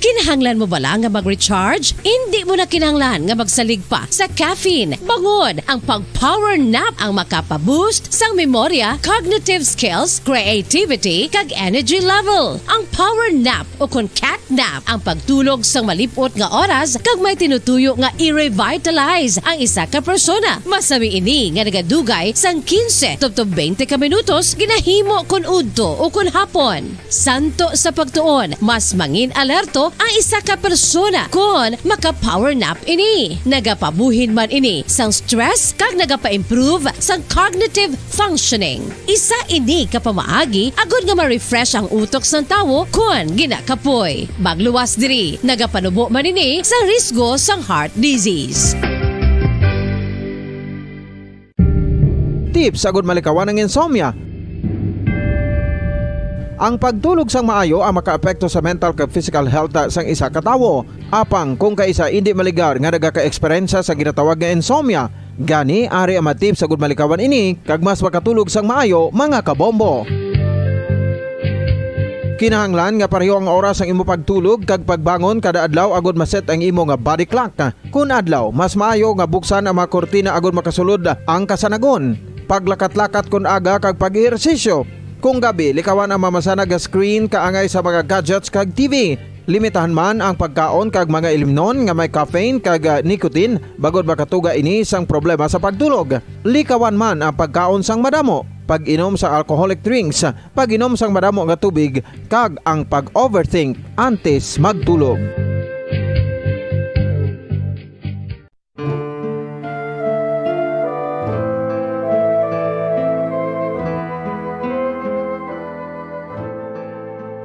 Kinahanglan mo bala nga mag-recharge? Indi mo na kinahanglan nga magsalig pa sa caffeine. Bangod ang pag-power nap ang makapa-boost sang memorya, cognitive skills, creativity, kag energy level. Ang power nap o kon cat nap ang pagtulog sang malip-ot nga oras kag may tinutuyo nga i-revitalize ang isa ka persona. Masami ini nga nagadugay sang quince tubtob twenty ka minutos ginahimo kon udto o kon hapon. Santo sa pagtuon, mas mangin-alerto ang isa ka persona kon maka-power nap ini. Nagapabuhin man ini sang stress kag nagapa-improve sang cognitive functioning. Isa ini ka pamaagi agod nga ma-refresh ang utok sang tawo kon ginakapoy. Magluwas diri, nagapanubo man ini sang risgo sang heart disease. Tips agud malikawan ang insomnia. Ang pagtulog sang maayo ang makaapekto sa mental kag physical health sang isa ka tawo. Apang kung kaisa indi maligar nga nagaka-eksperyensya sa ginatawag nga insomnia, gani ari ang mga tips agud malikawan ini kag mas makatulog sang maayo, mga kabombo. Kinahanglan nga pareho ang oras sang imo pagtulog kag pagbangon kada adlaw agud ma-set ang imo nga body clock. Kon adlaw, mas maayo nga buksan ang mga kurtina agud makasulod ang kasanagon. Paglakat-lakat kon aga kag pag-ehersisyo. Kung gabi, likawan ang mamasanag nga screen kaangay sa mga gadgets kag T V. Limitahan man ang pagkaon kag mga ilimnon nga may caffeine kag, ah, nicotine, bangod makatuga ini sang problema sa pagtulog. Likawan man ang pagkaon sang madamo, pag-inom sang alcoholic drinks, pag-inom sang madamo nga tubig, kag ang pag-overthink antes magtulog.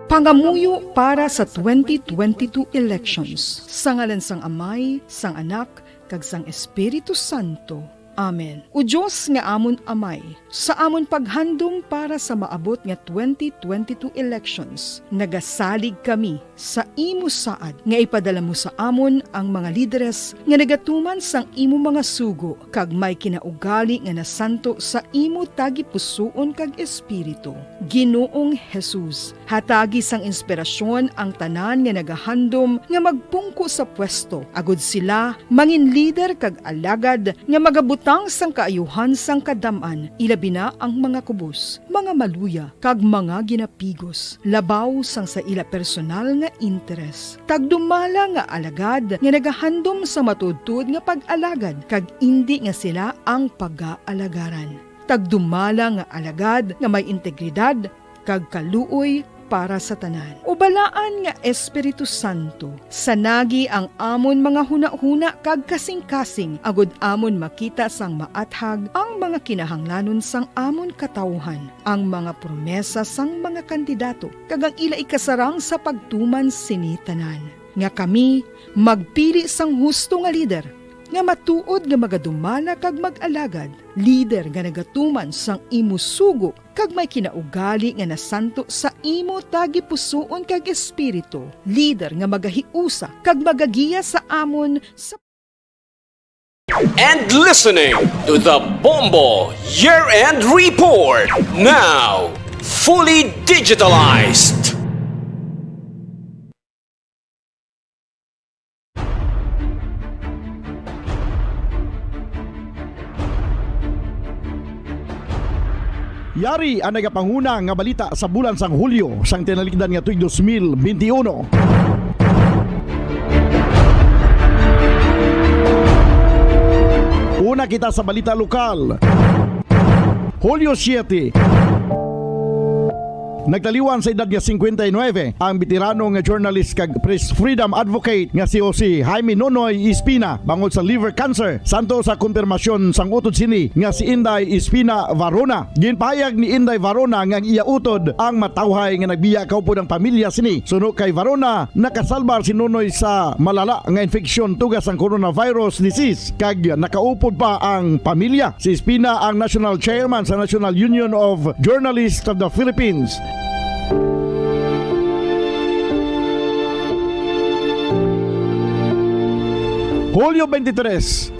Pangamuyo para sa twenty twenty-two elections. Sa ngalan sang Amay, sang Anak, kag sang Espiritu Santo. Amen. O Dios nga amon Amay, sa amon paghandom para sa maabot nga twenty twenty-two elections, nagasalig kami sa imo saad nga ipadala mo sa amon ang mga lideres nga nagatuman sang imo mga sugo kag may kinaugali nga nasanto sa imo tagipusoon kag espiritu. Ginoong Jesus, hatagi sang inspirasyon ang tanan nga nagahandom nga magpungko sa pwesto, agod sila mangin lider kag alagad nga magabutang sang kaayuhan sang kadam-an, ilabi na ang mga kubos, mga maluya, kag mga ginapigos, labaw sang sa ila personal nga interes. Tagdumala nga alagad nga nagahandom sa matuodtuod nga pag-alagad, kag indi nga sila ang pagaalagaran. Tagdumala nga alagad nga may integridad kag kaluoy para sa tanan. O balaan nga Espiritu Santo, sanagi ang amon mga hunahuna kag kasingkasing, agod amon makita sang maathag ang mga kinahanglanon sang amon katawuhan, ang mga promesa sang mga kandidato, kag ang ila ikasarang sa pagtuman sini tanan, nga kami magpili sang husto nga lider, nga matuod nga magadumala kag mag-alagad, lider nga nagatuman sang imo sugo kag may kinaugali nga nasanto sa imo tagipusoon kag espiritu, lider nga magahiusa kag magagiya sa amon sa And listening to the Bombo Year End Report. Now, fully digitalized. Yari ang nagapanguna nga balita sa bulan sang Hulyo sang tinalikdan nga tuig dos mil benti uno. Una kita sa balita lokal. Hulyo siete. Nagtaliwan sa edad nga singkwenta y nuebe ang beterano nga journalist kag press freedom advocate nga si Jose Jaime Nonoy Espina bangod sa liver cancer. Santo sa kumpirmasyon sang utod sini nga si Inday Espina Varona. Ginpahayag ni Inday Varona nga ang iya utod ang matawhay nga nagbiya kaupod ang pamilya sini. Suno kay Varona, nakasalbar si Nonoy sa malala nga infeksyon tuga sang coronavirus disease kag nakaupod pa ang pamilya. Si Espina ang national chairman sa National Union of Journalists of the Philippines. Hulyo twenty-three.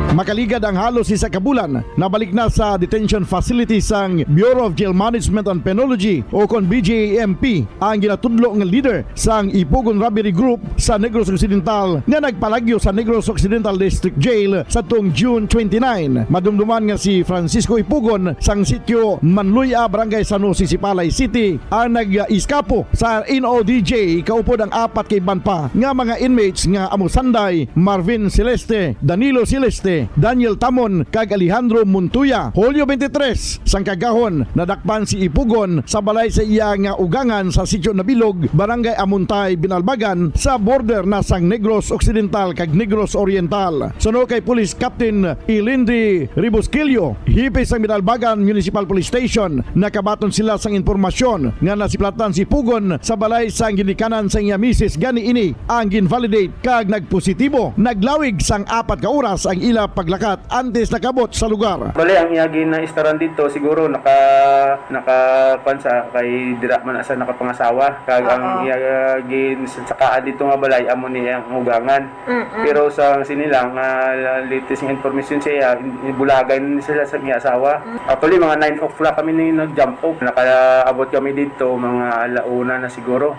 Makaligad ang halos isa ka bulan, nabalik na sa detention facility sang Bureau of Jail Management and Penology o kon B J A M P ang ginatudlo nga leader sang Ipugon Robbery Group sa Negros Occidental nga nagpalagyo sa Negros Occidental District Jail sadtong June twenty-nine. Madumduman nga si Francisco Ipugon sang sitio Manluy-a, Barangay San Jose, Sipalay City, ang nag-iskapo sa N O D J kaupod ang apat ka iban pa nga mga inmates nga amo sanday Marvin Celeste, Danilo Celeste, Daniel Tamon, kag Alejandro Montoya. Hulyo twenty-three, sang kagahon, nadakpan si Ipugon sa balay sa iya nga ugangan sa Sitio Nabilog, Barangay Amontay, Binalbagan, sa border na sang Negros Occidental kag Negros Oriental. Suno kay Police Captain Ilindi Ribosquillo, hepe sang Binalbagan Municipal Police Station, nakabaton sila sang impormasyon nga nasiplatan si Ipugon sa balay sang ginikanan sa iya misis, gani ini ang gin-validate kag nagpositibo. Naglawig sang apat ka oras ang ila paglakat antes nakabot sa lugar. Bali, ang iya gin-istaran didto, siguro naka-, naka-, kuwan sa, kay dira man sa nakapangasawa. Kag ang Oo. iya gin-, sakaan didto nga balay, amo ni ang ugangan. Mm-mm. Pero sa sini lang, ah, latest nga information sa iya, in-, bulagay na sila sa iya asawa. Mm. Actually, mga nine o'clock kami ni nag-jump off. Nakaabot kami didto, mga ala una na siguro.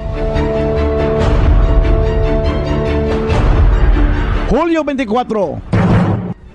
Hulyo twenty-four.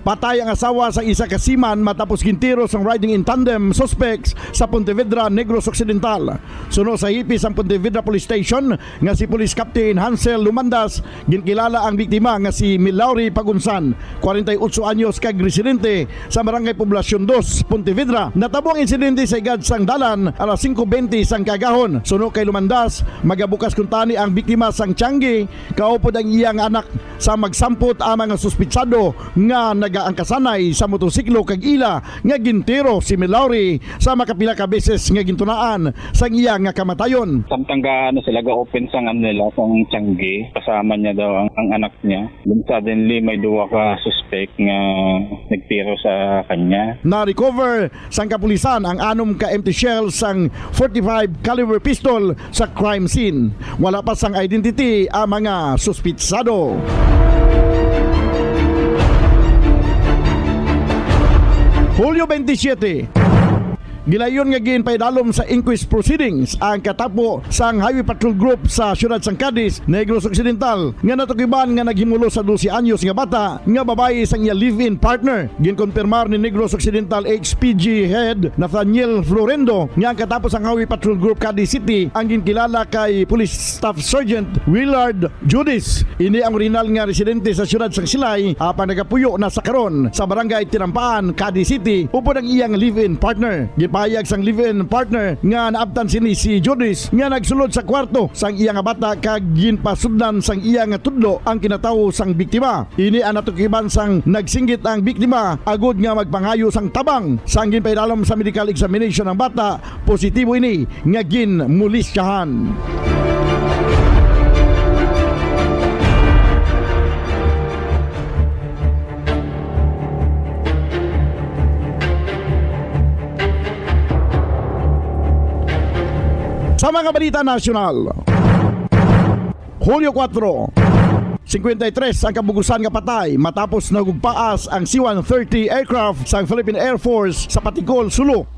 Patay ang asawa sang isa ka seaman matapos gintiro sang riding in tandem suspects sa Pontevedra, Negros Occidental. Suno sa hepe sang Pontevedra Police Station nga si Police Captain Hansel Lumandas, ginkilala ang biktima nga si Milaury Pagunsan, kwarenta y otso anyos, kag residente sa Barangay Poblacion Dos, Pontevedra. Natabo ang insidente sa higad sang dalan alas singko bente sang kaagahon. Suno kay Lumandas, magabukas kuntani ang biktima sang tiyangge, kaupod ang iyang anak. Sa magsampot ang mga suspitsado nga nagaangkasanay sa motorsiklo kag ila nga gintiro si Milaury sa makapila ka beses nga gintunaan sang iya nga kamatayon. Samtang ga, ano sila, ga-open sang, ano nila, sang tiyangge, kasama niya daw ang, ang anak niya. Then suddenly, may duwa ka suspect nga nagtiro sa kanya. Na-recover sang kapulisan ang anom ka empty shell sang forty-five caliber pistol sa crime scene. Wala pa sang identity ang mga suspitsado. Hulyo twenty-seven, gilayon nga ginpaidalom sa inquest proceedings ang katapo sang Highway Patrol Group sa siyudad sang Cadiz, Negros Occidental, nga natukiban nga naghimulos sa dose anyos nga bata nga babayi sang iya live-in partner. Ginkonfirmar ni Negros Occidental H P G Head Nathaniel Florendo nga ang katapo sang Highway Patrol Group Cadiz City ang ginkilala kay Police Staff Sergeant Willard Judis. Ini ang orihinal nga residente sa siyudad sang Silay, apang nagapuyo na sa karon sa Barangay Tinampaan, Cadiz City, upod ang iyang live-in partner. Gipahayag sang live-in partner nga naabtan sini si Judis nga nagsulod sa kwarto sang iya nga bata kag ginpasudlan sang iya nga tudlo ang kinatawo sang biktima. Ini ang natukiban sang nagsinggit ang biktima agod nga magpangayo sang tabang. Sang ginpaidalom sa medical examination ang bata, positibo ini nga ginmolestyahan. Sa mga balita nasyonal, Hulyo kuwatro, singkwenta y tres ang kabugusan nga patay matapos nahugpaas ang C one thirty aircraft sang Philippine Air Force sa Patikol, Sulu.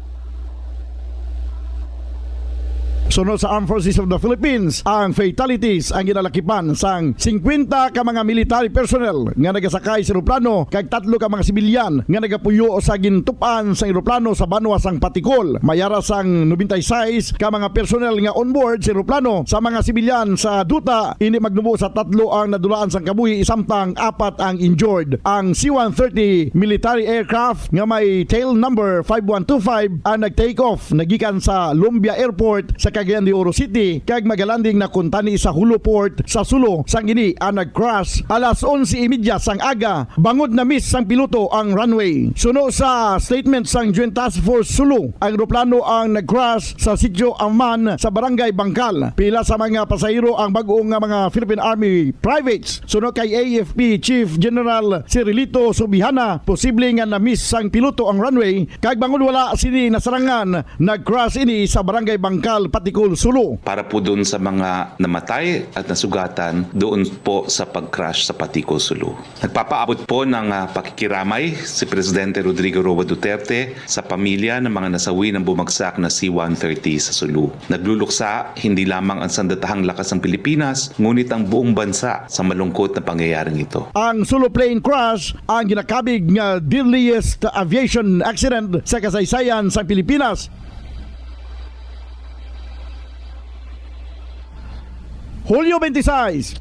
Suno sa Armed Forces of the Philippines, ang fatalities ang ginalakipan sang singkwenta ka mga military personnel nga nagasakay sa eroplano kag tatlo ka mga sibilyan nga nagapuyo sa gintup-an sang eroplano sa banwa sang Patikol. May ara sang nobenta y seis ka mga personnel nga on board sa eroplano. Sa mga sibilyan sa duta, ini magnubo sa tatlo ang nadulaan sang kabuhi, samtang apat ang injured. Ang C one thirty military aircraft nga may tail number five one two five ang nag-take off nagikan sa Lumbia Airport sa Cagayan de Oro City kag magalanding na kuntani sa Jolo Port sa Sulu, sang ini ang nag-crash alas onse y media sang aga. Bangod na-miss sang piloto ang runway. Suno sa statement sang Joint Task Force Sulu, ang eroplano ang nag-crash sa Sitio Aman sa Barangay Bangkal. Pila sa mga pasahero ang bag-o nga mga Philippine Army privates. Suno kay A F P Chief General Cirilito Subihana, posible nga na-miss sang piloto ang runway, kag bangod wala sini nasarangan, nag-crash ini sa Barangay Bangkal, Patikol, Sulu. Para po doon sa mga namatay at nasugatan doon po sa pag-crash sa Patikol, Sulu. Nagpapaabot po ng, ah, pakikiramay si Presidente Rodrigo Roa Duterte sa pamilya ng mga nasawi ng bumagsak na C one thirty sa Sulu. Nagluluksa hindi lamang ang sandatahang lakas ng Pilipinas, ngunit ang buong bansa sa malungkot na pangyayaring ito. Ang Sulu plane crash ang ginakabig nga deadliest aviation accident sa kasaysayan sa Pilipinas. Hulyo twenty-six,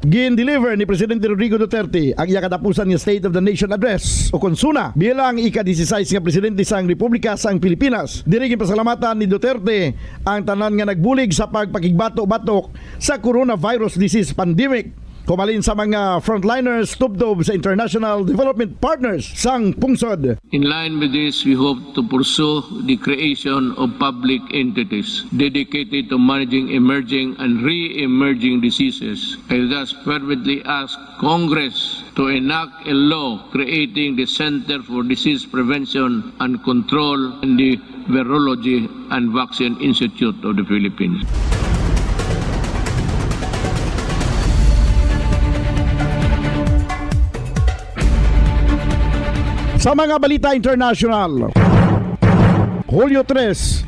gin-deliver ni Presidente Rodrigo Duterte ang iya katapusan nga State of the Nation Address, o kon SONA, bilang ika-dieciséis nga Presidente sang Republika sang Pilipinas. Diri ginpasalamatan ni Duterte ang tanan nga nagbulig sa pagpakigbato-batok sa coronavirus disease pandemic, kumalin sa mga frontliners tubtob sa international development partners sang pungsod. In line with this, we hope to pursue the creation of public entities dedicated to managing emerging and re-emerging diseases. I thus fervently ask Congress to enact a law creating the Center for Disease Prevention and Control and the Virology and Vaccine Institute of the Philippines. Sa mga balita international, Hulyo tres,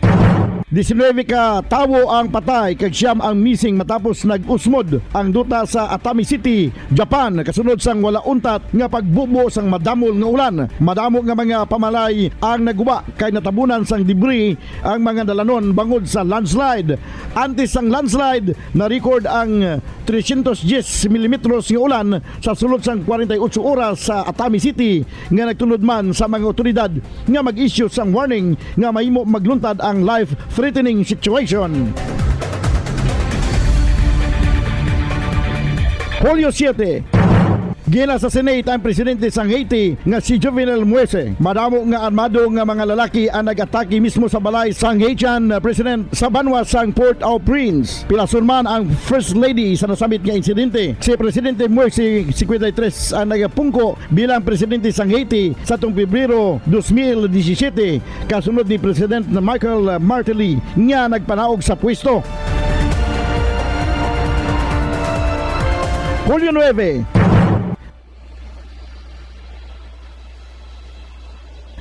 Diecinuebe ka tawo ang patay kag siyam ang missing matapos nag-usmod ang duta sa Atami City, Japan, kasunod sang wala untat nga pagbubo sang madamol nga ulan. Madamo nga mga pamalay ang naguba kay natabunan sang debris ang mga dalanon bangod sa landslide. Antes sang landslide, na-record ang trescientos diez milimetros nga ulan sa sulod sang kwarenta y ocho oras sa Atami City, nga nagtulod man sa mga otoridad nga mag-issue sang warning nga mahimo magluntad ang life-threatening situation. Hulyo siete, gin-assassinate ang presidente sang Haiti nga si Jovenel Moise. Madamo nga armado nga mga lalaki ang nag-atake mismo sa balay sang Haitian President sa banwa sang Port-au-Prince. Pilason man ang First Lady sa nasambit nga insidente. Si Presidente Moise, singkwenta y tres, ang nagapungko bilang presidente sang Haiti sa tuong Pebrero dos mil disisiete, kasunod ni President Michel Martelly nga nagpanaog sa pwesto. Hulyo nuebe,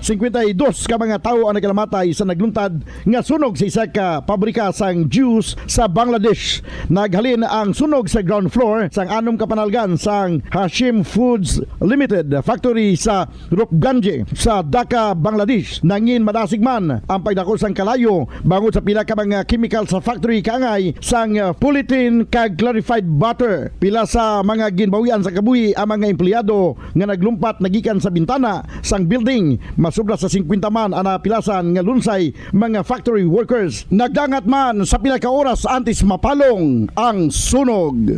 singkwenta y dos ka mga tawo ang nagkalamatay sa nagluntad nga sunog sa isa ka pabrika sang juice sa Bangladesh. Naghalin ang sunog sa ground floor sang anom ka panalgan sang Hashim Foods Limited factory sa Rupganj sa Dhaka, Bangladesh. Nangin madasig man ang pagdako sang kalayo bangod sa pila ka mga chemical sa factory kaangay sang, uh, polythene kag clarified butter. Pila sa mga ginbawian sa kabuhi ang mga empleyado nga naglumpat nagikan sa bintana sang building. Masobra sa singkwenta man ang napilasan nga lunsay mga factory workers. Nagdangat man sa pila ka oras antes mapalong ang sunog.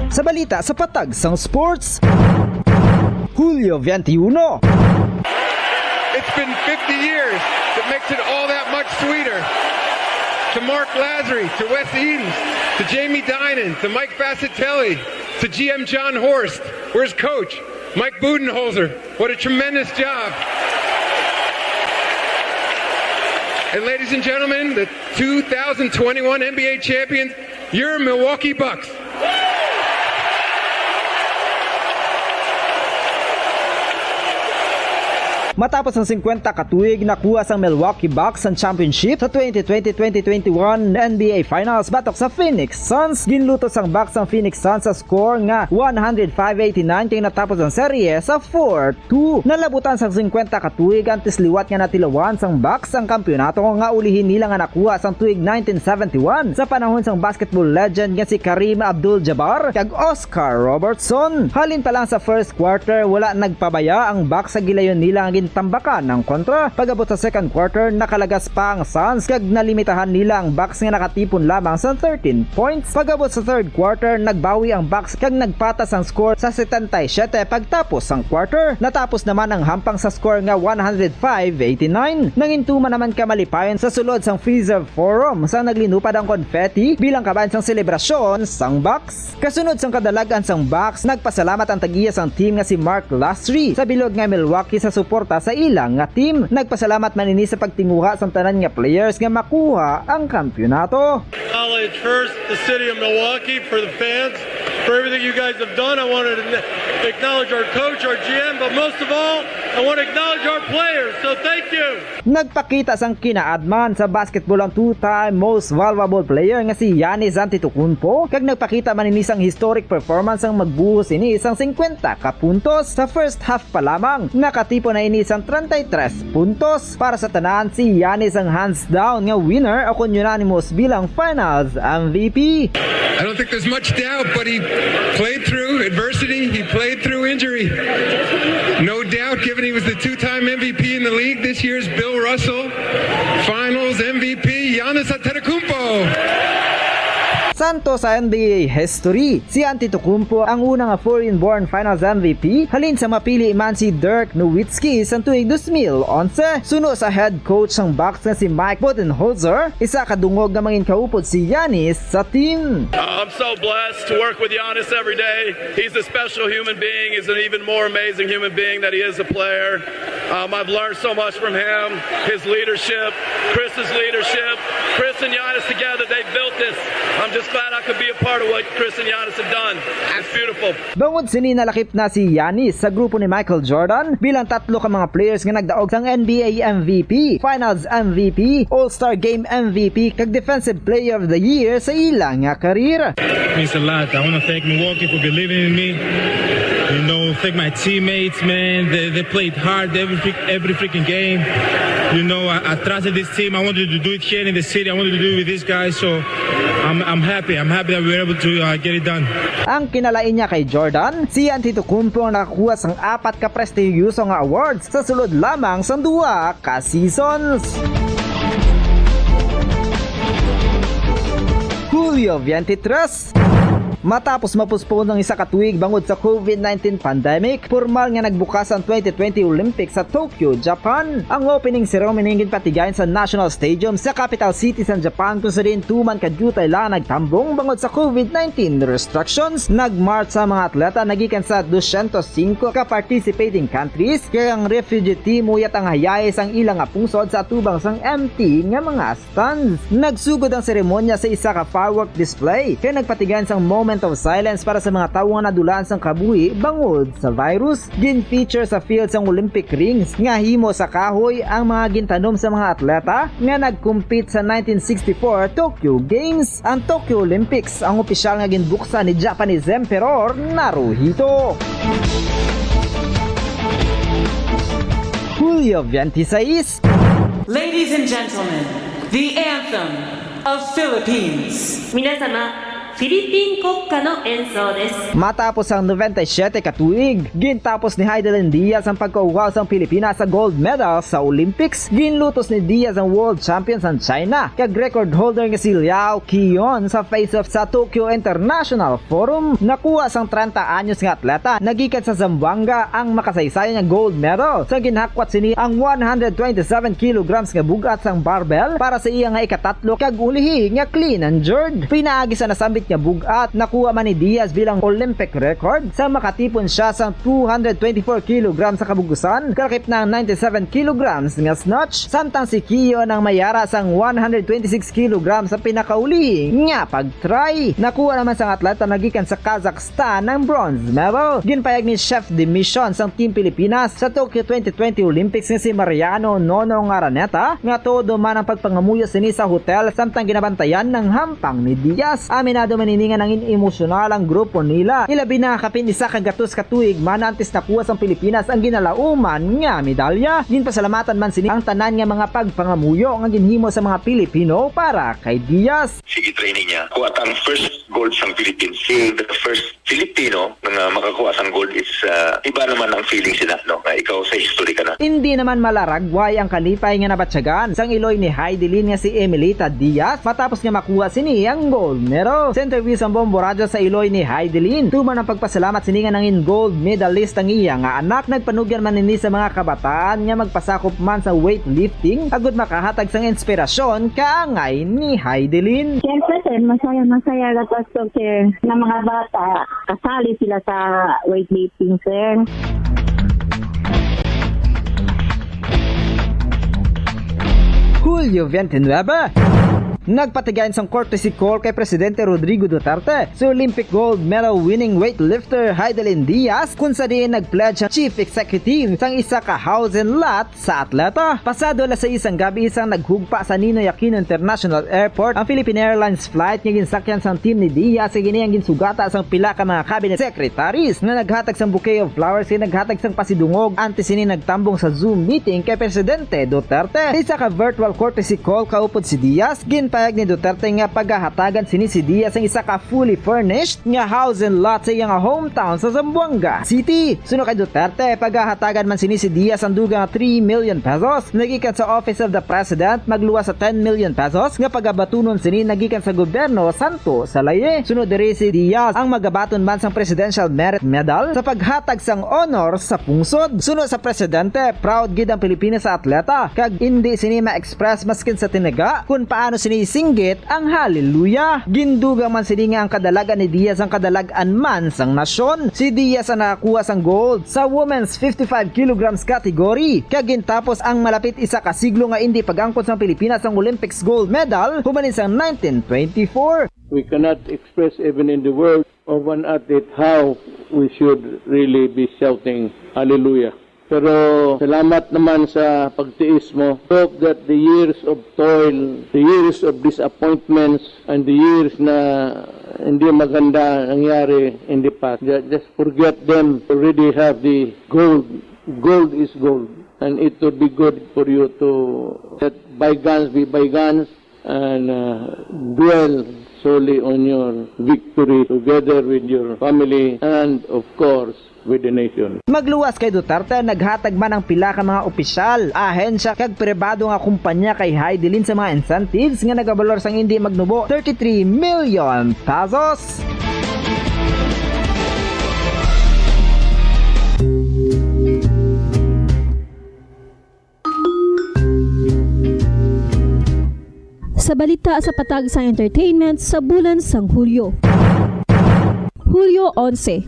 Sa balita sa patag sang sports, Hulyo twenty-one. It's been fifty years that makes it all that much sweeter. To Mark Lasry, to Wes Edens, to Jamie Dinan, to Mike Fascitelli, to G M John Horst. Where's Coach? Mike Budenholzer. What a tremendous job. And ladies and gentlemen, the two thousand twenty-one N B A champions, your Milwaukee Bucks. Matapos ang singkwenta ka tuig, nakuha sang Milwaukee Bucks ang championship sa twenty twenty twenty twenty-one N B A Finals batok sa Phoenix Suns. Ginluto sang Bucks ang Phoenix Suns sa score nga one hundred five eighty-nine, kay natapos ang serye sa four two. Nalabutan sang singkwenta ka tuig antes liwat nga natilawan sang Bucks ang kampiyonato nga ulihi nila nga nakuha sang tuig nineteen seventy-one sa panahon sang basketball legend nga si Kareem Abdul-Jabbar kag Oscar Robertson. Halin pa lang sa first quarter, wala nagpabaya ang Bucks sa gilayon nila nga gintambakan ang kontra. Pag-abot sa second quarter, nakalagas pa ang Suns kag nalimitahan nila ang Bucks nga nakatipon lamang sa thirteen points. Pag-abot sa third quarter, nagbawi ang Bucks kag nagpatas ang score sa setenta y siyete pagtapos sang quarter. Natapos naman ang hampang sa score nga one hundred five eighty-nine. Nangintuman naman kamalipayon sa sulod sang Fiserv Forum sang naglinupad ang confetti bilang kabahin sang selebrasyon sang Bucks. Kasunod sang kadalag-an sang Bucks, nagpasalamat ang tag-iya sang team nga si Mark Lasry sa bilog nga Milwaukee sa suporta sa ila nga team. Nagpasalamat man ini sa pagtinguha sang tanan nga players nga makuha ang kampiyonato. Acknowledge first the city of Milwaukee for the fans, for everything you guys have done. I wanted to acknowledge our coach, our G M, but most of all, I want to acknowledge our players. So thank you. Nagpakita sang kinaadman sa basketball ang two-time most valuable player nga si Giannis Antetokounmpo, kag nagpakita man ini sang historic performance sang magbuhos ini sang singkwenta ka puntos. Sa first half pa lamang, nakatipon na ini sang treinta y tres puntos. Para sa tanan, si Giannis ang hands down nga winner o kon unanimous bilang Finals M V P. I don't think there's much doubt, but he played through adversity. He played through injury. No doubt, given he was the two-time M V P in the league, this year's Bill Russell Finals M V P, Giannis Antetokounmpo. Sa Anto sa N B A history, si Antetokounmpo ang una nga foreign-born Finals M V P, halin sa mapili man si Dirk Nowitzki sa tuig dos mil onse, suno sa head coach sang Bucks nga si Mike Budenholzer. Isa ka dungog nga mangin kaupod si Giannis sa team. Uh, I'm so blessed to work with Giannis every day. He's a special human being. He's an even more amazing human being that he is a player. Um, I've learned so much from him, his leadership, Chris's leadership. Chris and Giannis together, they built this. I'm just glad I could be a part of what Chris and Giannis have done. It's beautiful. Bangod sini, nalakip na si Giannis sa grupo ni Michael Jordan bilang tatlo ka mga players nga nagdaog sang N B A M V P, Finals M V P, All-Star Game M V P, kag Defensive Player of the Year sa ila nga karir. Means a lot. I want to thank Milwaukee for believing in me. You know, thank my teammates, man. They, they played hard every freak- every freaking game. You know, I, I trusted this team. I wanted to do it here in the city. I wanted to do it with these guys. So I'm, I'm happy. I'm happy that we were able to uh, get it done. Ang kinalain niya kay Jordan, si Antetokounmpo ang nakakuha sang apat ka prestihiyoso nga awards sa sulod lamang sang duha ka seasons. Julio twenty-three. Matapos mapuspon ang isa ka tuig bangod sa COVID nineteen pandemic, pormal nga nagbukas ang twenty twenty Olympics sa Tokyo, Japan. Ang opening ceremony ginpatigayon sa National Stadium sa capital city sang Japan, kung sa diin tuman ka diutay lang nagtambong bangod sa COVID nineteen restrictions. Nag-march ang mga atleta nagikan sa dosyentos singko ka participating countries, kag ang refugee team uyat ang hayahay sang ila nga pungsod sa atubang sang empty nga mga stands. Nagsugod ang seremonya sa isa ka firework display, kag nagpatigayon sang moment of silence para sa mga tawo nga nadulaan sang kabuhi bangod sa virus. Gin-feature sa field sang Olympic rings nga himo sa kahoy ang mga gintanom sa mga atleta nga nag-compete sa nineteen sixty-four Tokyo Games. Ang Tokyo Olympics ang opisyal nga ginbuksan ni Japanese Emperor Naruhito. Julio twenty-six. Ladies and gentlemen, the anthem of Philippines. 皆様、フィリピン国歌の演奏です。 Matapos ang nobenta y siyete ka tuig, gintapos ni Heidelin Diaz ang pagkauhaw sang Pilipinas sa gold medal sa Olympics. Ginlutos ni Diaz ang world champion sang China, kag record holder nga si Liao Qion sa face-off sa Tokyo International Forum. Nakuha sang trenta anyos nga atleta nagikan sa Zamboanga ang makasaysayan nga gold medal sa ginhakwat sini ang one hundred twenty-seven kilograms nga bug-at sang barbell para sa iya nga ikatatlo kag ulihi nga clean and jerk. Pinaagi sa nasambit nga bug-at, nakuha man ni Diaz bilang Olympic record sa makatipon siya sang two hundred twenty-four kilograms sa kabug-usan, kalakip na ang ninety-seven kilograms nga snatch, samtang si Qion ang may ara sang one hundred twenty-six kilograms sa pinakaulihi nga pag-try. Nakuha naman sang atleta nagikan sa Kazakhstan ang bronze medal. Ginpayag ni Chef de Mission sang Team Pilipinas sa Tokyo twenty twenty Olympics nga si Mariano Nonong Araneta nga todo man ang pagpangamuyo sini sa hotel samtang ginabantayan ang hampang ni Diaz. Aminado man ini nga nangin emosyonal ang grupo nila, ilabi na kapin isa ka gatos ka tuig man antes nakuha sang Pilipinas ang ginalauman nga medalya. Ginpasalamatan man sini ang tanan nga mga pagpangamuyo nga ginhimo sa mga Pilipino para kay Diaz. Sige, training niya. Kuha ta ang first gold sang Philippines. Being the first Filipino nga makakuha sang gold is, ah, iba naman ang feeling sina, no? Nga ikaw sa history ka na. Indi naman malaragway ang kalipay nga nabatyagan sang iloy ni Heidelin nga si Emelita Diaz matapos nga makuha sini ang gold medal. Sa interview sang Bombo Radyo sa iloy ni Heidelin, tuman ang pagpasalamat sini nga nangin gold medalist ang iya nga anak, nagpanugyan man ini sa mga kabataan nga magpasakop man sa weightlifting agud makahatag sang inspirasyon kaangay ni Heidelin. Siyempre, sir, masaya, masaya ka, Pastor, sir, na mga bata, kasali sila sa weightlifting, sir. Hulyo twenty-nine, nagpatigayon sang courtesy call kay Presidente Rodrigo Duterte si Olympic gold medal winning weightlifter Heidelin Diaz, kung sa diin nag-pledge ang chief executive sang isa ka house and lot sa atleta. Pasado alas sais sang gabi, sang naghugpa sa Ninoy Aquino International Airport ang Philippine Airlines flight nga ginsakyan sang team ni Diaz, kag ini ang ginsugata sang pila ka mga cabinet secretaries nga naghatag sang bouquet of flowers kag naghatag sang pasidungog. Antes sini, nagtambong sa Zoom meeting kay Presidente Duterte. Sa isa ka virtual courtesy call kaupod si Diaz, ginpa- Pahayag ni Duterte nga pagahatagan sini si Diaz ang isa ka fully furnished nga house and lot sa iyang hometown sa Zamboanga City. Suno kay Duterte, pagahatagan man sini si Diaz ang dugang three million pesos nagikan sa Office of the President, magluwas sa ten million pesos nga pagabatunon sini nagikan sa gobyerno santo sa Laye. Suno diri, si Diaz ang magabaton man sang Presidential Merit Medal sa paghatag sang honor sa pungsod. Suno sa presidente, proud gid ang Pilipinas sa atleta, kag indi sini ma-express maskin sa tinaga kung paano sini isinggit ang hallelujah. Gindugang man sini nga ang kadalag-an ni Diaz ang kadalag-an man sang nasyon. Si Diaz ang nakakuha sang gold sa women's fifty-five kilograms category, kag gintapos ang malapit isa ka siglo nga indi pag-angkon sang Pilipinas sang Olympics gold medal human sang nineteen twenty-four. We cannot express even in the world of an athlete how we should really be shouting hallelujah. Pero salamat naman sa pagtiis mo. Hope that the years of toil, the years of disappointments, and the years na hindi maganda nangyari in the past, ju- just forget them. Already have the gold. Gold is gold. And it would be good for you to let bygones be bygones and uh, dwell solely on your victory together with your family and, of course, with the nation. Magluwas kay Duterte, naghatag man ang pila ka mga opisyal, ahensya kag pribado nga kumpanya kay Heidilin sa mga incentives nga nagabalor sang indi magnubo thirty-three million pesos. Sa balita sa patag sang entertainment sa bulan sang Hulyo. Hulyo onse.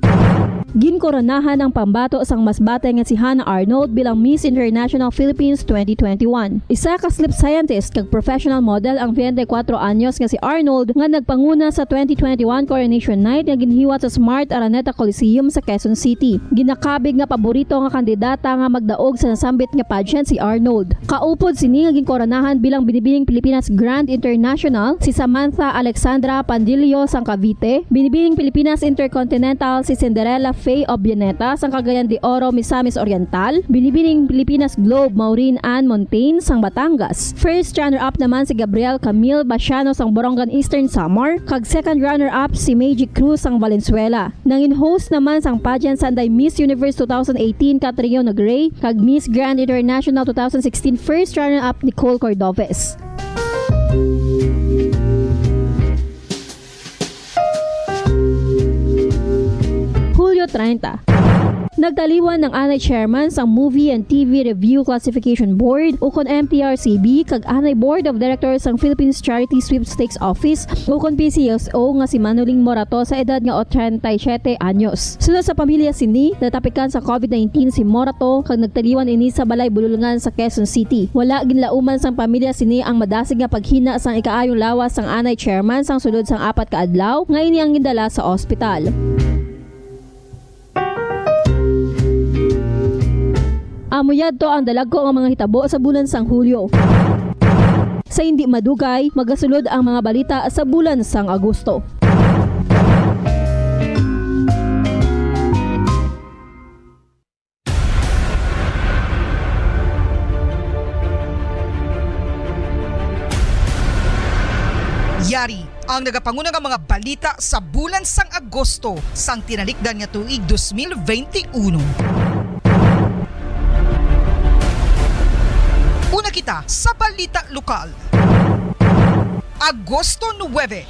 Ginkoronahan ang pambato sang mas bata nga si Hannah Arnold bilang Miss International Philippines twenty twenty-one. Isa ka sleep scientist kag professional model ang twenty-four anyos nga si Arnold nga nagpanguna sa twenty twenty-one Coronation Night nga ginhiwat sa Smart Araneta Coliseum sa Quezon City. Ginakabig nga paborito nga kandidata nga magdaog sa nasambit nga pageant si Arnold. Kaupod sini nga ginkoronahan bilang Binibining Pilipinas Grand International si Samantha Alexandra Pandillo sang Cavite, Binibining Pilipinas Intercontinental si Cinderella Faye Obianeta sang Cagayan de Oro, Misamis Oriental, Binibining Pilipinas Globe Maureen Ann Montaigne sang Batangas. First runner-up naman si Gabriel Camille Basiano sang Borongan, Eastern Samar, kag second runner-up si Meiji Cruz sang Valenzuela. Nangin host naman sang pageant sanday Miss Universe two thousand eighteen Catriona Gray kag Miss Grand International two thousand sixteen first runner-up Nicole Cordovez. Hulyo treinta. Nagtaliwan ang anay chairman sang Movie and T V Review Classification Board, ukon M T R C B, kag anay Board of Directors sang Philippines Charity Sweepstakes Office, ukon P C S O, nga si Manoling Morato sa edad nga treinta y siete anyos. Suno sa pamilya sini, natapikan sa covid nineteen si Morato kag nagtaliwan ini sa balay bululngan sa Quezon City. Wala ginlauman sang pamilya sini ang madasig nga paghina sang ikaayong lawas sang anay chairman sang sulod sang apat ka adlaw nga ini ang gindala sa ospital. Amo yadto ang dalagko nga mga hitabo sa bulan sang Hulyo. Sa hindi madugay, magasulod ang mga balita sa bulan sang Agosto. Yari ang nagapanguna nga mga balita sa bulan sang Agosto sang tinalikdan nga tuig dos mil benti uno. Una kita sa balita lokal. Agosto nuwebe.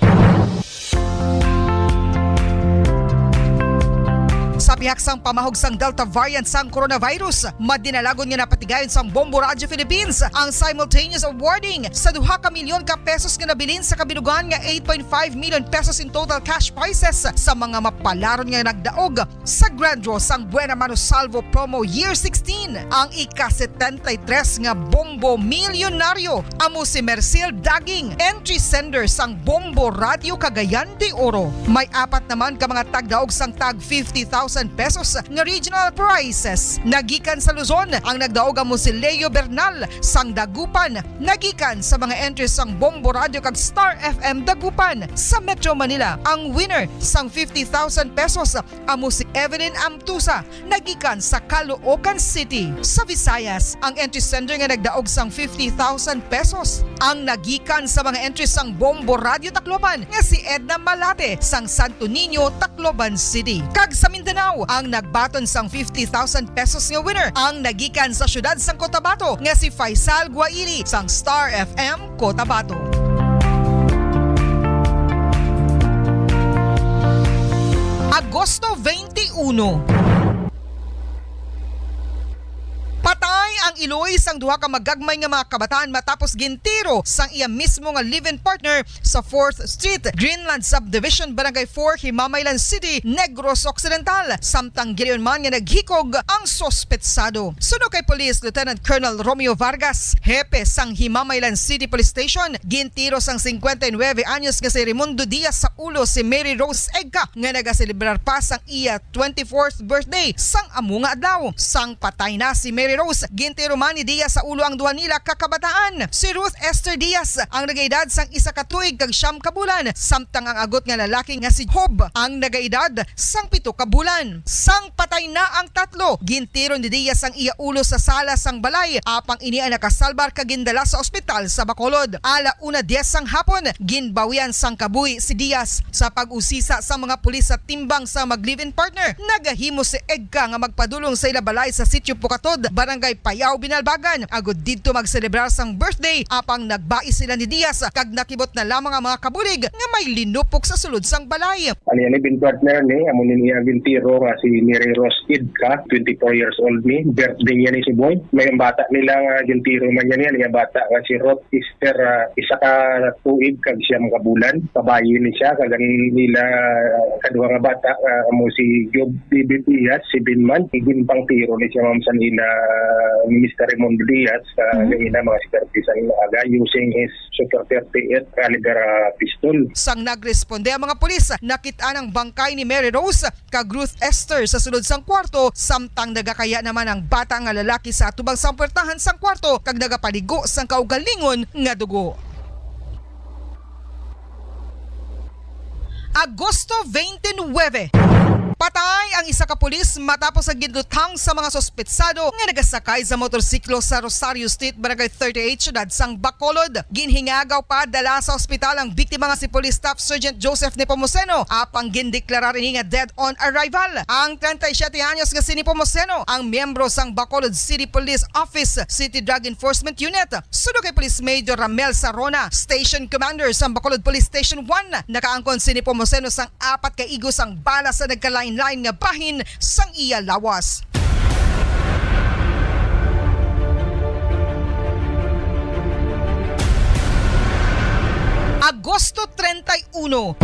Sa pihak sang pamahog sang Delta variant sang coronavirus, madinalagon nga napatigayon sang Bombo Radio Philippines ang simultaneous awarding sa duha ka milyon ka pesos nga nabilin sa kabilugan nga eight point five million pesos in total cash prizes sa mga mapalaron nga nagdaog sa Grand Draw sang Buena Mano Salvo Promo Year sixteen. Ang ika-setenta y tres nga Bombo Milyonaryo amo si Mercil Daging, entry sender sang Bombo Radio Cagayan de Oro. May apat naman ka mga tagdaog sang tag fifty thousand pesos nga regional prizes. Nagikan sa Luzon, ang nagdaog amo si Leo Bernal sang Dagupan, nagikan sa mga entries sang Bombo Radio kag Star F M Dagupan. Sa Metro Manila, ang winner sang fifty thousand pesos amo si Evelyn Amtusa, nagikan sa Caloocan City. Sa Visayas, ang entry sender nga nagdaog sang fifty thousand pesos ang nagikan sa mga entries sang Bombo Radio Tacloban nga si Edna Malate sang Santo Niño, Tacloban City. Kag sa Mindanao, ang nagbaton sang fifty thousand pesos nga winner ang nagikan sa siyudad sang Cotabato nga si Faisal Guaili sang Star F M Cotabato. Agosto twenty-uno. Patay ang iloy sang duha ka magagmay nga mga kabataan matapos gintiro sang iya mismo nga live-in partner sa Fourth Street, Greenland Subdivision, Barangay four, Himamaylan City, Negros Occidental, samtang gilayon man nga naghikog ang suspetsado. Suno kay Police Lieutenant Colonel Romeo Vargas, hepe sang Himamaylan City Police Station, gintiro sang cincuenta y nueve anyos nga si Raimundo Diaz sa ulo si Mary Rose Egka nga nagaselebrar pa sang iya twenty-fourth birthday sang amo nga adlaw. Sang patay na si Mary Rose, gintiro man ni Diaz sa ulo ang duha nila ka kabataan. Si Ruth Esther Diaz ang nagaedad sang isa ka tuig kag siyam ka bulan, samtang ang agot nga lalaki nga si Job ang nagaedad sang pito ka bulan. Sang patay na ang tatlo, gintiro ni Diaz ang iya ulo sa sala sang balay, apang ini ang nakasalbar kag gindala sa ospital sa Bacolod. Ala una diez sang hapon, ginbawian sang kabuhi si Diaz. Sa pag-usisa sa mga pulis sa timbang sa mag-live-in partner, nagahimo si Egka nga magpadulong sa ila balay sa Sitio Pukatod, Barangay Payao, Binalbagan, agod didto magselebrar sang birthday, apang nagbai sila ni Diaz kag nakibot na lamang ang mga kabulig nga may linupok sa sulod sang balay. Ani, ani, bin partner ni, amo ni niya gintiro nga si Mary Rose Egka, twenty-four years old ni, birthday niya ni si Boy. May bata nila nga gintiro man niya niya, niya bata nga si Ruth Esther, ah, isa ka tuig kag siyam ka bulan. Babayi ni siya, kag ang ila kaduha nga bata, ah, amo si Job David Diaz, si Binman. Ginpangtiro ni siya, ma'am, sa nila ni Mister Raimundo Diaz, ah, Mhm. yung ila mga sikarti sa aga using his Super thirty-eight caliber, ah, pistol. Sang nagresponde ang mga pulis, nakit-an ang bangkay ni Mary Rose kag Ruth Esther sa sulod sang kwarto, samtang nagakaya naman ang bata nga lalaki sa atubang sang puwertahan sang kwarto kag nagapaligo sang kaugalingon nga dugo. Agosto twenty-nine. Patay ang isa ka pulis matapos ang ginluthang sa mga suspetsado nga nagasakay sa motorsiklo sa Rosario Street, Barangay thirty-eight, siyudad sang Bacolod. Ginhingagaw pa dala sa ospital ang biktima nga si Police Staff Sergeant Joseph Nepomuceno, apang gindeklarar ini nga dead on arrival. Ang treinta y siete anyos nga si Nepomuceno ang miyembro sang Bacolod City Police Office City Drug Enforcement Unit. Suno kay Police Major Ramel Sarona, Station Commander sang Bacolod Police Station one, nakaangkon si Nepomuceno sang apat ka igos ang bala sa nagkalain-lain nga bahin sang iya lawas. Agosto treinta y uno,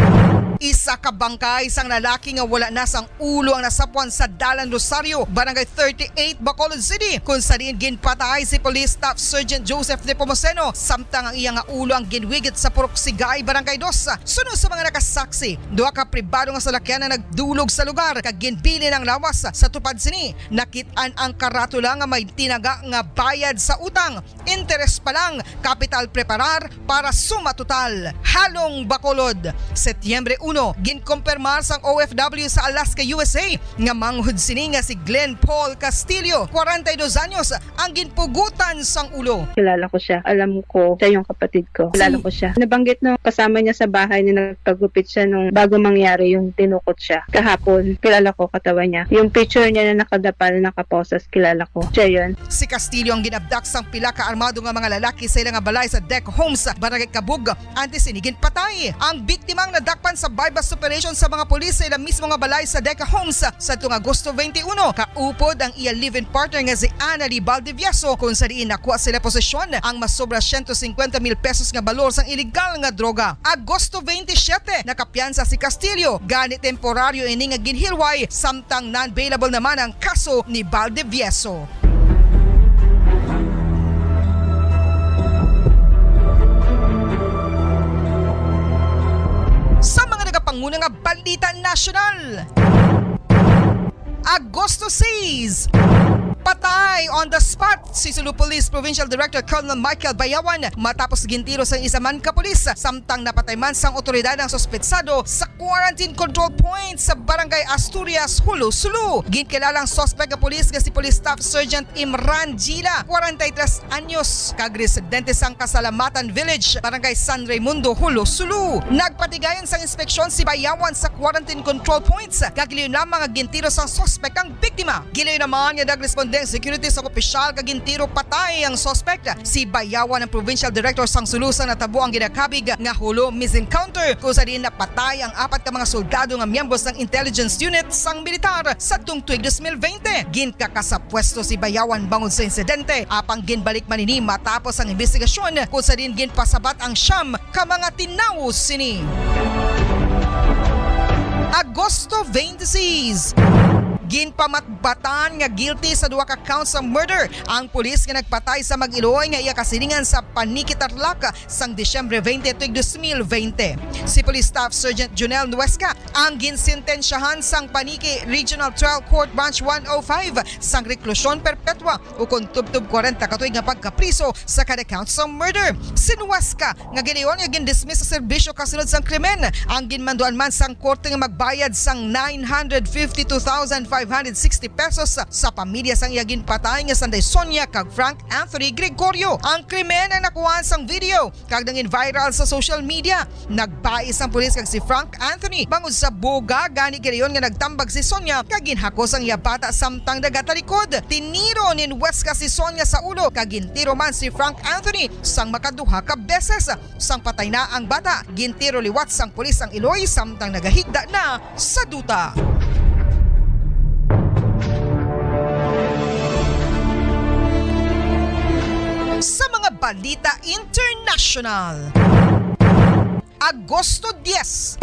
isa ka bangkay sang lalaki nga wala na sang ulo ang nasapwan sa Dalan Rosario, Barangay thirty-eight, Bacolod City, kung sa diin ginpatay si Police Staff Sergeant Joseph Nepomuceno, samtang ang iya nga ulo ang ginwigit sa Purok Sigay, Barangay dos. Suno sa mga nakasaksi, duha ka pribado nga salakyan ang nagdulog sa lugar kag ginbilin ang lawas. Sa tupad sini, nakit-an ang karatula nga may tinaga nga bayad sa utang, interes pa lang, kapital preparar para suma total. Halong Bacolod, Setyembre uno, ginkumpirmar sang O F W sa Alaska, U S A, nga manghod sini nga si Glenn Paul Castillo, kwarenta y dos anyos, ang ginpugutan sang ulo. Kilala ko siya. Alam ko, siya yung kapatid ko. Kilala Si ko siya. Nabanggit nung kasama niya sa bahay na nagpagupit siya nung bago mangyari yung dinukot siya. Kahapon, kilala ko katawan niya. Yung picture niya na nakadapal, nakaposas, kilala ko. Siya yun. Si Castillo ang ginabdak sang pila ka armado nga mga lalaki sa ila nga balay sa Deck Homes, Barangay Cabug, antes sini ginpatay. Ang biktima ang nadakpan sa buy-bust operation sa mga pulis sa ila mismo nga balay sa Deck Homes sadtong Agosto twenty-uno. Kaupod ang iya live-in partner nga si Annalie Valdivieso, kung sa diin nakuha sila posesyon ang masobra siyento singkwenta mil pesos nga balor sang iligal nga droga. Agosto twenty-siyete, nakapiyansa si Castillo, gani temporaryo ini nga ginhilway, samtang non-bailable naman ang kaso ni Valdivieso. Sa mga nagapanguna nga balita nasyonal, Agosto sais. Patay on the spot si Sulu Police Provincial Director Colonel Michael Bayawan matapos gintiro sang isa man ka pulis, samtang napatay man sang otoridad ang suspetsado sa quarantine control point sa Barangay Asturias, Jolo, Sulu. Ginkilala ang suspect nga pulis nga si Police Staff Sergeant Imran Gila, kwarenta y tres anyos, kag residente sang Kasalamatan Village, Barangay San Raimundo, Jolo, Sulu. Nagpatigayon sang inspeksyon si Bayawan sa quarantine control points, kag liyo lamang nga gintiro sang suspect ang biktima. Gilayo naman nga nagresponde ang security sang opisyal kag gintiro patay ang suspect. Si Bayawan ang provincial director sang Sulu sang natabo ang ginakabig nga Jolo misencounter, kung sa diin napatay ang apat ka mga soldado nga miyembro sang intelligence unit sang militar sadtong tuig dos mil bente. Ginkakasapwesto si Bayawan bangod sa insidente, apang ginbalik man ini matapos ang imbestigasyon, kung sa diin ginpasabat ang siyam ka mga tinawo sini. Agosto twenty-six. Ginpamatbatan nga guilty sa duha ka counts sa murder ang pulis nga nagpatay sa mag-iloy nga iya kasilingan sa Paniqui, Tarlac sang Disyembre twenty, tuig dos mil bente. Si Police Staff Sergeant Junel Nuesca ang ginsentensyahan sang Paniqui Regional Trial Court Branch one oh five sang reklusyon perpetua ukon tubtob kwarenta ka tuig nga pagkapriso sa kada count sang murder. Si Nuesca, nga gilayon nga gindismiss sa serbisyo kasunod sang krimen, ang ginmanduan man sang korte nga magbayad sang nine hundred fifty-two thousand five hundred sixty pesos sa pamilya sang iya ginpatay nga sanday Sonia kag Frank Anthony Gregorio. Ang krimen ang nakuhaan sang video kag nangin viral sa social media. Nagbais ang pulis kag si Frank Anthony bangod sa buga gani gilayon nga nagtambag si Sonia kag ginhakos ang iya bata samtang nagatalikod. Tiniro ni Nuesca si Sonia sa ulo kag gintiro man si Frank Anthony sang makaduha ka beses. Sang patay na ang bata, gintiro liwat sang pulis ang iloy samtang nagahigda na sa duta. Sa mga balita international, Agosto diyes.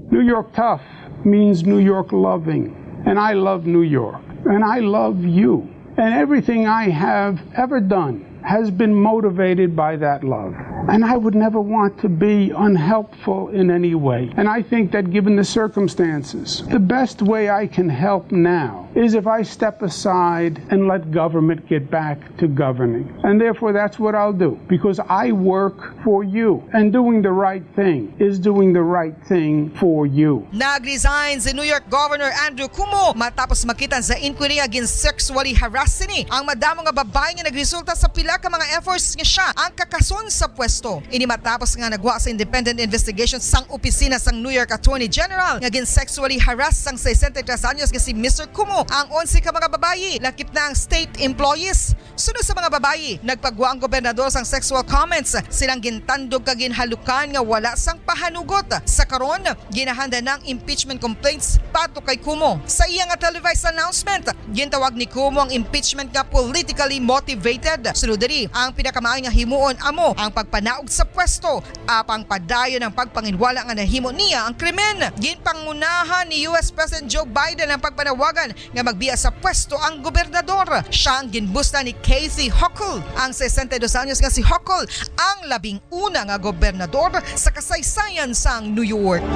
New York tough means New York loving. And I love New York. And I love you. And everything I have ever done has been motivated by that love. And I would never want to be unhelpful in any way. And I think that given the circumstances, the best way I can help now is if I step aside and let government get back to governing. And therefore, that's what I'll do, because I work for you. And doing the right thing is doing the right thing for you. Nag-resign si New York Governor Andrew Cuomo matapos makitan sa inquiry nga gin-sexually harass sini ang madamo nga babayi nga nagresulta sa pila ka mga efforts nga siya ang kakason sa pwesto. Ini matapos nga nagwa sa independent investigation sang opisina sang New York Attorney General nga gin-sexually harass sang sesenta y tres anyos nga si Mister Cuomo ang onse ka mga babayi, lakip na ang state employees. Sunod sa mga babayi, nagpagwa ang gobernador sang sexual comments, silang gintandog kag ginhalukan nga wala sang pahanugot. Sa karon, ginahanda na ang impeachment complaints batok kay Cuomo. Sa iya nga televised announcement, gintawag ni Cuomo ang impeachment nga politically motivated. Sunod diri, ang pinakamaayo nga himuon amo ang pagpanaog sa pwesto, apang padayon ang pagpanginwala nga nahimo niya ang krimen. Ginpangunahan ni U S President Joe Biden ang pagpanawagan nga magbiya sa pwesto ang gobernador. Siya ang ginbustan ni Kathy Hochul, ang sesenta y dos anyos nga si Hochul, ang labing una nga gobernador sa kasaysayan sang New York.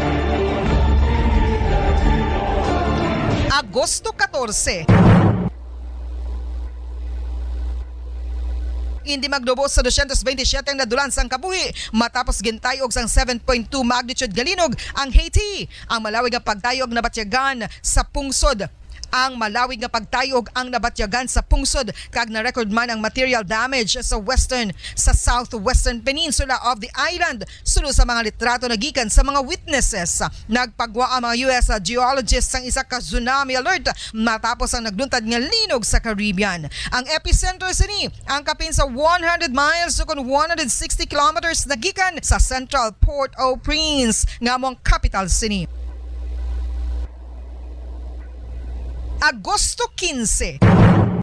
Agosto katorse. Indi magdubos sa dosyentos bente siyete ang nadulan sang kabuhi matapos gintayog sang seven point two magnitude nga linog ang Haiti. Ang malawig nga pagtayog nabatyagan sa pungsod Ang malawig nga pagtayog ang nabatyagan sa pungsod, kag na-record man ang material damage sa western, sa southwestern peninsula of the island. Suno sa mga litrato nagikan sa mga witnesses, nagpagwa ang mga U S geologists sang isa ka tsunami alert matapos ang nagluntad nga linog sa Caribbean. Ang epicenter sini ang kapin sa one hundred miles ukon one hundred sixty kilometers nagikan sa Central Port-au-Prince, nga amo ang kapital sini. Agosto kinse.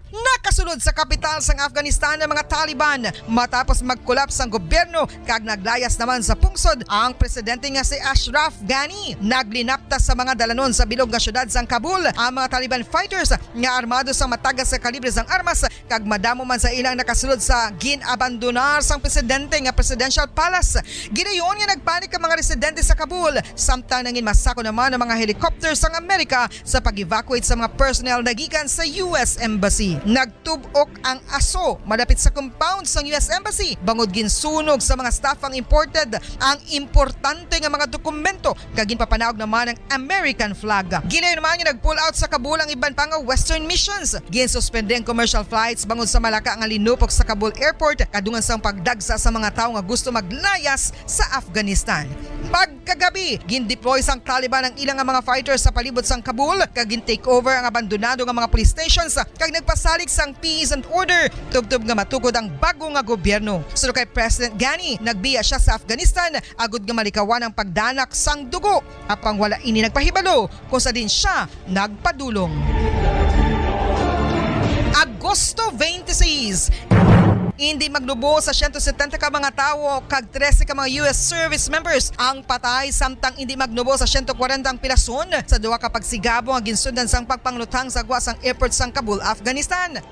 Naka Sulod sa kapital sang Afghanistan ang mga Taliban matapos mag-collapse ang gobyerno kag naglayas naman sa pungsod ang presidente nga si Ashraf Ghani. Naglinapta sa mga dalanon sa bilog nga syudad sang Kabul ang mga Taliban fighters nga armado sang matagas nga kalibre sang armas kag madamo man sa ilang nakasulod sa gin-abandonar sang presidente nga presidential palace. Gidayon nga nagpanik ang mga residente sa Kabul samtang nangin masako naman ang mga helicopter sang Amerika sa pag-evacuate sa mga personnel nagikan sa U S Embassy. Nagtub-ok ang aso malapit sa compound sang U S Embassy bangod ginsunog sa mga staff ang imported ang importante nga mga dokumento kag ginpapanaog naman ang American flag. Gilayon naman nga nag-pull out sa Kabul ang iban pa nga Western missions. Ginsuspende ang commercial flights bangod sa malaka nga linupok sa Kabul Airport kadungan sang pagdagsa sa mga tawo nga gusto maglayas sa Afghanistan. Pagkagabi, gindeploy sang Taliban ang ilang nga mga fighters sa palibot sang Kabul kag gin-take over ang abandonado nga mga police stations kag nagpasalig sang peace and order tubtob nga matukod ang bago nga gobyerno. Suno kay President Ghani, nagbiya sia sa Afghanistan agud nga malikawan ang pagdanak sang dugo, apang wala ini nagpahibalo kung sa diin sia nagpadulong. Agosto twenty-six, indi magnubo sa siyento setenta ka mga tawo kag trese ka mga U S service members ang patay, samtang indi magnubo sa siyento kwarenta ang pilason sa duha ka pagsigabo nga ginsundan sang pagpanglutang sa gwa sang airport sang Kabul, Afghanistan.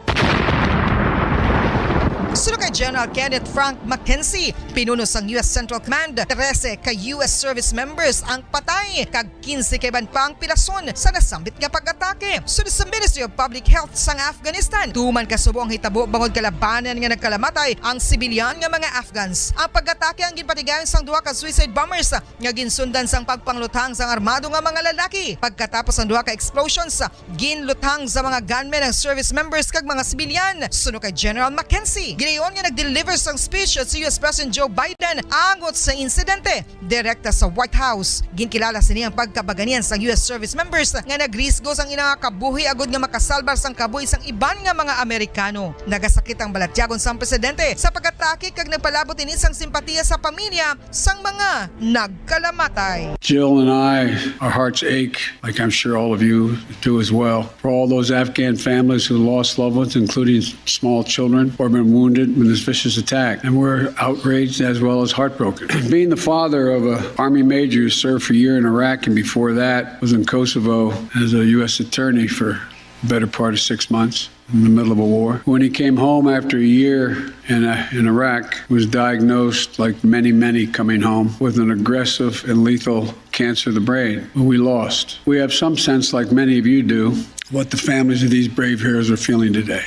Suno kay General Kenneth Frank McKenzie, pinuno sang U S Central Command, trese ka U S service members ang patay kag kinse ka iban pa ang pilason sa nasambit nga pag-atake. Suno sa Ministry of Public Health sang Afghanistan, tuman kasubo ang hitabo bangod kalabanan nga nagkalamatay ang sibilyan nga mga Afghans. Ang pag-atake ang ginpatigayon sang duha ka suicide bombers nga ginsundan sang pagpanglutang sang armado nga mga lalaki. Pagkatapos ang duha ka explosions, ginlutang sa mga gunmen ang service members kag mga sibilyan. Suno kay General McKenzie, gilayon nga nag-deliver sang speech si U S President Joe Biden angot sa insidente direkta sa White House. Ginkilala sini ang pagkabaganian sang U S service members nga nagrisgo sang ilang kabuhi agud nga makasalbar sang kabuhi sang iban nga mga Amerikano. Nagasakit ang balatyagon sang presidente sa pag-atake kag nagpalabot ini sang simpatiya sa pamilya sang mga nagkalamatay. Jill and I, our hearts ache, like I'm sure all of you do as well, for all those Afghan families who lost loved ones, including small children, or been wounded in this vicious attack. And we're outraged as well as heartbroken. Being the father of a Army major who served for a year in Iraq and before that was in Kosovo as a U S attorney for the better part of six months in the middle of a war. When he came home after a year in, uh, in Iraq, was diagnosed, like many, many coming home, with an aggressive and lethal cancer of the brain. We lost. We have some sense, like many of you do, what the families of these brave heroes are feeling today.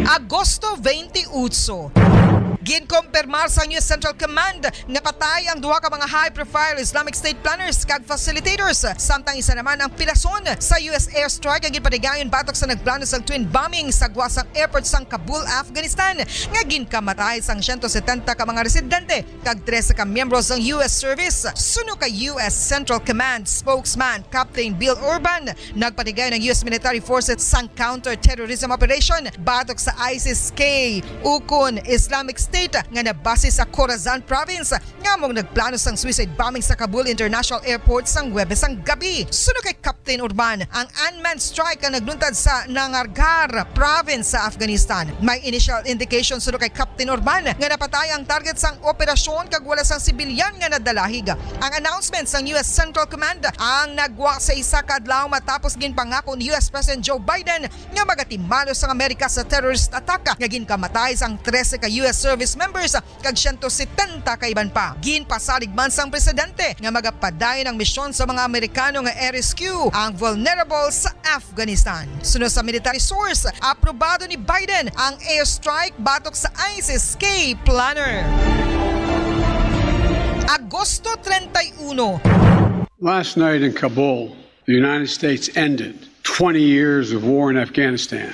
Agosto twenty-eight. Ginkumpirmar sang U S Central Command nga patay ang duha ka mga high-profile Islamic State planners kag facilitators, samtang isa naman ang pilason sa U S airstrike nga ginpatigayon batok sa nagplano sang twin bombing sa gwa sang airport sang Kabul, Afghanistan, nga ginkamatay sang siyento setenta ka mga residente kag trese ka miyembro sang U S service. Suno kay U S Central Command spokesman Captain Bill Urban, nagpatigayon ang U S military forces sang counter-terrorism operation batok sa ISIS-K ukon Islamic State nga nabase sa Khorasan province nga amo ang nagplano sang suicide bombing sa Kabul International Airport sang Huwebes sang gabi. Suno kay Captain Urban, ang unmanned strike ang nagluntad sa Nangargar province sa Afghanistan. May initial indication suno kay Captain Urban nga napatay ang target sang operasyon kag wala sang sibilyan nga nadalahig. Ang announcement sang U S Central Command ang nagwa sa isa ka adlaw matapos ginpangako ni U S President Joe Biden nga magatimalos ang Amerika sa terrorist attack nga ginkamatay sang trese ka U S service members kag siyento setenta ka iban pa. Ginpasalig man sang presidente nga magapadayon ang misyon sa mga Amerikano nga i-rescue ang vulnerable sa Afghanistan. Suno sa military source, aprobado ni Biden ang airstrike batok sa ISIS-K planner. Agosto treinta y uno. Last night in Kabul, the United States ended twenty years of war in Afghanistan,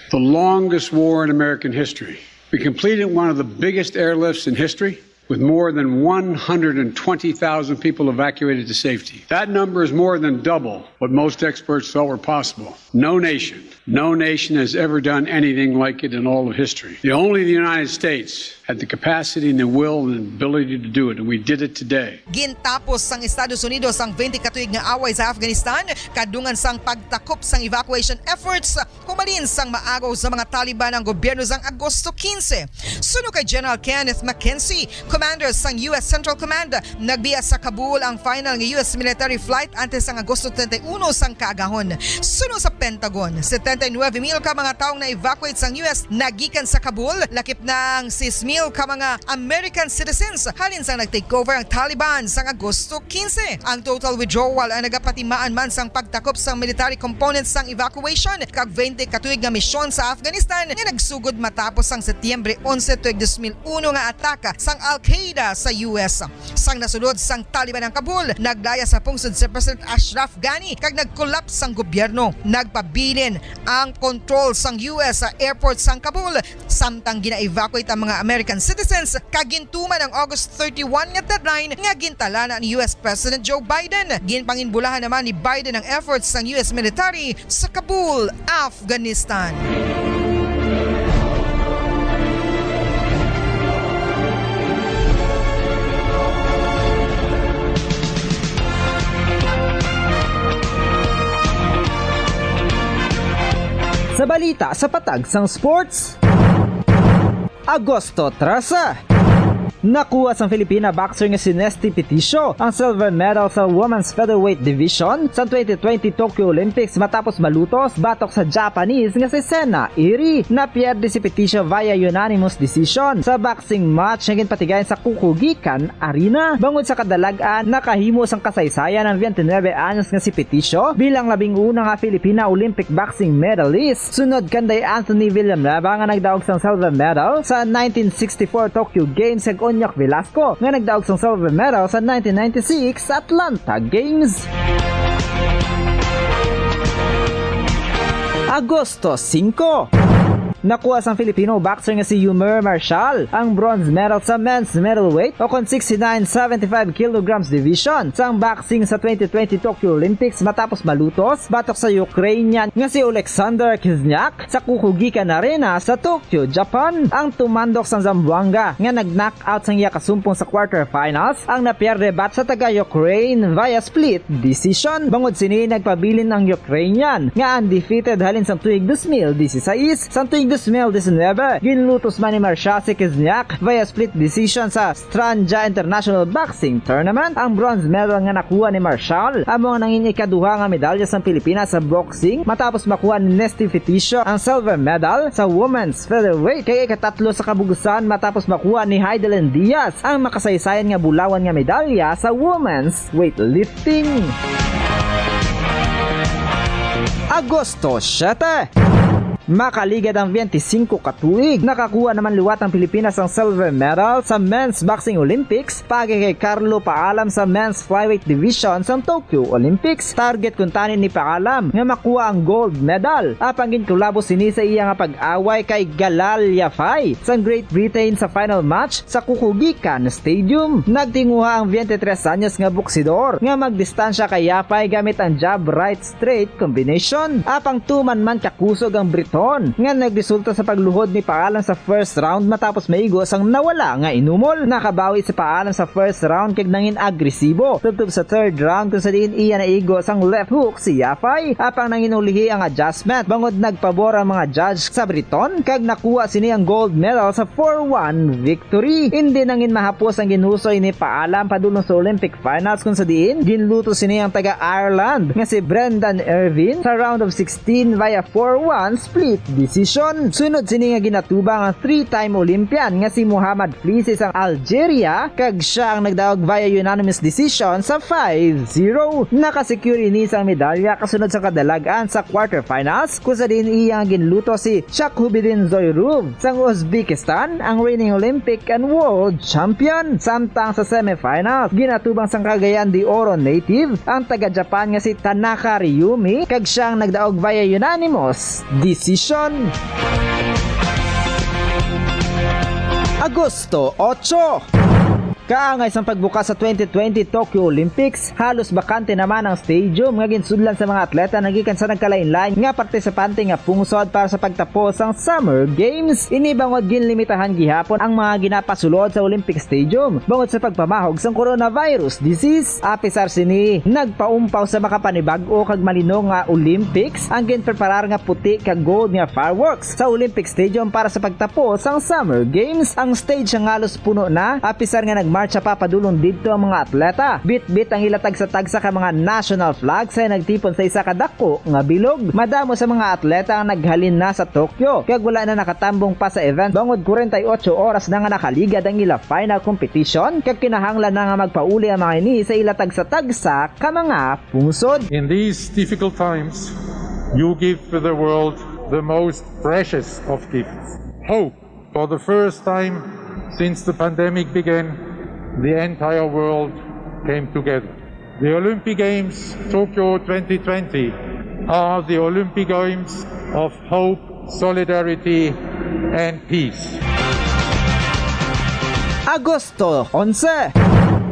the longest war in American history. We completed one of the biggest airlifts in history, with more than one hundred twenty thousand people evacuated to safety. That number is more than double what most experts thought were possible. No nation, no nation has ever done anything like it in all of history. The only the United States Had the capacity and the will and ability to do it, and we did it today. Gintapos sang Estados Unidos ang twenty ka tuig nga away sa Afghanistan, kadungan sang pagtakop sang evacuation efforts, humalin sang maagaw sa mga Taliban ang gobyerno sang Agosto quince. Suno kay General Kenneth McKenzie, commander sang U S Central Command, nagbiya sa Kabul ang final nga U S military flight antes sang Agosto treinta y uno sang kaagahon. Suno sa Pentagon, setenta y nuebe mil ka mga tawo ang na-evacuate sang U S nagikan sa Kabul, lakip na ang sais mil ka mga American citizens halin sang nag-take over ang Taliban sang Agosto quince. Ang total withdrawal ang nagapatimaan man sang pagtakop sang military component sang evacuation kag twenty ka tuig nga misyon sa Afghanistan nga nagsugod matapos sang Setyembre onse tuig dos mil uno nga ataka sang Al-Qaeda sa U S. Sang nasulod sang Taliban ang Kabul, naglaya sa pungsod si President Ashraf Ghani kag nag-collapse sang gobyerno. Nagpabilin ang control sang U S sa airport sang Kabul, samtang gina-evacuate ang mga American citizens, kag gintuman ang August thirty-one nga deadline nga gintalana ni U S President Joe Biden. Ginpanginbulahan naman ni Biden ang efforts sang U S military sa Kabul, Afghanistan. Sa balita sa patag sang sports, Agosto trese. Nakuha sang Filipina boxer nga si Nesty Peticio ang silver medal sa Women's Featherweight Division sa twenty twenty Tokyo Olympics matapos malutos batok sa Japanese nga si Sena Iri. Napierde si Peticio via unanimous decision sa boxing match nga ginpatigayon sa Kokugikan Arena. Bangod sa kadalag-an, nakahimo sang kasaysayan ang twenty-nine anyos nga si Peticio bilang labing una nga Filipina Olympic boxing medalist, sunod kanday Anthony Villanueva nga nagdaog sang silver medal sa nineteen sixty-four Tokyo Games kag Onyok Velasco nga nagdaog sang silver medal sa nineteen ninety-six Atlanta Games. Agosto singko. Nakuha sang Filipino boxer nga si Yumer Marshall ang bronze medal sa men's middleweight o kon sixty-nine seventy-five kilograms division sang boxing sa twenty twenty Tokyo Olympics matapos malutos batok sa Ukrainian nga si Oleksandr Kizniak sa Kokugikan Arena sa Tokyo, Japan. Ang tumandok sang Zamboanga nga nag-knockout sang iya kasumpong sa quarterfinals ang napierde bat sa taga-Ukraine via split decision. Bangod sini, nagpabilin ang Ukrainian nga undefeated halin sang tuig dos mil dieciséis. Sang tuig dos mil diecinuebe, ginlutos man ni Marshall si Kizniak via split decision sa Stranja International Boxing Tournament. Ang bronze medal nga nakuha ni Marshall amo ang nangin ikaduha nga medalya sang Pilipinas sa boxing matapos makuha ni Nesty Peticio ang silver medal sa women's featherweight, kag ikatatlo sa kabug-usan matapos makuha ni Heidelin Diaz ang makasaysayan nga bulawan nga medalya sa women's weightlifting. Agosto siyete. Makaligad ang twenty-five ka tuig, nakakuha naman liwat ang Pilipinas sang silver medal sa Men's Boxing Olympics paagi kay Carlo Paalam sa Men's Flyweight Division sang Tokyo Olympics. Target kuntani ni Paalam nga makuha ang gold medal, apang ginkulabo sini sa iya nga pag-away kay Galal Yafai sang Great Britain sa final match sa Kokugikan Stadium. Nagtinguha ang twenty-three anyos nga boksidor nga magdistansya kay Yafai gamit ang jab right straight combination, apang tuman man kakusog ang Briton nga nagresulta sa pagluhod ni Paalam sa first round matapos maigo sang nawala nga inumol. Nakabawi si Paalam sa first round kag nangin agresibo tubtob sa third round, kung sa diin iya naigo sang left hook si Yafai, apang nangin ulihi ang adjustment bangod nagpabor ang mga judge sa Briton kag nakuha sini ang gold medal sa four one victory. Hindi nangin mahapos ang ginhusoy ni Paalam padulong sa Olympic Finals, kung sa diin ginluto sini ang taga-Ireland nga si Brendan Irvine sa round of sixteen via four one split decision. Sunod sini nga ginatubang ang three-time Olympian nga si Muhammad Flissi sang Algeria, kag sia ang nagdaog via unanimous decision sa five zero. Nakasecure ini sang medalya kasunod sa kadalag-an sa quarterfinals, kung sa diin iya nga ginluto si Shakhubidin Zoirov sang Uzbekistan, ang reigning Olympic and world champion. Samtang sa semifinals, ginatubang sang Cagayan de Oro native ang taga-Japan nga si Tanaka Ryumi, kag sia ang nagdaog via unanimous decision. Agosto otso. Kaangay sang pagbukas sa twenty twenty Tokyo Olympics, halos bakante naman ang stadium nga ginsudlan sa mga atleta nagikan sa nagkalain-lain nga partisipante nga pungsod para sa pagtapos sang Summer Games. Ini bangod ginlimitahan gihapon ang mga ginapasulod sa Olympic Stadium bangod sa pagpamahog sang coronavirus disease. Apisar sini, nagpaumpaw sa makapanibag-o kag malino nga Olympics ang ginpreparar nga puti kag gold nga fireworks sa Olympic Stadium para sa pagtapos sang Summer Games. Ang stage nga halos puno na, apisar nga nagmartsa pa padulong didto ang mga atleta. Bitbit ang ila tagsa-tagsa ka mga national flag sa nagtipon sa isa ka dako nga bilog. Madamo sa mga atleta ang naghalin na sa Tokyo, kag wala na nakatambong pa sa event bangod forty-eight oras na nga nakaligad ang ila final competition, kag kinahanglan na nga magpauli ang mga ini sa ila tagsa-tagsa ka mga pungsod. In these difficult times, you give to the world the most precious of gifts, hope. For the first time since the pandemic began, the entire world came together. The Olympic Games Tokyo twenty twenty are the Olympic Games of hope, solidarity, and peace. Agosto onse.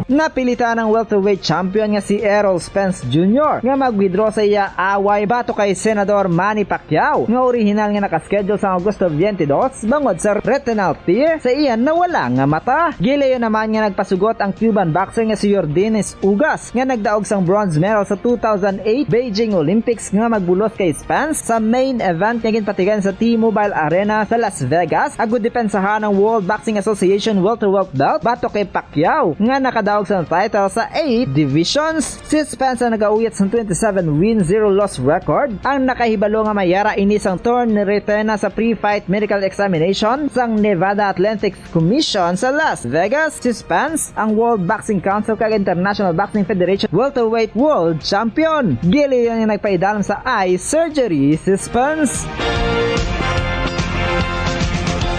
Napilitan ang welterweight champion nga si Errol Spence Junior nga mag-withdraw sa iya away batok kay Senador Manny Pacquiao, nga orihinal nga naka-schedule sa Agosto twenty-two bangod sa retinal tear sa iya nawala nga mata. Gilayon naman nga nagpasugot ang Cuban boxer nga si Yordenis Ugas, nga nagdaog sang bronze medal sa two thousand eight Beijing Olympics, nga magbulos kay Spence sa main event nga ginpatigayon sa T-Mobile Arena sa Las Vegas, agud depensahan ang World Boxing Association welterweight belt batok kay Pacquiao, nga nakadaog sang title sa eight divisions. Si Spence ang nagauyat sang twenty-seven win, zero loss record. Ang nakahibalo nga may yara ini sang torn ni retena sa pre-fight medical examination sang Nevada Athletics Commission sa Las Vegas. Si Spence ang World Boxing Council kag International Boxing Federation welterweight world champion. Gilayon nga nagpaidalom sa eye surgery si Spence.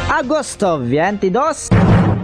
Agosto twenty-two.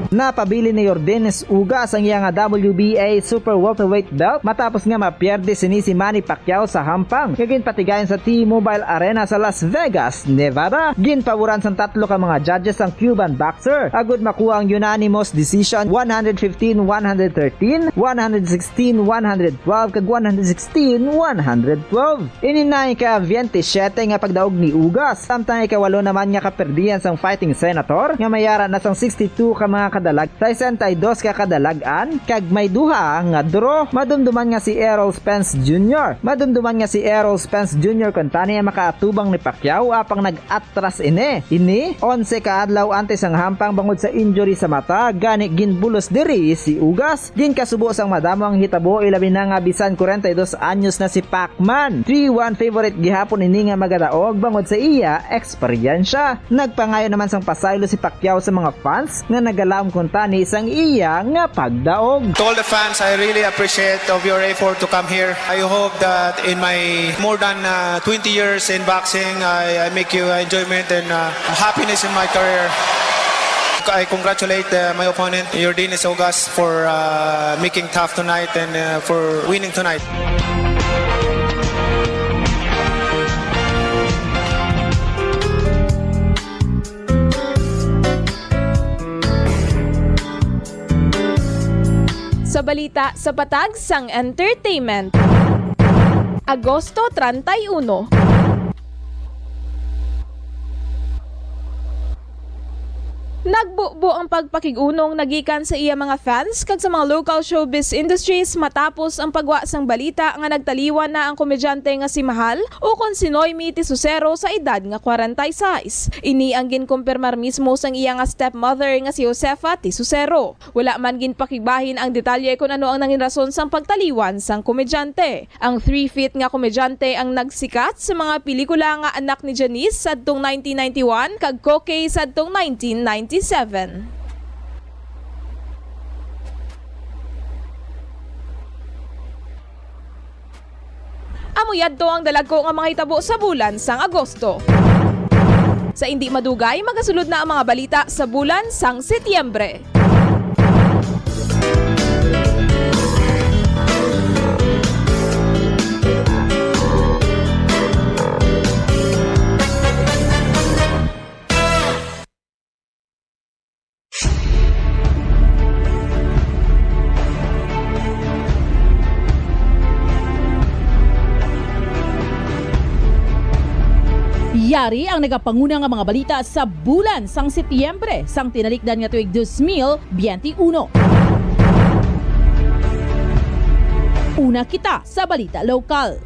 Napabilin ni Yordenis Ugas ang iya nga W B A Super Welterweight belt matapos nga mapierde sini si Manny Pacquiao sa hampang nga ginpatigayon sa T-Mobile Arena sa Las Vegas, Nevada. Ginpaboran sang tatlo ka mga judges ang Cuban boxer agud makuha ang unanimous decision, one hundred fifteen, one hundred thirteen, one hundred sixteen, one hundred twelve, kag one hundred sixteen, one hundred twelve. Ini na ang ika-twenty-seven nga pagdaog ni Ugas, samtang ika-walo naman nga kaperdihan sang Fighting Senator, nga may yara na sang sixty-two ka mga kadalag, sesenta y dos ka kadalag-an, kag may duha nga draw. Madumduman nga si Errol Spence Junior, madumduman nga si Errol Spence Junior kuntani ang makaatubang ni Pacquiao, apang nag-atras ini. Ini, onse ka adlaw antes ang hampang bangod sa injury sa mata, gani ginbulos diri si Ugas. Ginkasubo sang madamo ang hitabo, ilabi na nga bisan forty-two anyos na si Pacman. Three one favorite gihapon ini nga magadaog bangod sa iya eksperyensya. Nagpangayo naman sang pasaylo si Pacquiao sa mga fans nga nagalaom kuntani sang iya nga pagdaog. To all the fans, I really appreciate of your effort to come here. I hope that in my more than, uh, twenty years in boxing, I, I make you enjoyment and, uh, happiness in my career. I congratulate, uh, my opponent, Yordenis Ugas, for, uh, making tough tonight and, uh, for winning tonight. Sa balita sa patag sang entertainment. Agosto treinta y uno. Nagbubo ang pagpakig-unong nagikan sa iya mga fans kag sa mga local showbiz industries matapos ang pagwa sang balita nga nagtaliwan na ang komedyante nga si Mahal, ukon si Noemi Tisusero, sa edad nga kwarenta y sais. Ini ang ginkumpirmar mismo sang iya nga stepmother nga si Josefa Tisusero. Wala man ginpakigbahin ang detalye kon ano ang nangin rason sang pagtaliwan sang komedyante. Ang three feet nga komedyante ang nagsikat sa mga pelikula nga Anak ni Janice sadtong nineteen ninety-one kag Kokey sadtong nineteen ninety-seven. Amo yadto ang dalagko nga mga hitabo sa bulan sang Agosto. Sa indi madugay, magasulod na ang mga balita sa bulan sang Setyembre. Yari ang nagapanguna nga mga balita sa bulan sang Setyembre sang tinalikdan nga tuig dos mil biyente uno. Una kita sa balita lokal.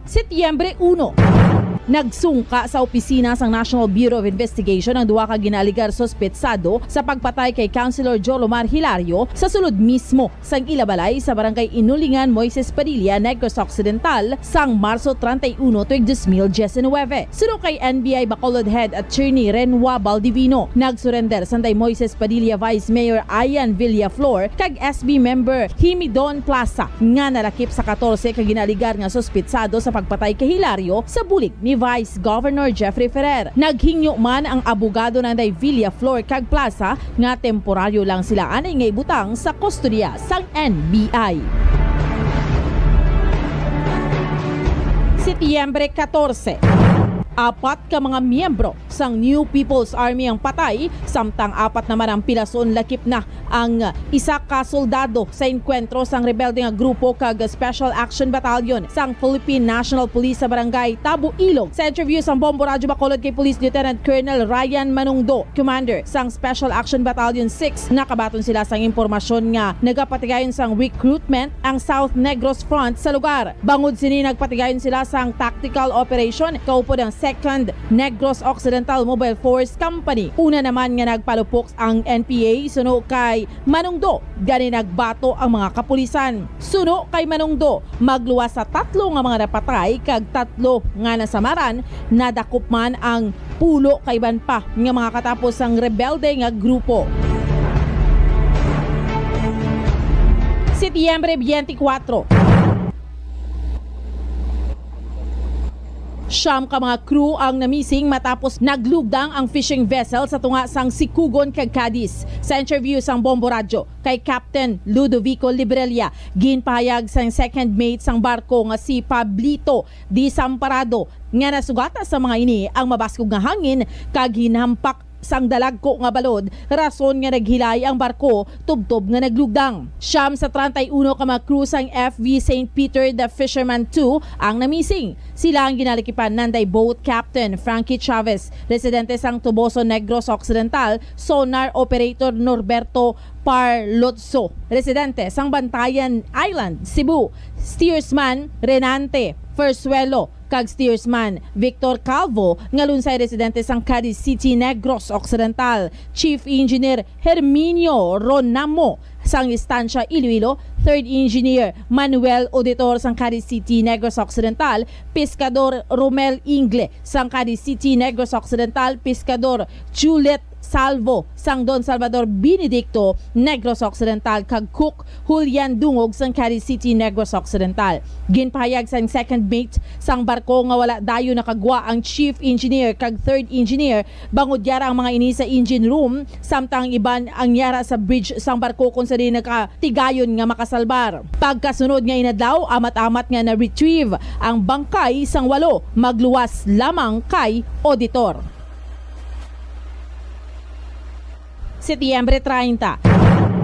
Setyembre uno, nagsungka sa opisina sang National Bureau of Investigation ang duha ka ginaaligar suspetsado sa pagpatay kay Councilor Jolomar Hilario sa sulod mismo sang ila balay sa Barangay Inulingan, Moises Padilla, Negros Occidental, sang Marso treinta y uno tuig dos mil diecinueve. Suno kay N B I Bacolod Head Attorney Renwa Baldivino, nagsurrender sanday Moises Padilla, Vice Mayor Ian Villaflor, kag S B member Himidon Plaza, nga nalakip sa katorse ka ginaaligar nga suspitsado sa pagpatay kay Hilario sa bulig ni Vice Governor Jeffrey Ferrer. Naghingyo man ang abogado nanday Villaflor kag Plaza nga temporaryo lang sila anay nga ibutang sa kustodiya sang N B I. Setyembre katorse, apat ka mga miyembro sang New People's Army ang patay, samtang apat naman ang pilason. Lakip na ang isa ka soldado sa enkwentro sang rebelde nga grupo kag Special Action Battalion sang Philippine National Police sa Barangay Tabo Ilog. Sa interview sang Bombo Radyo Bacolod kay Police Lieutenant Colonel Ryan Manungdo, commander sang Special Action Battalion six, nakabaton sila sang impormasyon nga nagapatigayon sang recruitment ang South Negros Front sa lugar. Bangod sini, nagpatigayon sila sang tactical operation kaupod ang Second Negros Occidental Mobile Force Company. Una naman nga nagpalupok ang N P A suno kay Manungdo, gani nagbato ang mga kapulisan. Suno kay Manungdo, magluwas sa tatlo nga mga napatay kag tatlo nga nasamaran, nadakop man ang pulo ka iban pa nga mga katapo sang rebelde nga grupo. Setyembre biyente kuwatro, siyam ka mga crew ang namising matapos naglugdang ang fishing vessel sa tunga sang Sicugon kag Cadiz. Sa interview sang Bombo Radyo kay Captain Ludovico Librella, ginpahayag sang second mate sang barko nga si Pablito Desamparado nga nasugata sa mga ini ang mabaskog nga hangin kag hinampak sang dalagko nga balod, rason nga naghilay ang barko tubtob nga naglugdang. Siyam sa treinta y uno ka mga crew sang F V Saint Peter the Fisherman two ang namising. Sila ang ginalikipan nanday boat captain Frankie Chavez, residente sang Toboso, Negros Occidental, sonar operator Norberto Parlotso, residente sang Bantayan Island, Cebu, steersman Renante Fersuelo, kag steersman Victor Calvo nga lunsay residente sang Cadiz City, Negros Occidental, Chief Engineer Herminio Ronamo sang Estancia, Iloilo, Third Engineer Manuel Auditor sang Cadiz City, Negros Occidental, Pescador Romel Ingle sang Cadiz City, Negros Occidental, Pescador Juliet Salvo sang Don Salvador Benedicto, Negros Occidental, kag Cook Julian Dungog sang Cadiz City, Negros Occidental. Ginpahayag sang second mate sang barko nga wala dayon nakagwa ang chief engineer kag third engineer, bangod yara ang mga ini sa engine room, samtang ang iban ang yara sa bridge sang barko, kung sa diin nakatigayon nga makasalbar. Pagkasunod nga inadlaw, amat-amat nga na-retrieve ang bangkay sang walo, magluwas lamang kay Auditor. Setyembre treinta,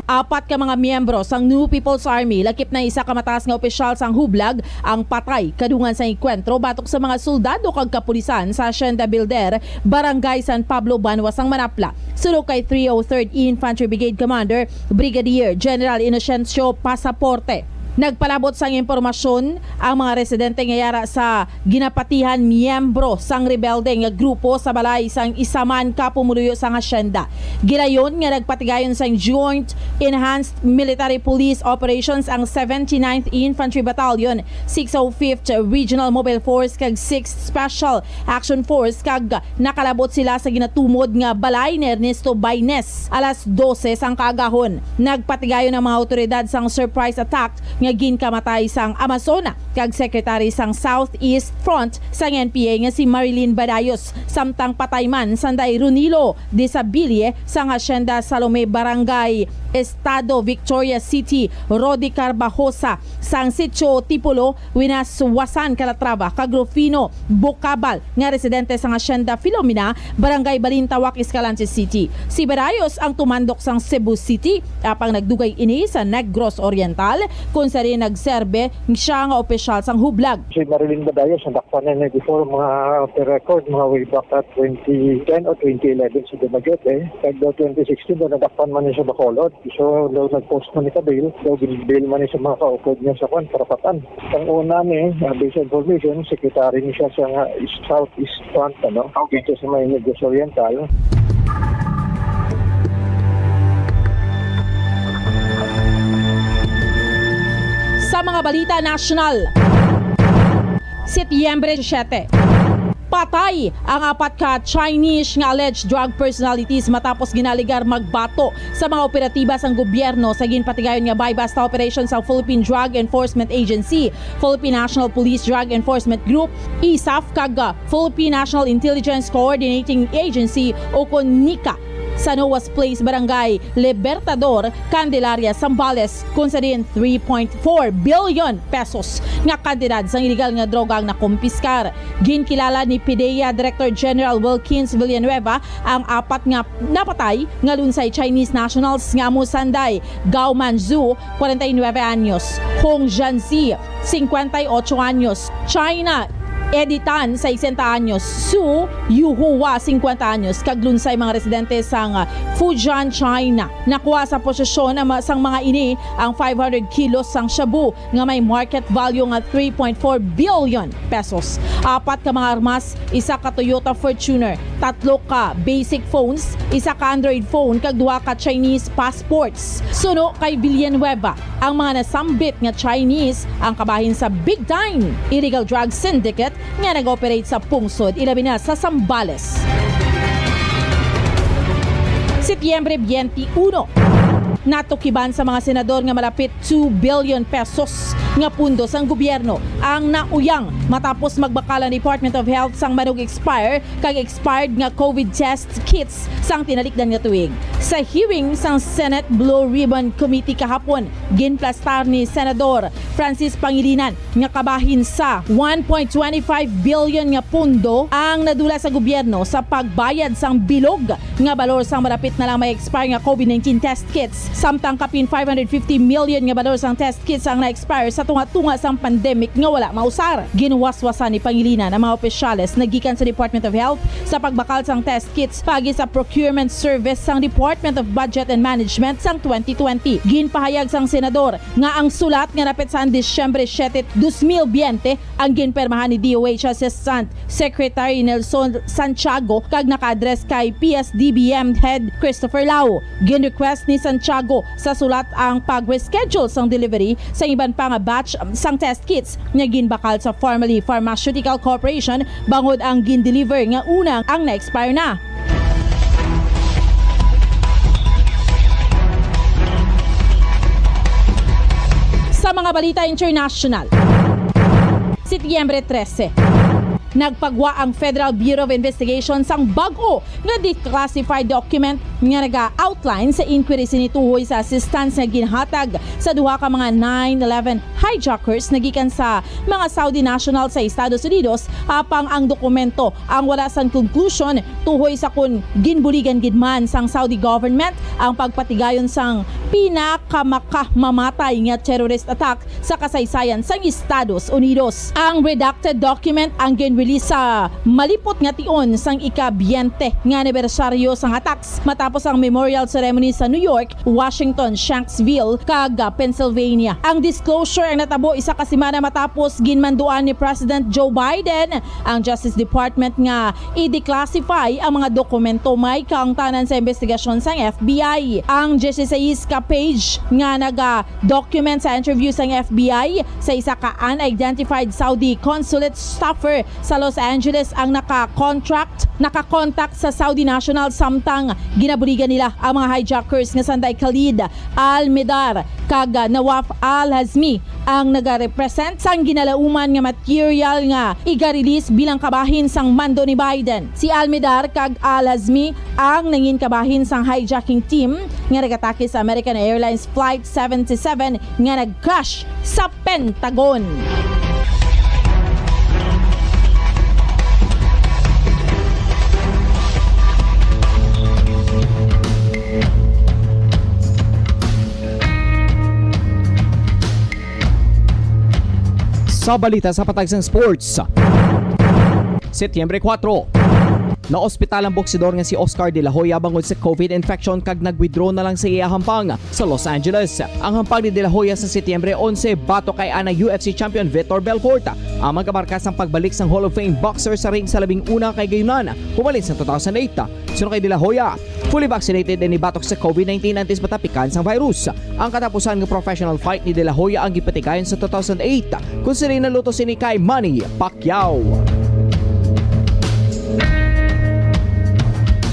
apat ka mga miyembro sang New People's Army, lakip na isa ka mataas nga opisyal sang hublag, ang patay kadungan sa engkwentro batok sa mga soldado kag kapulisan sa Hacienda Bilder, Barangay San Pablo, banwa sang Manapla. Suno kay three oh third Infantry Brigade Commander Brigadier General Inocencio Pasaporte. Nagpalabot sang impormasyon ang mga residente nga yara sa ginapatihan miyembro sang rebelde nga grupo sa balay sang isa man ka pumuluyo sang hacienda. Gilayon nga nagpatigayon sang Joint Enhanced Military Police Operations ang seventy-ninth Infantry Battalion, six oh fifth Regional Mobile Force, kag sixth Special Action Force, kag nakalabot sila sa ginatumod nga balay ni Ernesto Baines alas dose sang kaagahon. Nagpatigayon ang mga awtoridad sang surprise attack nga ginkamatay sang Amazona kag Secretary sang Southeast Front sang N P A nga si Marilyn Badayos, samtang patay man sanday Ronilo Desabille sang Hacienda Salome, Barangay Estado, Victoria City, Rodi Carbajosa sang Sitio Tipolo, Winas Wasan, Calatrava, kag Rufino Bocabal nga residente sang Hacienda Filomena, Barangay Balintawak, Escalante City. Si Barayos ang tumandok sang Cebu City, apang nagdugay ini sa Negros Oriental, kung Tari nagserbe siya nga opisyal sang hublag. Si Marilyn Badayos, nadakpan na niya before, mga per record, mga way back at twenty ten o twenty eleven sa Dumaguete. Kag daw twenty sixteen, daw nadakpan man niya sa Bacolod. So, daw nag-post man ni ka bail, daw gin-bail man niya sa mga kaupod niya sa kwan, karapatan. Ang una ni, uh, based on information, secretary ni siya sa nga East, Southeast Front, ano? Okay. Dito sa may Negros Oriental. Sa mga balita nasyonal, Setyembre siyete, patay ang apat ka Chinese nga alleged drug personalities matapos ginalegar magbato sa mga operatiba sang gobyerno sa ginpatigayon nga buy-bust operation sa Philippine Drug Enforcement Agency, Philippine National Police Drug Enforcement Group, isaf, kag, ah, Philippine National Intelligence Coordinating Agency, ukon nika, sa Noas Place, Barangay Libertador, Candelaria, Zambales, kun sa diin three point four billion pesos nga kantidad sang iligal nga droga ang nakumpiskar. Ginkilala ni PDEA Director General Wilkins Villanueva ang apat nga napatay nga lunsay Chinese nationals nga amo sanday Gao Manzu, kwarenta y nuebe anyos, Hong Zhanzi, cincuenta y ocho anyos, China Eddie Tan, sesenta anyos, Su Yuhua, cincuenta anyos, kag lunsay mga residente sang Fujian, China. Nakuha sa posesyon ang ma-, sang mga ini ang five hundred kilos sang shabu nga may market value nga three point four billion pesos. Apat ka mga armas, isa ka Toyota Fortuner, tatlo ka basic phones, isa ka Android phone, kag duha ka Chinese passports. Suno kay Villanueva, ang mga nasambit nga Chinese ang kabahin sa big time illegal drug syndicate nga nag-operate sa pungsod, ilabi na sa Zambales. Setyembre twenty-one, natukiban sa mga senador nga malapit two billion pesos nga pundo sang gobyerno ang nauyang matapos magbakal ang Department of Health sang manug-expire kag expired nga COVID test kits sang tinalikdan nga tuig. Sa hearing sang Senate Blue Ribbon Committee kahapon, ginplastar ni Senador Francis Pangilinan nga kabahin sa one point twenty five billion nga pundo ang nadula sa gobyerno sa pagbayad sang bilog nga balor sang malapit na lang ma-expire nga COVID nineteen test kits, samtang kapin five hundred fifty million nga balor sang test kits ang na-expire sa tunga-tunga sang pandemic nga wala mausar. Ginwaswasan ni Pangilinan ang mga opisyales nga gikan sa Department of Health sa pagbakal sang test kits paagi sa procurement service sang Department of Budget and Management sang twenty twenty. Ginpahayag sang senador nga ang sulat nga napetsahan Disyembre siete, dos mil biyente ang ginpirmahan ni D O H Assistant Secretary Nelson Santiago kag naka-address kay P S D B M Head Christopher Lau. Gin-request ni Santiago sa sulat ang pag-reschedule sang delivery sa iban pa nga batch sang test kits nga ginbakal sa Farmily Pharmaceutical Corporation bangod ang gin-deliver nga una ang na-expire na. Sa mga balita international, Setyembre trese, nagpagwa ang Federal Bureau of Investigation sang bag-o nga declassified document nga naga-outline sa inquiry sini tuhoy sa assistance nga ginhatag sa duha ka mga nine eleven hijackers nga gikan sa mga Saudi national sa Estados Unidos, apang ang dokumento ang wala sang conclusion tuhoy sa kon ginbuligan gid man sang Saudi government ang pagpatigayon sang pinakamakamatay nga terrorist attack sa kasaysayan sang Estados Unidos. Ang redacted document ang gin-release sa malipot nga tion sang ika-biyente nga anibersaryo sang attacks matapos ang memorial ceremony sa New York, Washington, Shanksville, kag, ah, Pennsylvania. Ang disclosure ang natabo isa ka semana matapos ginmanduan ni President Joe Biden ang Justice Department nga i-declassify ang mga dokumento may kaangtanan sa investigasyon sang F B I. Ang dieciséis ka page nga naga-document sa interview sang F B I sa isa ka unidentified Saudi consulate staffer sa Los Angeles ang naka-contract, naka-contact sa Saudi national samtang ginabuligan nila ang mga hijackers nga sanday Khalid Al-Midar kag Nawaf Al-Hazmi ang nagarepresent sang ginalauman nga material nga iga-release bilang kabahin sang mando ni Biden. Si Al-Midar kag Al-Hazmi ang nangin kabahin sang hijacking team nga nagatake sa American Airlines Flight seventy-seven nga nag-crash sa Pentagon. Kabalita sa patag sang sports. Setyembre kuwatro, naospital ang boksidor nga si Oscar De La Hoya bangod sa covid infection kag nag-withdraw na lang sa iya hampang sa Los Angeles. Ang hampang ni De La Hoya sa Setyembre onse batok kay ana U F C champion Vitor Belfort ang magamarka sang pagbalik sang Hall of Fame boxer sa ring sa labing una ka higayunan humalin sa two thousand eight. Suno kay De La Hoya, fully vaccinated ini batok sa covid nineteen antes matapikan sang virus. Ang katapusan nga professional fight ni De La Hoya ang gipatigayon sa two thousand eight, kung sini naluto sini kay Manny Pacquiao.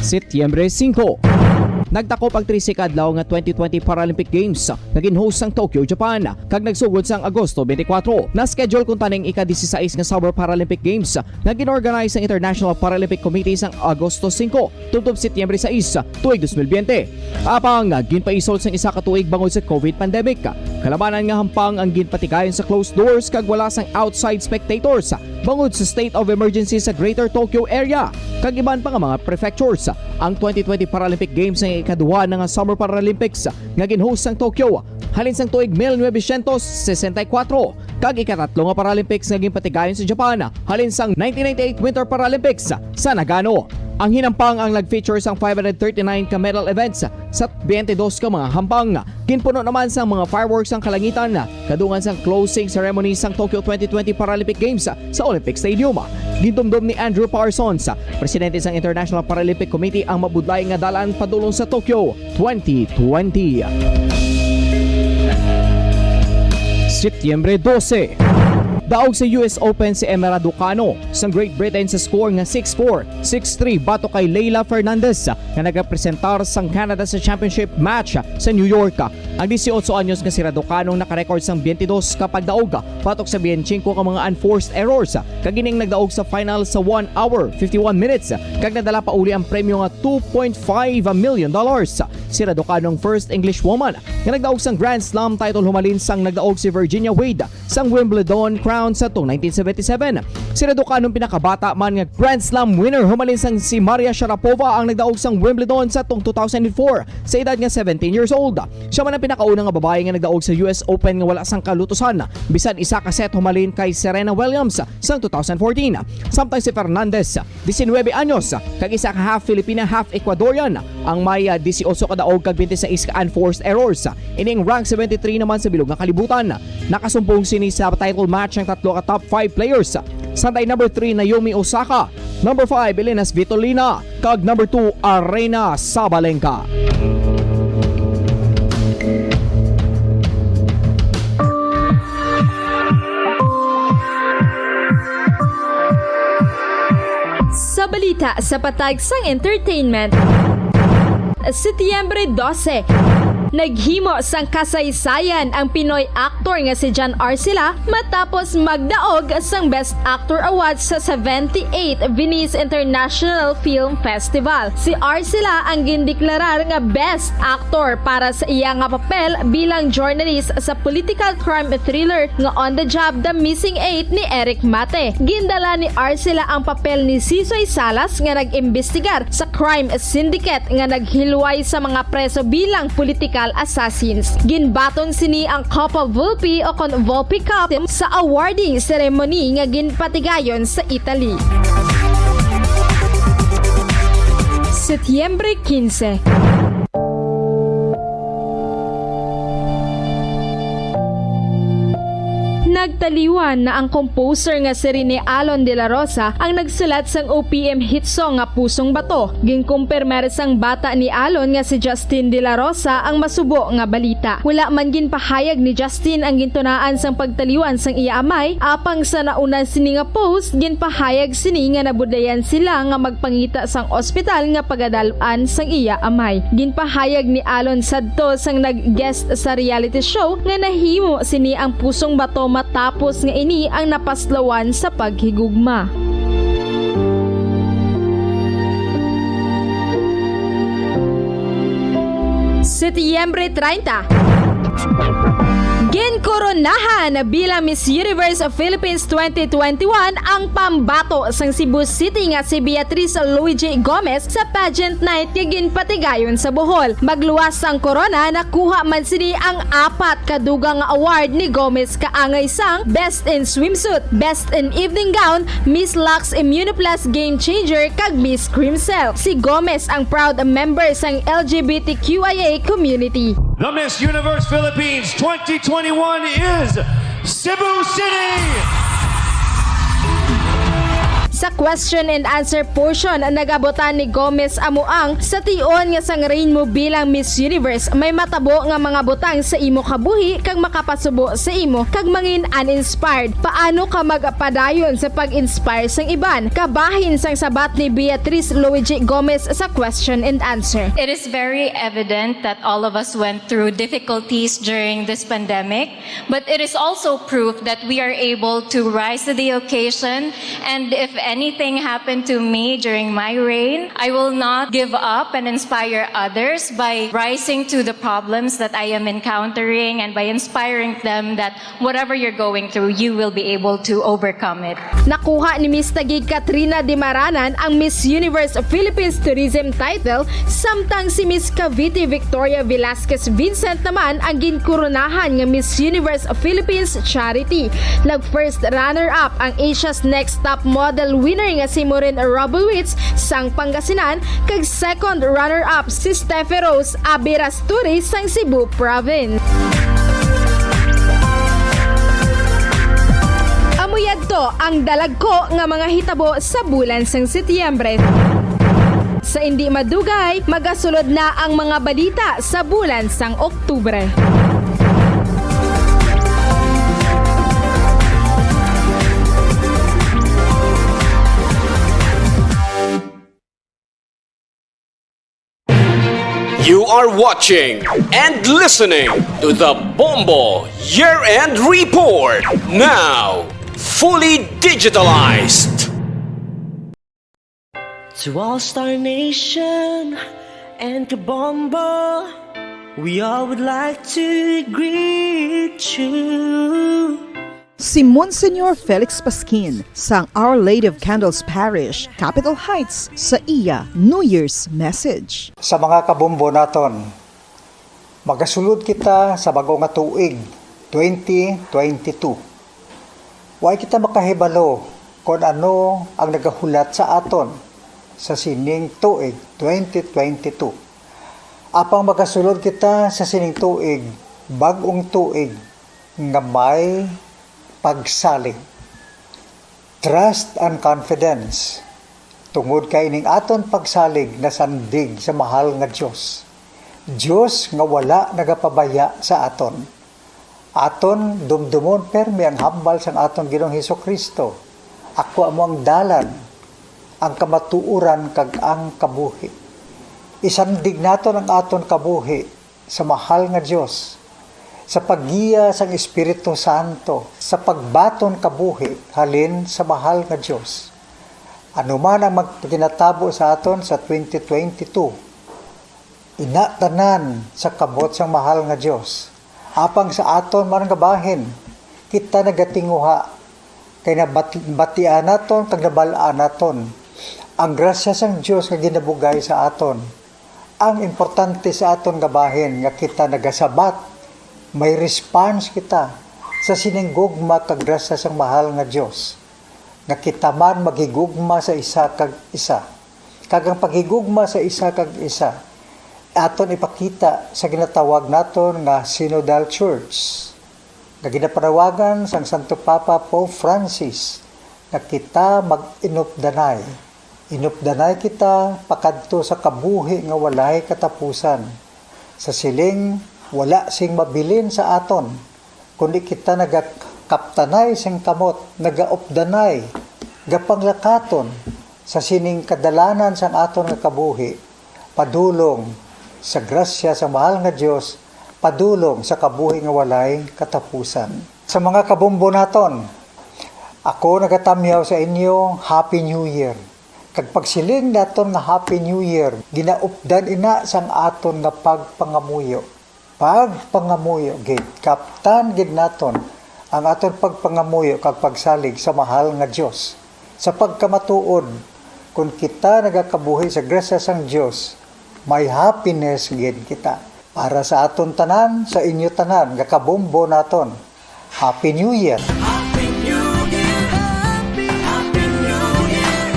Setyembre singko, nagtakop ang trese ka adlaw nga twenty twenty Paralympic Games nga gin-host sang Tokyo, Japan, kag nagsugod sang Agosto twenty-four. Na-schedule kuntani ang ika-disisais nga Summer Paralympic Games nga gin-organize sang International Paralympic Committee sang Agosto singko tubtob Setyembre sais, tuig dos mil biyente. Apang ginpaisol sang isa ka tuig bangod sa covid pandemic. Kalabanan nga hampang ang ginpatigayon sa closed doors kag wala sang outside spectators bangod sa state of emergency sa Greater Tokyo Area kag iban pa nga mga prefectures. Ang twenty twenty Paralympic Games ang ikaduha na nga Summer Paralympics nga gin-host sang Tokyo halin sang tuig mil novecientos sesenta y kuwatro, kag ikatatlo nga Paralympics nga ginpatigayon sa Japan halin sang nineteen ninety-eight Winter Paralympics sa Nagano. Ang hinampang ang nag-feature sang five hundred thirty-nine ka medal events sa twenty-dos ka mga hampang. Ginpuno naman sang mga fireworks ang kalangitan kadungan sang closing ceremony sang Tokyo twenty twenty Paralympic Games sa Olympic Stadium. Gindumdom ni Andrew Parsons, presidente sang International Paralympic Committee, ang mabudlay nga dalan padulong sa Tokyo twenty twenty. Setyembre dose, daog sa U S Open si Emma Raducanu sang Great Britain sa score nga six four, six three batok kay Leylah Fernandez nga nagapresentar sang Canada sa championship match sa New York. Ang dieciocho anyos nga si Raducanu ang nakarecord sang twenty-dos ka pagdaog batok sa twenty-five ka mga unforced errors, kag ining nagdaog sa final sa one hour, fifty-one minutes, kag nadala pa uli ang premyo nga two point five million dollars. Si Raducanu ang first English woman nga nagdaog sang Grand Slam title humalin sang nagdaog si Virginia Wade sang Wimbledon crown sa tuong nineteen seventy-seven. Si Raducanu ang pinakabata man nga Grand Slam winner humalin sang si Maria Sharapova ang nagdaog sang Wimbledon sa tuong two thousand four sa edad nga seventeen years old. Siya man ang pinakauna nga babayi nga nagdaog sa U S Open nga wala sang kalutosan bisan isa ka set humalin kay Serena Williams sang two thousand fourteen. Samtang si Fernandez, diecinuebe anyos, kag isa ka half Filipina, half Ecuadorian, ang may, ah, dieciocho ka daog kag twenty-six ka unforced errors. Ining rank seventy-three naman sa bilog nga kalibutan. Nakasumpong sini sa title match ang tatlo ka top five players. Samtang number three, Naomi Osaka. Number five, Elena Svitolina. Kag number two, Aryna Sabalenka. Sa balita sa patag sang entertainment, Setyembre dose, naghimo sang kasaysayan ang Pinoy aktor nga si John Arcila matapos magdaog sang Best Actor Award sa seventy-eight Venice International Film Festival. Si Arcila ang gindeklarar nga Best Actor para sa iya nga papel bilang journalist sa political crime thriller nga On the Job, The Missing Eight ni Eric Mate. Gindala ni Arcila ang papel ni Sisoy Salas nga nag-imbestigar sa crime syndicate nga naghilway sa mga preso bilang political assassins. Ginbaton sini ang Coppa Volpi o kon Volpi Cup sa awarding ceremony nga ginpatigayon sa Italy. Setyembre quince. Nagtaliwan na ang composer nga si Rene Alon de la Rosa, ang nagsulat sang O P M hit song nga Pusong Bato. Ginkumpirmar sang bata ni Alon nga si Justin de la Rosa ang masubo nga balita. Wala man ginpahayag ni Justin ang gintunaan sang pagtaliwan sang iya amay, apang sa nauna sini nga post, ginpahayag sini nga nabudlayan sila nga magpangita sang ospital nga pagadal-an sang iya amay. Ginpahayag ni Alon sadto sang nag-guest sa reality show nga nahimo sini ang Pusong Bato matapos nga ini ang napaslawan sa paghigugma. Setyembre treinta. Ginkoronahan bilang Miss Universe Philippines twenty twenty-one ang pambato sang Cebu City nga si Beatrice Luigi Gomez sa pageant night nga ginpatigayon sa Bohol. Magluwas sang korona, nakuha man sini ang apat ka dugang nga award ni Gomez, kaangay sang Best in Swimsuit, Best in Evening Gown, Miss Lux Immunoplus Game Changer, kag Miss Cream Cell. Si Gomez ang proud member sang L G B T Q I A community. The Miss Universe Philippines twenty twenty-one is Cebu City! Sa question and answer portion, nagabutan ni Gomez amo ang sa tion nga sang reign mo bilang Miss Universe, may matabo nga mga butang sa imo kabuhi kag makapasubo sa imo kag mangin uninspired. Paano ka magpadayon sa pag-inspire sang iban? Kabahin sang sabat ni Beatrice Luigi Gomez sa question and answer. It is very evident that all of us went through difficulties during this pandemic, but it is also proof that we are able to rise to the occasion. And if anything happened to me during my reign, I will not give up and inspire others by rising to the problems that I am encountering and by inspiring them that whatever you're going through, you will be able to overcome it. Nakuha ni Miss Taguig Katrina Dimaranan ang Miss Universe Philippines Tourism title, samtang si Miss Cavite Victoria Velasquez Vincent naman ang ginkoronahan nga Miss Universe Philippines Charity. Nag-first runner-up ang Asia's Next Top Model winner nga si Maureen Robowitz sang Pangasinan, kag second runner-up si Steffi Rose Abirasturi sang Cebu Province. Amo yadto ang dalagko nga mga hitabo sa bulan sang Setyembre. Sa indi madugay, magasulod na ang mga balita sa bulan sang Oktubre. You are watching and listening to the Bombo Year End Report, now fully digitalized. To All Star Nation and Kabombo, we all would like to greet you. Si Monsignor Felix Pasquin sang Our Lady of Candles Parish, Capitol Heights, sa iya New Year's message. Sa mga kabombo naton, magasulod kita sa bag-o nga tuig, twenty twenty-two. Way kita makahibalo kon ano ang nagahulat sa aton sa sining tuig, twenty twenty-two. Apang magasulod kita sa sining tuig, bag-ong tuig, nga may pagsalig. Trust and confidence, tungod kay ining aton pagsalig nasandig sa mahal nga Dios, Dios nga wala nagapabaya sa aton. Aton dumdumon permi ang hambal sang aton Ginoong Jesu-Cristo, "Ako amo ang dalan, ang kamatuoran, kag ang kabuhi." Isandig naton ang aton kabuhi sa mahal nga Dios, sa paggiya sang Espiritu Santo, sa pagbaton kabuhi halin sa mahal nga Dios. Ano man ang magpaginatabo sa aton sa twenty twenty-two, ina tanan sa kamot sang mahal nga Dios. Apang sa aton man nga bahin, kita nagatinguha, kay nabati-, batian naton kag nabal-an naton ang grasya sang Dios nga ginabugay sa aton. Ang importante sa aton nga bahin nga kita nagasabat, may response kita sa sining gugma kag grasya sang mahal nga Dios, nga kita man maghigugma sa isa kag isa. Kag ang paghigugma sa isa kag isa, aton ipakita sa ginatawag naton nga Synodal Church, nga ginapanawagan sang Santo Papa Pope Francis nga kita mag-inupdanay. Inupdanay kita pakadto sa kabuhi nga walay katapusan. Sa siling, wala sing mabilin sa aton, kundi kita nagakaptanay sing kamot, nagaupdanay, gapanglakaton sa sining kadalanan sang aton nga kabuhi, padulong sa grasya sa mahal nga Dios, padulong sa kabuhi nga walay katapusan. Sa mga kabombo naton, ako nagatamyaw sa inyo, Happy New Year. Kag pagsiling naton nga Happy New Year, ginaupdan ina sang aton nga pagpangamuyo. Pagpangamuyo gid, kaptan gid naton ang aton pagpangamuyo kag pagsalig sa mahal nga Dios. Sa pagkamatuod, kon kita nagakabuhi sa grasya sang Dios, may happiness gid kita. Para sa aton tanan, sa inyo tanan, nga kabombo naton, Happy New Year! Happy New Year! Happy New Year!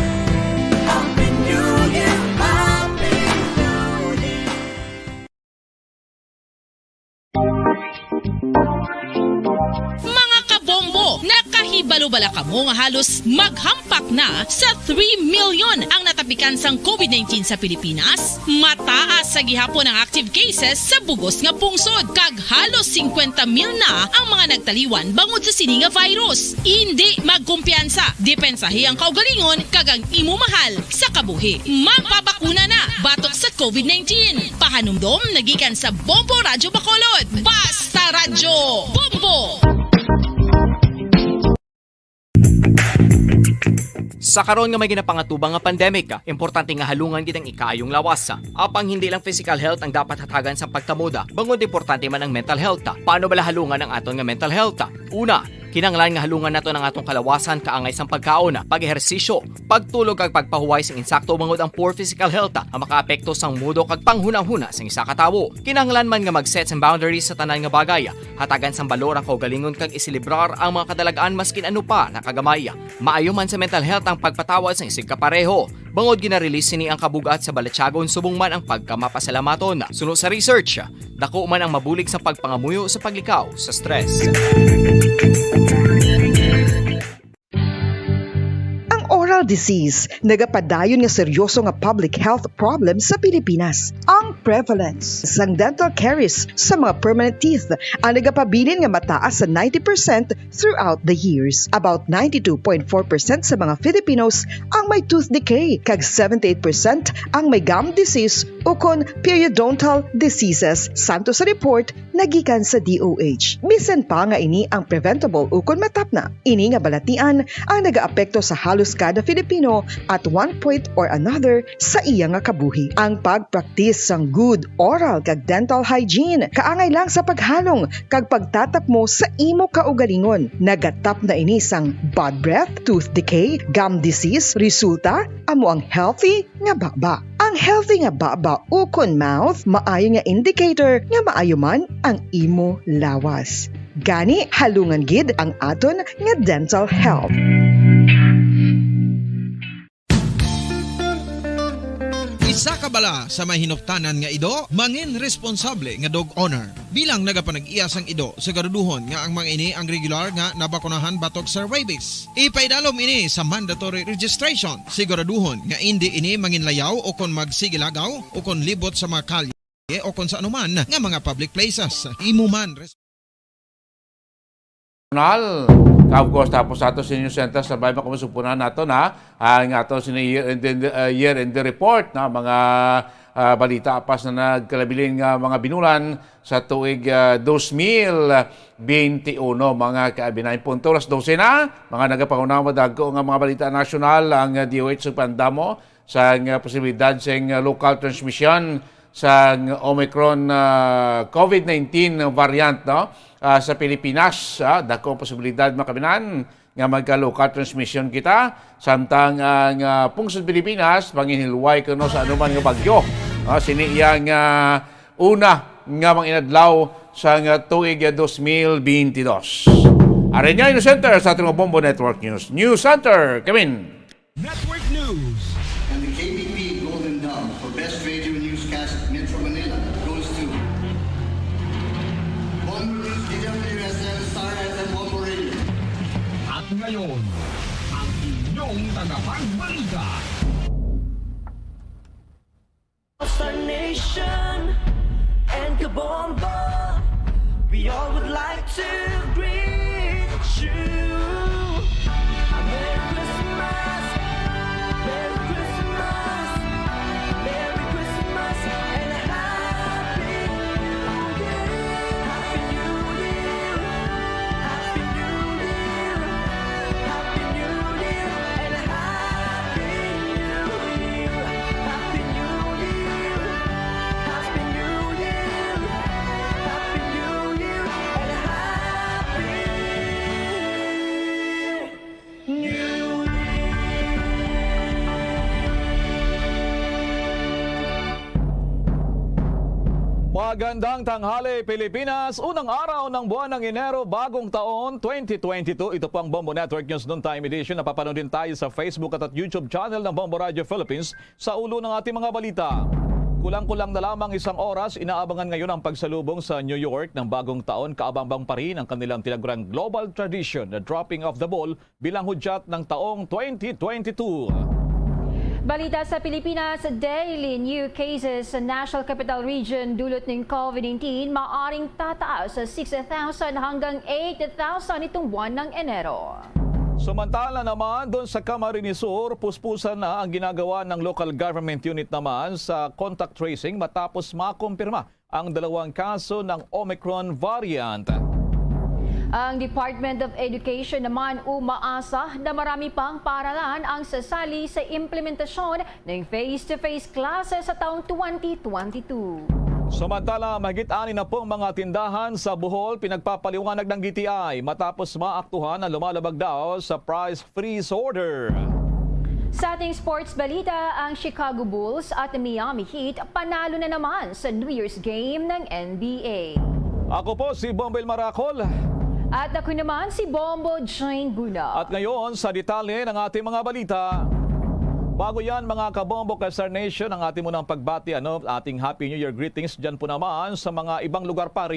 Happy New Year! Happy New Year! Mga kabombo, nakahibalo bala kamo nga halos maghampak na sa three million ang natapikan sang covid nineteen sa Pilipinas? Mataas sa gihapon ang active cases sa bugos nga pungsod, kag halos singkwenta mil na ang mga nagtaliwan bangod sa sini nga virus. Indi magkumpiyansa, depensahi ang kaugalingon kag ang imo mahal sa kabuhi. Magpabakuna na batok sa covid nineteen. Pahanumdom na gikan sa Bombo Radyo Bacolod. Basta Radyo Bombo! Sa karon nga may ginapangatubang nga pandemic, importante nga halungan gid ang ikaayong lawas. Apang hindi lang physical health ang dapat hatagan sang pagtamod, bangod importante man ang mental health. Paano bala halungan ang aton nga mental health? Una, kinahanglan nga halungan naton ang aton kalawasan kaangay sang pagkaon, pag-ehersisyo, pagtulog kag pagpahuway sing insakto, bangod ang poor physical health ang makaapekto sang mudo kag panghunahuna sang isa ka tawo. Kinahanglan man nga mag-set sang boundaries sa tanan nga bagay, hatagan sang balor ang kaugalingon kag iselebrar ang mga kadalag-an maskin ano pa na kagamay. Maayo man sa mental health ang pagpatawad sang isigkapareho, bangod gina-release sini ang kabug-at sa balatyagon subong man ang pagkamapasalamaton. Suno sa research, dako man ang mabulig sa pagpangamuyo sa paglikaw sa stress. Ang oral disease nagapadayon nga seryoso nga public health problem sa Pilipinas. Ang prevalence sang dental caries sa mga permanent teeth ang nagapabilin nga mataas sa ninety percent throughout the years. About ninety-two point four percent sa mga Filipinos ang may tooth decay, kag seventy-eight percent ang may gum disease ukon periodontal diseases, santo sa report nagikan sa D O H. Bisan pa nga ini ang preventable ukon matapna, ini nga balatian ang nagaapekto sa halos kada Filipino at one point or another sa iya nga kabuhi. Ang pagpraktis sang good oral kag dental hygiene kaangay lang sa paghalong kag pagtatapmo sa imo kaugalingon. Nagatapna ini sang bad breath, tooth decay, gum disease. Resulta, amo ang healthy nga baba. Ang healthy nga baba ukon mouth maayo nga indicator nga maayo man ang imo lawas. Gani, halungan gid ang aton nga dental health. Isa ka bala sa may hinuptanan nga ido, mangin responsable nga dog owner. Bilang nagapanag-iya sang ido, siguraduhon nga ang mga ini ang regular nga nabakunahan batok sa rabies. Ipaidalom ini sa mandatory registration. Siguraduhon nga indi ini manginlayaw o kon magsigilagaw o kon libot sa mga kalye o kon sa anuman nga mga public places. Imo man res- National, of course, tapos ato sa News Center, sa Bible, kung masupunan nato na ang ato sa year-end, uh, year-end report, na mga, uh, balita apas na nagkalabilin nga mga binulan sa tuig, uh, dos mil benti uno, mga kaabinay. Punto alas dose na, mga nagapangunawa, madagko nga mga balita nasyonal ang, uh, D O H sa pagdamo sa, uh, posibilidad sa, uh, local transmission sa Omicron, ah, covid nineteen variant, no? Ah, sa Pilipinas, ah, dako ang posibilidad, mga kaabinay, nga magka-local transmission kita, samtang ang, ah, pungsod Pilipinas manginhilway kuno sa anuman nga bagyo. Ah, sini iya nga una nga mga inadlaw sa nga tuig, ah, dos mil benti dos. Ari niya, News Center sa ating Bombo Network News. News Center, Kevin. Network News. And the K B P Golden Dove for Best Radio Newscast Metro Manila goes to Bombo News, D W S M, Star F M, Bombo Radio. At ngayon, ang inyong tagapagbalita. Star Nation and Kabombo, we all would like to greet you. A Merry Christmas, Merry Christmas, Merry Christmas, and a Happy New Year. Happy New Year, Happy New Year, Happy New Year, and a Happy Gandang tanghali, Pilipinas. Unang araw ng buwan ng Enero, bagong taon, twenty twenty-two. Ito po ang Bombo Network News Noontime Edition. Napapanood din tayo sa Facebook at, at YouTube channel ng Bombo Radio Philippines. Sa ulo ng ating mga balita, kulang-kulang na lamang isang oras, inaabangan ngayon ang pagsalubong sa New York ng bagong taon. Kaabang-abang pa rin ang kanilang tinagurang global tradition na dropping of the ball bilang hudyat ng taong twenty twenty-two. Balita sa Pilipinas, daily new cases sa National Capital Region dulot ning COVID nineteen maaring tataas sa six thousand hanggang eight thousand itong buwan ng Enero. Samantala naman, doon sa Camarines Sur, puspusan na ang ginagawa ng local government unit naman sa contact tracing matapos makumpirma ang dalawang kaso ng Omicron variant. Ang Department of Education naman umaasa na marami pang paaralan ang sasali sa implementasyon ng face-to-face classes sa taong twenty twenty-two. Samantala, mahigit ani na pong mga tindahan sa Bohol pinagpapaliwanag ng D T I matapos maaktuhan ang lumalabag daw sa price freeze order. Sa ating sports balita, ang Chicago Bulls at Miami Heat panalo na naman sa New Year's Game ng N B A. Ako po si Bombo Marakol. At ako naman si Bombo Jane Buna. At ngayon, sa detalye ng ating mga balita. Bago yan, mga kabombo, ka-Star Nation, ang ating munang pagbati, ano, ating Happy New Year greetings dyan po naman sa mga ibang lugar pa